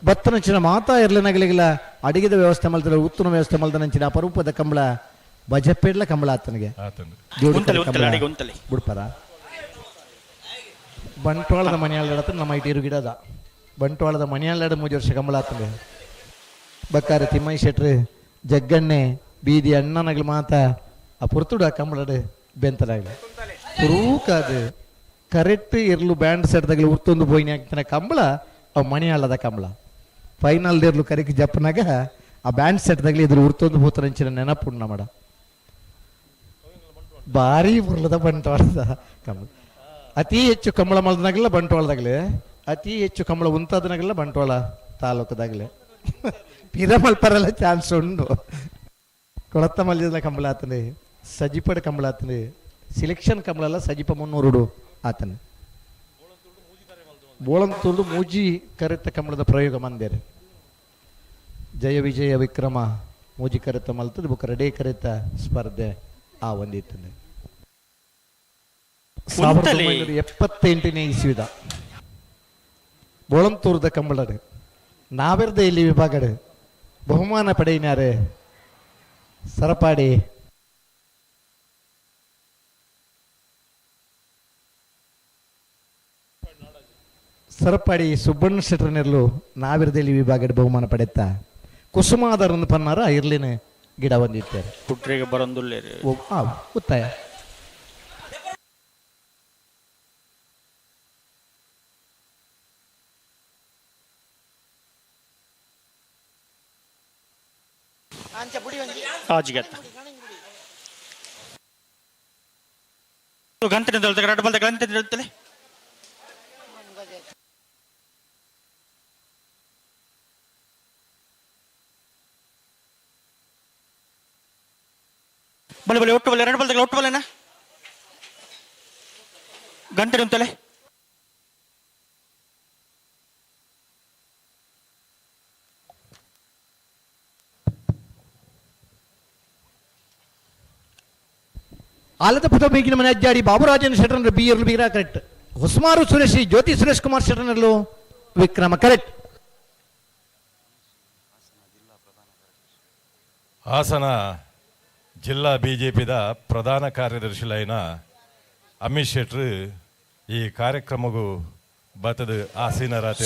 ಬತ್ತನಂಚಿನ ಮಾತಾ ಎರ್ಲೆನಗಲಿಗಿಲ್ಲ ಅಡಿಗೆದ ವ್ಯವಸ್ಥೆ ಮಲ್ತದ ಉತ್ತಮ ವ್ಯವಸ್ಥೆ ಮಲ್ದನಂಚಿನ ಅಪರೂಪದ ಕಂಬಳ ಬಜಪೇಡ್ಲ ಕಂಬಳ ಆತನಿಗೆ. ಬಿಡ್ಪಾರ ಬಂಟ್ವಾಳದ ಮನೆಯಲ್ಲಾಡತ್ತ ನಮ್ಮ ಇಟ್ಟಿರು ಗಿಡದ ಬಂಟ್ವಾಳದ ಮನೆಯಲ್ಲಾಡ 3 ವರ್ಷ ಕಂಬಳ ಆತನಿಗೆ. ಬಕ್ಕಾರೆ ತಿಮ್ಮಯ್ಯ ಶೆಟ್ರು ಜಗ್ಗಣ್ಣೆ ಬೀದಿ ಅಣ್ಣನಗಲು ಮಾತ ಆ ಪುರ್ತುಡು ಆ ಕಂಬಳಡು ಬೆಂತಲಾಗಲಿ ತುರೂಕಾದು ಕರೆಕ್ಟ್ ಇರ್ಲು ಬ್ಯಾಂಡ್ ಸೆಟ್ದಾಗಲಿ ಉರ್ತೊಂದು ಪೋಯಿನಿ ಆಗ್ತಾನೆ ಕಂಬಳ ಅವು ಮಣಿಯಾಳದ ಕಂಬಳ ಫೈನಲ್ ಇರ್ಲು ಕರೆಕ್ ಜಪ್ಪನಾಗ ಆ ಬ್ಯಾಂಡ್ ಸೆಟ್ದಾಗಲಿ ಇದ್ರ ಉರ್ತೊಂದು ಪೋತರಂಚಿನ ನೆನಪು ನಮ್ಮಡ ಭಾರಿ ಬುರ್ಲದ ಬಂಟ್ವಾಳದ ಕಂಬಳ. ಅತಿ ಹೆಚ್ಚು ಕಂಬಳ ಮಲ್ದನಾಗಲ್ಲ ಬಂಟ್ವಾಳದಾಗಲಿ, ಅತಿ ಹೆಚ್ಚು ಕಂಬಳ ಉಂತಾದನಾಗಲ್ಲ ಬಂಟ್ವಾಳ ತಾಲೂಕದಾಗಲಿ ಪಿರಮಲ್ಪರೆಲ್ಲ ಚಾನ್ಸ್ ಉಂಡು. ಕೊಳತ್ತ ಮಲ್ದಿದ ಕಂಬಳ ಆತನೆ, ಸಜಿಪಡ ಕಂಬಳ ಆತನೆ, ಸಿಲೆಕ್ಷನ್ ಕಂಬಳಲ್ಲ ಸಜಿಪ 300 ಆತನ ಬೋಳಂತೂರ್ದು ಮೂಜಿ ಕರೆತ ಕಂಬಳದ ಪ್ರಯೋಗ ಮಂದೇರು. ಜಯ ವಿಜಯ ವಿಕ್ರಮ ಮೂಜಿ ಕರೆತ ಮಲ್ತದ ಬುಕ್ಕ ರೆಡೇ ಕರೆತ ಸ್ಪರ್ಧೆ ಆ ಒಂದಿತ್ತು. 1978ನೇ ಇಸ್ವಿದ ಬೋಳಂತೂರ್ದ ಕಂಬಳಡು ನಾವೆರ್ದ ಇಲ್ಲಿ ವಿಭಾಗಡು ಬಹುಮಾನ ಪಡೆಯಿನಾರೆ ಸರಪಾಡಿ ಸರಪಾಡಿ ಸುಬ್ಬಣ್ಣ ಶೆಟ್ಟರ್ನೆರ್ಲು ನಾವಿರದಲ್ಲಿ ವಿಭಾಗದ ಬಹುಮಾನ ಪಡೆತ್ತ ಕುಸುಮಾದರನ್ನು ಪನ್ನಾರ ಇರ್ಲಿನ ಗಿಡ ಬಂದಿತ್ತಾರೆ. ಪುಟ್ರಿಗೆ ಬರಂದುಲ್ಲೇರು. ಉತ್ತಾಯ ಗಂಟೆ ಗಂಟೆ ನಿಲ್ತಲೆ. ಬಲೆ ಬಲೆ ಒಟ್ಟು ಬಲೆ ಎರಡು ಬಲ್ದಗಳ ಒಟ್ಟು ಬಲೆನಾ ಗಂಟೆ ನಿಂತಲೆ. ಆಲದ ಪುತ ಬೇಗಿನ ಮನೆ ಅಜ್ಜಾಡಿ ಬಾಬುರಾಜನ್ ಶೆಟ್ಟರ್ ಬಿ ಇರ್ಲು ಬೀರಾ ಕರೆಕ್ಟ್. ಹೊಸ್ಮಾರು ಸುರೇಶ್ ಜ್ಯೋತಿ ಸುರೇಶ್ ಕುಮಾರ್ ಶೆಟ್ಟರ್ನಲ್ಲೂ ವಿಕ್ರಮ ಕರೆಕ್ಟ್. ಹಾಸನ ಜಿಲ್ಲಾ ಬಿಜೆಪಿದ ಪ್ರಧಾನ ಕಾರ್ಯದರ್ಶಿಲೈನ ಅಮಿತ್ ಶೆಟ್ರು ಈ ಕಾರ್ಯಕ್ರಮಗೂ ಬತ್ತದ ಆಸೀನರಾತ್ರಿ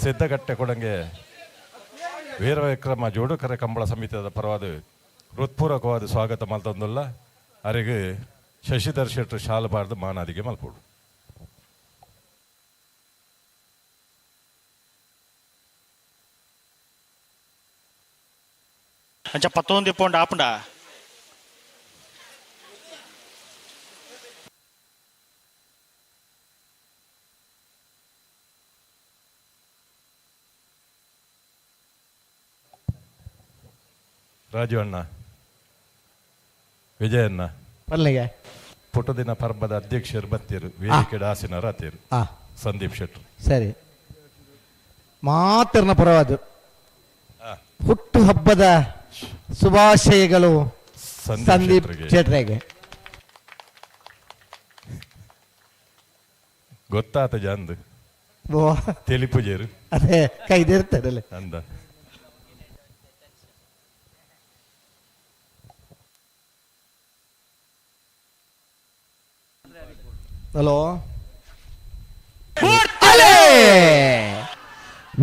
ಸಿದ್ಧಗಟ್ಟೆ ಕೊಡಂಗೆ ವೀರವಿಕ್ರಮ ಜೋಡುಕರೆ ಕಂಬಳ ಸಮಿತಿಯ ಪರವಾದ ಹೃತ್ಪೂರ್ವಕವಾದ ಸ್ವಾಗತ ಮಲ್ತಂದುಲ್ಲ. ಅರೆಗೆ ಶಶಿಧರ್ ಶೆಟ್ರು ಶಾಲಬಾರ್ದು ಮಾನಾದಿಗೆ ಮಲ್ಪೋಡು. ಅಂಚ ಪತ್ತೊಂದು ಪೌಂಡ್ ಆಪುಂಡ ರಾಜು ಅಣ್ಣ, ವಿಜಯಣ್ಣ ಪಲ್ಲೆಗೆ ಪುಟದಿನ ಪರ್ಬದ ಅಧ್ಯಕ್ಷರು ಬತ್ತೀರು ವೇದಿಕೆ ಆಸೀನರ ಆತೀರು ಸಂದೀಪ್ ಶೆಟ್ರು. ಸರಿ, ಮಾತರ್ನ ಪರವಾದ ಹುಟ್ಟು ಹಬ್ಬದ ಶುಭಾಶಯಗಳು ಸಂದೀಪ್ ಶೆಟ್ರಿಗೆ. ಗೊತ್ತಾತ ಜಂದು ತೆಲಿಪುಜೇರು ಅದೇ ಕೈದಿರ್ತಾರಲ್ಲ ಅಂದ. ಹಲೋ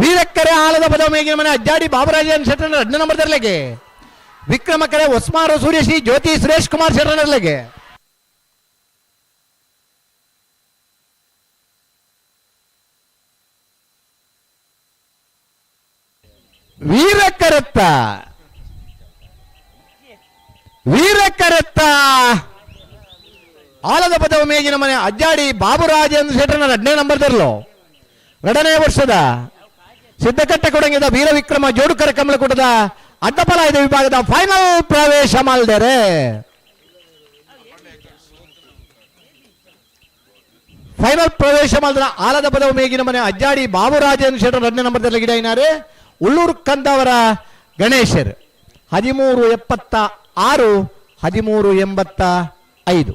ವೀರಕ್ಕರೆ ಆಲದ ಪದ ಮೇಗಿನ ಮನೆ ಅಜ್ಜಾಡಿ ಬಾಬುರಾಜನ್ ಶೆಟ್ಟರ್ 2 ನಂಬರ್ ತರಲೆಗೆ. ವಿಕ್ರಮಕರೆ ಹೊಸ್ಮಾರು ಸೂರ್ಯಶ್ರೀ ಜ್ಯೋತಿ ಸುರೇಶ್ ಕುಮಾರ್ ಶೆಟ್ಟರ್ನರ್ಲೆಗೆ. ವೀರಕರತ್ತ ವೀರಕರತ್ತ ಆಲದ ಪದವ ಮೇಗಿನ ಮನೆ ಅಜ್ಜಾಡಿ ಬಾಬುರಾಜೇಂದ್ರ ಶೆಟ್ಟರ್ನ 2ನೇ ನಂಬರ್ ತರಲು. 2ನೇ ವರ್ಷದ ಸಿದ್ಧಕಟ್ಟೆ ಕೊಡಂಗಿದ ವೀರವಿಕ್ರಮ ಜೋಡುಕರ ಕಮಲಕೂಟದ ಅಡ್ಡಪಲಾಯದ ವಿಭಾಗದ ಫೈನಲ್ ಪ್ರವೇಶ ಮಾಡಿದರೆ. ಫೈನಲ್ ಪ್ರವೇಶ ಮಾಡಿದ ಆಲದ ಪದವ ಮೇಗಿನ ಮನೆ ಅಜ್ಜಾಡಿ ಬಾಬುರಾಜೇಂದ್ರ ಶೆಟ್ಟರ್ 2ನೇ ನಂಬರ್ ತರಲು ಗಿಡ ಇನಾರೆ ಉಳ್ಳೂರು ಕಂದವರ ಗಣೇಶರ್ 13.76 13.85.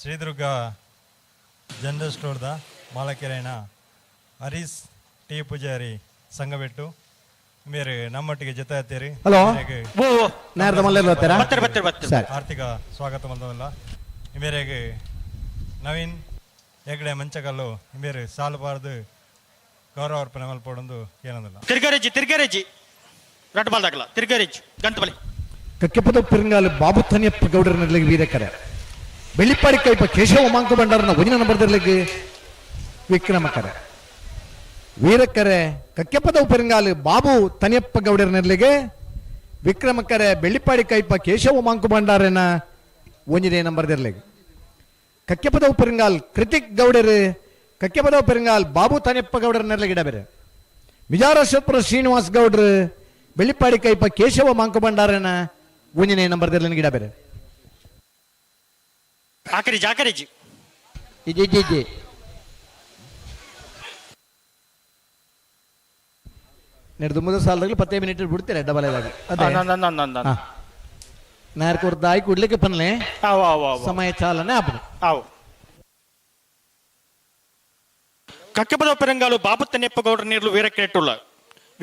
Sridurga general ಸ್ಟೋರ್ದ ಮಾಲಕೆರೆನ ಹರೀಶ್ ಟಿ ಪೂಜಾರಿ ಸಂಘಬೆಟ್ಟು ಮೇರೆ ನಮ್ಮೊಟ್ಟಿಗೆ ಜೊತೆ ಆತೀರಿ. ಹಲೋ. ಮೇರೆಗೆ ನೇರದ ಮಲ್ಲೆಲ್ಲ ಬರ್ತೀರಾ? ಬತ್ತಾರೆ, ಬತ್ತಾರೆ, ಬತ್ತಾರೆ. ಸರಿ. ಆರ್ಥಿಕ ಸ್ವಾಗತ ಮಂದವಲ್ಲ. ಮೇರೆಗೆ ನವೀನ್ ಹೆಗ್ಡೆ ಮಂಚಕಲ್ಲು ಮೇರೆ ಸಾಲುಬಾರ್ದು ಗೌರವ ಅರ್ಪಣೆ ಮಲ್ಪಡೊಂದು ಏನಂದಿಲ್ಲ. ತಿರ್ಗರೇಜಿ, ತಿರ್ಗರೇಜಿ, ರಡ್ಡು ಬಾಲ್ದಾಗಲ ತಿರ್ಗರೇಜ್ ಗಂಟು ಬಲಿ. ಕಕ್ಕೆಪದ ಪೆರಂಗಾಲು ಬಾಬು ತನಿಯಪ್ಪ ಗೌಡರನಲ್ಲಿ ವೀರಕರೆ. ಬೆಳ್ಳಿಪ್ಪಾಡಿ ಕೈಪ ಕೇಶವ ಮಾಂಕು ಭಂಡಾರನ ಒಂದಿನ ನಂಬರ್ದಲ್ಲಿ ವಿಕ್ರಮಕರೆ. ವೀರಕರೆ ಕಕ್ಕೆಪದ ಪೆರಂಗಾಲು ಬಾಬು ತನಿಯಪ್ಪ ಗೌಡರನಲ್ಲಿಗೆ ವಿಕ್ರಮಕರೆ. ಬೆಳ್ಳಿಪ್ಪಾಡಿ ಕೈಪ ಕೇಶವ ಮಾಂಕು ಭಂಡಾರನ ಒಂದಿನೇ ನಂಬರ್ದಿರ್ಲಿಗೆ ಕಕ್ಕೆಪದ ಪೆರಂಗಾಲ್ ಕೃತಿಕ್ ಗೌಡರು ಕಕ್ಕೆಪದ ಪೆರಂಗಾಲ್ ಬಾಬು ತನಿಯಪ್ಪ ಗೌಡರನೆಲ್ಲ ಗಿಡ ಬೇರೆ. ಮಿಜಾರಶಪುರ ಶ್ರೀನಿವಾಸ್ ಗೌಡ್ರು ಬೆಳ್ಳಿಪ್ಪಾಡಿ ಕೈಪ ಕೇಶವ ಮಾಂಕು ಭಂಡಾರನ ಒಂದಿನೇ ನಂಬರ್ದಿರ್ಲಿನ ಗಿಡ ಬೇರೆ. ಆಕರಿಜಿ, ಆಕರಿಜಿ. ಇಜಿ ಇಜಿ ಇಜಿ. ನೆಡ್ದು ಮೊದಲ ಸಾಲದಾಗಲಿ ಪತ್ತೇ ಮಿನಿಟ್ ಬಿಡ್ತೀರ ಡಬಲ್ ಆಗಿ ಅದೇ. ಹಾ. ನಾರ್ಕೋರ್ ದಾಯಿ ಕುಡ್ಲಿಕ್ಕೆ ಪನ್ಲೆ. ಆವು ಆವು ಆವು. ಸಮಯ ಚಾಲನೆ ಆಪುಂಡು. ಆವು. ಕಕ್ಕೆಪದ ಪೆರಂಗಾಲು ಬಾಬು ತನ್ನೆಪ್ಪ ಗೌಡ್ರ ನೀರ್ಲು ವೀರ ಕ್ರೆಟ್ಟುಲ್ಲ.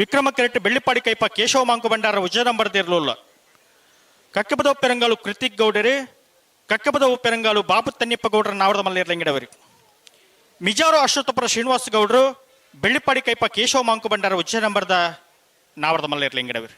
ವಿಕ್ರಮ ಕ್ರೆಟ್ ಬೆಳ್ಳಿಪಾಡಿ ಕೈಪ ಕೇಶವ ಮಾಂಕು ಭಂಡಾರ ಉಜ್ಜದಂಬರ ದೇರ್ಲುಲ್ಲ. ಕಕ್ಕೆಪದ ಪೆರಂಗಾಲು ಕೃತಿಕ್ ಗೌಡರು ಕಕ್ಕೆಪದ ಪೆರಂಗಾಲು ಬಾಬು ತನ್ನಿಪ್ಪ ಗೌಡರ ನಾವರದ ಮಲ್ಲೇರ್ಲಂಗಿಡವರು. ಮಿಜಾರು ಅಶ್ವತ್ಥಪುರ ಶ್ರೀನಿವಾಸ ಗೌಡರು ಬೆಳ್ಳಿಪಾಡಿ ಕೈಪ ಕೇಶವ ಮಾಂಕು ಭಂಡಾರ ಉಜ್ಜನಂಬರದ ನಾವರದ ಮಲ್ಲೇರ್ಲಿಂಗಿಡವರು.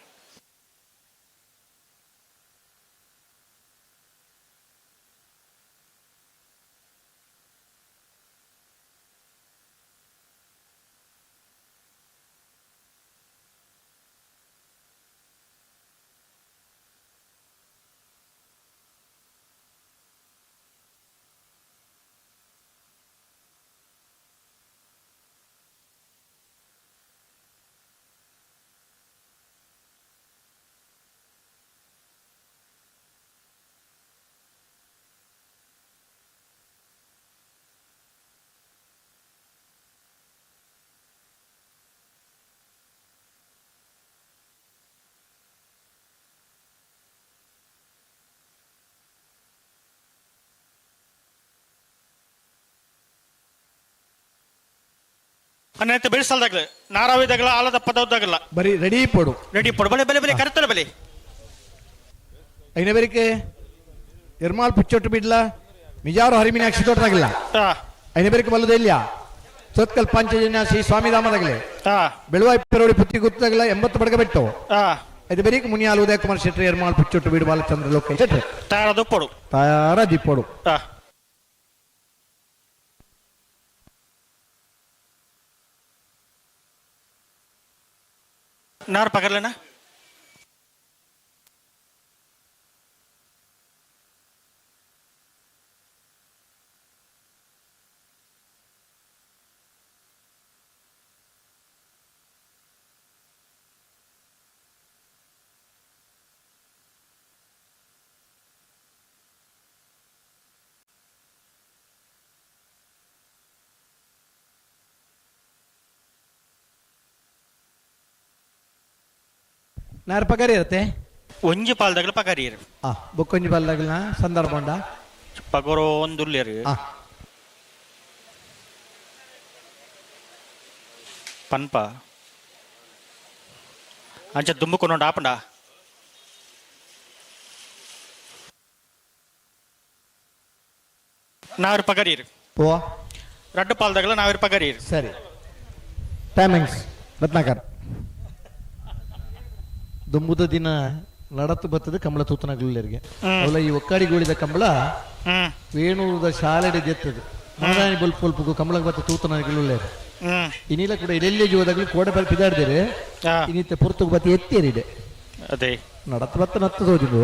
ಅನ್ನೈತೆ ಬೆಳೆಸಲ್ದಾಗಲ ನಾರಾವಿದಾಗಲ ಆಲದ ಪದವದಾಗಲ್ಲ. ಬರೀ ರೆಡಿ ಪೋಡು. ರೆಡಿ ಪೋಡು. ಬಲೆ ಬಲೆ ಬಲೆ ಕರೆತಲ್ಲ ಬಲೆ. ಐನ ಬೇರಿಕೆ ಎರ್ಮಾಲ್ ಪುಚ್ಚೊಟ್ಟು ಬಿಡ್ಲ ಮಿಜಾರು ಹರಿಮಿನಾಕ್ಷಿ ತೋಟದಾಗಿಲ್ಲ. ಐನ ಬೇರಿಕೆ ಬಲ್ಲದ ಇಲ್ಲ ಸತ್ಕಲ್ ಪಂಚಜನ್ಯ ಶ್ರೀ ಸ್ವಾಮಿಧಾಮದಾಗಲೆ ಬೆಳುವಾಯಿ ಪೆರೋಡಿ ಪುತ್ತಿ ಗುತ್ತಾಗಲ 80 ಬಡಗ ಬೆಟ್ಟು. ಐದು ಬೇರಿಕೆ ಮುನಿಯಾಲ್ ಉದಯ ಕುಮಾರ್ ಶೆಟ್ಟಿ ಎರ್ಮಾಲ್ ಪುಚ್ಚೊಟ್ಟು ಬೀಡು ಬಾಲಚಂದ್ರ ಲೋಕ ಶೆಟ್ಟಿ ತಯಾರ ಪೋಡು. ತಯಾರ ದಿಪ್ಪೋಡು. ನಾರ್ ಪಗರ್ಲೇನಾ? ನಾರ್ ಪಗಾರಿ ಇರುತ್ತೆ. ಒಂಜಿ ಪಾಲ್ದಾಗಲ ಪಗಾರಿ ಇರು. ಆ ಬೊಕ್ಕೊಂಜಿ ಪಾಲ್ದಾಗಲ ಸಂದರ್ಭ ಉಂಡ. ಪಗರೋ ಒಂದುಲ್ಲೇರು. ಪನ್ಪ ಅಂಚ ದುಂಬುಕೊಂಡು ಆಪಂಡ. ನಾರು ಪಗರೀರು. ಓ ರಡ್ಡು ಪಾಲ್ದಾಗಲ ನಾವಿರು ಪಗರೀರು. ಸರಿ. ಟೈಮಿಂಗ್ಸ್ ರತ್ನಾಕರ್. ದುಂಬುದ ದಿನ ನಡತು ಬತ್ತದ ಕಂಬಳ ತೂತನಗುಳ್ಳರಿಗೆ ಅವಲ ಈ ಒಕ್ಕಾಡಿಗೂಳಿದ ಕಂಬಳ ವೇಣೂರದ ಶಾಲೆಡೆ ಜೆತ್ತದು ಮನದಾನಿ ಬೊಲ್ಪ ಬೊಲ್ಪುಗು ಕಂಬಳಕ್ಕೆ ಬತ್ತ ತೂತನಗುಳ್ಳೇರು. ಇನ್ನಿಲ್ಲ ಕೂಡ ಇಲ್ಲೆಲ್ಲೇ ಜೀವದಾಗಲಿ ಕೋಡೆ ಬಲ್ ಪಿದಾಡ್ದೇರೆ ಇನ್ನಿತ್ತ ಪುರ್ತುಗು ಬತ್ತಿ ಎತ್ತೇರಿದೆ. ಅದೇ ನಡತು ಬತ್ತ ನತ್ತು ತೋಜುಂಡು.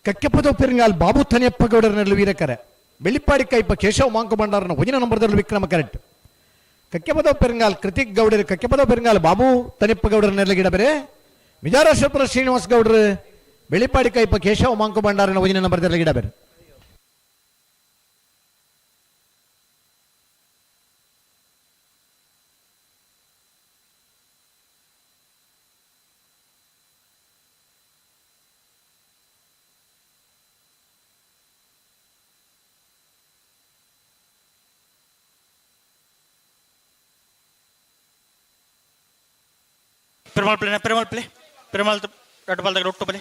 ಕಕ್ಕೆಪದ ಪೆರಿಂಗಾಲ್ ಬಾಬು ಥನಿಯಪ್ಪ ಗೌಡರನಲ್ಲಿ ವೀರಕರೆ. ಬೆಳ್ಳಿಪ್ಪಾಡಿ ಕೈಪ ಕೇಶವ ಮಾಂಕು ಭಂಡಾರನ ಒಂಜಿನ ನಂಬರ್ದಲ್ಲಿ ವಿಕ್ರಮ ಕರೆಕ್ಟ್. ಕಕ್ಕೆಪದ ಪೆರಿಂಗಾಲ್ ಕೃತಿಕ್ ಗೌಡರು ಕಕ್ಕೆಪದ ಪೆರಿಂಗಾಲ್ ಬಾಬು ತನಿಯಪ್ಪ ಗೌಡರ ನೆರಳಿಗಿಡ ಬೇರೆ. ಮಿಜಾರೇಶ್ವರಪುರ ಶ್ರೀನಿವಾಸ್ ಗೌಡರು ಬೆಳ್ಳಿಪ್ಪಾಡಿ ಕೈಪ ಕೇಶವ ಮಾಂಕು ಭಂಡಾರನ ಒಂಜಿನ ನಂಬರ್ದಲ್ಲಿ ಗಿಡ ಬೇರೆ. ಪೆರುಮಾಳ್ ಪ್ಲೇ, ಪೆರುಮಾಳ್ ಪ್ಲೇ, ಪೆರುಮಾಳ್ ರಡ್ಡು ಬಾಲ್ ಒಟ್ಟು ಬಲೆ.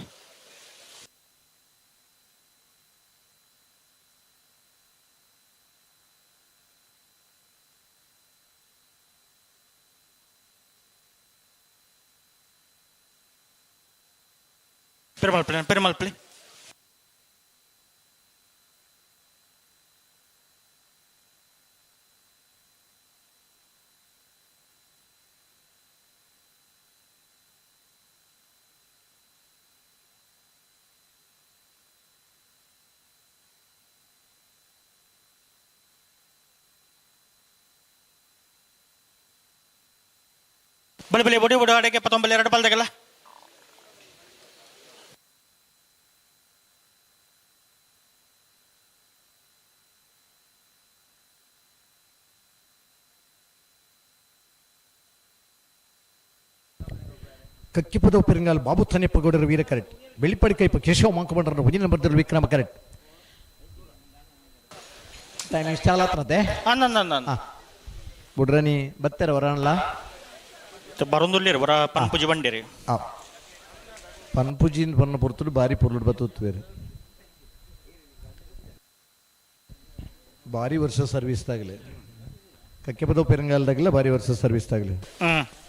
ಪೆರುಮಾಳ್ ಪ್ಲೇ, ಪೆರುಮಾಳ್ ಪ್ಲೇ. ಬಲೆ ಬಲೆ ಒಡಿ ಒಡಿ ಅಡೆಗೆ ಪತ್ತೊಂಬಲೆ ಎರಡು ಬಾಲ್ದಾಗಲ್ಲ. ಕಕ್ಕಿಪದ ಪೆರಿಂಗಾಲ್ ಬಾಬು ಥನಿಯಪ್ಪ ಗೌಡರ ವೀರ ಕರೆಕ್ಟ್. ಬೆಳ್ಳಿಪ್ಪಾಡಿ ಕೈಪ ಕೇಶವ ಮಾಂಕು ಭಂಡಾರನ ಒಂಜಿನ ನಂಬರ್ದಲ್ಲಿ ವಿಕ್ರಮ ಕರೆಕ್ಟ್. ಟೈಮ್ ಇಷ್ಟ ಆತ್ರತೆ. ಅನ್ನನ್ನ ಬುಡ್ರನಿ ಬತ್ತೆರ ವರಣ್ಲ. ಬರೊಂದುಲ್ಲೇರು ವರ ಪನ್ಪುಜಿ ಬಂಡೇರಿ. ಪನ್ಪುಜಿನ್ ಪನ್ನ ಪೊರ್ತುಡು ಬಾರಿ ಪೊರ್ಲುಡು ಬತ್ತುತ್ತುವೇರು. ಭಾರಿ ವರ್ಷ ಸರ್ವಿಸ್ ತಾಗಲಿ. ಕಕ್ಕೆಪದ ಪೆರಂಗಾಲದಾಗಲ ಭಾರಿ ವರ್ಷ ಸರ್ವಿಸ್ ತಾಗಲಿ.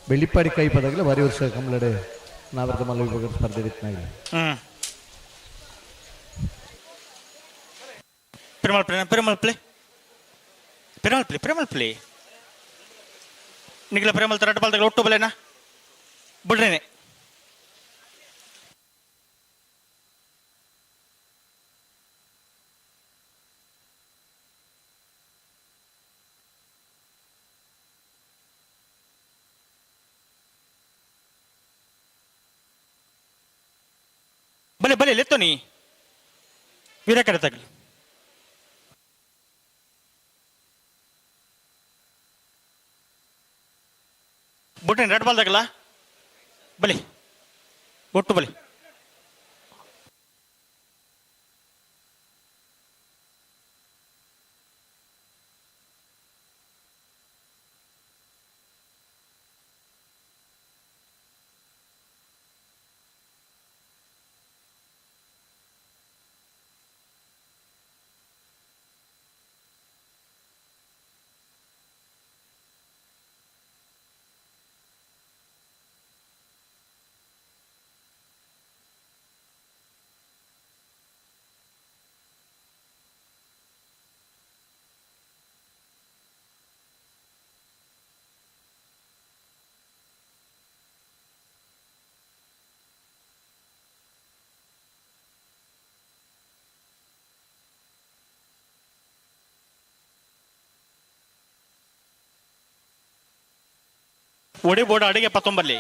ಬೆಳ್ಳಿಪ್ಪಾಡಿ ಕೈಪದಾಗಲ ಭಾರಿ ವರ್ಷ ಕಮ್ಲಡೆ ನಾವರ್ದ ಮಲ್ಲ ವಿಭಾಗದ ಸ್ಪರ್ಧೆ ಇತ್ನಾಗಲಿ. ಪೆರುಮಾಳ್ ಪ್ಲೇ, ಪೆರುಮಾಳ್ ಪ್ಲೇ, ಪೆರುಮಾಳ್ ಪ್ಲೇ, ಪೆರುಮಾಳ್ ಪ್ಲೇ. ನಿಖಿಲ ಪೆರುಮಾಳ್ ರಡ್ಡು ಬಾಲ್ದಾಗ ಒಟ್ಟು ಬಲೆನಾ ಬಿಡ್ರೇನೆ. ಬಲೆ ಬಲೆ ಲೆತ್ತೋ ನೀ ವೀರ ಕರೆ ತಗಲಿ. ಬುಟ್ಟೇನು ರೆಡ್ ಬಾಲ್ ತಗಲ ಬಲಿ ಒಟ್ಟು ಬಲಿ. ಒಡಿ ಬೋರ್ಡ್ ಅಡಿಗೆ ಪತ್ತೊಂಬಲ್ಲಿ.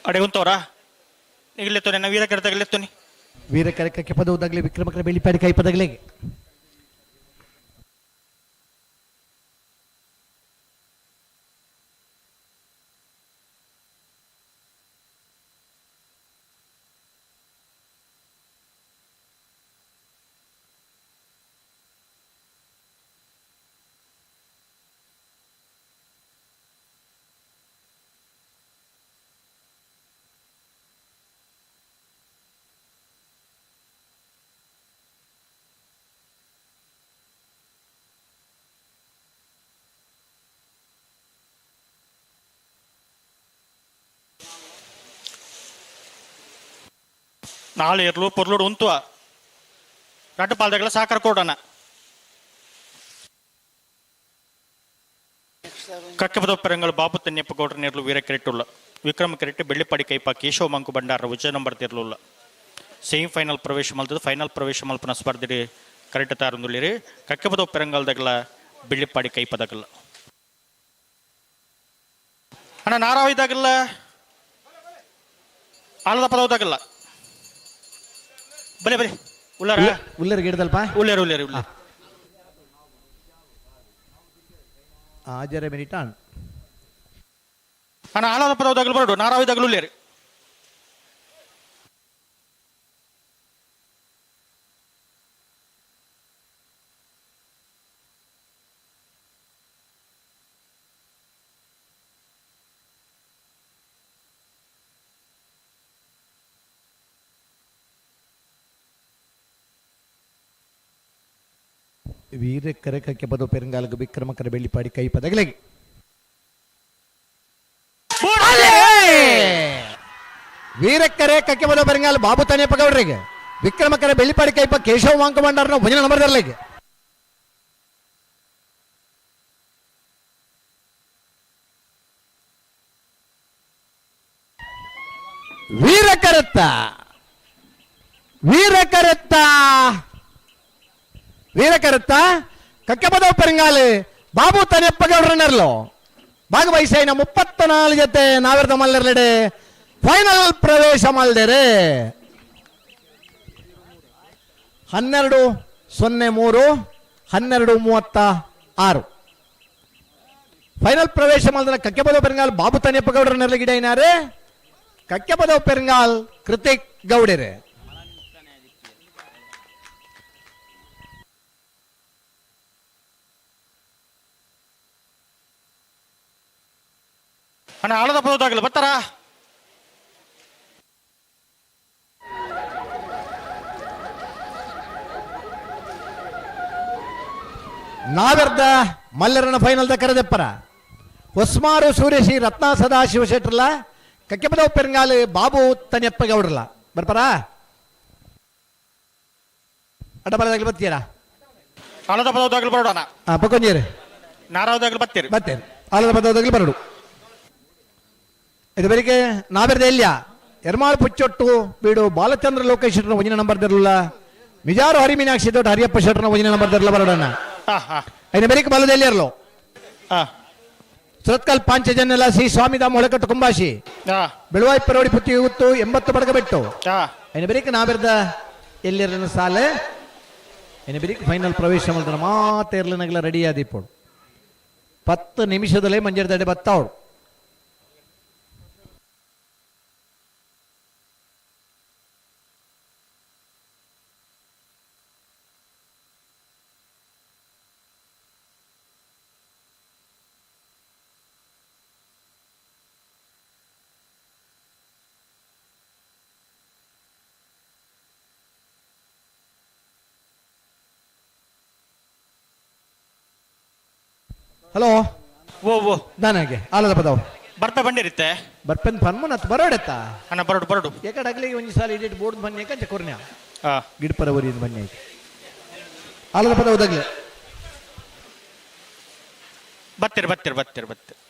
ಅಡೆ ಉಂತವ್ರಾ ನಿಗಲೆತ್ತೋನೆ ನಾ ವೀರ ಕರೆತಾಗಲೆತ್ತೋನಿ. ವೀರ ಕರೆ ಪದವುದಾಗಲಿ ವಿಕ್ರಮಕರ ಬೆಳ್ಳಿಪ್ಪಾಡಿ ಕೈಪದಾಗಲಿ. ನಾಳೆ ಇರ್ಲು ಪೊರ್ಲುಡು ಉಂತುವ ರಡ್ಡು ಪಾಲ್ದಗಳ ಸಾಕರ ಕೊಡೋಣ. ಕಕ್ಕಪದೊಪ್ಪರಂಗಳು ಬಾಬು ತನ್ಯಪ್ಪ ಗೌಡ್ರ ನೇರ್ಲು ವೀರ ಕೆರೆಟುಲ್ಲ ವಿಕ್ರಮ ಕೆರೆಟ್ ಬೆಳ್ಳಿಪಾಡಿ ಕೈಪ ಕೇಶವ ಮಂಕು ಭಂಡಾರ ವಿಜಯ ನಂಬರ್ ತಿರ್ಲುಲ್ಲ. ಸೆಮಿ ಫೈನಲ್ ಪ್ರವೇಶ ಮಲ್ತದ ಫೈನಲ್ ಪ್ರವೇಶ ಮಲ್ಪನ ಸ್ಪರ್ಧೆ ಕರೆಕ್ಟ್ ತಾರಂದುಳ್ಳಿರಿ ಕಕ್ಕಪದೊಪ್ಪರಂಗಲ್ದಗಲ ಬೆಳ್ಳಿಪಾಡಿ ಕೈಪದಗಲ್ಲ. ಅಣ್ಣ ನಾರಾವಿದಾಗಲ್ಲ ಆಲದ ಪದವದಾಗಲ್ಲ ಬಲೆ ಬಲೆ ಉಳ್ಳಾರ ಉಳ್ಳೇರ್ ಗಿಡದಲ್ಪ. ಉಳ್ಳೇರು ಉಳ್ಳೇರು ಉಳ್ಳೇರು. ಆಜರೆ ಮಿನಿಟ್ ಆನ್. ಅಣ್ಣ ಆಲದ ಪದವದಾಗಲು ಬರಡು ನಾರಾವಿದಾಗಲು ಉಳ್ಳೇರು. ವೀರಕರೆ ಕಕ್ಕೆ ಪದ ಪೆರಂಗಾಲಗ ವಿಕ್ರಮಕರ ಬೆಳ್ಳಿಪಾಡಿ ಕೈ ಪದಗಳಿಗೆ ವೀರಕ್ಕರೆ ಕಕ್ಕೆ ಪದ ಪೆರಂಗಾಲ ಬಾಬು ತಾನೇಪ್ಪ ಗೌಡ್ರಿಗೆ ವಿಕ್ರಮಕರ ಬೆಳ್ಳಿಪಾಡಿ ಕೈಪ ಕೇಶವ ಮಾಂಕ ಭಂಡಾರನ ಭುಜನ ನಂಬರ್ದರ್ಲಿಗೆ. ವೀರಕರತ್ತ ವೀರಕರತ್ತ ವೀರಕರತ್ತ ಕಕ್ಕೆಪದವ ಪೆರಂಗಾಲು ಬಾಬು ತನಿಯಪ್ಪ ಗೌಡ್ರನರ್ಲು ಭಾಗವಹಿಸೈನ 34 ಜೊತೆ ನಾವಿರದ ಮಲ್ಲರ್ಲೆಡೆ ಫೈನಲ್ ಪ್ರವೇಶ ಮಲ್ದೇರೆ. 12:03 12:36 ಫೈನಲ್ ಪ್ರವೇಶ ಮಲ್ದನ ಕಕ್ಕೆಪದವ ಪೆರಂಗಾಲ್ ಬಾಬು ತನಿಯಪ್ಪ ಗೌಡ್ರನರ್ಲು ಗಿಡ ಐನಾರೆ ಕಕ್ಕೆಪದವ ಪೆರಂಗಾಲ್ ಕೃತಿಕ್ ಗೌಡರೆ. ಅಣ್ಣ ಆಳದ ಪದವದಾಗಲ್ಲ ಬರ್ತಾರಾ? ನಾವೆರ್ದ ಮಲ್ಲರನ ಫೈನಲ್ದ ಕರೆದೆಪ್ಪರ ಹೊಸ್ಮಾರು ಸೂರ್ಯಶ್ರೀ ರತ್ನ ಸದಾಶಿವ ಶೆಟ್ರಲ್ಲ ಕಕ್ಕೆಪದವ ಪೆರಂಗಾಲು ಬಾಬು ತನಿಯಪ್ಪ ಗೌಡ್ರಲ್ಲ ಬರ್ಪಾರ ಅಡ್ಡ ಬರದಾಗಲಿ ಬರ್ತೀರಾ? ಆಳದ ಪದವದಾಗಲು ಬರೋಣ. ಹಾಂ ಪಕ್ಕೊಂಜೇರಿ ನಾರಾವದಾಗಲು ಬರ್ತೀರಿ. ಬರ್ತೇನೆ ಆಲದ ಪದವದಾಗಲಿ ಬರಡು. ಇದು ಬೆಳಿಗ್ಗೆ ನಾವೆರ್ದ ಎಲ್ಲಿಯ ಎರ್ಮಾಳ್ ಪುಚ್ಚೊಟ್ಟು ಬೀಡು ಬಾಲಚಂದ್ರ ಲೋಕೇಶ್ ಶೆಟ್ಟರ್ನ ಒಂಜಿನ ನಂಬರ್ ದಿರಲಿಲ್ಲ ಮಿಜಾರು ಹರಿಮೀನಾಕ್ಷಿ ದೊಡ್ಡ ಹರಿಯಪ್ಪ ಶೆಟ್ಟರ್ನ ಒಂಜಿನ ನಂಬರ್ ದಿರಲ್ಲ ಬರೋಣ. ಐನ ಬೆಳಿಗ್ಗೆ ಬಲದ ಎಲ್ಲಿರಲು ಸುರತ್ಕಲ್ ಪಾಂಚಜನ್ಯಲ ಶ್ರೀ ಸ್ವಾಮಿಧಾಮ ಹೊಳಕಟ್ಟು ಕುಂಬಾಶಿ ಬೆಳುವಾಯಿ ಪರೋಡಿ ಪುತ್ತಿ ಗುತ್ತು 80 ಬಡಗ ಬೆಟ್ಟು. ಐನ ಬೆಳಿಗ್ಗೆ ನಾವೆರ್ದ ಎಲ್ಲಿರಲಿನ ಸಾಲೆ ಐನ ಬೆಳಿಗ್ಗೆ ಫೈನಲ್ ಪ್ರವೇಶ ಮಾಡಿದ್ರೆ ಮಾತೇರ್ಲಿನಗಲ ರೆಡಿ ಆದಿಪ್ಪೋಡು 10 ನಿಮಿಷದಲ್ಲೇ ಮಂಜೇರ್ದಡೆ ಬತ್ತಾವಳು. ಹಲೋ ಓ ಓ ನಾನಾಗೆ ಆಲದ ಪದವು ಬರ್ಪೆ ಬಂಡಿರುತ್ತೆ ಬರ್ಪೆನ್ ಪನ್ಮನತ್ ಬರೋಡೆತ್ತ ಅಣ್ಣ ಬರೋಡು ಬರೋಡು ಏಕಡೆ ಅಗ್ಲಿಗೆ ಒಂಜಿ ಸಾಲ ಇಡಿಟ್ ಬೋರ್ಡ್ ಬನ್ನಿ ಕಂಚ ಕೊರ್ನ್ಯ ಗಿಡಪರ ಒರಿಯಿಂದ ಬನ್ನಿ ಆಲದ ಪದ ಉದಗ್ಲೆ ಬರ್ತೀರಿ ಬರ್ತೀರಿ ಬರ್ತೀರಿ ಬರ್ತೀರಿ.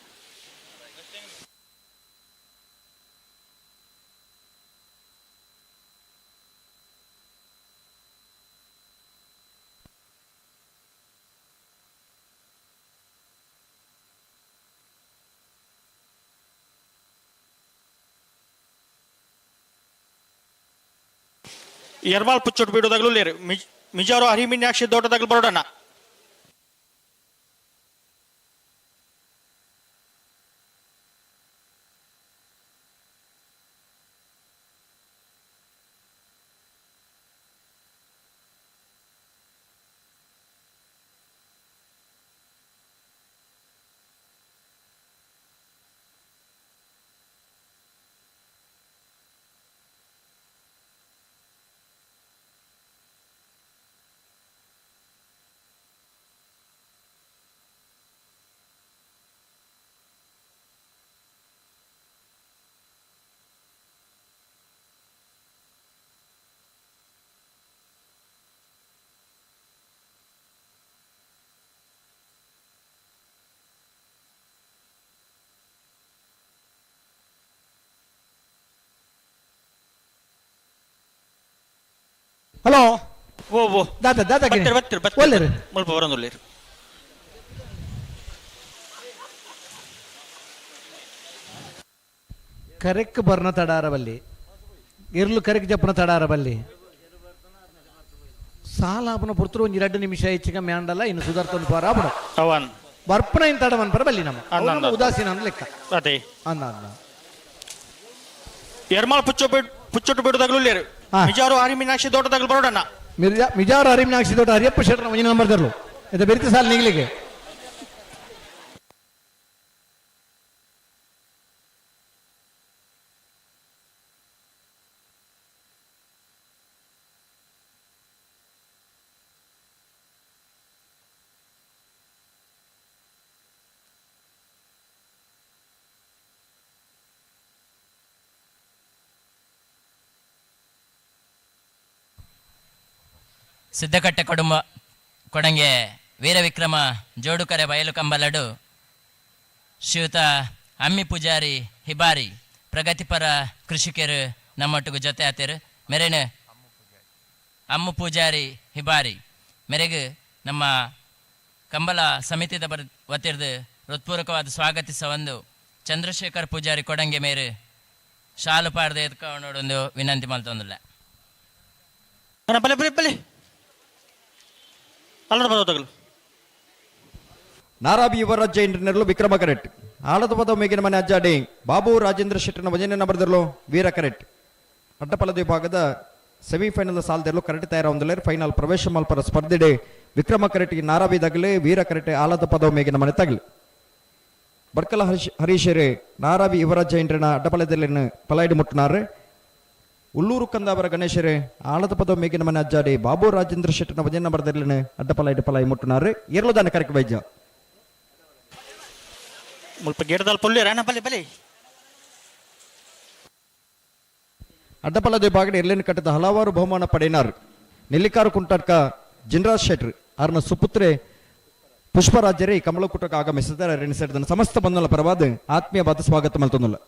ಎರ್ಮಾಲ್ ಪುಚ್ಚೊಟ್ಟು ಬೀಡೋದಾಗ್ಲೂ ಲೇರು ಮಿಜಾರು ಹರಿಮಿನ್ಯಾಕ್ಷಿ ದೊಡ್ಡದಾಗ್ಲು ಬರೋಡಣ. ಹಲೋ. ಓ ಓ. ದಾದಾ ದಾದಾ ಬತ್ತೆರ್ ಬತ್ತೆರ್ ಬತ್ತೆರ್. ಒಲ್ಲೆರ್. ಮುಲ್ಪ ಬರೊಂದುಲ್ಲೆರ್. ಕರೆಕ್ ಬರ್ನ ತಡಾರವಲ್ಲಿ ಇರ್ಲು ಕರೆಕ್ ಜಪ್ಪನ ತಡಾರವಲ್ಲಿ ಸಾಲಾಪನ ಪುರ್ತರು ಒಂಜಿ 2 ನಿಮಿಷ ಹೆಚ್ಚಿಗೆ ಮ್ಯಾಂಡಲ್ಲ ಇನ್ನು ಸುಧಾರ್ತೊಂದು ಪಾರ ಆಪುಡು. ಅವನ್ ಬರ್ಪನ ಇನ್ ತಡವನ್ ಪರ ಬಲ್ಲಿ ನಮ್ಮ ಅಂದ, ಅಂದ. ಉದಾಸೀನ ಅಂದ್ ಲೆಕ್ಕ. ಅದೇ. ಅಂದ ಅಂದ. ಎರ್ಮಾಳ್ ಪುಚ್ಚೊಟ್ಟು ಬಿಡುದಾಗಲೂ ಉಲ್ಲೇರು. ಮಿಜಾರು ಹರಿ ಮೀನಾಕ್ಷಿ ದೋಟದಾಗಲು ಬರೋಡಣ್ಣ. ಮಿಜಾರು ಹರಿ ಮೀನಾಕ್ಷಿ ದೋಟ ಹರಿಯಪ್ಪ ಶೆಟ್ಟರ್ ಒಂಜಿನ ನಂಬರ್ ತರಲು ಇದು ಬೆರಿತ ಸಾಲ ನಿಗ್ಲಿಗೆ. ಸಿದ್ದಕಟ್ಟೆ ಕುಟುಂಬ ಕೊಡಂಗೆ ವೀರವಿಕ್ರಮ ಜೋಡುಕರೆ ಬಯಲು ಕಂಬಲಡು ಶ್ರೀಯುತ ಅಮ್ಮಿ ಪೂಜಾರಿ ಹಿಬಾರಿ ಪ್ರಗತಿಪರ ಕೃಷಿಕರು ನಮ್ಮೊಟ್ಟಿಗೆ ಜೊತೆ ಆತೇರು. ಮೆರೆನ ಅಮ್ಮು ಪೂಜಾರಿ ಹಿಬಾರಿ ಮೆರೆಗು ನಮ್ಮ ಕಂಬಳ ಸಮಿತಿದ ವತಿರ್ದು ಹೃತ್ಪೂರ್ವಕವಾದ ಸ್ವಾಗತಿಸ ಒಂದು ಚಂದ್ರಶೇಖರ್ ಪೂಜಾರಿ ಕೊಡಂಗೆ ಮೇರು ಶಾಲು ಪಾಡ್ದು ಎತ್ಕೊಂಡೊಂದು ವಿನಂತಿ ಮಲ್ತೊಂದಿಲ್ಲ. ಬಲೆ ಬಲೆ ಬಲೆ ಅಲ್ಲದ ಬರೋದಾಗಲು. ನಾರಾಬಿ ಯುವರಾಜ್ ಜೈನ್ ವಿಕ್ರಮ ಕರೆಕ್ಟ್. ಆಳದ ಪದ ಮೇಗಿನ ಮನೆ ಅಜ್ಜಾಡಿ ಬಾಬು ರಾಜೇಂದ್ರ ಶೆಟ್ಟರ್ನ ಭಜನೆ ನಂಬರ್ದಿರಲು ವೀರ ಕರೆಕ್ಟ್. ಅಡ್ಡಪಲದ ವಿಭಾಗದ ಸೆಮಿಫೈನಲ್ ಸಾಲದಿರಲು ಕರೆಕ್ಟ್ ತಯಾರಾಗೊಂದಿಲ್ಲ. ಫೈನಲ್ ಪ್ರವೇಶ ಮಲ್ಪರ ಸ್ಪರ್ಧೆಡೆ ವಿಕ್ರಮ ಕರೆಕ್ಟ್ ನಾರಾಬಿ ತಗಲಿ ವೀರ ಕರೆಕ್ಟ್ ಆಳದ ಪದ ಮೇಗಿನ ಮನೆ ತಗಲಿ. ಬಡ್ಕಲ ಹರೀಶರೇ ನಾರಾಬಿ ಯುವರಾಜ್ ಜೈನ್ರನ ಅಡ್ಡಪಲದಲ್ಲಿ ಪಲಾಯ್ಡು ಮುಟ್ಟನಾರು. ಉಳ್ಳೂರು ಕಂದಾವರ ಗಣೇಶರೇ ಆಳದ ಪದ ಮೇಗಿನ ಮನೆ ಅಜ್ಜಾಡಿ ಬಾಬು ರಾಜೇಂದ್ರ ಶೆಟ್ಟರ್ನ ಭಜನೆ ನಂಬರ್ದಿರಲಿನ ಅಡ್ಡಪಲಾಯ್ಡು ಪಲಾಯಿ ಮುಟ್ಟನಾರು. ಎರಲುದಾನ ಕರೆಕ್ಟ್ ವೈದ್ಯ. ಮುಲ್ಪ ಗೇಟದಲ್ಲಿ ಪೊಲ್ಲೇರ ಅಣ್ಣ ಬಲೆ ಬಲೆ. ಅಡ್ಡಪಲದ ವಿಭಾಗದ ಎರ್ಲಿನ ಕಟ್ಟದ ಹಲವಾರು ಬಹುಮಾನ ಪಡೆಯಿನಾರು. ನೆಲ್ಲಿಕಾರು ಕುಂಟಾಡ್ಕ ಜಿನ್ರಾಜ್ ಶೆಟ್ರ್ ಆರ್ನ ಸುಪುತ್ರೆ ಪುಷ್ಪರಾಜರೇ ಈ ಕಮಲಕೂಟಕ್ಕೆ ಆಗಮಿಸಿದ್ದಾರೆ. ರೆಣಿಸೆಡ್ದನ ಸಮಸ್ತ ಬಂಧುಗಳ ಪರವಾದ ಆತ್ಮೀಯವಾದ ಸ್ವಾಗತ ಮಲ್ತೊಂದುಲ್ಲ.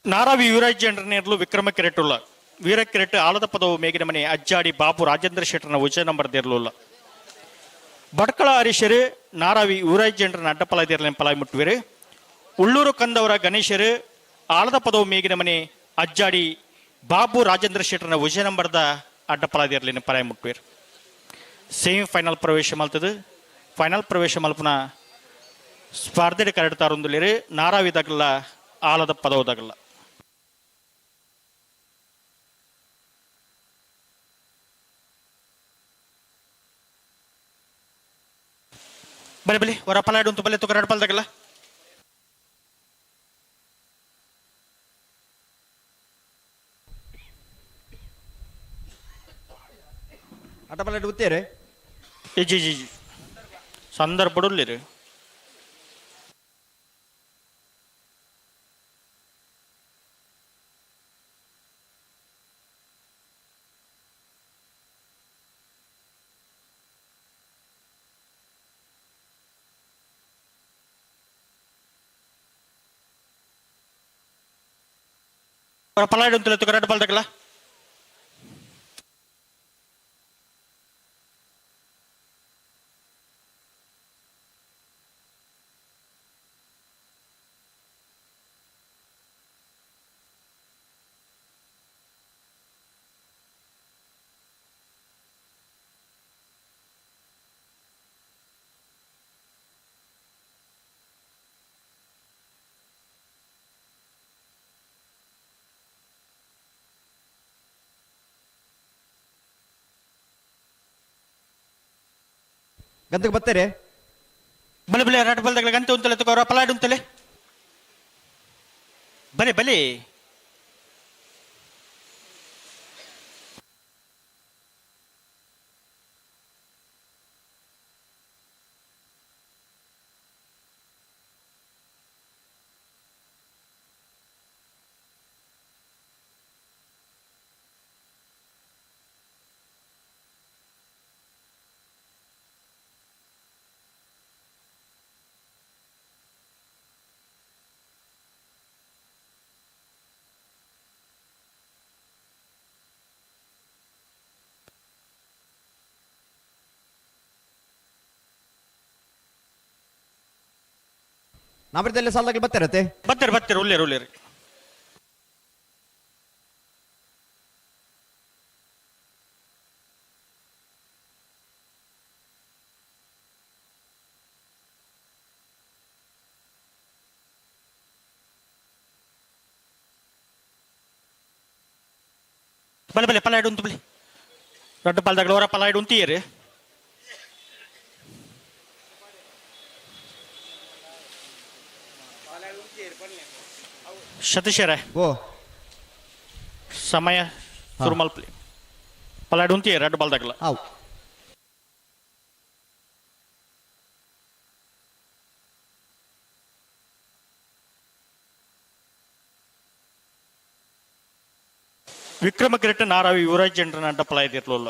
ನಾರಾವಿ ಯುವರಾಜ್ ಜನರನೇರ್ಲು ವಿಕ್ರಮ ಕೆರೆಟುಲ್ಲ ವೀರ ಕೆರೆಟ್ ಆಲದ ಪದವು ಮೇಗಿನ ಮನೆ ಅಜ್ಜಾಡಿ ಬಾಬು ರಾಜೇಂದ್ರ ಶೆಟ್ಟರ್ನ ವಿಜಯ ನಂಬರ್ ದೇರ್ಲುಲ್ಲ. ಬಡ್ಕಳ ಹರೀಶರು ನಾರಾವಿ ಯುವರಾಜ್ ಜನರನ್ನ ಅಡ್ಡಪಲ ದೇರ್ಲಿನ ಪಲಾಯಿ ಮುಟ್ಟುವೆರು. ಉಳ್ಳೂರು ಕಂದವರ ಗಣೇಶರು ಆಲದ ಪದವು ಮೇಗಿನ ಮನೆ ಅಜ್ಜಾಡಿ ಬಾಬು ರಾಜೇಂದ್ರ ಶೆಟ್ಟರ್ನ ವಿಜಯ ನಂಬರ್ದ ಅಡ್ಡಪಲ ದೇರ್ಲಿನ ಪಲಾಯಿ ಮುಟ್ಟುವೆರು. ಸೆಮಿಫೈನಲ್ ಪ್ರವೇಶ ಮಲ್ತದು. ಫೈನಲ್ ಪ್ರವೇಶ ಮಲ್ಪನ ಸ್ಪರ್ಧೆ ಕರೆಡ್ತಾರೊಂದುಲೇರು ನಾರಾವಿ ತಗಲ್ಲ ಆಲದ ಪದವು ತಗಲ್ಲ. ಬಲೆ ಬಲೆ ಹೊರ ಪಲಾಡು ಉಂಟು ಬಲೆ ತುಕರಾಡು ಪಲ್ದಾಗಲ್ಲ. ಅಡ್ಡ ಪಲಾಯ್ಡು ಉತ್ತೇರೆ. ಜಿ ಜಿ ಜಿ ಸಂದರ್ಭಡುಲ್ಲಿರು. ಪಲಾಯ್ಡು ಉಂಟು ತುಕರಾಡು ಪಲ್ದಾಗಲ್ಲ. ಗಂತಕ್ಕೆ ಬರ್ತಾರೆ. ಬಲೆ ಬಲೆ ರಡ್ ಬಲ್ದಾಗಲ ಗಂತೆ ಉಂತಲೆ ತುಕರ ಪಲಾಯ್ಡು ಉಂತಲೆ. ಬಲೆ ಬಲೆ. ನಾವರದಲ್ಲೇ ಸಾಲಾಗಿ ಬತ್ತಾರತೆ. ಬತ್ತಾರೆ ಬತ್ತಾರೆ, ಉಳ್ಳೇರು ಉಳ್ಳೇರು. ಬಲೆ ಬಲೆ ಪಲಾಯ್ಡು ಉಂಟು ಬಲೆ ರಡ್ಡು ಪಾಲ್ದಾಗಲ ಹೊರ ಪಲಾಯ್ಡು ಉಂತಿಯರು. ಸತೀಶರೇ, ಓ ಸಮಯ ಶುರು ಮಲ್ಪಲಿ. ಪಲಾಯ್ಡು ಉಂತಿಯರು ರಡ್ಡು ಪಾಲ್ದಾಗಲ. ಆವು. ವಿಕ್ರಮ ಕಿರೀಟ ನಾರಾವಿ ಯುವರಾಜ್ ಜನರನ್ನ ಅಡ್ಡಪಲಾಯ್ದಿರ್ಲೋಲ್ಲ.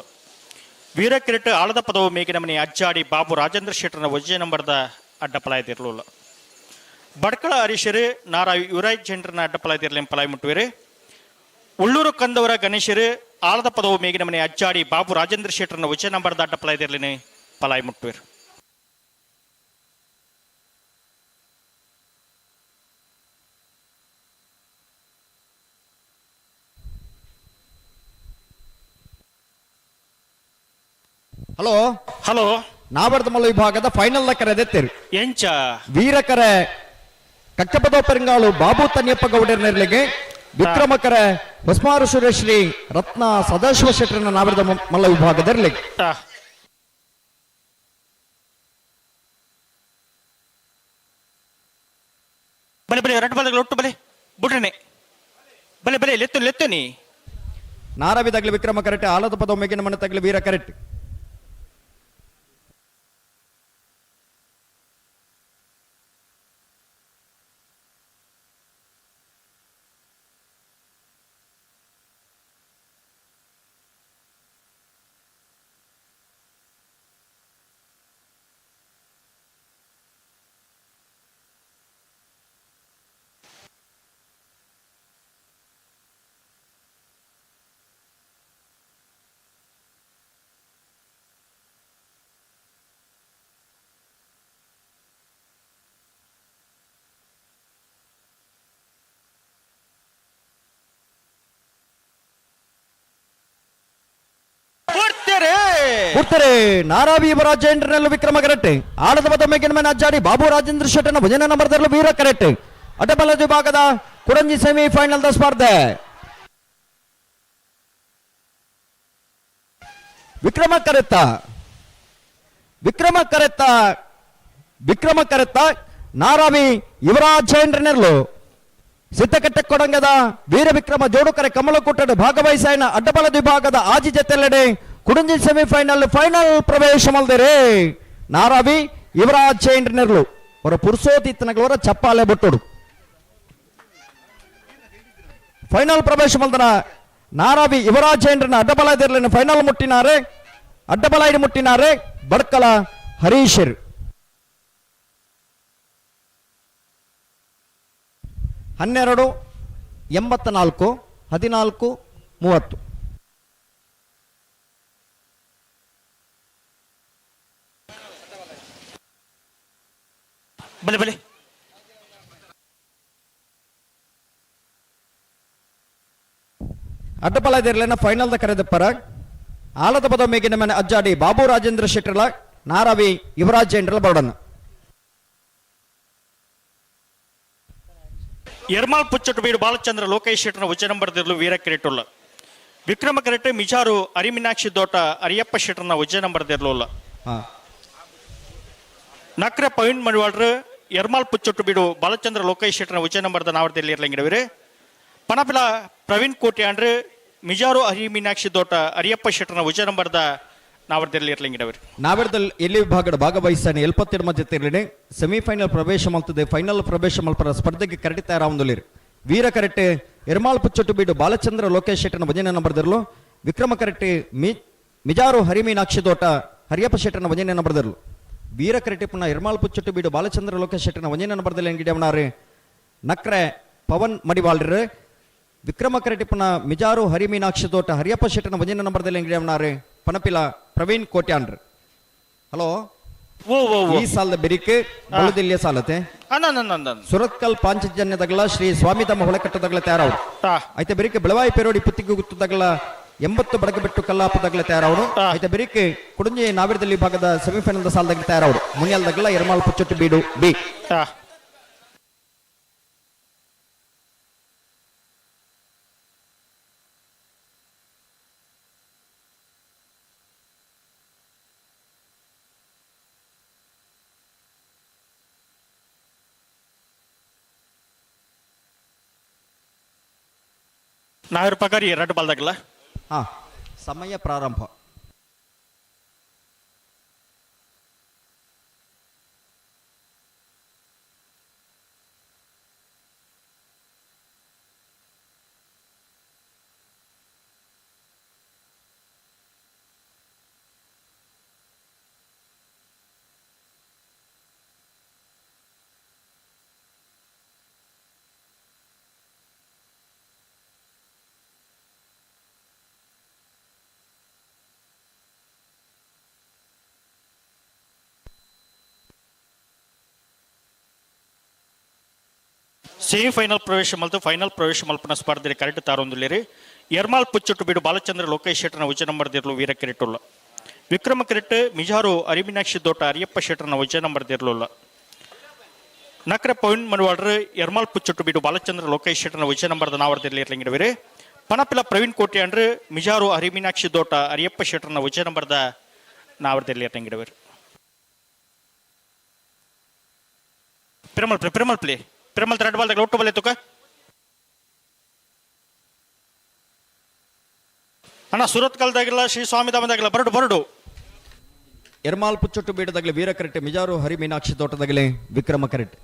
ವೀರ ಕಿರೀಟ ಆಳದ ಪದವು ಮೇಗಿನ ಮನೆ ಅಜ್ಜಾಡಿ ಬಾಬು ರಾಜೇಂದ್ರ ಶೆಟ್ಟರ್ನ ವಜ್ಜೆ ನಂಬರ್ದ ಅಡ್ಡಪಲಾಯ್ದಿರ್ಲೋಲ್ಲ. ಬಡ್ಕಳ ಹರೀಶರು ನಾರಾವಿ ಯುವರಾಜ್ ಜನರನ್ನ ಅಡ್ಡಪಲಾಯ್ದಿರ್ಲಿ ಪಲಾಯ್ ಮುಟ್ಟುವಿರು. ಉಳ್ಳೂರು ಕಂದವರ ಗಣೇಶರು ಆಳದ ಪದವು ಮೇಗಿನ ಮನೆ ಅಜ್ಜಾಡಿ ಬಾಬು ರಾಜೇಂದ್ರ ಶೆಟ್ಟರ್ನ ವಜ್ಜೆ ನಂಬರ್ದ ಅಡ್ಡಪಲಾಯ್ದಿರ್ಲಿನಿ ಪಲಾಯ್ ಮುಟ್ಟುವಿರು. ಹಲೋ ಹಲೋ, ನಾವರ್ದ ಮಲ್ಲ ವಿಭಾಗದ ಫೈನಲ್ ಕರೆ ದೆತ್ತೇರು. ಎಂಚ ವೀರಕರೆ ಕಕ್ಕಪದ ಪೆರಂಗಾಳು ಬಾಬು ತನ್ಯಪ್ಪ ಗೌಡರ ನೆರಳಿಗೆ, ವಿಕ್ರಮಕರೆ ಹೊಸ್ಮಾರು ಸುರೇಶ್ರೀ ರತ್ನ ಸದಾಶಿವ ಶೆಟ್ಟರನ ನಾವರದ ಮಲ್ಲ ವಿಭಾಗದಲ್ಲಿ. ಬಲೆ ಬಲೆ ರಡ್ಡು ಬಲಗಳು ಒಟ್ಟು ಬಲೆ ಬುಡ್ರನೆ ಬಲೆ ಬಲೆ ಲೆತ್ತು ಲೆತ್ತನಿ. ನಾರವಿ ತಗಲಿ ವಿಕ್ರಮ ಕರೆಕ್ಟ್, ಆಲದ ಪದ ಒಮ್ಮೆಗಿನ ಮನೆ ತಗಲಿ ವೀರ ಕರೆಕ್ಟ್. ಉತ್ತರೆ ನಾರಾವಿ ಯುವರಾಜೇಂದ್ರನಲ್ಲೂ ವಿಕ್ರಮ ಕರೆಕ್ಟ್, ಆಳದ ಪದ ಮೇಗಿನ ಮನೆ ಅಜ್ಜಾಡಿ ಬಾಬು ರಾಜೇಂದ್ರ ಶೆಟ್ಟನ ಭಜನೆ ನಂಬರ್ದಲ್ಲೂ ವೀರ ಕರೆಕ್ಟ್. ಅಡ್ಡಬಲ ವಿಭಾಗದ ಕುರಂಜಿ semi final the ಸ್ಪರ್ಧೆ. ವಿಕ್ರಮ ಕರೆತ್ತ ವಿಕ್ರಮ ಕರೆತ್ತ ವಿಕ್ರಮ ಕರೆತ್ತ ನಾರಾವಿ ಯುವರಾಜೇಂದ್ರನೆರ್ಲು ಸಿದ್ದಕಟ್ಟೆ ಕೊಡಂಗದ ವೀರ ವಿಕ್ರಮ ಜೋಡುಕರೆ ಕಮಲಕೂಟದ ಭಾಗವಹಿಸಾಯನ ಅಡ್ಡಬಲ ವಿಭಾಗದ ಆಜಿ ಜತೆಲ್ಲೆಡೆ ಕುಡಂಜಿ ಸೆಮಿಫೈನಲ್ ಫೈನಲ್ ಪ್ರವೇಶ ಮಲ್ದೇರೆ ನಾರಾವಿ ಯುವರಾಜ್ ಚೇಂಡ್ರನೆರ್ಲು ಅವರ ಪುರುಷೋತಿತ್ತನಗಳವರ ಚಪ್ಪಾಲೆ ಬೊಟ್ಟುಡು. ಫೈನಲ್ ಪ್ರವೇಶ ಮಲ್ದನ ನಾರಾವಿ ಯುವರಾಜ್ ಚೇಂಡ್ರನ ಅಡ್ಡಬಲ ಇದಿರ್ಲಿನ ಫೈನಲ್ ಮುಟ್ಟಿನಾರೆ ಅಡ್ಡಬಲ ಇಡಿ ಮುಟ್ಟಿನಾರೆ ಬಡ್ಕಲ ಹರೀಶರ್. 12 84 14 30. ಬಲೆ ಬಲೆ ಅಡ್ಡಪಲ ಫೈನಲ್ the ಕರೆದಪ್ಪರ ಆಲದ ಪದ ಮೇಗಿನ ಮನೆ ಅಜ್ಜಾಡಿ ಬಾಬು ರಾಜೇಂದ್ರ ಶೆಟ್ಟರ್ಲ ನಾರಾವಿ ಯುವರಾಜ್ ಜೈನ್ರಲ ಬರೋಡನ್ನ. ಎರ್ಮಾಲ್ ಪುಚ್ಚಟ್ಟು ಬೀಡು ಬಾಲಚಂದ್ರ ಲೋಕೇಶ್ ಶೆಟ್ಟರ್ನ ಉಚ್ಚ ನಂಬರ್ ದಿರ್ಲು ವೀರ ಕಿರೀಟುಲ್ಲ. ವಿಕ್ರಮ ಕರೆಕ್ಟ್ ಮಿಜಾರು ಅರಿಮೀನಾಕ್ಷಿ ದೋಟ ಅರಿಯಪ್ಪ ಶೆಟ್ಟರ್ನ ಉಜ್ಜ ನಂಬರ್ ದಿರ್ಲುಲ್ಲ. ನಕ್ರ ಪವೀಣ್ ಮಡಿವಾಳ್ರು ಎರ್ಮಾಲ್ ಪುಚ್ಚೊಟ್ಟು ಬೀಡು ಬಾಲಚಂದ್ರ ಲೋಕೇಶ್ ಶೆಟ್ಟರ್ನ ಉಚ್ಚ ನಂಬರ್ದ ನಾವರ್ದಲ್ಲಿ ಇರ್ಲಂಗಿಡವಿರು. ಪಣಪಿಲ ಪ್ರವೀಣ್ ಕೋಟ್ಯಾಂಡ್ರು ಮಿಜಾರು ಹರಿ ಮೀನಾಕ್ಷಿ ದೋಟ ಅರಿಯಪ್ಪ ಶೆಟ್ಟರ್ನ ಉಚ್ಚ ನಂಬರ್ದ ನಾವರ್ದಲ್ಲಿ ಇರ್ಲಂಗಿಡವಿರು. ನಾವರ್ದಲ್ಲಿ ಎಲ್ಲಿ ವಿಭಾಗದ ಭಾಗವಹಿಸಾನೆ 72 ಮಧ್ಯ ತಿರ್ಲಿನಿ ಸೆಮಿಫೈನಲ್ ಪ್ರವೇಶ ಮಲ್ತದೆ ಫೈನಲ್ ಪ್ರವೇಶ ಮಲ್ಪರ ಸ್ಪರ್ಧೆಗೆ ಕರೆಟಿ ತಯಾರಾವಂದುಲಿರು. ವೀರ ಕರೆಕ್ಟ್ ಎರ್ಮಾಲ್ ಪುಚ್ಚೊಟ್ಟು ಬೀಡು ಬಾಲಚಂದ್ರ ಲೋಕೇಶ್ ಶೆಟ್ಟರ್ನ ಭಜನೆ ನಂಬರ್ದಿರ್ಲು. ವಿಕ್ರಮ ಕರೆಕ್ಟ್ ಮಿಜಾರು ಹರಿ ಮೀನಾಕ್ಷಿ ದೋಟ ಹರಿಯಪ್ಪ ಶೆಟ್ಟರ್ನ ಭಜನೆ ನಂಬರ್ದಿರ್ಲು. ವೀರ ಕರೆಟಿಪ್ಪನ ಎರ್ಮಾಲ್ ಪುಚ್ಚೊಟ್ಟು ಬೀಡು ಬಾಲಚಂದ್ರ ಲೋಕೇಶ್ ಶೆಟ್ಟರ್ನ ಭಜನೆ ನಂಬರ್ದಲ್ಲಿ ಎಂಗಿಡವನಾರು ನಕ್ರೆ ಪವನ್ ಮಡಿವಾಳ್ರು. ವಿಕ್ರಮ ಕರೆಟಿಪ್ಪನ ಮಿಜಾರು ಹರಿ ಮೀನಾಕ್ಷಿ ತೋಟ ಹರಿಯಪ್ಪ ಶೆಟ್ಟರ್ನ ಭಜನೆ ನಂಬರ್ದಲ್ಲಿ ಎಂಗಿಡವನಾರು ಪನಪಿಲ ಪ್ರವೀಣ್ ಕೋಟ್ಯಾನ್ರು. ಹಲೋ ಈ ಸಾಲದ ಬೆರಿಕೆ ಬಲುದಿಲ್ಯ ಸಾಲತೆ ಸುರತ್ಕಲ್ ಪಾಂಚಜನ್ಯದಗಲ ಶ್ರೀ ಸ್ವಾಮಿಧಾಮ ಹೊಳಕಟ್ಟದಗಲ ತಯಾರವರು. ಐತೆ ಬೆರಿಕೆ ಬೆಳವಾಯಿ ಪೇರೋಡಿ ಪುತ್ತಿಗೆ ಗುತ್ತದಗಲ 80 ಬಡಗಬೆಟ್ಟು ಕಲ್ಲಾಪದಗಲ ತಯಾರವರು. ಐತೆ ಬೆರಿಕೆ ಕುಡಂಜಿ ನಾವಿರದಲ್ಲಿ ಭಾಗದ ಸೆಮಿಫೈನಲ್ ಸಾಲದಾಗ ತಯಾರವರು. ಮುನಿಯಲ್ದಗಲ ಎರ್ಮಾಲ್ ಪುಚ್ಚೊಟ್ಟು ಬೀಡು ಬಿ. ನಾವಿರ ಪಗಾರಿ ಎರಡು ಬಾಲ್ದಾಗಲ್ಲ. ಹಾ, ಸಮಯ ಪ್ರಾರಂಭ. ಸೆಮಿಫೈನಲ್ ಪ್ರವೇಶ ಮಲ್ತು ಫೈನಲ್ ಪ್ರವೇಶ ಮಲ್ಪನ ಸ್ಪರ್ಧೆ ಕರೆಕ್ಟ್ ತಾರೊಂದುಲ್ಲೇರಿ. ಎರ್ಮಾಲ್ ಪುಚ್ಚೊಟ್ಟು ಬೀಡು ಬಾಲಚಂದ್ರ ಲೋಕೇಶ್ ಶೆಟ್ಟರ್ನ ಉಚ್ಚ ನಂಬರ್ ದಿರ್ಲು ವೀರ ಕಿರಿಟುಲ್ಲ. ವಿಕ್ರಮ ಕಿರಿಟ್ ಮಿಜಾರು ಅರಿಮೀನಾಕ್ಷಿ ದೋಟ ಅರಿಯಪ್ಪ ಶೆಟ್ಟರ್ನ ಉಚ್ಚ ನಂಬರ್ ದಿರ್ಲುಲ್ಲ. ನಕ್ರ ಪವಿನ್ ಮನುವಾಡ್ರು ಎರ್ಮಾಲ್ ಪುಚ್ಚೊಟ್ಟು ಬೀಡು ಬಾಲಚಂದ್ರ ಲೋಕೇಶ್ ಶೆಟ್ಟರ್ನ ಉಚ್ಚ ನಂಬರ್ದ ನಾವರ್ದಿರ್ಲಿ ಇರ್ಲಿಂಗಿಡವಿರಿ. ಪನಪಿಲ ಪ್ರವೀಣ್ ಕೋಟಿ ಅಂಡ್ರು ಮಿಜಾರು ಹರಿಮೀನಾಕ್ಷಿ ದೋಟ ಅರಿಯಪ್ಪ ಶೆಟ್ಟರ್ನ ಉಚ್ಚ ನಂಬರ್ದ ನಾವರ್ದಿರ್ಲಿ ಇರ್ಲಿಂಗಿಡವಿರಿ. ಪಿರಮಲ್ ಪ್ಲೇ ಪಿರಮಲ್ ಪ್ಲೇ ಪಿರಮಲ್ ಎರಡು ಬಾಲ್ದಾಗ ಒಟ್ಟು ಬಲೆ ತುಕ ಅಣ್ಣ ಸುರತ್ ಕಲ್ದಾಗಿಲ್ಲ ಶ್ರೀ ಸ್ವಾಮಿ ಧಾಮದಾಗಿಲ್ಲ ಬರಡು ಬರಡು. ಎರ್ಮಾಲ್ ಪುಚ್ಚೊಟ್ಟು ಬೀಡದಾಗಲಿ ವೀರ ಕರೆಟ್ ಮಿಜಾರು ಹರಿ ಮೀನಾಕ್ಷಿ ತೋಟದಾಗಲಿ ವಿಕ್ರಮ ಕರೆಟ್.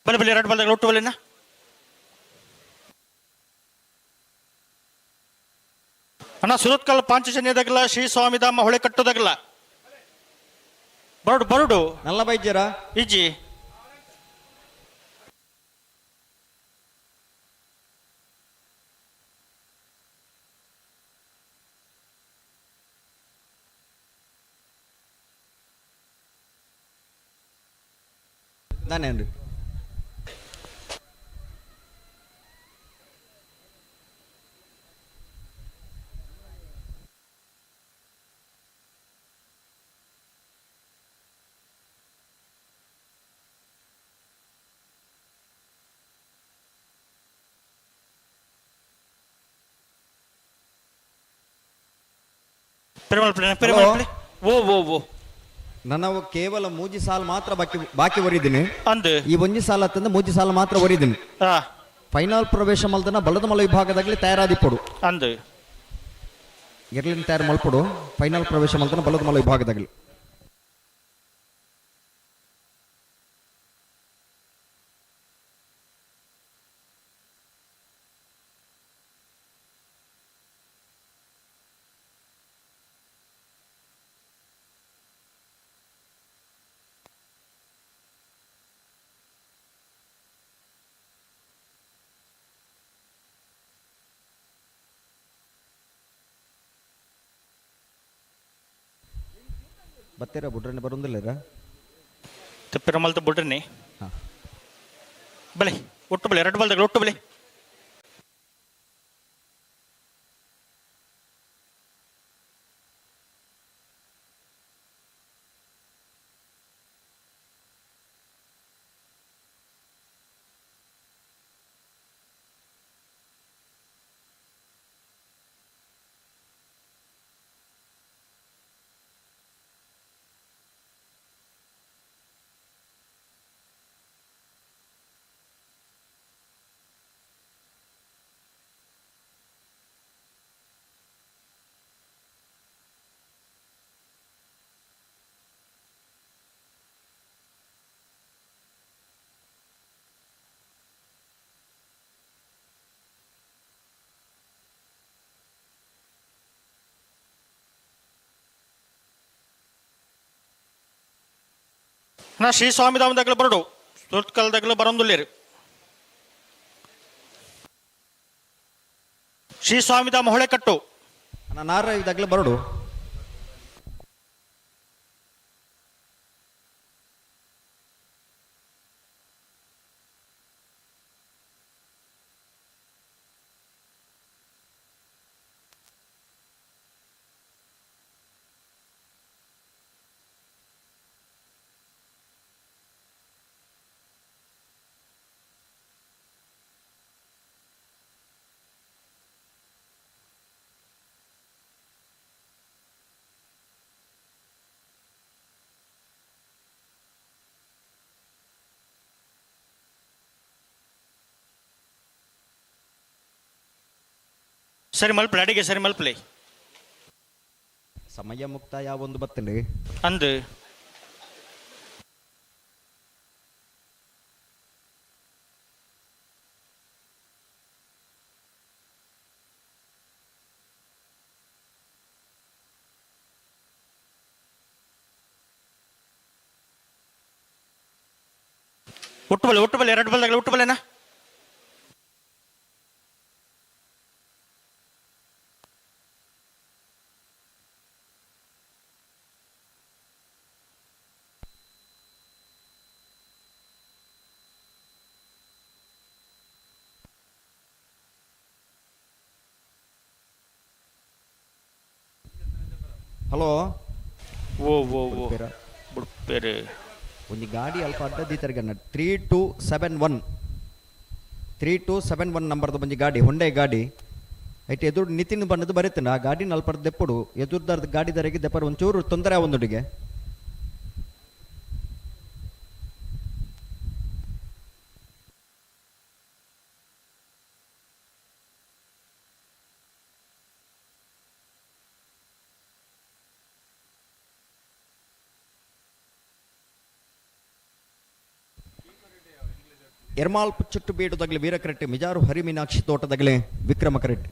ಬಲೆ ಬಲೆ ಎರಡು ಬಾಲ್ದಾಗ ಒಟ್ಟು ಬಲೆನಾ. ಅಣ್ಣ ಸುರತ್ಕಲ್ ಪಾಂಚಜನ್ಯದಾಗಲ್ಲ ಶ್ರೀ ಸ್ವಾಮಿಧಾಮ ಹೊಳೆ ಕಟ್ಟೋದಾಗಲ್ಲ ಬರಡು ಬರಡು. ನಲ್ಲ ಬೈಜ್ಯರ ಇಜ್ಜಿ ನಾನೇನ್ರಿ ಪೆರುಮಾಳ್ ಪ್ಲೇ ಪೆರುಮಾಳ್ ಪ್ಲೇ ಓ ಓ ಓ ನನ್ನ ಕೇವಲ ಮೂಜಿ ಸಾಲ ಮಾತ್ರ ಬಾಕಿ ಬಾಕಿ ಒರಿದ್ದೀನಿ. ಅಂದು ಈ ಒಂಜಿ ಸಾಲ ತಂದು ಮೂಜಿ ಸಾಲ ಮಾತ್ರ ಒರಿದ್ದೀನಿ. ಫೈನಲ್ ಪ್ರವೇಶ ಮಲ್ದನ ಬಲದ ಮಲ ವಿಭಾಗದಾಗಲಿ ತಯಾರಾದಿಪ್ಪಡು ಅಂದು ಎರ್ಲಿನ ತಯಾರು ಮಲ್ಪಡು. ಫೈನಲ್ ಪ್ರವೇಶ ಮಲ್ದನ ಬಲದ ಮಲ ವಿಭಾಗದಾಗಲಿ. ಬತ್ತೀರ ಬುಡ್ರನೆ ಬರುಂದಿಲ್ಲ ತಿಪ್ಪಿರಮಲ್ತ ಬುಡ್ರನೆ ಬಲೆ ಒಟ್ಟು ಬಲೆ ಎರಡು ಬಲ್ದಾಗ ಒಟ್ಟು ಬಲೆ. ನಾ ಶ್ರೀ ಸ್ವಾಮಿ ಧಾಮದಾಗಲು ಬರಡು ಸುರ್ತ್ಕಲ್ದಾಗಲು ಬರಂದುಲ್ಲೇರು. ಶ್ರೀ ಸ್ವಾಮಿ ಧಾಮ ಹೊಳೆಕಟ್ಟು. ಅಣ್ಣ ನಾರಾಯದಾಗಲೂ ಬರಡು. ಸರಿ ಮಲ್ಪಲೆ, ಅಡಿಗೆ ಸರಿ ಮಲ್ಪಲೆ. ಸಮಯ ಮುಕ್ತಾಯ ಒಂದು ಬತ್ತಂడి. ಅಂದು ಒಟ್ಟು ಬಲೆ, ಒಟ್ಟು ಬಲೆ, ಎರಡು ಬಲ್ದಾಗಲ ಒಟ್ಟು ಬಲೆನಾ? ಹಲೋ. ಓ ಓ ಓ ಬುಡ್ಪೇರು. ಒಂಜಿ ಗಾಡಿ ಅಲ್ಪ ಅಡ್ಡ ದೀತರ್ಗಣ್ಣ. 3271, 3271 ನಂಬರ್ದ ಒಂಜಿ ಗಾಡಿ, ಹೊಂಡೆ ಗಾಡಿ. ಐಟ್ ಎದುರು ನಿತಿನ್ ಬಣ್ಣದ ಬರೀತನ ಆ ಗಾಡಿನ ಅಲ್ಪ ದೆಪ್ಪಡು. ಎದುರ್ದಾರ್ದ ಗಾಡಿ ದರೆಗೆ ದೆಪ್ಪರು ಒಂಚೂರು ತೊಂದರೆ ಒಂದುಡಿಗೆ. ಎರ್ಮಾಲ್ ಪುಚ್ಚುಟ್ಟು ಬೀಡುದಾಗಲಿ ವೀರಕರೆಟ್ಟಿ, ಮಿಜಾರು ಹರಿಮೀನಾಕ್ಷಿ ತೋಟದಾಗಲಿ ವಿಕ್ರಮ ಕರೆಟ್ಟಿ.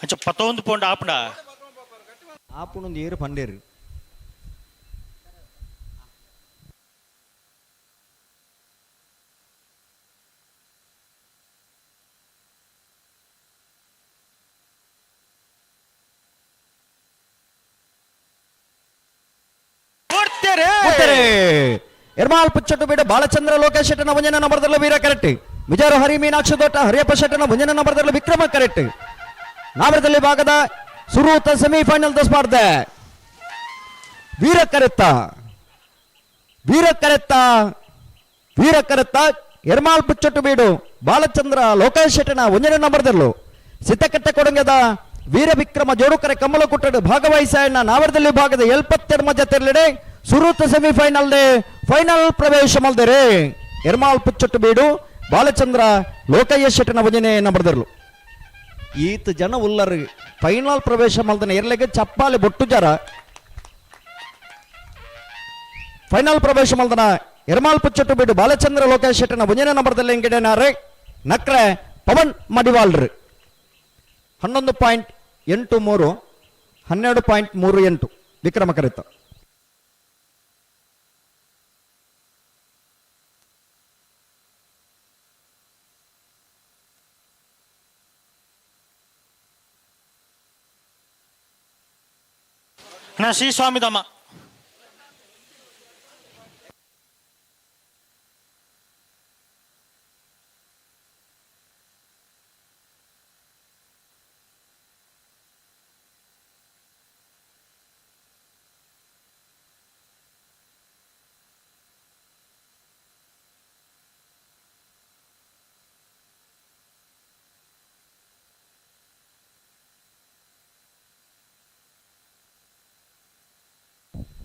ಅಂಚ ಪತ್ತೊಂದು ಪೋಂಡ ಆಪುಂಡ. ಆಪುಣೊಂದು ಏರು ಪಂಡೇರು. ಎರ್ಮಾಲ್ ಪುಚ್ಚಟ್ಟು ಬೀಡು ಬಾಲಚಂದ್ರ ಲೋಕೇಶ್ ಶೆಟ್ಟನ ಒಂಜನ ನಂಬರ್ದಲ್ಲಿ ವೀರ ಕರೆಕ್ಟ್. ವಿಜಯ ಹರಿ ಮೀನಾಕ್ಷಿ ದೊಡ್ಡ ಹರಿಯಪ್ಪ ಶೆಟ್ಟನ ಒಂಜನ ನಂಬರ್ದಲ್ಲಿ ವಿಕ್ರಮ ಕರೆಕ್ಟ್. ನಾಮರದಲ್ಲಿ ಭಾಗದ ಸುರೂತ ಸೆಮಿಫೈನಲ್ ಸ್ಪರ್ಧೆ. ವೀರ ಕರೆತ್ತ, ವೀರ ಕರೆತ್ತ, ವೀರ ಕರೆತ್ತ ಎರ್ಮಾಲ್ ಪುಚ್ಚಟ್ಟು ಬೀಡು ಬಾಲಚಂದ್ರ ಲೋಕೇಶ್ ಶೆಟ್ಟನ ಒಂಜನೇ ನಂಬರ್ದಲ್ಲೂ ಸಿದ್ದಕಟ್ಟೆ ಕೊಡಂಗದ ವೀರ ವಿಕ್ರಮ ಜೋಡುಕರೆ ಕಮ್ಮಲಕುಟ್ಟಡು ಭಾಗವಹಿಸ ನಾವರದಲ್ಲಿ ಭಾಗದ 72 ಜತೆರ್ಲೆಡೆ ಸುರೂತ ಸೆಮಿಫೈನಲ್ ಫೈನಲ್ ಪ್ರವೇಶ ಮಲ್ದರೆ ಎರ್ಮಾಲ್ ಪುಚ್ಚಟ್ಟು ಬೀಡು ಬಾಲಚಂದ್ರ ಲೋಕಯ್ಯ ಶೆಟ್ಟನ ಒಂಜನೇ ನಂಬರ್ದಲ್ಲೂ. ಈತ ಜನ ಉಲ್ಲರು ಫೈನಲ್ ಪ್ರವೇಶ ಮಲ್ದನ ಎರ್ಲೆಗೆ ಚಪ್ಪಾಲೆ ಬೊಟ್ಟು ಜರ. ಫೈನಲ್ ಪ್ರವೇಶ ಮಲ್ದನ ಎರ್ಮಾಲ್ ಪುಚ್ಚಟ್ಟು ಬೀಡು ಬಾಲಚಂದ್ರ ಲೋಕೇಶ್ ಶೆಟ್ಟನ ಒಂಜನೇ ನಂಬರ್ದಲ್ಲಿ ಎಂಗಿಡನಾರೆ ನಕ್ರೆ ಪವನ್ ಮಡಿವಾಳ್ರು. 11.83, 12.38 ವಿಕ್ರಮ ಕರೆತ. ಅಣ್ಣ ಶ್ರೀ ಸ್ವಾಮಿಧಾಮ.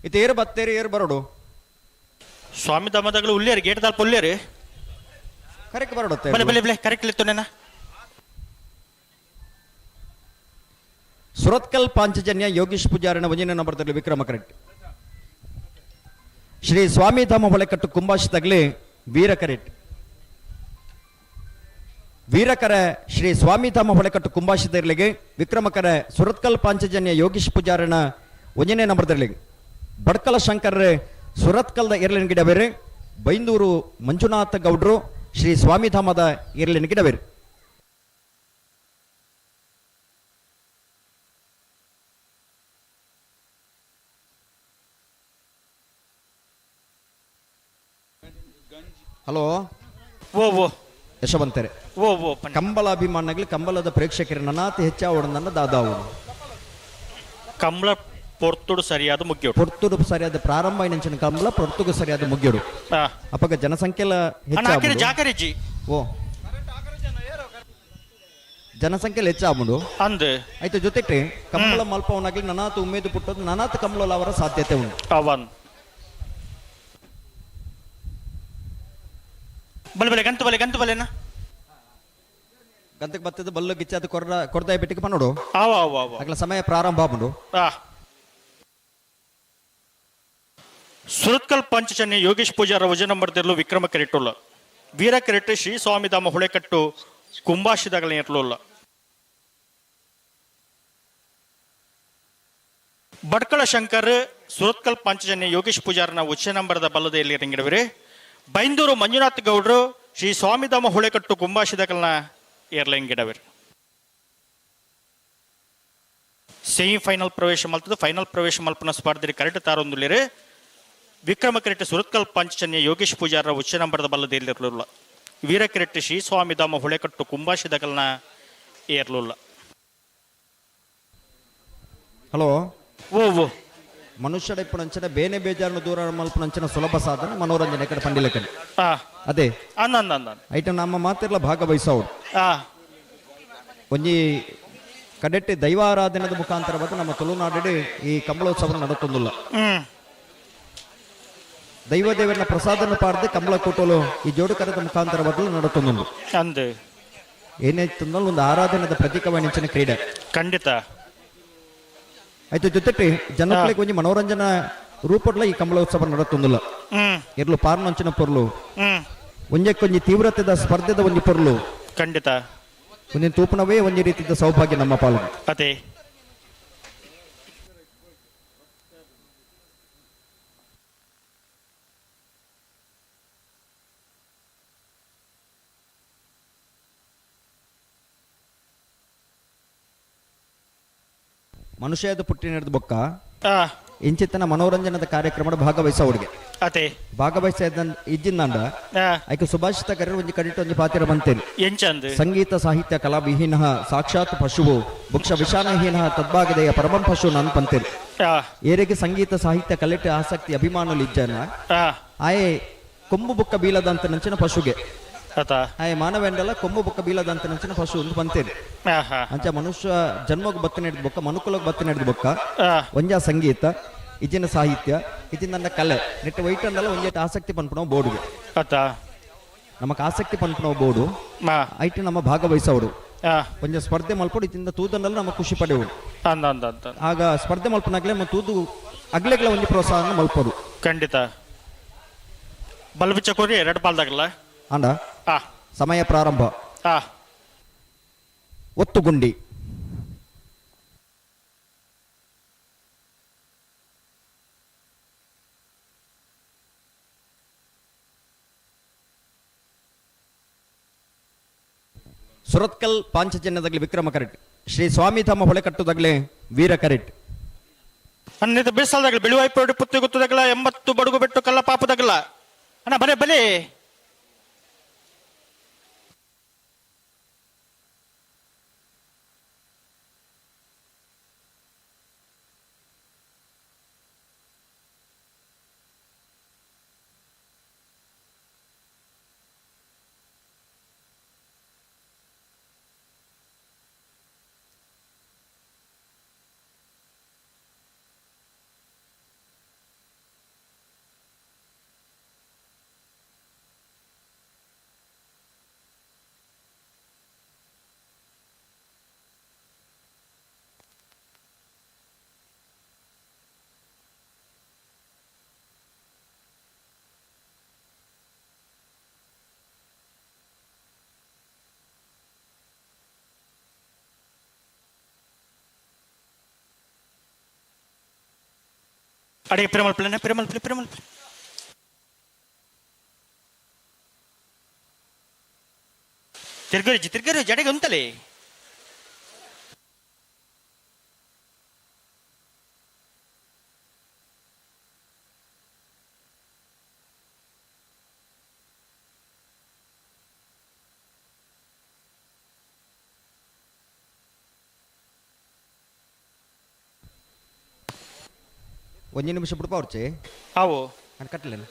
ಇತ್ತು ಏರು ಬತ್ತೇರಿ ಏರು ಬರೋಡು. ಸ್ವಾಮಿ ಧಾಮದಾಗಲು ಉಲ್ಲೇರಿ ಗೇಟ್ ದಾಲ್ಪ ಉಲ್ಲೇರಿ. ಕರೆಕ್ಟ್ ಬರೋಡು. ಬಲೆ ಬಲೆ ಬಲೆ ಕರೆಕ್ಟ್ ಇತ್ತು ನೆನ. ಸುರತ್ಕಲ್ ಪಾಂಚಜನ್ಯ ಯೋಗೀಶ್ ಪೂಜಾರಿನ ಒಂಜನೇ ನಂಬರ್ದಲ್ಲಿ ವಿಕ್ರಮ ಕರೆಕ್ಟ್. ಶ್ರೀ ಸ್ವಾಮಿಧಾಮ ಹೊಳೆಕಟ್ಟು ಕುಂಬಾಶಿದಾಗಲಿ ವೀರ ಕರೆಕ್ಟ್. ವೀರಕರ ಶ್ರೀ ಸ್ವಾಮಿಧಾಮ ಹೊಳೆಕಟ್ಟು ಕುಂಬಾಶಿದರ್ಲಿಗೆ, ವಿಕ್ರಮಕರ ಸುರತ್ಕಲ್ ಪಾಂಚಜನ್ಯ ಯೋಗೀಶ್ ಪೂಜಾರನ ಒಂಜನೇ ನಂಬರ್ದರ್ಲಿಗೆ. ಬಡ್ಕಲ ಶಂಕರ್ ಸುರತ್ಕಲ್ದ ಇರ್ಲಿನ ಗಿಡಬೇರೆ, ಬೈಂದೂರು ಮಂಜುನಾಥ ಗೌಡ್ರು ಶ್ರೀ ಸ್ವಾಮಿಧಾಮದ ಇರ್ಲಿನ ಗಿಡಬೇರೆ. ಹಲೋ ಓ ಓ ಯಶವಂತರೆ ಓ ಓ ಕಂಬಳ ಅಭಿಮಾನಿಗಳು, ಕಂಬಳದ ಪ್ರೇಕ್ಷಕರು ನನಾತಿ ಹೆಚ್ಚಾವಡನ್ನ ದಾದಾವಡು. ಕಂಬಳ ಪೊರ್ತುಡು ಸರಿಯಾದ ಮುಗ್ಯೋಡು. ಪೊರ್ತುಡು ಸರಿಯಾದ ಪ್ರಾರಂಭ ಐನಂಚಿನ ಕಂಬಳ ಪೊರ್ತುಗು ಸರಿಯಾದ ಮುಗ್ಯೋಡು. ಅಪಗ ಜನಸಂಖ್ಯೆಲ ಹೆಚ್ಚಾವುಂಡು. ಜಾಕರಿಜಿ. ಓ ಜನಸಂಖ್ಯೆ ಹೆಚ್ಚಾವುಂಡು ಅಂದ್ ಆಯ್ತು. ಜೊತೆಗೆ ಕಂಬಳ ಮಲ್ಪವನಾಗ್ಲಿ ನನಾತು ಉಮೇದು ಪುಟ್ಟೋದು ನನಾತ್ ಕಂಬಳ ಅವರ ಸಾಧ್ಯತೆ ಉಂಟು. ಅವನ್ ಬಲೆ ಬಲೆ ಗಂತು ಬಲೆ ಗಂತು ಬಲೆನಾ ಗಂತಕ್ಕೆ ಬತ್ತದ ಬಲ್ಲು ಗಿಚ್ಚಾದ ಕೊರ್ದ ಕೊರ್ದಾಯ ಬೆಟ್ಟಿಗೆ ಪನ್ನೋಡು. ಆವ ಆವ ಆವ ಅಗಲ ಸಮಯ ಪ್ರಾರಂಭ ಆಪುಂಡು. ಸುರತ್ಕಲ್ ಪಂಚಚನ್ಯ ಯೋಗೇಶ್ ಪೂಜಾರ ವಜ ನಂಬರ್ ದಿರ್ಲು ವಿಕ್ರಮ ಕೆರೆಟುಲ್ಲ. ವೀರ ಕೆರೆಟ್ ಶ್ರೀ ಸ್ವಾಮಿಧಾಮ ಹೊಳೆಕಟ್ಟು ಕುಂಬಾಶಿದಾಗಲ ಇರ್ಲುಲ್ಲ. ಬಡ್ಕಳ ಶಂಕರ್ ಸುರತ್ಕಲ್ ಪಂಚಜನ್ಯ ಯೋಗೇಶ್ ಪೂಜಾರನ ಉಚ್ಚ ನಂಬರದ ಬಲ್ಲದೆಯಲ್ಲಿ ರಂಗಿಡವಿರಿ. ಬೈಂದೂರು ಮಂಜುನಾಥ್ ಗೌಡ್ರು ಶ್ರೀ ಸ್ವಾಮಿಧಾಮ ಹೊಳೆಕಟ್ಟು ಕುಂಬಾಶಿದಕಲ್ನ ಏರ್ಲೆಂಗಿಡವಿರಿ. ಸೆಮಿಫೈನಲ್ ಪ್ರವೇಶ ಮಲ್ತದ ಫೈನಲ್ ಪ್ರವೇಶ ಮಲ್ಪನ ಸ್ಪರ್ಧೆ ಕರೆಕ್ಟ್ ತಾರೊಂದುಲೇರು. ವಿಕ್ರಮ ಕ್ರಿಕೆಟ್ ಸುರತ್ಕಲ್ ಪಂಚಚನ್ಯ ಯೋಗೇಶ್ ಪೂಜಾರ ಉಚ್ಚ ನಂಬರದ ಬಲ್ಲದೆಯಲ್ಲಿರಲಿಲ್ಲ. ವೀರ ಕ್ರಿಕೆಟ್ ಶ್ರೀ ಸ್ವಾಮಿಧಾಮ ಹೊಳೆಕಟ್ಟು ಕುಂಬಾಶಿದಕಲ್ನ ಏರ್ಲುಲ್ಲ. ಹಲೋ ಓ ಓ ಮನುಷ್ಯಡ ಇಪ್ಪುನಂಚಿನ ಬೇನೆ ಬೇಜಾರನ್ನು ದೂರ ಮಲ್ಪುನಂಚಿನ ಸುಲಭ ಸಾಧನ ಮನೋರಂಜನೆ ಕಡೆ ಪಂಡಿಲ ಕಡೆ. ಅದೇ ಐಟಮ್ ನಮ್ಮ ಮಾತಿರ್ಲ ಭಾಗವಹಿಸೋರು ಒಂಜಿ ಕಡೆಟ್ಟಿ ದೈವಾರಾಧನೆದ ಮುಖಾಂತರ ಬಂದು ನಮ್ಮ ತುಳುನಾಡು ಈ ಕಂಬಳೋತ್ಸವ ನಡತೊಂದುಲ್ಲ. ದೈವ ದೇವರನ್ನ ಪ್ರಸಾದನ ಪಾರ್ದು ಕಂಬಳ ಕೂಟಲು ಈ ಜೋಡು ಕರೆದ ಮುಖಾಂತರ ಬದಲು ನಡತೊಂದುಂಡು. ಏನಾಯ್ತು ಒಂದು ಆರಾಧನೆದ ಪ್ರತೀಕವಾಣಿಂಚಿನ ಕ್ರೀಡೆ. ಖಂಡಿತ ಆಯ್ತು. ಜೊತೆಗೆ ಜನಗಳಿಗೆ ಒಂಜಿ ಮನೋರಂಜನಾ ರೂಪಡ್ಲ ಈ ಕಂಬಳೋತ್ಸವ ನಡತೊಂದುಲ್ಲ. ಇರ್ಲು ಪಾರ್ನಂಚಿನ ಪೊರ್ಲು, ಒಂಜಕ್ಕೊಂಜಿ ತೀವ್ರತೆದ ಸ್ಪರ್ಧೆದ ಒಂಜಿ ಪೊರ್ಲು. ಖಂಡಿತ ಒಂದಿನ ತೂಪನವೇ ಒಂಜಿ ರೀತಿಯ ಸೌಭಾಗ್ಯ ನಮ್ಮ ಪಾಲು. ಅದೇ ಮನುಷ್ಯದ ಪುಟ್ಟಿನ ಬೊಕ್ಕ ಇಂಚಿತ್ತನ ಮನೋರಂಜನದ ಕಾರ್ಯಕ್ರಮದ ಭಾಗವಹಿಸೋರಿಗೆ ಅದೇ ಭಾಗವಹಿಸ ಇಜ್ಜಿಂದಾಂಡ ಐಕೆ ಸುಭಾಷಿತ ಕರೆ ಒಂಜಿ ಕಡಿಟ ಒಂಜಿ ಪಾತಿರ ಬಂತೇನೆ. ಸಂಗೀತ ಸಾಹಿತ್ಯ ಕಲಾ ವಿಹೀನ ಸಾಕ್ಷಾತ್ ಪಶುವು ಭುಕ್ಷ ವಿಷಾನಹೀನ ತದ್ಭಾಗದೆಯ ಪರಮಂ ಪಶು ನಾನು ಪಂತೇನೆ. ಏರಿಗೆ ಸಂಗೀತ ಸಾಹಿತ್ಯ ಕಲೆಟೆ ಆಸಕ್ತಿ ಅಭಿಮಾನುಲು ಇಜ್ಜನ ಆಯೆ ಕೊಂಬು ಬುಕ್ಕ ಬೀಲದಂತ ನಂಚಿನ ಪಶುಗೆ ಆಯೆ ಮಾನವೆಂಡಲ ಕೊಂಬು ಬುಕ್ಕ ಬೀಲದಂತ ನಂಚಿನ ಪಶು ಒಂದು ಪಂತೇನೆ. ಅಂಚ ಮನುಷ್ಯ ಜನ್ಮಗ್ ಬತ್ತ ನಡೆದ ಬೊಕ್ಕ ಮನುಕುಲಗ್ ಬತ್ತ ನಡೆದ ಬೊಕ್ಕ ಒಂಜ ಸಂಗೀತ ಇಜಿನ ಸಾಹಿತ್ಯ ಇಜಿನ ನನ್ನ ಕಲೆ ನೆಟ್ಟ ವೈಟ್ ಅಂದಲ್ಲ ಒಂಜೆ ಆಸಕ್ತಿ ಪನ್ಪುನವು ಬೋರ್ಡ್ಗೆ. ನಮಕ್ ಆಸಕ್ತಿ ಪನ್ಪುನವು ಬೋರ್ಡು ಐಟ್ ನಮ್ಮ ಭಾಗವಹಿಸೋರು ಒಂಜ ಸ್ಪರ್ಧೆ ಮಲ್ಪಡು ಇತ್ತಿಂದ ತೂದನ್ನೆಲ್ಲ ನಮ್ಮ ಖುಷಿ ಪಡೆಯುವುದು. ಆಗ ಸ್ಪರ್ಧೆ ಮಲ್ಪನಾಗ್ಲೆ ನಮ್ಮ ತೂದು ಅಗ್ಲೆಗ್ಲ ಒಂಜಿ ಪ್ರೋತ್ಸಾಹ ಮಲ್ಪಡು. ಖಂಡಿತ ಬಲ್ಬಿಚ್ಚ ಕೋರಿ ಎರಡು ಪಾಲ್ದಾಗಲ್ಲ ಅಂಡ ಸಮಯ ಪ್ರಾರಂಭ. ಒತ್ತುಗುಂಡಿ ಸುರತ್ಕಲ್ ಪಾಂಚಜನ್ಯದಾಗಲಿ ವಿಕ್ರಮ ಕರೆಟ್, ಶ್ರೀ ಸ್ವಾಮಿಧಾಮ ಹೊಳೆಕಟ್ಟುದಾಗಲಿ ವೀರ ಕರೆಟ್. ಅನ್ನಿತ ಬಿಸಾಲ್ದಾಗಲಿ ಬಿಳುವಾಯ್ಪೋಡಿ ಪುತ್ತಿ ಗುತ್ತದಾಗಲ 80 ಬಡುಗು ಬೆಟ್ಟು ಕಲ್ಲ ಪಾಪದಾಗಲ ಅಣ್ಣ ಬಲೆ ಬಲೆ. ಅಡೆ ಪಿರಮಲ್ ಪ್ಲೇನ ಪಿರಮಲ್ ಪ್ಲೇ ಪಿರಮಲ್ ಪ್ಲೇ ತಿರ್ಗರಿಜಿ ತಿರ್ಗರಿ ಜಡೆಗೆ ಉಂತಲೇ. ಒಂಜಿ ನಿಮಿಷ ಬಿಡ್ಪ ಅವ್ರಚೆ. ಅವು ನಾನು ಕಟ್ಟಲೇನು.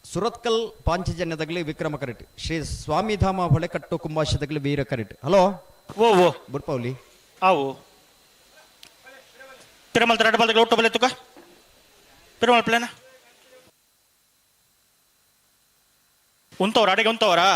ಸುರತ್ಕಲ್ ಪಾಂಚಜನ್ಯದಗಲಿ ವಿಕ್ರಮ ಕರೆಟ್, ಶ್ರೀ ಸ್ವಾಮಿಧಾಮ ಹೊಳೆಕಟ್ಟು ಕುಂಬಾಶದಗಲಿ ವೀರ ಕರೆಟ್. ಹಲೋ ಓ ಓ ಬುಡ್ಪೌಲಿ. ಅವು ಪಿರಮಲ್ ರಡ್ಡ ಬಲ್ದಗಳು ಒಟ್ಟು ಬಲೆ ತುಕ ಪಿರಮಲ್ ಪ್ಲೇನ ಉಂತವ್ರ ಅಡಿಗೆ ಉಂತವರಾ.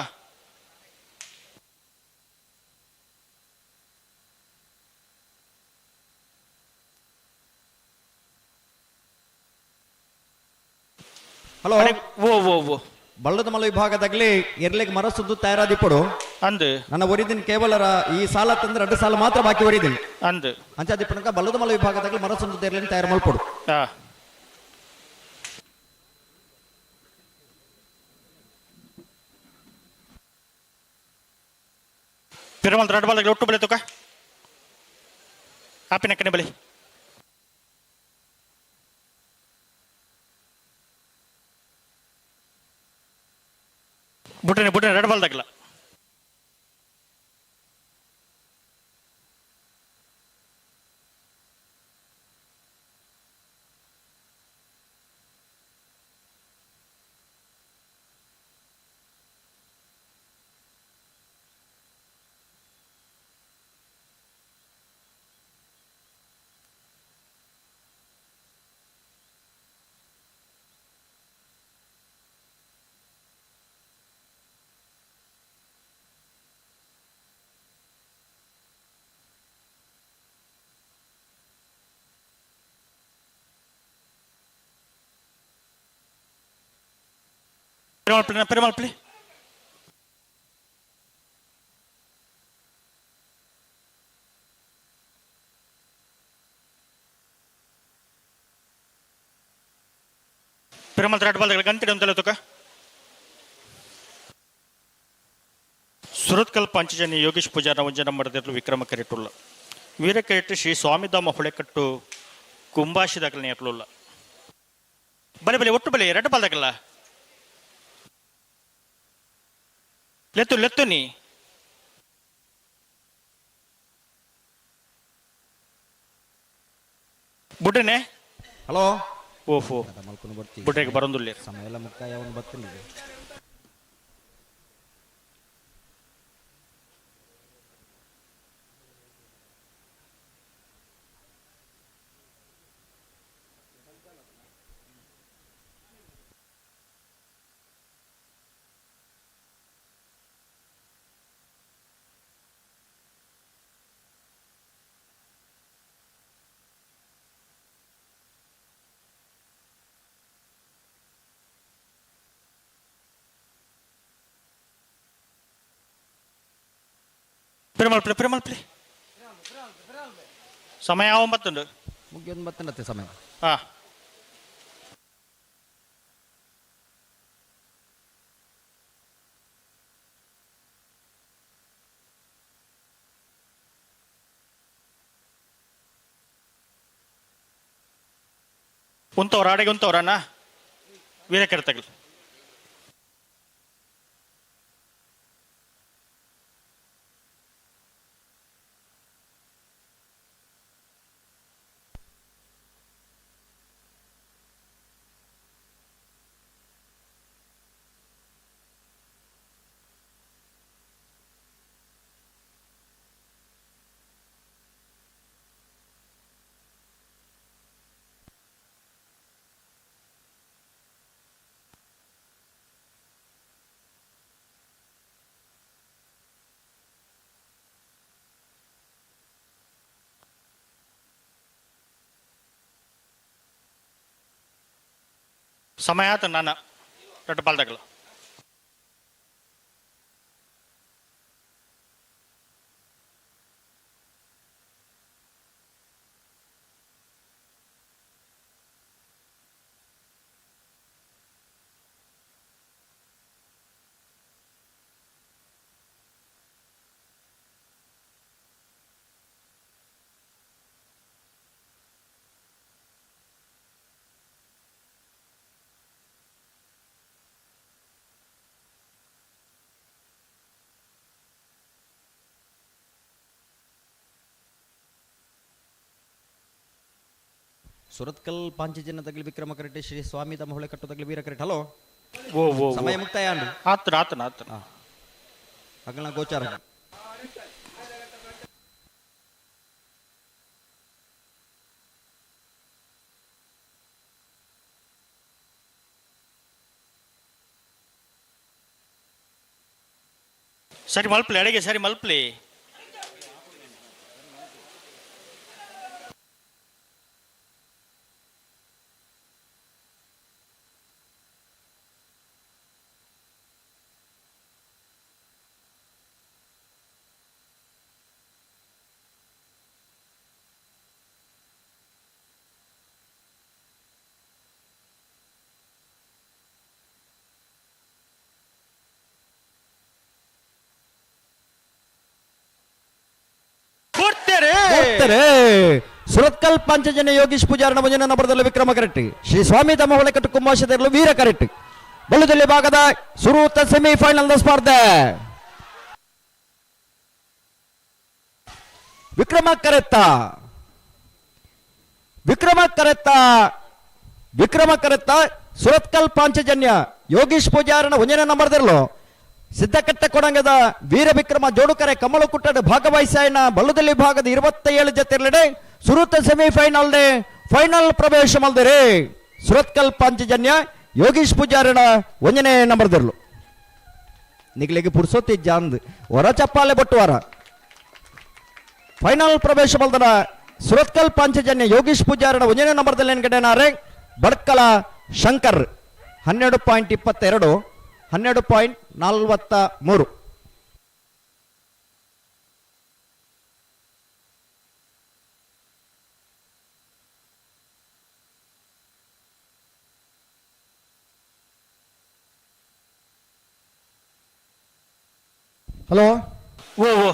ಹಲೋ ಓ ಓ ಓ ಬಳ್ಳದ ಮಲ ವಿಭಾಗದಾಗಲಿ ಎರ್ಲೆಗ್ ಮರ ಸುದ್ದು ತಯಾರಾದಿಪ್ಪಡು ಅಂದು ನನ್ನ ಒರಿದಿನ ಕೇವಲ ಈ ಸಾಲ ತಂದ್ರೆ 2 ಸಾಲ ಮಾತ್ರ ಬಾಕಿ ಒರಿದಿನಿ ಅಂದು ಅಂಚಾದಿಪ್ಪನಕ ಬಳ್ಳದ ಮಲ ವಿಭಾಗದಾಗಲಿ ಮರ ಸುದ್ದು ಎರ್ಲೆಗ್ ತಯಾರು ಮಲ್ಪಡು. ಪಿರಮಲ್ ರಡ್ಡ ಬಲ್ದಗಳು ಒಟ್ಟು ಬಲೆ ತುಕ ಆಪಿನ ಕಣೆ ಬಲಿ ಬುಟ್ಟನೆ ಬುಟ್ಟನೆ ರಡ್ಡ ಬಲ್ದಾಗಲ. Perumal play Perumal play Perumal ರಡ್ಡ ಬಲ್ದಗಳು ಗಂಟೆ ಅಂತಲ್ಲ ತುಕ. ಸುರತ್ಕಲ್ ಪಾಂಚಜನ್ಯ ಯೋಗೇಶ್ ಪೂಜಾರ ಒಂಜನ ಮಡದಿರಲು ವಿಕ್ರಮ ಕರೆಟುಲ್ಲ ವೀರ ಕರೆಟ್ಟು ಶ್ರೀ ಸ್ವಾಮಿಧಾಮ ಹೊಳೆಕಟ್ಟು ಕುಂಬಾಶಿದಾಗಲೇ ಇರಲಿಲ್ಲ. ಬಲೆ ಬಲೆ ಒಟ್ಟು ಬಲೆ ಎರಡು ಬಲ್ದಾಗಲ್ಲ ಲೆತ್ತು ಲೆತ್ತು ನೀ ಬುಡ್ಡನೆ. ಹಲೋ ಓಹೋ ಬುಡ್ಡೆಗೆ ಬರೋದಿಲ್ಲ. ಸಮಯ ಎಲ್ಲ ಮುಕ್ತಾಯ ಅವನು ಬರ್ತಿಲ್ಲ. ಪೆರುಮಾಳ್ ಪ್ಲೇ ಪೆರುಮಾಳ್ ಪ್ಲೇ ಸಮಯ 9 ಮುಗಿಯೋದು ಬತ್ತಂಡತ್ತೆ ಸಮಯ. ಹಾ ಉಂತವ್ರ ಆಡೆಗೆ ಉಂತವ್ರಣ್ಣ ವೀರಕರ್ತಗಳು. ಸಮಯ ಆತ ನಾನು ರಡ್ಡು ಪಾಲ್ದಾಗಲ. ಸುರತ್ಕಲ್ ಪಾಂಚಜನ್ಯ ತಗಲಿ ವಿಕ್ರಮ ಕರೆಟ್ಟಿ, ಶ್ರೀ ಸ್ವಾಮಿ ತಮ್ಮ ಹೊಳೆ ಕಟ್ಟು ತಗಲಿ ವೀರ ಕರೆಟ್. ಹಲೋ, ಓ ಓ ಸಮಯ ಮುಕ್ತಾಯ ಅಂಡು. ಆತನ ಆತನ ಆತನ ಅಗಲ ಗೋಚಾರ. ಸರಿ ಮಲ್ಪ್ಲಿ, ಅಡಿಗೆ ಸರಿ ಮಲ್ಪ್ಲಿ. ಸುರತ್ಕಲ್ ಪಂಚಜನ ಯೋಗೀಶ್ ಪೂಜಾರನ ಭಜನ ನಬರದಲ್ಲಿ ವಿಕ್ರಮ ಕರೆಟ್ಟಿ, ಶ್ರೀ ಸ್ವಾಮಿ ತಮ್ಮ ಹೊಳೆಕಟ್ಟು ಕುಂಭಾಷೆದರಲು ವೀರ ಕರೆಟ್ಟಿ. ಬಳ್ಳುದಲ್ಲಿ ಭಾಗದ ಸುರೂತ ಸೆಮಿಫೈನಲ್ ಸ್ಪರ್ಧೆ. ವಿಕ್ರಮ ಕರೆತ್ತ, ವಿಕ್ರಮ ಕರೆತ್ತ, ವಿಕ್ರಮ ಕರೆತ್ತ ಸುರತ್ಕಲ್ ಪಾಂಚಜನ್ಯ ಯೋಗೀಶ್ ಪೂಜಾರನ ಒಂಜನೇ ನಂಬರ್ದಿರಲು ಸಿದ್ದಕಟ್ಟ ಕೊಡಂಗದ ವೀರ ವಿಕ್ರಮ ಜೋಡುಕರೆ ಕಮಲಕುಟ್ಟದ ಭಾಗವಹಿಸಾಯನ ಬಳ್ಳುದಲ್ಲಿ ಭಾಗದ 27 ಜೊತೆರ್ಲೆಡೆ ಸುರೂತ ಸೆಮಿಫೈನಲ್ ಫೈನಲ್ ಪ್ರವೇಶ ಮಲ್ದಿರಿ. ಸುರತ್ಕಲ್ ಪಾಂಚಜನ್ಯ ಯೋಗೀಶ್ ಪೂಜಾರನ ಒಂಜನೇ ನಂಬರ್ದಿರ್ಲು. ನಿಗ್ಲಿಗೆ ಪುರ್ಸೊತ್ತಿ ಜಾಂದ್ ಹೊರ ಚಪ್ಪಾಲೆ ಬಟ್ಟುವಾರ. ಫೈನಲ್ ಪ್ರವೇಶ ಮಲ್ದನ ಸುರತ್ಕಲ್ ಪಾಂಚಜನ್ಯ ಯೋಗೀಶ್ ಪೂಜಾರನ ಒಂಜನೇ ನಂಬರ್ದಲ್ಲಿ ಎನ್ಗಡೆನಾರೆ ಬಡ್ಕಲ ಶಂಕರ್ 12.22, 12.43. ಹಲೋ, ಓ ಓ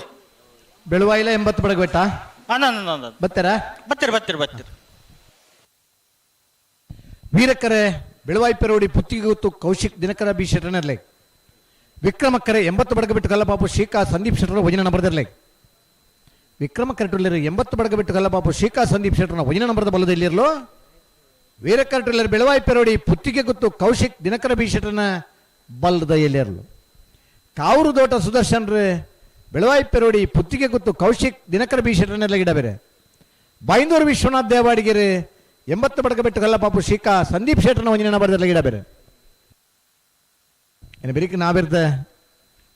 ಬೆಳುವಾಯಿಲ 80 ಬಡಗಬೆಟ್ಟ. ಬತ್ತರ ಬತ್ತೀರಿ ಬತ್ತೀರಿ ಬತ್ತೀರಿ. ವೀರಕರೆ ಬೆಳುವಾಯಿ ಪೆರೋಡಿ ಪುತ್ತಿಗೆ ಕೌಶಿಕ್ ದಿನಕರ ಬಿ ಶೆಟ್ಟರ್ನರ್ಲೆ. ವಿಕ್ರಮಕ್ಕರೆ 80 ಬಡಗಬೆಟ್ಟು ಕಲ್ಲಬಾಬು ಶೀಕಾ ಸಂದೀಪ್ ಶೆಟ್ಟರ್ ವಜನ ನಂಬರ್ದಿರ್ಲೆ. ವಿಕ್ರಮ ಕರೆಟುಲ್ಲರು 80 ಬಡಗಬೆಟ್ಟು ಕಲ್ಲಬಾಬು ಶೀಕಾ ಸಂದೀಪ್ ಶೆಟ್ಟರ್ನ ವಜನ ನಂಬರದ ಬಲದಲ್ಲಿರಲು. ವೀರಕರೆಟುಲ್ಲರು ಬೆಳುವಾಯಿ ಪೆರೋಡಿ ಪುತ್ತಿಗೆ ಗುತ್ತು ಕೌಶಿಕ್ ದಿನಕರ ಬಿ ಶೆಟ್ಟರ್ನ ಬಲದ ಎಲ್ಲಿರಲು. ಕಾವೂರು ದೋಟ ಸುದರ್ಶನ್ ರೇ ಬೆಳವಾಯಿ ಪೆರೋಡಿ ಪುತ್ತಿಗೆ ಗುತ್ತು ಕೌಶಿಕ್ ದಿನಕರ ಬಿ ಶೆಟ್ಟರ್ನೆಲ್ಲ ಗಿಡ ಬೇರೆ. ಬೈಂದೂರು ವಿಶ್ವನಾಥ್ ದೇವಾಡಿಗೆರೆ 80 ಬಡಗಬೆಟ್ಟು ಕಲ್ಲಪಾಪು ಶೀಕಾ ಸಂದೀಪ್ ಶೆಟ್ಟರ್ನ ಒಂಜಿನ ಬರದಲ್ಲ ಗಿಡ ಬೇರೆ. ಏನು ಬೆರಿಕ್ ನಾವಿರ್ದ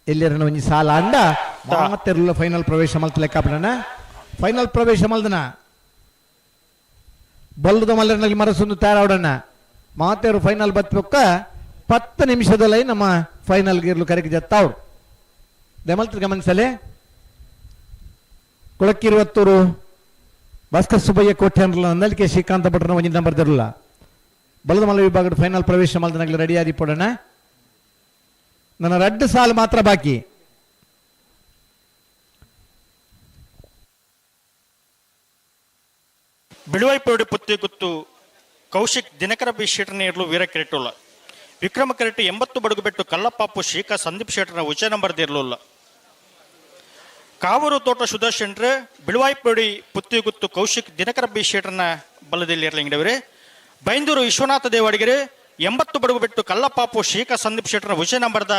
ಎಲ್ಲಿರನ ಒಂಜಿ ಸಾಲ ಅಂಡ ಮಾತೆರ್ಲ ಫೈನಲ್ ಪ್ರವೇಶ ಮಲ್ತ ಲೆಕ್ಕಾಪಡಣ. ಫೈನಲ್ ಪ್ರವೇಶ ಮಲ್ದನ ಬಲ್ಲದ ಮಲ್ಲರಲ್ಲಿ ಮರಸೊಂದು ತಯಾರಾವಡಣ್ಣ. ಮಾತೇರು ಫೈನಲ್ ಬತ್ಬೊಕ್ಕ 10 ನಿಮಿಷದಲ್ಲಿ ನಮ್ಮ ಫೈನಲ್ ಗಿರ್ಲು ಕರೆಗೆ ಜತ್ತಾವ್ರು. ದಮಲ್ತ ಗಮನಿಸಲೆ ಕೊಳಕ್ಕಿರುವತ್ತೂರು ಭಾಸ್ಕರ್ ಸುಬ್ಬಯ್ಯ ಕೋಟ್ಯಾನ್ರಲ್ಲ ನಂದಲಿಕೆ ಶ್ರೀಕಾಂತ ಭಟ್ರನ ಒಂಜಿನ ನಂಬರ್ ದಿರಲ್ಲ. ಬಲದ ಮಲ್ಲ ವಿಭಾಗದ ಫೈನಲ್ ಪ್ರವೇಶ ಮಲ್ದನಾಗಲಿ ರೆಡಿ ಆದಿ ಪಡೋಣ. ನನ್ನ ರಡ್ಡು ಸಾಲು ಮಾತ್ರ ಬಾಕಿ. ಬಿಳುವೈಪೋಡಿ ಪುತ್ತಿ ಗುತ್ತು ಕೌಶಿಕ್ ದಿನಕರ ಬಿ ಶೆಟ್ಟರ್ನ ಇರಲು ವೀರ ಕಿರೀಟುಲ್ಲ. ವಿಕ್ರಮ ಕರೆಟ್ಟಿ 80 ಬಡಗು ಬೆಟ್ಟು ಕಲ್ಲಪ್ಪಾಪು ಶೀಕಾ ಸಂದೀಪ್ ಶೆಟ್ಟರ್ನ ಉಚ್ಚ ನಂಬರ್ ದಿರ್ಲುಲ್ಲ. ಕಾವೂರು ತೋಟ ಸುದರ್ಶನ್ರೆ ಬಿಳುವಾಯಿಪೋಡಿ ಪುತ್ತಿಗುತ್ತು ಕೌಶಿಕ್ ದಿನಕರ ಬಿ ಶೆಟ್ಟರ್ನ ಬಲದಲ್ಲಿ ಇರಲಿಂಗಡವರೇ. ಬೈಂದೂರು ವಿಶ್ವನಾಥ ದೇವಾಡಿಗೆರೆ 80 ಬಡಗು ಬೆಟ್ಟು ಕಲ್ಲಪ್ಪಾಪು ಶೀಕಾ ಸಂದೀಪ್ ಶೆಟ್ಟರ್ನ ಉಚ್ಚ ನಂಬರ್ದ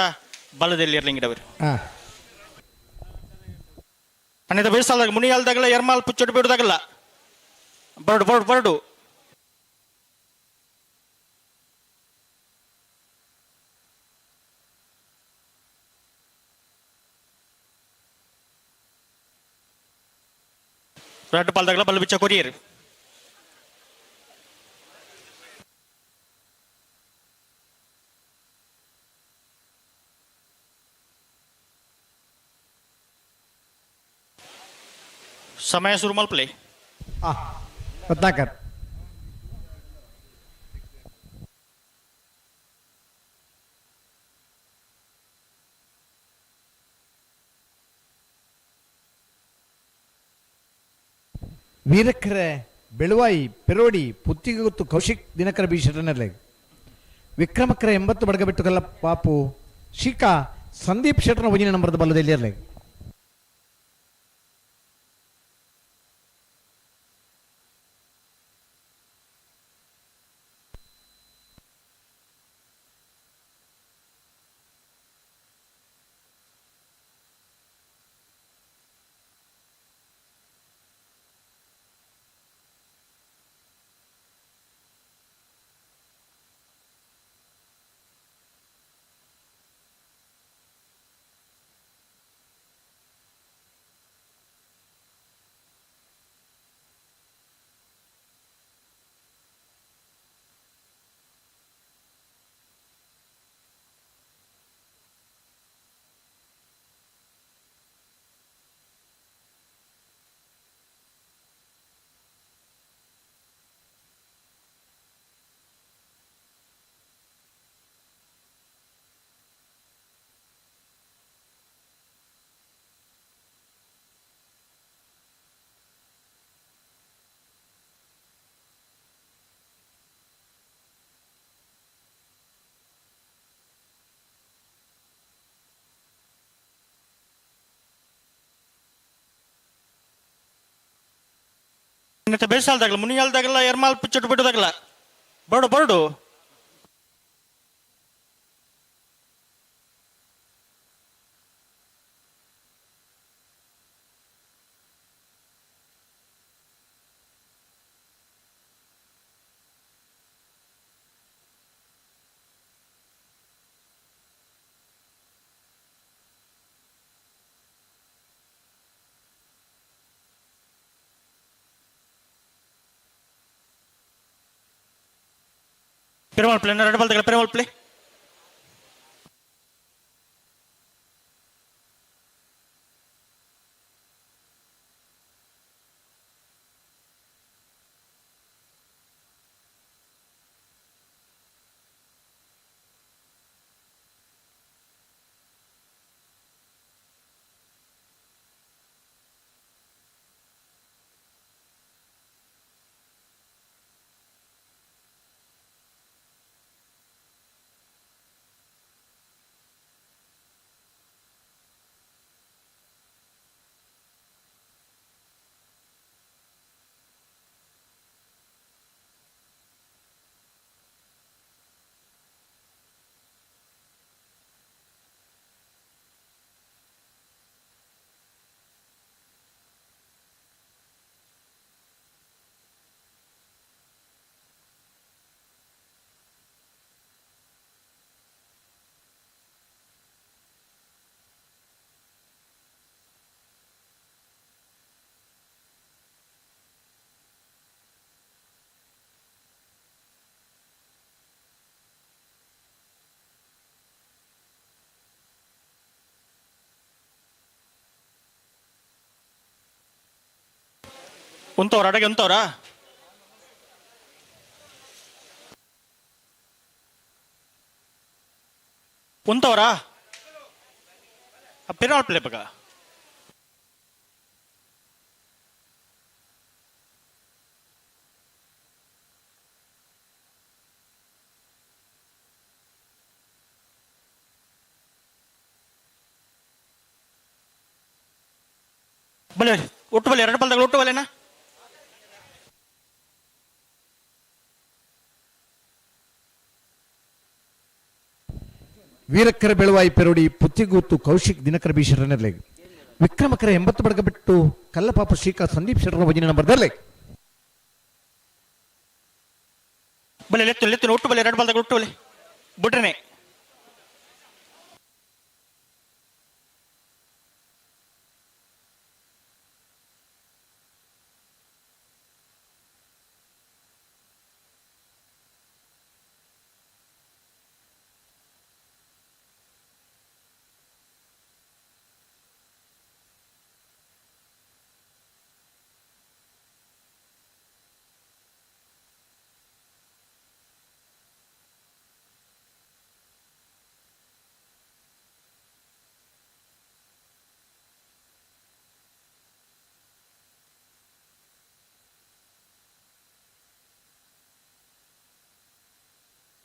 ಬಲದಲ್ಲಿ ಇರಲಿಂಗಡವರೇ. ಅನೇಕ ಬೇಸಾದಾಗ ಮುನಿಯಾಲ್ದಾಗಲ್ಲ ಎರ್ಮಾಲ್ ಪುಚ್ಚಡು ಬಿಡುದಾಗಲ್ಲ ಬರಡು ಬರಡು ಬರಡು. ರಡ್ಡು ಪಾಲ್ದಾಗಲ ಬಲ್ಲ ಬಿಚ್ಚ ಕೊರಿಯರ್. ಸಮಯ ಶುರು ಮಲ್ಪಲೆ. ರತ್ನಾಕರ್. ವೀರಕ್ಕರೆ ಬೆಳುವಾಯಿ ಪೆರೋಡಿ ಪುತ್ತಿಗೆಗುತ್ತು ಕೌಶಿಕ್ ದಿನಕರ ಬಿ ಶೆಟ್ಟರ್ನೆರ್ಲೆ. ವಿಕ್ರಮಕ್ಕರೆ 80 ಬಡಗಬೆಟ್ಟು ಕಲ್ಲ ಪಾಪು ಶಿಕಾ ಸಂದೀಪ್ ಶೆಟ್ಟರ್ನ ಒಂಜಿನ ನಂಬರದ ಬಲ್ಲದೆಲ್ಲಿರಲಿ. ಇನ್ನತೆ ಬೇಸಾಲ್ದಾಗಲ್ಲ ಮುನಿಯಾಲ್ದಾಗಲ್ಲ ಎರ್ಮಾಲ್ ಪಿಚ್ಚಟ್ಟು ಬಿಡುದಾಗಲ್ಲ ಬರಡು ಬರಡು. ಪೆರುಮಾಳ್ ಪ್ಲೇ ಎರಡು ಬಾಲ್ ಪೆರುಮಾಳ್ ಪ್ಲೇ. ಉಂತವ್ರ ಅಡಗೆ ಉಂತವ್ರಾ? ಉಂತವ್ರಾ? ಪೆರಾಳ್ ಪ್ಲೇ ಬಗ. ಬಲೆ ಒಟ್ಟು ಬಲೆ ಎರಡು ಬಲ್ದಾಗ ಒಟ್ಟು ಬಲೆನಾ? ವೀರಕ್ಕರ ಬೆಳವಾಯಿ ಪೆರೋಡಿ ಪುತ್ತಿಗೂತು ಕೌಶಿಕ್ ದಿನಕರ ಬಿ ಶೆಟ್ಟರ್ನೆರ್ಲೆ. ವಿಕ್ರಮಕರ 80 ಬಡಗ ಬಿಟ್ಟು ಕಲ್ಲಪಾಪ ಶ್ರೀಕಾ ಸಂದೀಪ್ ಶೆಟ್ಟರ್ ಒಂಜಿನ ನಂಬರ್ದಲ್ಲಿ. ಬಲೆ ಲೆತ್ತು ಲೆತ್ತು ಒಟ್ಟು ಬಲೆ ಎರಡು ಬಾಲ್ದಾಗ ಒಟ್ಟು ಬಲೆ ಬಿಟ್ರನೆ.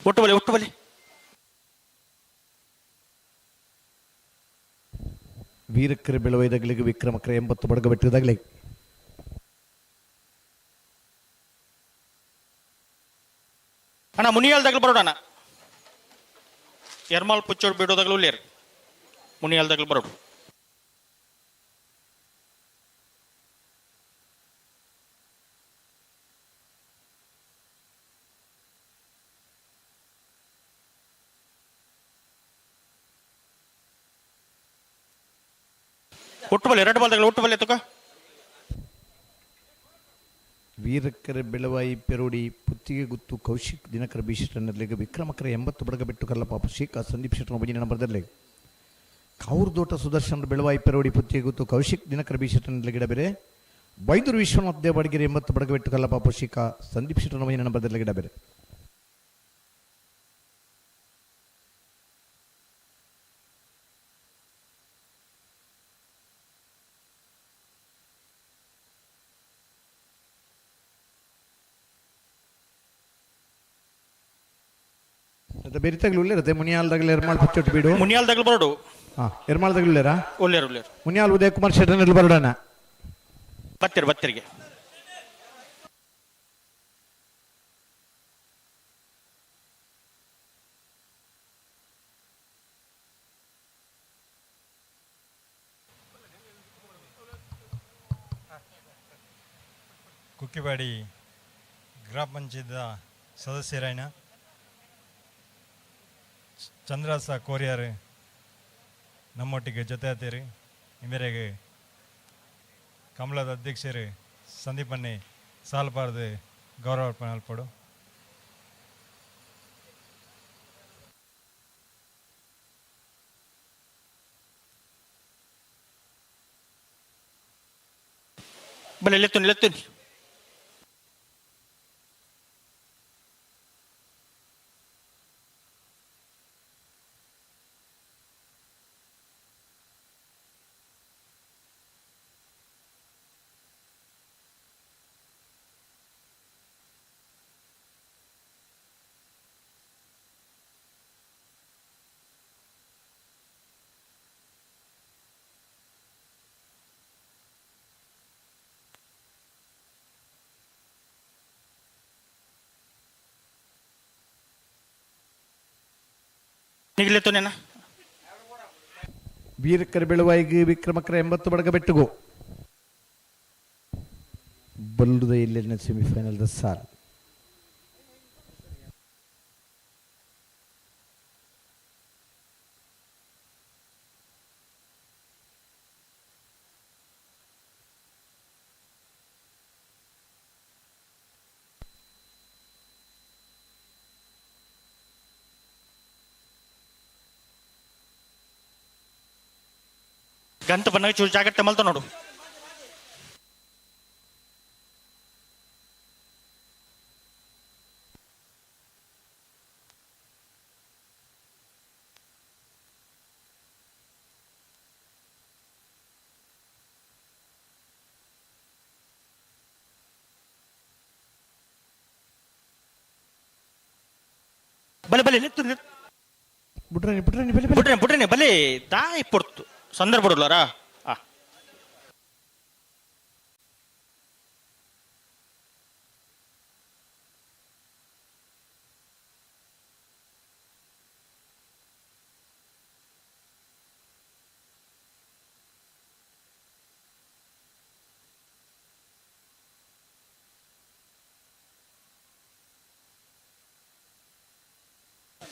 ಒಟ್ಟು ಬಲೆ ಒಟ್ಟು ಬಲೆ. ವೀರಕ್ಕರೆ ಬೆಳವೈದಗಳಿಗೆ ವಿಕ್ರಮಕ್ರೆ 80 ಬಡಗ ಬೆಟ್ಟದಾಗಲಿ. ಅಣ್ಣ ಮುನಿಯಾಲ್ದಾಗಲು ಬರೋಣ. ಎರ್ಮಾಲ್ ಪುಚ್ಚೋಡ್ ಬಿಡೋದಾಗಲು ಉಳ್ಳೇರು ಮುನಿಯಾಲ್ದಾಗಲು ಬರೋಡು. ಒಟ್ಟು ಬಲೆ ಎರಡು ಬಾಲ್ದಾಗಲು ಒಟ್ಟು ಬಲೆ ತುಕ. ವೀರಕ್ಕರೆ ಬೆಳವಾಯಿ ಪೆರೋಡಿ ಪುತ್ತಿಗೆ ಗುತ್ತು ಕೌಶಿಕ್ ದಿನಕರ ಬಿ ಶೆಟ್ಟರ್ನಲ್ಲಿಗೆ ವಿಕ್ರಮಕರ 80 ಬಡಗ ಬೆಟ್ಟು ಕಲ್ಲಪಾಪ ಶೇಖ ಸಂದೀಪ್ ಶೆಟ್ಟರ್ ಒಬ್ಬ ನಂಬರ್ದಲ್ಲಿ. ಕಾವೂರ್ದೋಟ ಸುದರ್ಶನ್ ಬೆಳವಾಯಿ ಪೆರೋಡಿ ಪುತ್ತಿಗೆ ಗುತ್ತು ಕೌಶಿಕ್ ದಿನಕರ ಬಿ ಶೆಟ್ಟರ್ನಲ್ಲಿ ಗಿಡ ಬೇರೆ. ಬೈದೂರು ವಿಶ್ವನಾಥ್ ದೇವಾಡಿಗೆರೆ 80 ಬಡಗ ಬೆಟ್ಟು ಕಲ್ಲಪಾಪ ಶೇಖ ಸಂದೀಪ್ ಶೆಟ್ಟರ್ ಒಬ್ಬ ನಂಬರ್ದಲ್ಲಿ ಗಿಡ ಬೇರೆ. ಬೆರಿತಾಗಲು ಉಳ್ಳೇರತ್ತೆ ಮುನಿಯಾಲ್ದಾಗಲೇ ಎರ್ಮಾಳ್ ಪುಚ್ಚೊಟ್ಟು ಬೀಡು. ಮುನಿಯಾಲ್ದಾಗಲು ಬರೋಡು. ಹಾ ಎರ್ಮಾಳ್ದಾಗಲು ಉಳ್ಳೇರಾ? ಉಳ್ಳೇರು ಉಳ್ಳೇರು. ಮುನಿಯಾಲ್ ಉದಯ್ ಕುಮಾರ್ ಶೆಟ್ಟರ್ನಲ್ಲಿ ಬರೋಣ. ಬತ್ತಿರು ಬತ್ತಿರಿಗೆ. ಕುಕ್ಕಿಬಾಡಿ ಗ್ರಾಮ ಪಂಚಾಯತ್ ಸದಸ್ಯರಾಯನ ಚಂದ್ರಾಸ ಕೋರಿಯಾರ್ ನಮ್ಮೊಟ್ಟಿಗೆ ಜೊತೆ ಆತೀರಿ. ಈ ಮೇರೆಗೆ ಕಮಲದ ಅಧ್ಯಕ್ಷರು ಸಂದೀಪನ್ನೇ ಸಾಲ್ಪಾರ್ದು ಗೌರವ ಅರ್ಪಣೆ ಅಲ್ಪಡು. ಬಲೆ ಲೆತ್ತುನಿ ಲೆತ್ತುನಿ. ನಿಗಲೆತ್ತುನೇನ. ವೀರಕ್ಕರೆ ಬೆಳವಾಯಿಗೆ ವಿಕ್ರಮಕರ 80 ಬಡಗ ಬೆಟ್ಟುಗು. ಬಲ್ಲುದ ಇಲ್ಲಿನ ಸೆಮಿಫೈನಲ್ the ಸಾಲ್. ಗಂತ ಬಂದಾಗ ಚೂರು ಜಾಗ್ರತೆ ಮಲ್ತ ನೋಡು. ಬಲೆ ಬಲೆ ಲೆತ್ತು ಲೆತ್ತು. ಬುಡ್ರನಿ ಬುಡ್ರನಿ ಬಲೆ ಬಲೆ. ಬುಡ್ರನೆ ಬುಡ್ರನೆ ಬಲೆ ದಾಯಿ ಪೊರ್ತು ಸಂದರ್ಭ ಬರುಲಾರಾ. ಆ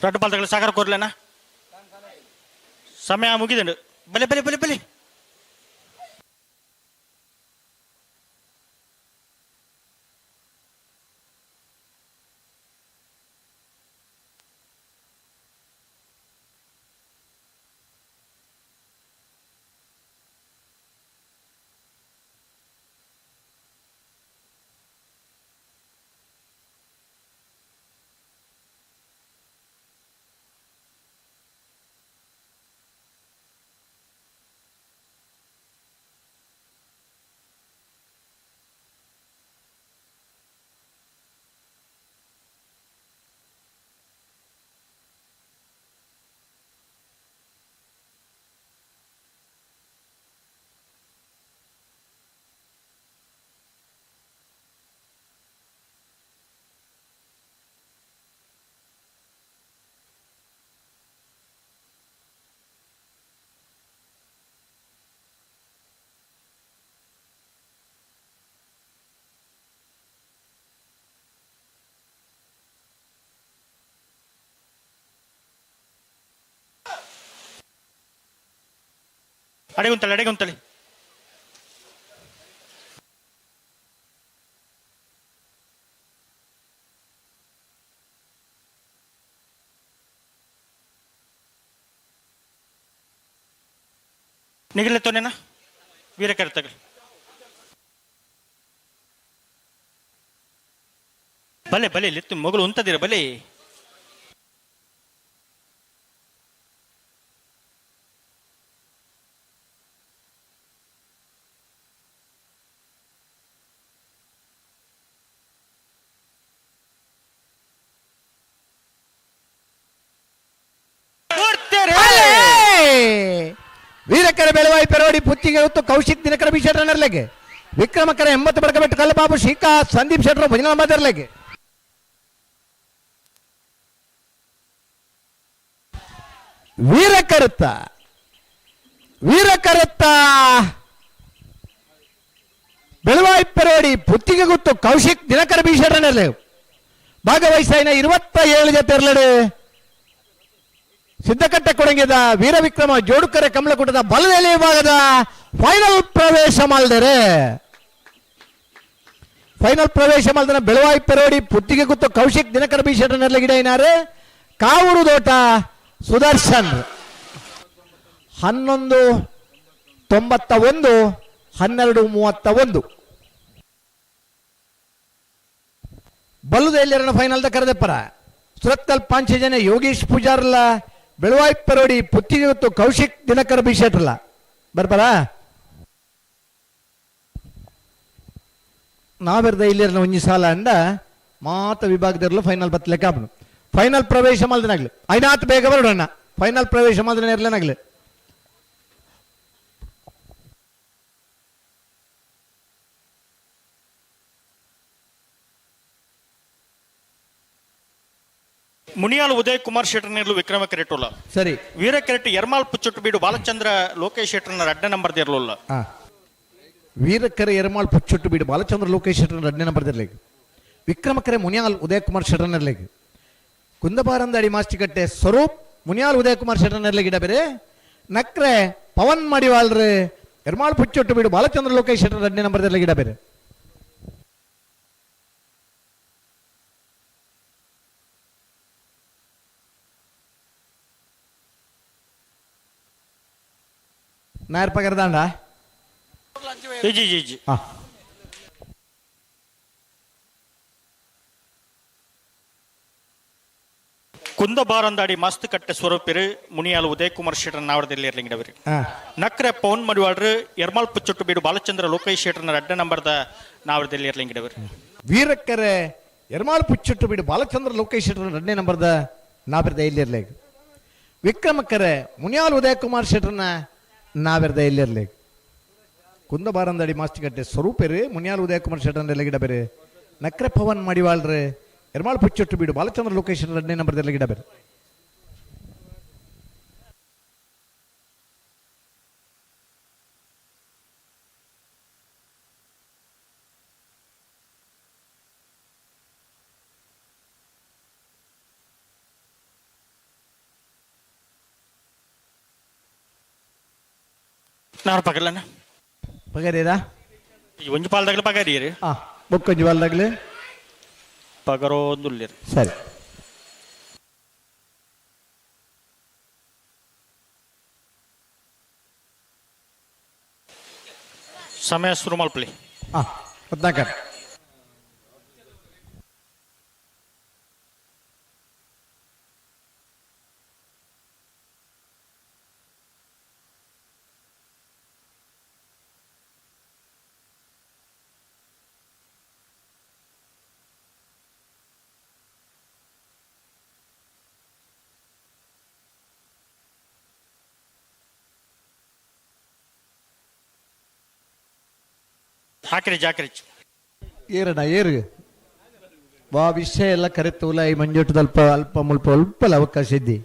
ರಡ್ಡು ಪಾಲ್ತಗಳ ಸಾಗರ ಕೋರ್ಲೇನಾ. ಸಮಯ ಮುಗಿದಂಡು. ಬಲೆ ಬಲೆ ಬಲೆ ಬಲೆ. ಅಡೆಗುಂತಳಿ ಅಡೆಗುಂತಳಿ. ನಿಗಲೆತ್ತೋನೇನ ವೀರ ಕರೆತಗಳು. ಬಲೆ ಬಲೆ ಲೆತ್ತು ಮಗಳು ಉಂತದಿರ ಬಲೆ. ವೀರಕರ ಬೆಳವಾಯಿ ಪೆರೋಡಿ ಪುತ್ತಿಗೆ ಹೊತ್ತು ಕೌಶಿಕ್ ದಿನಕರ ಬಿ ಶೆಟ್ಟರ್ನರ್ಲೆಗೆ ವಿಕ್ರಮಕರ 80 ಬಡಕಬೆಟ್ಟು ಕಲ್ಲಬಾಬು ಶಿಕಾ ಸಂದೀಪ್ ಶೆಟ್ಟರು ಭಜನಾ ಮಾದರ್ಲೆಗೆ. ವೀರಕರುತ್ತ ವೀರಕರುತ್ತ ಬೆಳವಾಯಿ ಪೆರೋಡಿ ಪುತ್ತಿಗೆ ಗುತ್ತು ಕೌಶಿಕ್ ದಿನಕರ ಬಿ ಶೆಟ್ಟರ್ನರ್ಲೆ ಭಾಗವಹಿಸಾಯಿನ 27 ಜೊತೆ ಇರ್ಲಡು. ಸಿದ್ದಕಟ್ಟೆ ಕೊಡಂಗಿದ ವೀರವಿಕ್ರಮ ಜೋಡುಕರೆ ಕಮಲಕೂಟದ ಬಲದೆಲೆ ವಿಭಾಗದ ಫೈನಲ್ ಪ್ರವೇಶ ಮಾಡಿದರೆ. ಫೈನಲ್ ಪ್ರವೇಶ ಮಾಡಿದ ಬೆಳವಾಯಿ ಪೆರೋಡಿ ಪುತ್ತಿಗೆ ಗುತ್ತು ಕೌಶಿಕ್ ದಿನಕರ ಬಿ ಶೆಟ್ಟರ್ನರ್ಲೆ ಗಿಡ ಏನಾರು ಕಾವೂರು ದೋಟ ಸುದರ್ಶನ್. 11:91 12:31. ಬಲ್ಲುದೆಲ್ಲಿರನ ಫೈನಲ್ the ಕರೆದೆಪ್ಪರ ಸುರತ್ಕಲ್ ಪಾಂಚಜನ ಯೋಗೀಶ್ ಪೂಜಾರ್ಲ ಬೆಳವಾಯಿ ಪರೋಡಿ ಪುತ್ತಿಗೆ ಹೊತ್ತು ಕೌಶಿಕ್ ದಿನಕರ ಬಿ ಶೆಟ್ಟರ್ಲ ಬರ್ಬಾರ. ನಾವೆರ್ದ ಇಲ್ಲಿರನ ಒಂಜಿ ಸಾಲ ಅಂಡ ಮಾತ ವಿಭಾಗದಿರಲು ಫೈನಲ್ ಬತ್ತಲೆಕ್ಕ ಆಪುಂಡು. ಫೈನಲ್ ಪ್ರವೇಶ ಮಲ್ದನಾಗ್ಲಿ ಐನಾತ್ ಬೇಗ ಬರೋಣ. ಫೈನಲ್ ಪ್ರವೇಶ ಮಲ್ದನ ಇರ್ಲೇನಾಗ್ಲಿ. ಮುನಿಯಾಲ್ ಉದಯ್ ಕುಮಾರ್ ಶೆಟ್ಟರ್ನಿರ್ಲು ವಿಕ್ರಮ ಕೆರೆಟೋಲ. ಸರಿ. ವೀರ ಕೆರೆಟ್ ಯರ್ಮಾಲ್ ಪುಚ್ಚೊಟ್ಟು ಬೀಡು ಬಾಲಚಂದ್ರ ಲೋಕೇಶ್ ಶೆಟ್ಟರ್ನ ರಡ್ಡ ನಂಬರ್ ದೇರ್ಲುಲ್ಲ. ವೀರಕರೆ ಯರ್ಮಾಲ್ ಪುಚ್ಚೊಟ್ಟು ಬೀಡು ಬಾಲಚಂದ್ರ ಲೋಕೇಶ್ ಶೆಟ್ಟರ್ನ ರಡ್ಡ ನಂಬರ್ ದೇರ್ಲೇಗ್. ವಿಕ್ರಮಕರೆ ಮುನಿಯಾಲ್ ಉದಯ್ ಕುಮಾರ್ ಶೆಟ್ಟರ್ನರ್ಲೇಗ್. ಕುಂದಬಾರಂದಡಿ ಮಾಸ್ಟಿಕಟ್ಟೆ ಸ್ವರೂಪ್ ಮುನಿಯಾಲ್ ಉದಯ್ ಕುಮಾರ್ ಶೆಟ್ಟರ್ನರ್ಲೇಗ್ ಇಡ ಬೇರೆ. ನಕ್ರೆ ಪವನ್ ಮಡಿವಾಳ್ರು ಯರ್ಮಾಲ್ ಪುಚ್ಚೊಟ್ಟು ಬೀಡು ಬಾಲಚಂದ್ರ ಲೋಕೇಶ್ ಶೆಟ್ಟರ್ ರಡ್ಡ ನಂಬರ್ ದೇರ್ಲೇಗ್ ಇಡ ಬೇರೆ. ನಾಯರ್ ಪಗರದಾಂಡ ಜಿ ಜಿ ಜಿ. ಕುಂದಬಾರಂದಾಡಿ ಮಸ್ತ್ ಕಟ್ಟೆ ಸ್ವರೂಪಿರು ಮುನಿಯಾಲ್ ಉದಯ್ ಕುಮಾರ್ ಶೆಟ್ಟರ್ ನಾವರದಲ್ಲಿ ಇರ್ಲಿಂಗಡವರು. ನಕ್ರೆ ಪವನ್ ಮಡಿವಾಳ್ರು ಯರ್ಮಾಲ್ ಪುಚ್ಚೊಟ್ಟು ಬೀಡು ಬಾಲಚಂದ್ರ ಲೋಕೇಶ್ ಶೆಟ್ಟರ್ನ ರಡ್ಡ ನಂಬರ್ದ ನಾವರದಲ್ಲಿ ಇರ್ಲಿಂಗಡವರು. ವೀರಕ್ಕರೆ ಯರ್ಮಾಲ್ ಪುಚ್ಚೊಟ್ಟು ಬೀಡು ಬಾಲಚಂದ್ರ ಲೋಕೇಶ್ ಶೆಟ್ಟರ್ ರಡ್ಡನೇ ನಂಬರ್ದ ನಾವರದ ಇಲ್ಲಿರ್ಲೇಗ್. ವಿಕ್ರಮಕ್ಕರೆ ಮುನಿಯಾಲ್ ಉದಯ್ ಕುಮಾರ್ ಶೆಟ್ಟರ್ನ ನಾವೆರ್ದ ಇಲ್ಲಿರ್ಲೇಗ್. ಕುಂದಬಾರಂದಡಿ ಮಾಸ್ತಿಕಟ್ಟೆ ಸ್ವರೂಪರು ಮುನಿಯಾಲ್ ಉದಯ್ ಕುಮಾರ್ ಶೆಟ್ಟರ್ನ ಗಿಡ ಬೇರೆ. ನಕ್ರೆ ಪವನ್ ಮಡಿವಾಳ್ರು ಎರ್ಮಾಳ್ ಪುಚ್ಚೊಟ್ಟು ಬೀಡು ಬಾಲಚಂದ್ರ ಲೋಕೇಶ್ ರಡ್ಡನೇ ನಂಬರ್ದಲ್ಲಿ ಗಿಡ ಬೇರೆ. ನಾವ್ ಪಗರ್ಲನ ಪಗರಿರಾ ಒಂಜಿ ಪಾಲ್ದಾಗಲಿ ಪಗರಿಯರು. ಬೊಕ್ಕೊಂಜಿ ಪಾಲ್ದಾಗಲಿ ಪಗರೋಂದುಲ್ಲೆರ್. ಸರಿ. ಸಮಯ ಶುರು ಮಲ್ಪಲಿ. 14. ಹಾಕಿರಿ ಜಾಕಿರಿ. ಏರಣ್ಣ ಏರು ವಾ ವಿಷಯ ಎಲ್ಲ ಕರೆತೂಲ ಈ ಮಂಜೋಟದ ಅಲ್ಪ ಅಲ್ಪ ಮುಲ್ಪ ಅಲ್ಪ ಅವಕಾಶ ಇದ್ದಿ.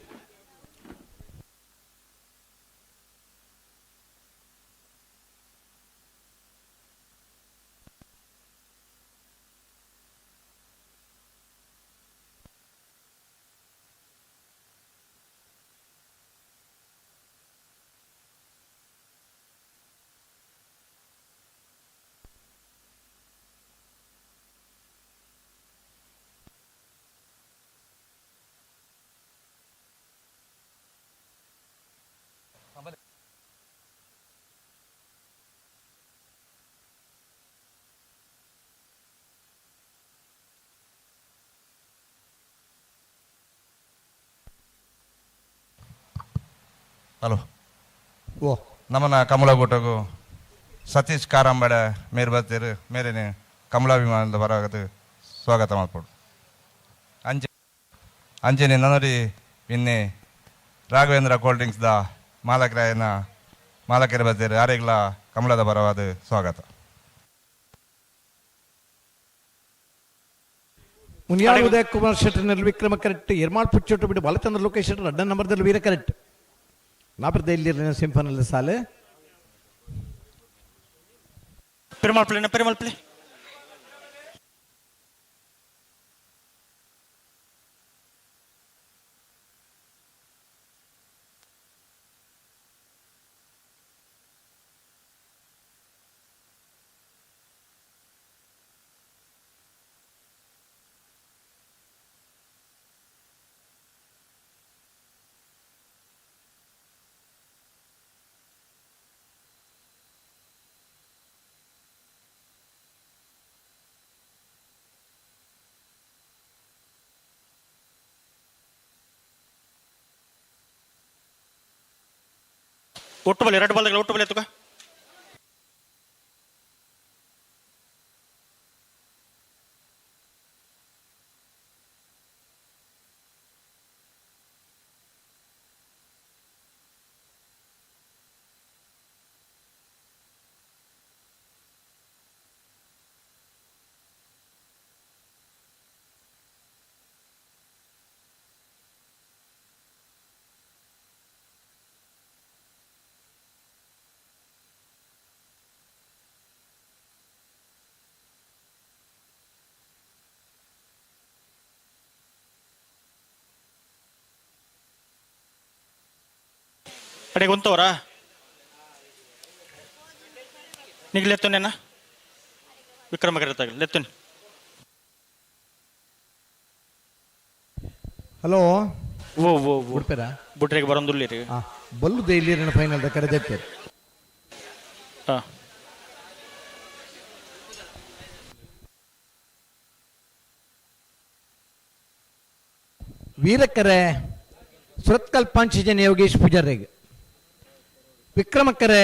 ಹಲೋ. ಓ. ನಮ್ಮನ ಕಮಲಗೂಟಗು ಸತೀಶ್ ಕಾರಂಬಡ ಮೇರ್ ಬತ್ತೀರು ಮೇರೇನೆ ಕಮಲಾಭಿಮಾನದ ಬರಾಗದು ಸ್ವಾಗತ ಮಾಡ್ಕೊಡು. ಅಂಚೆ ಅಂಚೆನೆ ನನರಿ ಇನ್ನೆ ರಾಘವೇಂದ್ರ ಕೋಲ್ಡ್ ಡ್ರಿಂಕ್ಸ್ the ಮಾಲಕರಾಯನ ಮಾಲಕರ ಬತ್ತೀರು ಆರೆಗ್ಲ ಕಮಲದ ಪರವಾದ ಸ್ವಾಗತ. ಮುನಿಯಾಳ ಉದಯ ಕುಮಾರ್ ಶೆಟ್ಟರ್ನಲ್ಲಿ ವಿಕ್ರಮ ಕರೆಕ್ಟ್, ಎರ್ಮಾಳ್ ಪುಚ್ಚೊಟ್ಟು ಬಿಟ್ಟು ಬಾಲಚಂದ್ರ ಲೋಕೇಶ್ ಶೆಟ್ಟರ್ ಅಡ್ಡ ನಂಬರ್ದಲ್ಲಿ ವೀರ ಕರೆಕ್ಟ್. ನಾಪರದ ಇಲ್ಲಿ ಸಿಂಫನಲ್ಲಿ ಸಾಲೆ. ಪೆರುಮಾಳ್ ಪ್ಲೇ, ಪೆರುಮಾಳ್ ಪ್ಲೇ. ಒಟ್ಟು ಬಲೆ ಎರಡು ಬಾಲ್ಗಳು ಒಟ್ಟು ಬಲೆ ತುಕ. ಅಡೆಗೆ ಉಂತವರಾ ನಿಗ್ ಲೆತ್ತುನೇನಾ ವಿಕ್ರಮ ಕರೆತಾಗ ಲೆತ್ತುನಿ. ಹಲೋ. ಓ ಓ ಉಡುಪೆರ ಬುಟ್ರಿಗೆ ಬರೋಂದುಲ್ಲಿರಿ. ಬಲ್ಲು ದೈಲಿಯರಿನ ಫೈನಲ್ the ಕರೆದೆತ್ತೆ. ಹಾ. ವೀರಕರೆ ಸುರತ್ಕಲ್ ಪಾಂಚಜನ್ಯ ಯೋಗೇಶ್ ಪೂಜಾರಿಗೆ, ವಿಕ್ರಮಕರೆ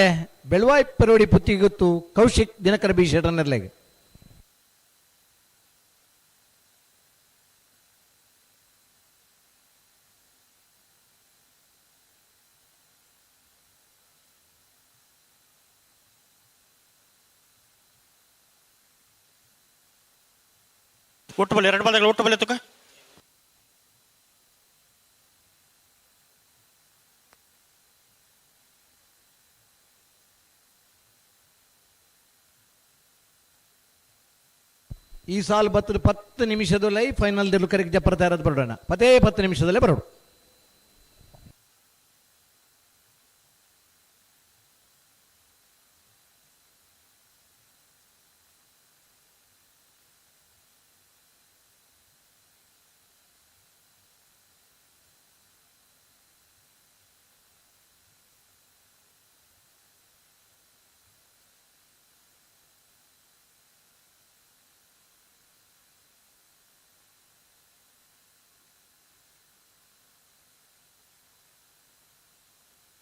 ಬೆಳವಾಯಿ ಪರೋಡಿ ಪುತ್ತಿಗುತ್ತು ಕೌಶಿಕ್ ದಿನಕರ ಬಿ ಶೆಟ್ಟರ್ನೆರ್ಲೆಗೆ. ಒಟ್ಟು ಬಲೆ ಎರಡು ಬಾಲ್ಗಳು ಒಟ್ಟು ಬಲೆ ತುಕ. ಈ ಸಾಲು ಬತ್ತದ 10 ನಿಮಿಷದಲ್ಲೇ ಫೈನಲ್ ದಲ್ಲಿ ಕರೆಗೆ ಜಪ್ಪರ ತಯಾರಾದ ಬರೋಣ. ಪದೇ 10 ನಿಮಿಷದಲ್ಲೇ ಬರೋಣ.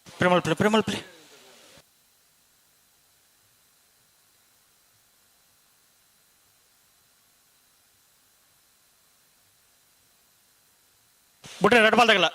ಪ್ರೇಮಲ್ ಪ್ಲೇ, ಪ್ರೇಮಲ್ ಪ್ಲೇ. ಬಿಟ್ರೆ ಎರಡು ಬಾಲ್ದಾಗಲ್ಲ.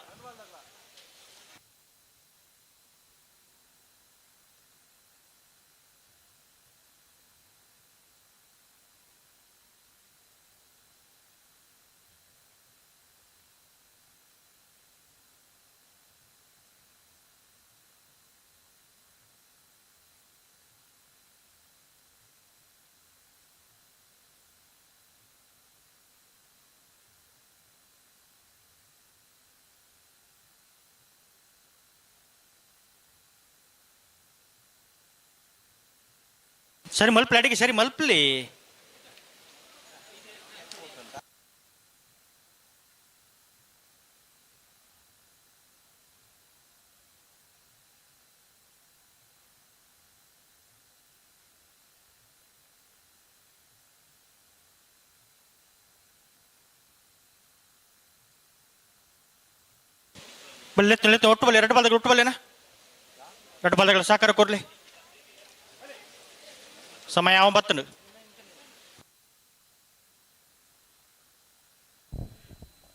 ಸರಿ ಮಲ್ಪಲಿ ಅಡಿಗೆ ಸರಿ ಮಲ್ಪಲಿ. ಬಲ್ಲೆ ಲೆತ್ತು ಒಟ್ಟು ಬಲ್ಲೆ ಎರಡು ಬಾಲ್ದಾಗ ಒಟ್ಟು ಬಲ್ಲೆನಾ. ರಡ್ಡು ಬಲಗಳ ಸಹಕಾರ ಕೊಡ್ಲಿ. ಸಮಯ 9.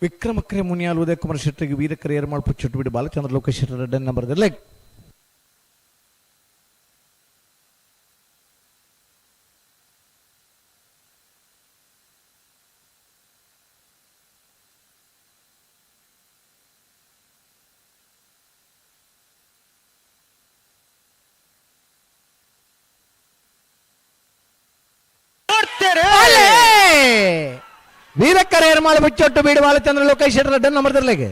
ವಿಕ್ರಮಕ್ರೆ ಮುನಿಯಾಲ್ ಉದಯ ಕುಮಾರ್ ಶೆಟ್ಟಿಗೆ ವೀರಕರೆ ಏರ್ಮಾಳ್ ಪುಚ್ಚೊಟ್ಟು ಬಿಡು ಬಾಲಚಂದ್ರ ಲೋಕೇಶ್ ಶೆಟ್ಟರ್ ಎರಡನೇ ನಂಬರ್ ಲೆಗ್. ವೀರಕ್ಕರೆ ಏರ್ಮಾಳು ಮುಚ್ಚೊಟ್ಟು ಬೀಡು ಬಾಲಚಂದ್ರ ಲೋಕೇಶ್ ಶೆಟ್ಟರ್ ಎರಡನೇ ನಂಬರ್ ಲೆಗ್.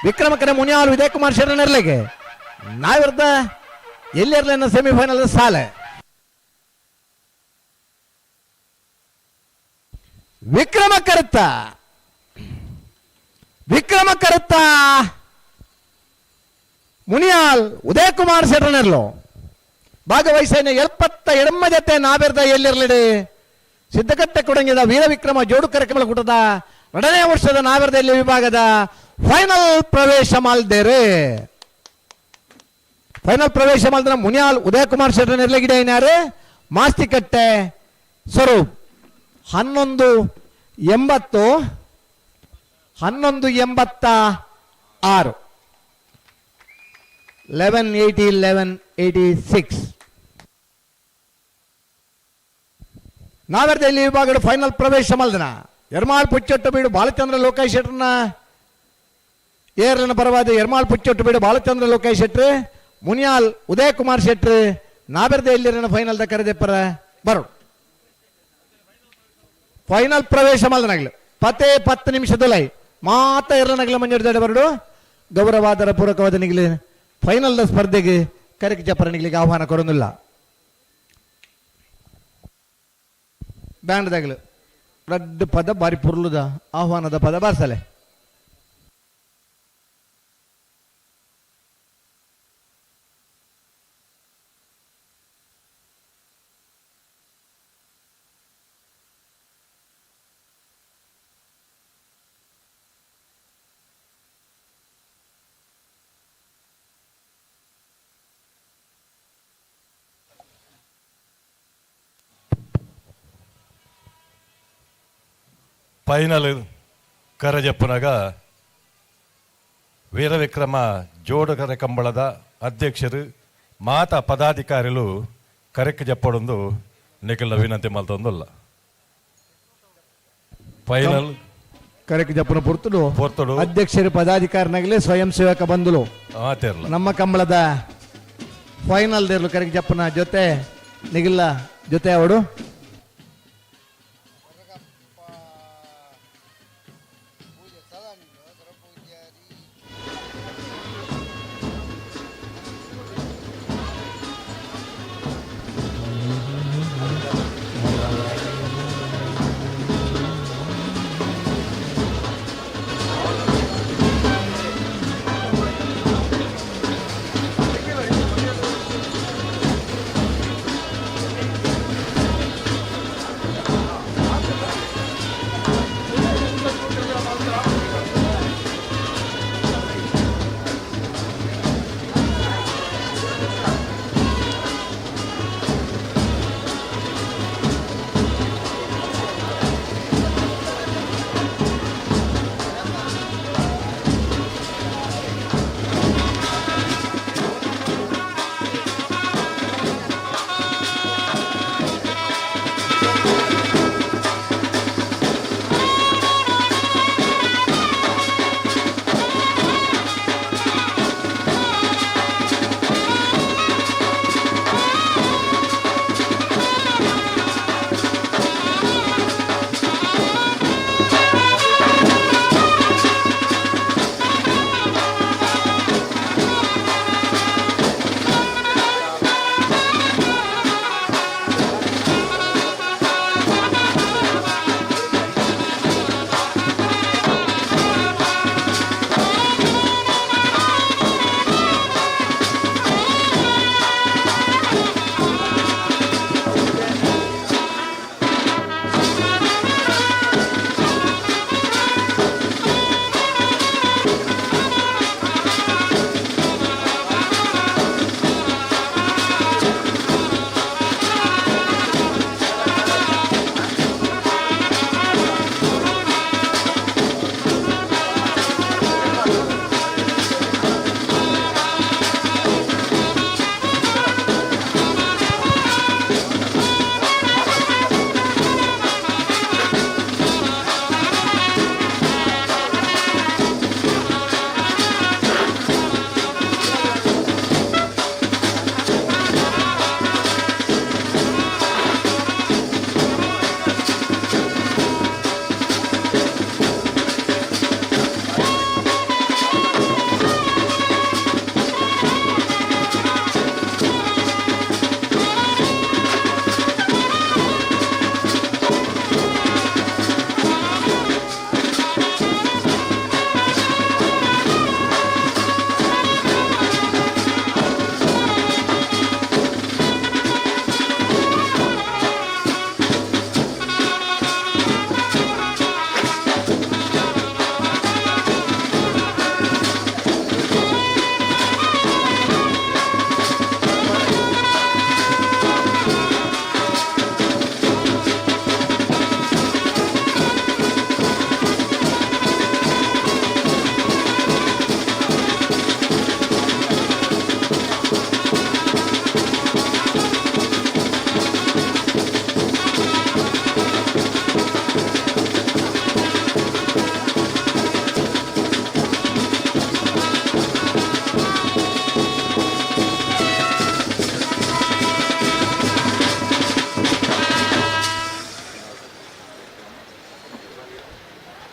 ವಿಕ್ರಮಕರೆ ಮುನಿಯಾಲ್ ಉದಯ ಕುಮಾರ್ ಶೆಟ್ಟರ್ ಲೆಗ್. ನಾವಿರ್ದ ಎಲ್ಲಿರ್ಲ ಸೆಮಿಫೈನಲ್ ಸಾಲೆ. ವಿಕ್ರಮ ಕರುತ್ತ, ವಿಕ್ರಮ ಕರುತ್ತ ಮುನಿಯಾಲ್ ಉದಯ ಕುಮಾರ್ ಶೆಟ್ಟರ್ನೆರ್ಲು ಭಾಗವಹಿಸೇನೆ 78 ಜೊತೆ ನಾವೆರ್ದ ಎಲ್ಲಿರ್ಲಿಡಿ ಸಿದ್ದಕಟ್ಟೆ ಕೊಡಂಗಿದ ವೀರವಿಕ್ರಮ ಜೋಡು ಕರೆಕಮಲ ಕೂಟದ 2ನೇ ವರ್ಷದ ನಾವೆರ್ದ ವಿಭಾಗದ ಫೈನಲ್ ಪ್ರವೇಶ ಮಾಲ್ದೇರೆ. ಫೈನಲ್ ಪ್ರವೇಶ ಮಾಲ್ದನ ಮುನಿಯಾಲ್ ಉದಯ ಕುಮಾರ್ ಶೆಟ್ಟರ್ ನೆರ್ಲಗಿಡ ಏನಾರು ಮಾಸ್ತಿಕಟ್ಟೆ ಸ್ವರೂಪ್ 11.80 11.86 11.80 11.86. ನಾವೆರ್ದ ವಿಭಾಗದ ಫೈನಲ್ ಪ್ರವೇಶ ಮಲ್ದನ ಎರ್ಮಾಳ್ ಪುಚ್ಚೊಟ್ಟು ಬೀಡು ಬಾಲಚಂದ್ರ ಲೋಕೇಶ್ ಶೆಟ್ಟರ್ನ ಏರ್ಲನ ಪರವಾದ ಎರ್ಮಾಳ್ ಪುಚ್ಚೊಟ್ಟು ಬೀಡು ಬಾಲಚಂದ್ರ ಲೋಕೇಶ್ ಶೆಟ್ರು ಮುನಿಯಾಲ್ ಉದಯ ಕುಮಾರ್ ಶೆಟ್ರು ನಾವೆರ್ದ ಎಲ್ಲಿರನ ಫೈನಲ್ the ಕರೆದೆಪ್ಪರ ಬರು. ಫೈನಲ್ ಪ್ರವೇಶ ಮಲ್ದನಾಗ್ಲು ಪತ್ತೆ 10 ನಿಮಿಷದೊಲೈ ಮಾತ ಎರ್ಲನಗಲ ಮಂಜೂರು ಬರಡು ಗೌರವಾದರ ಪೂರಕವಾದ ನಿಗಲಿ ಫೈನಲ್ the ಸ್ಪರ್ಧೆಗೆ ಕರೆಕ್ ಜಪ್ಪರ ನಿಗಲಿಗೆ ಆಹ್ವಾನ ಕೊರೊಂದಿಲ್ಲ. ಬ್ಯಾಂಡ್ದಾಗಲು ರಡ್ಡು ಪದ ಬಾರಿ ಪುರ್ಲುದ ಆಹ್ವಾನದ ಪದ ಬಾರ್ಸಲೆ. ಫೈನಲ್ ಕರಜಪ್ಪನಾಗ ವೀರವಿಕ್ರಮ ಜೋಡುಕರೆ ಕಂಬಳದ ಅಧ್ಯಕ್ಷರು ಮಾತಾ ಪದಾಧಿಕಾರಿಗಳು ಕರೆಕ್ ಜಪ್ಪಡೊಂದು ನಿಖಿಲ ವಿನಂತಿ ಮಲ್ತೊಂದಲ್ಲ. ಫೈನಲ್ ಕರೆಕ್ ಜಪ್ಪನ ಪೊರ್ತುಡು ಪೊರ್ತುಡು ಅಧ್ಯಕ್ಷರು ಪದಾಧಿಕಾರಿನಾಗಲೇ ಸ್ವಯಂ ಸೇವಕ ಬಂಧುಲು ನಮ್ಮ ಕಂಬಳದ ಫೈನಲ್ ದೇರ್ಲು ಕರೆಕ್ ಜಪ್ಪನ ಜೊತೆ ನಿಗಿಲ್ಲ ಜೊತೆ ಅವಡು.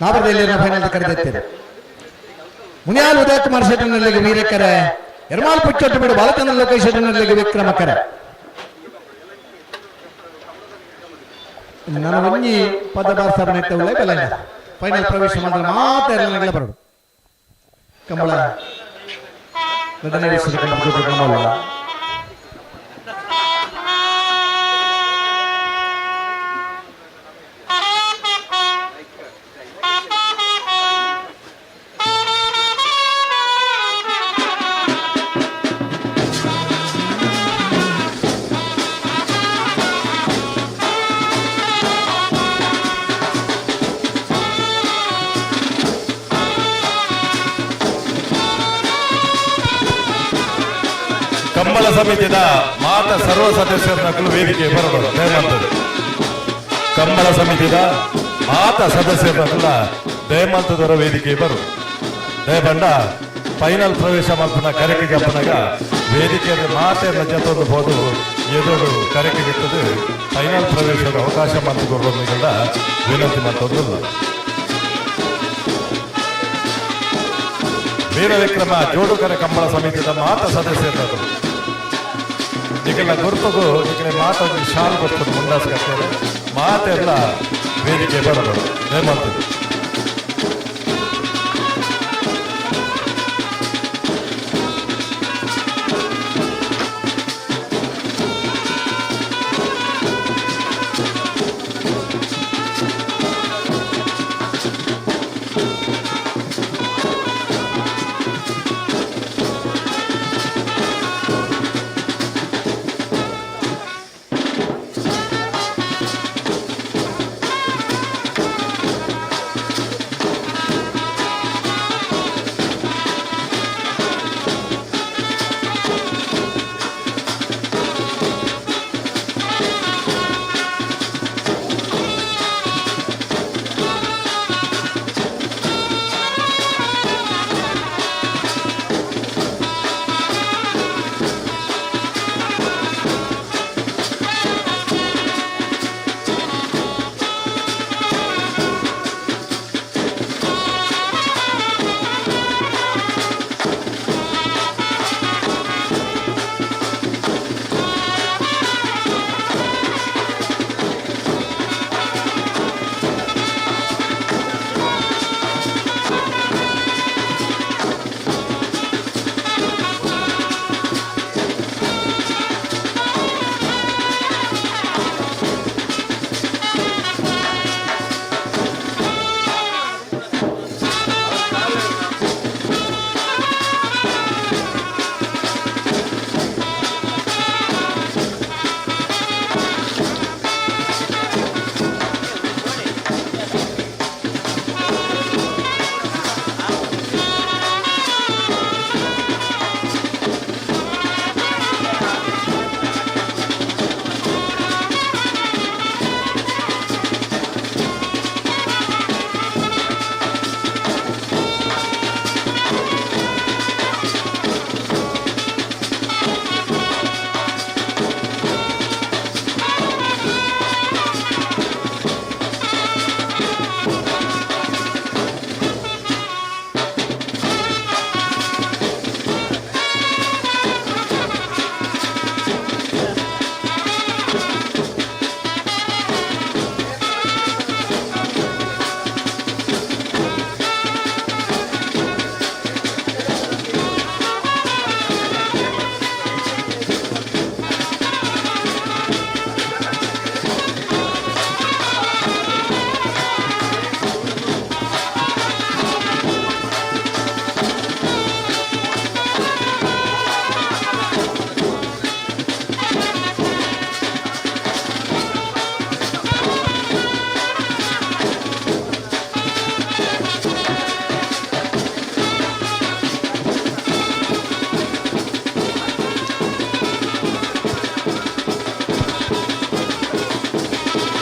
ನಾಬರದಲ್ಲಿ ಫೈನಲ್ ಕರೆದಿದ್ದೇನೆ. ಮುನಿಯಾಲ್ ಉದಯ ಕುಮಾರ್ ಶೆಟ್ಟರ್ನಲ್ಲಿಗೆ ವೀರಕರೆ, ಎರ್ಮಾಲ್ ಪುಚ್ಚೊಟ್ಟು ಬಿಡು ಬಾಲಚಂದ್ರ ಲೋಕೇಶ್ ಶೆಟ್ಟರ್ನಲ್ಲಿಗೆ ವಿಕ್ರಮಕರೆ. ನನ್ನ ಒಂಜಿ ಪದ ಬಾರ್ಸಾಬನೆ ಉಳ್ಳೆ ಬೆಲೆ ಫೈನಲ್ ಪ್ರವೇಶ ಮಾಡಿದ್ರೆ ಮಾತ್ರ ಎರಡನೇ ಬರೋದು. ಕಂಬಳ ಎರಡನೇ ವರ್ಷದ ಕಂಬಳ ಕಂಬಳ. ಕಂಬಳ ಸಮಿತಿಯ ಮಾತ ಸರ್ವ ಸದಸ್ಯರ ನಕಲು ವೇದಿಕೆ ಬರಬಹುದು ದಯಮಾಲ್ತದೆ. ಕಂಬಳ ಸಮಿತಿಯ ಮಾತ ಸದಸ್ಯರ ನಕಲ ದಯಮಾಲ್ತದವರ ವೇದಿಕೆ ಬರು ದಯಬಂಡ ಫೈನಲ್ ಪ್ರವೇಶ ಮಲ್ಪನ ಕರೆಕೆ ಜಪ್ಪನಾಗ ವೇದಿಕೆಯ ಮಾತೆ ಜೊತೆ ಹೋದು ಎದುರು ಕರೆಕೆ ಬಿಟ್ಟது ಫೈನಲ್ ಪ್ರವೇಶದ ಅವಕಾಶ ಮಾಡಿಕೊಡೋದ್ರಿಂದ ವಿನಂತಿ ಮಾಡ್ತೊಂದಿಲ್ಲ. ವೀರವಿಕ್ರಮ ಜೋಡುಕರ ಕಂಬಳ ಸಮಿತಿಯ ಮಾತ ಸದಸ್ಯರು ನಿಖಲ ಗುರ್ತಗು ನಿಖಲ ಮಾತ ಶಾಲ್ ಕೊಡ್ತದೆ ಮುಂಡಾಸ್ ಕಟ್ತಾರೆ ಮಾತೆಲ್ಲ ವೇದಿಕೆ ಬರೋದು ದಯಮಾಡ್ತದೆ.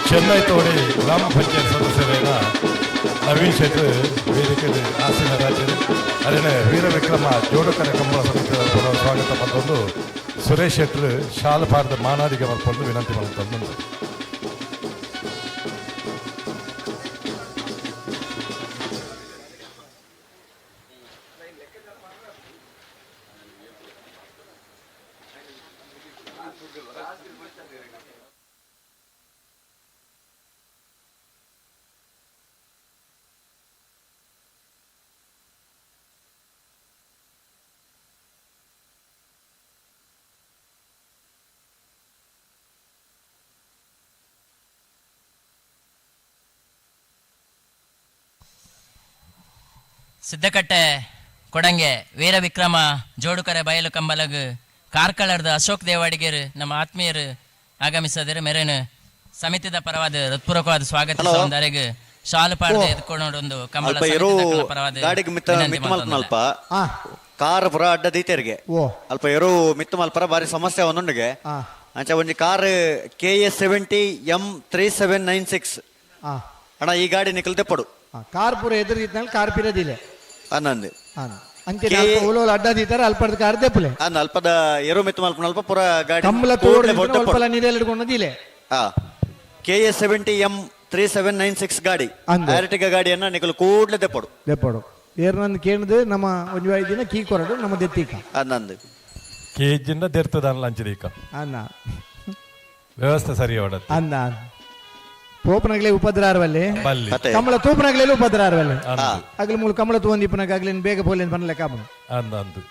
ಚೆನ್ನೈ ತೋಡಿ ಗ್ರಾಮ ಪಂಚಾಯತ್ ಸದಸ್ಯರೇನ ನವೀನ್ ಶೆಟ್ರು ವೇದಿಕೆ ಆಸೀನ ರಾಜ್ಯರು ಅದೇನೆ ವೀರವಿಕ್ರಮ ಜೋಡುಕರ ಕಂಬಳ ಸಮಿತಿಯ ಸ್ವಾಗತ ಮತ್ತೊಂದು ಸುರೇಶ್ ಶೆಟ್ರು ಶಾಲು ಪಾರದ ಮಾನಾದಿಗೆ ಮಲ್ಪೊಂದು ವಿನಂತಿ ಮಾಡ್ತಂದು. ಸಿದ್ದಕಟ್ಟೆ ಕೊಡಂಗೆ ವೀರ ವಿಕ್ರಮ ಜೋಡುಕರೆ ಬಯಲು ಕಂಬಲಗ್ ಕಾರ್ಕಳರ್ದ ಅಶೋಕ್ ದೇವಾಡಿಗೇರು ನಮ್ಮ ಆತ್ಮೀಯರು ಆಗಮಿಸದಿರು ಮೆರೇನು ಸಮಿತಿದ ಪರವಾದ ಹೃತ್ಪೂರ್ವಕವಾದ ಸ್ವಾಗತ ಒಂದರೆಗ್ ಶಾಲು ಪಾಡದೆ ಎದ್ಕೊಂಡು ಕಂಬಳ ಅಲ್ಪ ಎರು ಸಮಿತಿದಕಲ್ನ ಪರವಾದ ಗಾಡಿಗೆ ಮಿತ್ತ ವಿನಂತಿ ಮಿತ್ತು ಮಲ್ತೊಂದುಲ್ಲೆ. ಮಲ್ಪನಲ್ಪ ಕಾರ್ ಪುರ ಅಡ್ಡ ದೀತೆರಿಗೆ ಅಲ್ಪ ಎರು ಮಿತ್ತು ಮಲ್ಪರ ಬಾರಿ ಸಮಸ್ಯೆ ಒಂದುಂಡಿಗೆ ಅಂಚ ಒಂಜಿ car KA 70 M 3796. ಅಣ್ಣ, ಈ ಗಾಡಿ ನಿಕಲ್ ತೆಪ್ಪಡು. ಕಾರ್ ಪೂರ ಎದುರು ಕಾರ್ ಪಿರದಿಲ್ಲ. ಅನ್ನಂದು. ಅಂಚೆ ಓಲೋಲ ಅಡ್ಡ ದೀತಾರೆ, ಅಲ್ಪದ ಕಾರ್ ದೆಪ್ಪಲೆ. ಅಂದ್ ಅಲ್ಪದ ಎರು ಮಿತ್ತು ಮಲ್ಪನಲ್ಪ ಪೂರ ಗಾಡಿ ಕಂಬಳ ಕೂಡ್ಲೆ ತೋಡ್ ಬೊಟ್ಟೆ ಅಲ್ಪಲ ನೀರೆಲ್ಲ ಹಿಡ್ಕೊಂಡದಿಲ್ಲ. KA 70 M 3796 ಗಾಡಿ, ಆರ್ಟಿಗ ಗಾಡಿಯನ್ನ ನಿಕಲ್ ಕೂಡ್ಲೆ ದೆಪ್ಪಡು. ದೆಪ್ಪಡು. ಏರ್ನಂದು ಕೇಂದ್ರ ನಮ್ಮ ಒಂಜಿ ಐದು ದಿನ ಕೀ ಕೊರಡು ನಮ್ಮ ದೆತ್ತೀಕ. ಅನ್ನಂದು. ಕೇಜಿಂದ ದೆರ್ತದ ಲಂಚದೀಕ. ಅನ್ನ. ವ್ಯವಸ್ಥೆ ಸರಿ ಹೊಡತ್ತೆ. ಅನ್ನ ತೋಪನಗಲೇ ಉಪದ್ರ ಆರ್ವಲ್ಲಿ. ಬಲ್ಲಿ. ಕಮಲ ತೋಪನಗಲೇ ಉಪದ್ರ ಆರ್ವಲ್ಲಿ. ಅಂದು. ಅಗಲ ಮೂಲ ಕಮಲ ತೋಂದಿ ಇಪ್ಪನಾಗ ಅಗ್ಲೇನು ಬೇಗ ಪೋಲೇನು ಬನ್ನಲೆ ಕಾಮನು. ಅಂದು ಅಂದು.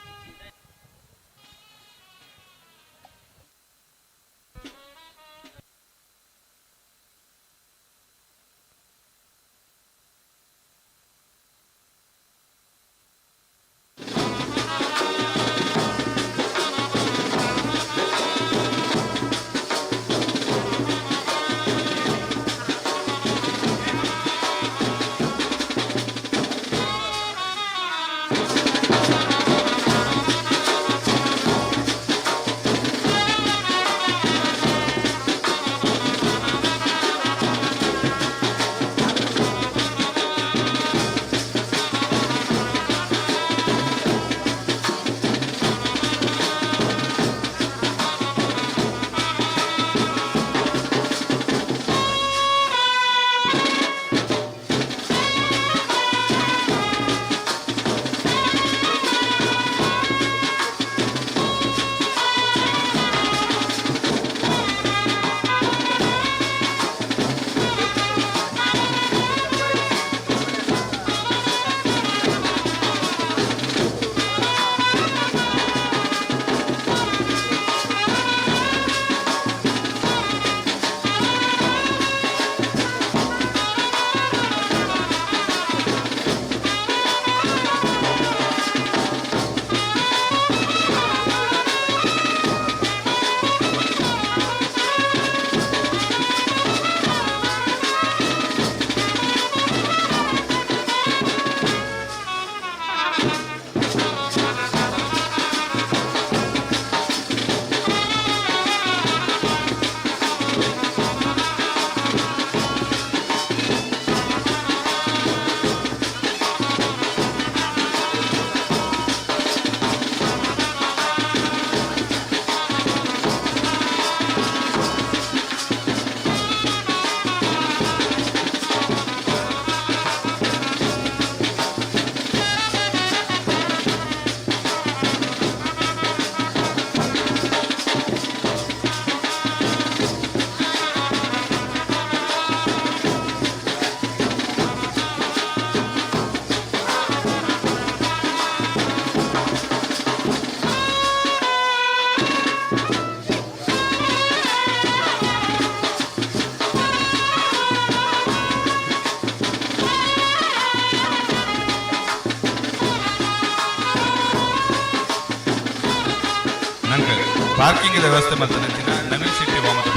ನಂಗೆ ಪಾರ್ಕಿಂಗ್ ವ್ಯವಸ್ಥೆ ಮಲ್ತನಂಚಿನ ನವೀನ್ ಶೆಟ್ಟಿ ವಾಮದ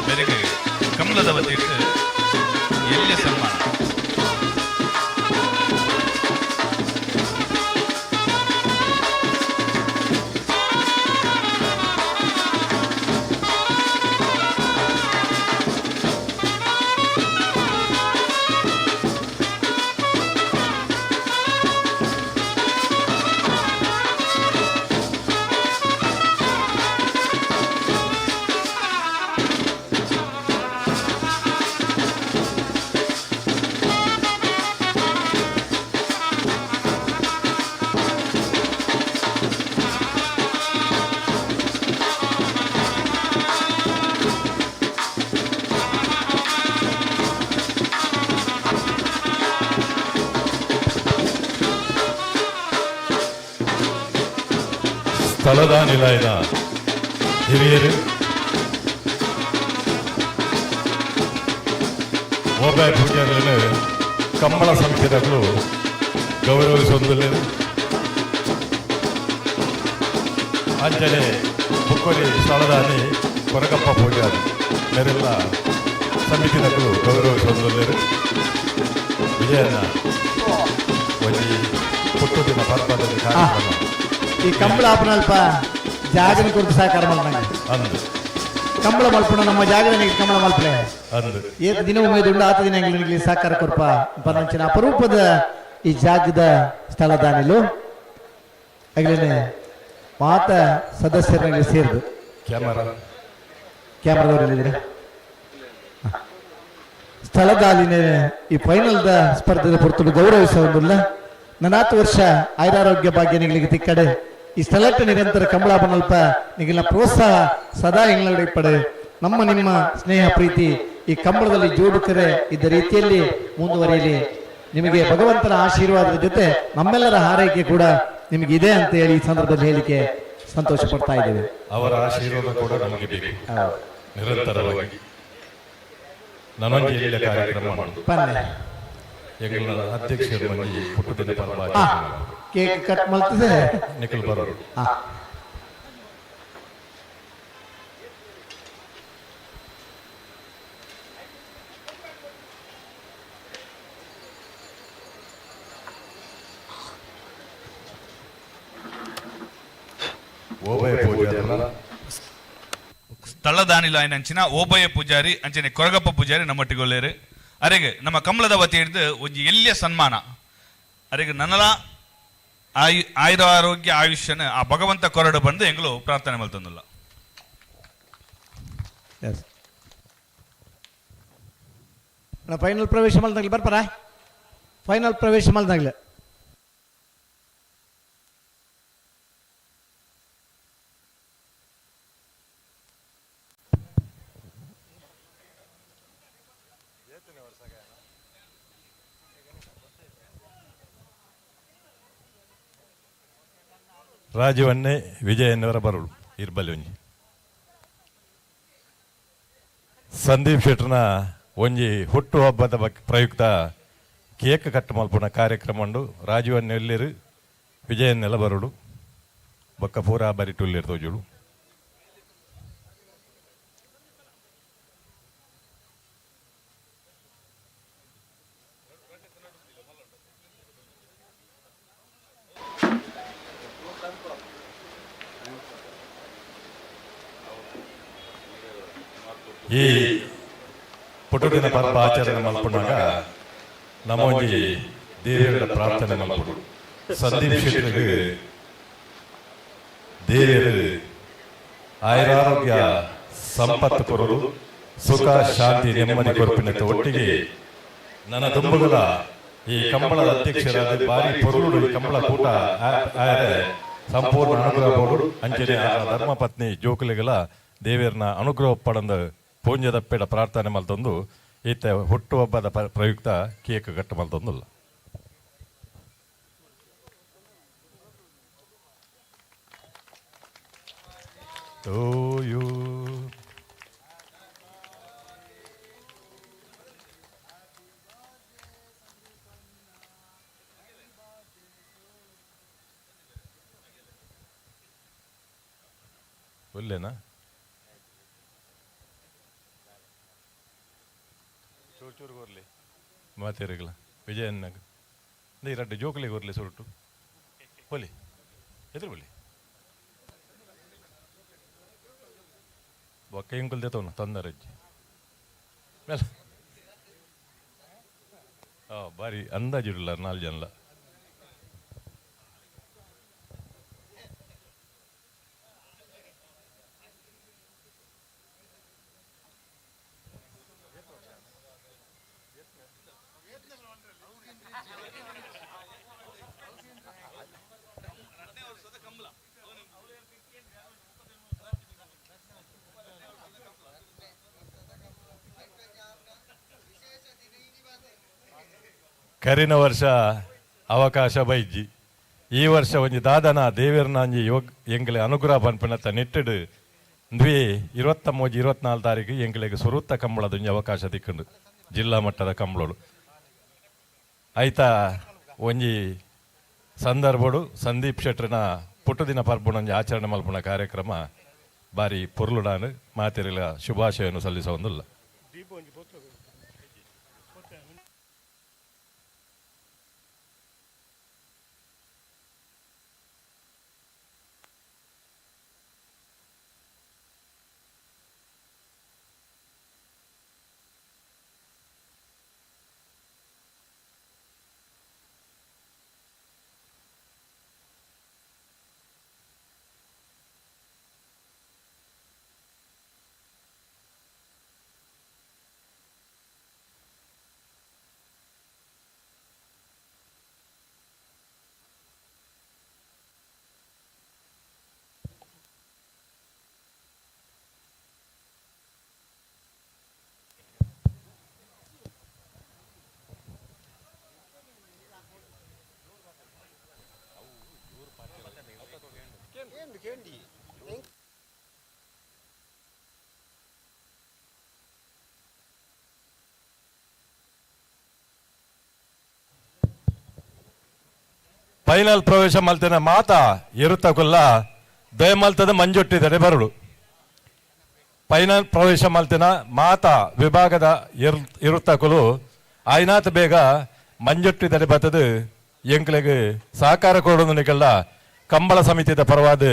ಬೆರಗೆ ಕಮಲದ ವತಿಟ್ಟು ಎಲ್ಲಿ ಸನ್ಮಾನ. ಸ್ಥಳದ ನಿಲಯದ ಹಿರಿಯರು ಓಬಾಯ್ ಪೂಜಾರಿಗಳು, ಕಂಬಳ ಸಮಿತಿದಾಗಲೂ ಗೌರವಿಸೊಂದುಲ್ಲೆರ್. ಅಂಚನೆ ಬುಕ್ಕೊರಿ ಸ್ಥಳದಾನಿ ಕೊರಗಪ್ಪ ಪೂಜಾರಿ ಮೇರೆಲ್ಲ ಸಮಿತಿನಕುಲು ಗೌರವಿಸೊಂದುಲ್ಲೆರ್. ವಿಜಯಣ್ಣ ಒಂಜಿ ಪುಟ್ಟುದಿನ ಪರ್ಬದ ಕಾರ್ಯಕ್ರಮ. ಈ ಕಂಬಳ ಆಪನಲ್ಪ ಜಾಗನ ಕುರಿತು ಸಹಕಾರ ಮಲ್ಪಂಗೆ. ಅಂದು ಕಂಬಳ ಮಲ್ಪುಣ ನಮ್ಮ ಜಾಗದ ಕಂಬಳ ಮಲ್ಪಲೆ. ಅಂದು ಏತ್ ದಿನ ಉಮೇದು ಉಂಡು ಆತ ದಿನ ಎಂಗ್ಲಿಗೆ ಸಹಕಾರ ಕೊರ್ಪ ಪನ್ನಂಚಿನ ಅಪರೂಪದ ಈ ಜಾಗದ ಸ್ಥಳದಾನಿಲು ಅಗ್ಲೇನೆ ಮಾತ ಸದಸ್ಯರಲ್ಲಿ ಸೇರಿದು. ಕ್ಯಾಮರಾ. ಕ್ಯಾಮ್ರಾದವರು ಎಲ್ಲಿದ್ದೀರಾ? ಸ್ಥಳದಾಲಿನ ಈ ಫೈನಲ್ದ ಸ್ಪರ್ಧೆದ ಪೊರ್ತುಡು ಗೌರವಿಸುವುದಿಲ್ಲ. ನನಾತು ವರ್ಷ ಆಯುರಾರೋಗ್ಯ ಭಾಗ್ಯ ನಿಗಳಿಗೆ ತಿಕ್ಕಡೆ ಈ ಸ್ಥಳಕ್ಕೆ ನಿರಂತರ ಕಂಬಳ ಬನಲ್ಪ ನಿಗಿನ ಪ್ರೋತ್ಸಾಹ ಸದಾ ಎಂಗಳೊಡೆ ಪಡೆ. ನಮ್ಮ ನಿಮ್ಮ ಸ್ನೇಹ ಪ್ರೀತಿ ಈ ಕಂಬಳದಲ್ಲಿ ಜೋಡುಕರೆ ಇದ್ದ ರೀತಿಯಲ್ಲಿ ಮುಂದುವರಿಯಲಿ. ನಿಮಗೆ ಭಗವಂತನ ಆಶೀರ್ವಾದದ ಜೊತೆ ನಮ್ಮೆಲ್ಲರ ಹಾರೈಕೆ ಕೂಡ ನಿಮಗೆ ಇದೆ ಅಂತ ಹೇಳಿ ಈ ಸಂದರ್ಭದಲ್ಲಿ ಹೇಳಿಕೆ ಸಂತೋಷ ಪಡ್ತಾ ಇದ್ದೇವೆ. ಅವರ ಆಶೀರ್ವಾದ ಕೂಡ ನಮಗೆ ಬೇಕು ನಿರಂತರವಾಗಿ. ನನೊಂಜಿ ಎಲ್ಯ ಕಾರ್ಯಕ್ರಮ ಮಾಡುದು. ಪನ್ನೆ. ಎಂಗ್ಲ ಅಧ್ಯಕ್ಷರು ಮಂಜಿ ಪುಟ್ಟುದಿನ ಪರ್ಬ. ಕೇಕ್ ಕಟ್ ಮಾಡ್ತದೆ. ನಿಖಲ್ ಬರೋರು. ಓಬಯ ಪೂಜಾರಲ್ಲ. ಸ್ಥಳದಾನಿಲ ಅಂಚಿನ ಓಬಯ್ಯ ಪೂಜಾರಿ ಅಂಚನೆ ಕೊರಗಪ್ಪ ಪೂಜಾರಿ ನಮ್ಮೊಟ್ಟಿಗೊಲ್ಲೇರು. ಅರೆಗೆ ನಮ್ಮ ಕಮಲದ ವತಿ ಹಿಡಿದು ಒಂಜಿ ಎಲ್ಲಿಯ ಸನ್ಮಾನ. ಅರೆಗೆ ನನ್ನಲ ಆಯುರ ಆರೋಗ್ಯ ಆಯುಷ್ಯನ ಆ ಭಗವಂತ ಕೊರಡು ಬಂದು ಎಂಗಳು ಪ್ರಾರ್ಥನೆ ಮಲ್ತಂದಿಲ್ಲ. ಫೈನಲ್ ಪ್ರವೇಶ ಮಲ್ದಾಗ್ಲಿ ಬರ್ಪಾರ? ಫೈನಲ್ ಪ್ರವೇಶ ಮಲ್ದಾಗ್ಲಿ. ರಾಜೀವನ್ನೇ ವಿಜಯನ್ನವರ ಬರುಳು ಇರ್ಬಲ್ಲಿ ಒಂಜಿ ಸಂದೀಪ್ ಶೆಟ್ಟರ್ನ ಒಂಜಿ ಹುಟ್ಟು ಹಬ್ಬದ ಬಗ್ಗೆ ಪ್ರಯುಕ್ತ ಕೇಕ್ ಕಟ್ ಮಲ್ಪುನ ಕಾರ್ಯಕ್ರಮ ಉಂಡು. ರಾಜೀವನ್ನೆ ಎಲ್ಲೇರು ವಿಜಯನ್ನೆಲ್ಲ ಬರುಡು ಬೊಕ್ಕ ಪೂರಾ ಬರಿ ಟುಲ್ಲೇರು ತೋಜುಡು. ಈ ಪುಟ್ಟುದಿನ ಪರ್ಬ ಆಚರಣೆ ಮಲ್ಪುನಾಗ ನಮ್ಮ ಒಂಜಿ ದೇವರ ಪ್ರಾರ್ಥನೆ ಮಲ್ಪುಡು. ಸಂದೀಪ್ ಶೆಟ್ಟರ್ಗೆ ದೇವರು ಆಯುರಾರೋಗ್ಯ ಸಂಪತ್ತು ಕೊರಡು, ಸುಖ ಶಾಂತಿ ನೆಮ್ಮದಿ ಕೊರಪಿನತ್ತ ಒಟ್ಟಿಗೆ ನನ್ನ ತುಂಬುಗಳ ಈ ಕಂಬಳದ ಅಧ್ಯಕ್ಷರಾದ ಬಾರಿ ಪೊರುಳು ಈ ಕಂಬಳ ಕೂಟ ಆಯರೆ ಸಂಪೂರ್ಣ ಅನುಗ್ರಹ ಬೋಡು. ಅಂಚನೆ ಆ ಧರ್ಮಪತ್ನಿ ಜೋಕುಲಿಗಳ ದೇವರನ್ನ ಅನುಗ್ರಹ ಪಡಂದ ಪೂಂಜದಪ್ಪೆಡ ಪ್ರಾರ್ಥನೆ ಮಲ್ತೊಂದು ಈತ ಹುಟ್ಟುಹಬ್ಬದ ಪ್ರಯುಕ್ತ ಕೇಕ್ ಕಟ್ಟು ಮಲ್ತೊಂದುಲ್ಲ. To you. ಒಲ್ಲೆನಾ? ಚೂರು ಚೂರು ಕೊರ್ಲಿ ಮಾತೇರಿಗಳ ವಿಜಯನ್ನಾಗ ರಡ್ಡು ಜೋಕುಲಿ ಕೊರ್ಲಿ ಸುರುಟು ಪೊಲಿ ಎದುರು ಬೊಲಿ ಬೊಕ್ಕ ಇಂಕುಲ್ ದೇತವನು ತೊಂದರೆ ಮೇಲ. ಬಾರಿ ಅಂದಾಜಿರಲ್ಲ ನಾಲ್ ಜನಲ. ಕರಿನ ವರ್ಷ ಅವಕಾಶ ಬೈಜಿ ಈ ವರ್ಷ ಒಂಜಿ ದಾದನ ದೇವೇರ್ನಾಂಜಿ ಯೋಗ ಎಂಗ್ಲೆ ಅನುಗ್ರಹ ಪನ್ಪಿನತ್ತ ನೆಟ್ಟೆಡ್ ಇಂದುವೆ 23 24 ತಾರೀಕು ಎಂಗ್ಲೆಗ್ ಸುರುತ್ತ ಕಂಬಳದ ಒಂಜಿ ಅವಕಾಶ ತಿಕ್ಕುಂಡು ಜಿಲ್ಲಾ ಮಟ್ಟದ ಕಂಬಳೋಳು. ಆಯ್ತಾ ಒಂಜಿ ಸಂದರ್ಭಡು ಸಂದೀಪ್ ಶೆಟ್ಟರ್ನ ಪುಟ್ಟದಿನ ಪರ್ಬುಣಂಜಿ ಆಚರಣೆ ಮಲ್ಪುನ ಕಾರ್ಯಕ್ರಮ ಬಾರಿ ಪೊರ್ಲುಡಾನು ಮಾತೆರೆಲ ಶುಭಾಶಯವನ್ನು ಸಲ್ಲಿಸೊಂದುಲ್ಲ. ಫೈನಲ್ ಪ್ರವೇಶ ಮಲ್ತನ ಮಾತಾ ಎರುತ್ತಕುಲ್ಲ ದಯಮಲ್ತದ ಮಂಜೊಟ್ಟಿದ್ದಾರೆ ಬರಡು. ಫೈನಲ್ ಪ್ರವೇಶ ಮಲ್ತನ ಮಾತಾ ವಿಭಾಗದ ಇರುತ್ತಕುಲು ಆಯ್ನಾತ್ ಬೇಗ ಮಂಜೊಟ್ಟಿದ್ದಾರೆ ಬರ್ತದ ಎಂಕ್ಲೆಗ್ ಸಹಕಾರ ಕೊಡೋದನಿಗೆಲ್ಲ ಕಂಬಳ ಸಮಿತಿದ ಪರವಾದ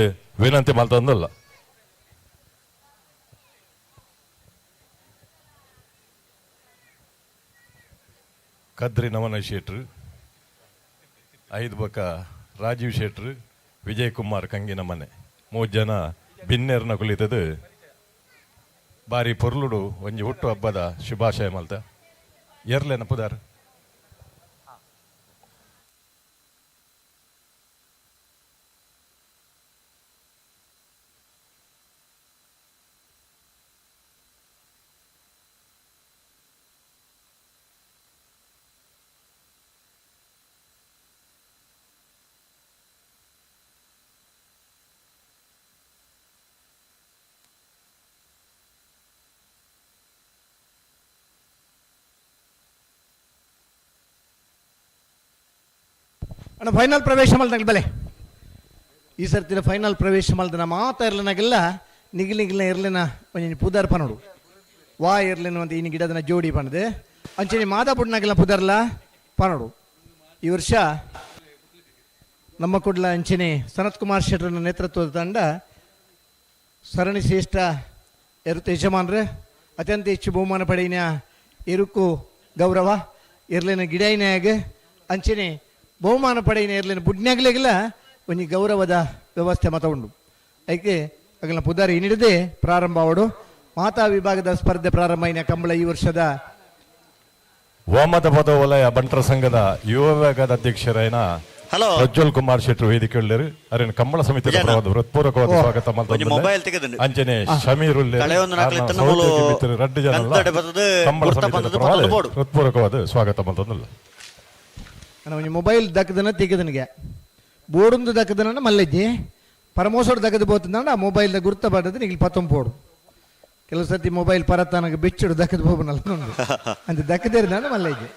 ವಿನಂತಿ ಮಲ್ತೊಂದಲ್ಲ. ಕದ್ರಿ ನವನ ಶೆಟ್ರು, ಐದು ಬಕ ರಾಜೀವ್ ಶೆಟ್ರು, ವಿಜಯ್ ಕುಮಾರ್ ಕಂಗಿನ ಮನೆ, ಮೂರು ಜನ ಬಿನ್ನೆರ್ನ ಕುಳಿತದು ಬಾರಿ ಪೊರ್ಲುಡು ಒಂಜಿ ಹುಟ್ಟು ಹಬ್ಬದ ಶುಭಾಶಯ ಮಲ್ತ. ಎರ್ಲೆನ ಪುದಾರ್ ಅಣ್ಣ ಫೈನಲ್ ಪ್ರವೇಶ ಮಲ್ದಂಗೆ ಬಲೆ. ಈ ಸರ್ತಿನ ಫೈನಲ್ ಪ್ರವೇಶ ಮಲ್ದನ ಮಾತಾ ಇರ್ಲನಾಗೆಲ್ಲ ನಿಗಿಲ್ ನಿಗಿಲ್ನ ಇರ್ಲಿನ ಒಂಜಿ ಪುದರ್ ಪನೋಡು ವಾ ಇರ್ಲಿನ ಅಂತ ಇನಿ ಗಿಡದನ ಜೋಡಿ ಪಣದೆ ಅಂಚನೆ ಮಾದ ಬುಡ್ನಾಗೆಲ್ಲ ಪುದರ್ಲ ಪನೋಡು. ಈ ವರ್ಷ ನಮ್ಮ ಕುಡ್ಲ ಅಂಚನೆ ಸನತ್ ಕುಮಾರ್ ಶೆಟ್ಟರ್ನ ನೇತೃತ್ವದ ತಂಡ ಸರಣಿ ಶ್ರೇಷ್ಠ ಎರುತ ಯಜಮಾನ್ರೆ ಅತ್ಯಂತ ಹೆಚ್ಚು ಬಹುಮಾನ ಪಡೆಯಿನ ಎರುಕು ಗೌರವ ಇರ್ಲಿನ ಗಿಡೈನಾಗ ಅಂಚನೆ ಬಹುಮಾನ ಪಡೆಯಿನ ಇರ್ಲಿನ ಬುಡ್ನ್ಯಾಗ್ಲೆಗೆಲ್ಲ ಒಂಜಿ ಗೌರವದ ವ್ಯವಸ್ಥೆ ಮತ ಉಂಡು. ಅದಕ್ಕೆ ಅಗಲ ಪುದಾರಿ ಹಿಡಿದೇ ಪ್ರಾರಂಭ ಅವಡು ಮಾತಾ ವಿಭಾಗದ ಸ್ಪರ್ಧೆ ಪ್ರಾರಂಭ ಇನ ಕಂಬಳ ಈ ವರ್ಷದ ವಾಮದ ಪದ ವಲಯ ಬಂಟರ ಸಂಘದ ಯುವ ವಿಭಾಗದ ಅಧ್ಯಕ್ಷರಾಯನ ಪ್ರಜ್ವಲ್ ಕುಮಾರ್ ಶೆಟ್ಟರು ವೇದಿಕೆ ಅರಿನ ಕಂಬಳ ಸಮಿತಿಯ ಪರವಾದ ಹೃತ್ಪೂರ್ವಕವಾದ ಸ್ವಾಗತ ಮಲ್ತೊಂದುಲ್ಲೆ. ಅಂಚನೆ ಶಮೀರ್ ಉಲ್ಲೆರ್, ರಡ್ಡು ಜನ ಕಂಬಳ ಸಮಿತಿಯ ಪರವಾದ ಹೃತ್ಪೂರ್ವಕವಾದ ಸ್ವಾಗತ ಮಲ್ತೊಂದುಲ್ಲೆ. ಒಂಜಿ ಮೊಬೈಲ್ ದಕ್ಕದನ ತಿಕ್ಕದನಿಗೆ ಬೋರ್ಡೊಂದು ದಕ್ಕದನ ಮಲ್ಲಜ್ಜಿ ಪರಮೋಸೋಡು ದಕ್ಕದ ಬೋತಂದ ಆ ಮೊಬೈಲ್ದ ಗುರ್ತ ಬರ್ತದೆ ನಿಗಿಲ್ ಪತ್ತೊಂಪೋಡು. ಕೆಲವು ಸರ್ತಿ ಮೊಬೈಲ್ ಪರತನಗ ಬೆಚ್ಚುಡು ದಕ್ಕದ ಹೋಬನಲ್ಲ ಅಂತ ದಕ್ಕದೇರ್ದಾಂಡ ಮಲ್ಲಜ್ಜಿ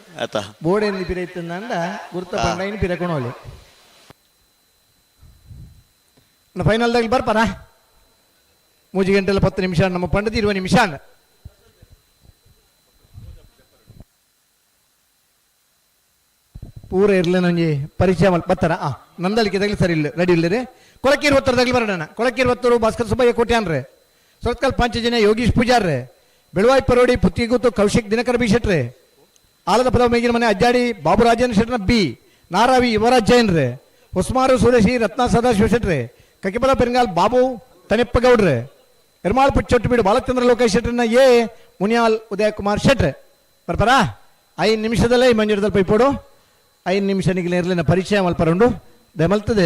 ಬೋರ್ಡ್ ಎಲ್ಲಿ ಪಿರ ಇತ್ತಂದ ಗುರ್ತ ಬಂಡ ಇನ್ನು ಪಿರ ಕೊಣೋಲಿ. ಫೈನಲ್ದಾಗ ಬರ್ಪಾರ 3 ಗಂಟೆಲ್ಲ 10 ನಿಮಿಷ ನಮ್ಮ ಪಂಡದ 20 ನಿಮಿಷ. ಪೂರ ಇರ್ಲಿ ಒಂಜಿ ಪರಿಚಯ ಬರ್ತಾರ. ನಂದಳಿಕೆ ತಗಲಿ ಸರಿ ಇಲ್ಲ ರೆಡಿ ಇಲ್ಲರಿ. ಕೊಳಕೀರ್ ಒತ್ತರ ತಗಲಿ ಬರೋಣ. ಕೊಳಕೀರ್ ಒತ್ತರು ಭಾಸ್ಕರ್ ಸುಬ್ಬಯ್ಯ ಕೋಟ್ಯಾನ್ರೆ, ಸೊರತ್ಕಲ್ ಪಾಂಚಜನ್ಯ ಯೋಗೀಶ್ ಪೂಜಾರ್ರೆ, ಬೆಳವಾಯಿ ಪರೋಡಿ ಪುತ್ತಿಗೂತು ಕೌಶಿಕ್ ದಿನಕರ ಬಿ ಶೆಟ್ರೆ, ಆಲದ ಪದವ ಮೇಗಿನ ಮನೆ ಅಜ್ಜಾಡಿ ಬಾಬು ರಾಜೇಂದ್ರ ಶೆಟ್ರನ ಬಿ ನಾರಾವಿ ಯುವರಾಜ್ ಜೈನ್ರೆ, ಹೊಸ್ಮಾರು ಸುರೇಶಿ ರತ್ನ ಸದಾಶಿವ ಶೆಟ್ರೆ, ಕಕಿಪದ ಪೆರಂಗಾಲ್ ಬಾಬು ತನಿಪ್ಪಗೌಡ್ರೆ, ಎರ್ಮಾಳ್ ಪುಚ್ಚೊಟ್ಟುಬೀಡು ಬಾಲಚಂದ್ರ ಲೋಕೇಶ್ ಶೆಟ್ರನ ಎ ಮುನಿಯಾಲ್ ಉದಯಕುಮಾರ್ ಶೆಟ್ರೆ. ಬರ್ಪಾರಾ? 5 ನಿಮಿಷದಲ್ಲೇ ಈ ಮಂಜೂರದಲ್ಲಿ ಪೈಪೋಡು. 5 ನಿಮಿಷ ನಿಗಿಲ ಇರ್ಲಿನ ಪರಿಚಯ ಮಲ್ಪರುಂಡು ದಯಮಲ್ತದೆ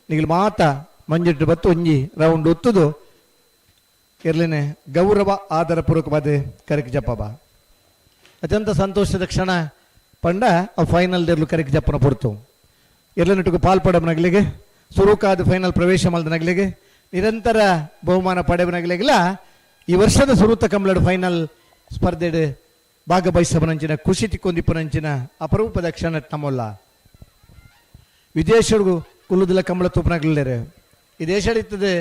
ನಿಗಿಲ್ ಮಾತ ಮಂಜುಟ್ಟು ಬತ್ತು ಒಂಜಿ ರೌಂಡ್ ಒತ್ತುದು ಇರ್ಲಿನ ಗೌರವ ಆದರ ಪೂರ್ವಕವಾದ ಕರಕ್ ಜಪ್ಪಬ. ಅತ್ಯಂತ ಸಂತೋಷದ ಕ್ಷಣ ಪಂಡ ಆ ಫೈನಲ್ ದೇರ್ಲು ಕರಕ್ ಜಪ್ಪನ ಪೊರ್ತು ಇರ್ಲಿನಟುಗು ಪಾಲ್ಪಡಬನಗಲಿಗೆ ಸುರುಕಾದ ಫೈನಲ್ ಪ್ರವೇಶ ಮಲ್ದನಗಲಿಗೆ ನಿರಂತರ ಬಹುಮಾನ ಪಡೆವನಗಲಿಗೆಲ್ಲ ಈ ವರ್ಷದ ಸುರುತ ಕಂಬಳಡು ಫೈನಲ್ ಸ್ಪರ್ಧೆಡು ಭಾಗವಹಿಸಬನಂಚಿನ ಖುಷಿ ತಿಕ್ಕೊಂದಿಪ್ಪನಂಚಿನ ಅಪರೂಪದ ಕ್ಷಣ ನಮ್ಮಲ್ಲ. ವಿದೇಶರಿಗೂ ಕುಲ್ಲುದಿಲ್ಲ ಕಂಬಳ ತೂಪನಾಗ್ಲಿಲ್ಲೇರು. ಈ ದೇಶ ಇತ್ತದೆ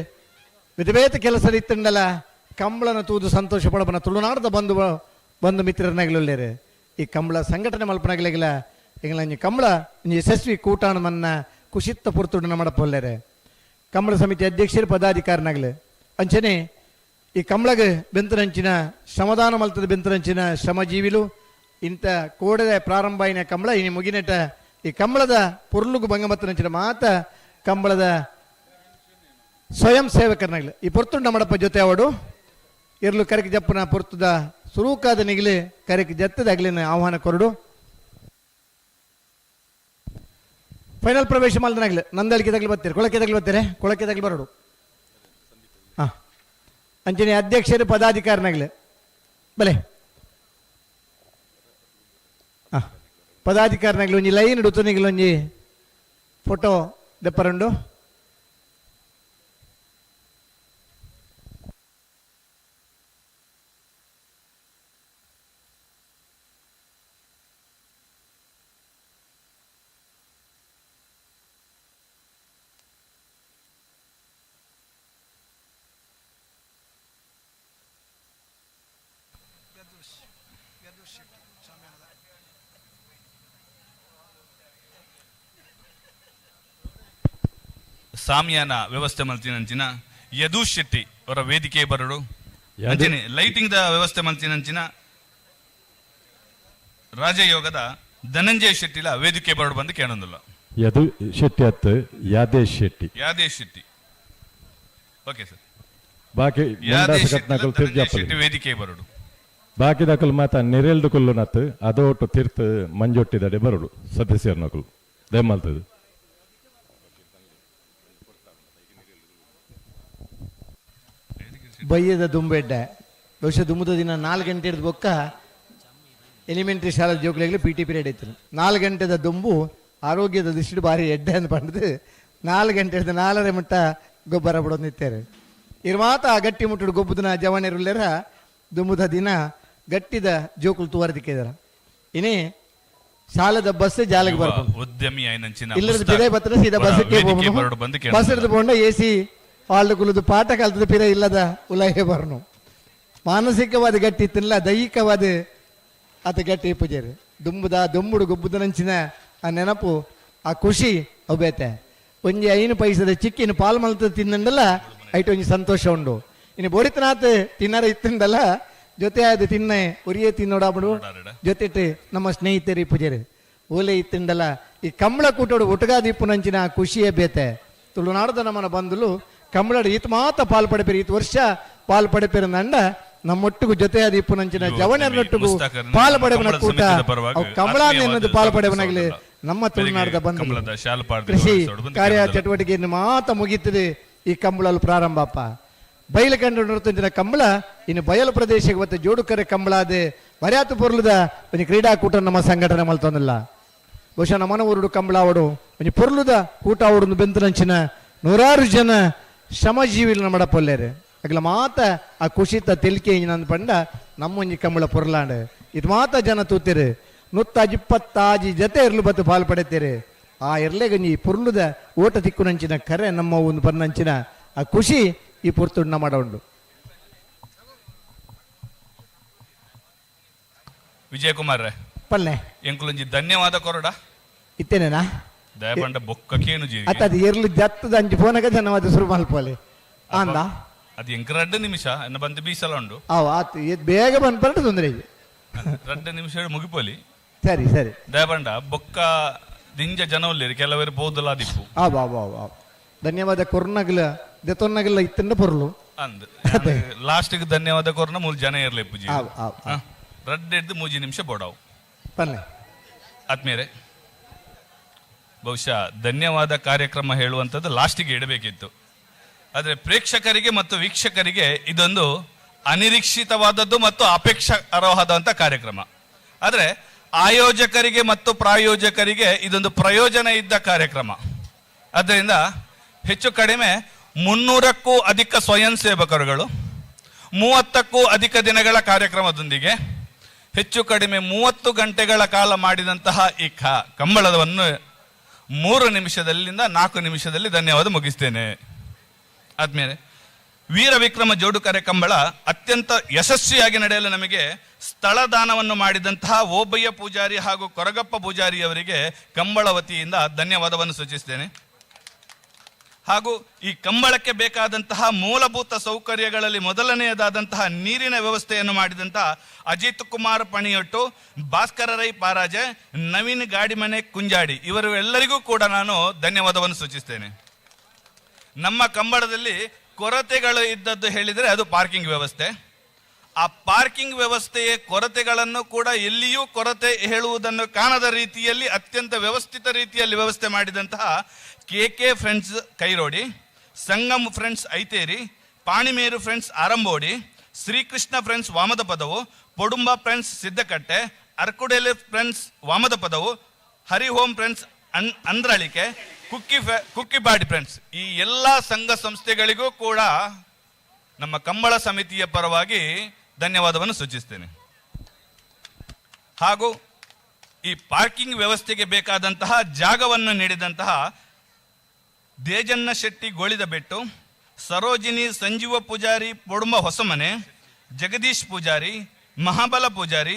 ಬೇತೆ ಬೇತೆ ಕೆಲಸ ಇತ್ತಂಡಲ್ಲ ಕಂಬಳನ ತೂದು ಸಂತೋಷ ಪಡಪನ ತುಳುನಾಡದ ಬಂಧು ಬಂಧು ಮಿತ್ರರನ್ನಾಗಲಿಲ್ಲೇರು. ಈ ಕಂಬಳ ಸಂಘಟನೆ ಮಲ್ಪನಾಗ್ಲಿಲ್ಲ ಎಂಗ್ಲ ಇಂಜಿ ಕಂಬಳ ಇಂಜಿ ಯಶಸ್ವಿ ಕೂಟಾಣ ಮನ್ನ ಕುಶಿತ್ತ ಪುರ್ತುಡನ ಮಾಡಪೊಲ್ಲೇರೆ. ಕಂಬಳ ಸಮಿತಿ ಅಧ್ಯಕ್ಷರು ಪದಾಧಿಕಾರಿನಾಗಲಿ ಅಂಚನೆ ಈ ಕಂಬಳಗೆ ಬೆಂತರಂಚಿನ ಶ್ರಮದಾನ ಮಲ್ತದ ಬೆಂತರಂಚಿನ ಶ್ರಮಜೀವಿಲು ಇಂಥ ಕೋಡದ ಪ್ರಾರಂಭ అయిన ಕಂಬಳ ಇನಿ ಮುಗಿನೆಟ ಈ ಕಂಬಳದ ಪೊರ್ಲುಗು ಭಂಗಮತ್ತನಂಚಿನ ಮಾತ ಕಂಬಳದ ಸ್ವಯಂ ಸೇವಕರನಾಗಲಿ ಈ ಪೊರ್ತುಂಡ ಮಡಪ ಜೊತೆ ಅವಡು ಇರ್ಲು ಕರೆಕ್ ಜಪ್ಪನ ಪೊರ್ತುದ ಸುರೂಕಾದ ನಿಗಿಲಿ ಕರೆಕ್ ಜತ್ತದ ಅಗ್ಲಿನ ಆಹ್ವಾನ ಕೊರಡು. ಫೈನಲ್ ಪ್ರವೇಶ ಮಲ್ದನಾಗ್ಲಿ ನಂದಳಿಕೆ ತಗ್ಲಿ ಬರ್ತೀರಿ, ಕೊಳಕೆ ತಗ್ಲಿ ಬರ್ತೀರಿ, ಕೊಳಕೆ ತಗ್ಲಿ ಬರೋಡು. ಹಾಂ, ಅಂಚನೆ ಅಧ್ಯಕ್ಷರು ಪದಾಧಿಕಾರಿನಾಗ್ಲಿ ಬಲೆ. ಹಾಂ, ಪದಾಧಿಕಾರಿನಾಗ್ಲಿ ಒಂಜಿ ಲೈನ್ ಇಡುತ್ತನಿಗ್ಲಿ ಒಂಜಿ ಫೋಟೋ ದೆಪ್ಪರಂಡು. ಸಾಮಿಯಾನ ವ್ಯವಸ್ಥೆ ಮಲ್ತಿನಂಚಿನ ಯದು ಶೆಟ್ಟಿ ಅವರ ವೇದಿಕೆ ಬರಡು. ಅಂಚನೆ ಲೈಟಿಂಗ್ the ವ್ಯವಸ್ಥೆ ಮಲ್ತಿನಂಚಿನ ರಾಜಯೋಗದ ಧನಂಜಯ ಶೆಟ್ಟಿಲ ವೇದಿಕೆ ಬರಡು ಬಂದು ಕೇಳೊಂದಿಲ್ಲ. ಯದು ಶೆಟ್ಟಿ ಅತ್ತು ಯಾದೇಶ್ ಶೆಟ್ಟಿ. Yadesh Shetty, okay sir. ಬಾಕಿ ಶೆಟ್ಟಿ ವೇದಿಕೆ ಬರಡು. ಬಾಕಿ ದಕಲ್ ಮಾತ ನೆರೆಲ್ದು ಕುಲ್ಲು ನತ್ತು ಅದೋಟು ತೀರ್ಥ ಮಂಜೊಟ್ಟಿದಡೆ ಬರಡು ಸದಸ್ಯರ ನಕಲು ದಯಮಲ್ತದು. ಬಯ್ಯದ ದುಂಬೆಡ್ಡೆ ಬಹುಶಃ ದುಂಬದ ದಿನ 4 ಗಂಟೆ ಹಿಡಿದು ಬೊಕ್ಕ ಎಲಿಮೆಂಟ್ರಿ ಶಾಲಾ ಜೋಕ್ಲೆಗ್ಲಿ P T period ಇತ್ತು. 4 ಗಂಟೆದ ದುಂಬು ಆರೋಗ್ಯದ ದೃಷ್ಟಿ ಭಾರಿ ಎಡ್ಡೆ ಅಂತ ಪಂಡದು 4 ಗಂಟೆ ಹಿಡಿದು 4.5 ಮಟ್ಟ ಗೊಬ್ಬರ ಬಿಡೋದು ನಿತ್ತಾರೆ. ಇರ್ ಮಾತ ಆ ಗಟ್ಟಿ ಮುಟ್ಟುಡು ಗೊಬ್ಬದನ ಜವನಿರುಲ್ಲೇರ ದುಂಬುದ ದಿನ ಗಟ್ಟಿದ ಜೋಕುಲು ತೂವರದಿಕ್ಕಿದಾರ. ಇನ್ನೇ ಶಾಲದ ಬಸ್ ಜಾಲಿಗೆ ಬರ್ಬೋದು. ಉದ್ಯಮಿ ಇಲ್ಲದ ಪಿರೇ ಬತ್ತದ ಸೀದಾ ಬಸ್ಸಕ್ಕೆ ಹೋಗ್ಬೋದು. ಬಸ್ ಹಿಡಿದು ಪೋಂಡ A C hall ಕುಲದು ಪಾಠ ಕಲ್ತದ ಪಿರ ಇಲ್ಲದ ಉಲಹೆ ಬರ್ನು. ಮಾನಸಿಕವಾದ ಗಟ್ಟಿ ತಿನ್ನಲ ದೈಹಿಕವಾದ ಆತ ಗಟ್ಟಿ ಪೂಜಾರಿ ದುಂಬುದ ದುಂಬುಡು ಗೊಬ್ಬುದನಂಚಿನ ಆ ನೆನಪು ಆ ಖುಷಿ ಅವು ಬೇತೆ. ಒಂಜಿ 5 ಪೈಸದ ಚಿಕ್ಕಿನ ಪಾಲ್ ಮಲ್ತದ ತಿನ್ನಂಡಲ್ಲ ಐಟ್ ಒಂಜಿ ಸಂತೋಷ ಉಂಡು. ಇನ್ನು ಬೋರಿತನಾಥ್ ತಿನ್ನರ ಇತ್ತಿಂದಲ್ಲ ಜೊತೆ ಅದು ತಿನ್ನೆ ಒರಿಯೇ ತಿನ್ನೋಡಾಬಿಡು ಜೊತೆಟ್ ನಮ್ಮ ಸ್ನೇಹಿತರಿ ಪೂಜಾರಿ ಓಲೆ ಇತ್ತಿಂಡಲ್ಲ ಈ ಕಂಬಳ ಕೂಟೋಡು ಒಟ್ಟುಗಾದಿಪ್ಪುನಂಚಿನ ಖುಷಿಯೇ ಬೇತೆ. ತುಳುನಾಡದ ನಮ್ಮನ ಬಂಧುಲು ಕಂಬಳಡು ಈತ ಮಾತ ಪಾಲ್ ಪಡೆಪೇರು, ಈತ ವರ್ಷ ಪಾಲ್ ಪಡೆಪೇರು ನಂಡ ನಮ್ಮೊಟ್ಟಿಗೂ ಜೊತೆಯಾದ ಇಪ್ಪುನಂಚಿನ ಜವನರೊಟ್ಟಿಗೂ ಪಾಲ್ ಪಡೆವನ ಕೂಟ ಕಂಬಳ ಎನ್ನೋದು ಪಾಲ್ ಪಡೆವನಾಗಲಿ ನಮ್ಮ ತುಳುನಾಡದ ಬಂಧು ಕೃಷಿ ಕಾರ್ಯ ಚಟುವಟಿಕೆಯನ್ನು ಮಾತ ಮುಗೀತದೆ ಈ ಕಂಬಳಲ್ಲಿ ಪ್ರಾರಂಭಪ್ಪ. ಬಯಲು ಕಂಡು ನೃತ್ಯಂಚಿನ ಕಂಬಳ ಇನ್ನು ಬಯಲು ಪ್ರದೇಶಕ್ಕೆ ಮತ್ತು ಜೋಡುಕರೆ ಕಂಬಳ ಅದೇ ಮರ್ಯಾತು ಪೊರ್ಲುದ ಒಂಜಿ ಕ್ರೀಡಾಕೂಟ ನಮ್ಮ ಸಂಘಟನೆ ಮಲ್ತೊಂದಿಲ್ಲ. ಬಹುಶಃ ನಮ್ಮನ ಊರುಡು ಕಂಬಳ ಅವಡು ಒಂಜಿ ಪೊರ್ಲುದ ಕೂಟ ಅವಡು ಬೆಂತನಂಚಿನ ನೂರಾರು ಜನ ಶ್ರಮಜೀವಿಲು ನಮ್ಮ ಪೊಲ್ಲೇರು. ಅಗಲ ಮಾತ ಆ ಕುಶಿತ ತೆಲಿಕೆ ನಂದು ಪಂಡ ನಮ್ಮೊಂಜಿ ಕಂಬಳ ಪೊರ್ಲಾಂಡ್ ಇದು ಮಾತ ಜನ ತೂತಿರು 125 ಜತೆ ಇರ್ಲು ಬತ್ತು ಪಾಲ್ ಪಡೆತೀರಿ. ಆ ಇರ್ಲೆಗಂಜಿ ಪೊರ್ಲುದ ಓಟ ತಿಕ್ಕುನಂಚಿನ ಕರೆ ನಮ್ಮ ಒಂದು ಬನ್ನಂಚಿನ ಆ ಖುಷಿ ಈ ಪೊರ್ತುಣ್ಣ ಮಾಡ ಉಂಡು. ವಿಜಯಕುಮಾರ್ ಪಲ್ಲೆ ಎಂಕುಲೊಂಜಿ ಧನ್ಯವಾದ ಕೊರಡ ಇತ್ತೇನೇನಾ ದಯಪಂಡ ಬೊಕ್ಕಕೇನು ಜೀರಿಗೆ ಅತ್ತ ಅದು ಎರ್ಲು ಜತ್ತದ ಅಂಚು ಫೋನಗ ಧನ್ಯವಾದ ಶುರು ಮಲ್ಪೋಲೆ ಅಂದ ಅದು ಎಂಕ್ 2 ನಿಮಿಷ ಎನ್ನ ಬಂದು ಬೀಸಲ ಉಂಡು. ಅವ್ ಆತು ಏತ್ ಬೇಗ ಬಂದು ಪರಟ ತೊಂದರೆ ಇದೆ. 2 ನಿಮಿಷ ಮುಗಿಪೋಲಿ. ಸರಿ ಸರಿ ದಯಪಂಡ ಬೊಕ್ಕ ದಿಂಜ ಜನ ಉಲ್ಲೇರಿ ಕೆಲವರು ಪೋದಲ ದಿಪ್ಪು. ಆ ಬಾ ಬಾ ಬಾ ಧನ್ಯವಾದ ಕೊರ್ನಗಲ ದೆತೊನ್ನಗಲ ಇತ್ತಂಡ ಪೊರ್ಲು ಅಂದ್ ಲಾಸ್ಟ್ ಧನ್ಯವಾದ ಕೊರ್ನ ಮೂರು ಜನ ಇರ್ಲಿ ಪೂಜೆ ರಡ್ಡು ಹಿಡ್ದು 3 ನಿಮಿಷ ಬೋಡಾವು ಪಲ್ಲೆ. ಆತ್ಮೀಯರೇ, ಬಹುಶಃ ಧನ್ಯವಾದ ಕಾರ್ಯಕ್ರಮ ಹೇಳುವಂಥದ್ದು ಲಾಸ್ಟಿಗೆ ಇಡಬೇಕಿತ್ತು. ಆದರೆ ಪ್ರೇಕ್ಷಕರಿಗೆ ಮತ್ತು ವೀಕ್ಷಕರಿಗೆ ಇದೊಂದು ಅನಿರೀಕ್ಷಿತವಾದದ್ದು ಮತ್ತು ಅಪೇಕ್ಷಾರ್ಹವಾದಂಥ ಕಾರ್ಯಕ್ರಮ. ಆದರೆ ಆಯೋಜಕರಿಗೆ ಮತ್ತು ಪ್ರಾಯೋಜಕರಿಗೆ ಇದೊಂದು ಪ್ರಯೋಜನ ಇದ್ದ ಕಾರ್ಯಕ್ರಮ. ಆದ್ದರಿಂದ ಹೆಚ್ಚು ಕಡಿಮೆ 300ಕ್ಕೂ ಅಧಿಕ ಸ್ವಯಂ ಸೇವಕರುಗಳು 30ಕ್ಕೂ ಅಧಿಕ ದಿನಗಳ ಕಾರ್ಯಕ್ರಮದೊಂದಿಗೆ ಹೆಚ್ಚು ಕಡಿಮೆ 30 ಗಂಟೆಗಳ ಕಾಲ ಮಾಡಿದಂತಹ ಈ ಕಂಬಳವನ್ನು 3 ನಿಮಿಷದಲ್ಲಿಂದ 4 ನಿಮಿಷದಲ್ಲಿ ಧನ್ಯವಾದ ಮುಗಿಸ್ತೇನೆ. ಆದ್ಮೇಲೆ ವೀರ ವಿಕ್ರಮ ಜೋಡುಕರೆ ಕಂಬಳ ಅತ್ಯಂತ ಯಶಸ್ವಿಯಾಗಿ ನಡೆಯಲು ನಮಗೆ ಸ್ಥಳದಾನವನ್ನು ಮಾಡಿದಂತಹ ಓಬಯ್ಯ ಪೂಜಾರಿ ಹಾಗೂ ಕೊರಗಪ್ಪ ಪೂಜಾರಿಯವರಿಗೆ ಕಂಬಳ ವತಿಯಿಂದ ಧನ್ಯವಾದವನ್ನು ಸೂಚಿಸ್ತೇನೆ. ಹಾಗೂ ಈ ಕಂಬಳಕ್ಕೆ ಬೇಕಾದಂತಹ ಮೂಲಭೂತ ಸೌಕರ್ಯಗಳಲ್ಲಿ ಮೊದಲನೆಯದಾದಂತಹ ನೀರಿನ ವ್ಯವಸ್ಥೆಯನ್ನು ಮಾಡಿದಂತಹ ಅಜಿತ್ ಕುಮಾರ್ ಪಣಿಯೊಟ್ಟು, ಭಾಸ್ಕರ ರೈ ಪಾರಾಜೆ, ನವೀನ್ ಗಾಡಿಮನೆ ಕುಂಜಾಡಿ ಇವರು ಎಲ್ಲರಿಗೂ ಕೂಡ ನಾನು ಧನ್ಯವಾದವನ್ನು ಸೂಚಿಸ್ತೇನೆ. ನಮ್ಮ ಕಂಬಳದಲ್ಲಿ ಕೊರತೆಗಳು ಇದ್ದದ್ದು ಹೇಳಿದರೆ ಅದು ಪಾರ್ಕಿಂಗ್ ವ್ಯವಸ್ಥೆ. ಆ ಪಾರ್ಕಿಂಗ್ ವ್ಯವಸ್ಥೆಯ ಕೊರತೆಗಳನ್ನು ಕೂಡ ಎಲ್ಲಿಯೂ ಕೊರತೆ ಹೇಳುವುದನ್ನು ಕಾಣದ ರೀತಿಯಲ್ಲಿ ಅತ್ಯಂತ ವ್ಯವಸ್ಥಿತ ರೀತಿಯಲ್ಲಿ ವ್ಯವಸ್ಥೆ ಮಾಡಿದಂತಹ K K friends Kairodi, Sangam friends Aitheri, Panimeru friends Arambodi, Srikrishna friends Vamadapadavu, Podumba friends Siddakatte, Arkudele friends Vamadapadavu, Hari Om friends Andralike, Kukkibadi friends, ಈ ಎಲ್ಲ ಸಂಘ ಸಂಸ್ಥೆಗಳಿಗೂ ಕೂಡ ನಮ್ಮ ಕಂಬಳ ಸಮಿತಿಯ ಪರವಾಗಿ ಧನ್ಯವಾದವನ್ನು ಸೂಚಿಸ್ತೇನೆ. ಹಾಗೂ ಈ ಪಾರ್ಕಿಂಗ್ ವ್ಯವಸ್ಥೆಗೆ ಬೇಕಾದಂತಹ ಜಾಗವನ್ನು ನೀಡಿದಂತಹ ದೇಜನ್ನ ಶೆಟ್ಟಿ ಗೋಳಿದಬೆಟ್ಟು, ಸರೋಜಿನಿ ಸಂಜೀವ ಪೂಜಾರಿ ಪೊಡುಂಬ ಹೊಸಮನೆ, ಜಗದೀಶ್ ಪೂಜಾರಿ, ಮಹಾಬಲ ಪೂಜಾರಿ,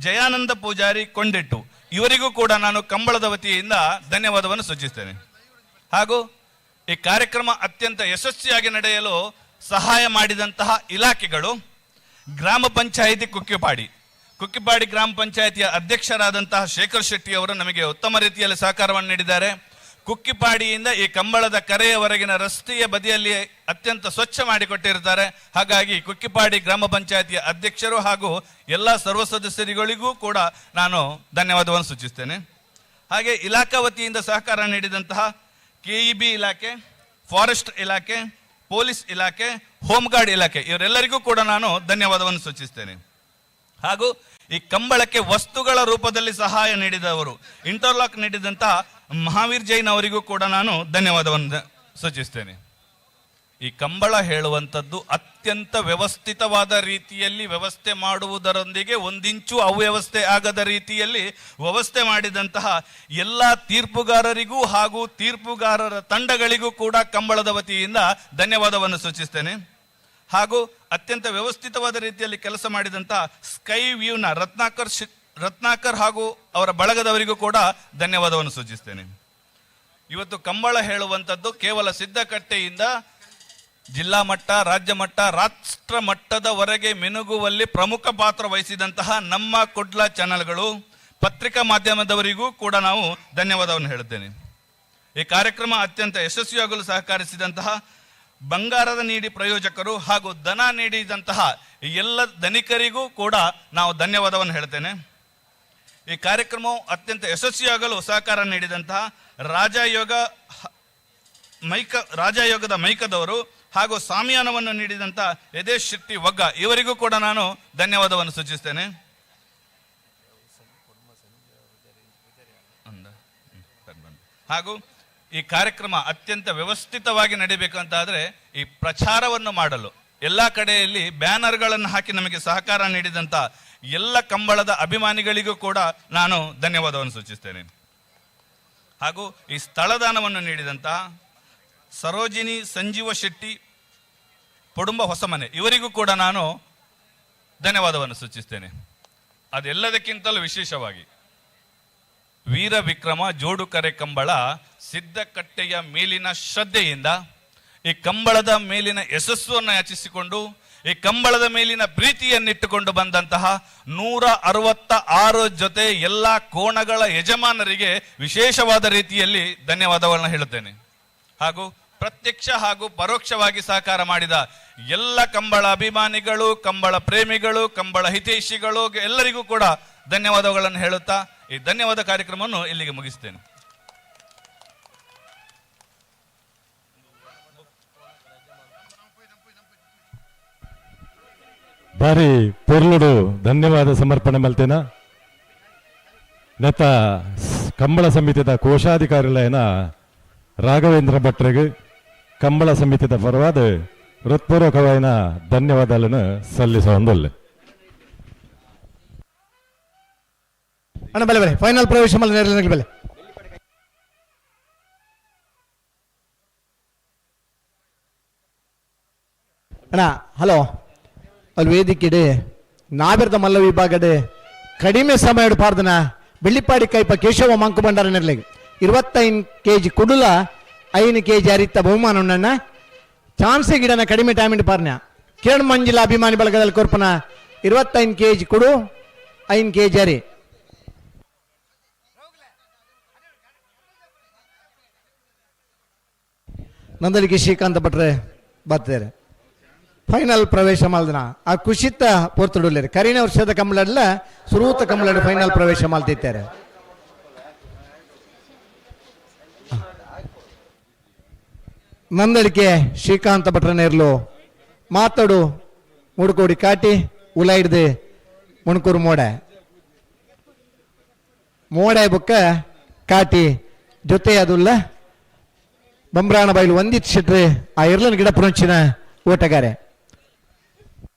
ಜಯಾನಂದ ಪೂಜಾರಿ ಕೊಂಡೆಟ್ಟು ಇವರಿಗೂ ಕೂಡ ನಾನು ಕಂಬಳದ ವತಿಯಿಂದ ಧನ್ಯವಾದವನ್ನು ಸೂಚಿಸ್ತೇನೆ. ಹಾಗೂ ಈ ಕಾರ್ಯಕ್ರಮ ಅತ್ಯಂತ ಯಶಸ್ವಿಯಾಗಿ ನಡೆಯಲು ಸಹಾಯ ಮಾಡಿದಂತಹ ಇಲಾಖೆಗಳು ಗ್ರಾಮ ಪಂಚಾಯಿತಿ ಕುಕ್ಕಿಪಾಡಿ, ಕುಕ್ಕಿಪಾಡಿ ಗ್ರಾಮ ಪಂಚಾಯಿತಿಯ ಅಧ್ಯಕ್ಷರಾದಂತಹ ಶೇಖರ್ ಶೆಟ್ಟಿ ಅವರು ನಮಗೆ ಉತ್ತಮ ರೀತಿಯಲ್ಲಿ ಸಹಕಾರವನ್ನು ನೀಡಿದ್ದಾರೆ. ಕುಕ್ಕಿಪಾಡಿಯಿಂದ ಈ ಕಂಬಳದ ಕರೆಯವರೆಗಿನ ರಸ್ತೆಯ ಬದಿಯಲ್ಲಿ ಅತ್ಯಂತ ಸ್ವಚ್ಛ ಮಾಡಿಕೊಟ್ಟಿರ್ತಾರೆ. ಹಾಗಾಗಿ ಕುಕ್ಕಿಪಾಡಿ ಗ್ರಾಮ ಪಂಚಾಯಿತಿಯ ಅಧ್ಯಕ್ಷರು ಹಾಗೂ ಎಲ್ಲ ಸರ್ವ ಸದಸ್ಯರುಗಳಿಗೂ ಕೂಡ ನಾನು ಧನ್ಯವಾದವನ್ನು ಸೂಚಿಸ್ತೇನೆ. ಹಾಗೆ ಇಲಾಖಾ ವತಿಯಿಂದ ಸಹಕಾರ ನೀಡಿದಂತಹ ಕೆಇಬಿ ಇಲಾಖೆ, ಫಾರೆಸ್ಟ್ ಇಲಾಖೆ, ಪೊಲೀಸ್ ಇಲಾಖೆ, ಹೋಮ್ ಗಾರ್ಡ್ ಇಲಾಖೆ ಇವರೆಲ್ಲರಿಗೂ ಕೂಡ ನಾನು ಧನ್ಯವಾದವನ್ನು ಸೂಚಿಸ್ತೇನೆ. ಹಾಗೂ ಈ ಕಂಬಳಕ್ಕೆ ವಸ್ತುಗಳ ರೂಪದಲ್ಲಿ ಸಹಾಯ ನೀಡಿದವರು, ಇಂಟರ್ಲಾಕ್ ನೀಡಿದಂತಹ ಮಹಾವೀರ್ ಜೈನ್ ಅವರಿಗೂ ಕೂಡ ನಾನು ಧನ್ಯವಾದವನ್ನು ಸೂಚಿಸ್ತೇನೆ. ಈ ಕಂಬಳ ಹೇಳುವಂಥದ್ದು ಅತ್ಯಂತ ವ್ಯವಸ್ಥಿತವಾದ ರೀತಿಯಲ್ಲಿ ವ್ಯವಸ್ಥೆ ಮಾಡುವುದರೊಂದಿಗೆ ಒಂದಿಂಚು ಅವ್ಯವಸ್ಥೆ ಆಗದ ರೀತಿಯಲ್ಲಿ ವ್ಯವಸ್ಥೆ ಮಾಡಿದಂತಹ ಎಲ್ಲ ತೀರ್ಪುಗಾರರಿಗೂ ಹಾಗೂ ತೀರ್ಪುಗಾರರ ತಂಡಗಳಿಗೂ ಕೂಡ ಕಂಬಳದ ವತಿಯಿಂದ ಧನ್ಯವಾದವನ್ನು ಸೂಚಿಸ್ತೇನೆ. ಹಾಗೂ ಅತ್ಯಂತ ವ್ಯವಸ್ಥಿತವಾದ ರೀತಿಯಲ್ಲಿ ಕೆಲಸ ಮಾಡಿದಂತಹ ಸ್ಕೈ ವ್ಯೂನ ರತ್ನಾಕರ್ ಹಾಗೂ ಅವರ ಬಳಗದವರಿಗೂ ಕೂಡ ಧನ್ಯವಾದವನ್ನು ಸೂಚಿಸ್ತೇನೆ. ಇವತ್ತು ಕಂಬಳ ಹೇಳುವಂಥದ್ದು ಕೇವಲ ಸಿದ್ದಕಟ್ಟೆಯಿಂದ ಜಿಲ್ಲಾ ಮಟ್ಟ, ರಾಜ್ಯ ಮಟ್ಟ, ರಾಷ್ಟ್ರ ಮಟ್ಟದವರೆಗೆ ಮಿನುಗುವಲ್ಲಿ ಪ್ರಮುಖ ಪಾತ್ರ ವಹಿಸಿದಂತಹ ನಮ್ಮ ಕುಡ್ಲ ಚಾನೆಲ್ಗಳು, ಪತ್ರಿಕಾ ಮಾಧ್ಯಮದವರಿಗೂ ಕೂಡ ನಾವು ಧನ್ಯವಾದವನ್ನು ಹೇಳುತ್ತೇನೆ. ಈ ಕಾರ್ಯಕ್ರಮ ಅತ್ಯಂತ ಯಶಸ್ವಿಯಾಗಲು ಸಹಕರಿಸಿದಂತಹ ಬಂಗಾರದ ನೀಡಿ ಪ್ರಯೋಜಕರು ಹಾಗೂ ದನ ನೀಡಿದಂತಹ ಎಲ್ಲ ಧನಿಕರಿಗೂ ಕೂಡ ನಾವು ಧನ್ಯವಾದವನ್ನು ಹೇಳ್ತೇನೆ. ಈ ಕಾರ್ಯಕ್ರಮವು ಅತ್ಯಂತ ಯಶಸ್ವಿಯಾಗಲು ಸಹಕಾರ ನೀಡಿದಂತಹ ರಾಜಯೋಗದ ಮೈಕದವರು ಹಾಗೂ ಸಾಮಿಯಾನವನ್ನು ನೀಡಿದಂತಹ ಯದೇಶ್ ಶೆಟ್ಟಿ ವಗ್ಗ ಇವರಿಗೂ ಕೂಡ ನಾನು ಧನ್ಯವಾದವನ್ನು ಸೂಚಿಸ್ತೇನೆ. ಹಾಗೂ ಈ ಕಾರ್ಯಕ್ರಮ ಅತ್ಯಂತ ವ್ಯವಸ್ಥಿತವಾಗಿ ನಡೀಬೇಕಂತಾದರೆ ಈ ಪ್ರಚಾರವನ್ನು ಮಾಡಲು ಎಲ್ಲ ಕಡೆಯಲ್ಲಿ ಬ್ಯಾನರ್ಗಳನ್ನು ಹಾಕಿ ನಮಗೆ ಸಹಕಾರ ನೀಡಿದಂಥ ಎಲ್ಲ ಕಂಬಳದ ಅಭಿಮಾನಿಗಳಿಗೂ ಕೂಡ ನಾನು ಧನ್ಯವಾದವನ್ನು ಸೂಚಿಸ್ತೇನೆ. ಹಾಗೂ ಈ ಸ್ಥಳದಾನವನ್ನು ನೀಡಿದಂಥ ಸರೋಜಿನಿ ಸಂಜೀವ ಶೆಟ್ಟಿ ಪೊಡುಂಬ ಹೊಸಮನೆ ಇವರಿಗೂ ಕೂಡ ನಾನು ಧನ್ಯವಾದವನ್ನು ಸೂಚಿಸ್ತೇನೆ. ಅದೆಲ್ಲದಕ್ಕಿಂತಲೂ ವಿಶೇಷವಾಗಿ ವೀರ ವಿಕ್ರಮ ಜೋಡುಕರೆ ಕಂಬಳ ಸಿದ್ದಕಟ್ಟೆಯ ಮೇಲಿನ ಶ್ರದ್ಧೆಯಿಂದ ಈ ಕಂಬಳದ ಮೇಲಿನ ಯಶಸ್ಸನ್ನು ಯಾಚಿಸಿಕೊಂಡು ಈ ಕಂಬಳದ ಮೇಲಿನ ಪ್ರೀತಿಯನ್ನಿಟ್ಟುಕೊಂಡು ಬಂದಂತಹ 166 ಜೊತೆ ಎಲ್ಲ ಕೋಣಗಳ ಯಜಮಾನರಿಗೆ ವಿಶೇಷವಾದ ರೀತಿಯಲ್ಲಿ ಧನ್ಯವಾದಗಳನ್ನು ಹೇಳುತ್ತೇನೆ. ಹಾಗೂ ಪ್ರತ್ಯಕ್ಷ ಹಾಗೂ ಪರೋಕ್ಷವಾಗಿ ಸಹಕಾರ ಮಾಡಿದ ಎಲ್ಲ ಕಂಬಳ ಅಭಿಮಾನಿಗಳು, ಕಂಬಳ ಪ್ರೇಮಿಗಳು, ಕಂಬಳ ಹಿತೈಷಿಗಳು ಎಲ್ಲರಿಗೂ ಕೂಡ ಧನ್ಯವಾದಗಳನ್ನು ಹೇಳುತ್ತಾ ಈ ಧನ್ಯವಾದ ಕಾರ್ಯಕ್ರಮವನ್ನು ಇಲ್ಲಿಗೆ ಮುಗಿಸ್ತೇನೆ. ಬಾರಿ ಪೊರ್ಲುಡು ಧನ್ಯವಾದ ಸಮರ್ಪಣೆ ಮಲ್ತೇನ. ನೆತ್ತ ಕಂಬಳ ಸಮಿತಿದ ಕೋಶಾಧಿಕಾರಿಗಳೇನ ರಾಘವೇಂದ್ರ ಭಟ್ರಿಗೆ ಕಂಬಳ ಸಮಿತಿದ ಪರವಾದ ಹೃತ್ಪೂರ್ವಕವಾಯಿನ ಧನ್ಯವಾದಗಳನ್ನು ಸಲ್ಲಿಸುವಂದೊಲ್ಲೆ. ಅಣ್ಣ ಬಲೆ ಬಲೆ ಫೈನಲ್ ಪ್ರವೇಶ ಮೇಲೆ ಬೆಲೆ. ಅಣ್ಣ ಹಲೋ ಅಲ್ಲಿ ವೇದಿಕೆಡೆ ನಾವಿರದ ಮಲ್ಲ ವಿಭಾಗಡೆ ಕಡಿಮೆ ಸಮಯ ಪಾರ್ದನ ಬೆಳ್ಳಿಪಾಡಿ ಕೈಪ ಕೇಶವ ಮಂಕು ಭಂಡಾರ ನೆರಳಿಗೆ 25 ಕೆಜಿ ಕುಡುಲ 5 ಕೆಜಿ ಅರಿತ ಬಹುಮಾನ ಉಣ್ಣಣ್ಣ ಚಾನ್ಸ್ ಗಿಡನ ಕಡಿಮೆ ಟೈಮ್ ಪಾರ್ನ ಕಿರಣ್ ಮಂಜಿಲ ಅಭಿಮಾನಿ ಬಳಗದಲ್ಲಿ ಕೊರ್ಪನ 25 ಕೆಜಿ ಕುಡು 5 ಕೆಜಿ ಅರಿ. ನಂದಲಿಗೆ ಶ್ರೀಕಾಂತ ಭಟ್ರೆ ಬರ್ತಿದ್ದಾರೆ ಫೈನಲ್ ಪ್ರವೇಶ ಮಾಲ್ದನ ಆ ಕುಶಿತ ಪೋರ್ತುಡುಲ್ಲೇರು ಕರಿನ ವರ್ಷದ ಕಂಬಳಡ್ಲ ಸುರೂತ ಕಂಬಳಡ್ ಫೈನಲ್ ಪ್ರವೇಶ ಮಾಲ್ತಿದ್ದಾರೆ. ನಂದಳಿಕೆ ಶ್ರೀಕಾಂತ ಭಟ್ರನೇರ್ಲು ಮಾತಾಡು ಮುಡುಕೋಡಿ ಕಾಟಿ ಉಲ ಹಿಡ್ದು ಮುಣಕೂರು ಮೋಡೆ ಮೋಡೆ ಬುಕ್ಕ ಕಾಟಿ ಜೊತೆ ಅದುಲ್ಲ ಬಂಬ್ರಾಣ ಬೈಲು ಒಂದಿತ್ತು ಶೆಟ್ರಿ ಆ ಇರ್ಲನ್ ಗಿಡ ಪುರಂಚಿನ ಓಟಗಾರೆ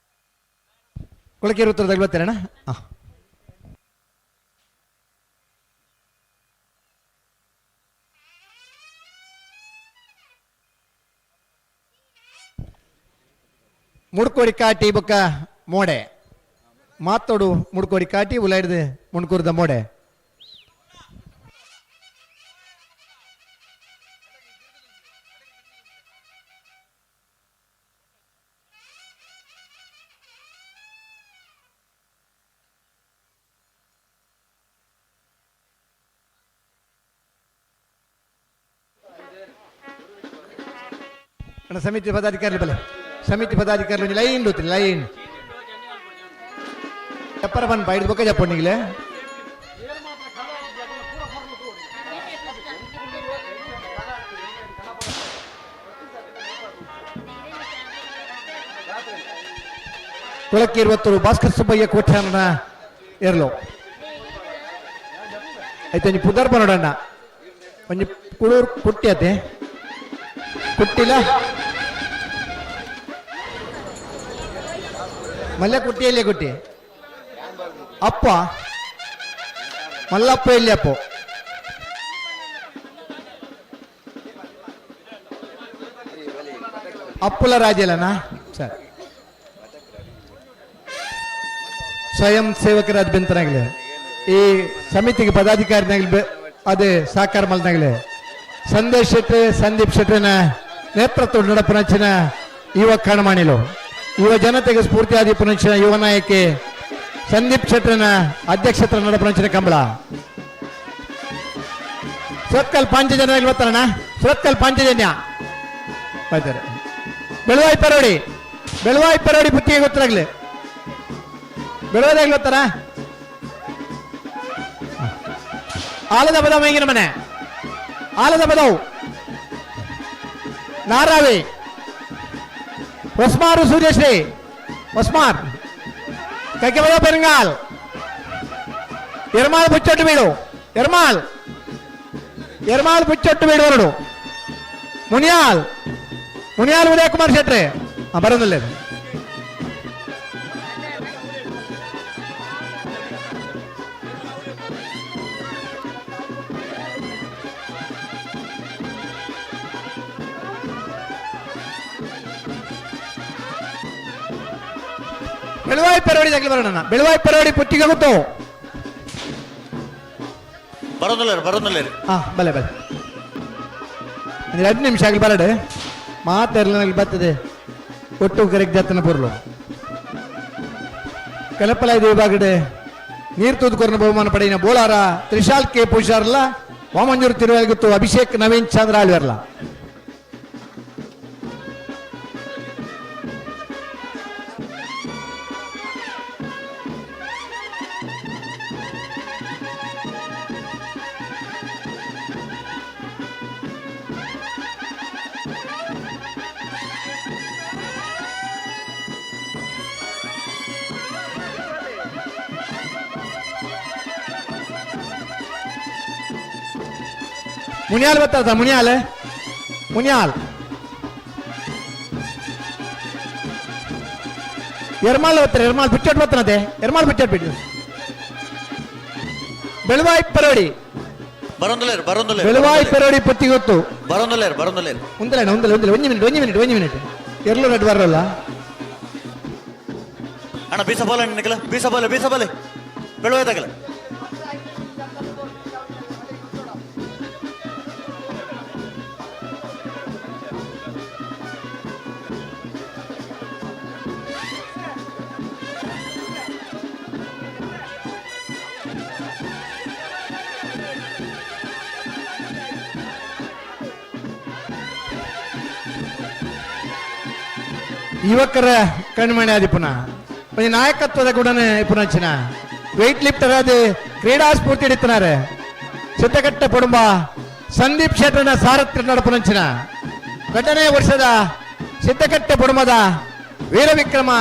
ಕೊಳಕೇರು ಉತ್ತರದಾಗ ಬರ್ತಾರಣ್ಣ. ಮುಡ್ಕೋಡಿ ಕಾಟಿ ಬೊಕ್ಕ ಮೋಡೆ ಮಾತೋಡು ಮುಡ್ಕೋಡಿ ಕಾಟಿ ಉಲ ಹಿಡ್ದು ಮುಣ್ಕೂರ್ದ ಮೋಡೆ. ಅಣ್ಣ ಸಮಿತಿ ಪದಾಧಿಕಾರಿ ಬಲೆ ಸಮಿತಿ ಪದಾಧಿಕಾರಿ ಲೈನ್ ಗೊತ್ತಿಲ್ಲ ಲೈನ್ ಚಪ್ಪರ ಬನ್ ಬೈಡ್ ಬೊಕ್ಕ ಜಪ್ಪಣ್ಣಿಗಿಲೆ ಕೊಳಕ್ಕೆ ಭಾಸ್ಕರ್ ಸುಬ್ಬಯ್ಯ ಕೋಟ್ಯಾನ ಇರ್ಲು ಆಯ್ತು ಒಂಜಿ ಪುದರ್ಪ ನೋಡಣ್ಣ ಒಂಜಿ ಕುಡೂರು ಕುಟ್ಟಿ ಅತೆ ಕುಟ್ಟಿಲ್ಲ ಮಲ್ಲ ಕುಟ್ಟಿ ಎಲ್ಲಿ ಕುಟ್ಟಿ ಅಪ್ಪ ಮಲ್ಲಪ್ಪ ಎಲ್ಲಿ ಅಪ್ಪ ಅಪ್ಪುಲ ರಾಜಲ್ಲನಾ ಸರ್ ಸ್ವಯಂ ಸೇವಕರಾದ ಬೆಂತನಾಗಲಿ ಈ ಸಮಿತಿಗೆ ಪದಾಧಿಕಾರಿನಾಗಲಿ ಅದೇ ಸಹಕಾರ ಮಲ್ದಾಗಲಿ ಸಂದೇಶ್ ಶೆಟ್ಟಿ ಸಂದೀಪ್ ಶೆಟ್ಟಿನ ನೇತೃತ್ವ ನಡಪನಚಿನ ಯುವ ಕಣಮಾಣಿಲು ಯುವ ಜನತೆಗೆ ಸ್ಫೂರ್ತಿಯಾದಿ ಪುನಂಚಿನ ಯುವ ನಾಯಕಿ ಸಂದೀಪ್ ಶೆಟ್ಟರನ ಅಧ್ಯಕ್ಷತರ ನಡಪನಂಚಿನ ಕಂಬಳ ಸುರತ್ಕಲ್ ಪಾಂಚಜನ್ಯ ಬರ್ತಾರಣ್ಣ ಸುರತ್ಕಲ್ ಪಾಂಚಜನ್ಯ ಬರ್ತಾರೆ. ಬೆಳವಾಯಿ ಪರೋಡಿ ಬೆಳವಾಯಿ ಪರೋಡಿ ಬುತ್ತಿಗೆ ಗೊತ್ತಾಗ್ಲಿ ಬೆಳವಾದಾಗ್ಲಿ ಗೊತ್ತಾರ ಆಲದ ಬದಾವ್ ಹೆಂಗಿನ ಮನೆ ಆಲದ ಬದಾವ್ ನಾರಾವಿ ಹೊಸ್ಮಾರು ಸೂರ್ಯಶ್ರೀ ಹೊಸ್ಮಾರ್ ಕಕ್ಕೆ ಬದಾವ್ ಪೆರಂಗಾಲ್ ಎರ್ಮಾಲ್ ಬುಚ್ಚೊಟ್ಟು ಬೀಡು ಎರ್ಮಾಲ್ ಎರ್ಮಾಲ್ ಬುಚ್ಚೊಟ್ಟು ಬೀಡು ಹೊರಡು ಮುನಿಯಾಲ್ ಮುನಿಯಾಲ್ ಉದಯ ಕುಮಾರ್ ಶೆಟ್ರೆ ಬರೋದಿಲ್ಲ. ಬೆಳವಾಯಿ ಪರೋಡಿ ತಗಲಿ ಬರೋಣ ಬೆಳವಾಯಿ ಪರೋಡಿ ಪುಟ್ಟಿಗೆ ಗೊತ್ತು ಬರೋದಿಲ್ಲ ಬರೋದಿಲ್ಲ. ಹಾ ಬಲೆ ಬಲೆ ಒಂದು 2 ನಿಮಿಷ ಆಗಲಿ ಬರಡೆ ಮಾತಾಡಲಿ ಬರ್ತದೆ ಒಟ್ಟು ಕರೆಕ್ಟ್ ಜಾತನ ಪೊರ್ಲು ಕಲಪಲಾಯ್ದ ವಿಭಾಗಡೆ ನೀರು ತೂದುಕೊರನ ಬಹುಮಾನ ಪಡೆಯಿನ ಬೋಳಾರ ತ್ರಿಶಾಲ್ ಕೆ ಪೂಜಾರ್ಲ ವಾಮಂಜೂರು ತಿರುವಾಗಿತ್ತು ಅಭಿಷೇಕ್ ನವೀನ್ ಚಂದ್ರ ಆಳ್ವೆರ್ಲ. ಮುನಿಯಾಲ್ ಬರ್ತಾರ ಮುನಿಯಾಲ್ ಮುನಿಯಾಲ್ ಎರ್ಮಾಲ್ ಬರ್ತಾರೆ ಎರ್ಮಾಲ್ ಬಿಚ್ಚಟ್ ಬರ್ತಾನದೆ ಎರ್ಮಾಲ್ ಬಿಚ್ಚಟ್ ಬಿಟ್ಟು ಬೆಳವಾಯಿ ಪರೋಡಿ ಬರೋದಿಲ್ಲ ಬರೋದಿಲ್ಲ ಬೆಳವಾಯಿ ಪರೋಡಿ ಪತ್ತಿ ಗೊತ್ತು ಬರೋದಿಲ್ಲ ಬರೋದಿಲ್ಲ. ಉಂದಲಣ್ಣ ಉಂದಲ ಉಂದಲ ಒಂದು ಮಿನಿಟ್ ಒಂದು ಮಿನಿಟ್ ಒಂದು ಮಿನಿಟ್ ಎರ್ಲು ನಡ್ ಬರೋಲ್ಲ. ಅಣ್ಣ ಬೀಸ ಬೋಲ ನಿಕಲ ಬೀಸ ಬೋಲೆ ಬೀಸ ಬೋಲೆ ಬೆಳುವಾಯ್ತಾಗಲ. ಯುವಕರ ಕಣ್ಮಣಿ ಆದಿಪುನ ಒಂಜಿ ನಾಯಕತ್ವದ ಗುಣನೆ ಪುನಚಿನ ವೆಯ್ಟ್ ಲಿಫ್ಟರ್ ಅದು ಕ್ರೀಡಾ ಸ್ಫೂರ್ತಿ ಹಿಡಿತನಾರೆ ಸಿದ್ದಕಟ್ಟೆ ಕುಟುಂಬ ಸಂದೀಪ್ ಶೆಟ್ಟರ್ನ ಸಾರಥ್ಯ ನಡಪುನಂಚಿನ ಘಟನೆ ವರ್ಷದ ಸಿದ್ದಕಟ್ಟೆ ಕುಟುಂಬದ ವೀರವಿಕ್ರಮ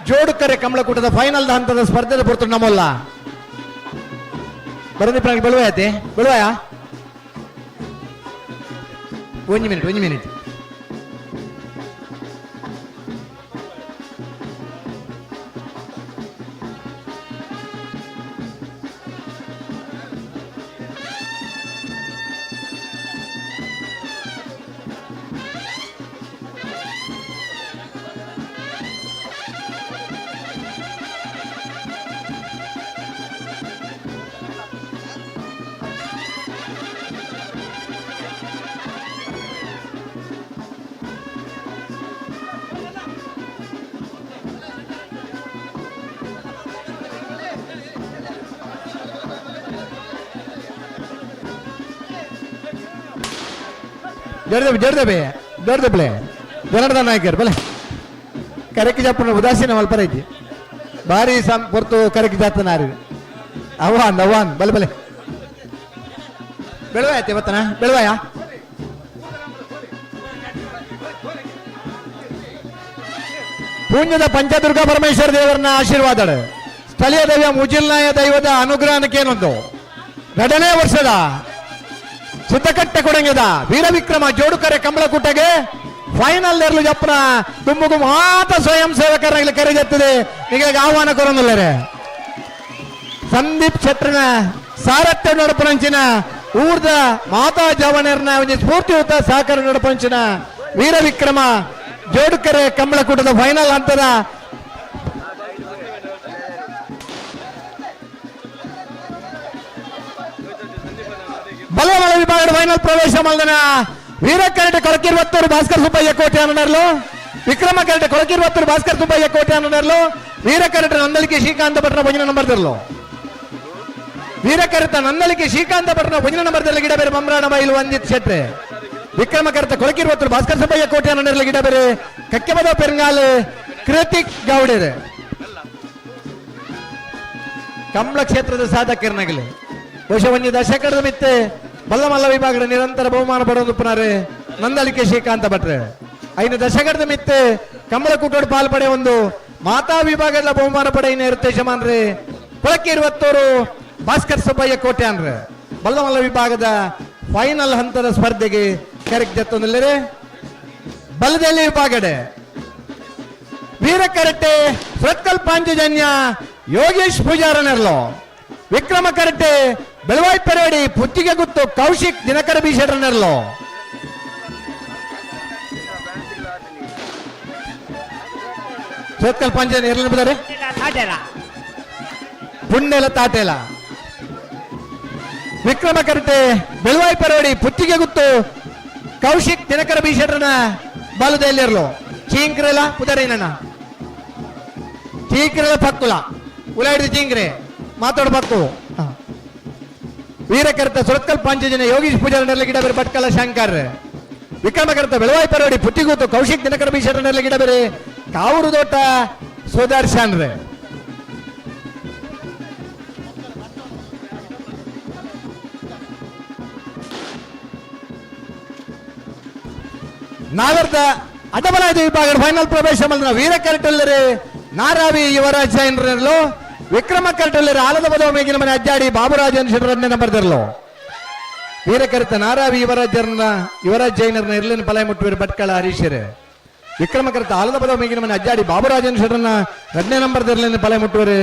ಜೋಡುಕರೆ ಕಮಲಕೂಟದ ಫೈನಲ್ ಹಂತದ ಸ್ಪರ್ಧೆದ ಪುರ್ತು ನಮ್ಮಲ್ಲ ಬರಂದಿಪ್ಪ ಬೆಳುವಾಯತೆ ಬೆಳುವಾಯ. ಒಂಜಿ ಮಿನಿಟ್ ಒಂಜಿ ಮಿನಿಟ್. ಜಡ್ದಬೆ ಜಡ್ದಬೆ ಜಡ್ದಬ್ಲೆ ಜನಾರ್ದನ್ ನಾಯಕರು ಬಲೆ ಕರೆಕ್ ಜಪ್ಪನ ಉದಾಸೀನ ಮಲ್ಪರ ಐತಿ ಭಾರಿ ಸಂ ಪೊರ್ತು ಕರೆಕ್ ಜಾತನಾರಿ ಅವಾನ್ ಅವಾನ್ ಬಲೆ ಬಲೆ ಬೆಳವಾಯತ್ತೆ ಇವತ್ತನ ಬೆಳವಾಯ. ಪುಣ್ಯದ ಪಂಚದುರ್ಗಾ ಪರಮೇಶ್ವರ ದೇವರನ್ನ ಆಶೀರ್ವಾದ ಸ್ಥಳೀಯ ದೈವ ಮುಜಿಲ್ನಾಯ ದೈವದ ಅನುಗ್ರಹನಕ್ಕೇನೊಂದು ಎರಡನೇ ವರ್ಷದ ಸಿದ್ದಕಟ್ಟೆ ಕೊಡಂಗಿದ ವೀರವಿಕ್ರಮ ಜೋಡುಕರೆ ಕಮಲಕೂಟಗೆ ಫೈನಲ್ ಎರಲು ಜಪ್ಪನ ತುಂಬುಗು ಮಾತ ಸ್ವಯಂ ಸೇವಕರಾಗಲಿ ಕರೆಜತ್ತದೆ ಈಗ ಆಹ್ವಾನ ಕೊರೊಂದುಲ್ಲೆರೆ ಸಂದೀಪ್ ಶೆಟ್ಟರ್ನ ಸಾರಥ್ಯ ನಡಪನಂಚಿನ ಊರ್ದ ಮಾತಾ ಜವನರ್ನ ಒಂಜಿ ಸ್ಫೂರ್ತಿಯುತ ಸಹಕಾರ ನಡಪಂಚಿನ ವೀರವಿಕ್ರಮ ಜೋಡುಕರೆ ಕಮಲಕೂಟದ ಫೈನಲ್ ಹಂತದ ಬಲಮಲ ವಿಭಾಗದ ಫೈನಲ್ ಪ್ರವೇಶ ಮಲ್ದನ ವೀರಕರಟೆ ಕೊಳಕಿರುವತ್ತೂರು ಭಾಸ್ಕರ್ ಸುಬ್ಬಯ್ಯ ಕೋಟೆ ಅನ್ನರ್ಲು ವಿಕ್ರಮ ಕರಟೆ ಕೊಳಕಿರುವತ್ತೂರು ಭಾಸ್ಕರ್ ಸುಬ್ಬಯ್ಯ ಕೋಟೆ ಅನ್ನರ್ಲು ವೀರಕರಟೆ ನಂದಳಿಕೆ ಶ್ರೀಕಾಂತ ಭಟ್ರ ಭಂಜನ ನಂಬರ್ ತಿರ್ಲು ವೀರಕರತ ನಂದಳಿಕೆ ಶ್ರೀಕಾಂತ ಭಟ್ರ ಭಂಜನ ನಂಬರ್ ತಿರ್ಲು ಗಿಡ ಬೇರೆ ಬಮ್ರಾಣ ಬೈಲು ವಂದಿತ್ ಶೆಟ್ರೆ ವಿಕ್ರಮ ಕರತ ಕೊಳಕಿರುವತ್ತೂರು ಭಾಸ್ಕರ್ ಸುಬ್ಬಯ್ಯ ಕೋಟೆ ಅನ್ನರ್ಲು ಗಿಡ ಬೇರೆ ಕಕ್ಕೆಬದ ಪೆರಂಗಾಲ್ ಕೃತಿಕ್ ಗೌಡರೆ ಕಮಲ ಕ್ಷೇತ್ರದ ಸಾಧಕರನಗಲಿ ಬಹುಶಃ ಒಂದು ದಶಕದ ಮಿತ್ತೆ ಬಲ್ಲಮಲ್ಲ ವಿಭಾಗದ ನಿರಂತರ ಬಹುಮಾನ ಪಡೆದುಪ್ಪನಾರೆ ನಂದಳಿಕೆ ಶ್ರೀಕಾಂತ ಭಟ್ರೆ 5 ದಶಕದ ಮಿತ್ತೆ ಕಮಲಕೂಟೋಡು ಪಾಲ್ ಪಡೆ ಒಂದು ಮಾತಾ ವಿಭಾಗದ ಬಹುಮಾನ ಪಡೆಯಿನ ಇರುತ್ತೆ ಯಜಮಾನ್ರೆ ಕೊಳಕ್ಕೆ ಇರುವತ್ತೋರು ಭಾಸ್ಕರ್ ಸುಬ್ಬಯ್ಯ ಕೋಟೆ ಅನ್ರೆ ಬಲ್ಲಮಲ್ಲ ವಿಭಾಗದ ಫೈನಲ್ ಹಂತದ ಸ್ಪರ್ಧೆಗೆ ಕರೆಕ್ಟ್ ಜತ್ತೊಂದಿಲ್ಲರೆ ಬಲದಲ್ಲಿ ವಿಭಾಗಡೆ ವೀರಕರಟೆ ಸುರತ್ಕಲ್ ಪಾಂಚಜನ್ಯ ಯೋಗೇಶ್ ಪೂಜಾರನೆರ್ಲೋ ವಿಕ್ರಮ ಕರಟೆ ಬೆಳವಾಯಿ ಪೆರೇಡಿ ಪುತ್ತಿಗೆ ಗುತ್ತು ಕೌಶಿಕ್ ದಿನಕರ ಬೀಶೆಡ್ರನೆರ್ಲೋ ಸುರತ್ಕಲ್ ಪಾಂಚಜನ್ಯ ಎರ್ಲ ಬಿದ್ದಾರೆ ಪುಣ್ಯಲ ತಾಟೇಲ ವಿಕ್ರಮ ಕರಟೆ ಬೆಳವಾಯಿ ಪರೇಡಿ ಪುತ್ತಿಗೆ ಗುತ್ತು ಕೌಶಿಕ್ ದಿನಕರ ಬೀಶೆಡ್ರನ ಬಾಲದಲ್ಲಿರ್ಲು ಚೀಂಕ್ರೆಲ ಪುದರೇನಣ್ಣ ಚೀಂಕ್ರೆಲ ಪಕ್ಕುಲ ಉಲಾಡಿದ ಚೀಂಕ್ರೆ ಮಾತಾಡ ಪಕ್ಕು ವೀರಕರ್ತ ಸುರತ್ಕಲ್ ಪಾಂಚಜನ ಯೋಗೀಶ್ ಪೂಜಾರಿ ನೆರಳು ಗಿಡ ಬೇರೆ ಭಟ್ಕಲ ಶಂಕರ್ ವಿಕ್ರಮಕರ್ತ ಬೆಳವಾಯಿ ಪರೋಡಿ ಪುತ್ತಿಗೂತು ಕೌಶಿಕ್ ದಿನಕರ ಬೀಶೆಟ್ರ ನೆರಳು ಗಿಡ ಬೇರೆ ಕಾವೂರು ದೋಟ ಸುದರ್ಶನ್ ರೇ. ನಾಗರ್ದ ಅಡ್ಡಬಲಾದ ವಿಭಾಗದ ಫೈನಲ್ ಪ್ರವೇಶ ಮಲ್ದಿನ ವೀರ ಕರಟಲ್ಲರೆ ನಾರಾವಿ ಯುವರಾಜ್ ಜೈನ್ರಲ್ಲೂ ವಿಕ್ರಮ ಕರಟಲ್ಲರೆ ಆಲದ ಬದವ ಮೇಗಿನ ಮನೆ ಅಜ್ಜಾಡಿ ಬಾಬುರಾಜನ್ ಶೆಟ್ಟರನ್ನೇ ನಂಬರ್ದಿರಲು ವೀರಕರಿತ ನಾರಾವಿ ಯುವರಾಜರನ್ನ ಯುವರಾಜ್ ಜೈನರನ್ನ ಇರ್ಲಿನ ಪಲಾಯ ಮುಟ್ಟುವಿರು ಭಟ್ಕಳ ಹರೀಶರೇ ವಿಕ್ರಮ ಕರೆತ ಆಲದ ಬದವ ಮೇಗಿನ ಮನೆ ಅಜ್ಜಾಡಿ ಬಾಬುರಾಜನ್ ಶೆಟ್ಟರನ್ನ ಎರಡನೇ ನಂಬರ್ ಇರ್ಲಿನ ಪಲಾಯ ಮುಟ್ಟುವರು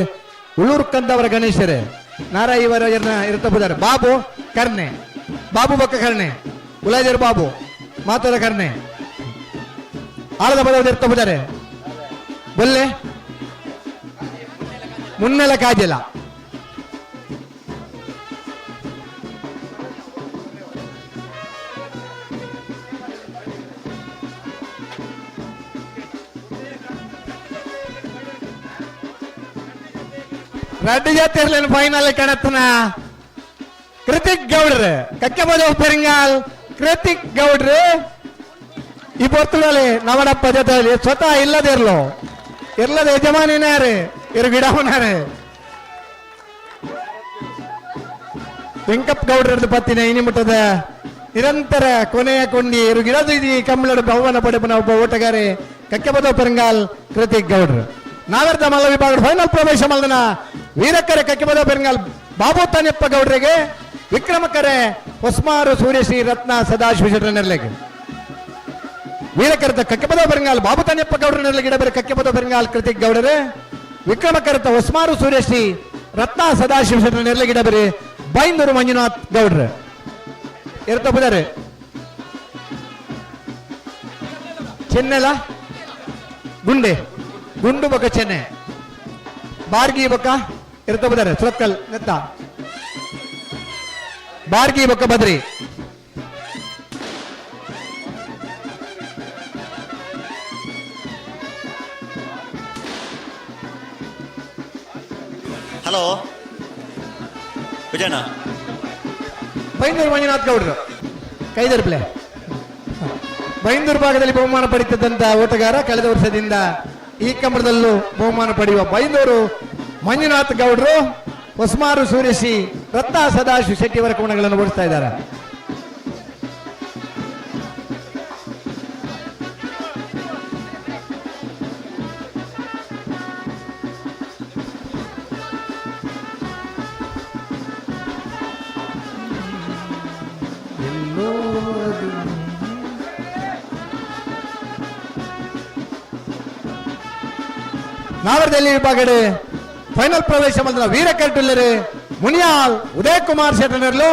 ಉಳ್ಳೂರು ಕಂದವರ ಗಣೇಶರೇ ನಾರಾಯಿ ಯುವರಾಜರನ್ನ ಇರ್ತಬುದಾರೆ ಬಾಬು ಕರ್ಣೆ ಬಾಬು ಬೊಕ್ಕ ಕರ್ಣೆ ಉಲಾಜರ್ ಬಾಬು ಮಾತಾದ ಕರ್ಣೆ ಆಲದ ಬದವ ಇರ್ತಬುದಾರೆ ಬೊಲ್ಲೆ ಮುನ್ನೆಲ ಕಾಜಿಲ. ರಡ್ಡು ಜಾತಿರ್ಲೇನು ಫೈನಲ್ ಕಣತ್ನ ಕೃತಿಕ್ ಗೌಡ್ರು ಕಕ್ಕೆಬದ ಪೆರಿಂಗಾಲ್ ಕೃತಿಕ್ ಗೌಡ್ರು ಈ ಪೊರ್ತುಡಲ್ಲಿ ನವಡಪ್ಪ ಜೊತೆಯಲ್ಲಿ ಸ್ವತಃ ಇಲ್ಲದಿರ್ಲು ಇರ್ಲದ ಯಜಮಾನಿನಾರು ಇರು ಗಿಡವನಾರು ವೆಂಕಪ್ಪ ಗೌಡ್ರದ್ದು ಪತ್ತಿನ ಇನಿಮುಟ್ಟದ ನಿರಂತರ ಕೊನೆಯ ಕೊಂಡಿ ಇರು ಗಿಡದ ಈ ಕಂಬಳಡು ಬಹುಮಾನ ಪಡೆಪನ ಒಬ್ಬ ಓಟಗಾರೆ ಕಕ್ಕೆಬದ ಪೆರಂಗಾಲ್ ಕೃತಿಕ್ ಗೌಡ್ರು. ನಾವರ್ದ ಮಲ್ಲ ವಿಭಾಗ ಫೈನಲ್ ಪ್ರವೇಶ ಮಲ್ದನ ವೀರಕ್ಕರೆ ಕಕ್ಕೆಬದ ಪೆರಂಗಾಲ್ ಬಾಬು ತಾನೆಪ್ಪ ಗೌಡ್ರಿಗೆ, ವಿಕ್ರಮಕರೆ ಹೊಸ್ಮಾರು ಸೂರ್ಯಶ್ರೀ ರತ್ನ ಸದಾಶಿವ ಶೆಟ್ಟರ್ನೆರ್ಲೆಗೆ. ವೀರಕರತ ಕಕ್ಕೆಪದ ಪೆರಂಗಾಲ್ ಬಾಬು ತಾನೆಪ್ಪ ಗೌಡ್ರನೆರ್ಲೆಗೆ ಇಡಬರೆ ಕಕ್ಕೆಪದ ಪೆರಂಗಾಲ್ ಕೃತಿಕ್ ಗೌಡರೇ, ವಿಕ್ರಮಕರತ ಹೊಸ್ಮಾರು ಸೂರ್ಯಶ್ರೀ ರತ್ನ ಸದಾಶಿವ ಶೆಟ್ಟರ್ನೆರ್ಲೆಗೆ ಇಡಬರೆ ಬೈಂದೂರು ಮಂಜುನಾಥ್ ಗೌಡ್ರ. ಇರ್ತಪ್ಪದಾರೆ ಚೆನ್ನೆಲ ಗುಂಡೆ ಗುಂಡು ಬೊಕ್ಕ ಚೆನ್ನೆ ಬಾರ್ಗಿ ಬೊಕ್ಕ ಇರ್ತಪ್ಪದಾರೆ ಸುರತ್ಕಲ್ ನೆತ್ತ ಬಾರ್ಗಿ ಬೊಕ್ಕ ಬದ್ರಿ. ಹಲೋ ವಿಜಯಣ್ಣ. ಬೈಂದೂರು ಮಂಜುನಾಥ್ ಗೌಡ್ರು ಕೈದರ್ಪ್ಲೆ ಬೈಂದೂರು ಭಾಗದಲ್ಲಿ ಬಹುಮಾನ ಪಡೆಯುತ್ತಿದ್ದಂಥ ಓಟಗಾರ ಕಳೆದ ವರ್ಷದಿಂದ ಈ ಕಂಬಳದಲ್ಲೂ ಬಹುಮಾನ ಪಡೆಯುವ ಬೈಂದೂರು ಮಂಜುನಾಥ್ ಗೌಡ್ರು ಹೊಸ್ಮಾರು ಸೂರ್ಯಶ್ರೀ ರತ್ನ ಸದಾಶಿವ ಶೆಟ್ಟಿಯವರ ಕೋಣಗಳನ್ನು ಓಡಿಸ್ತಾ ಇದ್ದಾರೆ. ನಾವರದಲ್ಲಿ ವಿಭಾಗಡೆ ಫೈನಲ್ ಪ್ರವೇಶ ಮಾಡಿದ ವೀರ ಕರ್ಟುಲ್ಲರು ಮುನಿಯಾಲ್ ಉದಯ್ ಕುಮಾರ್ ಶೆಟ್ಟರ್ನರ್ಲು,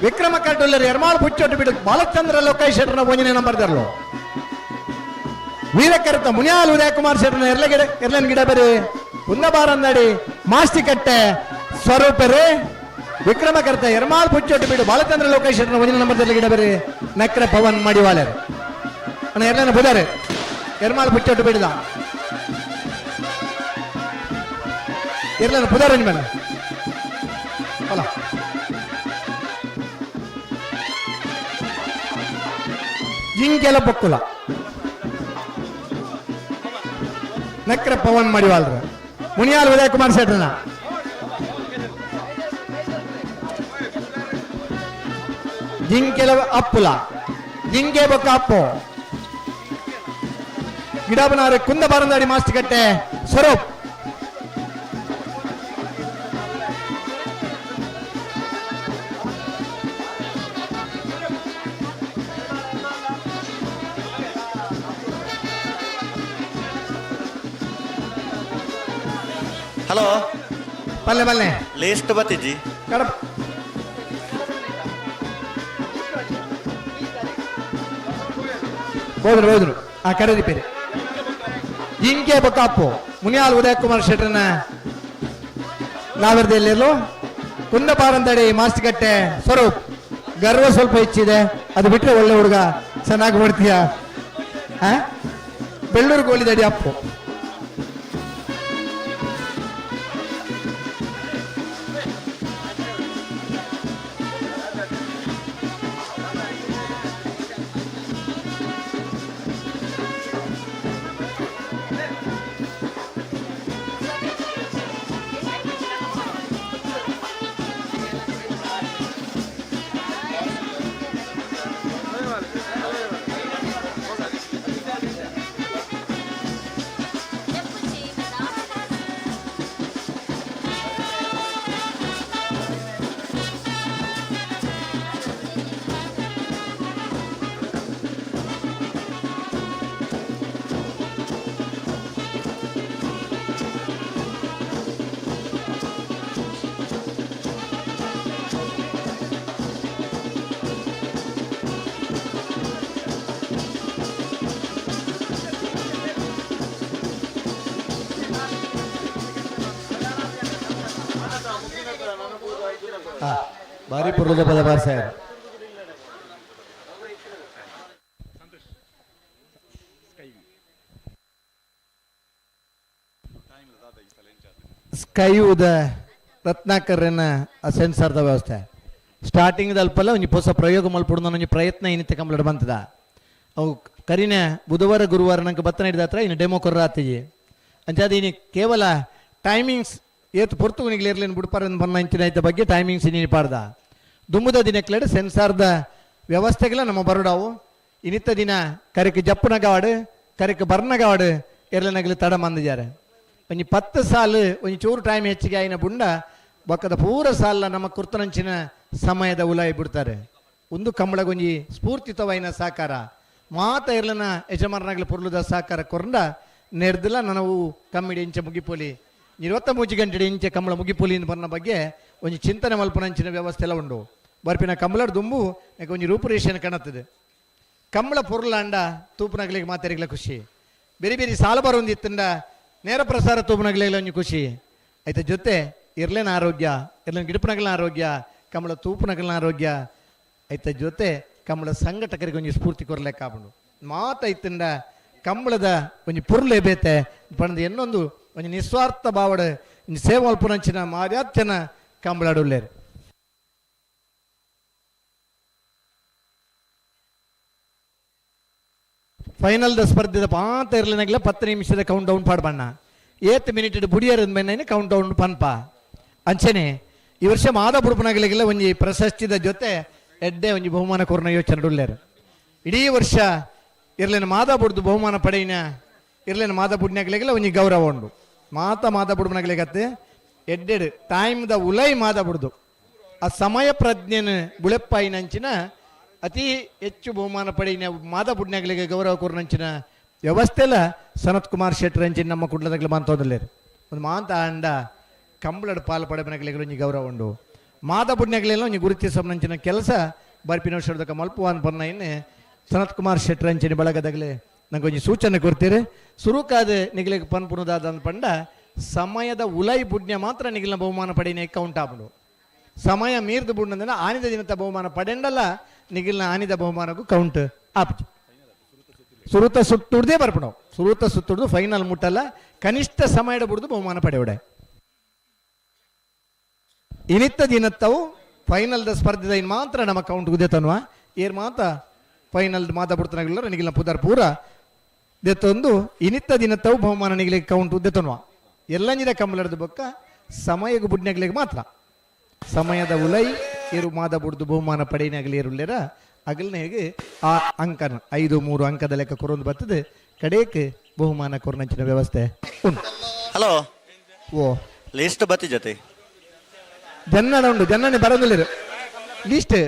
ವಿಕ್ರಮ ಕರ್ಟುಲ್ಲರು ಎರ್ಮಾಳ್ ಬುಚ್ಚೊಟ್ಟು ಬಿಡು ಬಾಲಚಂದ್ರ ಲೋಕೇಶ್ ಶೆಟ್ಟರ್ನ ಒಂದನೇ ನಂಬರ್ ದರ್ಲು. ವೀರಕರ್ತ ಮುನಿಯಾಲ್ ಉದಯ್ ಕುಮಾರ್ ಶೆಟ್ಟರ್ನ ಎರ್ಲಗಿಡ ಎರ್ಲನ್ ಗಿಡ ಬರಿ ಕುಂದಬಾರಂದಡಿ ಮಾಸ್ತಿಕಟ್ಟೆ ಸ್ವರೂಪರೇ, ವಿಕ್ರಮಕರ್ತ ಎರ್ಮಾಳ್ ಬುಚ್ಚೊಟ್ಟು ಬಿಡು ಬಾಲಚಂದ್ರ ಲೋಕೇಶ್ ಶೆಟ್ಟರ್ನ ಒಂದನೇ ನಂಬರ್ ದರ್ಲು ಗಿಡ ಬರಿ ನಕ್ರ ಪವನ್ ಮಡಿವಾಲರು. ಅಣ್ಣ ಎರ್ಲನ ಬುದಾರೆ ಎರ್ಮಾಳ್ ಬುಚ್ಚೊಟ್ಟು ಬಿಡದ ಇರ್ಲನ ಪುದಾರ ಮೇಲೆ ಅಲ್ಲ ಜಿಂಕೆಲ ಬೊಕ್ಕುಲ ನಕ್ರ ಪವನ್ ಮಡಿವಾಲ್ರ ಮುನಿಯಾಲ್ ಉದಯ್ ಕುಮಾರ್ ಶೆಟ್ಟರ್ನ ಜಿಂಕೆಲ ಅಪ್ಪುಲ ಜಿಂಕೆ ಬೊಕ್ಕ ಅಪ್ಪು ಗಿಡಬನಾರೆ ಕುಂದ ಬಾರಂದಾಡಿ ಮಾಸ್ತಿಕಟ್ಟೆ ಸ್ವರೂಪ್. ಹಲೋ ಪಲ್ಲೆ ಪಲ್ಲೆ ಲಿಸ್ಟ್ ಬತ್ತಿಜ್ಜಿ ಕಡಪ ಹೋದ್ರು ಹೋದ್ರು ಆ ಕರೆದಿ ಪೇರೆ ಜಿಂಕೆ ಬೊಕ್ಕಾಪು ಮುನಿಯಾಲ್ ಉದಯ್ ಕುಮಾರ್ ಶೆಟ್ಟರ್ನ ನಾವರ್ದೆಲ್ಲಿರಲು ಕುಂದಪಾರಂದಡಿ ಮಾಸ್ತಿಕಟ್ಟೆ ಸ್ವರೂಪ್. ಗರ್ವ ಸ್ವಲ್ಪ ಹೆಚ್ಚಿದೆ, ಅದು ಬಿಟ್ಟರೆ ಒಳ್ಳೆ ಹುಡುಗ, ಚೆನ್ನಾಗಿ ಮಾಡ್ತೀಯ. ಬೆಳ್ಳೂರು ಗೋಲಿದಡಿ ಅಪ್ಪು. ಬಾರಿ ಪುರ್ಲದ ಪದ ಬಾರ್ಸಾಯರ್. ಸ್ಕೈವುದ ರತ್ನಾಕರನ ಸೆನ್ಸಾರ್ದ ವ್ಯವಸ್ಥೆ ಸ್ಟಾರ್ಟಿಂಗ್ ಅಲ್ಪಲ್ಲ ಒಂಜಿ ಪೊಸ ಪ್ರಯೋಗ ಮಲ್ಪುಡ್ನ ಒಂಜಿ ಪ್ರಯತ್ನ ಇನ್ನಿತ್ತೆ ಕಂಪ್ಲೀಟ್ ಬಂತದ. ಅವು ಕರಿನ ಬುಧವಾರ ಗುರುವಾರ ನಂಗೆ ಬತ್ತನ ಹಿಡಿದ ಹತ್ರ ಇನ್ನು ಡೆಮೋ ಕೊರ್ರ ಆತಿಜಿ ಅಂಚಾದ ಇನ್ನು ಕೇವಲ ಟೈಮಿಂಗ್ಸ್ ಏತು ಪೊರ್ತು ಇರ್ಲಿನ ಬುಡ್ಪಾರ ಬನ್ನ ಇಂಚಿನ ಐತ ಬಗ್ಗೆ ಟೈಮಿಂಗ್ಸ್ ಇನ್ನಿ ಪಾಡ್ದ. ದುಮ್ಮದ ದಿನಕ್ಲೆಡ್ ಸೆನ್ಸಾರ್ದ ವ್ಯವಸ್ಥೆಗಳ ನಮ್ಮ ಬರುಡಾವು. ಇನ್ನಿತ್ತ ದಿನ ಕರೆಕ್ ಜಪ್ಪುನಗವಾಡು ಕರೆಕ್ ಬರ್ನಗವಾಡು ಎರ್ಲನಗಲಿ ತಡ ಮಂದಿದ್ದಾರೆ. ಒಂಜಿ 10 ಸಾಲು ಒಂಜಿ ಚೂರು ಟೈಮ್ ಹೆಚ್ಚಿಗೆ ಆಯಿನ ಬುಂಡ ಬೊಕ್ಕದ ಪೂರ ಸಾಲ ನಮ್ಮ ಕುರ್ತನಂಚಿನ ಸಮಯದ ಉಲಾಯಿ ಬಿಡ್ತಾರೆ. ಒಂದು ಕಂಬಳಗೊಂಜಿ ಸ್ಫೂರ್ತಿತವಾಯಿನ ಸಾಕಾರ ಮಾತ ಇರ್ಲನ ಯಜಮಾನನಾಗಲಿ ಪೊರ್ಲುದ ಸಾಕಾರ ಕೊರಂಡ ನೆರ್ದಲ ನನವು ಕಮ್ಮಿಡಿ ಇಂಚೆ ಮುಗಿಪೋಲಿ 23 ಗಂಟೆ ಇಂಚೆ ಕಂಬಳ ಮುಗಿಪೋಲಿ ಬನ್ನ ಬಗ್ಗೆ ಒಂಜಿ ಚಿಂತನೆ ಮಲ್ಪನಂಚಿನ ವ್ಯವಸ್ಥೆ ಎಲ್ಲ ಉಂಡು. ಬರ್ಪಿನ ಕಂಬಳಡ್ ದುಂಬು ಒಂಜಿ ರೂಪುರೇಷನ್ ಕಾಣುತ್ತದೆ. ಕಂಬಳ ಪೊರ್ಲಾಂಡ ತೂಪುನಗಲಿಗೆ ಮಾತಾಡಿಗ್ಲ ಖುಷಿ, ಬೇರೆ ಬೇರೆ ಸಾಲ ಬರೋಂದಿತ್ತಂಡ ನೇರ ಪ್ರಸಾರ ತೂಪುನಗಲಿಗೆ ಒಂಜಿ ಖುಷಿ ಆಯ್ತ. ಜೊತೆ ಇರ್ಲೇನ ಆರೋಗ್ಯ, ಇರ್ಲೇನ ಗಿಡಪನಗಲ ಆರೋಗ್ಯ, ಕಂಬಳ ತೂಪುನಗಲ ಆರೋಗ್ಯ ಆಯ್ತ. ಜೊತೆ ಕಂಬಳ ಸಂಘಟಕರಿಗೆ ಒಂಜಿ ಸ್ಫೂರ್ತಿ ಕೊರ್ಲೆಕ್ಕಾಪುಂಡು ಮಾತೈತಂಡ ಕಂಬಳದ ಒಂಜಿ ಪೊರ್ಲೆ ಬೇತೆ ಪಂಡ ಇನ್ನೊಂದು ಒಂಜಿ ನಿಸ್ವಾರ್ಥ ಭಾವಡ ಒಂಜಿ ಸೇವೆ ಮಲ್ಪುನಂಚಿನ ಮಾರ್ಯಾತ್ಯನ ಕಂಬಳಡುಲ್ಲೇರು. ಫೈನಲ್ the ಸ್ಪರ್ಧೆದ ಪಾತ ಇರ್ಲಿನಾಗಲ 10 ನಿಮಿಷದ ಕೌಂಟ್ ಡೌನ್ ಪಾಡ್ಬಣ್ಣ ಏತ್ ಮಿನಿಟ್ ಬುಡಿಯರ್ ಮೇಲೆ ಕೌಂಟ್ ಡೌನ್ ಪನ್ಪ. ಅಂಚನೆ ಈ ವರ್ಷ ಮಾದ ಬುಡುಪನಗಲಿಗೆಲ್ಲ ಒಂಜಿ ಪ್ರಶಸ್ತಿದ ಜೊತೆ ಎಡ್ಡೆ ಒಂಜಿ ಬಹುಮಾನ ಕೊರ್ನ ಯೋಚನೆ ಉಳ್ಳೇರು. ಇಡೀ ವರ್ಷ ಇರ್ಲಿನ ಮಾದ ಬುಡ್ದು ಬಹುಮಾನ ಪಡೆಯಿನ ಇರ್ಲಿನ ಮಾದ ಬುಡ್ನಗಲಿಗೆಲ್ಲ ಒಂಜಿ ಗೌರವ ಉಂಡು. ಮಾತ ಮಾದ ಬುಡುಪನಗಲಿಗತ್ತೆ ಎಡ್ಡೆಡು ಟೈಮ್ದ ಉಲೈ ಮಾದ ಬುಡ್ದು ಆ ಸಮಯ ಪ್ರಜ್ಞೆನ ಬುಳೆಪ್ಪಾಯಿನಂಚಿನ ಅತಿ ಹೆಚ್ಚು ಬಹುಮಾನ ಪಡೆಯಿನ ಮಾದ ಬುಡ್ನಗಲಿಗೆ ಗೌರವ ಕೊರ್ನಂಚಿನ ವ್ಯವಸ್ಥೆಲ್ಲ ಸನತ್ ಕುಮಾರ್ ಶೆಟ್ಟರ್ ಅಂಚಿನ ನಮ್ಮ ಕುಡ್ಲದಾಗಲಿ ಮಾಂತೋದಲ್ಲೇರು. ಒಂದು ಮಾಂತ ಅಂಡ ಕಂಬಳಡ್ ಪಾಲು ಪಡೆಪನಗಲಿಗೆ ಒಂಜಿ ಗೌರವ ಉಂಡು. ಮಾದ ಬುಡ್ನಗಲೆಲ್ಲ ಒಂಜಿ ಗುರುತಿಸಂಚಿನ ಕೆಲಸ ಬರ್ಪಿನ ವರ್ಷದಕ ಮಲ್ಪುವಾನ್ ಬನ್ನ ಇನ್ನು ಸನತ್ ಕುಮಾರ್ ಶೆಟ್ಟರ್ ಅಂಚಿನ ಬಳಗದಾಗಲೇ ನಂಗೆ ಒಂಜಿ ಸೂಚನೆ ಕೊಡ್ತೀರಿ. ಸುರುಕಾದ ನಿಗಲಿಗೆ ಪನ್ಪುನದಾದ ಪಂಡ ಸಮಯದ ಉಲೈ ಬುಡ್ನ್ಯ ಮಾತ್ರ ನಿಗಲಿನ ಬಹುಮಾನ ಪಡೆಯಿನ ಕೌಂಟ್ ಆಪುಂಡು. ಸಮಯ ಮೀರ್ದು ಬುಡ್ನಂದ್ರೆ ಆನಿದ ದಿನದ ಬಹುಮಾನ ಪಡೆಂಡಲ್ಲ ನಿಗಿಲ್ನ ಆನಿದ ಬಹುಮಾನಕ್ಕೂ ಕೌಂಟ್ ಆಪುಜಿ. ಸುರುತ ಸುತ್ತುಡ್ದೇ ಬರ್ಪುಂಡು, ಸುರುತ ಸುತ್ತುಡ್ದು ಫೈನಲ್ ಮುಟ್ಟಲ್ಲ ಕನಿಷ್ಠ ಸಮಯದ ಬುಡ್ದು ಬಹುಮಾನ ಪಡೆಯುಡೆ. ಇನಿತ್ತ ದಿನತ್ತವು ಫೈನಲ್ದ ಸ್ಪರ್ಧೆದ ಇನ್ ಮಾತ್ರ ನಮ್ಮ ಕೌಂಟ್ ಗುದ್ದೆತನ್ವ ಏರ್ ಮಾತ ಫೈನಲ್ ಮಾತ ಬಿಡ್ತಾನಾಗಿಲ್ಲ ನಿಗಿಲ್ನ ಪುದರ್ ಪೂರ ದೆತ್ತೊಂದು ಇನಿತ್ತ ದಿನತ್ತವು ಬಹುಮಾನ ನಿಗಲಿಗೆ ಕೌಂಟ್ ಉದ್ದೆತನ್ವ ಎಲ್ಲಂಜಿದ ಕಂಬಲದ ಬೊಕ್ಕ ಸಮಯಗೂ ಬುಡ್ನಗಲಿಗೆ ಮಾತ್ರ ಸಮಯದ ಉಲೈ ಏರು ಮಾದ ಬುಡ್ದು ಬಹುಮಾನ ಪಡೆಯಿನಾಗಲಿ ಏರುಲ್ಲೇರ ಅಗಲ್ನ ಹೇಗೆ ಆ ಅಂಕನ 5 3 ಅಂಕದ ಲೆಕ್ಕ ಕೊರೊಂದು ಬರ್ತದೆ ಕಡೆಗೆ ಬಹುಮಾನ ಕೊರನಂಚಿನ ವ್ಯವಸ್ಥೆ ಉಂಟು. ಹಲೋ ಓ ಲಿಸ್ಟ್ ಬತ್ತಿ ಜೊತೆ ಜನ್ನಡ ಉಂಟು, ಜನ್ನನೆ ಬರೋದಿಲ್ಲ ಲಿಸ್ಟ್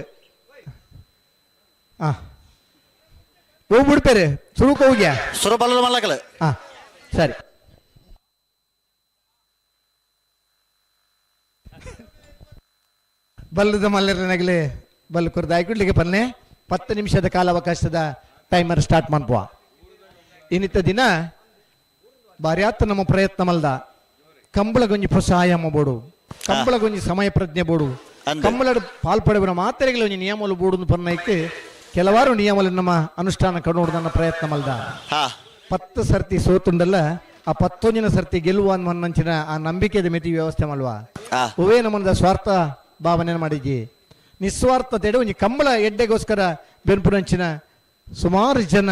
ಆ ಹೋಗ್ಬಿಡ್ಪೇರೆ ಸುರುಕ ಹೋಗ್ಯಾ ಸುರು ಬಲ್ಲ ಮಲ್ಲಕಲ ಹಾ ಸರಿ. ಬಲ್ಲದ ಮಲ್ಲರನಾಗಲೇ ಬಲ್ಲ ಕೊರ್ದು ಆಯ್ಕೊಡ್ಲಿಕ್ಕೆ ಪನ್ನೆ 10 ನಿಮಿಷದ ಕಾಲಾವಕಾಶದ ಟೈಮರ್ ಸ್ಟಾರ್ಟ್ ಮಾಡ್ಬುವ. ಇನ್ನಿತ್ತ ದಿನ ಬಾರ್ಯಾತ ನಮ್ಮ ಪ್ರಯತ್ನ ಮಲ್ದ ಕಂಬಳಗೊಂಜಿ ಹೊಸ ಆಯಾಮ ಬೋಡು, ಕಂಬಳಗೊಂಜಿ ಸಮಯ ಪ್ರಜ್ಞೆ ಬೋಡು, ಕಂಬಳಡ್ ಪಾಲ್ಪಡೆವನ ಮಾತ್ರೆಗಳ ಒಂಜಿ ನಿಯಮಲು ಬೋಡು ಪನ್ನೈಕ್ ಕೆಲವಾರು ನಿಯಮలు ನಮ್ಮ ಅನುಷ್ಠಾನ ಕಣ್ಣೋಡ್ದನ್ನ ಪ್ರಯತ್ನ ಮಲ್ದ. 10 ಸರ್ತಿ ಸೋತುಂಡಲ್ಲ ಆ 11 ಸರ್ತಿ ಗೆಲ್ಲುವ ಅನ್ನಂಚಿನ ಆ ನಂಬಿಕೆದ ಮಿತಿ ವ್ಯವಸ್ಥೆ ಮಲ್ವಾ ಹೂವೇ ನಮ್ಮದ ಸ್ವಾರ್ಥ ಭಾವನೆ ಮಾಡಿದ್ವಿ. ನಿಸ್ವಾರ್ಥತೆಡೆ ಒಂಜಿ ಕಂಬಳ ಎಡ್ಡೆಗೋಸ್ಕರ ಬೆನ್ಪುನಂಚಿನ ಸುಮಾರು ಜನ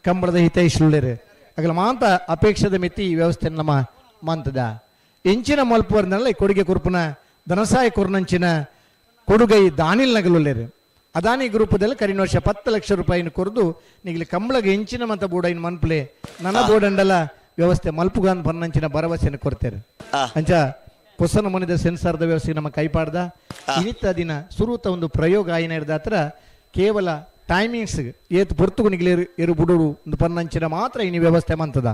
ಕಂಬಳದ ಹಿತೈಷಿಳುಳ್ಳೇರು. ಅಗಲ ಮಾಂತ ಅಪೇಕ್ಷದ ಮಿತಿ ಈ ವ್ಯವಸ್ಥೆ ನಮ್ಮ ಮಂತದ ಎಂಚಿನ ಮಲ್ಪುವರ್ನಲ್ಲ ಈ ಕೊಡುಗೆ ಕುರುಪುನ ಧನಸಾಯ ಕೊರ್ನಂಚಿನ ಕೊಡುಗೈ ದಾನಿಲ್ ನಗಲುಳ್ಳೇರು. ಅದಾನಿ ಗ್ರೂಪದಲ್ಲಿ ಕರಿನ ವರ್ಷ 10 ಲಕ್ಷ ರೂಪಾಯಿನ ಕೊರದು ನಿಗಲಿ ಕಂಬಳಗೆ ಎಂಚಿನ ಮತ ಬೋಡೈನ್ ಮನ್ಪುಲೆ ನನ್ನ ಬೋಡಂಡಲ ವ್ಯವಸ್ಥೆ ಮಲ್ಪುಗಾನ್ ಪನ್ನಂಚಿನ ಭರವಸೆಯನ್ನು ಕೊಡ್ತೇವೆ. ಅಂಚ ಹೊಸನ ಮನೆದ ಸೆನ್ಸಾರ್ದ ವ್ಯವಸ್ಥೆ ನಮ್ಮ ಕೈಪಾಡ್ದ ಇನ್ನಿತ್ತ ದಿನ ಸುರುತ ಒಂದು ಪ್ರಯೋಗ ಆಯ್ನ ಹಿಡ್ದ ಹತ್ರ ಕೇವಲ ಟೈಮಿಂಗ್ಸ್ ಏತ್ ಪೊರ್ತುಗು ನಿಗಲಿ ಎರು ಬುಡೋಡು ಒಂದು ಪನ್ನಂಚಿನ ಮಾತ್ರ ಇನಿ ವ್ಯವಸ್ಥೆ ಮಂತದ.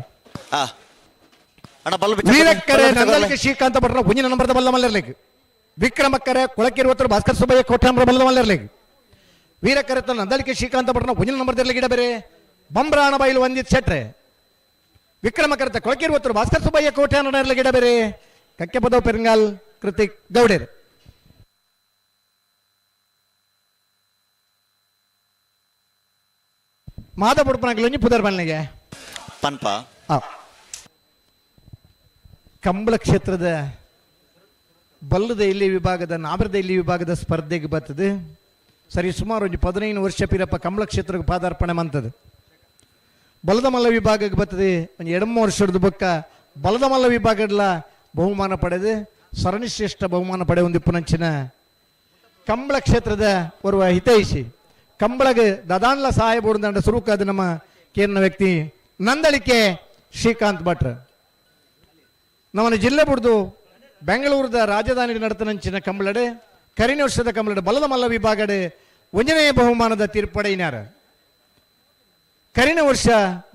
ವೀರಕ್ಕರೆ ನಂದಲಿಕೆ ಶ್ರೀಕಾಂತ ಭಟ್ರ ಒಂಜಿನ ನಂಬರ್ದ ಬಲ್ಲ ಮಲ್ಲರ್ಲೇಕ್, ವಿಕ್ರಮಕ್ಕರೆ ಕೊಳಕಿರುವತ್ತರು ಭಾಸ್ಕರ್ ಸುಬ್ಬಯ್ಯ ಕೋಟ್ಯಾಂಬ್ರ ಬಲ್ಲ ಮಲ್ಲರ್ಲೇಕ್, ವೀರಕ್ಕರೆ ನಂದಲಿಕೆ ಶ್ರೀಕಾಂತ ಭಟ್ರನ ಒಂಜಿನ ನಂಬರ್ದಿರ್ಲಿ ಗಿಡ ಬೇರೆ ಬಂಬ್ರಾಣ ಬೈಲು ವಂದಿತ್ ಶೆಟ್ರೆ, ವಿಕ್ರಮಕರ್ತ ಕೊಳಕಿರುವತ್ತರು ಭಾಸ್ಕರ್ ಸುಬ್ಬಯ್ಯ ಕೋಟ್ಯಾನ ಗಿಡ ಬೇರೆ ಕಕ್ಕೆ ಪದವ್ ಪೆರಂಗಾಲ್ ಕೃತಿಕ್ ಗೌಡೇರ್. ಮಾದ ಪುಡ್ಪನಕಲೊಂಜಿ ಪುದರ್ ಬನ್ನಿಗೆ ಪನ್ಪ ಕಂಬಳ ಕ್ಷೇತ್ರದ ಬಲ್ಲದ ಇಲ್ಲಿ ವಿಭಾಗದ ನಾಬರದ ಇಲ್ಲಿ ವಿಭಾಗದ ಸ್ಪರ್ಧೆಗೆ ಬರ್ತದೆ. ಸರಿ ಸುಮಾರು ಒಂದು 15 ವರ್ಷ ಪಿರಪ್ಪ ಕಂಬಳ ಕ್ಷೇತ್ರಕ್ಕೆ ಪಾದಾರ್ಪಣೆ ಮಂತದೆ. ಬಲದ ಮಲ್ಲ ವಿಭಾಗಕ್ಕೆ ಬರ್ತದೆ ಒಂದು 2-3 ವರ್ಷದ ಬೊಕ್ಕ ಬಲದ ಮಲ್ಲ ವಿಭಾಗಡ್ಲ ಬಹುಮಾನ ಪಡೆದು ಸರಣಿಶ್ರೇಷ್ಠ ಬಹುಮಾನ ಪಡೆ ಒಂದು ಪುನಂಚಿನ ಕಂಬಳ ಕ್ಷೇತ್ರದ ಓರ್ವ ಹಿತೈಷಿ ಕಂಬಳಗೆ ದದಾನ್ಲ ಸಹಾಯ ಬೋರ್ದಂಡ ಸುರುಕಾದ ನಮ್ಮ ಕೇಂದ್ರ ವ್ಯಕ್ತಿ ನಂದಳಿಕೆ ಶ್ರೀಕಾಂತ್ ಭಟ್ರು. ನಮ್ಮನ್ನು ಜಿಲ್ಲೆ ಬುಡ್ದು ಬೆಂಗಳೂರದ ರಾಜಧಾನಿ ನಡತನಂಚಿನ ಕಂಬಳಡೆ ಕರಿನ ವರ್ಷದ ಕಂಬಳಡೆ ಬಲದ ಮಲ್ಲ ವಿಭಾಗಡೆ ಒಂದನೇ ಬಹುಮಾನದ ತೀರ್ಪಡೆಯಿನಾರ. ಕರಿನ ವರ್ಷ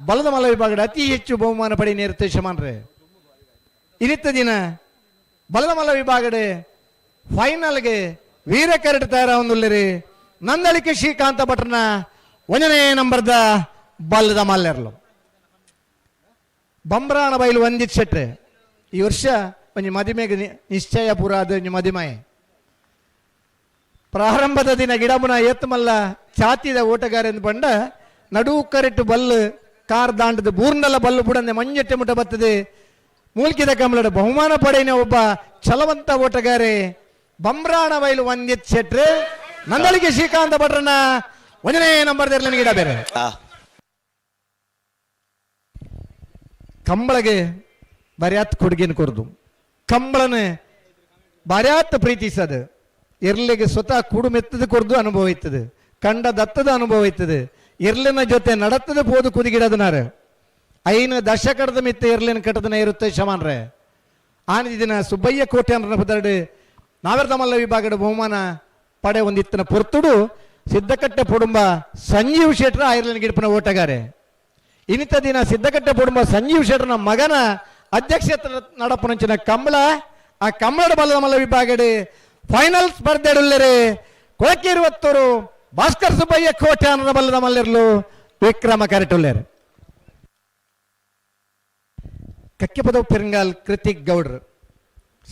ಬಲದ ಮಲ್ಲ ವಿಭಾಗಡೆ ಅತಿ ಹೆಚ್ಚು ಬಹುಮಾನ ಪಡೆಯ ನೇರುತ್ತೆ ಶಮಾನ್ರೆ. ಇನ್ನಿತ್ತ ದಿನ ಬಲದ ಮಲ್ಲ ವಿಭಾಗಡೆ ಫೈನಲ್ಗೆ ವೀರ ಕರಡು ತಯಾರ ನಂದಳಿಕೆ ಶ್ರೀಕಾಂತ ಭಟ್ರನ ಒಂದನೇ ನಂಬರ್ದ ಬಲ್ಲದ ಮಲ್ಲೆರ್ಲು. ಬಂಬ್ರಾಣ ಬೈಲು ವಂದಿತ್ ಶೆಟ್ರೆ ಈ ವರ್ಷ ಒಂಜಿ ಮದಿಮೆಗೆ ನಿಶ್ಚಯ ಪೂರ ಅದು ಒಂಜಿ ಮದಿಮೆ. ಪ್ರಾರಂಭದ ದಿನ ಗಿಡಮುನ ಏತ್ಮಲ್ಲ ಛಾತಿದ ಓಟಗಾರ ಎಂದು ಬಂಡ ನಡು ಕರೆಟ್ಟು ಬಲ್ಲು ಕಾರ್ ದಾಂಡದ ಬೂರ್ನಲ್ಲ ಬಲ್ಲು ಬುಡಂದೆ ಮಂಜೆಟ್ಟೆ ಮುಟ್ಟ ಬರ್ತದೆ. ಮೂಲ್ಕಿದ ಕಮಲಡ ಬಹುಮಾನ ಪಡೆಯನ ಒಬ್ಬ ಛಲವಂತ ಓಟಗಾರೆ ಬಂಬ್ರಾಣ ಬೈಲು ವಂದಿತ್ ಶೆಟ್ರೆ ನಂದಳಿಗೆ ಶ್ರೀಕಾಂತ ಭಟ್ರನ ಒಂದನೇ ನಂಬರ್ ಗಿಡ ಬೇರೆ. ಕಂಬಳಗೆ ಬರ್ಯಾತ್ ಕೊಡುಗೆನ ಕೊರದು ಕಂಬಳನೆ ಬಾರ್ಯಾತ್ ಪ್ರೀತಿಸದು ಎರ್ಲಿಗೆ ಸ್ವತಃ ಕುಡು ಮೆತ್ತದ ಕೊರದು ಅನುಭವ ಇತ್ತದೆ, ಕಂಡ ದತ್ತದ ಅನುಭವ ಇತ್ತದೆ, ಎರ್ಲಿನ ಜೊತೆ ನಡತ್ತದ ಪೋದು ಕುದಿಗಿಡದನಾರ 5 ದಶಕದ ಮಿತ್ತ ಎರ್ಲಿನ ಕಟ್ಟದನ ಇರುತ್ತೆ ಶಮಾನ್ರೆ. ಆನ ದಿನ ಸುಬ್ಬಯ್ಯ ಕೋಟೆ ಅನ್ನ ಪದರಡು ನಾವೆರ್ದಮಲ್ಲ ವಿಭಾಗದ ಬಹುಮಾನ ಪಡೆ ಒಂದಿತ್ತನ ಪೊರ್ತುಡು ಸಿದ್ದಕಟ್ಟೆ ಪೊಡುಂಬ ಸಂಜೀವ್ ಶೆಟ್ರ ಐರ್ಲೆಂಡ್ ಗಿಡಪನ ಓಟಗಾರೆ. ಇನ್ನಿತ ದಿನ ಸಿದ್ದಕಟ್ಟೆ ಪೊಡುಂಬ ಸಂಜೀವ್ ಶೆಟ್ರನ ಮಗನ ಅಧ್ಯಕ್ಷತೆ ನಡಪನಂಚಿನ ಕಂಬಳ ಆ ಕಂಬಳದ ಬಲದ ಮಲ್ಲ ವಿಭಾಗಡೆ ಫೈನಲ್ ಸ್ಪರ್ಧೆಡುಲ್ಲರೆ ಕೊಳಕಿರುವತ್ತೂರು ಭಾಸ್ಕರ್ ಸುಬ್ಬಯ್ಯ ಕೋಟೆ ಅನ್ನದ ಬಲ್ಲದ ಮಲ್ಲಿರಲು ವಿಕ್ರಮ ಕರೆಟುಲ್ಲೇರು. ಕಕ್ಕೆಪದವು ಪೆರಂಗಾಲ್ ಕೃತಿಕ್ ಗೌಡ್ರು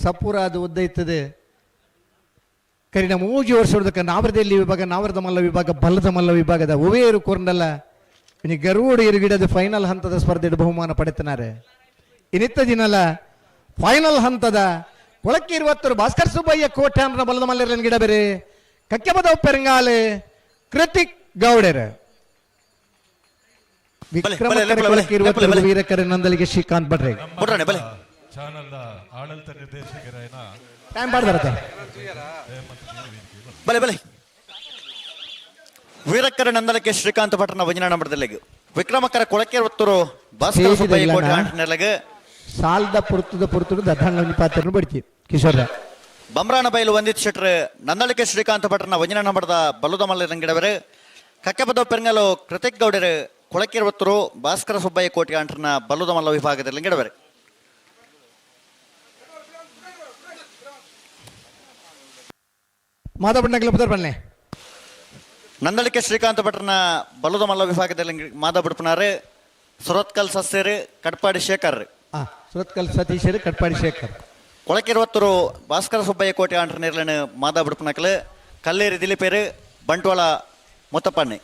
ಸಪೂರ ಅದು ಉದ್ದ ಇತ್ತದೆ. ಕರಿನ 3 ವರ್ಷದ ನಾವರದಲ್ಲಿ ವಿಭಾಗ ನಾವರದ ಮಲ್ಲ ವಿಭಾಗ ಬಲ್ಲದ ಮಲ್ಲ ವಿಭಾಗದ ಉವೇರು ಕೋರ್ನಲ್ಲ ಇನ್ನು ಗರುವೋಡು ಇರುಗಿಡದ ಫೈನಲ್ ಹಂತದ ಸ್ಪರ್ಧೆ ಬಹುಮಾನ ಪಡೆತನಾರೆ. ಇನ್ನಿತ್ತ ದಿನಲ್ಲ ಫೈನಲ್ ಹಂತದ ಕೊಳಕ್ಕೆ ಇರುವತ್ತರು ಭಾಸ್ಕರ್ ಸುಬ್ಬಯ್ಯ ಕೋಟೆ ಅನ್ನೋ ಬಲದ ಮಲ್ಲರನ್ನ ಗಿಡ ಬೇರೆ ಕಕ್ಕೆಪದವು ಪೆರಂಗಾಲೆ ಕೃತಿಕ್ ಗೌಡರ ವಿಕ್ರಮ ವೀರಕರ ನಂದಲಿಗೆ ಶ್ರೀಕಾಂತ್ ಭಟ್ರೆ. ಚಾನಲ್ದ ಆಡಳಿತ ನಿರ್ದೇಶಕರಾಯನ ಟೈಮ್ ಬಾರ್ದಾರತ್ತೆ. ಬಲೆ ಬಲೆ ವೀರಕ್ಕರ ನಂದಲಕ್ಕೆ ಶ್ರೀಕಾಂತ ಭಟ್ರನ ವಜನ ನಂಬರ್ದಲ್ಲಿಗೆ ವಿಕ್ರಮಕರ ಕೊಳಕೆ ಒತ್ತರು ಭಾಸ್ಕರ ಸುಬ್ಬಯ್ಯ ಕೋಟೆ ಆಂಟನೆಲಗೆ ಸಾಲ್ದ ಪುರ್ತದ ಪುರ್ತುಡು ದದ್ದಾಂಗ ಪಾತ್ರನು ಬಡ್ತಿ ಕಿಶೋರ. ಬಮ್ರಾಣ ಬೈಲು ವಂದಿತ್ ಶೆಟ್ರ್ ನಂದಳಿಕೆ ಶ್ರೀಕಾಂತ ಭಟ್ರನ ವಜನ ನಂಬರ್ದ ಬಲುದ ಮಲ್ಲ ರಂಗಿಡವರು ಕಕ್ಕೆಪದ ಪೆರಂಗಲು ಕೃತಿಕ್ ಗೌಡರು ಕೊಳಕೆ ಒತ್ತರು ಭಾಸ್ಕರ ಸುಬ್ಬಯ್ಯ ಕೋಟೆ ಆಂಟನ ಬಲುದ ಮಲ್ಲ ವಿಭಾಗದಲ್ಲಿ ಗಿಡವರು. ಮಾಧವಣ್ಣಗಳ ಪುದರ್ ಬನ್ನಿ. ನಂದಳಿಕೆ ಶ್ರೀಕಾಂತ ಭಟ್ರನ ಬಲುದ ಮಲ್ಲ ವಿಭಾಗದಲ್ಲಿ ಮಾಧವ ಬಿಡ್ಪನಾರು ಸುರತ್ಕಲ್ ಸಸ್ಯರು ಕಟ್ಪಾಡಿ ಶೇಖರ್. ಸುರತ್ಕಲ್ ಸತೀಶರು ಕಟ್ಪಾಡಿ ಶೇಖರ್. ಕೊಳಕಿರುವತ್ತರು ಭಾಸ್ಕರ ಸುಬ್ಬಯ್ಯ ಕೋಟೆ ಆಂಟ್ರ ನೇರ್ಲನು ಮಾಧವ ಬಿಡ್ಪನಕಲು ಕಲ್ಲೇರಿ ದಿಲೀಪೇರು ಬಂಟ್ವಾಳ ಮುತ್ತಪ್ಪಣ್ಣೆ.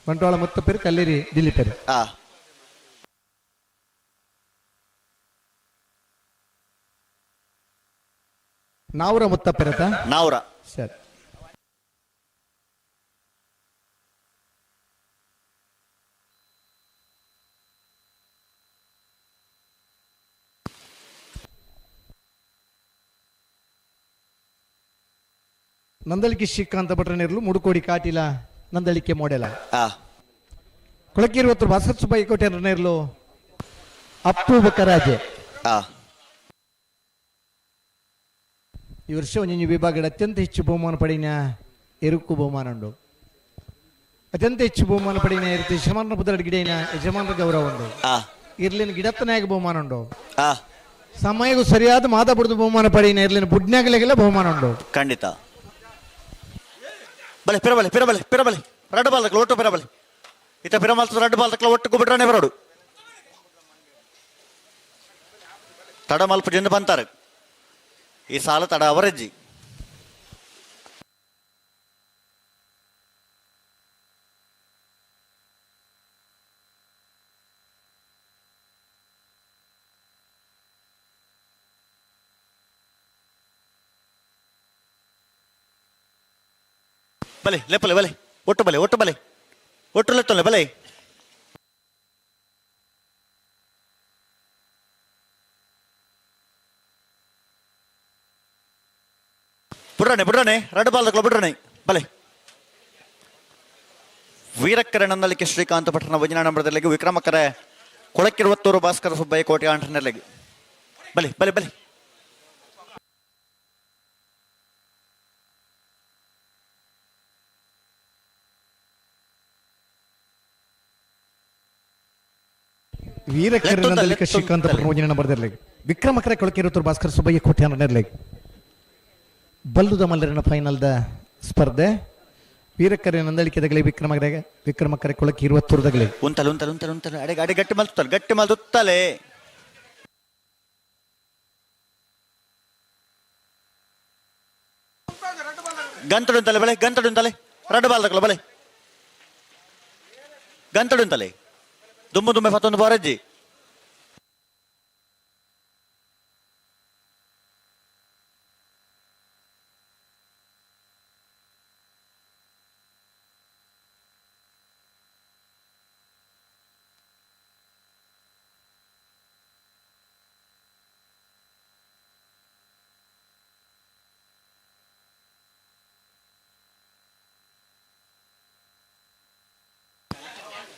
ಬಂಟ್ವಾಳ ಮುತ್ತಪ್ಪೇರು ಕಲ್ಲೇರಿ ದಿಲೀಪೇರು. ನಾವ್ರ ಮುತ್ತಪ್ಪೇರತ ನಾವ್ರ ಸರಿ. ನಂದಳಿಕೆ ಶ್ರೀಕಾಂತ ಭಟ್ರನಿರಲು ಮುಡುಕೋಡಿ ಕಾಟಿಲ ನಂದಳಿಕೆ ಮೋಡೆಲ. ಕೊಳಕಿರುವತ್ತರು ಭಾಸ್ಕರ ಸುಬ್ಬಯ್ಯ ಕೋಟೆ ಇರಲು ಅಪ್ಪು ಬಕರಾಜೆ. ಈ ವರ್ಷ ಒಂಜಿ ವಿಭಾಗದ ಅತ್ಯಂತ ಹೆಚ್ಚು ಬಹುಮಾನ ಪಡೆಯ ಎರುಕು ಬಹುಮಾನ ಉಂಡು. ಅತ್ಯಂತ ಹೆಚ್ಚು ಬಹುಮಾನ ಪಡೆಯ ಇರುತ್ತೆ ಯಜಮಾನರ ಪುದರ ಗಿಡೈನ ಯಜಮಾನರ ಗೌರವ ಉಂಡು. ಇರ್ಲಿನ ಗಿಡತ್ತನಾಯಕ ಬಹುಮಾನ ಉಂಡು. ಸಮಯಕ್ಕೂ ಸರಿಯಾದ ಮಾದ ಬುಡ್ದು ಬಹುಮಾನ ಪಡೆಯ ಇರ್ಲಿನ ಬುಡ್ನಾಗಲಿಗೆಲ್ಲ ಬಹುಮಾನ ಉಂಡು. ಖಂಡಿತ ಬಲೆ ಪಿರಬಲೆ ಪಿರಬಲೆ ಪಿರಬಲೆ ರಡ್ಡು ಬಾಲ್ ಒಟ್ಟು ಪಿರಬಲೆ ಇತ ಪಿರಮಲ್ತ ರಡ್ಡು ಬಾಲ್ ತಕ್ಕಲ ಒಟ್ಟು ಬಿಡ್ರಾನೆ ಬರೋಡು ತಡ ಮಲ್ಪ ಜಿಂದ ಬಂತಾರೆ ಈ ಸಾಲ ತಡ ಅವರಜ್ಜಿ. ಬಲೆ ಲೆಪ್ಪಲೆ ಬಲೆ ಒಟ್ಟು ಬಲೆ ಒಟ್ಟು ಬಲೆ ಒಟ್ಟು ಲೆತ್ತೊಲೆ ಬಲೆ ಬುಡ್ರಣೆ ಬುಡ್ರಣೆ ರಡ್ಡು ಬಾಲ್ದಕ್ಲ ಬುಡ್ರಣೆ ಬಲೆ ವೀರಕ್ಕರೆ ನಂದಲಿಕ್ಕೆ ಶ್ರೀಕಾಂತ ಭಟ್ರನ ವಜನ ನಂಬರದಲ್ಲಿಗೆ ವಿಕ್ರಮಕರೆ ಕೊಳಕ್ಕಿರುವತ್ತೂರು ಭಾಸ್ಕರ ಸುಬ್ಬಯ್ಯ ಕೋಟೆ ಆಂಟನಲ್ಲಿಗೆ ಬಲೆ ಬಲೆ ಬಲೆ ವೀರಕರೆ ನಂದಲಿಕೆ ಶ್ರೀಕಾಂತ ಭಟ್ರನ ಮೂಜನೇ ನಂಬರ್ದಲ್ಲಿ ವಿಕ್ರಮಕರೆ ಕೊಳಕಿರುತ್ತೂರು ಭಾಸ್ಕರ ಸುಬ್ಬಯ್ಯ ಕೋಟೆ ಆಂಟನಲ್ಲಿಗೆ ಬಲ್ಲುದ ಮಲ್ಲರಿನ ಫೈನಲ್ದ ಸ್ಪರ್ಧೆ ವೀರಕರೆ ನಂದಳಿಕೆದಗಲಿ ವಿಕ್ರಮಕರೆ ವಿಕ್ರಮಕರೆ ಕೊಳಕಿ ಇರುವತ್ತೂರುದಗಲಿ ಉಂತಲೆ ಉಂತಲೆ ಉಂತಲೆ ಉಂತಲೆ ಅಡೆ ಅಡೆ ಗಟ್ಟಿ ಮಲ್ತುತ್ತಲೆ ಗಟ್ಟಿ ಮಲ್ತುತ್ತಲೆ ಗಂತಡು ಉಂತಲೆ ಬಲೆ ಗಂತಡು ಉಂತಲೆ ರಡ್ಡು ಬಾಲ್ದಕ್ಲ ಬಲೆ ಗಂತಡು ಉಂತಲೆ ದುಮ್ಮು ದುಮ್ಮೆ ಫತ್ತೊಂದು ಬಾರಜ್ಜಿ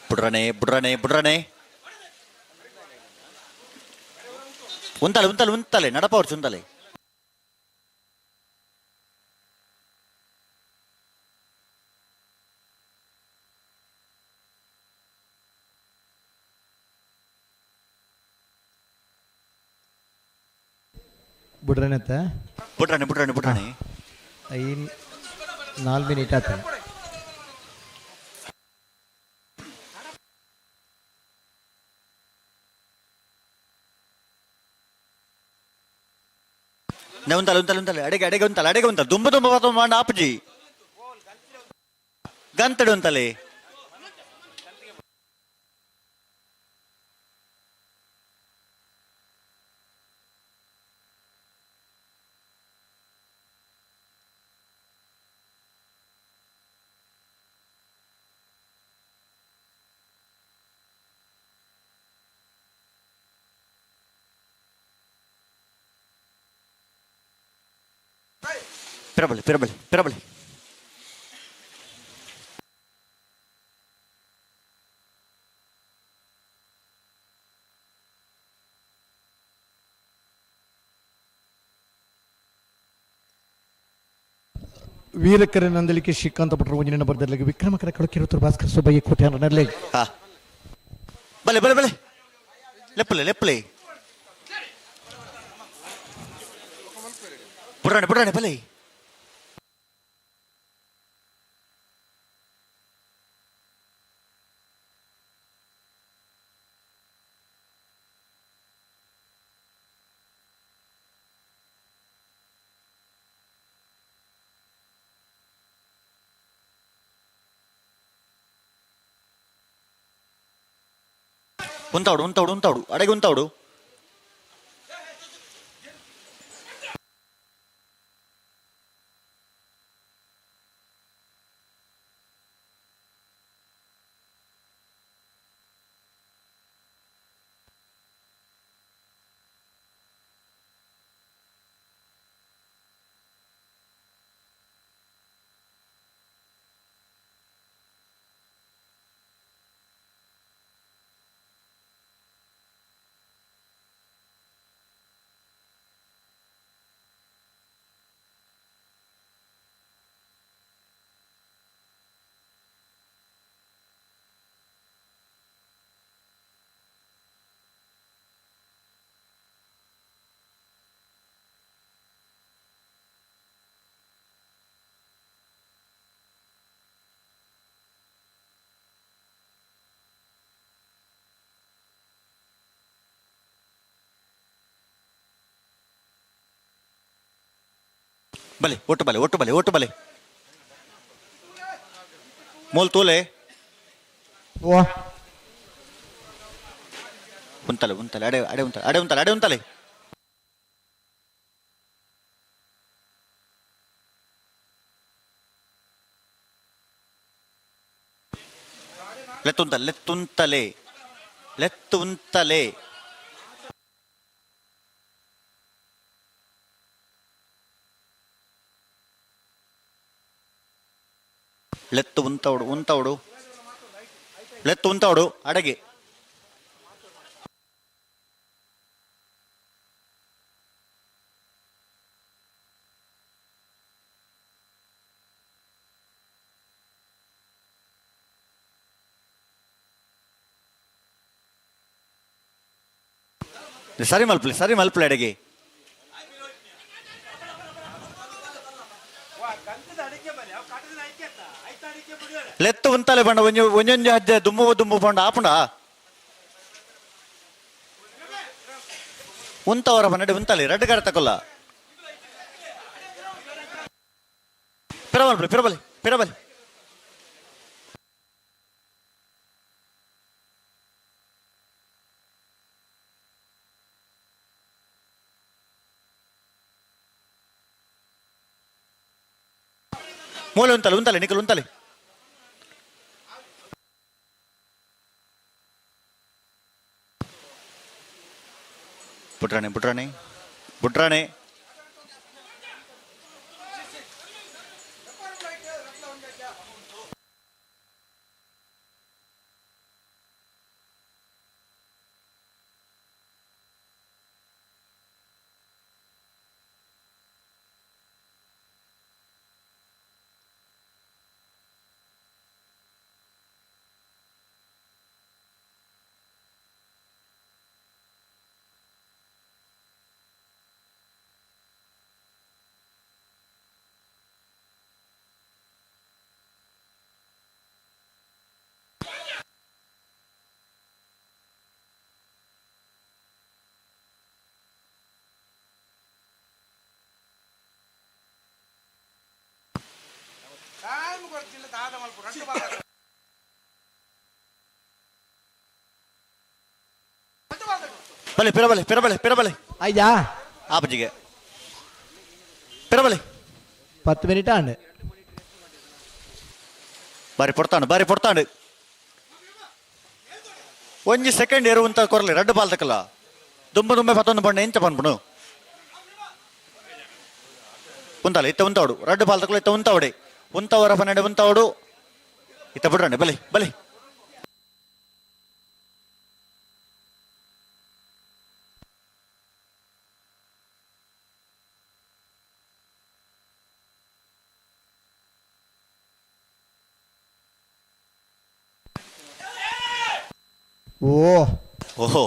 ಬುಡ್ರಣೆ ಬುಡ್ರಣೆ ಬುಡ್ರಣೆ ಉಂತಲೆ ಉಂತಲೆ ಉಂತಲೆ ನಡಪವರ್ಚು ಉಂತಲೆ ಬುಡ್ರನೆತ್ತ ಬುಡ್ರಣೆ ಬುಡ್ರಣೆ ಬುಡ್ರಣೆ ಐನ್ ನಾಲ್ ಮಿನಿಟ್ ಆತ ನೆ ಉಂತಲೆ ಉಂತಲೆ ಉಂತಲೆ ಅಡೆಗೆ ಅಡೆಗೆ ಉಂತಲೆ ಅಡೆಗೆ ಉಂತಲೆ ದುಂಬು ದುಂಬು ಫತ್ತೊಂದು ಮಾಂಡ ಆಪುಜಿ ಗಂತಡು ಉಂತಲೆ ಪಿರಬಳಿ ಪಿರಬಳಿ ಪಿರಬಳಿ ವೀರಕರೆ ನಂದಳಿಕೆ ಶ್ರೀಕಾಂತ ಭಟ್ರ ಒಂಜನೇ ನಂಬರ್ದಲ್ಲಿ ವಿಕ್ರಮಕರ ಕೊಳಕಿರುತ್ತೂರು ಭಾಸ್ಕರ ಸುಬ್ಬಯ್ಯ ಕೋಟೆ ಆಂಟನಲ್ಲಿಗೆ ಹಾ ಬಲೆ ಬಲೆ ಬಲೆ ಲೆಪ್ಪಲೆ ಲೆಪ್ಪಲೆ ಬುಡ್ರಣೆ ಬುಡ್ರಣೆ ಬಲೆ ಉಂತಾಡು ಉಂತಾಡು ಉಂತಾಡು ಅಡೆಗೆ ಉಂತಾಡು ಬಲೆ ಒಟ್ಟು ಬಲೆ ಒಟ್ಟು ಬಲೆ ಒಟ್ಟು ಬಲೆ ಮೋಲ್ ತೋಲೆ ವಾ ಉಂತಲೆ ಉಂತಲೆ ಅಡೆ ಅಡೆ ಉಂತಲೆ ಅಡೆ ಉಂತಲೆ ಅಡೆ ಉಂತಲೆ ಲೆತ್ತುಂತ ಲೆತ್ತುಂತಲೆ ಲೆತ್ತುಂತಲೆ ಲೆತ್ತು ಉಂತವಡು ಉಂತವಡು ಲೆತ್ತು ಉಂತವಡು ಅಡಗೆ ಸರಿ ಮಲ್ಪಲೆ ಸರಿ ಮಲ್ಪಲೆ ಅಡಗೆ. ಲೆತ್ತು ಉಂತಲೆ ಬಂಡ ಒಂಜಿ ಒಂಜೊಂಜಿ ಹಜ್ಜೆ ದುಂಬು ದುಂಬು ಪಂಡ ಆಪುಂಡ ಉಂತವರ ಬನ್ನಡೆ ಉಂತಲೆ ರಡ್ಡು ಗಾರ ತಕೊಲ್ಲ ಪಿರಬಲ್ ಪಿರಬಲಿ ಪಿರಬಲಿ ಮೂಲೆ ಉಂತಲೆ ಉಂತಲೆ ನಿಕಲ್ ಉಂತಲೆ ಪುಟ್ರಾಣೆ ಪುಟ್ರಾಣೆ ಪುಟ್ರಾಣೆ ಬಲೆ ಪಿರಬಲೆ ಪಿರಬಲೆ ಪಿರಬಲೆ ಆಯ್ತಾ ಆಪಜಿಗೆ ಪಿರಬಲೆ 10 ಮಿನಿಟ್ ಆಂಡ್ ಬಾರಿ ಪೊಡ್ತಾಂಡು ಬಾರಿ ಪೊಡ್ತಾಂಡು ಒಂಜಿ ಸೆಕೆಂಡ್ ಏರುವಂತ ಕೊರಲಿ ರಡ್ಡು ಬಾಲ್ ತಕಲ್ಲ ದುಂಬು ದುಂಬೆ ಪತ್ತೊಂದು ಬಣ್ಣ ಎಂಚ ಪನ್ಪುನು ಉಂತಾಲೆ ಇತ್ತ ಉಂತಾವಡು ರಡ್ಡು ಬಾಲ್ ತಕಲ್ಲ ಇತ್ತ ಉಂತಾವಡೆ ಉಂತವರ ಪನ್ನೆಂಡು ಉಂತಾವಡು ಇತ್ತ ಬಿಡ್ರಂಡೆ ಬಲೆ ಬಲೆ ಓ ಓಹೋ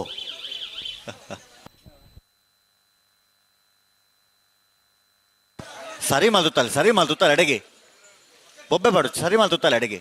ಸರಿ ಮಲ್ದುತ್ತಾಲೆ ಸರಿ ಮಲ್ದುತ್ತಾಲೆ ಅಡಿಗೆ ಬೊಬ್ಬೆ ಬಾಡು ಸರಿ ಮಲ್ದುತ್ತಾಲೆ ಅಡಿಗೆ.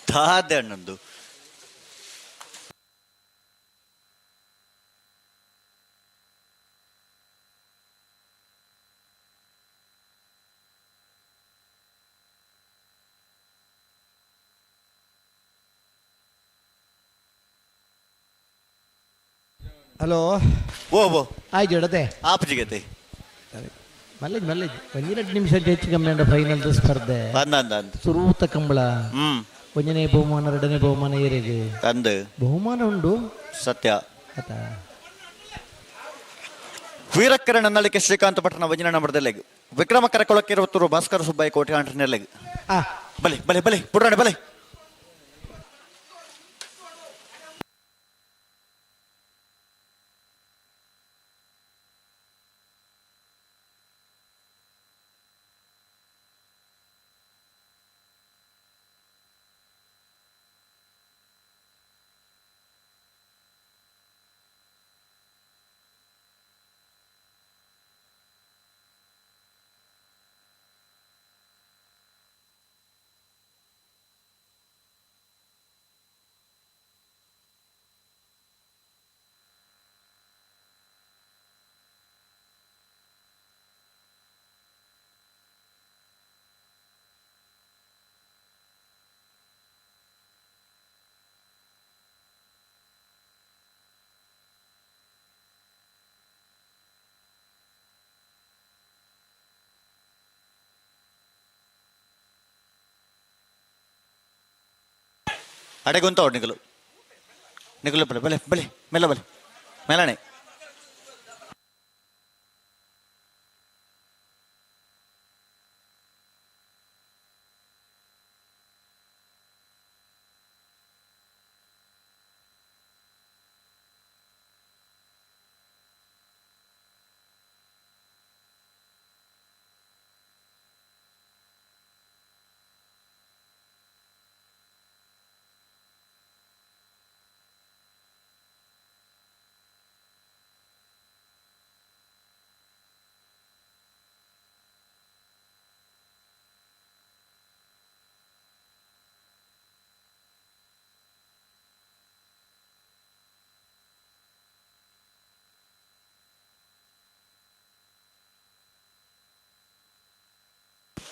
ದಾದೆ ಅಣ್ಣಂದು ಹಲೋ ಓ ಓ ಆಯ್ತು ಇಡತೆ ಆಪಜಿಗತೆ ಮಲ್ಲೇಜ್ ಮಲ್ಲೇಜ್ ಒಂದೆರಡು ನಿಮಿಷ ಹೆಚ್ಚು ಕಮ್ಮಿ ಅಂಡ ಫೈನಲ್ ಸ್ಪರ್ಧೆ ಅಂದ ಅಂದ ಅಂದ ಸುರೂತ ಕಂಬಳ ಹ್ಮ್ ಒಂದನೇ ಬಹುಮಾನ ಎರಡನೇ ಬಹುಮಾನ ಏರಿಗೆ ಅಂದು ಬಹುಮಾನ ಉಂಡು ಸತ್ಯ ಆತಾ ವೀರಕ್ಕರ ನನ್ನಳಿಕೆ ಶ್ರೀಕಾಂತ ಪಟ್ಟಣ ವಜನ ನಂಬರ್ದಲ್ಲೆಗ್ ವಿಕ್ರಮ ಕರಕೊಳಕ್ಕಿರುವತ್ತೂರು ಭಾಸ್ಕರ ಸುಬ್ಬಯ್ಯ ಕೋಟೆ ಆಂಟ್ರನೆಲ್ಲೆಗ್ ಬಲೆ ಬಲೆ ಬಲೆ ಪುಡ್ರಾಣೆ ಬಲೆ ಅಡೆಗುಂತ ಅವ್ರು ನಿಗಲು ನಿಗಲು ಬಲೆ ಬಲೆ ಬಲೆ ಮೆಲ್ಲ ಬಲೆ ಮೇಲಣೆ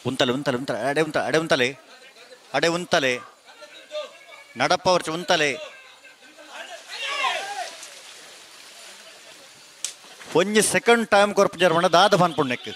ಉಂತಲೆ ಉಂತಲೆ ಉಂತಲೆ ಅಡೆ ಉಂತ ಅಡೆ ಉಂತಲೆ ಅಡೆ ಉಂತಲೆ ನಡಪ್ಪ ವರ್ಷ ಉಂತಲೆ ಒಂಜಿ ಸೆಕೆಂಡ್ ಟೈಮ್ ಕೊರ್ಪು ಜರ್ಮಣ ದಾದ ಪನ್ಪುಣ್ಣಕ್ಕೆ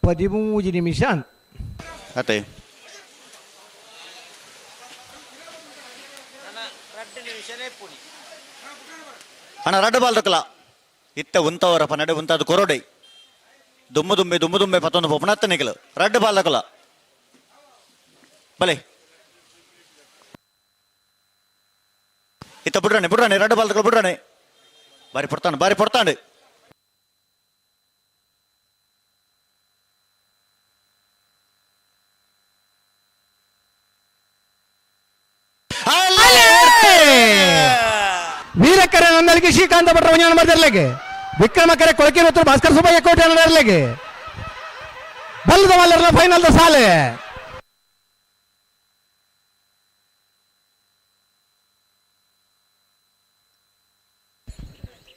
13 ನಿಮಿಷ ಅತೆ ಅಣ್ಣ ರಡ್ಡು ಬಾಲ್ ದಕ್ಕಲ ಇತ್ತ ಉಂತವರಪ್ಪ ನಡೆ ಉಂತಾದ ಕೊರೊಡೆ ದುಮ್ಮು ದುಂಬೆ ದುಮ್ಮು ದುಂಬೆ ಪತ್ತೊಂದು ಪೊಪ್ಪನತ್ತ ನಿಗಲು ರಡ್ಡು ಬಾಲ್ ದಕ್ಕಲ ಬಲೆ ಇತ್ತ ಬುಡ್ರಾಣೆ ಬುಡ್ರಾಣೆ ರಡ್ಡು ಬಾಲ್ ದಕ್ಕಲ ಬುಡ್ರಾಣೆ ಬಾರಿ ಪೊಡ್ತಾಂಡು ಬಾರಿ ಪೊಡ್ತಾಂಡು ವೀರಕರೆ ನಂದಲಿಗೆ ಶ್ರೀಕಾಂತ ಭಟ್ರ ಒಂಜಿ ನಂಬರ್ ವಿಕ್ರಮಕರೆ ಕೊಳಕಿನ ಉತ್ತರ ಭಾಸ್ಕರ್ ಸುಬ್ಬಯ್ಯ ಕೋಟೆ ಇರ್ಲಿಗೆ ಬಲ್ಲದ ಮಲ್ಲರ್ನ ಫೈನಲ್ the ಸಾಲೆ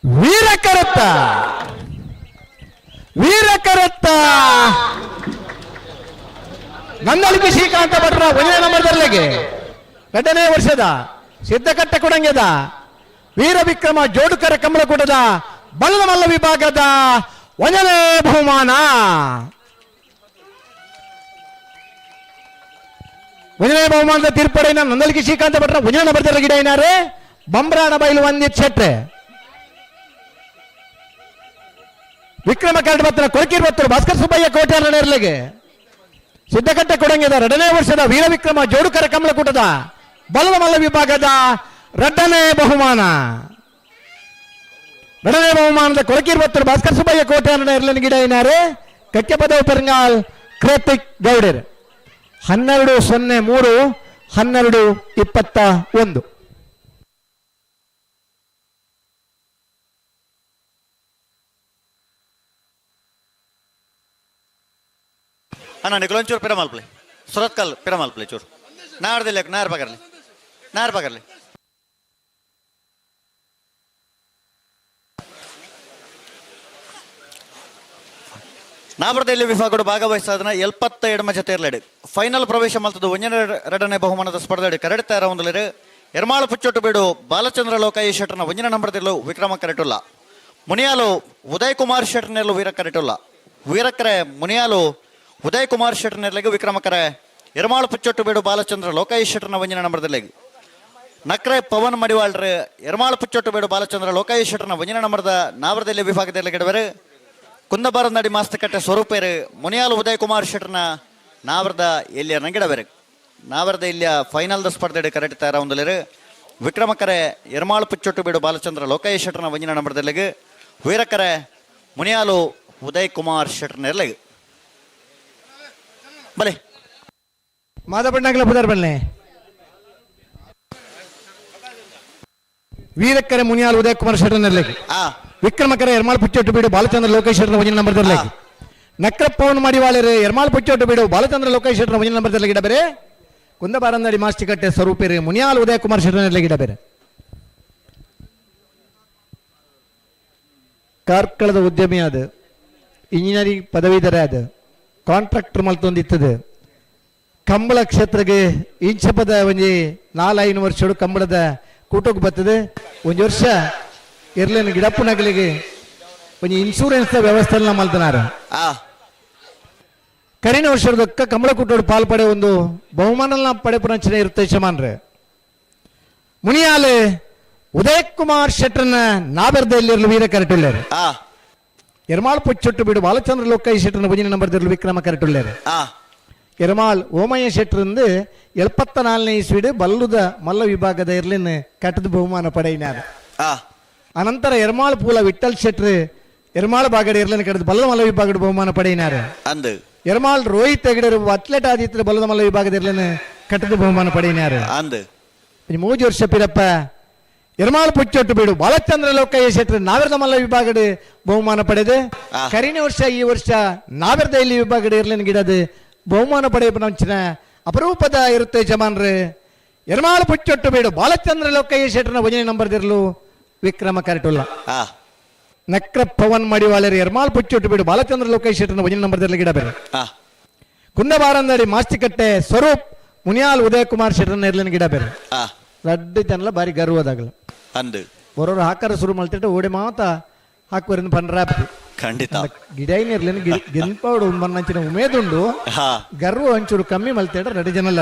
ವೀರಕರತ್ತ ವೀರಕರತ್ತ ನಂದಲಿಗೆ ಶ್ರೀಕಾಂತ ಭಟ್ರ ಒಂದನೇ ನಂಬರ್ ದರ್ಲೆಗೆ ಎರಡನೇ ವರ್ಷದ ಸಿದ್ದಕಟ್ಟೆ ಕೊಡಂಗ್ಯದ ವೀರ ವಿಕ್ರಮ ಜೋಡುಕರ ಕಮಲಕೂಟದ ಬಲ್ಲದ ಮಲ್ಲ ವಿಭಾಗದ ಒಂದನೇ ಬಹುಮಾನ. ಒಂದನೇ ಬಹುಮಾನದ ತೀರ್ಪಡೆಯ ನಂದಲಿಗೆ ಶ್ರೀಕಾಂತ ಭಟ್ರ ಒಂದನೇ ನಂಬರ್ ಗಿಡ ಏನಾರೆ ಬಂಬ್ರಾಣ ಬೈಲು ವಂದಿತ್ ಶೆಟ್ರೆ ವಿಕ್ರಮ ಕರಡು ಬತ್ತರ ಕೊಳಕೀರ್ ಬತ್ತರು ಭಾಸ್ಕರ್ ಸುಬ್ಬಯ್ಯ ಕೋಟೆ ಇರ್ಲಿಗೆ ಸಿದ್ದಕಟ್ಟೆ ಕೊಡಂಗ್ಯದ ಎರಡನೇ ವರ್ಷದ ವೀರ ವಿಕ್ರಮ ಜೋಡುಕರ ಕಮಲಕೂಟದ ಬಲದ ಮಲ್ಲ ವಿಭಾಗದ ಎರಡನೇ ಬಹುಮಾನ. ಎರಡನೇ ಬಹುಮಾನದ ಕೊಳಕೀರ್ ಬತ್ತರು ಭಾಸ್ಕರ್ ಸುಬ್ಬಯ್ಯ ಕೋಟೆ ಇರ್ಲಿನ ಗಿಡ ಏನಾರೆ ಕಕ್ಕೆಪದವು ಪೆರಂಗಾಲ್ ಕೃತಿಕ್ ಗೌಡರ್ 12:03 12:21. ಅಣ್ಣ ನಿಕಲೊಂಚೂರು ಪಿರಮಾಲ್ಪ್ಲೆ ಸುರತ್ಕಲ್ ಪಿರಮಾಲ್ಪ್ಲೆ ಚೂರು ನಾಡ್ದಿಲ್ಲ ನಾರ್ ಬಗರ್ಲಿ ನಾರ್ ಬಗರ್ಲಿ ನಾಬರದಲ್ಲಿ ವಿಭಾಗಗಳು ಭಾಗವಹಿಸಾದನ 72 ಜೊತೆ ಇರಲೇಡು ಫೈನಲ್ ಪ್ರವೇಶ ಮಲ್ತದ್ದು ಒಂಜನೇ ಎರಡನೇ ಬಹುಮಾನದ ಸ್ಪರ್ಧೆ ಕರಡಿ ತಯಾರ ಹೊಂದಲೇರು ಎರ್ಮಾಳು ಪುಚ್ಚೊಟ್ಟು ಬೀಡು ಬಾಲಚಂದ್ರ ಲೋಕಾಯಿ ಶೆಟ್ಟರ್ನ ಒಂಜನೇ ನಂಬರ್ದಿಲ್ಲು ವಿಕ್ರಮ ಕರೆಟುಲ್ಲ ಮುನಿಯಾಲು ಉದಯ್ ಕುಮಾರ್ ಶೆಟ್ಟರ್ನೆಲ್ಲು ವೀರ ಕರೆಟುಲ್ಲ ವೀರಕರೆ ಮುನಿಯಾಲು ಉದಯ್ ಕುಮಾರ್ ಶೆಟ್ಟರ್ನೆಲ್ಲಿಗೆ ವಿಕ್ರಮಕರೆ ಎರ್ಮಾಳು ಪುಚ್ಚೊಟ್ಟು ಬೀಡು ಬಾಲಚಂದ್ರ ಲೋಕಾಯಿ ಶೆಟ್ಟರ್ನ ಒಂಜನೇ ನಂಬರ್ದಲ್ಲಿ ನಕ್ರೆ ಪವನ್ ಮಡಿವಾಳ್ರು ಎರ್ಮಾಳು ಪುಚ್ಚೊಟ್ಟು ಬೀಡು ಬಾಲಚಂದ್ರ ಲೋಕಾಯಿ ಶೆಟ್ಟರ್ನ ಒಂಜನೇ ನಂಬರ್ದ ನಾವರದಲ್ಲಿ ವಿಭಾಗದಲ್ಲಿ ಗಿಡವರು ಕುಂದಬಾರನಡಿ ಮಾಸ್ತಕಟ್ಟೆ ಸ್ವರೂಪೇರು ಮುನಿಯಾಲು ಉದಯ್ ಕುಮಾರ್ ಶೆಟ್ಟರ್ನ ನಾವರದ ಎಲ್ಲಿಯ ನಂಗಿಡಬೇರು ನಾವರದ ಇಲ್ಲಿಯ ಫೈನಲ್ದ ಸ್ಪರ್ಧೆ ಕರೆಕ್ಟ್ ತಯಾರ ಹೊಂದಲೇರು ವಿಕ್ರಮಕರೆ ಎರ್ಮಾಳು ಪುಚ್ಚೊಟ್ಟು ಬೀಡು ಬಾಲಚಂದ್ರ ಲೋಕಾಯಿ ಶೆಟ್ಟರ್ನ ಒಂಜಿನ ನಂಬರ್ದಲ್ಲಿಗೆ ವೀರಕರೆ ಮುನಿಯಾಲು ಉದಯ್ ಕುಮಾರ್ ಶೆಟ್ಟರ್ನ ಇರಲಿಗೆ ಬಲೆ ಮಾದಬಣ್ಣಗಳ ಪುದರ್ ಬಲ್ಲೆ ವೀರಕ್ಕರೆ ಮುನಿಯಾಲ್ ಉದಯ್ ಕುಮಾರ್ ಶೆಟ್ಟರ್ನ ವಿಕ್ರಮಕರೆ ಎರ್ಮಾಳ್ ಪುಚ್ಚೊಟ್ಟು ಬೀಡು ಬಾಲಚಂದ್ರ ಲೋಕೇಶ್ ಶೆಟ್ಟರ್ನ ಒಂಜಿನ ನಂಬರ್ ದರ್ಲೆಗೆ ನಕ್ರಪ್ಪವನ್ ಮಡಿವಾಳರೆ ಎರ್ಮಾಳ್ ಪುಚ್ಚೊಟ್ಟು ಬೀಡು ಬಾಲಚಂದ್ರ ಲೋಕೇಶ್ ಶೆಟ್ಟರ್ನ ಒಂಜಿನ ನಂಬರ್ ದರ್ಲೆಗೆ ಗಿಡ ಬೇರೆ ಕುಂದಬಾರಂದಡಿ ಮಾಸ್ಟಿಕಟ್ಟೆ ಸ್ವರೂಪೇರಿ ಮುನಿಯಾಲ್ ಉದಯ್ ಕುಮಾರ್ ಶೆಟ್ಟರ್ನ ಗಿಡ ಬೇರೆ ಕಾರ್ಕಳದ ಉದ್ಯಮಿ ಅದು ಇಂಜಿನಿಯರಿಂಗ್ ಪದವೀಧರ ಅದು ಕಾಂಟ್ರಾಕ್ಟರ್ ಮಲ್ತೊಂದಿತ್ತದು ಕಂಬಳ ಕ್ಷೇತ್ರಗೆ ಇಂಚಪದ ಒಂಜಿ 4-5 ವರ್ಷಡು ಕಂಬಳದ ಕೂಟಕ್ಕೆ ಬರ್ತದೆ. ಒಂಜಿ ವರ್ಷ ಇರ್ಲೇನು ಗಿಡಪ್ಪನಗಲಿಗೆ ಒಂಜಿ ಇನ್ಶೂರೆನ್ಸ್ ವ್ಯವಸ್ಥೆ ಮಲ್ತನಾರ. ಕರಿನ ವರ್ಷದಕ್ಕ ಕಂಬಳ ಕೂಟೋಡು ಪಾಲ್ಪಡೆ ಒಂದು ಬಹುಮಾನ ಪಡೆಪುನಂಚನೆ ಇರುತ್ತೆ ಯಜಮಾನ್ರೆ. ಮುನಿಯಾಲೆ ಉದಯ್ ಕುಮಾರ್ ಶೆಟ್ಟರ್ನ ನಾಬೆರ್ದೆಯಲ್ಲಿರಲು ವೀರ ಕರೆಟುಲ್ಲೇರು. ಎರ್ಮಾಳ್ ಪುಚ್ಚೊಟ್ಟು ಬಿಡು ಬಾಲಚಂದ್ರ ಲೋಕೈ ಶೆಟ್ಟರ್ನ ಭುಜಿನ ನಂಬರ್ ವಿಕ್ರಮ ಕರೆಟುಲ್ಲೇರು. ಎರ್ಮಾಳ್ ಓಮಯ್ಯ ಶೆಟ್ಟರಿಂದ 74ನೇ ಇಸ್ವಿಡು ಬಲ್ಲುದ ಮಲ್ಲ ವಿಭಾಗದ ಇರ್ಲಿನ ಕಟ್ಟದ ಬಹುಮಾನ ಪಡೆಯಿನಾರ. ಅನಂತರ ಎರ್ಮಾಳ್ ಪೂಲ ವಿಠಲ್ ಶೆಟ್ರು ಎರ್ಮಾಳ್ ಬಾಗಡ ಇರ್ಲಿನ ಕಟ್ಟದ ಬಲ್ಲ ಮಲ್ಲ ವಿಭಾಗದ ಬಹುಮಾನ ಪಡೆಯಿನಾರ. ಎರ್ಮಾಳ್ ರೋಹಿತ್ ಹೆಗಡೆ ಅಥ್ಲೆಟ್ ಆದಿತ್ಯ ಬಲ್ಲದ ಮಲ್ಲ ವಿಭಾಗದ ಇರ್ಲಿನ ಕಟ್ಟದ ಬಹುಮಾನ ಪಡೆಯಿನಾರ. 3 ವರ್ಷ ಪಿರಪ್ಪ ಎರ್ಮಾಳ್ ಪುಚ್ಚೊಟ್ಟು ಬೀಡು ಬಾಲಚಂದ್ರ ಲೋಕಯ್ಯ ಶೆಟ್ಟರು ನಾವೆರದ ಮಲ್ಲ ವಿಭಾಗದ ಬಹುಮಾನ ಪಡೆದು ಕರಿನ ವರ್ಷ ಈ ವರ್ಷ ನಾವೆರದ ಇಲ್ಲಿ ವಿಭಾಗದ ಇರ್ಲಿನ ಗಿಡದ ಬಹುಮಾನ ಪಡೆಯುವ ಅಪರೂಪದ ಇರುತ್ತೆ ಜಮಾನ್ರೆ. ಎರ್ಮಾಳ್ ಪುಚ್ಚೊಟ್ಟು ಬೀಡು ಬಾಲಚಂದ್ರ ಲೋಕಯ್ಯ ಶೆಟ್ಟರ್ನ ಭಜನೆ ನಂಬರ್ದಿರಲು ವಿಕ್ರಮ ಕರೆಟುಲ್ಲ. ನಕ್ರ ಪವನ್ ಮಡಿವಾಳರು ಎರ್ಮಾಳ್ ಪುಚ್ಚೊಟ್ಟು ಬೀಡು ಬಾಲಚಂದ್ರ ಲೋಕಯ್ಯ ಶೆಟ್ಟರ್ನ ಭಜನೆ ನಂಬರ್ದಿರಲು ಗಿಡ ಬೇರೆ. ಕುಂದಬಾರಂದಡಿ ಮಾಸ್ತಿಕಟ್ಟೆ ಸ್ವರೂಪ್ ಮುನಿಯಾಲ್ ಉದಯ್ ಕುಮಾರ್ ಶೆಟ್ಟರ್ನ ಇರ್ಲಿನ ಗಿಡ ಬೇರೆ. ರಡ್ಡು ಜನಲ ಬಾರಿ ಗರ್ವದಾಗಲ ಅಂದು ಬರೋರು ಹಾಕಾರ ಶುರು ಮಲ್ತಿಟ್ಟು ಓಡಿ ಮಾತ ಹಾಕುವರಿಂದ ಪನ್ರಾಪ್ ಖಂಡಿತ ಗಿಡೈನ ಇರ್ಲಿನ ಗೆನ್ಪಾಡು ಮನ್ನಂಚಿನ ಉಮೇದುಂಡು ಗರ್ವ ಒಂಚೂರು ಕಮ್ಮಿ ಮಲ್ತೇಡ ರಡ್ಡು ಜನಲ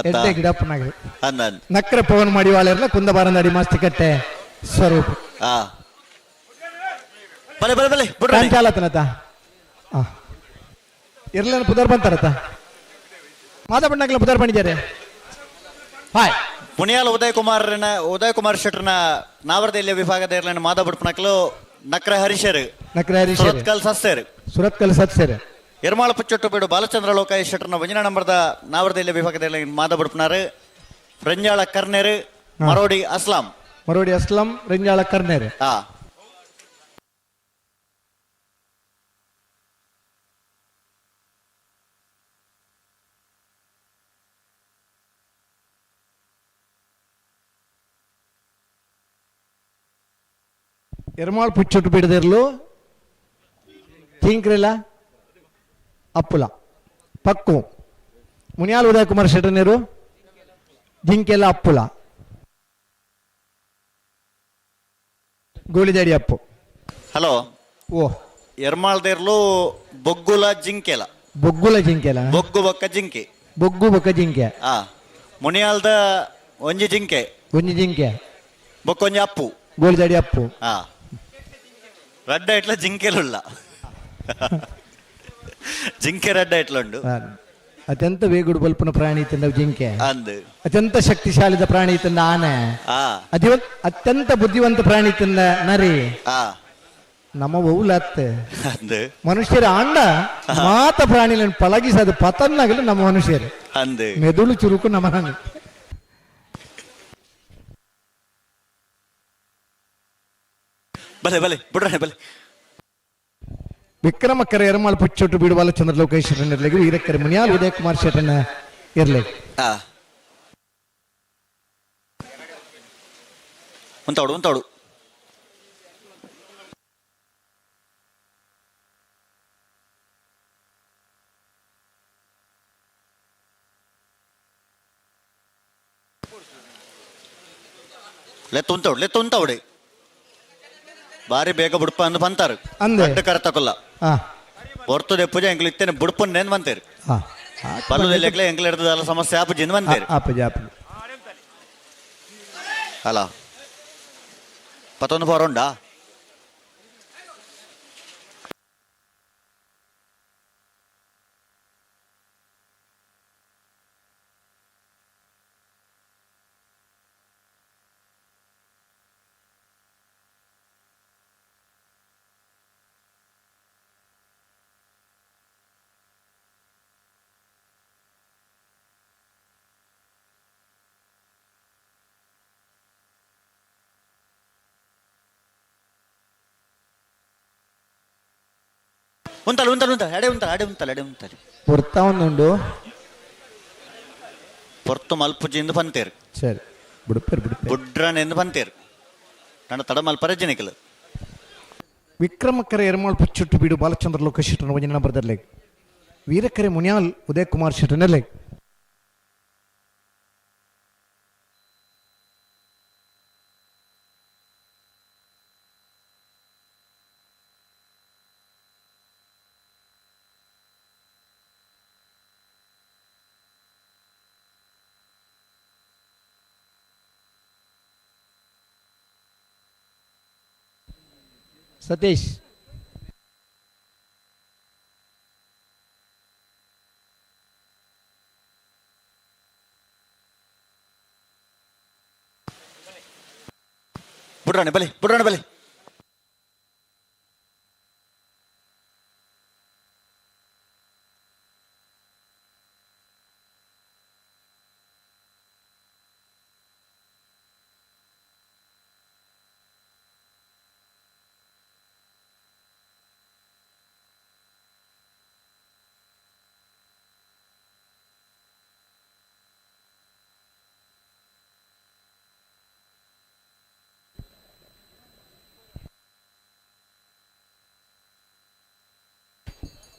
ಎಡ್ಡೆ ಗಿಡಪ್ಪನಾಗ. ನಕ್ರ ಪವನ್ ಮಡಿವಾಳರ್ಲ ಕುಂದಬಾರಂದಡಿ ಮಾಸ್ತಿಕಟ್ಟೆ ಸ್ವರೂಪ್. ಚಾಲತನತ ಇರ್ಲೇನು ಪುದರ್ ಬಂತಾರತ ಮಾತಾಪಣ್ಣಕ್ಲ ಪುದರ್ ಬಂದಿದ್ದಾರೆ. ಹಾಯ್ ಪುಣಿಯಾಲ ಉದಯ್ ಕುಮಾರ್ ಶೆಟ್ಟರ್ನ ನಾವರದೆಲ್ಲ ವಿಭಾಗದ ಇರ್ಲೇನು ಮಾದಾಬುಡ್ಪನಕ್ಲು ನಕ್ರ ಹರೀಶರು ಸುರತ್ಕಲ್ ಸಸ್ಯರು ಸುರತ್ಕಲ್ ಸಸ್ಯರು. ಎರ್ಮಾಳ ಪುಚ್ಚೊಟ್ಟು ಬೀಡು ಬಾಲಚಂದ್ರ ಲೋಕಾಯ ಶೆಟ್ಟರ್ನ ಒಂಜಿನ ನಂಬರ್ದ ನಾವರದೆಲ್ಲ ವಿಭಾಗದ ಇರ್ಲೇನು ಮಾದಾಬುಡ್ಪನಾರು. ರಂಜಾಳ ಕರ್ನೇರು ಮರೋಡಿ ಅಸ್ಲಾಂ ಮರೋಡಿ ಅಸ್ಲಾಂ ರಂಜಾಳ ಕರ್ನೇರು. ಎರ್ಮಾಳ್ ಪುಚ್ಚೊಟ್ಟು ಬಿಡದಿರಲು ತೀಂಕ್ರಿಲ್ಲ ಅಪ್ಪುಲ ಪಕ್ಕು ಮುನಿಯಾಲ್ ಉದಯ್ ಕುಮಾರ್ ಶೆಟ್ಟರ್ನೇರು ಜಿಂಕೆಲ್ಲ ಅಪ್ಪುಲ ಗೋಳಿಜಾಡಿ ಅಪ್ಪು. ಹಲೋ ಓ ಎರ್ಮಾಳ್ದೇರ್ಲು ಬೊಗ್ಗುಲ ಜಿಂಕೆಲ ಬೊಗ್ಗುಲ ಜಿಂಕೆಲ ಬೊಗ್ಗು ಬೊಕ್ಕ ಜಿಂಕೆ ಬೊಗ್ಗು ಬೊಕ್ಕ ಜಿಂಕೆ. ಮುನಿಯಾಲ್ದ ಒಂಜಿ ಜಿಂಕೆ ಒಂಜಿ ಜಿಂಕೆ ಬೊಕ್ಕೊಂಜಿ ಅಪ್ಪು ಗೋಳಿಜಾಡಿ ಅಪ್ಪು. ರಡ್ಡ ಇಟ್ಲ ಜಿಂಕೆಲುಳ್ಳ ಜಿಂಕೆ ರಡ್ಡ ಇಟ್ಲುಂಡು. ಅತ್ಯಂತ ವೇಗುಡು ಬಲ್ಪನ ಪ್ರಾಣಿ ತಂದ ಜಿಂಕೆ, ಅತ್ಯಂತ ಶಕ್ತಿಶಾಲಿದ ಪ್ರಾಣಿ ತಂದ ಆನೆ, ಅತ್ಯಂತ ಬುದ್ಧಿವಂತ ಪ್ರಾಣಿ ತಂದ ನರಿ. ನಮ್ಮ ಒವ್ಲತ್ ಮನುಷ್ಯರ ಆಂಡ ಮಾತ ಪ್ರಾಣಿಗಳನ್ನು ಪಳಗಿಸದು ಪತನ್ನಾಗಲು ನಮ್ಮ ಮನುಷ್ಯರು ಮೆದುಳು ಚುರುಕು ನಮ್ಮ. ಬಲೆ ಬಲೆ ಬಿಡ್ರೆ ಬಲೆ. ವಿಕ್ರಮಕ್ಕರೆ ಎರ್ಮಾಳ್ ಪುಚ್ಚೊಟ್ಟು ಬೀಡು ಬಾಲಚಂದ್ರ ಲೋಕೇಶ್ ಇರ್ಲಿಗೆ ವೀರಕ್ಕರೆ ಮುನಿಯಾಲ್ ಉದಯ್ ಕುಮಾರ್ ಶೆಟ್ಟರ್ನ ಇರ್ಲಿ. ಉಂತಾಡು ಉಂತಾಡು. ಲೆತ್ತ ಉಂತಾಡು ಲೆತ್ತ ಉಂತಾವಡೆ ಬಾರಿ ಬೇಗ ಬುಡ್ಪ ಅಂದ್ ಬಂತಾರ ಅಂದ ಕರೆತಕೊಲ್ಲ ಹೊರ್ತದೆ ಪೂಜೆ ಎಂಕ್ಲು ಇತ್ತೇನೆ ಬುಡ್ಪನ್ ಬಂತೇರು ಪಲ್ಲುದೆಲ್ಲ ಎಂಕ್ಲು ಇರ್ತದಲ್ಲ ಸಮಸ್ಯೆ ಆಪುಜಿ ಬಂತೇರು ಅಲ್ಲ ಪತ್ತೊಂದು ಫೋರ್ ಉಂಡಾ. ಉಂತಲ್ಲ ಉಂತಲ್ಲ ಉಂತಲ್ಲ ಎಡೆ ಉಂತಲ್ಲ ಎಡೆ ಉಂತಲ್ಲ ಎಡೆ ಉಂತಲ್ಲ ಪೊರ್ತಾ ಒಂದುಂಡು ಪೊರ್ತು ಮಲ್ಪುಜಿಂದು ಪಂತೇರು. ಸರಿ ಬಿಡುಪೇರು ಬಿಡುಪೇರು ಬುಡ್ರನೆಂದು ಪಂತೇರು ನನ್ನ ತಡ ಮಲ್ಪರ ಜಿನಿಕಲು. ವಿಕ್ರಮಕ್ಕರೆ ಎರ್ಮಾಳ್ ಪುಚ್ಚೊಟ್ಟು ಬೀಡು ಬಾಲಚಂದ್ರ ಲೋಕೇಶ್ ಶೆಟ್ಟರ್ನ ಭಜನೆ ನಂಬರ್ದರ್ಲೆ ವೀರಕ್ಕರೆ ಮುನಿಯಾಲ್ ಉದಯ್ ಕುಮಾರ್ ಶೆಟ್ಟರ್ನಲ್ಲೇ. Satish. ಬುಡ್ರಾಣಿ ಬಲಿ, ಬುಡ್ರಾಣಿ ಬಲಿ.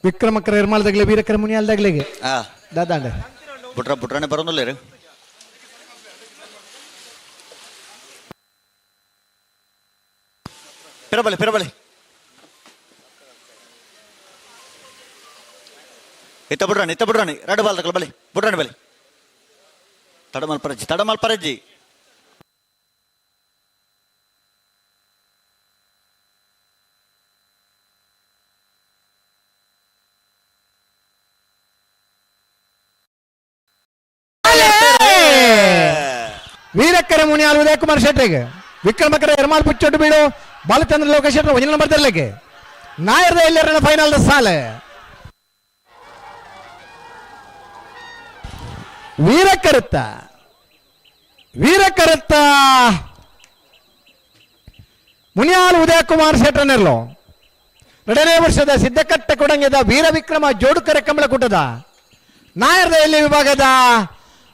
ವಿಕ್ರಮಕರ ಎರ್ಮಾಲ್ದಾಗ್ಲೆ ವೀರಕರ ಮುನಿಯಾಲ್ದಾಗ್ಲೆಗೆ ದಾದಾಂಡ ಬುಡ್ರ ಬುಡ್ರಾಣಿ ಬರೋದಿಲ್ಲ ರೀ. ಪಿರಬಲಿ ಪಿರಬಲಿ ಇತ್ತ ಬುಡ್ರಾಣಿ, ಇತ್ತ ಬುಡ್ರಾಣಿ, ಎರಡು ಬಾಲ್ ಬಲಿ, ಬುಡ್ರಾಣಿ ಬಲಿ. ತಡಮಲ್ ಪರಜ್ಜಿ, ತಡಮಲ್ ಪರಜ್ಜಿ. ವೀರಕ್ಕರೆ ಮುನಿಯಾಲ್ ಉದಯ ಕುಮಾರ್ ಶೆಟ್ಟರಿಗೆ, ವಿಕ್ರಮಕರ ಎರ್ಮಾಲ್ ಪುಚ್ಚೊಟ್ಟು ಬೀಡು ಬಾಲಚಂದ್ರ ಲೋಕೇಶ್ ಶೆಟ್ಟರ್ ಒಂಜಿ ನಂಬರ್ ತರಲಿಕ್ಕೆ ನಾಯರ್ದ ಎಲ್ಲರನ್ನ ಫೈನಲ್ ಸಾಲೆ. ವೀರಕರುತ್ತ ವೀರಕರುತ್ತ ಮುನಿಯಾಲ್ ಉದಯ ಕುಮಾರ್ ಶೆಟ್ಟರ್ನೆಲ್ಲೋ ಎರಡನೇ ವರ್ಷದ ಸಿದ್ದಕಟ್ಟೆ ಕೊಡಂಗೆದ ವೀರ ವಿಕ್ರಮ ಜೋಡುಕರೆ ಕಮಲಕೂಟದ ನಾಯರ್ದ ಎಲ್ಲಿ ವಿಭಾಗದ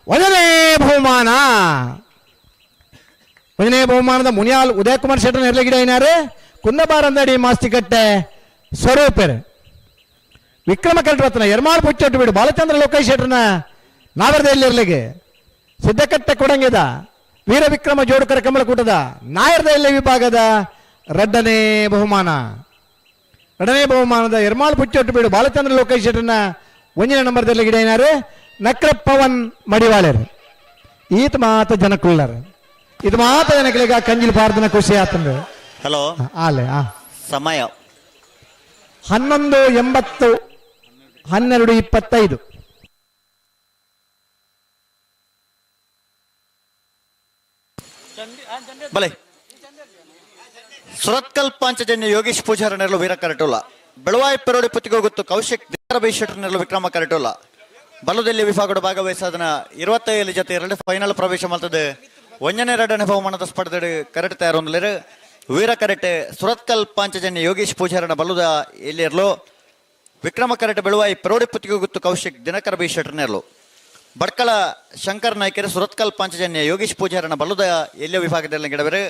ಒಂದನೇ ಬಹುಮಾನ. ಒಂದನೇ ಬಹುಮಾನದ ಮುನಿಯಾಲ್ ಉದಯಕುಮಾರ್ ಶೆಟ್ಟರ್ ನೆರಳಗಿಡ ಏನಾರು ಕುಂದಬಾರಂದಡಿ ಮಾಸ್ತಿಕಟ್ಟೆ ಸ್ವರೂಪರು. ವಿಕ್ರಮ ಕಲ್ರತ್ನ ಎರ್ಮಾಲ್ ಪುಚ್ಚೊಟ್ಟು ಬಿಡು ಬಾಲಚಂದ್ರ ಲೋಕೇಶ್ ಶೆಟ್ಟರ್ನ ನಾವರದ ಎಲ್ಲಿರ್ಲಿಗೆ ಸಿದ್ದಕಟ್ಟೆ ಕೊಡಂಗೆದ ವೀರ ವಿಕ್ರಮ ಜೋಡುಕರ ಕಮಲಕೂಟದ ನಾಯರ್ದ ಎಲ್ಲಿ ವಿಭಾಗದ ಎರಡನೇ ಬಹುಮಾನ. ಎರಡನೇ ಬಹುಮಾನದ ಎರ್ಮಾಲ್ ಪುಚ್ಚೊಟ್ಟು ಬೀಡು ಬಾಲಚಂದ್ರ ಲೋಕೇಶ್ ಶೆಟ್ಟರ್ನ ಒಂದನೇ ನಂಬರ್ದಲ್ಲಿ ಗಿಡ ಏನಾರು ನಕ್ರ ಪವನ್ ಮಡಿವಾಳರು. ಈತ ಮಾತ ಜನಕುಳ್ಳರು, ಇದು ಮಾತ ಜನಗಳಿಗೆ ಕಂಜಿಲ್ ಪಾರ್ದನ ಖುಷಿ ಆತಂದ್ರೆ. ಹಲೋ ಆಲೆ ಸಮಯ 11:80 12:25. ಬಲೆ ಸುರತ್ಕಲ್ ಪಾಂಚಜನ್ಯ ಯೋಗೇಶ್ ಪೂಜಾರ ನೆರಳು ವೀರ ಕರಟೋಲ, ಬೆಳವಾಯಿ ಪೆರೋಡಿ ಪುತ್ತಿಗೋಗುತ್ತು ಕೌಶಿಕ್ ದೇವರ ನೆರಳು ವಿಕ್ರಮ ಕರಟೋಲ. ಬಲದಲ್ಲಿ ವಿಭಾಗದ ಭಾಗವಹಿಸಾದನ 27 ಜೊತೆ ಎರಡು ಫೈನಲ್ ಪ್ರವೇಶ ಮಾಡ್ತದೆ. ಒಂದನೇ ಎರಡನೇ ಬಹುಮಾನದ ಸ್ಪರ್ಧೆ ಕರೆಕ್ಟ್ ತಯಾರೊಂದಲೇರು ವೀರ ಕರೆಟೆ ಸುರತ್ಕಲ್ ಪಾಂಚಜನ್ಯ ಯೋಗೇಶ್ ಪೂಜಾರನ ಬಲುದ ಎಲ್ಲಿರಲು, ವಿಕ್ರಮ ಕರೆಟೆ ಬೆಳುವಾಯಿ ಪರೋಡಿ ಪುತ್ತಿಗೋಗುತ್ತು ಕೌಶಿಕ್ ದಿನಕರ ಬಿ ಶೆಟ್ಟರ್ನೆರಲು. ಬಡ್ಕಳ ಶಂಕರ್ ನಾಯ್ಕರು ಸುರತ್ಕಲ್ ಪಾಂಚಜನ್ಯ ಯೋಗೇಶ್ ಪೂಜಾರನ ಬಲುದ ಎಲ್ಲಿಯ ವಿಭಾಗದಲ್ಲಿ ಗಿಡವರು.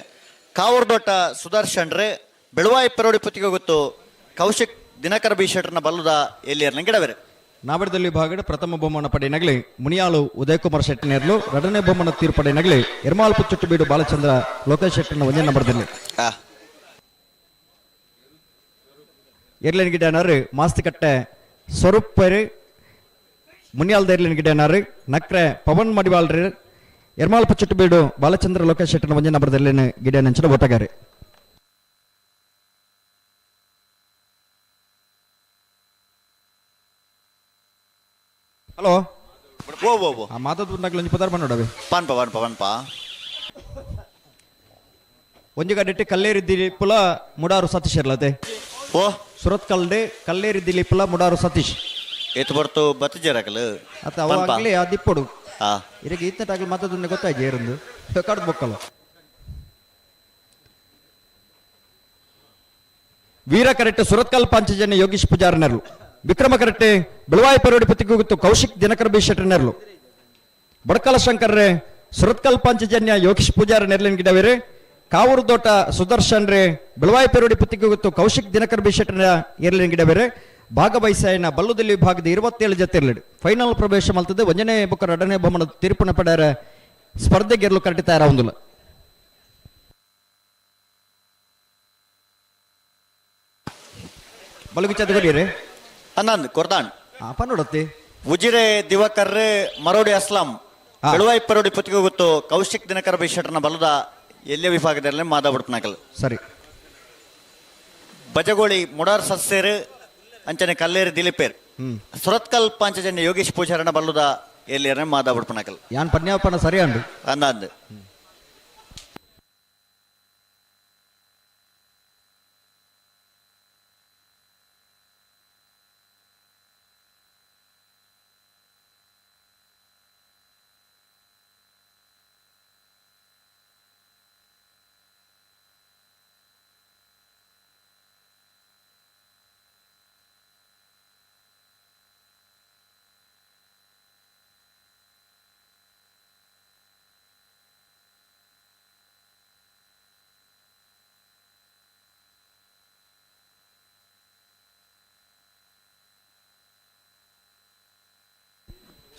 ಕಾವೂರ್ದೋಟ ಸುದರ್ಶನ್ರೆ ಬೆಳುವಾಯಿ ಪರೋಡಿ ಪುತ್ತಿಗೋಗುತ್ತು ಕೌಶಿಕ್ ದಿನಕರ ಬಿ ಶೆಟ್ಟರ್ನ ಬಲುದ ಎಲ್ಲಿಯರ್ನ ಗಿಡವರು. ನಾವರದಲ್ಲಿ ವಿಭಾಗದ ಪ್ರಥಮ ಬಹುಮಾನ ಪಡೆಯನಗಲಿ ಮುನಿಯಾಳು ಉದಯಕುಮಾರ್ ಶೆಟ್ಟನೇರ್ಲು, ಎರಡನೇ ಬಹುಮಾನ ತೀರ್ಪು ಪಡೆಯನಗಲಿ ಎರ್ಮಾಲ್ ಪುಚ್ಚೊಟ್ಟು ಬೀಡು ಬಾಲಚಂದ್ರ ಲೋಕೇಶ್ ಶೆಟ್ಟರ್ನ ಒಂದೇ ನಂಬರ್ದಲ್ಲಿ. ಎರ್ಲಿನ ಗಿಡನಾರು ಮಾಸ್ತಿಕಟ್ಟೆ ಸ್ವರೂಪರು, ಮುನಿಯಾಲ್ದ ಎರ್ಲಿನ ಗಿಡನಾರು ನಕ್ರೆ ಪವನ್ ಮಡಿವಾಳ್ರು, ಎರ್ಮಾಲ್ ಪುಚ್ಚೊಟ್ಟು ಬೀಡು ಬಾಲಚಂದ್ರ ಲೋಕೇಶ್ ಶೆಟ್ಟರ್ನ ಒಂದೇ ನಂಬರ್ದಲ್ಲಿ ಗಿಡ ನೆಂಚಿನ ಓಟಗಾರೆ. ಹಲೋ ಓ ಓ ಓ ಆ ಮಾತಾಡ್ತು ಒಂಜಿ ಪದಾರ್ಥ ನೋಡವೆ ಪನ್ಪ ಪನ್ಪ ಪನ್ಪ ಒಂಜಿ ಗಡ್ಡೆ ಕಲ್ಲೇರಿ ದಿಲೀಪುಲ ಮುಡಾರು ಸತೀಶ್ ಇರ್ಲತೆ. ಓ ಸುರತ್ ಕಲ್ಡೆ ಕಲ್ಲೇರಿ ದಿಲೀಪುಲ ಮುಡಾರು ಸತೀಶ್ ಏತು ಬರ್ತು ಬತ್ತಿಜರಕಲು ಅತ್ತ ಅವಾಗಲೇ ಆ ದಿಪ್ಪಡು ಇರಗೆ ಈತಟಾಗಲು ಮಾತಾಡೋದನ್ನ ಗೊತ್ತಾಯ್ತು ಏರಂದು ಕಡ್ದು ಬೊಕ್ಕಲ್ಲ. ವೀರ ಕರೆಕ್ಟ್ ಸುರತ್ಕಲ್ ಪಾಂಚಜನ್ಯ ಯೋಗೀಶ್ ಪೂಜಾರನರ್ಲು, ವಿಕ್ರಮ ಕರೆಕ್ಟೆ ಬೆಳವಾಯಿ ಪರೋಡಿ ಪತಿಗುತ್ತು ಕೌಶಿಕ್ ದಿನಕರ ಬಿ ಶೆಟ್ಟರ್ನೆರ್ಲು, ಬಡ್ಕಲ ಶಂಕರ್ರೆ ಸುರತ್ಕಲ್ ಪಾಂಚಜನ್ಯ ಯೋಗೀಶ್ ಪೂಜಾರ ನೆರ್ಲಿನ ಗಿಡವೇರೆ, ಕಾವೂರು ದೋಟ ಸುದರ್ಶನ್ ರೇ ಬೆಳವಾಯಿ ಪೆರೋಡಿ ಪುತ್ತಿಗುತ್ತು ಕೌಶಿಕ್ ದಿನಕರ್ ಬಿ ಶೆಟ್ಟರ್ನ ಎರ್ಲಿನ ಗಿಡವೇರೆ. ಭಾಗವಹಿಸಾಯನ ಬಲ್ಲುದಲ್ಲಿ ವಿಭಾಗದ 27 ಜತೆ ಇರಲಿಡು ಫೈನಲ್ ಪ್ರವೇಶ ಮಲ್ತದೆ. ಒಂದನೇ ಬೊಕ್ಕ ಎರಡನೇ ಬಹುಮಾನ ತೀರ್ಪುನ ಪಡೆಯರ ಸ್ಪರ್ಧೆಗೆರ್ಲು ಕರೆಕ್ಟ್ ತಯಾರಾವುದಿಲ್ಲ. ಬಲಗುಚ್ಚದ ಕೊಡಿಯರೆ ಅನ್ನಂದ್ ಕೊರ್ದಾಣ್ ಪನ್ನೊಡತ್ತಿ ಉಜಿರೆ ದಿವಾಕರ್ ಮರೋಡಿ ಅಸ್ಲಾಂ ಬೆಳುವಾಯಿ ಪರೋಡಿ ಪುತ್ತಿಗೆ ಕೌಶಿಕ್ ದಿನಕರ ಬಿ ಶೆಟ್ಟರ್ನ ಬಲದ ಎಲ್ಲೇ ವಿಭಾಗದಲ್ಲಿ ಮಾದಾಬಿಡ್ಪನಾಕಲ್. ಸರಿ ಬಜಗೋಳಿ ಮುಡಾರ್ ಸಸ್ಯರು ಅಂಚನೆ ಕಲ್ಲೇರು ದಿಲೀಪೇರ್. ಸುರತ್ಕಲ್ ಪಾಂಚಜನ್ಯ ಯೋಗೇಶ್ ಪೂಜಾರನ ಬಲ್ಲುದ ಎಲ್ಲಿಯರ ಮಾದ ಉಡ್ಪನಕಲ್. ಯಾನ್ ಪನ್ಯಾಪನ ಸರಿ ಅಂಡು. ಅಂದ.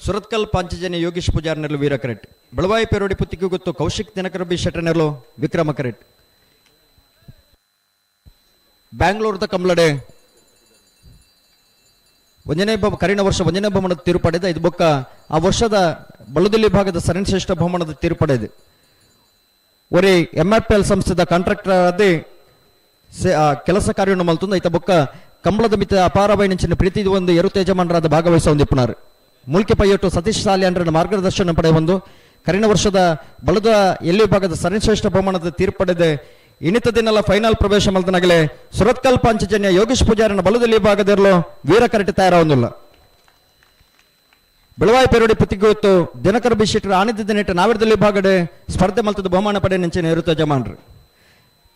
ಸುರತ್ಕಲ್ ಪಾಂಚಜನ್ಯ ಯೋಗೇಶ್ ಪೂಜಾರ್ ನೆರಳು ವೀರ ಕರೆಟ್. ಬೆಳವಾಯಿ ಪೇರೋಡಿ ಪುತ್ತಿಗೆ ಗೊತ್ತು ಕೌಶಿಕ್ ದಿನಕರ ಬಿ ಶೆಟ್ಟರ್ ನೆರಳು ವಿಕ್ರಮ ಕರೆಟ್. ಬ್ಯಾಂಗ್ಳೂರ್ದ ಕಮ್ಲಡೆ ಒಂಜನೇ ಕರಿನ ವರ್ಷ ಒಂಜನೇ ಬಹುಮಾನದ ತೀರ್ಪು ಪಡೆದ. ಇದು ಬೊಕ್ಕ ಆ ವರ್ಷದ ಬಲುದಲಿ ಭಾಗದ ಸರಣ್ಶ್ರೇಷ್ಠ ಬಹುಮಾನದ ತೀರ್ಪು ಪಡೆದ. ಒರಿ ಎಂ ಆರ್ ಪಿ ಎಲ್ ಸಂಸ್ಥೆದ ಕಾಂಟ್ರಾಕ್ಟರ್ ಆದ ಕೆಲಸ ಕಾರ್ಯವನ್ನು ಮಲ್ತುಂದು ಐತ ಬೊಕ್ಕ ಕಂಬಳದ ಮಿತ್ತ ಅಪಾರವೈನಂಚಿನ ಪ್ರೀತಿ ಇದು ಒಂದು ಎರು ತೇಜಮಾನರಾದ ಭಾಗವಹಿಸ ಹೊಂದಿಪ್ಪುನಾರು. ಮೂಲ್ಕೆ ಪೈಯೊಟ್ಟು ಸತೀಶ್ ಸಾಲ್ಯಾನ್ರನ ಮಾರ್ಗದರ್ಶನ ಪಡೆಯಬಂದು ಕರಿನ ವರ್ಷದ ಬಲದ ಎಲ್ಲಿ ಭಾಗದ ಸರಣ್ಶ್ರೇಷ್ಠ ಬಹುಮಾನದ ತೀರ್ಪು ಪಡೆದ ಇನಿತ ದಿನಲ ಫೈನಲ್ ಪ್ರವೇಶ ಮಲ್ತನಗಲೆ ಸುರತ್ಕಲ್ ಪಾಂಚಜನ್ಯ ಯೋಗೇಶ್ ಪೂಜಾರನ ಬಲದಲ್ಲಿ ಭಾಗದಿರಲು ವೀರ ಕರಟಿ ತಯಾರಾವೊಂದಿಲ್ಲ. ಬೆಳವಾಯಿ ಪೇರೋಡಿ ಪುತ್ತಿಗೊತ್ತು ದಿನಕರ ಬಿ ಶೆಟ್ಟರ್ ಆನಿದ್ದ ನೆಟ್ಟ ನಾವಿರದಲ್ಲಿ ಭಾಗಡೆ ಸ್ಪರ್ಧೆ ಮಲ್ತದ ಬಹುಮಾನ ಪಡೆ ನೆಂಚಿನ ಇರುತ್ತ ಜಮಾನ್ರು.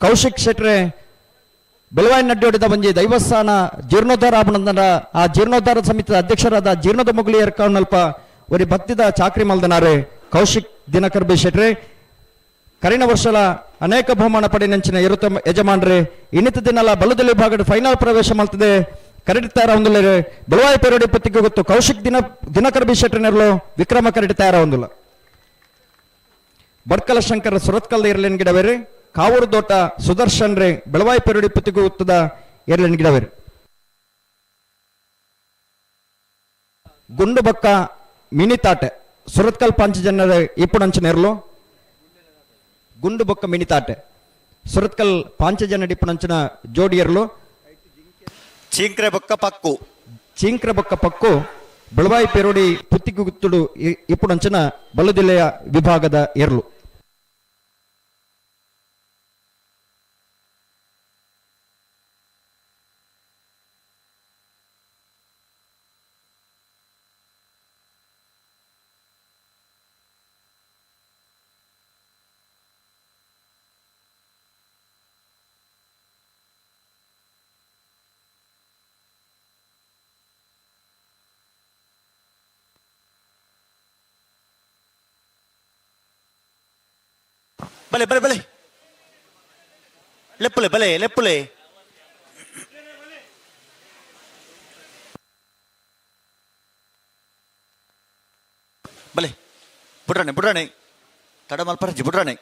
ಕೌಶಿಕ್ ಶೆಟ್ರೆ ಬೆಳವಾಯಿ ನಡ್ಡೊಡೆದ ಬಂಜಿ ದೈವಸ್ಥಾನ ಜೀರ್ಣೋದ್ಧಾರ ಆಪಣಂದನ ಆ ಜೀರ್ಣೋದ್ಧಾರ ಸಮಿತಿಯ ಅಧ್ಯಕ್ಷರಾದ ಜೀರ್ಣದ ಮೊಗಲಿಯರ್ ಕೌನಲ್ಪ ಒರಿ ಭಕ್ತಿದ ಚಾಕ್ರಿ ಮಲ್ದನಾರೆ ಕೌಶಿಕ್ ದಿನಕರ್ ಬಿ ಶೆಟ್ರೆ. ಕರಿನ ವರ್ಷಲ ಅನೇಕ ಬಹುಮಾನ ಪಡೆನಂಚಿನ ಇರುತ್ತ ಯಜಮಾನ್ರೆ ಇನ್ನಿತ ದಿನಲ ಬಲದಲ್ಲಿ ಭಾಗದ ಫೈನಲ್ ಪ್ರವೇಶ ಮಲ್ತದೆ ಕರಡಿ ತಯಾರ ಹೊಂದಿಲ್ಲ. ಬೆಳವಾಯಿ ಪೇರೋಡಿ ಪತ್ತಿಗೆ ಗೊತ್ತು ಕೌಶಿಕ್ ದಿನಕರ್ ಬಿ ಶೆಟ್ಟರ್ನೆರಲು ವಿಕ್ರಮ ಕರಡಿ ತಯಾರ ಹೊಂದಿಲ್ಲ. ಬಡ್ಕಲ ಶಂಕರ ಸುರತ್ಕಲ್ ಇರ್ಲಿನ್ ಗಿಡವೇರಿ ಕಾವೂರು ದೋಟ ಸುದರ್ಶನ್ ರೇ ಬೆಳವಾಯಿ ಪೇರೋಡಿ ಪತ್ತಿಗೆ ಗೊತ್ತದ ಇರ್ಲಿನ್ ಗಿಡವೇರಿ. ಗುಂಡು ಬಕ್ಕ ಮಿನಿತಾಟೆ ಸುರತ್ಕಲ್ ಪಾಂಚಜನ್ಯರ ಇಪ್ಪುಣಂಚಿನ ಇರಲು ಗುಂಡು ಬೊಕ್ಕ ಮಿನಿತಾಟೆ ಸುರತ್ಕಲ್ ಪಾಂಚಜನ ಡಿಪ್ಪುಣಂಚಿನ ಜೋಡಿಯರ್ಲು. ಚೀಂಕ್ರೆ ಬೊಕ್ಕ ಪಕ್ಕು ಚೀಂಕ್ರೆ ಬೊಕ್ಕ ಪಕ್ಕು ಬೆಳವಾಯಿ ಪೇರೋಡಿ ಪುತ್ತಿಗುತ್ತುಡು ಇಪ್ಪುಣಂಚಿನ ಬಲುದಿಲೆಯ ವಿಭಾಗದ ಎರ್ಲು. ಬಲೆ ಬಲೆ ಬಲೆ ಲೆಪ್ಪುಲೆ ಬಲೆ ಲೆಪ್ಪುಲೆ ಬಲೆ ಬುಡ್ರಾಣೆ ಬುಡ್ರಾಣೆ ತಡ ಮಲ್ಪರಜಿ ಬುಡ್ರಾಣೆ.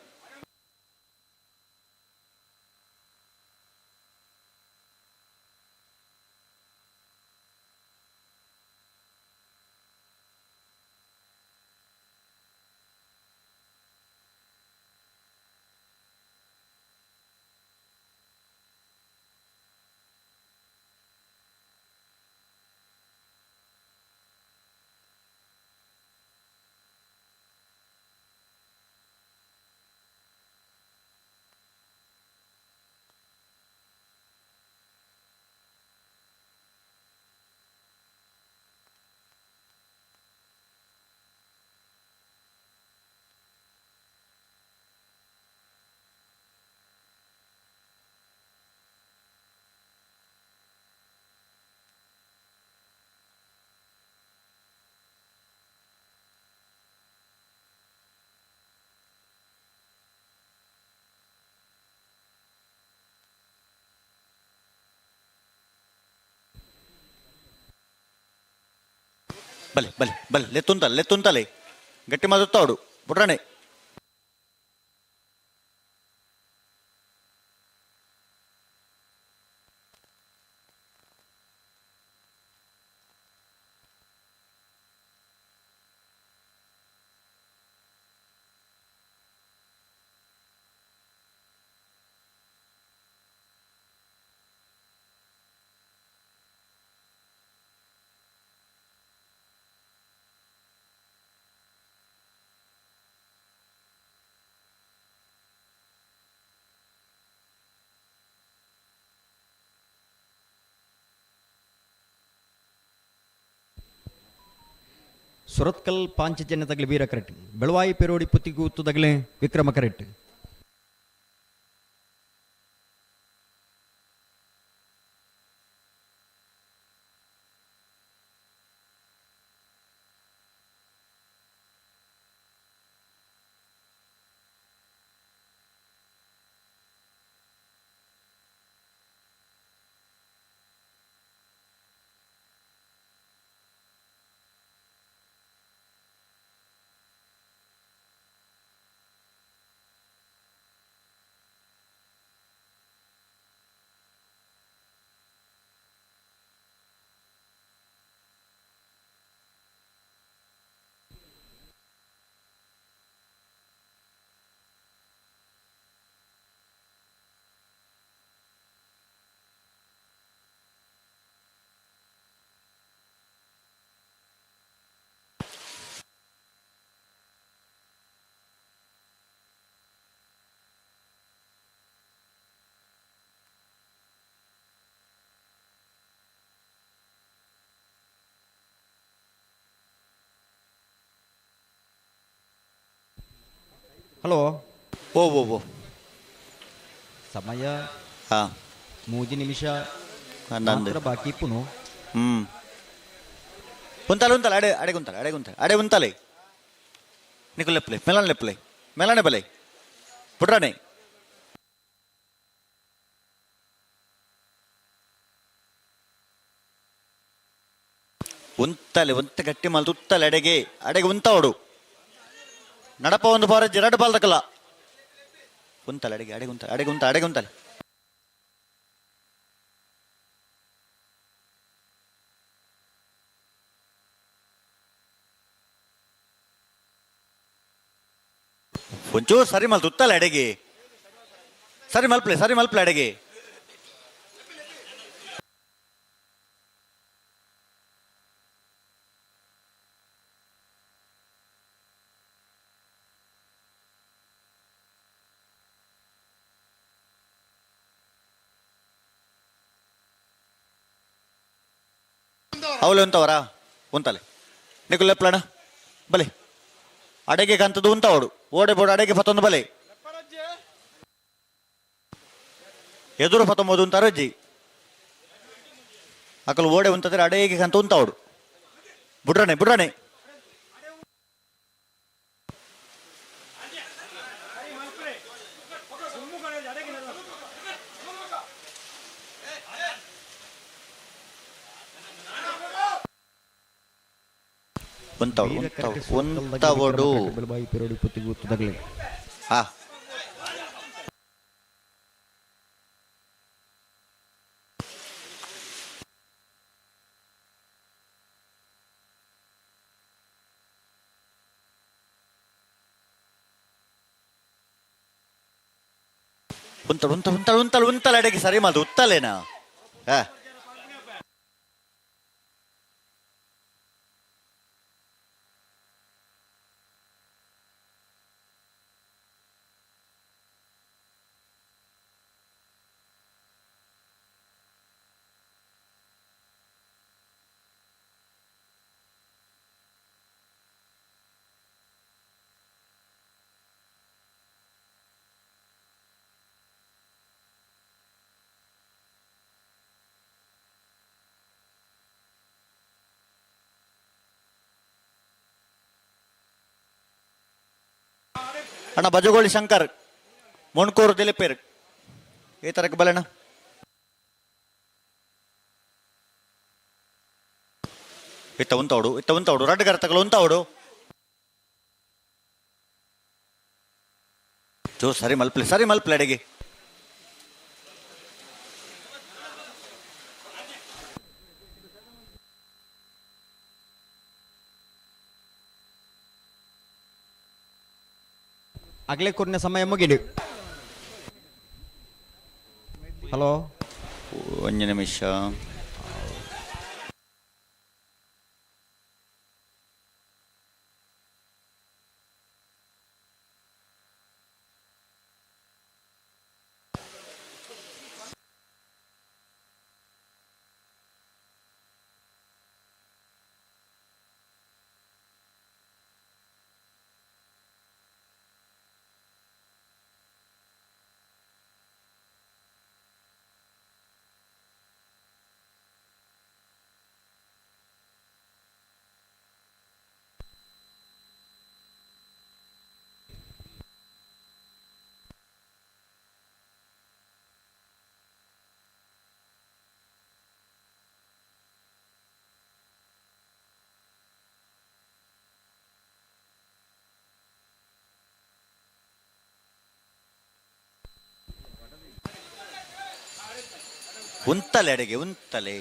ಬಲೆ ಬಲೆ ಬಲೆ ಲೆತ್ತುಂತಲೆ ಲೆತ್ತುಂತಲೆ ಗಟ್ಟಿ ಮಾದುತ್ತಾವಡು ಬುಡ್ರಾಣೆ. ಸುರತ್ಕಲ್ ಪಾಂಚಜನ್ಯ ತಗಲಿ ವೀರ ಕರೆಟ್ ಬೆಳವಾಯಿ ಪೆರೋಡಿ ಪುತ್ತಿಗೂತ್ತು ತಗಲಿ ವಿಕ್ರಮ ಕರೆಟ್. ಹಲೋ. ಓ ಓ ಓ ಸಮಯ ಹಾಂ ಮೂಜಿ ನಿಮಿಷ ನಂದು. ಮಾತ್ರ ಬಾಕಿ ಪುನು. ಹ್ಮ್ ಉಂತಾಲೆ ಉಂತಾಲೆ ಅಡೆ ಅಡೆ ಗುಂತಾಲೆ ಅಡೆ ಗುಂತಾಲೆ ಅಡೆ ಉಂತಾಲೆ ನಿಕು ಲೆಪ್ಲೆ ಮೆಲಾನ್ ಲೆಪ್ಲೆ ಮೆಲಾನೆ ಬಲೆ ಪುಟ್ರಾಣೆ. ಉಂತಾಲೆ ಉಂತ ಗಟ್ಟಿ ಮಲ್ತು ಉತ್ತಲೆ ಅಡೆಗೆ ಅಡೆಗೆ ಉಂತಾವಡು ನಡಪ ಒಂದು ಬಾರ ಎರಡು ಬಾಲ್ದಕಲ್ಲ ಉಂತಾಲೆ ಅಡೆಗೆ ಅಡೆಗೆ ಉಂತಾಲೆ ಅಡೆಗೆ ಉಂತ ಅಡೆಗೆ ಉಂತಾಲೆ. ಒಂಚೂರು ಸರಿ ಮಲ್ತು ಉತ್ತಲೆ ಅಡೆಗೆ ಸರಿ ಮಲ್ಪ್ಲೆ ಸರಿ ಮಲ್ಪ್ಲೆ ಅಡೆಗೆ. ಅವಳು ಉಂತವರಾ ಉಂತಲೆ ನಿಕು ಲೆಪ್ಲಣ ಬಲೆ ಅಡೆಗೆ ಕಂತದ್ದು ಉಂತವಡು ಓಡೆ ಬೋಡು ಅಡೆಗೆ ಪತ್ತೊಂದು ಬಲೆ ಎದುರು ಪತ್ತೊಂಬುದು ಉಂತ ಅಜ್ಜಿ ಅಕಲು ಓಡೆ ಉಂತದ್ರೆ ಅಡೆಗೆ ಕಂತ ಉಂತವಡು ಬುಡ್ರಣೆ ಬುಡ್ರಣೆ. ಉಂತವಡು ಉಂತವಡು ಉಂತವಡು ಬೆಳವಾಯಿ ಪೆರೋಡಿ ಪುತ್ತಿಗೂತ್ತು ತಗಲಿ. ಹಾ ಉಂತಳು ಉಂತಳು ಉಂತಳು ಉಂತಳು ಉಂತಲ ಅಡೆಗೆ ಸರಿ ಮಾತು ಉತ್ತಲೇನಾ ಹಾ ಅಣ್ಣ ಬಜಗೋಳಿ ಶಂಕರ್ ಮೊಣ್ಕೂರು ದಿಲಿಪೇರ್ ಈ ತರಕ್ಕೆ ಬಲಣ್ಣ. ಇತ್ತ ಉಂತವಡು ಇತ್ತ ಉಂತವಡು ರಡ್ಡು ಗರ್ತಗಳು ಉಂತವಡು ಜೋ ಸರಿ ಮಲ್ಪ್ಲೆ ಸರಿ ಮಲ್ಪ್ಲೆ ಅಡಿಗೆ. ಅಗಲೇ ಕೊರಿನ ಸಮಯ ಮುಗಿಡು. ಹಲೋ ಒಂದು ನಿಮಿಷ. ಉಂತಲೆ ಅಡೆಗೆ ಉಂತಲೆ.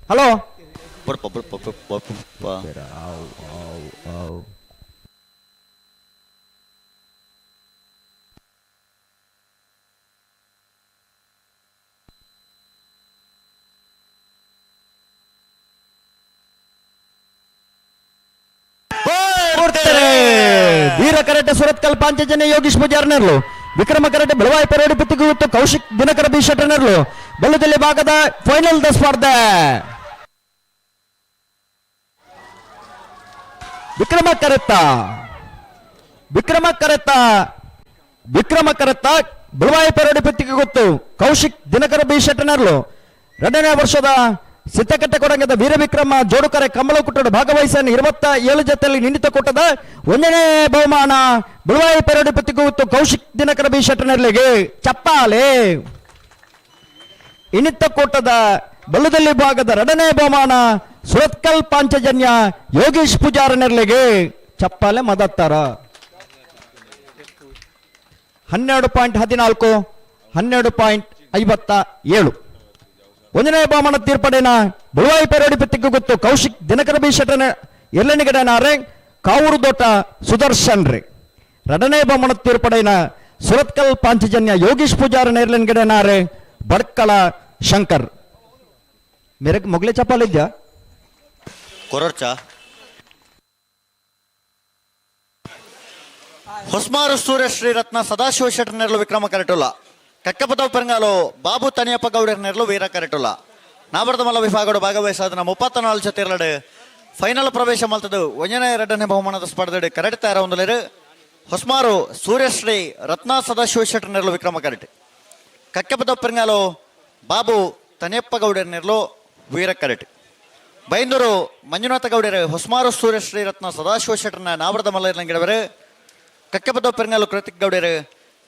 ಹಲೋ ಬುರ್ಪ ಬುರ್ಪ ಬುರ್ಪ ಬುರ್ಪ. ವೀರ karate Surathkal Panchajanya Yogish ಪೂಜಾರ್ನರ್ಲು, Vikrama karate Belvai ಪರೇಡು Puttige Kaushik Dinakara B ಶೆಟ್ಟರ್ನರ್ಲು ಬಲ್ಲದಲ್ಲಿ ಭಾಗದ ಫೈನಲ್ the ಸ್ಪರ್ಧೆ. ವಿಕ್ರಮ ಕರೆತ್ತ ವಿಕ್ರಮ ಕರೆತ್ತ ವಿಕ್ರಮ ಕರೆತ್ತ ಬೆಳವಾಯಿ ಪರೇಡು ಪುತ್ತಿಗೆ ಗೊತ್ತು ಕೌಶಿಕ್ ದಿನಕರ ಬಿ ಶೆಟ್ಟರ್ನರ್ಲು ಎರಡನೇ ವರ್ಷದ ಸಿದ್ದಕಟ್ಟೆ ಕೊಡಂಗದ ವೀರವಿಕ್ರಮ ಜೋಡುಕರೆ ಕಮಲಕುಟ್ಟಡು ಭಾಗವಹಿಸನ್ನು 27 ಜೊತೆಯಲ್ಲಿ ನಿಂಡಿತ ಕೂಟದ ಒಂದನೇ ಬಹುಮಾನ ಬಿಳುವಾಯಿ ಪೆರಡು ಪತ್ತಿಗೂತ್ತು ಕೌಶಿಕ್ ದಿನಕರ ಬಿ ಶೆಟ್ಟರ್ನರ್ಲಿಗೆ ಚಪ್ಪಾಲೆ. ಇನ್ನಿತ ಕೂಟದ ಬಲ್ಲದಲ್ಲಿ ಭಾಗದ ಎರಡನೇ ಬಹುಮಾನ ಸುರತ್ಕಲ್ ಪಾಂಚಜನ್ಯ ಯೋಗೀಶ್ ಪೂಜಾರನೆರ್ಲಿಗೆ ಚಪ್ಪಾಲೆ ಮದತ್ತಾರ. 12.14 12.57 ಒಂದನೇ ಬಹುಮಾನ ತೀರ್ಪಡೇನ ಬುಳುವಾಯಿ ಪೆರೋಡಿ ಪತ್ತಿಗೆ ಗೊತ್ತು ಕೌಶಿಕ್ ದಿನಕರ ಬಿ ಶೆಟ್ಟನ ಎರಡನೇ ಕಾವೂರು ದೋಟ ಸುದರ್ಶನ್ ರೇ. ಎರಡನೇ ಬಹುಮಾನ ತೀರ್ಪಡೇನ ಸುರತ್ಕಲ್ ಪಾಂಚಜನ್ಯ ಯೋಗೀಶ್ ಪೂಜಾರ ನೇರ್ಲನ್ಗಡೆನಾರೆ ಬಡ್ಕಳ ಶಂಕರ್. ಮೇರೆಗೆ ಮೊಗಲೆ ಚಪಾಲಿದ್ಯಾ ಕೊರರ್ಚ ಹೊಸ್ಮಾರು ಸೂರ್ಯ ಶ್ರೀರತ್ನ ಸದಾಶಿವ ಶೆಟ್ಟರ್ ನೆರಳು ವಿಕ್ರಮ ಕರೆಟುಲ್ಲ, ಕಕ್ಕಪದವ್ ಪೆರಂಗಾಲು ಬಾಬು ತನಿಯಪ್ಪ ಗೌಡರ ನೆರಳು ವೀರ ಕರೆಟುಲ್ಲ. ನಾಬರ್ದಮಲ್ಲ ವಿಭಾಗಡು ಭಾಗವಹಿಸಾದನ 34 ಜೊತೆರಡು ಫೈನಲ್ ಪ್ರವೇಶ ಮಲ್ತದು ಒಂದನೇ ಎರಡನೇ ಬಹುಮಾನದ ಸ್ಪರ್ಧೆ ಕರೆಟ್ ತಯಾರ ಹೊಂದಲೇರು ಹೊಸ್ಮಾರು ಸೂರ್ಯಶ್ರೀ ರತ್ನ ಸದಾಶಿವ ಶೆಟ್ಟರ್ ನೆರಳು ವಿಕ್ರಮ ಕರೆಟ್, ಕಕ್ಕಪದವ್ ಪೆರಂಗಾಲು ಬಾಬು ತನಿಯಪ್ಪ ಗೌಡರ ನೆರಳು ವೀರ ಕರೆಟ್, ಬೈಂದೂರು ಮಂಜುನಾಥ ಗೌಡರು ಹೊಸ್ಮಾರು ಸೂರ್ಯಶ್ರೀ ರತ್ನ ಸದಾಶಿವ ಶೆಟ್ಟರ್ನ ನಾವರದ ಮಲ್ಲಗಿಡವರು, ಕಕ್ಕೆಪದವ್ ಪೆರಂಗಾಲು ಕೃತಿಕ್ ಗೌಡರು,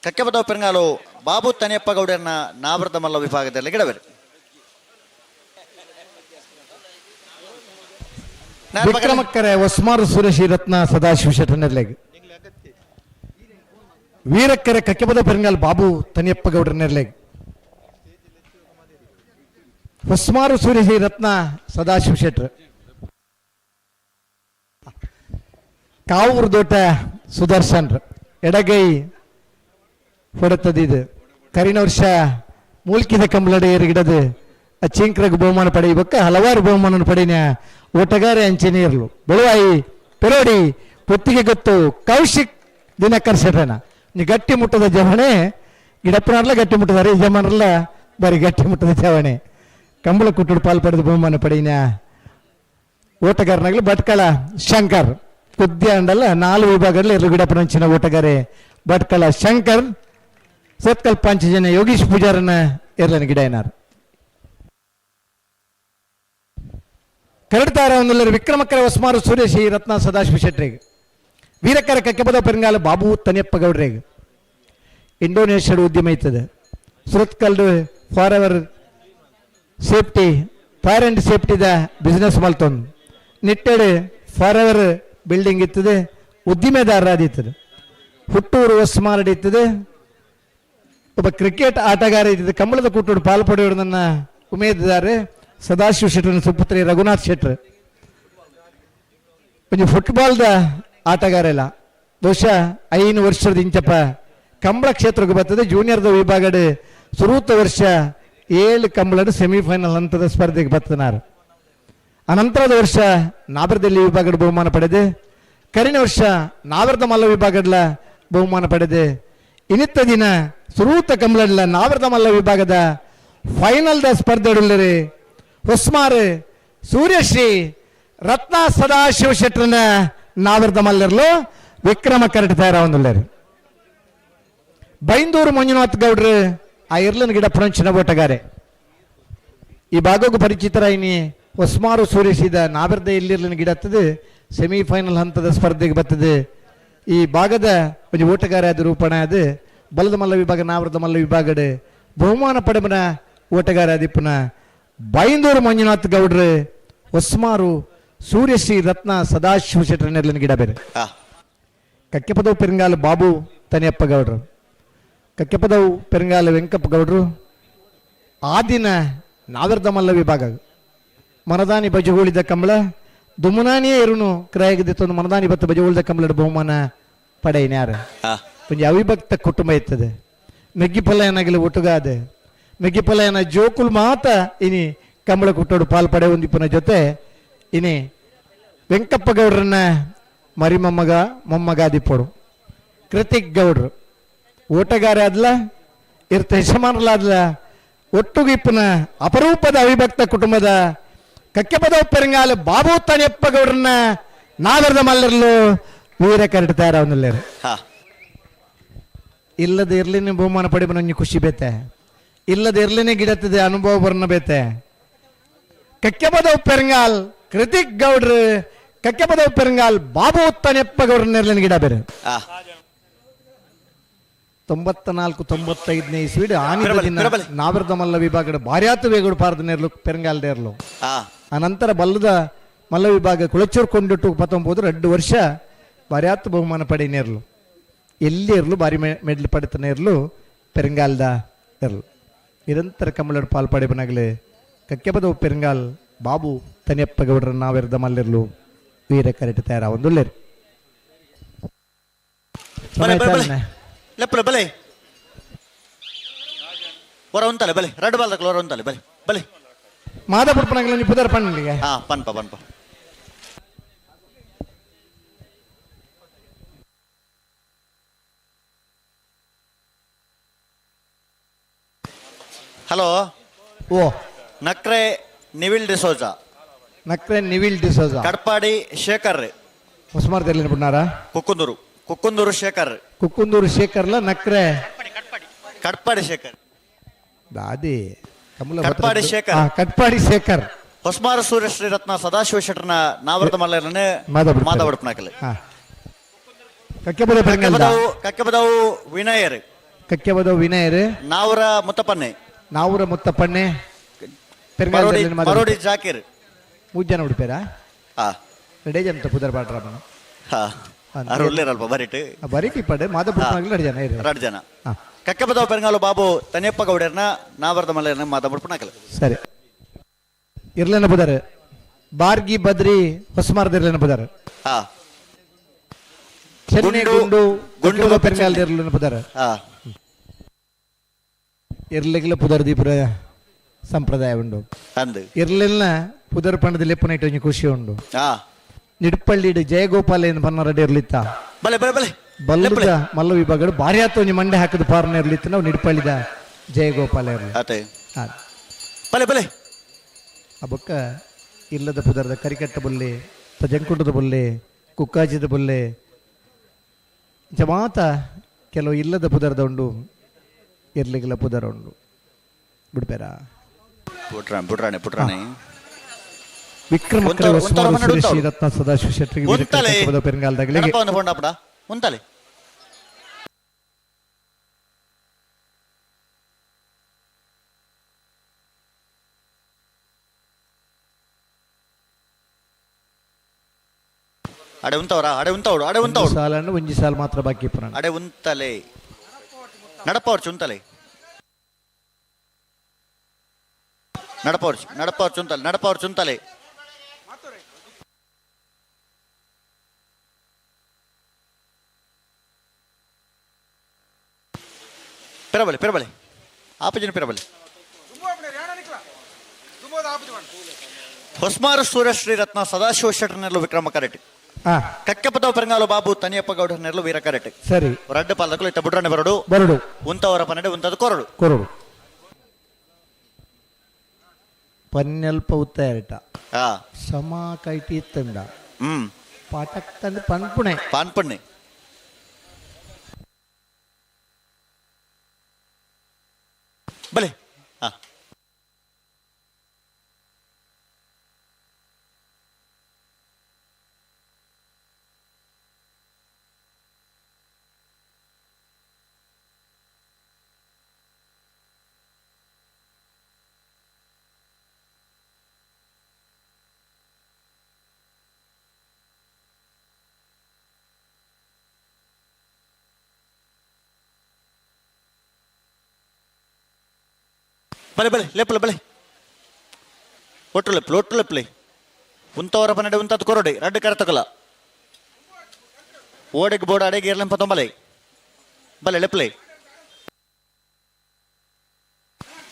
ಕಕ್ಕೆಪದವ್ ಪೆರಂಗಾಲು ಬಾಬು ತನಿಯಪ್ಪ ಗೌಡರನ್ನ ನಾವರದ ಮಲ್ಲ ವಿಭಾಗದಲ್ಲಿ ಗಿಡವರು. ವಿಕ್ರಮಕ್ಕರೆ ಹೊಸ್ಮಾರು ಸೂರ್ಯಶ್ರೀ ರತ್ನ ಸದಾಶಿವ ಶೆಟ್ಟರ್ನೆರ್ಲೆಗ್, ವೀರಕ್ಕರೆ ಕಕ್ಕೆಪದ ಪೆರಂಗಾಲ್ ಬಾಬು ತನಿಯಪ್ಪ ಗೌಡರನೆರ್ಲೆಗ್, ಹೊಸ್ಮಾರು ಸೂರ್ಯಶ್ರೀ ರತ್ನ ಸದಾಶಿವ ಶೆಟ್ಟರ್, ಕಾವೂರು ದೋಟ ಸುದರ್ಶನ್ ಎಡಗೈ ಹೊಡೆತದಿದು ಕರಿನ ವರ್ಷ ಮೂಲ್ಕಿದ ಕಂಬಳಡೆ ಏರುಗಿಡದು ಅಚಿಂಕ್ರಗ್ ಬಹುಮಾನ ಪಡೆಯಬೇಕ ಹಲವಾರು ಬಹುಮಾನ ಪಡೆಯ ಓಟಗಾರೆ ಅಂಚೆನೇ ಇರಲು ಬೆಳುವಾಯಿ ಪೆರೋಡಿ ಪುತ್ತಿಗೆ ಗೊತ್ತು ಕೌಶಿಕ್ ದಿನಕರ್ ಶೆಟ್ಟನ ನೀ ಗಟ್ಟಿ ಮುಟ್ಟದ ಜವಣೆ ಗಿಡಪ್ಪನರ್ಲ ಗಟ್ಟಿ ಮುಟ್ಟದಾರೆ ಯಜಮಾನರಲ್ಲ ಬಾರಿ ಗಟ್ಟಿ ಮುಟ್ಟದ ಜವಣೆ ಕಂಬಳ ಕುಟ್ಟುಡು ಪಾಲು ಪಡೆದು ಬಹುಮಾನ ಪಡೆಯ ಓಟಗಾರನಾಗಲಿ ಭಟ್ಕಳ ಶಂಕರ್ ಕುದ್ಯ ಅಂಡಲ್ಲ 4 ವಿಭಾಗದಲ್ಲಿ ಎರಡು ಗಿಡಪ್ಪನಂಚಿನ ಓಟಗಾರೆ ಭಟ್ಕಳ ಶಂಕರ್ ಸತ್ಕಲ್ ಪಾಂಚಜನ ಯೋಗೀಶ್ ಪೂಜಾರನ ಎರಲನ ಗಿಡ ಏನಾರು ಕರಡ್ತಾರ ಒಂದಲ್ಲರ ವಿಕ್ರಮಕರ ಹೊಸ್ಮಾರು ಸೂರ್ಯಶ್ರೀ ರತ್ನ ಸದಾಶಿವ ಶೆಟ್ಟರಿಗೆ, ವೀರಕರ ಕಕ್ಕೆಪದ ಪೆರಂಗಾಲ ಬಾಬು ತನಿಯಪ್ಪ ಗೌಡ್ರಿಗೆ. ಇಂಡೋನೇಷ್ಯಾದ ಉದ್ಯಮ ಇರ್ತದೆ Surathkal for ever safety fire and ಸೇಫ್ಟಿದ business ಮಲ್ತೊಂದು ನಿಟ್ಟೆಡ್ for ever building ಇರ್ತದೆ ಉದ್ದಿಮೆದಾರರಾದಿರ್ತದೆ ಹುಟ್ಟೂರು ಹೊಸ್ಮಾರಡಿ ಇರ್ತದೆ ಒಬ್ಬ ಕ್ರಿಕೆಟ್ ಆಟಗಾರ ಇದ್ದಿದ್ದು ಕಂಬಳದ ಕೂಟೋಡು ಪಾಲು ಪಡೆಯೋರು ನನ್ನ ಉಮೇದಿದ್ದಾರೆ ಸದಾಶಿವ ಶೆಟ್ಟರ್ನ ಸುಪುತ್ರಿ ರಘುನಾಥ್ ಶೆಟ್ಟರ್. ಒಂಜಿ ಫುಟ್ಬಾಲ್ದ ಆಟಗಾರ ಇಲ್ಲ ಬಹುಶಃ 5 ವರ್ಷದ ಇಂಚಪ್ಪ ಕಂಬಳ ಕ್ಷೇತ್ರಕ್ಕೆ ಬರ್ತದೆ ಜೂನಿಯರ್ದ ವಿಭಾಗಡೆ ಸುರೂತ ವರ್ಷ 7 ಕಂಬಳದ ಸೆಮಿಫೈನಲ್ ಹಂತದ ಸ್ಪರ್ಧೆಗೆ ಬರ್ತನಾರು. ಅನಂತರದ ವರ್ಷ ನಾಬರದಲ್ಲಿ ವಿಭಾಗದ ಬಹುಮಾನ ಪಡೆದೆ, ಕರಿನ ವರ್ಷ ನಾವರದ ಮಲ್ಲ ವಿಭಾಗದ ಬಹುಮಾನ ಪಡೆದೆ, ಇನ್ನಿತ್ತ ದಿನ ಸುರೂತ ಕಂಬಳಡ್ಲ ನಾವರದ ಮಲ್ಲ ವಿಭಾಗದ ಫೈನಲ್ದ ಸ್ಪರ್ಧೆ ಹೊಸ್ಮಾರು ಸೂರ್ಯಶ್ರೀ ರತ್ನ ಸದಾಶಿವ ಶೆಟ್ಟರ್ನ ನಾವರದ ಮಲ್ಲರ್ಲು ವಿಕ್ರಮ ಕರಟ ತಯಾರ ಹೊಂದುಳ್ಳರು. ಬೈಂದೂರು ಮಂಜುನಾಥ್ ಗೌಡ್ರು ಆ ಇರ್ಲನ್ ಗಿಡ ಪುಣಂಚಿನ ಓಟಗಾರೆ. ಈ ಭಾಗಕ್ಕೂ ಪರಿಚಿತರಾಯಿನಿ ಹೊಸ್ಮಾರು ಸೂರಿಸಿದ ನಾವೆರ್ದ ಎಲ್ಲಿರ್ಲಿನ ಗಿಡ ಹತ್ತದೆ ಸೆಮಿಫೈನಲ್ ಹಂತದ ಸ್ಪರ್ಧೆಗೆ ಬರ್ತದೆ. ಈ ಭಾಗದ ಒಂದು ಓಟಗಾರ ಆದ ರೂಪಣ ಅದು ಬಲದ ಮಲ್ಲ ವಿಭಾಗ ನಾವರದ ಮಲ್ಲ ವಿಭಾಗದ ಬಹುಮಾನ ಪಡೆಮನ ಓಟಗಾರ ಆದಿಪ್ಪನ ಬೈಂದೂರು ಮಂಜುನಾಥ್ ಗೌಡ್ರು ಹೊಸ್ಮಾರು ಸೂರ್ಯಶ್ರೀ ರತ್ನ ಸದಾಶಿವ ಶೆಟ್ಟರ್ ನೆರ್ಲಿನ ಗಿಡ ಬೇರೆ. ಕಕ್ಕೆಪದವು ಪೆರಂಗಾಲ ಬಾಬು ತನಿಯಪ್ಪ ಗೌಡ್ರು, ಕಕ್ಕೆಪದವು ಪೆರಂಗಾಲ ವೆಂಕಪ್ಪ ಗೌಡ್ರು ಆ ದಿನ ನಾವೆರ್ದ ಮಲ್ಲ ವಿಭಾಗ ಮನದಾನಿ ಬಜುಗುಳಿದ ಕಂಬಳ ದುಮನಾನಿಯೇ ಇರುನು ಕ್ರಯಗದಿತ್ತೊಂದು ಮನದಾನಿ ಬತ್ತ ಬಜುಗುಳಿದ ಕಂಬಳದ ಬಹುಮಾನ ಪಡೆಯಿನ ಯಾರು. ಒಂಜಿ ಅವಿಭಕ್ತ ಕುಟುಂಬ ಇರ್ತದೆ. ಮೆಗ್ಗಿಪಲ್ಲಯನಾಗಲಿ ಒಟ್ಟುಗಾದೆ ಮೆಗ್ಗಿಪಲ್ಲಯನ ಜೋಕುಲ್ ಮಾತ ಇನಿ ಕಂಬಳ ಕುಟ್ಟೋಡು ಪಾಲ್ ಪಡೆ ಒಂದಿಪ್ಪನ ಜೊತೆ ಇನಿ ವೆಂಕಪ್ಪ ಗೌಡ್ರನ್ನ ಮರಿಮೊಮ್ಮಗ ಮೊಮ್ಮಗ ದಿಪ್ಪೋಡು ಕೃತಿಕ್ ಗೌಡ್ರು ಓಟಗಾರ ಆದ್ಲ ಇರ್ತ ಯಜಮಾನಲಾದ್ಲ ಒಟ್ಟುಗು ಇಪ್ಪನ ಅಪರೂಪದ ಅವಿಭಕ್ತ ಕುಟುಂಬದ ಕಕ್ಕೆಪದ ಪೆರಂಗಾಲ ಬಾಬು ತನಿಯಪ್ಪ ಗೌಡ್ರನ್ನ ನಾವೆರ್ದ ಮಲ್ಲರ್ಲು ವೀರ ಕರಟ ತಯಾರವನ್ನುಲ್ಲೇರು. ಇಲ್ಲದ ಇರ್ಲಿನೇ ಬಹುಮಾನ ಪಡೆಬನ ಖುಷಿ ಬೇತೆ, ಇಲ್ಲದ ಇರ್ಲಿನೇ ಗಿಡತ್ತದೆ ಅನುಭವ ಬರ್ನ ಬೇತೆ. ಕಕ್ಕೆಪದ ಪೆರಂಗಾಲ್ ಕೃತಿಕ್ ಗೌಡ್ರು ಕಕ್ಕೆಪದ ಪೆರಂಗಾಲ್ ಬಾಬು ತನಿಯಪ್ಪ ಗೌಡ್ರನ್ನ ಇರ್ಲಿನ ಗಿಡ ಬೇರೆ. 94 95ನೇ ಇಸ್ವಿಡ್ ಆನಿದ ದಿನ ನಾವರ್ದ ಮಲ್ಲ ವಿಭಾಗದ ಭಾರ್ಯಾತು ವೇಗುಡು ಪಾರದ ನೇರ್ಲು ಪೆರಂಗಾಲ್ ನೇರ್ಲು. ಅನಂತರ ಬಲ್ಲದ ಮಲ್ಲ ವಿಭಾಗ ಕುಳಚೂರು ಕೊಂಡಿಟ್ಟು 19 2 ವರ್ಷ ಭಾರ್ಯಾತು ಬಹುಮಾನ ಪಡೆ ನೇರ್ಲು. ಎಲ್ಲಿ ಇರಲು ಭಾರಿ ಮೆಡ್ಲು ಪಡೆತನೇ ಇರಲು ಪೆರಂಗಾಲ್ದ ಇರಲು. ನಿರಂತರ ಕಮ್ಮಲಡು ಪಾಲ್ ಪಡೆಬನಾಗಲಿ ಕಕ್ಕೆಪದ ಪೆರಂಗಾಲ್ ಬಾಬು ತನಿಯಪ್ಪ ಗೌಡ್ರ ನಾವೆರ್ದ ಮಲ್ಲಿರ್ಲು ವೀರ ಕರೆಟ ತಯಾರ ಒಂದುಲ್ಲೇರು. ಲೆಪ್ಪಲೆ ಬಲೆ ಹೊರ ಉಂತಲೆ ಬಲೆ ರಡ್ ಬಾಲ್ದಕ್ಲು ಹೊರ ಉಂತಲೆ ಬಲೆ ಬಲೆ ಮಾದಾಪುರ ಪಣಗಲ ಪುದರ್ ಪಣ್ಣಿಗೆ ಹಾ ಪನ್ಪ ಪನ್ಪ. ಹಲೋ ಓ ನಕ್ರೆ ನಿವಿಲ್ ಡಿಸೋಜಾ, ನಕ್ರೆ ನಿವಿಲ್ ಡಿಸೋಜಾ, ಕಡ್ಪಾಡಿ ಶೇಖರ್, ಹೊಸಮಾರ್ದಲ್ಲಿ ಪುಣ್ಣಾರ, ಕುಕ್ಕುಂದೂರು ಕುಕ್ಕುಂದೂರು ಶೇಖರ್, ಕುಕ್ಕುಂದೂರು ಶೇಖರ್ಲ ನಕ್ರೆ ಕಟ್ಪಾಡಿ ಶೇಖರ್ ದಾದಿ ಕಮಲ ಕಟ್ಪಾಡಿ ಶೇಖರ್, ಕಟ್ಪಾಡಿ ಶೇಖರ್, ಹೊಸ್ಮಾರ ಸೂರ್ಯಶ್ರೀ ರತ್ನ ಸದಾಶಿವ ಶೆಟ್ಟರ್ನ ನಾವರದ ಮಲ್ಲರನ್ನೇ ಮಾತಾಡ್ಪನಾಕಲೆ. ಕಕ್ಕೆಬದವು ವಿನಯರ್, ಕಕ್ಕೆಬದವು ವಿನಯರ್, ನಾವರ ಮುತ್ತಪ್ಪನ್ನೆ, ನಾವರ ಮುತ್ತಪ್ಪನ್ನೆ, ಮರೋಡಿ ಜಾಕೀರ್, ಮೂರು ಜನ ಉಡುಪೇರ ರೆಡಿ ಜನ ಪುದರ್ ಪಾಡ್ರಮ್ಮನ ಅಲ್ಪ ಬರಿಟ್ ಬರಿಟಿ ಪಡೆ ಮಾದಪುರ ಎರಡು ಜನ ಎರಡು ಜನ. ಕಕ್ಕೆಬದವು ಪೆರಂಗಾಲು ಬಾಬು ತನಿಯಪ್ಪ ಗೌಡರ್ನ ನಾವರದ ಮಲ್ಲರನ್ನ ಮಾತಾಡ್ಪನಾಕಲೆ. ಸರಿ ಇರ್ಲೇನ ಬುದಾರ ಬಾರ್ಗಿ ಬದ್ರಿ ಹೊಸಮಾರದ ಇರ್ಲೇನ ಬುದಾರ ಚೆನ್ನೆ ಗುಂಡು ಗುಂಡು ಪೆರಂಗಾಲ್ ಇರ್ಲೇನ ಬುದಾರ ಇರ್ಲಿಗ್ಲ ಪುದರ್ ದೀಪುರ ಸಂಪ್ರದಾಯ ಉಂಡು. ಇರ್ಲಿಲ್ಲ ಪುದರ್ ಪಣದ ಲೆಪ್ಪನ ಇಟ್ಟು ಖುಷಿ ಉಂಡು. ನಿಡ್ಪಳ್ಳಿ ಜಯಗೋಪಾಲ ಏನು ಬನ್ನರಡಿ ಇರ್ಲಿತ್ತ ಬಲ್ಲದ ಮಲ್ಲ ವಿಭಾಗ ಭಾರಿ ಆತು ಒಂಜಿ ಮಂಡೆ ಹಾಕದ ಪಾರನ ಇರ್ಲಿತ್ತು ನಾವು ನಿಡ್ಪಳ್ಳಿದ ಜಯಗೋಪಾಲ ಇರಲಿ. ಆ ಬೊಕ್ಕ ಇಲ್ಲದ ಪುದರ್ದ ಕರಿಕಟ್ಟ ಬುಲ್ಲೆ, ತಜಂಕುಂಟದ ಬುಲ್ಲೆ, ಕುಕ್ಕಾಜಿದ ಬುಲ್ಲೆ, ಜಮಾತ ಕೆಲವು ಇಲ್ಲದ ಪುದರ್ದ ಉಂಡು, ಇರ್ಲಿಗಿಲ್ಲ ಪುದರ ಉಂಡು ಬಿಡ್ಬೇರ. ಪುಟ್ರಾಣಿ ವಿಕ್ರಮ ರತ್ನ ಸದಾಶಿವ ಶೆಟ್ಟಿಗೆ ಪೆರಂಗಾಲದಾಗಲಿ ಉಂತಲೆ ಅಡೆ ಉಂತವರ ಅಡೆ ಉಂತವಡು ಅಡೆ ಉಂತವಡು ಸಾಲನ್ನು ಒಂಜಿ ಸಾಲ ಮಾತ್ರ ಬಾಕಿ ಪುರಾಣ ಅಡೆ ಉಂತಲೆ ನಡಪವರ್ಚು ಉಂತಲೆ ನಡಪವರ್ಚು ನಡಪವರ್ಚು ಉಂತಲೆ ನಡಪವರ್ಚು ಉಂತಲೆ ಪಿರಬಲೆ ಪಿರಬಲೆ ಆಪಜಿನ ಪಿರಬಲೆ ಹೊಸ್ಮಾರು ಸೂರ್ಯಶ್ರೀ ರತ್ನ ಸದಾಶಿವ ಶೆಟ್ಟರ್ನೆಲ್ಲ ವಿಕ್ರಮ ಕರೆಟ್ ಕಕ್ಕೆಪದವ ಪೆರಂಗಾಲು ಬಾಬು ತನಿಯಪ್ಪ ಗೌಡರ್ನೆಲ್ಲ ವೀರ ಕರೆಟ್ ಸರಿ ರಡ್ಡು ಪಾಲಕಲು ಇತ್ತ ಬುಡ್ರನೆ ಬರಡು ಬರಡು ಉಂತವರ ಪನ್ನಡೆ ಉಂತದ ಕೊರಡು ಕೊರಡು ಪನ್ನೆಲ್ಪ ಉತ್ತಾರಟ ಸಮ ಕೈಟಿ ಇತ್ತಂಡ ಪಾಟಕ್ ತಂದು ಪನ್ಪುಣೆ ಪನ್ಪುಣೆ. ಬಲೆ ಹಾ ಬಲೆ ಬಲೆ ಲೆಪ್ಪಲೆ ಬಲೆ ಒಟ್ಟು ಲೆಪ್ಪಲೆ ಒಟ್ಟು ಲೆಪ್ಪಲೆ ಉಂತವರ ಪನ್ನಡೆ ಉಂತದ್ದು ಕೊರಡೆ ರಡ್ಡು ಕರತಕಲ ಓಡೆಗೆ ಬೋರ್ಡ್ ಅಡೆಗೆ ಇರ್ಲೆಂಪ ತೊಂಬಲೆ ಬಲೆ ಲೆಪ್ಪಲೆ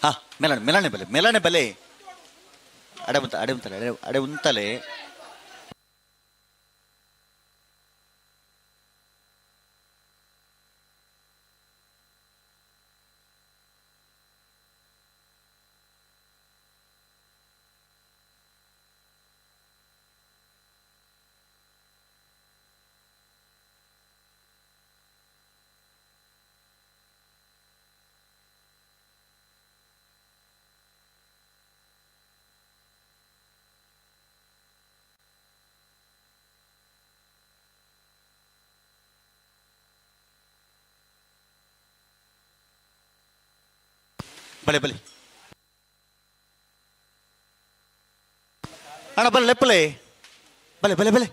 ಹಾ ಮೆಲಣೆ ಮೆಲಣೆ ಬಲೆ ಮೆಲಣೆ ಬಲೆ ಅಡೆ ಉಂತ ಅಡೆ ಉಂತಲೆ ಅಡೆ ಅಡೆ ಉಂತಲೆ ಬಲೆ ಬಲೆ ಅಣ್ಣ ಬಲೆ ಲೆಪ್ಪಲೆ ಬಲೆ ಬಲೆ ಬಲೆ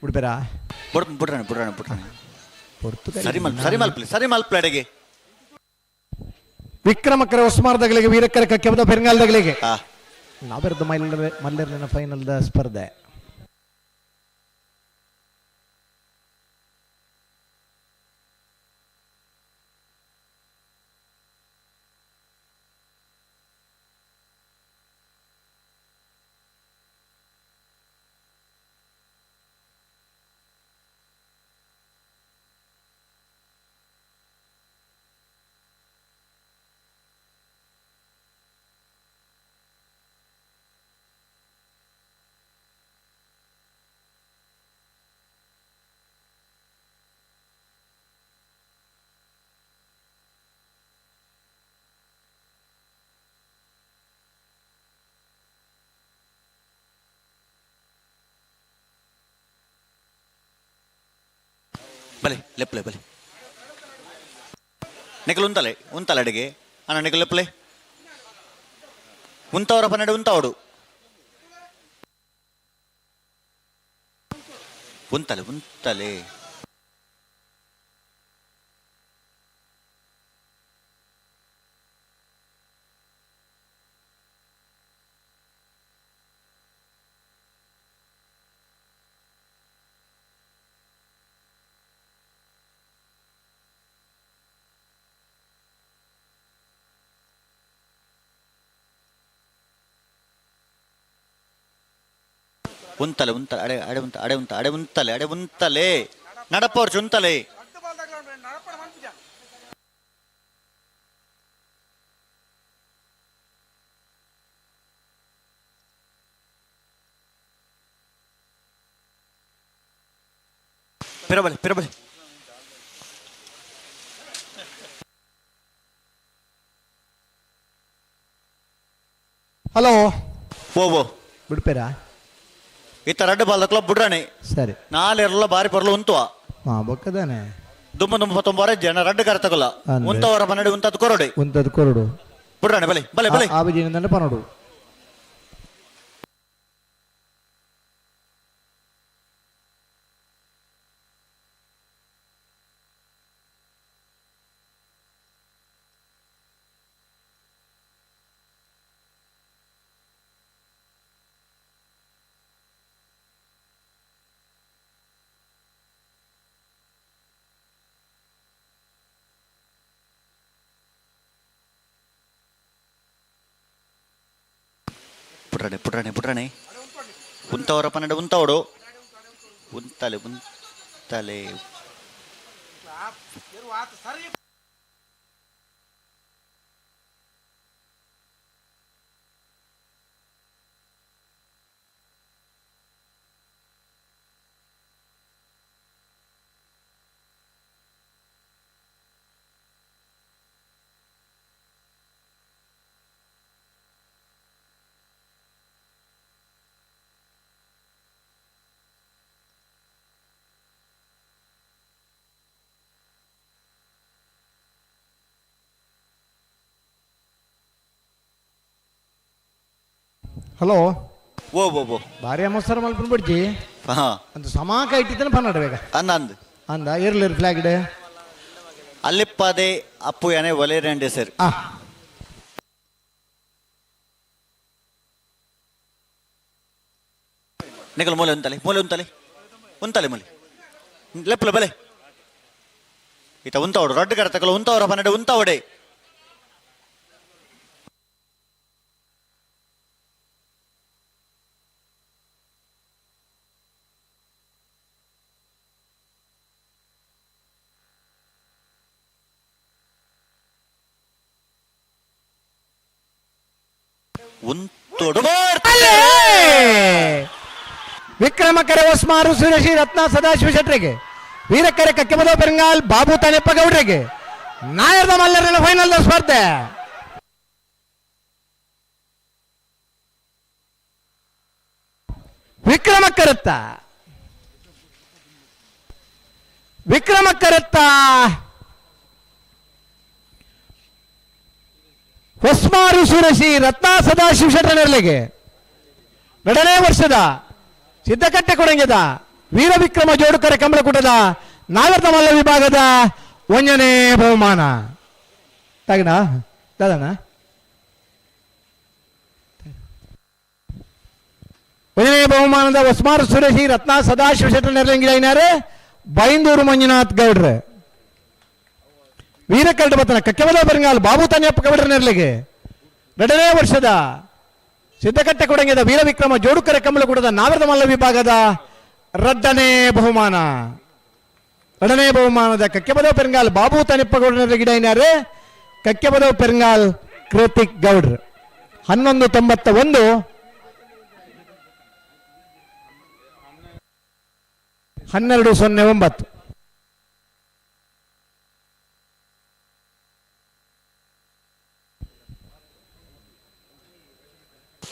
ಬಿಡ್ಬೇರಾ ಬುಡ್ ಬುಡ್ರಣ ಬುಡ್ರಣ ಬುಡ್ರಣ ಪೊರ್ತು ಸರಿ ಮಲ್ಪ ಸರಿ ಮಲ್ಪಲಿ ಸರಿ ಮಲ್ಪಲೆ ಅಡೆಗೆ ವಿಕ್ರಮಕರ ಉಸ್ಮಾರ್ದಗಳಿಗೆ ವೀರಕ್ಕರ ಕಕ್ಕೆಬದ ಪೆರಂಗಾಲದಗಳಿಗೆ ನಾವೆರ್ದ ಮಲ್ಲರ್ ಮಲ್ಲರ್ಲಿನ ಫೈನಲ್ದ ಸ್ಪರ್ಧೆ. ಬಲೆ ಲೆಪ್ಪಲೆ ಬಲೆ ನಿಕಲ್ ಉಂತಲೆ ಉಂತಲೆ ಅಡಿಗೆ ಅಣ್ಣ ನಿಕಲ್ ಲೆಪ್ಪಲೆ ಉಂತವರ ಪನ್ನಡೆ ಉಂತಾವಡು ಉಂತಲೆ ಉಂತಲೆ ಉಂತಲೆ ಉಂತಲೆ ಅಡೆ ಅಡೆ ಉಂತ ಅಡೆ ಉಂತ ಅಡೆ ಉಂತಲೆ ಅಡೆ ಉಂತಲೆ ನಡಪೋರ್ಚು ಉಂತಲೆ ಪಿರಬಲೆ ಪಿರಬಲೆ ಹಲೋ ಓ ಓ ಬಿಡ್ಪೇರಾ ಇತ್ತ ರಡ್ಡು ಬಾಲ್ ಕ್ಲಬ್ ಬುಡ್ರಾಣಿ ಸರಿ ನಾಲೆರ್ಲ ಬಾರಿ ಪರ್ಲು ಉಂತುವ ಹಾ ಬೊಕ್ಕದಾನೆ ದುಮ್ಮ ದುಮ್ಮ ತೊಂಬಾರೆ ಜನ ರಡ್ಡು ಕರ ತಗೊಲ್ಲ ಅಂದೆ. ಉಂತವರ ಪನ್ನಡಿ ಉಂತದ್ದು ಕೊರಡಿ ಉಂತದ್ದು ಕೊರಡು ಬುಡ್ರಾಣಿ ಬಲೆ ಬಲೆ ಬಲೆ ಆ ಬಿಜಿನಿಂದ ಪನೋಡು. ಪುಟ್ರಾಣೆ ಪುಟ್ರಾಣೆ ಪುಟ್ರಾಣೆ ಉಂತವರ ಪನ್ನಡ ಉಂತವಡು ಉಂತಲೆ ಉಂತಲೆ ಹಲೋ ಓ ಓ ಓ ಭಾರಿ ಅಮಸ್ತಾರ ಮಲ್ಪನ್ ಬಿಡ್ಜಿ ಅಂತ ಸಮಾಕ ಇಟ್ಟಿದ್ದಾನೆ ಪನ್ನಡ ಬೇಗ ಅಂದ ಅಂದ ಅಂದ ಇರ್ಲಿ ಫ್ಲಾಗ್ ಇಡೆ ಅಲ್ಲಿಪ್ಪಾದೆ ಅಪ್ಪು ಯಾನೆ ಒಲೆ ಸರ್. ನಿಕಲ್ ಮೂಲೆ ಉಂತಲೆ ಮೂಲೆ ಉಂತಲೆ ಉಂತಲೆ ಮೂಲೆ ಲೆಪ್ಪಲ ಬಲೆ ಈತ ಉಂತವಡು ರಡ್ಡು ಕರತಕಲ ಉಂತವರ ಪನ್ನಡ ಉಂತವಡೆ ವಿಕ್ರಮಕರೆ ಹೊಸ್ಮಾರು ಸುರೇಶಿ ರತ್ನ ಸದಾಶಿವ ಶೆಟ್ಟರಿಗೆ, ವೀರಕರೆ ಕಕ್ಕೆಮದ ಬೆಂಗಾಲ್ ಬಾಬು ತಾನೆಪ್ಪ ಗೌಡ್ರಿಗೆ, ನಾಯರ್ದ ಮಲ್ಲರನ ಫೈನಲ್ ಸ್ಪರ್ಧೆ. ವಿಕ್ರಮಕರತ್ತ ವಿಕ್ರಮಕರತ್ತ ಹೊಸ್ಮಾರು ಸುರಶಿ ರತ್ನ ಸದಾಶಿವ ಶೆಟ್ಟರಲ್ಲಿಗೆ ಎರಡನೇ ವರ್ಷದ ಸಿದ್ದಕಟ್ಟೆ ಕೊಡಂಗ್ಯದ ವೀರ ವಿಕ್ರಮ ಜೋಡುಕರೆ ಕಂಬಳಕೂಟದ ನಾಗರ್ದ ಮಲ್ಲ ವಿಭಾಗದ ಒಂದನೇ ಬಹುಮಾನ ತಗಣ ದಾದಣ್ಣ ಒಂದನೇ ಬಹುಮಾನದ ಹೊಸ್ಮಾರು ಸುರೇಶಿ ರತ್ನ ಸದಾಶಿವ ಶೆಟ್ಟರ್ ಬೈಂದೂರು ಮಂಜುನಾಥ್ ಗೌಡ್ರೆ, ವೀರಕರಡು ಬತ್ತನ ಕಕ್ಕೆಮದ ಬೆರಂಗಾಲ್ ಬಾಬು ತಾನ್ಯಪ್ಪ ಗೌಡ್ರ ನೆರಳಿಗೆ ಎರಡನೇ ವರ್ಷದ ಸಿದ್ದಕಟ್ಟೆ ಕೊಡಂಗ್ಯದ ವೀರವಿಕ್ರಮ ಜೋಡುಕರೆ ಕಂಬಳಕೂಟದ ನಾಗರದ ಮಲ್ಲ ವಿಭಾಗದ ರಡ್ಡನೇ ಬಹುಮಾನ. ಎರಡನೇ ಬಹುಮಾನದ ಕಕ್ಕೆಬದವ್ ಪೆರಂಗಾಲ್ ಬಾಬು ತಾನಿಪ್ಪ ಗೌಡ್ರ ಗಿಡ ಏನಾರೆ ಕಕ್ಕೆಬದವ್ ಪೆರಂಗಾಲ್ ಕೃತಿಕ್ ಗೌಡ್ರ 11.91 12.09.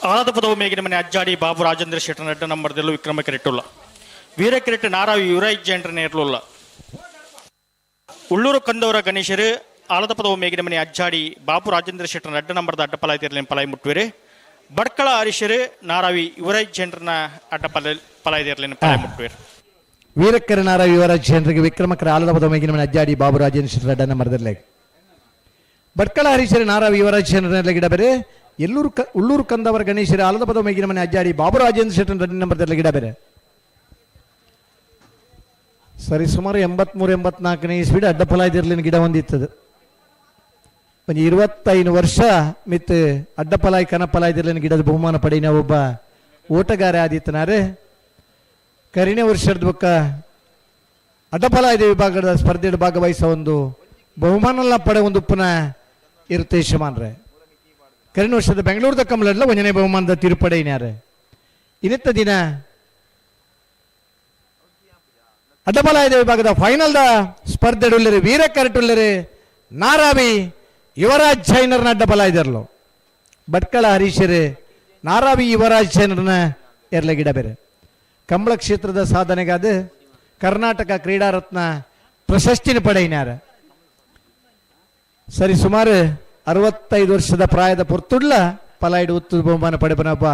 ಆಳದ ಪದವು ಮೇಗಿನ ಮನೆ ಅಜ್ಜಾಡಿ ಬಾಬು ರಾಜೇಂದ್ರ ಶೆಟ್ಟರ್ ನಡ್ಡ ನಂಬರ್ದಲ್ಲೂ ವಿಕ್ರಮ ಕೆರೆಟ್ಟುಲ್ಲ ವೀರ ಕೆರೆಟ್ಟು ನಾರಾವಿ ಯುವರಾಜ್ ಜೈನ್ರನ್ನೇ ಇರಲಿಲ್ಲ. ಉಳ್ಳೂರು ಕಂದವರ ಗಣೇಶರು ಆಳದ ಪದವು ಮೇಗಿನ ಮನೆ ಅಜ್ಜಾಡಿ ಬಾಬು ರಾಜೇಂದ್ರ ಶೆಟ್ಟರ್ ನಡ್ಡ ನಂಬರ್ದ ಅಡ್ಡ ಪಲಾಯ ತೀರ್ಲಿನ ಪಲಾಯ ಮುಟ್ಟುವಿರಿ. ಬಡ್ಕಳ ಹರೀಶರು ನಾರಾವಿ ಯುವರಾಜ್ ಜೈನ್ರನ್ನ ಅಡ್ಡ ಪಲಾಯ ತೀರ್ಲಿನ ಪಲಾಯ ಮುಟ್ಟುವಿರಿ. ವೀರಕ್ಕರ ನಾರಾವಿ ಯುವರಾಜ್ ಜೈನ್ರಿಗೆ ವಿಕ್ರಮಕರ ಆಲದ ಪದವು ಮೇಗಿನ ಮನೆ ಅಜ್ಜಾಡಿ ಬಾಬು ರಾಜೇಂದ್ರ ಶೆಟ್ಟರ್ ಅಡ್ಡ ನಂಬರ್ದಲ್ಲಿ ಬಡ್ಕಳ ಹರೀಶರು ನಾರಾವಿ ಯುವರಾಜ್ ಜೈನ್ರನ್ನೆಲ್ಲ ಗಿಡ ಬೇರೆ. ಎಲ್ಲೂರು ಉಳ್ಳೂರು ಕಂದವರ ಗಣೇಶರ ಆಲದ ಪದ ಮೇಗಿನ ಮನೆ ಅಜ್ಜಾಡಿ ಬಾಬು ರಾಜೇಂದ್ರ ಶೆಟ್ಟರ್ ರೆಡ್ಡಿ ನಂಬರ್ದಲ್ಲಿ ಗಿಡ ಬೇರೆ. ಸರಿ ಸುಮಾರು 83 84ನೇ ಇಸ್ವಿಡ್ ಅಡ್ಡಫಲ ಇದಿರ್ಲಿನ ಗಿಡ ಹೊಂದಿತ್ತದು. ಒಂದು 25 ವರ್ಷ ಮಿತ್ ಅಡ್ಡಫಲಾಯಿ ಕನಫಲಾಯಿ ಇದಿರ್ಲಿನ ಗಿಡದ ಬಹುಮಾನ ಪಡೆಯಿನ ಒಬ್ಬ ಓಟಗಾರ ಆದಿತ್ತನಾರೆ. ಕರಿಣೆ ವರ್ಷದ ಬೊಕ್ಕ ಅಡ್ಡಫಲಾಯ್ದ ವಿಭಾಗದ ಸ್ಪರ್ಧೆಯಲ್ಲಿ ಭಾಗವಹಿಸೋ ಒಂದು ಬಹುಮಾನ ಪಡೆ ಒಂದು ಪುನಃ ಇರುತ್ತೆ ಯಜಮಾನ್ರೆ. ಕರಿನ ವರ್ಷದ ಬೆಂಗಳೂರದ ಕಮಲಡ್ಲ ಒಂದನೇ ಬಹುಮಾನದ ತಿರುಪಡೆಯಿನಾರೆ. ಇನ್ನಿತ್ತ ದಿನ ಅಡ್ಡಬಲಾಯದ ವಿಭಾಗದ ಫೈನಲ್ದ ಸ್ಪರ್ಧೆಡುಲ್ಲರಿ ವೀರ ಕರಟುಲ್ಲರಿ ನಾರಾವಿ ಯುವರಾಜ್ ಜೈನರ್ನ ಅಡ್ಡಬಲಾಯ್ದರ್ಲು ಭಟ್ಕಳ ಹರೀಶರು ನಾರಾವಿ ಯುವರಾಜ್ ಜೈನರ್ನ ಎರ್ಲಗಿಡ ಬೇರೆ. ಕಂಬಳ ಕ್ಷೇತ್ರದ ಸಾಧನೆಗಾದ ಕರ್ನಾಟಕ ಕ್ರೀಡಾರತ್ನ ಪ್ರಶಸ್ತಿನ ಪಡೆಯಿನಾರ. ಸರಿ ಸುಮಾರು 65 ವರ್ಷದ ಪ್ರಾಯದ ಪೊರ್ತುಡ್ಲ ಪಲಾಯ್ಡು ಉತ್ತು ಬಹುಮಾನ ಪಡೆಪನೊಬ್ಬ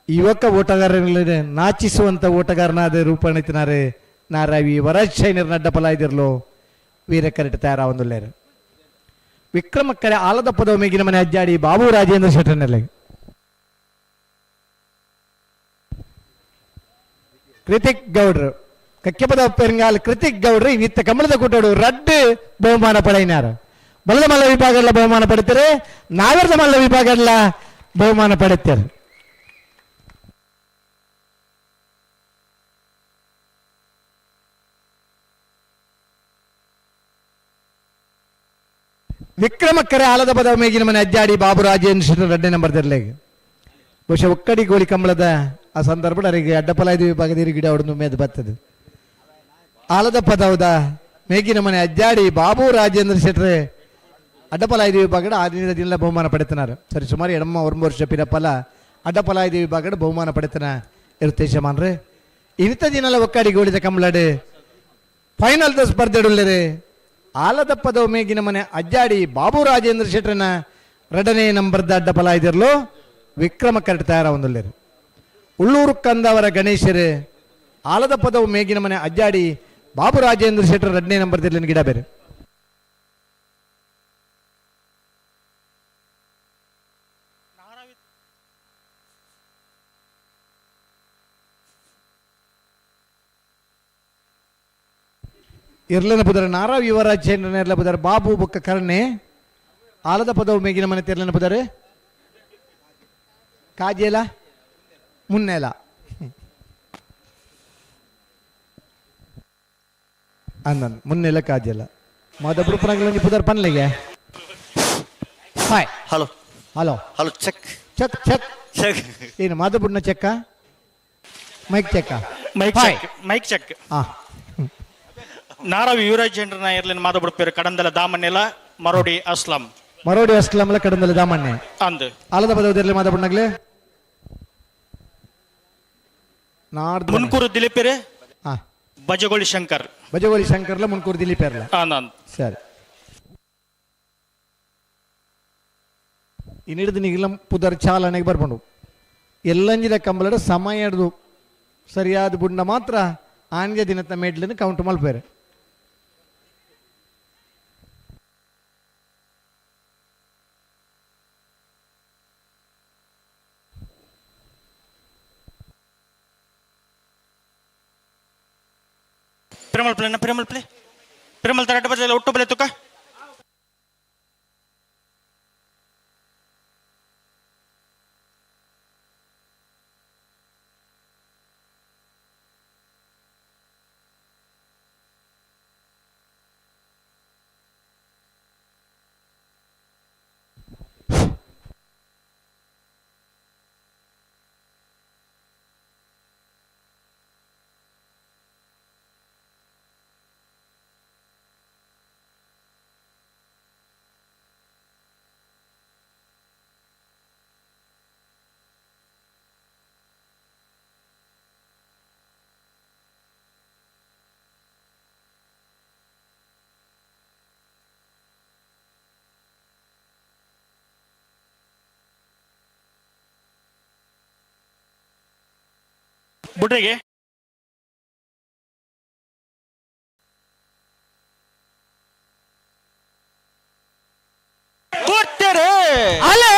ಯುವಕ ಓಟಗಾರರಲ್ಲಿ ನಾಚಿಸುವಂಥ ಓಟಗಾರನಾದ ರೂಪಣಿತಿನಾರೆ ನಾರಾವಿ ವರಾಜ್ ಶೈನರ್ ನಡ್ಡ ಪಲಾಯ್ದಿರ್ಲು ವೀರ ಕರೆಟ ತಯಾರಾವೊಂದುಲ್ಲೇರು. ವಿಕ್ರಮಕ್ಕರೆ ಆಲದ ಪದವ ಮೇಗಿನ ಮನೆ ಅಜ್ಜಾಡಿ ಬಾಬು ರಾಜೇಂದ್ರ ಶೆಟ್ಟರ್ನೆಲ್ಲ ಕೃತಿಕ್ ಗೌಡ್ರು ಕಕ್ಕೆಪದ ಪೆರಂಗಾಲ್ ಕೃತಿಕ್ ಗೌಡ್ರು ಇನ್ನಿತ್ತ ಕಮಲದ ಕೂಟೋಡು ರಡ್ಡು ಬಹುಮಾನ ಪಡೆಯಿನಾರು. ಬಲದ ಮಲ್ಲ ವಿಭಾಗಲ್ಲ ಬಹುಮಾನ ಪಡಿತಾರೆ, ನಾಗರದ ಮಲ್ಲ ವಿಭಾಗಲ್ಲ ಬಹುಮಾನ ಪಡೆತಾರೆ. ವಿಕ್ರಮಕ್ಕರೆ ಆಲದ ಪದ ಮೇಗಿನ ಮನೆ ಅಜ್ಜಾಡಿ ಬಾಬು ರಾಜೇಂದ್ರ ಶೆಟ್ಟರ್ ಎರಡನೇ ನಂಬರ್ ದಿರ್ಲೆಗ್. ಬಹುಶಃ ಒಕ್ಕಡಿ ಗೋಳಿ ಕಂಬಳದ ಆ ಸಂದರ್ಭ ಅವರಿಗೆ ಅಡ್ಡಪಲಾಯ್ದು ವಿಭಾಗದ ಗಿಡ ಹೊಡೆದು ಮೇದ ಬರ್ತದೆ. ಆಲದ ಪದವದ ಮೇಗಿನ ಮನೆ ಅಜ್ಜಾಡಿ ಬಾಬು ರಾಜೇಂದ್ರ ಶೆಟ್ಟರೆ ಅಡ್ಡಪಲಾಯ್ದು ವಿಭಾಗದ ಆ ದಿನದ ದಿನ ಬಹುಮಾನ ಪಡೆತನಾರು. ಸರಿ ಸುಮಾರು ಎಡಮ್ಮ ಒಂಬ ವರ್ಷ ಪಿರಪಲ ಅಡ್ಡಪಲಾಯ್ದು ವಿಭಾಗದ ಬಹುಮಾನ ಪಡೆತನ ಇರುತ್ತೆ ಯಜಮಾನ್ರೆ. ಇನ್ನಿತ ದಿನಲ ಒಕ್ಕಾಡಿ ಗೋಳಿದ ಕಂಬಳಡು ಫೈನಲ್ the ಸ್ಪರ್ಧೆಡುಲ್ಲರೆ ಆಲದ ಪದವು ಮೇಗಿನ ಮನೆ ಅಜ್ಜಾಡಿ ಬಾಬು ರಾಜೇಂದ್ರ ಶೆಟ್ಟರನ ಎರಡನೇ ನಂಬರ್ದ ಅಡ್ಡಪಲಾಯ್ದಿರಲು ವಿಕ್ರಮ ಕರೆಕ್ಟ್ ತಯಾರ ಒಂದುಲ್ಲೇರು. ಉಳ್ಳೂರು ಕಂದವರ ಗಣೇಶರು ಆಲದ ಪದವು ಮೇಗಿನ ಮನೆ ಅಜ್ಜಾಡಿ ಬಾಬು ರಾಜೇಂದ್ರ ಶೆಟ್ಟರ್ ಎರಡನೇ ನಂಬರ್ ದಿರ್ಲಿನ ಗಿಡ ಬೇರೆ. ಇರ್ಲನ ಪುದರ ನಾರಾವ್ ಯುವರಾಜ್ ಚೇಂದ್ರನ ಪುದರ್ ಬಾಬು ಬೊಕ್ಕ ಕರ್ಣೆ ಆಲದ ಪದವು ಮೇಗಿನ ಮನೆ ತಿರ್ಲನ ಪುದರ್ ಕಾಜೇಲ ಮುನ್ನೆಲ ಅಂದನ್ ಮುನ್ನೆಲ ಕಾಜೇಲ ಮಾದಬ್ರು ಪನಗಲಂಜಿ ಪುದರ್ ಪನ್ಲೆಗೆ. Hi hello hello hello check check check check ಏನು ಮಾದಬುಡ್ನ check mic check mic check mic check. ಹಾ ನಾರಾವಿ ಯುವರಾಜ್ ಜೇಂಡ್ರನ ಇರ್ಲಿನ ಮಾದಬುಡ್ಪೇರು ಕಡಂದಲ ದಾಮನ್ನೆಲ ಮರೋಡಿ ಅಸ್ಲಂ. ಮರೋಡಿ ಅಸ್ಲಂಲ ಕಡಂದಲ ದಾಮನ್ನೆ ಅಂದು ಆಲದ ಪದವದಿರ್ಲಿ ಮಾದಬುಡ್ನಗ್ಲೆ ಮುನ್ಕೂರು ದಿಲೀಪೇರೆ ಬಜಗೋಳಿ ಶಂಕರ್. ಬಜಗೋಳಿ ಶಂಕರ್ಲ ಮುನ್ಕೂರು ದಿಲೀಪೇರ್ಲ ಸರಿ. ಇನ್ನಿಡ್ದು ನಿಗಿಲ ಪುದರ್ ಚಾಲನೆಗೆ ಬರ್ಕೊಂಡು ಎಲ್ಲಂಜಿದ ಕಂಬಲಡ ಸಮಯ ಹಿಡ್ದು ಸರಿಯಾದ ಬುಡ್ನ ಮಾತ್ರ ಆನ್ಗೆ ದಿನದ ಮೇಡ್ಲಿನ ಕೌಂಟ್ ಮಲ್ಪೇರೆ. ಪ್ರೇಮಲ್ ಪ್ಲೇ ಪ್ರೇಮಲ್ ಪ್ಲೇ ಪ್ರೇಮಲ್ ತರಟ ಬದಲ ಒಟ್ಟು ಬಲೆ ತುಕ ಬುಡ್ರಿಗೆ ಕೊಡ್ತಾರೆ. ಅಲೇ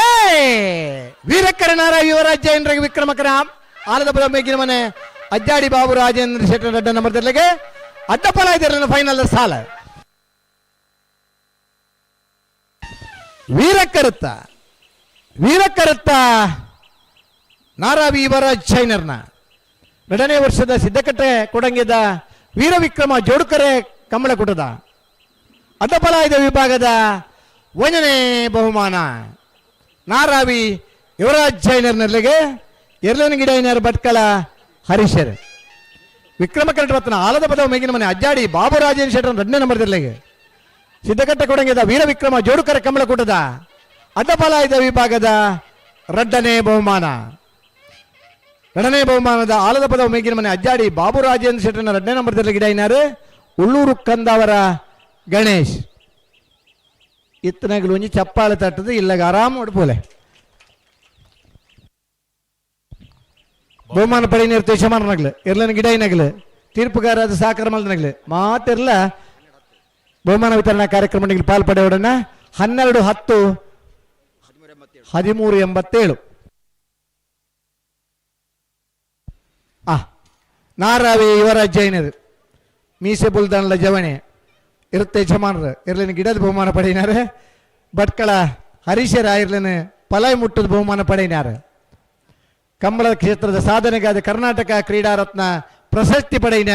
ವೀರಕರನಾರ ಯುವರಾಜ್ ಜೈನರಿಗೆ ವಿಕ್ರಮಕರ ಆಲದ ಬಲ ಮೇಗಿನ ಮನೆ ಅಜ್ಜಾಡಿ ಬಾಬು ರಾಜೇಂದ್ರ ಶೆಟ್ಟರ್ ಅಡ್ಡ ನಂಬರ್ ದರ್ಲೆಗೆ ಅಡ್ಡಪಲ ಇದ್ದರೆ ಫೈನಲ್ ಸಾಲ. ವೀರಕರುತ್ತ ವೀರಕರುತ್ತ ನಾರಾವಿ ಯುವರಾಜ್ ಜೈನರ್ನ ಎರಡನೇ ವರ್ಷದ ಸಿದ್ದಕಟ್ಟೆ ಕೊಡಂಗಿದ ವೀರವಿಕ್ರಮ ಜೋಡುಕರೆ ಕಮಲಕೂಟದ ಅಡ್ಡಪಲಾಯದ ವಿಭಾಗದ ಒಂದನೇ ಬಹುಮಾನ ನಾರಾವಿ ಯುವರಾಜ್ ಜೈನರ್ನಲ್ಲಿಗೆ ಎರ್ಲನಗಿಡೈನರ್ ಭಟ್ಕಳ ಹರೀಶರ್. ವಿಕ್ರಮ ಕರಟರತ್ನ ಆಲದ ಪದವ ಮೇಗಿನ ಮನೆ ಅಜ್ಜಾಡಿ ಬಾಬು ರಾಜೇಂದ್ರ ಶೆಟ್ಟರ್ ಎರಡನೇ ನಂಬರ್ ದಿರ್ಲೆಗೆ ಸಿದ್ದಕಟ್ಟೆ ಕೊಡಂಗಿದ ವೀರವಿಕ್ರಮ ಜೋಡುಕರ ಕಮಲಕೂಟದ ಅಡ್ಡಪಲಾಯದ ವಿಭಾಗದ ಎರಡನೇ ಬಹುಮಾನ. ಎರಡನೇ ಬಹುಮಾನದ ಆಲದ ಪದವು ಮೇಗಿನ ಮನೆ ಅಜ್ಜಾಡಿ ಬಾಬು ರಾಜೇಂದ್ರ ಶೆಟ್ಟರ್ನ ಎರಡನೇ ನಂಬರ್ದಲ್ಲಿ ಗಿಡ ಉಳ್ಳೂರು ಕಂದವರ ಗಣೇಶ್. ಇತ್ತನಗಲು ಒಂಜಿ ಚಪ್ಪಾಳೆ ತಟ್ಟದು ಇಲ್ಲಗ ಆರಾಮ ಉಡುಪೋಲೆ. ಬಹುಮಾನ ಪಡೆಯ ಯಜಮಾನನಾಗ್ಲು ಇರ್ಲನ ಗಿಡ ನಗಲು ತೀರ್ಪುಗಾರ ಸಹಕಾರ ಮಲ್ದನಗ್ಲು ಮಾತಿರ್ಲ ಬಹುಮಾನ ವಿತರಣಾ ಕಾರ್ಯಕ್ರಮ ಪಾಲ್ ಪಡೆಯೋಡನ 12 10 13 87. ನಾರಾವಿ ಯುವರಾಜ್ ಜೈನರು ಮೀಸೆ ಬುಲ್ದಾನ್ಲ ಜವಣೆ ಇರುತ್ತೆ ಯಜಮಾನರು ಇರ್ಲಿನ ಗಿಡದ ಬಹುಮಾನ ಪಡೆಯಿನಾರೆ ಭಟ್ಕಳ ಹರೀಶರ ಇರ್ಲಿನ ಪಲಾಯ್ ಮುಟ್ಟದ ಬಹುಮಾನ ಪಡೆಯಿನಾರು. ಕಂಬಳ ಕ್ಷೇತ್ರದ ಸಾಧನೆಗಾದ ಕರ್ನಾಟಕ ಕ್ರೀಡಾರತ್ನ ಪ್ರಶಸ್ತಿ ಪಡೆಯಿನ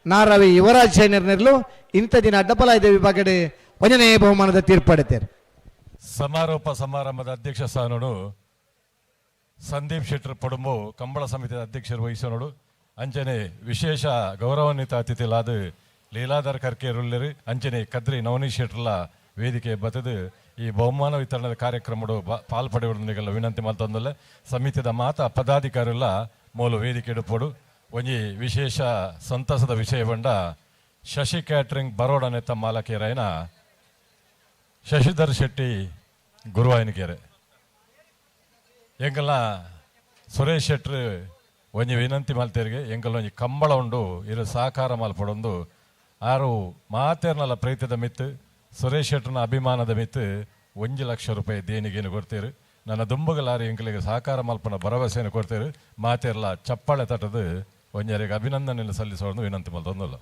ನಾರವಿ ಯುವರಾಜ್ ಶೈನರ್ನೆರ್ಲು ಇಂಥ ದಿನ ಅಡ್ಡಪಲಾಯ್ದ ವಿಭಾಗದ ಒಂದನೇ ಬಹುಮಾನದ ತೀರ್ಪಡೆತಾರೆ. ಸಮಾರೋಪ ಸಮಾರಂಭದ ಅಧ್ಯಕ್ಷ ಸ್ಥಾನನು ಸಂದೀಪ್ ಶೆಟ್ಟರ್ ಪಡುಂಬು ಕಂಬಳ ಸಮಿತಿಯ ಅಧ್ಯಕ್ಷರು ವಹಿಸೋನೋಡು. ಅಂಚನೆ ವಿಶೇಷ ಗೌರವಾನ್ವಿತ ಅತಿಥಿಲಾದ ಲೀಲಾಧರ್ ಕರ್ಕೇರುಲ್ಲರು ಅಂಚನೆ ಕದ್ರಿ ನವನೀಶ್ ಶೆಟ್ಟರ್ಲ ವೇದಿಕೆ ಬತ್ತದು ಈ ಬಹುಮಾನ ವಿತರಣದ ಕಾರ್ಯಕ್ರಮಡು ಪಾಲ್ಪಡೆಯುವುದನ್ನೆಲ್ಲ ವಿನಂತಿ ಮಲ್ತೊಂದಲ್ಲ. ಸಮಿತಿದ ಮಾತಾ ಪದಾಧಿಕಾರಿಲ್ಲ ಮೂಲ ವೇದಿಕೆ ಎಡುಪೋಡು. ಒಂಜಿ ವಿಶೇಷ ಸಂತಸದ ವಿಷಯ ಬಂಡ ಶಶಿ ಕ್ಯಾಟ್ರಿಂಗ್ ಬರೋಡನೆತ್ತ ಮಾಲಕೇರಾಯನ ಶಶಿಧರ್ ಶೆಟ್ಟಿ ಗುರುವಾಯನಕೆರೆ ಎಂಕಲ್ನ ಸುರೇಶ್ ಶೆಟ್ರು ಒಂಜಿ ವಿನಂತಿ ಮಲ್ತೇರಿಗೆ ಎಂಕಲ್ ಒಂಜಿ ಕಂಬಳ ಉಂಡು ಇರು ಸಹಕಾರ ಮಲ್ಪಡೊಂದು ಆರು ಮಾತೇರ್ನಲ್ಲ ಪ್ರೀತಿದ ಮಿತ್ತು ಸುರೇಶ್ ಶೆಟ್ಟರ್ನ ಅಭಿಮಾನದ ಮಿತ್ತು 1 ಲಕ್ಷ ರೂಪಾಯಿ ದೇಣಿಗೆಯನ್ನು ಕೊಡ್ತೀರು. ನನ್ನ ದುಂಬುಗಲಾರಿ ಎಂಕಲಿಗೆ ಸಹಕಾರ ಮಲ್ಪನ ಭರವಸೆಯನ್ನು ಕೊಡ್ತೀರು. ಮಾತೇರ್ಲ ಚಪ್ಪಾಳೆ ತಟ್ಟದು ಒಂಜರಿಗೆ ಅಭಿನಂದನೆಯನ್ನು ಸಲ್ಲಿಸೋದು ವಿನಂತಿ ಮಲ್ತೊಂದಲ್ಲ.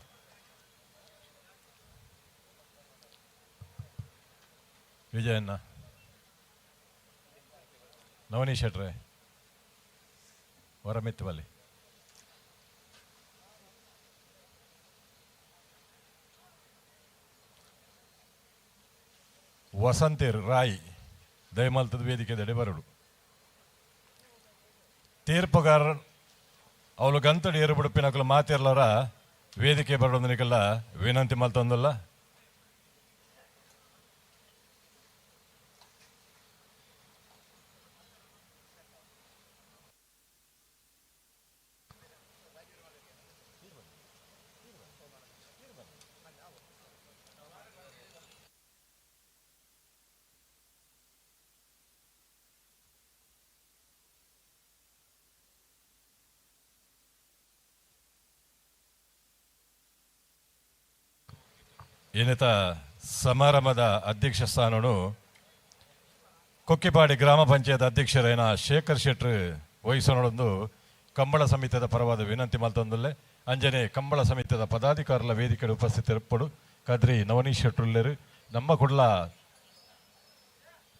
ವಿಜಯಣ್ಣ ನವನೀಶ್ ಶೆಟ್ರೆ ಹೊರಮಿತ್ತು ಬಲ್ಲಿ ವಸಂತೇರ್ ರಾಯ್ ದಯಮಲ್ತದ ವೇದಿಕೆ ದಡೆ ಬರಡು. ತೀರ್ಪುಗಾರ ಅವಳು ಗಂತಡಿ ಏರುಬಿಡುಪಿನಕಲು ಮಾತಿರ್ಲಾರ ವೇದಿಕೆ ಬರೋದನಿಗೆಲ್ಲ ವಿನಂತಿ ಮಲ್ತೊಂದಲ್ಲ. ಏನಿತ ಸಮಾರಂಭದ ಅಧ್ಯಕ್ಷ ಸ್ಥಾನನು ಕೊಕ್ಕಿಪಾಡಿ ಗ್ರಾಮ ಪಂಚಾಯತ್ ಅಧ್ಯಕ್ಷರೇನ ಶೇಖರ್ ಶೆಟ್ರು ವಹಿಸೋಣೊಂದು ಕಂಬಳ ಸಮಿತಿಯ ಪರವಾದ ವಿನಂತಿ ಮಲ್ತೊಂದಲ್ಲೆ. ಅಂಜನೆ ಕಂಬಳ ಸಮಿತಿಯ ಪದಾಧಿಕಾರರ ವೇದಿಕೆ ಉಪಸ್ಥಿತರಿಪ್ಪಡು ಕದ್ರಿ ನವನೀಶ್ ಶೆಟ್ರುಲ್ಲೇರು ನಮ್ಮ ಕುಡ್ಲ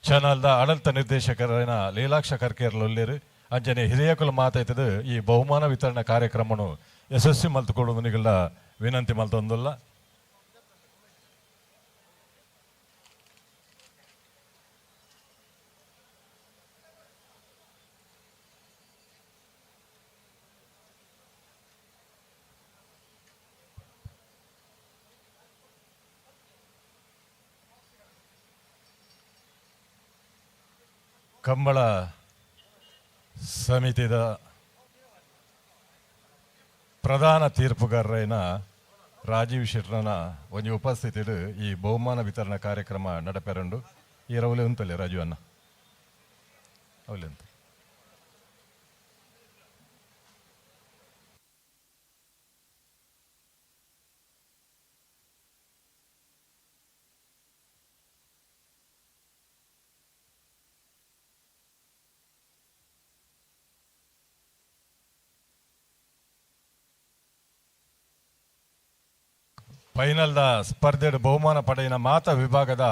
ಚಾನಲ್ದ ಆಡಳಿತ ನಿರ್ದೇಶಕರೇನ ಲೀಲಾಕ್ಷ ಕರ್ಕೇರ್ಲೊಲ್ಲೇರು ಅಂಜನೆ ಹಿರಿಯಕುಲು ಮಾತಾಯ್ತದ ಈ ಬಹುಮಾನ ವಿತರಣಾ ಕಾರ್ಯಕ್ರಮನು ಯಶಸ್ವಿ ಮಲ್ತುಕೊಡುವುದನಿಗೆಲ್ಲ ವಿನಂತಿ ಮಲ್ತೊಂದಲ್ಲ. ಕಂಬಳ ಸಮಿತಿಯ ಪ್ರಧಾನ ತೀರ್ಪುಗಾರರೈನ ರಾಜೀವ್ ಶೆಟ್ಟರ್ನ ಒಂಜಿ ಉಪಸ್ಥಿತಿಡು ಈ ಬಹುಮಾನ ವಿತರಣಾ ಕಾರ್ಯಕ್ರಮ ನಡಪೆರಂಡು. ಈ ರವಲೆ ಉಂತಲೆ ರಾಜೀವ್ ಅಣ್ಣ ಅವಲೆ ಅಂತ. ಫೈನಲ್ದ ಸ್ಪರ್ಧೆ ಬಹುಮಾನ ಪಡೆಯಿನ ಮಾತ ವಿಭಾಗದ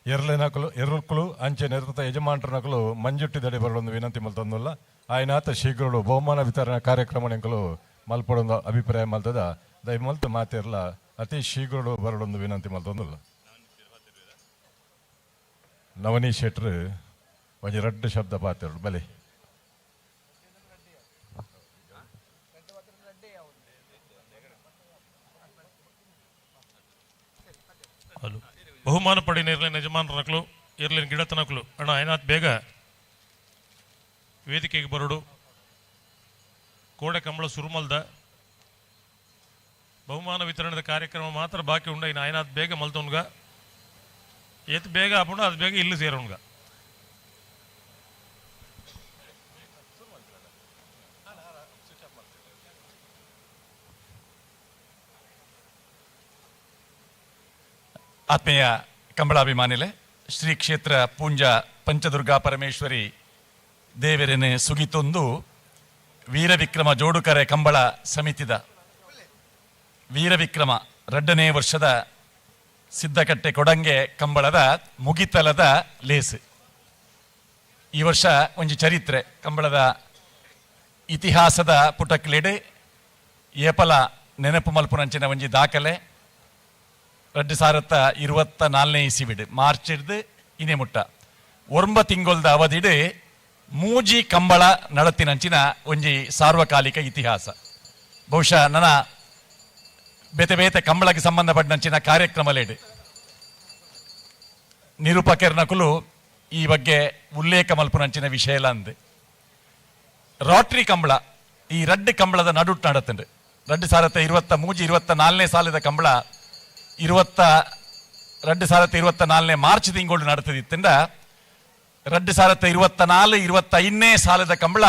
ಎರ್ಲೆನಕಲು ಎರುಕುಲು ಅಂಚೆ ನಿರತ ಯಜಮಾನರನಕಲು ಮಂಜುಟ್ಟಿದಡಿ ಬರಲೊಂದು ವಿನಂತಿ ಮಲ್ತೊಂದುಲ್ಲ. ಆಯ್ನಾತ ಶೀಘ್ರಡು ಬಹುಮಾನ ವಿತರಣಾ ಕಾರ್ಯಕ್ರಮ ಎಂಕಲು ಮಲ್ಪಡೊಂದು ಅಭಿಪ್ರಾಯ ಮಲ್ತದ ದಯ ಮಲ್ತು ಮಾತಿರ್ಲ ಅತಿ ಶೀಘ್ರಡು ಬರಲೊಂದು ವಿನಂತಿ ಮಲ್ತೊಂದುಲ್ಲ. ನವನೀಶ್ ಶೆಟ್ರು ಒಂಜಿ ರಡ್ಡು ಶಬ್ದ ಪಾತಿರು ಬಲಿ. ಬಹುಮಾನ ಪಡಿನ ಇರ್ಲಿನ ಯಜಮಾನರನಕಲು ಇರ್ಲಿನ ಗಿಡತನಕಲು ಅಣ್ಣ ಏನಾತ್ ಬೇಗ ವೇದಿಕೆಗೆ ಬರಡು. ಕೋಡೆ ಕಂಬಳ ಸುರುಮಲ್ದ ಬಹುಮಾನ ವಿತರಣೆದ ಕಾರ್ಯಕ್ರಮ ಮಾತ್ರ ಬಾಕಿ ಉಂಡ. ಇನ್ನು ಆಯ್ನಾತ್ ಬೇಗ ಮಲ್ತೋನ್ಗ ಏತ್ ಬೇಗ ಆಪುಂಡು ಅದು ಬೇಗ ಇಲ್ಲಿ ಸೇರೋನ್ಗ. ಆತ್ಮೀಯ ಕಂಬಳಾಭಿಮಾನಿಲೆ, ಶ್ರೀ ಕ್ಷೇತ್ರ ಪೂಂಜ ಪಂಚದುರ್ಗಾ ಪರಮೇಶ್ವರಿ ದೇವರನೆ ಸುಗಿತೊಂದು ವೀರವಿಕ್ರಮ ಜೋಡುಕರೆ ಕಂಬಳ ಸಮಿತಿದ ವೀರವಿಕ್ರಮ 2ನೇ ವರ್ಷದ ಸಿದ್ದಕಟ್ಟೆ ಕೊಡಂಗೆ ಕಂಬಳದ ಮುಗಿತಲದ ಲೇಸು. ಈ ವರ್ಷ ಒಂಜಿ ಚರಿತ್ರೆ ಕಂಬಳದ ಇತಿಹಾಸದ ಪುಟಕ್ಲೆಡ್ ಏಪಲ ನೆನಪು ಮಲ್ಪುನಂಚಿನ ಒಂಜಿ ದಾಖಲೆ. 2024ನೇ ಇಸಿವಿಡ್ ಮಾರ್ಚ್ ಹಿಡ್ದು ಇನೆ ಮುಟ್ಟ 9 ತಿಂಗೊಲ್ದ ಅವಧಿಡ್ ಮೂಜಿ ಕಂಬಳ ನಡತಿನಂಚಿನ ಒಂಜಿ ಸಾರ್ವಕಾಲಿಕ ಇತಿಹಾಸ. ಬಹುಶಃ ನನ್ನ ಬೇತೆ ಬೇತೆ ಕಂಬಳಕ್ಕೆ ಸಂಬಂಧಪಟ್ಟಂಚಿನ ಕಾರ್ಯಕ್ರಮಲೇಡು ನಿರೂಪಕರ್ನಕುಲು ಈ ಬಗ್ಗೆ ಉಲ್ಲೇಖ ಮಲ್ಪುನಂಚಿನ ವಿಷಯ ಅಂದು. ರಾಟ್ರಿ ಕಂಬಳ ಈ ರಡ್ಡು ಕಂಬಳದ ನಡುಟ್ ನಡತುಂಡು. 2023 24ನೇ ಸಾಲದ ಕಂಬಳ 2024ನೇ ಮಾರ್ಚ್ ತಿಂಗಳು ನಡತದಿತ್ತಂಡ 2024 25ನೇ ಸಾಲದ ಕಂಬಳ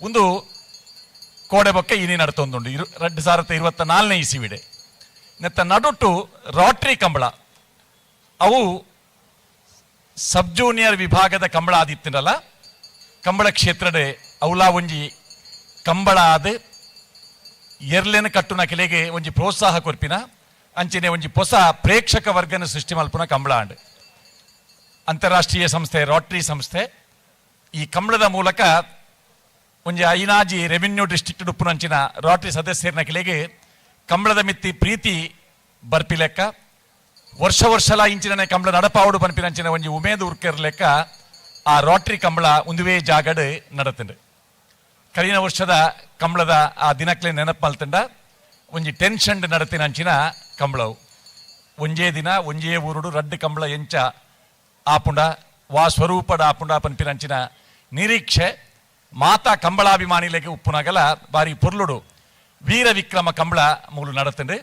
ಒಂದು ಕೋಡೆ ಬೊಕ್ಕ ಇನಿ ನಡತೊಂದುಂಡು 2024ನೇ ಇಸಿವಿಡೆ. ನೆತ್ತ ನಡುಟು ರಾಟ್ರಿ ಕಂಬಳ ಅವು ಸಬ್ ಜೂನಿಯರ್ ವಿಭಾಗದ ಕಂಬಳ ಆದಿತ್ತಿರಲ್ಲ. ಕಂಬಳ ಕ್ಷೇತ್ರದ ಅವಲಾ ಒಂಜಿ ಕಂಬಳ ಆದ ಎರ್ಲೆನ ಕಟ್ಟುನ ಕೆಲೆಗೆ ಒಂಜಿ ಪ್ರೋತ್ಸಾಹ ಕೊರ್ಪಿನ ಅಂಚನೆ ಒಂಜಿ ಹೊಸ ಪ್ರೇಕ್ಷಕ ವರ್ಗನ ಸೃಷ್ಟಿ ಮಲ್ಪುನ ಕಂಬಳ ಆಂಡ್. ಅಂತಾರಾಷ್ಟ್ರೀಯ ಸಂಸ್ಥೆ ರಾಟ್ರಿ ಸಂಸ್ಥೆ ಈ ಕಂಬಳದ ಮೂಲಕ ಒಂಜಿ ಐನಾಜಿ ರೆವಿನ್ಯೂ ಡಿಸ್ಟ್ರಿಕ್ಟ್ ಉಪ್ಪುನಂಚಿನ ರಾಟ್ರಿ ಸದಸ್ಯರನ ಕೆಲೆಗೆ ಕಂಬಳದ ಮಿತ್ತಿ ಪ್ರೀತಿ ಬರ್ಪಿ ಲೆಕ್ಕ ವರ್ಷ ವರ್ಷಲ ಇಂಚಿನ ಕಂಬಳ ನಡಪಾವಡು ಪನ್ಪಿನಂಚಿನ ಒಂಜಿ ಉಮೇದು ಉರ್ಕೆರ್ ಲೆಕ್ಕ ಆ ರಾಟ್ರಿ ಕಂಬಳ ಒಂದುವೇ ಜಾಗಡ್ ನಡತಂಡು. ಕರಿನ ವರ್ಷದ ಕಂಬಳದ ಆ ದಿನಕ್ಲೆ ನೆನಪು ಮಲ್ತಂಡ ಒಂಜಿ ಟೆನ್ಷನ್ ನಡತಿನಂಚಿನ ಕಂಬಳವು. ಒಂಜೇ ದಿನ ಒಂಜೇ ಊರುಡು ರಡ್ಡು ಕಂಬಳ ಎಂಚ ಆಪುಂಡ ವಾ ಸ್ವರೂಪದ ಆಪುಂಡ ಪನ್ಪಿನಂಚಿನ ನಿರೀಕ್ಷೆ ಮಾತಾ ಕಂಬಳಾಭಿಮಾನಿಲೆಗೆ ಉಪ್ಪುನಗಲ ಬಾರಿ ಪೊರ್ಲುಡು ವೀರ ವಿಕ್ರಮ ಕಂಬಳ ಮೂಲು ನಡತಂಡು.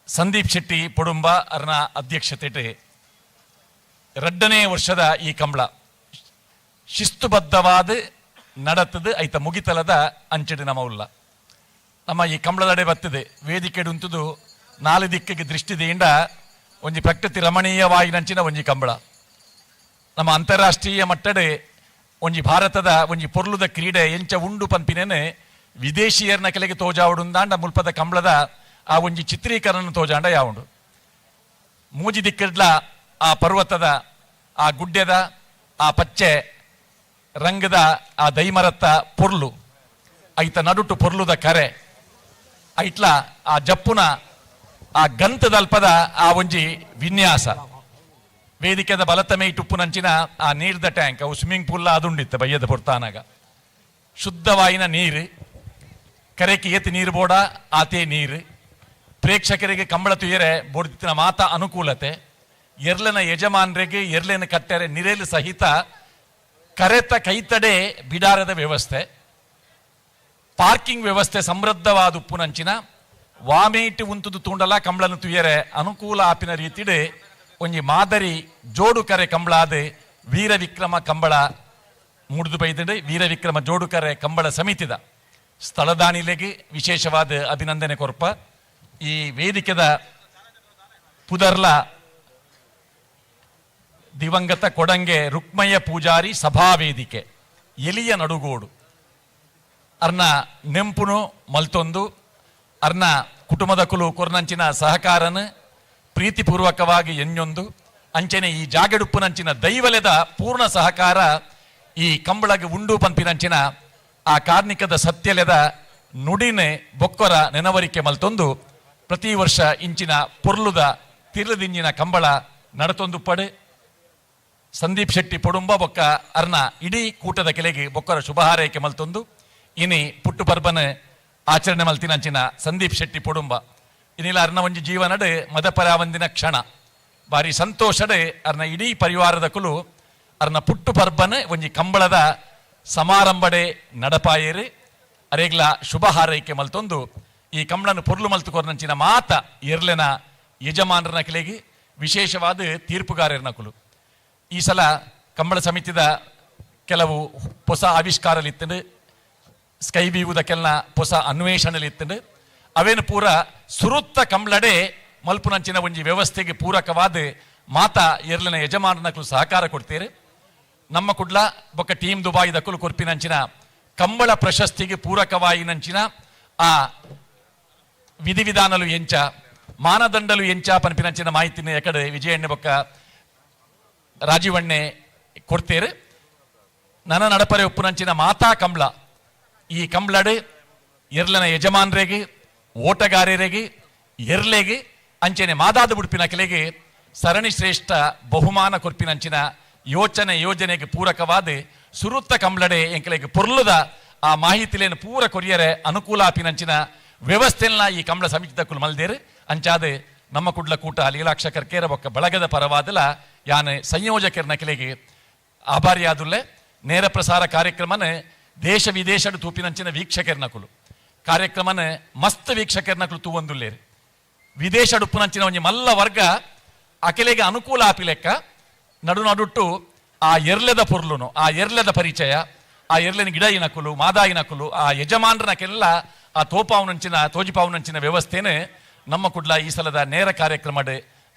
ಸಂದೀಪ್ ಶೆಟ್ಟಿ ಪೊಡುಂಬ ಅರ್ನ ಅಧ್ಯಕ್ಷತೆ 2ನೇ ವರ್ಷದ ಈ ಕಂಬಳ ಶಿಸ್ತುಬದ್ಧವಾದ ನಡತದು. ಐತ ಮುಗಿತಲದ ಅಂಚಡಿ ನಮ್ಮ ಉಲ್ಲ ನಮ್ಮ ಈ ಕಂಬಳದಡೆ ಬತ್ತದೆ ವೇದಿಕೆ ಉಂಟುದು ನಾಲು ದಿಕ್ಕಿಗೆ ದೃಷ್ಟಿದಿಂದ ಒಂಜಿ ಪ್ರಕೃತಿ ರಮಣೀಯವಾಯಿನಂಚಿನ ಒಂಜಿ ಕಂಬಳ. ನಮ್ಮ ಅಂತಾರಾಷ್ಟ್ರೀಯ ಮಟ್ಟಡೆ ಒಂಜಿ ಭಾರತದ ಒಂಜಿ ಪೊರ್ಲುದ ಕ್ರೀಡೆ ಎಂಚ ಉಂಡು ಪನ್ಪಿನೇನೆ ವಿದೇಶಿಯರ್ನ ಕೆಳಗೆ ತೋಜಾವುಡುಂದಾಂಡ ಮುಲ್ಪದ ಕಂಬಳದ ಆ ಒಂಜಿ ಚಿತ್ರೀಕರಣ ತೋಜಾಂಡ ಯಾವುಂಡು. ಮೂಜಿ ದಿಕ್ಕಿಡ್ಲ ಆ ಪರ್ವತದ ಆ ಗುಡ್ಡೆದ ಆ ಪಚ್ಚೆ ರಂಗದ ಆ ದೈಮರತ್ತ ಪೊರ್ಲು, ಐತ ನಡುಟು ಪೊರ್ಲುದ ಕರೆ, ಐಟ್ಲ ಆ ಜಪ್ಪುನ ಆ ಗಂತದಲ್ಪದ ಆ ಒಂಜಿ ವಿನ್ಯಾಸ, ವೇದಿಕೆದ ಬಲತಮೆ ಇಟ್ಟುಪ್ಪುನಂಚಿನ ಆ ನೀರ್ದ ಟ್ಯಾಂಕ್ ಅವು ಸ್ವಿಮ್ಮಿಂಗ್ ಪೂಲ್ ಅದುಂಡಿತ್ತು ಬಯ್ಯದ ಪೊರ್ತಾನಾಗ. ಶುದ್ಧವಾಯಿನ ನೀರು, ಕರೆಗೆ ಏತಿ ನೀರು ಬೋಡ ಆತೇ ನೀರು, ಪ್ರೇಕ್ಷಕರಿಗೆ ಕಂಬಳ ತುಯರೆ ಬೋಡ್ತಿನ ಮಾತ ಅನುಕೂಲತೆ, ಎರ್ಲನ ಯಜಮಾನರಿಗೆ ಎರ್ಲೆನ ಕಟ್ಟರೆ ನಿರೇಲು ಸಹಿತ ಕರೆತ ಕೈತಡೆ ಬಿಡಾರದ ವ್ಯವಸ್ಥೆ, ಪಾರ್ಕಿಂಗ್ ವ್ಯವಸ್ಥೆ ಸಮೃದ್ಧವಾದ ಉಪ್ಪುನಂಚಿನ ವಾಮೇಟು ಉಂತುದು ತೂಂಡಲ ಕಂಬಳನ ತುಯರೆ ಅನುಕೂಲ ಆಪಿನ ರೀತಿಡೆ ಒಂಜಿ ಮಾದರಿ ಜೋಡು ಕರೆ ಕಂಬಳಾದ ವೀರ ವಿಕ್ರಮ ಕಂಬಳ ಮೂಡುದು ಬೈದಂಡೆ ವೀರ ವಿಕ್ರಮ ಜೋಡುಕರೆ ಕಂಬಳ ಸಮಿತಿದ ಸ್ಥಳದಾನಿಲೆಗೆ ವಿಶೇಷವಾದ ಅಭಿನಂದನೆ ಕೊರ್ಪ. ಈ ವೇದಿಕೆದ ಪುದರ್ಲ ದಿವಂಗತ ಕೊಡಂಗೆ ರುಕ್ಮಯ್ಯ ಪೂಜಾರಿ ಸಭಾವೇದಿಕೆ ಎಲಿಯ ನಡುಗೋಡು ಅರ್ನ ನೆಂಪುನು ಮಲ್ತೊಂದು ಅರ್ನ ಕುಟುಂಬದ ಕುಲು ಕೊರ್ನಂಚಿನ ಸಹಕಾರನ ಪ್ರೀತಿಪೂರ್ವಕವಾಗಿ ಎನ್ನೊಂದು ಅಂಚನೆ ಈ ಜಾಗಡುಪ್ಪುನಂಚಿನ ದೈವಲೆದ ಪೂರ್ಣ ಸಹಕಾರ ಈ ಕಂಬಳಗೆ ಉಂಡು ಪಂಪಿನಂಚಿನ ಆ ಕಾರ್ಣಿಕದ ಸತ್ಯಲೆದ ನುಡಿನೆ ಬೊಕ್ಕೊರ ನೆನವರಿಕೆ ಮಲ್ತೊಂದು ಪ್ರತಿ ವರ್ಷ ಇಂಚಿನ ಪೊರ್ಲುದ ತಿರ್ಲದಿಂಜಿನ ಕಂಬಳ ನಡತೊಂದು ಪಡೆ. ಸಂದೀಪ್ ಶೆಟ್ಟಿ ಪೊಡುಂಬ ಬೊಕ್ಕ ಅರ್ನ ಇಡೀ ಕೂಟದ ಕೆಲೆಗೆ ಬೊಕ್ಕರ ಶುಭ ಹಾರೈಕೆ ಮಲ್ತೊಂದು ಇನಿ ಪುಟ್ಟು ಪರ್ಬನ ಆಚರಣೆ ಮಲ್ತಿನಂಚಿನ ಸಂದೀಪ್ ಶೆಟ್ಟಿ ಪೊಡುಂಬ ಇನ್ನಿಲ್ಲ ಅರ್ನ ಒಂಜಿ ಜೀವನಡು ಮದಪರಾವಂದಿನ ಕ್ಷಣ ಬಾರಿ ಸಂತೋಷಡೆ ಅರ್ನ ಇಡೀ ಪರಿವಾರದ ಕುಲು ಅರ್ನ ಪುಟ್ಟು ಪರ್ಬನ ಒಂಜಿ ಕಂಬಳದ ಸಮಾರಂಭಡೆ ನಡಪಾಯೇರಿ ಅರೇಗ್ಲ ಶುಭ ಹಾರೈಕೆ ಮಲ್ತೊಂದು ಈ ಕಂಬಳನ ಪೊರ್ಲು ಮಲ್ತುಕೊರ್ನಂಚಿನ ಮಾತ ಎರ್ಲೆನ ಯಜಮಾನರನ ಕೆಲೆಗೆ ವಿಶೇಷವಾದ ತೀರ್ಪುಗಾರರನ ಕುಲು. ಈ ಸಲ ಕಂಬಳ ಸಮಿತಿದ ಕೆಲವು ಹೊಸ ಆವಿಷ್ಕಾರಲಿತ್ತಂಡು, ಸ್ಕೈ ವ್ಯೂದ ಕೆಲ್ನ ಹೊಸ ಅನ್ವೇಷಣೆಲಿತ್ತಂಡು, ಅವೇನು ಪೂರ ಸುರುತ್ತ ಕಂಬಳಡೆ ಮಲ್ಪುನಂಚಿನ ಒಂಜಿ ವ್ಯವಸ್ಥೆಗೆ ಪೂರಕವಾದ ಮಾತಾ ಎರ್ಲಿನ ಯಜಮಾನನಕಲು ಸಹಕಾರ ಕೊಡ್ತೀರಿ. ನಮ್ಮ ಕುಡ್ಲ ಬೊಕ್ಕ ಟೀಮ್ ದುಬಾಯಿ ದಕ್ಕಲು ಕೊರ್ಪಿನಂಚಿನ ಕಂಬಳ ಪ್ರಶಸ್ತಿಗೆ ಪೂರಕವಾಯಿನಂಚಿನ ಆ ವಿಧಿವಿಧಾನಲು ಎಂಚ ಮಾನದಂಡಲು ಎಂಚ ಪನ್ಪಿನಂಚಿನ ಮಾಹಿತಿನ ಎಕಡೆ ವಿಜಯಣ್ಣೆ ಬೊಕ್ಕ ರಾಜೀವಣ್ಣೆ ಕೊಡ್ತೇರು. ನನ ನಡಪರೆ ಉಪ್ಪುನಂಚಿನ ಮಾತಾ ಕಂಬ್ಳ ಈ ಕಂಬ್ಳಡು ಎರ್ಲನ ಯಜಮಾನ್ರೆಗೆ, ಓಟಗಾರರಿಗೆ, ಎರ್ಲೆಗೆ ಅಂಚನೆ ಮಾದಾದ ಬುಡ್ಪಿನ ಕೆಲೆಗೆ ಸರಣಿ ಶ್ರೇಷ್ಠ ಬಹುಮಾನ ಕೊರ್ಪಿನಂಚಿನ ಯೋಚನೆ ಯೋಜನೆಗೆ ಪೂರಕವಾದ ಸುರುತ್ತ ಕಂಬ್ಳಡೆ ಎಂಕಲೆಗೆ ಪೊರ್ಲುದ ಆ ಮಾಹಿತಿಲೇನು ಪೂರ ಕೊರಿಯರೆ ಅನುಕೂಲ ಆಪಿನಂಚಿನ ವ್ಯವಸ್ಥೆನ ಈ ಕಂಬಳ ಸಮಿತಿ ಮಲ್ದೇರು. ಅಂಚಾದ ನಮ್ಮ ಕುಡ್ಲ ಕೂಟ ಲೀಲಾಕ್ಷ ಕರ್ಕೇರ ಬೊಕ್ಕ ಬಳಗದ ಪರವಾದಲ ಯಾನ್ ಸಂಯೋಜಕರ್ನ ಕೆಲೆಗೆ ಆಭಾರಿಯಾದುಲ್ಲೆ. ನೇರ ಪ್ರಸಾರ ಕಾರ್ಯಕ್ರಮನ ದೇಶ ವಿದೇಶದ ತೂಪಿನಂಚಿನ ವೀಕ್ಷಕರ್ನಕುಲು ಕಾರ್ಯಕ್ರಮನ ಮಸ್ತ್ ವೀಕ್ಷಕರ್ನಕುಲು ತೂವಂದುಲ್ಲೇರು. ವಿದೇಶ ಉಪ್ಪುನಂಚಿನ ಒಂಜಿ ಮಲ್ಲ ವರ್ಗ ಅಕೆಲೆಗೆ ಅನುಕೂಲ ಆಪಿ ಲೆಕ್ಕ ನಡು ನಡುಟ್ಟು ಆ ಎರ್ಲೆದ ಪೊರ್ಲುನು, ಆ ಎರ್ಲೆದ ಪರಿಚಯ, ಆ ಎರ್ಲೆನ ಗಿಡಯಿನಕುಲು ಮಾದಾಯಿನಕುಲು ಆ ಯಜಮಾನ್ರನಕ್ಕೆಲ್ಲ ಆ ತೋಪಾವನಂಚಿನ ತೋಜಿಪಾವನಂಚಿನ ವ್ಯವಸ್ಥೆನೆ ನಮ್ಮ ಕುಡ್ಲ ಈ ಸಲದ ನೇರ ಕಾರ್ಯಕ್ರಮ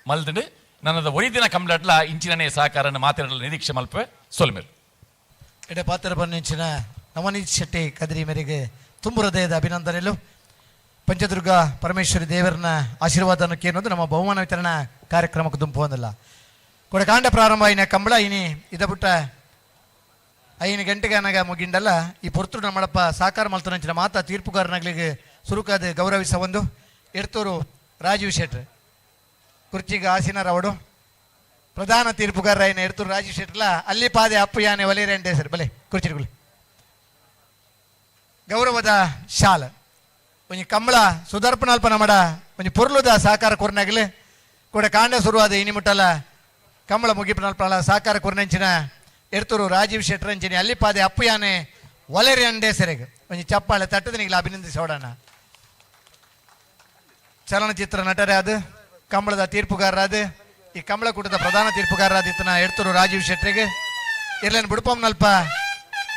ಮಲ್ದಂಡು. ನನ್ನದ ಒಯ್ದಿನ ಕಂಬ್ಲಟ್ಲ ಇಂಚಿನನೇ ಸಹಕಾರನ ಮಾತಾಡಲು ನಿರೀಕ್ಷೆ ಮಲ್ಪೆ ಸೊಲ್ಮೇಲು. ಎಡೆ ಪಾತ್ರ ಬನ್ನಿಂಚಿನ ನವನೀತ್ ಶೆಟ್ಟಿ ಕದ್ರಿ ಮೇರೆಗೆ ತುಂಬು ಹೃದಯದ ಅಭಿನಂದನೆಗಳು. ಪಂಚದುರ್ಗ ಪರಮೇಶ್ವರಿ ದೇವರನ್ನ ಆಶೀರ್ವಾದನ ಕೇಳೋದು ನಮ್ಮ ಬಹುಮಾನ ವಿತರಣಾ ಕಾರ್ಯಕ್ರಮಕ್ಕೆ ದುಂಪು ಹೊಂದಲ್ಲ. ಕೊಡಕಾಂಡ ಪ್ರಾರಂಭ అయిన ಕಂಬಳ ಇನಿ ಇದ ಬುಟ್ಟ 5 ಗಂಟೆಗೆ ಅನಗ ಮುಗಿಂಡಲ್ಲ. ಈ ಪೊರ್ತುಡು ನಮ್ಮಳಪ್ಪ ಸಾಕಾರ ಮಲ್ತನಂಚಿನ ಮಾತಾ ತೀರ್ಪುಗಾರನಾಗ್ಲಿಗೆ ಸುರುಕಾದ ಗೌರವಿಸ ಒಂದು ಎಡ್ತೂರು ರಾಜೀವ್ ಶೆಟ್ರ್ ಕುರ್ಚಿಗೆ ಆಸೀನರವಡು ಪ್ರಧಾನ ತೀರ್ಪುಗಾರ అయిన ಎಡ್ತೂರು ರಾಜೀವ್ ಶೆಟ್ಲ ಅಲ್ಲಿ ಪಾದೆ ಅಪ್ಪು ಯಾನೆ ಒಲೇರೆ ಸರ್ ಬಲೆ ಕುರ್ಚಿಗಳು ಗೌರವದ ಶಾಲ ಒಂಜಿ ಕಂಬಳ ಸುದರ್ಪಣಾಲ್ಪ ನಮಡ ಒಂಜಿ ಪೊರ್ಲುದ ಸಹಕಾರ ಕೊರ್ನಾಗಲಿ ಕೂಡ ಕಾಂಡ ಶುರುವಾದ ಇನಿ ಮುಟ್ಟಲ ಕಂಬಳ ಮುಗಿಪನಲ್ಪ ಸಹಕಾರ ಕೊರ್ನಂಚಿನ ಎಡ್ತೂರು ರಾಜೀವ್ ಶೆಟ್ರಂಚಿನಿ ಅಲ್ಲಿ ಪಾದೆ ಅಪ್ಪು ಯಾನೆ ಒಲೆರಿ ಅಂಡೆ ಸೆರೆಗ್ ಒಂಜಿ ಚಪ್ಪಾಳೆ ತಟ್ಟದ ನಿಗ್ಲ ಅಭಿನಂದಿಸೋಡಣ. ಚಲನಚಿತ್ರ ನಟರೇ ಅದು ಕಂಬಳದ ತೀರ್ಪುಗಾರರಾದ ಈ ಕಂಬಳ ಕೂಟದ ಪ್ರಧಾನ ತೀರ್ಪುಗಾರರಾದ ಇತ್ತನ ಎಡ್ತೂರು ರಾಜೀವ್ ಶೆಟ್ರಿಗೆ ಇರ್ಲೇನು ಬುಡುಪಂನಲ್ಪ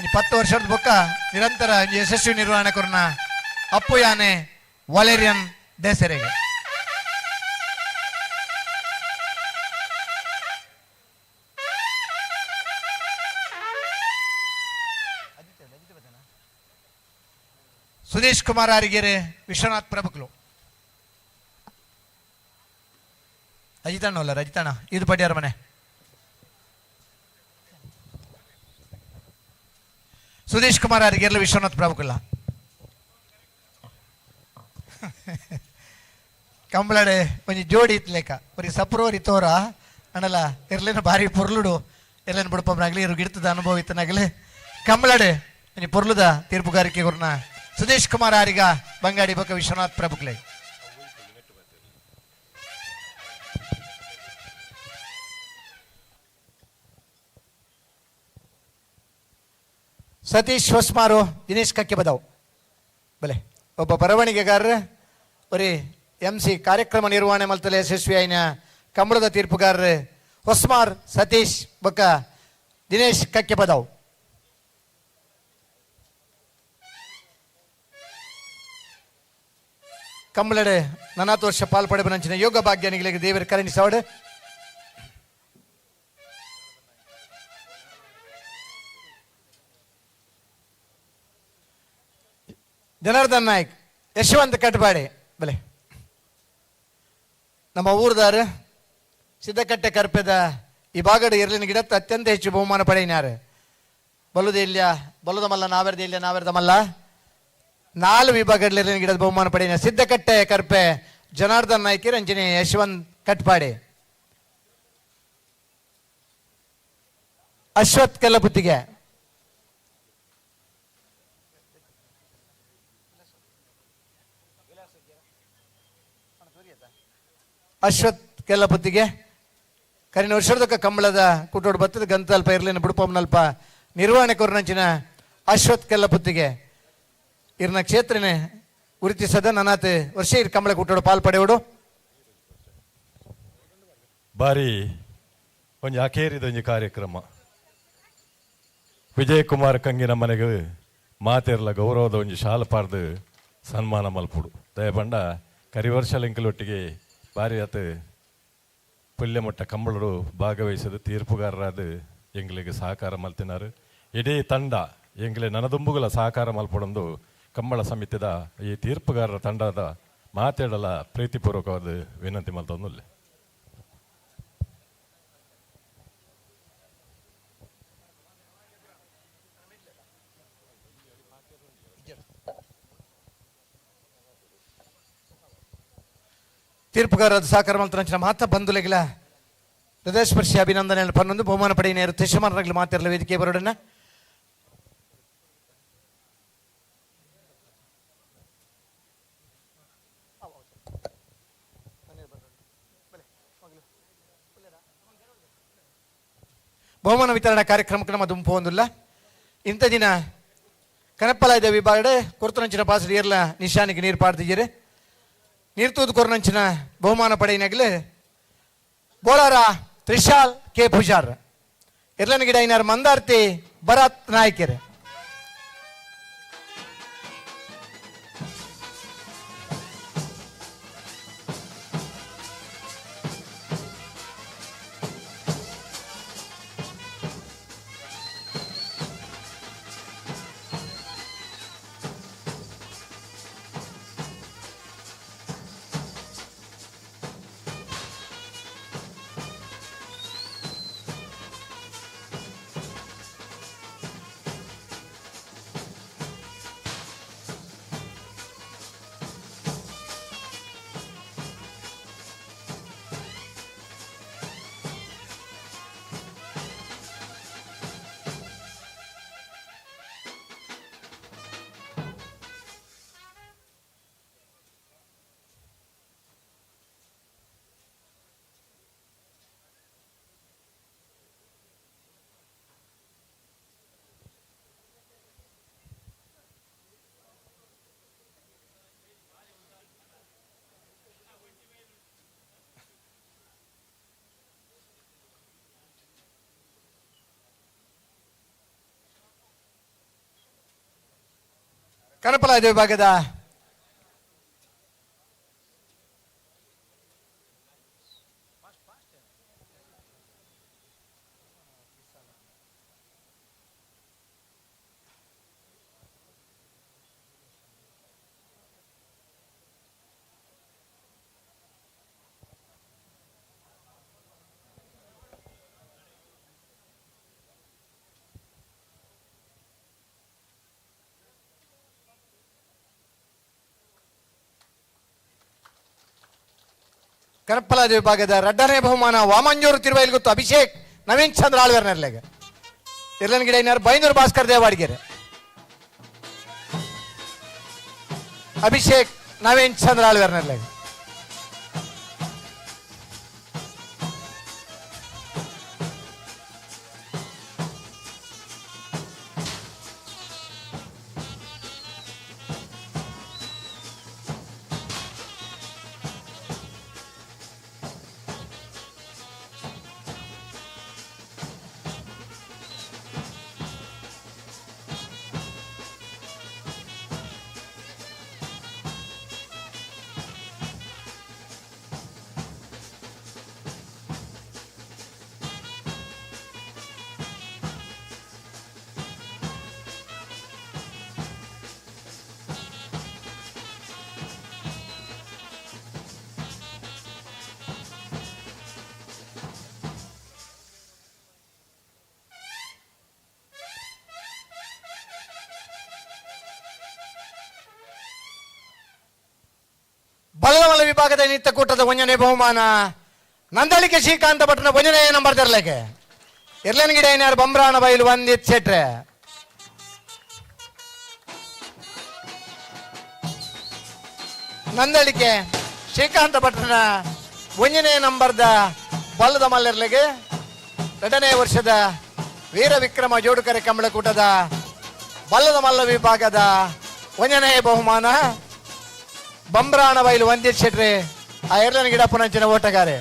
10 ವರ್ಷದ ಬೊಕ್ಕ ನಿರಂತರ ಯಶಸ್ವಿ ನಿರ್ವಹಣೆ ಕೊರ್ನ ಅಪ್ಪು ಯಾನೆ ವಾಲೇರಿಯನ್ ದೇಸರೆಗೆ. ಸುದೇಶ್ ಕುಮಾರ್ ಅರಿಗೆರೆ ವಿಶ್ವನಾಥ್ ಪ್ರಭುಕ್ಲು ಅಜಿತಣ್ಣ ಅಲ್ಲ ರಜಿತಣ್ಣ ಇದು ಪಡ್ಯಾರ ಮನೆ. ಸುದೇಶ್ ಕುಮಾರ್ ಅರಿಗೆರ್ಲ ವಿಶ್ವನಾಥ್ ಪ್ರಭುಕುಲ್ಲ ಕಂಬಳಡೆ ಒಂಜಿ ಜೋಡಿ ಇತ್ಲೇಕ ಒರಿ ಸಪ್ರೋರಿ ತೋರ ಅಣಲ ಇರ್ಲೇನ ಭಾರಿ ಪೊರ್ಲುಡು ಇರ್ಲೇನ ಬುಡಪಂನಾಗಲಿ ಇರು ಗಿಡ್ತದ ಅನುಭವ ಇತ್ತನಾಗಲಿ ಕಂಬಳಡೆ ಒಂಜಿ ಪೊರ್ಲುದ ತೀರ್ಪುಗಾರಿಕೆ ಗುರ್ನ ಸುದೇಶ್ ಕುಮಾರ್ ಆರಿಗ ಬಂಗಾಡಿ ಬೊಕ್ಕ ವಿಶ್ವನಾಥ್ ಪ್ರಭುಕ್ಲೆ. ಸತೀಶ್ ಹೊಸ್ಮಾರು ದಿನೇಶ್ ಕಕ್ಕೆ ಬದಾವ್ ಬಲೆ ಒಬ್ಬ ಬರವಣಿಗೆಗಾರರ ಒರಿ ಎಂ ಸಿ ಕಾರ್ಯಕ್ರಮ ನಿರ್ವಹಣೆ ಮಲ್ತಲೆ ಯಶಸ್ವಿ ಆಯ್ನ ಕಂಬಳದ ತೀರ್ಪುಗಾರರು ಹೊಸ್ಮಾರ್ ಸತೀಶ್ ಬೊಕ್ಕ ದಿನೇಶ್ ಕಕ್ಕೆ ಬದಾವ್. ಕಂಬಳಡೆ ನನಾತ್ ವರ್ಷ ಪಾಲ್ಪಡೆಬನಂಚಿನ ಯೋಗ ಭಾಗ್ಯನಿಗಳಿಗೆ ದೇವರ ಕರುಣಿಸವಡೆ. ಜನಾರ್ದನ್ ನಾಯ್ಕ್ ಯಶವಂತ ಕಟ್ಬಾಡಿ ಬಲೆ ನಮ್ಮ ಊರ್ದಾರು ಸಿದ್ದಕಟ್ಟೆ ಕರ್ಪೆದ ಈ ಭಾಗದ ಇರ್ಲಿನ ಗಿಡತ್ತ ಅತ್ಯಂತ ಹೆಚ್ಚು ಬಹುಮಾನ ಪಡೆಯಿನಾರು. ಬಲುದ ಇಲ್ಯ ಬಲುದ ಮಲ್ಲ ನಾವೆರ್ದ ಇಲ್ಯ ನಾವೆರ್ದ ಮಲ್ಲ 4 ವಿಭಾಗದಲ್ಲಿ ಗಿಡದ ಬಹುಮಾನ ಪಡೆಯಿನ ಸಿದ್ದಕಟ್ಟೆ ಕರ್ಪೆ ಜನಾರ್ದನ್ ನಾಯ್ಕ ರಂಜನಿ ಯಶವಂತ್ ಕಟ್ಪಾಡಿ. ಅಶ್ವಥ್ ಕಲ್ಲಪುತ್ತಿಗೆ ಅಶ್ವಥ್ ಕೆಲ್ಲಪುತ್ತಿಗೆ ಕರಿನ ವರ್ಷದಕ್ಕ ಕಂಬಳದ ಕುಟೋಡು ಬತ್ತದ ಗಂತಲ್ಪ ಇರ್ಲಿನ ಬುಡುಪಂನಲ್ಪ ನಿರ್ವಹಣೆ ಕೊರ್ನಂಚಿನ ಅಶ್ವಥ್ ಕೆಲ್ಲಪುತ್ತಿಗೆ ಇರ್ನ ಕ್ಷೇತ್ರನೇ ಗುರುತಿಸದ ನನಾತ್ ವರ್ಷ ಇರ್ ಕಂಬಳ ಕುಟೋಡು ಪಾಲ್ ಪಡೆಯೋಡು. ಬಾರಿ ಒಂಜಿ ಅಕೇರಿದ ಒಂಜಿ ಕಾರ್ಯಕ್ರಮ. ವಿಜಯ್ ಕುಮಾರ್ ಕಂಗಿನ ಮನೆಗೆ ಮಾತೆರ್ಲ ಗೌರವದ ಒಂಜಿ ಶಾಲ ಪಾರ್ದು ಸನ್ಮಾನ ಮಲ್ಪುಡು ದಯಪಂಡ ಕರಿ ವರ್ಷ ಲಿಂಕಲೊಟ್ಟಿಗೆ ಬಾರಿ ಆತ ಪುಲ್ಯಮಟ್ಟ ಕಂಬಳರು ಭಾಗವಹಿಸದು ತೀರ್ಪುಗಾರರಾದ ಎಂಗ್ಲಿಗೆ ಸಹಕಾರ ಮಲ್ತಿನಾರು. ಇಡೀ ತಂಡ ಎಂಗ್ಲೆ ನನದುಂಬುಗಳ ಸಹಕಾರ ಮಲ್ಪಡೊಂದು ಕಂಬಳ ಸಮಿತಿದ ಈ ತೀರ್ಪುಗಾರರ ತಂಡದ ಮಾತಾಡಲ ಪ್ರೀತಿಪೂರ್ವಕವಾದ ವಿನಂತಿ ಮಲ್ತೊಂದುಲ್ಲೆ. ತೀರ್ಪುಗಾರರ ಸಹಕಾರ ಮಂತ್ರಂಚಿನ ಮಾತ ಬಂಧುಲೆಗಿಲ ಹೃದಯಸ್ಪರ್ಶಿ ಅಭಿನಂದನೆ ಪನ್ನೊಂದು ಬಹುಮಾನ ಪಡೆಯಿನ ತಿಶಮಾನರಾಗಲಿ ಮಾತಿರಲ ವೇದಿಕೆ ಬರೋಡನ್ನ. ಬಹುಮಾನ ವಿತರಣಾ ಕಾರ್ಯಕ್ರಮಕ್ಕೆ ನಮ್ಮ ದುಂಪು ಹೊಂದಿಲ್ಲ. ಇಂಥ ದಿನ ಕನಪ್ಪಲಾಯ್ದ ವಿಭಾಗಡೆ ಕೊರ್ತನಂಚಿನ ಪಾಸಡಿ ಇರ್ಲ ನಿಶಾನಿಗೆ ನೀರು ಪಾಡ್ತಿದ್ದೀರಿ. ನೀರು ತೂದು ಕೊರನಂಚಿನ ಬಹುಮಾನ ಪಡೆಯಿನಾಗಲೇ ಬೋಲಾರ ತ್ರಿಶಾಲ್ ಕೆ ಪೂಜಾರ್, ಇರ್ಲನ ಗಿಡ ಐನಾರ್ ಮಂದಾರ್ತಿ ಭರತ್ ನಾಯ್ಕೆರೆ. ಕನಪಲಾದ ವಿಭಾಗದ ಕನಪ್ಪಲಾದ ವಿಭಾಗದ ರಡ್ಡನೇ ಬಹುಮಾನ ವಾಮಂಜೂರು ತಿರುವೈಲ್ಗುತ್ತು ಅಭಿಷೇಕ್ ನವೀನ್ ಚಂದ್ರ ಆಳ್ವೇರ್ನರ್ಲೆಗೆ. ಇರ್ಲನ್ಗಿಡ ಇನ್ನಾರು ಬೈಂದೂರು ಭಾಸ್ಕರ್ ದೇವಾಡಿಗೆರೆ. ಅಭಿಷೇಕ್ ನವೀನ್ ಚಂದ್ರ ಆಳ್ವೇರ್ನರ್ಲೆಗೆ. ಬಲಮಲ ವಿಭಾಗದ ನಿತ್ಯಕೂಟದ ಒಂಜನೆ ಬಹುಮಾನ ನಂದಳಿಕೆ ಶ್ರೀಕಾಂತ ಭಟ್ನ ಒಂಜನೆ ನಂಬರ್ ತೆರಲಕ್ಕೆ. ಇರ್ಲನ್ಗಿಡ ಏನಾರು ಬೊಮ್ರಾಣ ಬೈಲು ವಂದಿತ್ ಶೆಟ್ರೆ. ನಂದಳಿಕೆ ಶ್ರೀಕಾಂತ ಭಟ್ರನ ಒಂಜನೇ ನಂಬರ್ದ ಬಲ್ಲದ ಮಲ್ಲರ್ಲೆಗೆ ಎರಡನೇ ವರ್ಷದ ವೀರ ವಿಕ್ರಮ ಜೋಡುಕರೆ ಕಂಬಳಕೂಟದ ಬಲ್ಲದ ಮಲ್ಲ ವಿಭಾಗದ ಒಂಜನೇ ಬಹುಮಾನ ಬಂಬ್ರಾಣ ಬೈಲು ವಂದಿತ್ ಶೆಟ್ರೆ ಆ ಎರಡನೇ ಗಿಡ ಪುನಂಚಿನ ಓಟಗಾರೆ.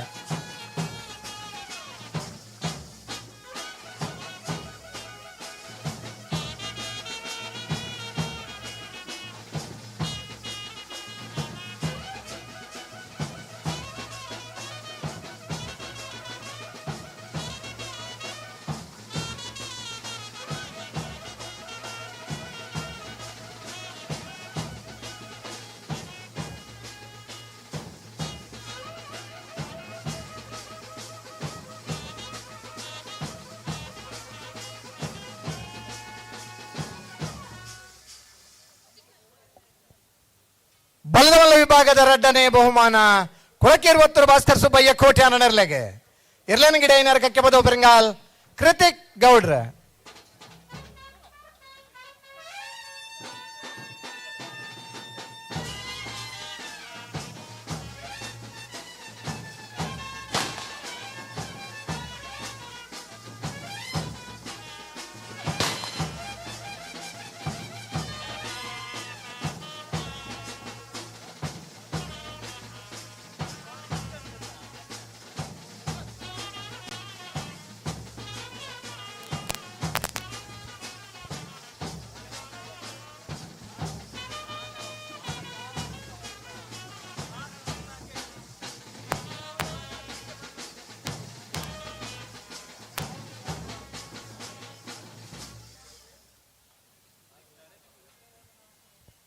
ಬಲ್ಲವಲ್ಲ ವಿಭಾಗದ ರಡ್ಡನೇ ಬಹುಮಾನ ಕೊಳಕೇರುವತ್ತೂರು ಭಾಸ್ಕರ್ ಸುಬ್ಬಯ್ಯ ಕೋಟ್ಯಾನ ನೆರ್ಲೆಗೆ ಇರ್ಲನ್ ಗಿಡ ಐನಾರು ಕಕ್ಕೆಪದವು ಪೆರಂಗಾಲ್ ಕೃತಿಕ್ ಗೌಡ್ರ.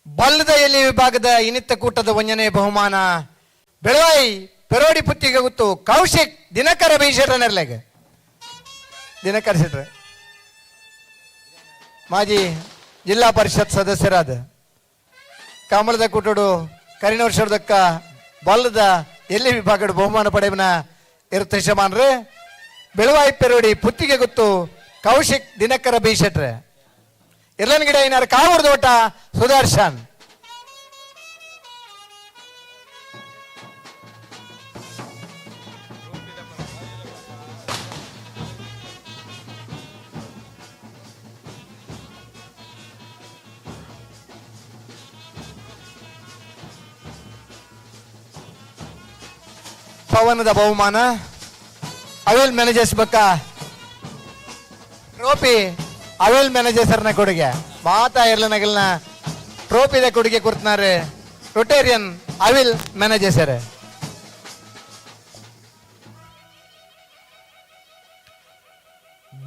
ಬಲ್ಲದ ಎಲ್ಲಿ ವಿಭಾಗದ ಇನಿತ್ತ ಕೂಟದ ಒಂಜನೇ ಬಹುಮಾನ ಬೆಳವಾಯಿ ಪೆರೋಡಿ ಪುತ್ತಿಗೆ ಗೊತ್ತು ಕೌಶಿಕ್ ದಿನಕರ ಬೀಶೆಟ್ರನೆರ್ಲೆಗೆ ದಿನಕರ ಶೆಟ್ರೆ ಮಾಜಿ ಜಿಲ್ಲಾ ಪರಿಷತ್ ಸದಸ್ಯರಾದ ಕಮಲದ ಕೂಟಡು ಕರಿನ ವರ್ಷದಕ್ಕ ಬಲ್ಲದ ಎಲ್ಲಿ ವಿಭಾಗದ ಬಹುಮಾನ ಪಡೆಯನ ಇರುತ್ತೆ ಶಮಾನ್ರೆ ಬೆಳವಾಯಿ ಪೆರೋಡಿ ಪುತ್ತಿಗೆ ಗೊತ್ತು ಕೌಶಿಕ್ ದಿನಕರ ಬೀಶೆಟ್ರೆ ಇರ್ಲನ್ ಗಿಡ ಏನಾರು ಕಾವೂರು ತೋಟ ಸುದರ್ಶನ್. ಪವನದ ಬಹುಮಾನ ಅವಿಲ್ ಮ್ಯಾನೇಜರ್ಸ್ ಬಕ್ಕ ಟ್ರೋಫಿ ಅವಿಲ್ ಮ್ಯಾನೇಜರ್ಸ್ನ ಕೊಡುಗೆ ಮಾತಾ ಇರ್ಲನಗಲ್ನ ಟ್ರೋಫಿದ ಕೊಡುಗೆ ಕೊಡ್ತಾರೆ ರೊಟೇರಿಯನ್ ಅವಿಲ್ ಮ್ಯಾನೇಜರ್ಸರ್.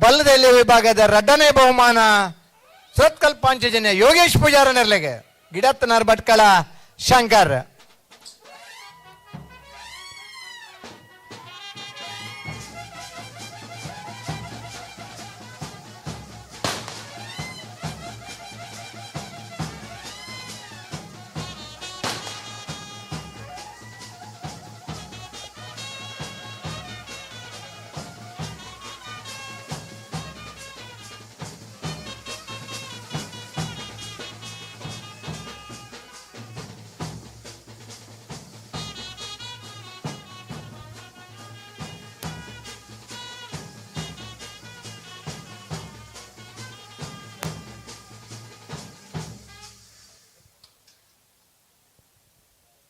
ಬಲ್ಲದೆಲ್ಲಿ ವಿಭಾಗದ ರಡ್ಡನೇ ಬಹುಮಾನ ಸುರತ್ಕಲ್ ಪಾಂಚಜನ್ಯ ಯೋಗೇಶ್ ಪೂಜಾರ ನೆರ್ಲೆಗೆ ಗಿಡತ್ತನಾರ್ ಭಟ್ಕಳ ಶಂಕರ್.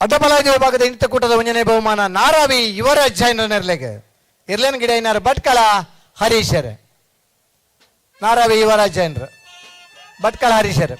ಅಡ್ಡಬಲಾದಿ ವಿಭಾಗದ ಇಂತ ಕೂಟದ ಒಂಜನೇ ಬಹುಮಾನ ನಾರಾವಿ ಯುವರಾಜ್ ಜೈನರ ನೆರ್ಲೆಗೆ ಇರ್ಲೇನ್ ಗಿಡ ಐನಾರು ಭಟ್ಕಳ ಹರೀಶರ್ ನಾರಾವಿ ಯುವರಾಜ್ ಜೈನರು ಭಟ್ಕಳ ಹರೀಶರ್.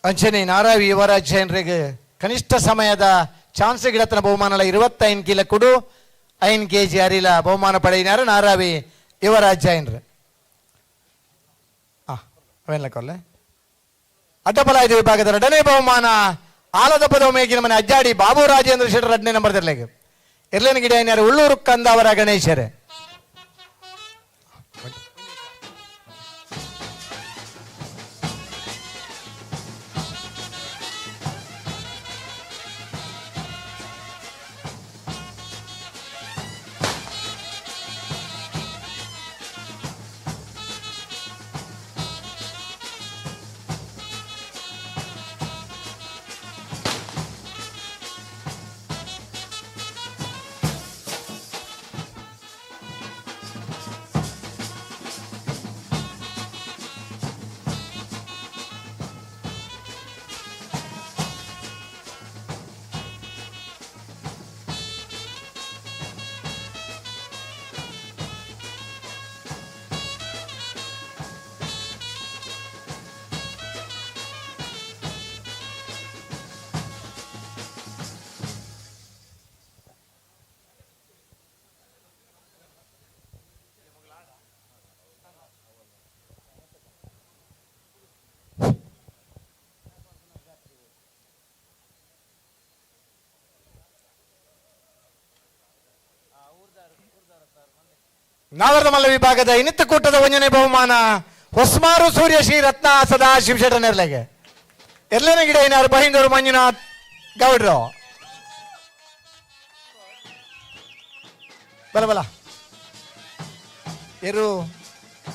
ಅಂಚನೆ ನಾರಾವಿ ಯುವರಾಜ್ ಜೈನರಿಗೆ ಕನಿಷ್ಠ ಸಮಯದ ಚಾನ್ಸ್ ಗಿಡತನ ಬಹುಮಾನಲ 25 ಕಿಲೋ ಕುಡು 5 ಕೆಜಿ ಅರಿಲ ಬಹುಮಾನ ಪಡೆಯಿನಾರು ನಾರಾವಿ ಯುವರಾಜ್ ಜೈನರು. ಅವೆಲ್ಲ ಕೊಲ್ಲೆ ಅಡ್ಡಬಲಾಯ್ದ ವಿಭಾಗದ ಎರಡನೇ ಬಹುಮಾನ ಆಲದ ಪದವ ಮೇಗಿನ ಮನೆ ಅಜ್ಜಾಡಿ ಬಾಬು ರಾಜೇಂದ್ರ ಶೆಟ್ಟರ್ ಎರಡನೇ ನಂಬರ್ ಇರ್ಲೇಗೆ ಇರ್ಲೇನ ಗಿಡ ಐನಾರು ಉಳ್ಳೂರು ಕಂದಾವರ ಗಣೇಶರೇ. ನಾವರದ ಮಲ್ಲ ವಿಭಾಗದ ಇನ್ನಿತ್ತ ಕೂಟದ ಒಂಜನೇ ಬಹುಮಾನ ಹೊಸ್ಮಾರು ಸೂರ್ಯ ಶ್ರೀ ರತ್ನ ಸದಾ ಶಿವಶೆಟ್ಟ ನೆರ್ಲೆಗೆ. ಎರ್ಲೆನ ಗಿಡ ಏನಾರು ಬಹಿಂದೂರು ಮಂಜುನಾಥ್ ಗೌಡ್ರು. ಬಲ ಬಲ ಎರು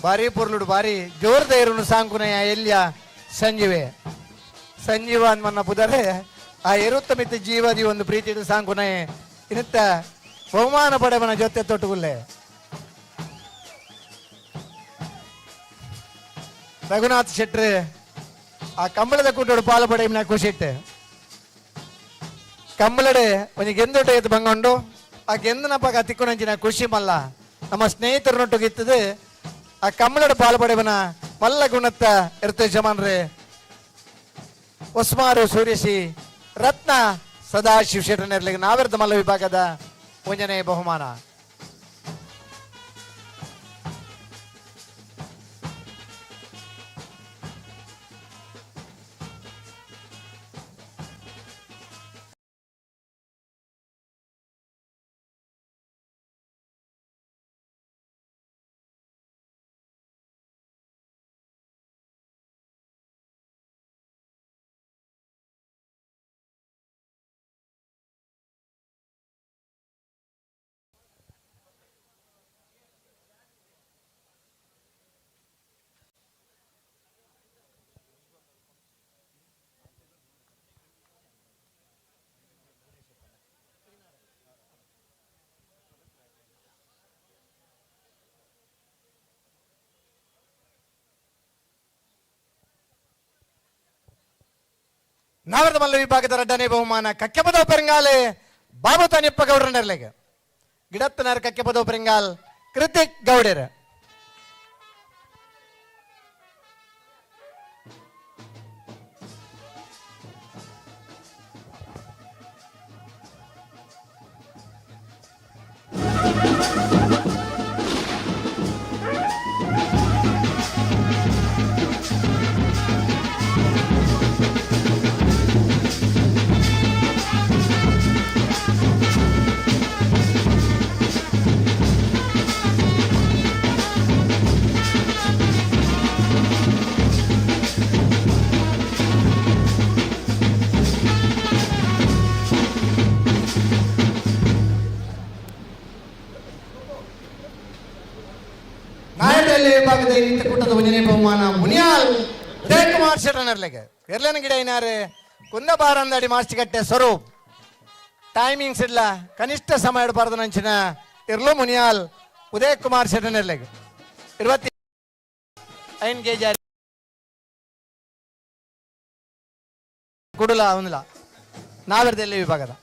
ಬಾರಿ ಪೊರ್ಲುಡು ಬಾರಿ ಜೋರ್ದ ಎರುನು ಸಾಂಕುನೆಯ ಎಲ್ಯ ಸಂಜೀವೆ ಸಂಜೀವ ಅನ್ಮನ್ನ ಪುದರೆ ಆ ಎರುತ್ತ ಮಿತ್ತ ಜೀವದಿ ಒಂದು ಪ್ರೀತಿ ಸಾಂಕುನೆ ಇನ್ನಿತ್ತ ಬಹುಮಾನ ಪಡೆವನ ಜೊತೆ ತೊಟ್ಟುಗುಲ್ಲೆ. ರಘುನಾಥ್ ಶೆಟ್ರು ಆ ಕಂಬಳದ ಕೂಟೋಡು ಪಾಲು ಪಡೆಯಮ್ನ ಖುಷಿ ಇಟ್ಟು ಕಂಬಳಡೆ ಒಂಜಿ ಗೆಂದೊಟ್ಟೆ ಎತ್ತು ಬಂಗೊಂಡು ಆ ಗೆಂದನ ಪಗ ತಿಕ್ಕೊಂಚಿನ ಖುಷಿ ಮಲ್ಲ ನಮ್ಮ ಸ್ನೇಹಿತರನ್ನೊಟ್ಟಿಗೆ ಆ ಕಂಬಳಡೆ ಪಾಲು ಪಡೆವನ ಮಲ್ಲ ಗುಣತ್ತ ಇರ್ತ ಯಜಮಾನ್ರೆ ಹೊಸ್ಮಾರು ಸೂರ್ಯಶಿ ರತ್ನ ಸದಾಶಿವ ಶೆಟ್ಟರ್ನೆರ್ಲಿಗೆ ನಾವೆರ್ದ ಮಲ್ಲ ವಿಭಾಗದ ಒಂಜನೇ ಬಹುಮಾನ. ನಾವರದ ಮಲ್ಲ ವಿಭಾಗದ ರಡ್ಡನೇ ಬಹುಮಾನ ಕಕ್ಕೆಪದವ ಪೆರಂಗಾಲೆ ಬಾಬು ತಾನಿಪ್ಪ ಗೌಡ್ರ ನೆರ್ಲೆಗೆ. ಗಿಡತ್ತನಾರ್ ಕಕ್ಕೆಪದವ ಪೆರಂಗಾಲ್ ಕೃತಿಕ್ ಗೌಡರ. ವಿಭಾಗದ ಕೂಟದ ಒಂಜನೇ ಬಹುಮಾನ ಮುನಿಯಾಲ್ ಉದಯಕುಮಾರ್ ಶೆಟ್ಟನರ್ಲೆಗೆ. ಎರ್ಲೆನ ಗಿಡ ಏನಾರೆ ಕುಂದಬಾರಂದಡಿ ಮಾಸ್ಟಿಕಟ್ಟೆ ಸ್ವರೂಪ್ ಟೈಮಿಂಗ್ಸ್ ಇಲ್ಲ ಕನಿಷ್ಠ ಸಮಯ ಇಡಬಾರ್ದು ನಂಚಿನ ಇರ್ಲು ಮುನಿಯಾಲ್ ಉದಯಕುಮಾರ್ ಶೆಟ್ಟನರ್ಲೆಗೆ 25 ಕೆಜಿ ಕುಡುಲ ಒಂದಿಲ್ಲ ನಾವೆರ್ದಲ್ಲಿ ವಿಭಾಗದ.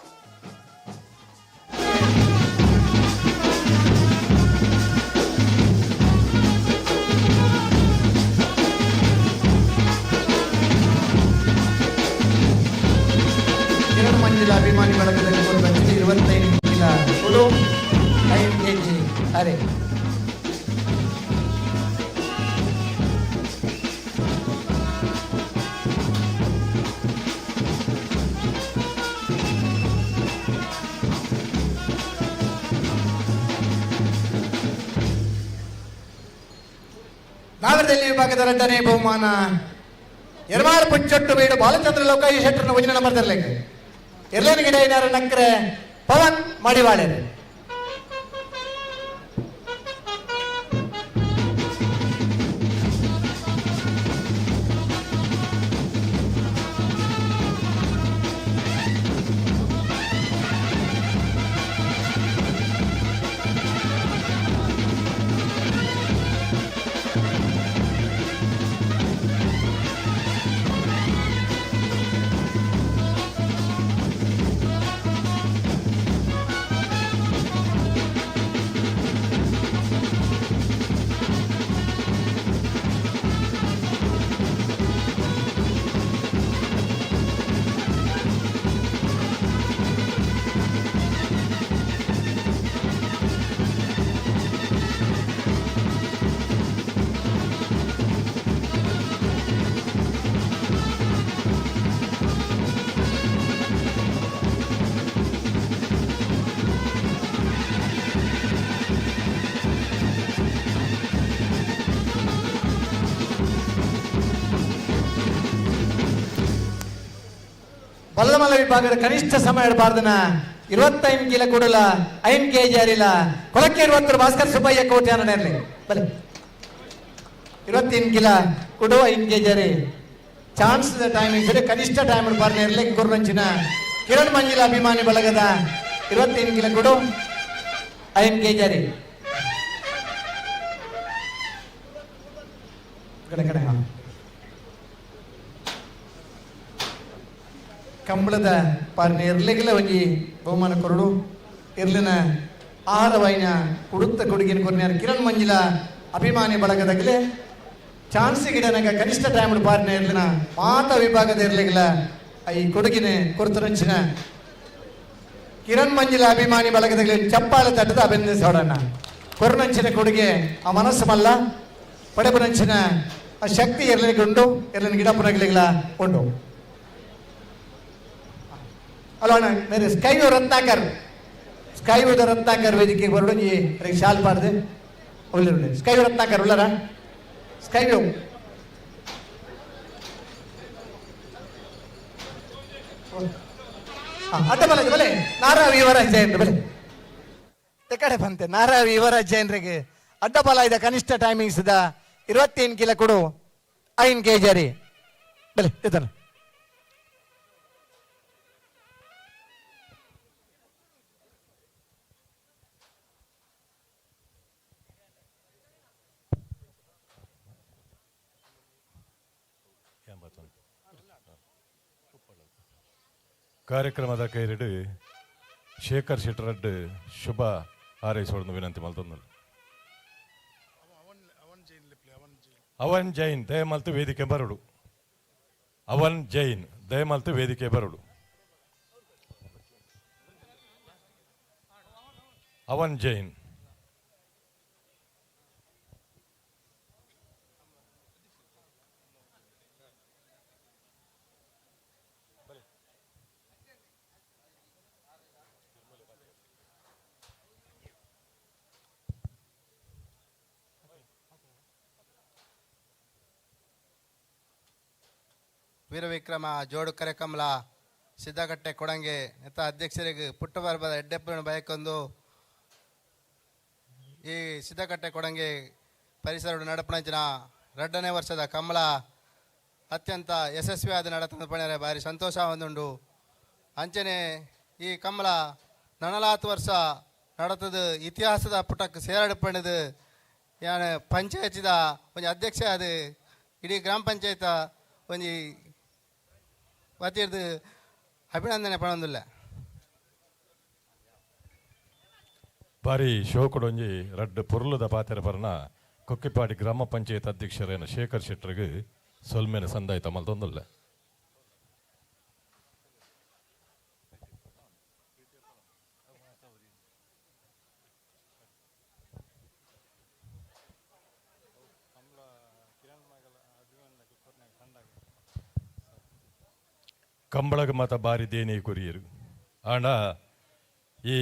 ಮಂಜಿಲ ಅಭಿಮಾನಿ ಬಳಗದಲ್ಲಿ ಬಂದಿದೆ 25 ಕಿಲ ಕುಡು 5 ಕೆಜಿ ಅರೆ. ನಾಗರದಲ್ಲಿ ವಿಭಾಗದ ಎರಡನೇ ಬಹುಮಾನ ಎರ್ಮಾರ್ ಪುಚ್ಚೊಟ್ಟು ಬೀಡು ಬಾಲಚಂದ್ರ ಲೋಕಾಯಿ ಶೆಟ್ಟರ್ನ ಒಂಜಿನ ನಂಬರ್ ತರಲಿಕ್ಕೆ. ಎರ್ಲೇನ ಗಿಡ ಏನಾರ ನಕ್ರೆ ಪವನ್ ಮಡಿವಾಳೆ. ಬಲದಮಲ ವಿಭಾಗದ ಕನಿಷ್ಠ ಸಮಯ ಬಾರ್ದನ 25 ಕಿಲೋ ಕೊಡಲ 5 ಕೆಜಿ ಅರಿಲ ಕೊಳಕ್ಕೆ 20 ಭಾಸ್ಕರ್ ಸುಬ್ಬಯ್ಯ ಕೋಟೆ ಇರಲಿ ಬಲೆ 25 ಕಿಲೋ ಕೊಡು 5 ಕೆಜಿ ಅರಿ ಚಾನ್ಸ್ ಟೈಮಿಂಗ್ ಸರಿ ಕನಿಷ್ಠ ಟೈಮ್ ಬಾರ್ನ ಇರಲಿ ಗುರುನಂಚಿನ ಕಿರಣ್ ಮಂಜಿಲ ಅಭಿಮಾನಿ ಬಳಗದ 25 ಕಿಲೋ ಕೊಡು 5 ಕೆಜಿ ಅರಿ ಕಡೆ ಕಡೆ ಕಂಬಳದ ಪಾರ್ನ ಇರ್ಲಿಗೆಲ್ಲ ಒಂಜಿ ಬಹುಮಾನ ಕೊರಡು ಇರ್ಲಿನ ಆಹಾರವಾಯಿನ ಉಡುತ್ತ ಕೊಡುಗಿನ ಕೊರ್ನ್ಯಾರ ಕಿರಣ್ ಮಂಜಿಲ ಅಭಿಮಾನಿ ಬಳಗದಾಗಲೇ ಚಾನ್ಸ್ ಗಿಡನಗ ಕನಿಷ್ಠ ಟೈಮ್ ಪಾರ್ನ ಇರ್ಲಿನ ಮಾತ ವಿಭಾಗದ ಇರ್ಲಿಗಿಲ್ಲ ಈ ಕೊಡುಗಿನ ಕೊರತರಂಚಿನ ಕಿರಣ್ ಮಂಜಿಲ ಅಭಿಮಾನಿ ಬಳಗದಾಗಲೇ ಚಪ್ಪಾಳೆ ತಟ್ಟದ ಅಭಿನಂದಿಸೋಡಣ್ಣ. ಕೊರನಂಚಿನ ಕೊಡುಗೆ ಆ ಮನಸ್ಸು ಮಲ್ಲ ಪಡೆಪುನಂಚಿನ ಆ ಶಕ್ತಿ ಇರ್ಲಿಕ್ಕೆ ಉಂಟು ಇರ್ಲಿನ ಗಿಡಪುನಗಲಿಲ್ಲ ಉಂಟು. ಅಲ್ಲ ಅಣ್ಣ ಮೇರೆ ಸ್ಕೈವ್ ರತ್ನಾಕರ್ ಸ್ಕೈವ್ ರತ್ನಾಕರ್ ವೇದಿಕೆ ಬರೋಡು ಈ ಶಾಲ್ ಪಾಡ್ದು ಉಳ್ಳಿ ಸ್ಕೈವ್ ರತ್ನಾಕರ್ ಉಳ್ಳರ ಸ್ಕೈವ್ ಅಡ್ಡ ಬಲೆ ಬಲೆ ನಾರಾವಿ ಯುವರಾಜ್ ಜೈನ್ರು ಬಲೆ ಕಡೆ ಬಂತೆ ನಾರಾವಿ ಯುವರಾಜ್ ಜೈನ್ರಿಗೆ ಅಡ್ಡ ಬಲ ಇದೆ ಕನಿಷ್ಠ ಟೈಮಿಂಗ್ಸ್ ಇದ 25 ಕಿಲೋ ಕೊಡು 5 ಕೆಜಿ ಅರಿ ಬಲೆ ಇದನ್ನ ಕಾರ್ಯಕ್ರಮದ ಕೈರಿಡು ಶೇಖರ್ ಶೆಟ್ಟರಡ್ಡು ಶುಭ ಹಾರೈಸೋಡನ್ನು ವಿನಂತಿ ಮಲ್ತೊಂದು. ಅವನ್ ಜೈನ್ ದಯಮಲ್ತು ವೇದಿಕೆ ಬರಡು. ಅವನ್ ಜೈನ್ ದಯಮಲ್ತು ವೇದಿಕೆ ಬರಡು. ಅವನ್ ಜೈನ್ ವೀರವಿಕ್ರಮ ಜೋಡು ಕರೆಕಮಲ ಸಿದ್ದಕಟ್ಟೆ ಕೊಡಂಗೆ ನೆತ್ತ ಅಧ್ಯಕ್ಷರಿಗೆ ಪುಟ್ಟಬರ್ಬದ ಎಡ್ಡೆಪ್ಪನ ಬಯಕೊಂದು ಈ ಸಿದ್ದಕಟ್ಟೆ ಕೊಡಂಗೆ ಪರಿಸರ ನಡಪಣಂಚಿನ 2ನೇ ವರ್ಷದ ಕಮಲ ಅತ್ಯಂತ ಯಶಸ್ವಿಯಾದ ನಡತಂದು ಪಣರೆ ಭಾರಿ ಸಂತೋಷ ಒಂದುಂಡು. ಅಂಚನೆ ಈ ಕಮಲ 40 ವರ್ಷ ನಡತದ ಇತಿಹಾಸದ ಪುಟಕ್ಕೆ ಸೇರಾಡು ಪಣದು ಯಾನು ಪಂಚಾಯತಿದ ಒಂಜಿ ಅಧ್ಯಕ್ಷ ಅದು ಇಡೀ ಗ್ರಾಮ ಪಂಚಾಯತ ಒಂಜಿ ವತಿರ್ದು ಅಭಿನಂದನೆ ಪಣೊಂದುಲ್ಲ. ಬಾರಿ ಶೋಕುಡೊಂಜಿ ರಡ್ಡು ಪೊರ್ಲುದ ಪಾತೆರ ಪರ್ನ ಕೊಕ್ಕಿಪಾಡಿ ಗ್ರಾಮ ಪಂಚಾಯತ್ ಅಧ್ಯಕ್ಷರೇನ ಶೇಖರ್ ಶೆಟ್ಟರ್ಗೆ ಸೊಲ್ಮೆನ ಸಂದಾಯ್ತ ಮಲ್ತೊಂದುಲ್ಲ. ಕಂಬಳಗ ಮತ ಬಾರಿ ದೇನಿ ಕುರಿಯರು ಆಂಡ ಈ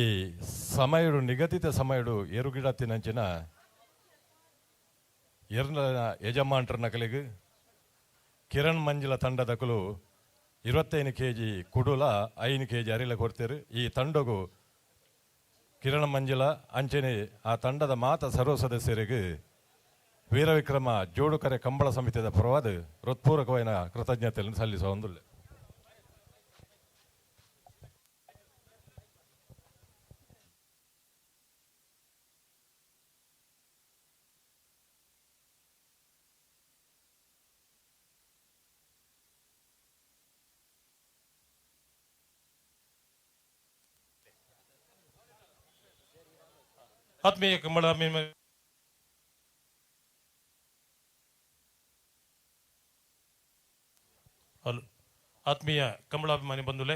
ಸಮಯಡು ನಿಗದಿತ ಸಮಯಡು ಎರುಗಿಡತ್ತಿನಂಚಿನ ಎರ್ನ ಯಜಮಾನ್ರ ನಕಲಿಗೆ ಕಿರಣ್ ಮಂಜಿಲ ತಂಡದಕಲು 25 ಕೆಜಿ ಕುಡುಲ 5 ಕೆಜಿ ಅರಿಲ ಕೊಡ್ತೇರು. ಈ ತಂಡಗು ಕಿರಣ್ ಮಂಜಿಲ ಅಂಚನೆ ಆ ತಂಡದ ಮಾತ ಸರ್ವ ಸದಸ್ಯರಿಗೆ ವೀರವಿಕ್ರಮ ಜೋಡುಕರೆ ಕಂಬಳ ಸಮಿತಿಯ ಪರವಾದ ಹೃತ್ಪೂರ್ವಕವಾದ ಕೃತಜ್ಞತೆಯನ್ನು ಸಲ್ಲಿಸುವ ಒಂದುಲ್ಲ. ಆತ್ಮೀಯ ಕಂಬಳ ಆತ್ಮೀಯ ಕಂಬಳಾಭಿಮಾನಿ ಬಂಧುಲೆ,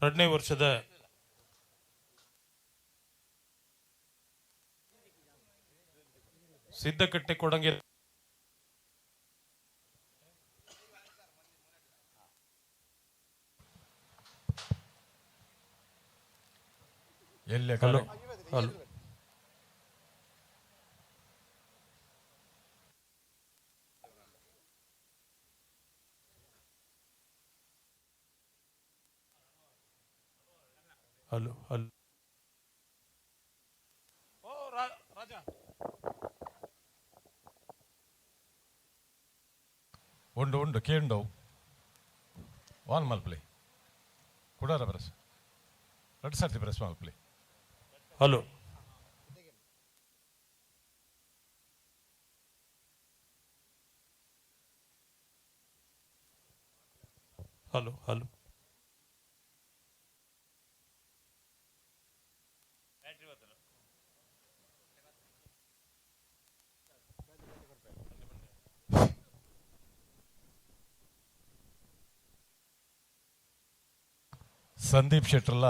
2ನೇ ವರ್ಷದ Siddakatte Kodange hello hello Hello hello. ಉಂಡು ಉಂಡು ಕೇಂಡವು ವಾನ್ ಮಲ್ಪಲೆ ಕುಡಾರ ಪ್ರೆಸ್ ರಡ್ಡು ಸರ್ತಿ ಪ್ರೆಸ್ ಮಲ್ಪಲೆ. Hello hello hello. Sandeep ಶೆಟ್ರಲ್ಲ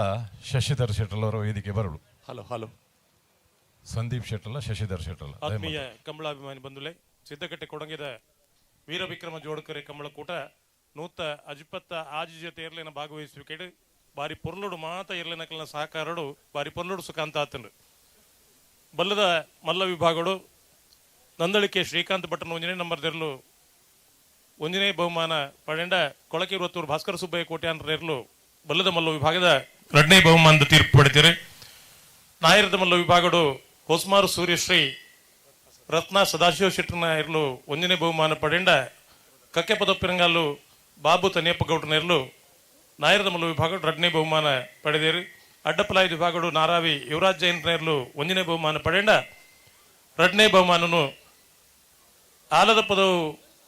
ಶಶಿಧರ್ ಶೆಟ್ರಲ್ ಅವರು ವೇದಿಕೆ ಬರಲು. Hello hello. Sandeep ಶೆಟ್ರಲ್ಲ ಶಶಿಧರ್ ಶೆಟ್ರಲ್ಲ. ಆತ್ಮೀಯ ಕಂಬಳಾಭಿಮಾನಿ ಬಂಧುಲೆ, ಸಿದ್ದಕಟ್ಟೆ ಕೊಡಂಗಿದ ವೀರ ವಿಕ್ರಮ ಜೋಡಕರೆ ಕಂಬಳಕೂಟ ನೂತ ಅಜಿಪತ್ತ ಆಜಿ ಜೊತೆ ಎರ್ಲಿನ ಭಾಗವಹಿಸುವಿಕೆ ಬಾರಿ ಪೊರ್ಲುಡು ಮಾತ ಎರ್ಲಿನಕಲ್ನ ಸಹಕಾರಡು ಬಾರಿ ಪೊರ್ಲುಡು ಸುಖಾಂತ ಆತಂಡು. ಬಲ್ಲದ ಮಲ್ಲ ವಿಭಾಗಡು ನಂದಳಿಕೆ ಶ್ರೀಕಾಂತ್ ಭಟ್ಟನ ಒಂಜನೇ ನಂಬರ್ ದೆರ್ಲು ಒಂಜನೇ ಬಹುಮಾನ ಪಡೆಂಡ ಕೊಳಕಿರುವತ್ತೂರು ಭಾಸ್ಕರ ಸುಬ್ಬಯ್ಯ ಕೋಟ್ಯಾನ್ ಎರ್ಲು ಬಲ್ಲದ ಮಲ್ಲ ವಿಭಾಗದ ಎರಡನೇ ಬಹುಮಾನದ ತೀರ್ಪು ಪಡೆದಿರಿ. ನಾಯರದ ಮಲ್ಲ ವಿಭಾಗಡು ಹೊಸ್ಮಾರು ಸೂರ್ಯಶ್ರೀ ರತ್ನ ಸದಾಶಿವ ಶೆಟ್ಟರ್ನ ಇರಲು ಒಂಜನೇ ಬಹುಮಾನ ಪಡೆಂಡ ಕಕ್ಕೆಪದ ಪಿರಂಗಾಲು ಬಾಬು ತನಿಯಪ್ಪ ಗೌಡನ ಇರಲು ನಾಯರದ ಮಲ್ಲ ವಿಭಾಗ ಎರಡನೇ ಬಹುಮಾನ ಪಡೆದಿರಿ. ಅಡ್ಡಪಲಾಯ ವಿಭಾಗಡು ನಾರಾವಿ ಯುವರಾಜ್ ಜೈನ್ ಇರಲು ಒಂಜನೇ ಬಹುಮಾನ ಪಡೆಂಡ ಎರಡನೇ ಬಹುಮಾನನು ಆಲದ ಪದವು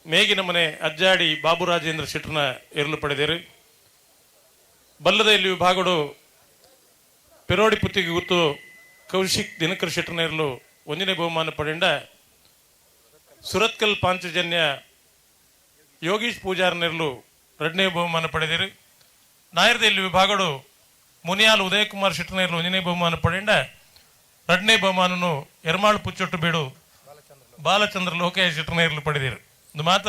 ಮೇಗಿನ ಮನೆ ಅಜ್ಜಾಡಿ ಬಾಬು ರಾಜೇಂದ್ರ ಶೆಟ್ಟರ್ನ ಇರಲು ಪಡೆದಿರಿ. ಬಲ್ಲದ ಇಲ್ಲಿ ವಿಭಾಗಡು ಪೆರೋಡಿ ಪುತ್ತಿಗೆ ಗುತ್ತು ಕೌಶಿಕ್ ದಿನಕರ್ ಶೆಟ್ಟರ್ನ ಇರಲು ಒಂದನೇ ಬಹುಮಾನ ಪಡೆಂಡ ಸುರತ್ಕಲ್ ಪಾಂಚಜನ್ಯ ಯೋಗೀಶ್ ಪೂಜಾರ್ನಿರ್ಲು ಎರಡನೇ ಬಹುಮಾನ ಪಡೆದಿರಿ. ನಾಯರದ ಇಲ್ಲಿ ವಿಭಾಗಡು ಮುನಿಯಾಲ್ ಉದಯಕುಮಾರ್ ಶೆಟ್ಟರ್ನ ಒಂದನೇ ಬಹುಮಾನ ಪಡೆಂಡ ಎರಡನೇ ಬಹುಮಾನನು ಎರ್ಮಾಳು ಪುಚ್ಚೊಟ್ಟು ಬೀಡು ಬಾಲಚಂದ್ರ ಲೋಕೇಶ್ ಶೆಟ್ಟರ್ನ ಇರಲು ಪಡೆದಿರು. ಇದು ಮಾತ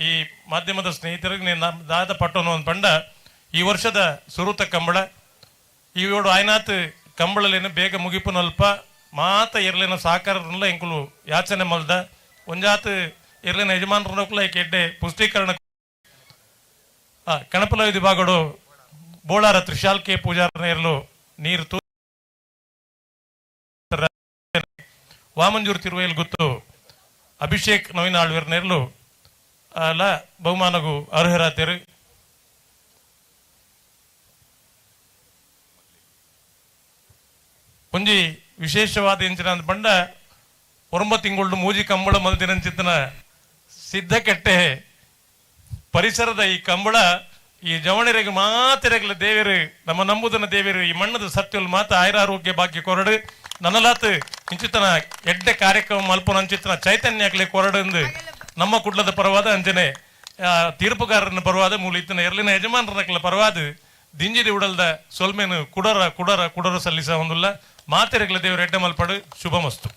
ಈ ಮಾಧ್ಯಮದ ಸ್ನೇಹಿತರಿಗೆ ದಾದ ಪಟ್ಟೋನು ಅಂತ ಪಂಡ ಈ ವರ್ಷದ ಸುರುತ ಕಂಬಳ ಈ ಏಳು ಆಯ್ನಾತ್ ಕಂಬಳಲೇನು ಬೇಗ ಮುಗಿಪುನಲ್ಪ ಮಾತ ಎರ್ಲಿನ ಸಹಕಾರರನ್ನೆಲ್ಲ ಎಂಕುಲು ಯಾಚನೆ ಮಲ್ದ ಒಂಜಾತ್ ಎರ್ಲಿನ ಯಜಮಾನರನ್ನೋಕ್ಲ ಎಡ್ಡೆ ಪುಷ್ಟೀಕರಣ ಕಣಪಲ ವಿಭಾಗಡು ಬೋಳಾರ ತ್ರಿಶಾಲ್ ಕೆ ಪೂಜಾರನ ಎರ್ಲು ನೀರು ತೂ ವಾಮಂಜೂರು ತಿರುವೈಲ್ ಗುತ್ತು ಅಭಿಷೇಕ್ ನವೀನ ಆಳ್ವಿರ್ನೇರ್ಲು ಅಲ್ಲ ಬಹುಮಾನಗೂ ಅರ್ಹರಾತೇರು. ಒಂಜಿ ವಿಶೇಷವಾದ ಇಂಚಿನ ಪಂಡ ಒರಂಬ ತಿಂಗಳು ಮೂಜಿ ಕಂಬಳ ಮಲ್ದಿನಂಚಿತ್ತನ ಸಿದ್ಧಕಟ್ಟೆ ಪರಿಸರದ ಈ ಕಂಬಳ ಈ ಜವಣರಿಗೆ ಮಾತೆರಗಲ ದೇವರು ನಮ್ಮ ನಂಬುದನ ದೇವರು ಈ ಮಣ್ಣದ ಸತ್ಯಲ್ ಮಾತ ಆಯುರಾರೋಗ್ಯ ಭಾಗ್ಯ ಕೊರಡು ನನಲಾತ್ ಇಂಚಿತನ ಎಡ್ಡೆ ಕಾರ್ಯಕ್ರಮ ಮಲ್ಪನ ಅಂಚಿತನ ಚೈತನ್ಯ ಕೊರಡು ಎಂದು ನಮ್ಮ ಕುಡ್ಲದ ಪರವಾದ ಅಂಜನೆ ತೀರ್ಪುಗಾರನ ಪರವಾದ ಮೂಲ ಇತ್ತನ ಎರ್ಲಿನ ಯಜಮಾನರನಕಲ ಪರವಾದ ದಿಂಜಿದಿ ಉಡಲ್ದ ಸೊಲ್ಮೇನು ಕುಡರ ಕುಡರ ಕುಡರ ಸಲ್ಲಿಸ ಒಂದುಲ್ಲ ಮಾತೆರಗಲ ದೇವರು ಎಡ್ಡೆ ಮಲ್ಪಡು. ಶುಭಮಸ್ತು.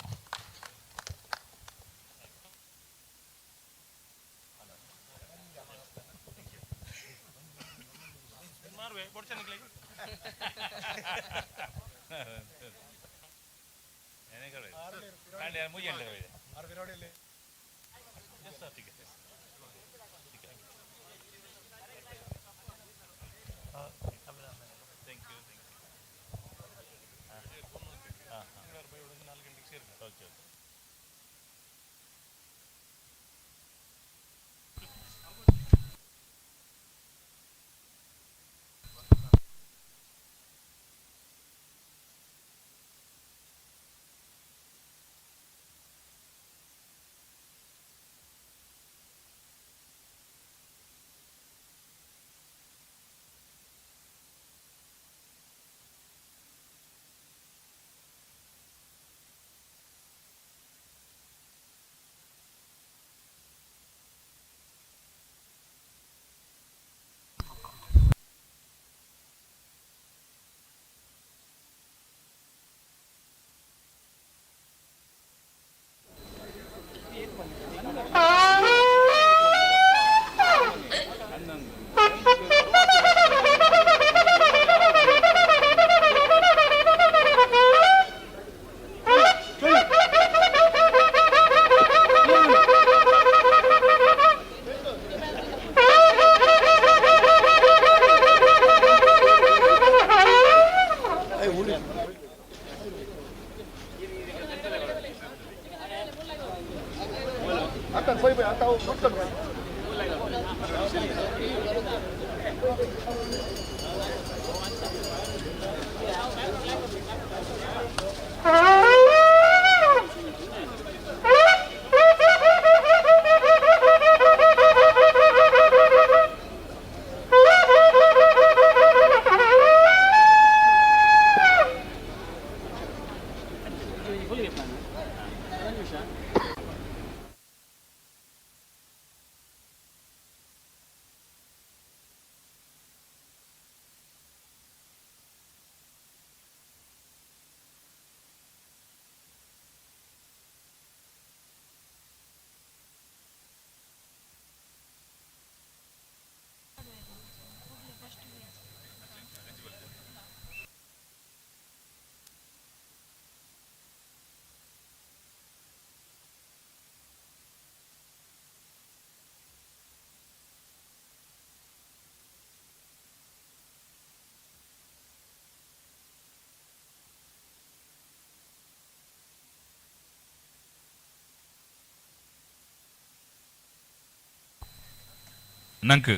ನಂಕ್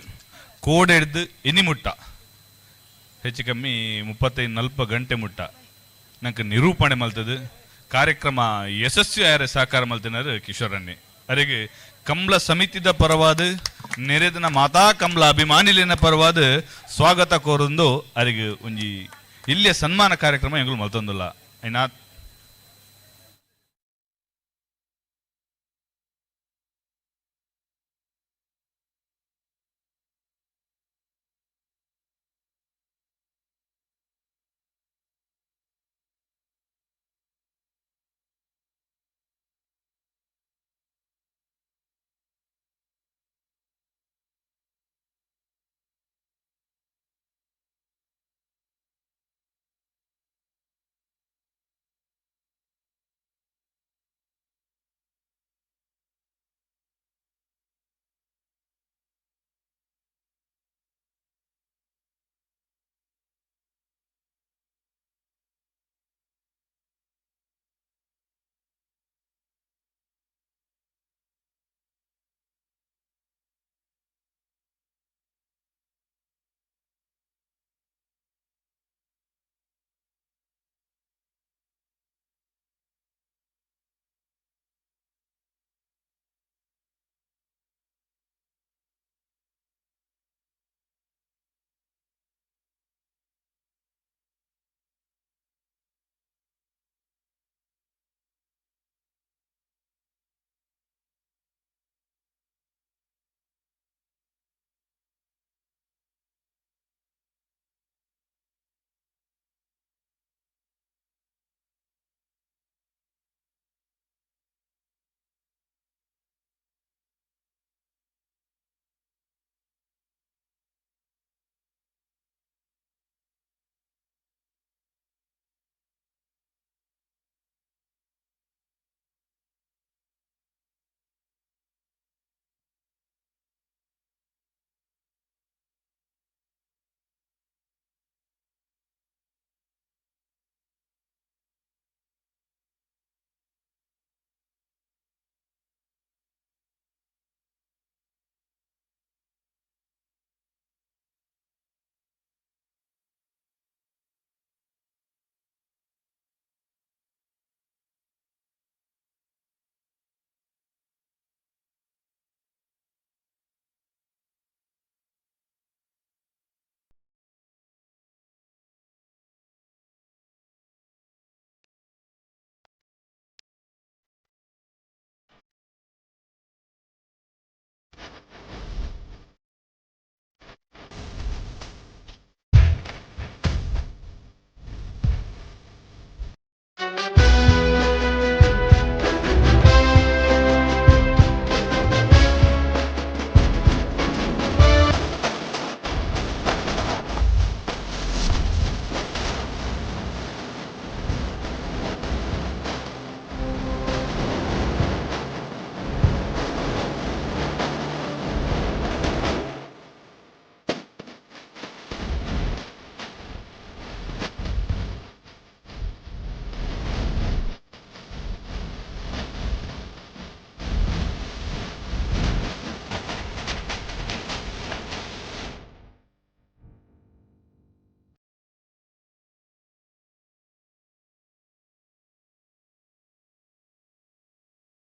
ಕೋಡೆಡ್ದು ಇನಿ ಮುಟ್ಟ ಹೆಚ್ಚು ಕಮ್ಮಿ 35-40 ಗಂಟೆ ಮುಟ್ಟ ನಂಕ್ ನಿರೂಪಣೆ ಮಲ್ತದು ಕಾರ್ಯಕ್ರಮ ಯಶಸ್ವಿ ಆಯರೆ ಸಹಕಾರ ಮಲ್ತಿನಾರು ಕಿಶೋರಣ್ಣೆ. ಅರೆಗೆ ಕಂಬ್ಲ ಸಮಿತಿದ ಪರವಾದ ನೆರೆದನ ಮಾತಾ ಕಂಬ್ಲ ಅಭಿಮಾನಿಲಿನ ಪರವಾದ ಸ್ವಾಗತ ಕೋರಂದು ಅರಿಗೆ ಒಂಜಿ ಇಲ್ಲಿಯ ಸನ್ಮಾನ ಕಾರ್ಯಕ್ರಮ ಎಂಗಳು ಮಲ್ತೊಂದುಲ್ಲ. ಐನಾ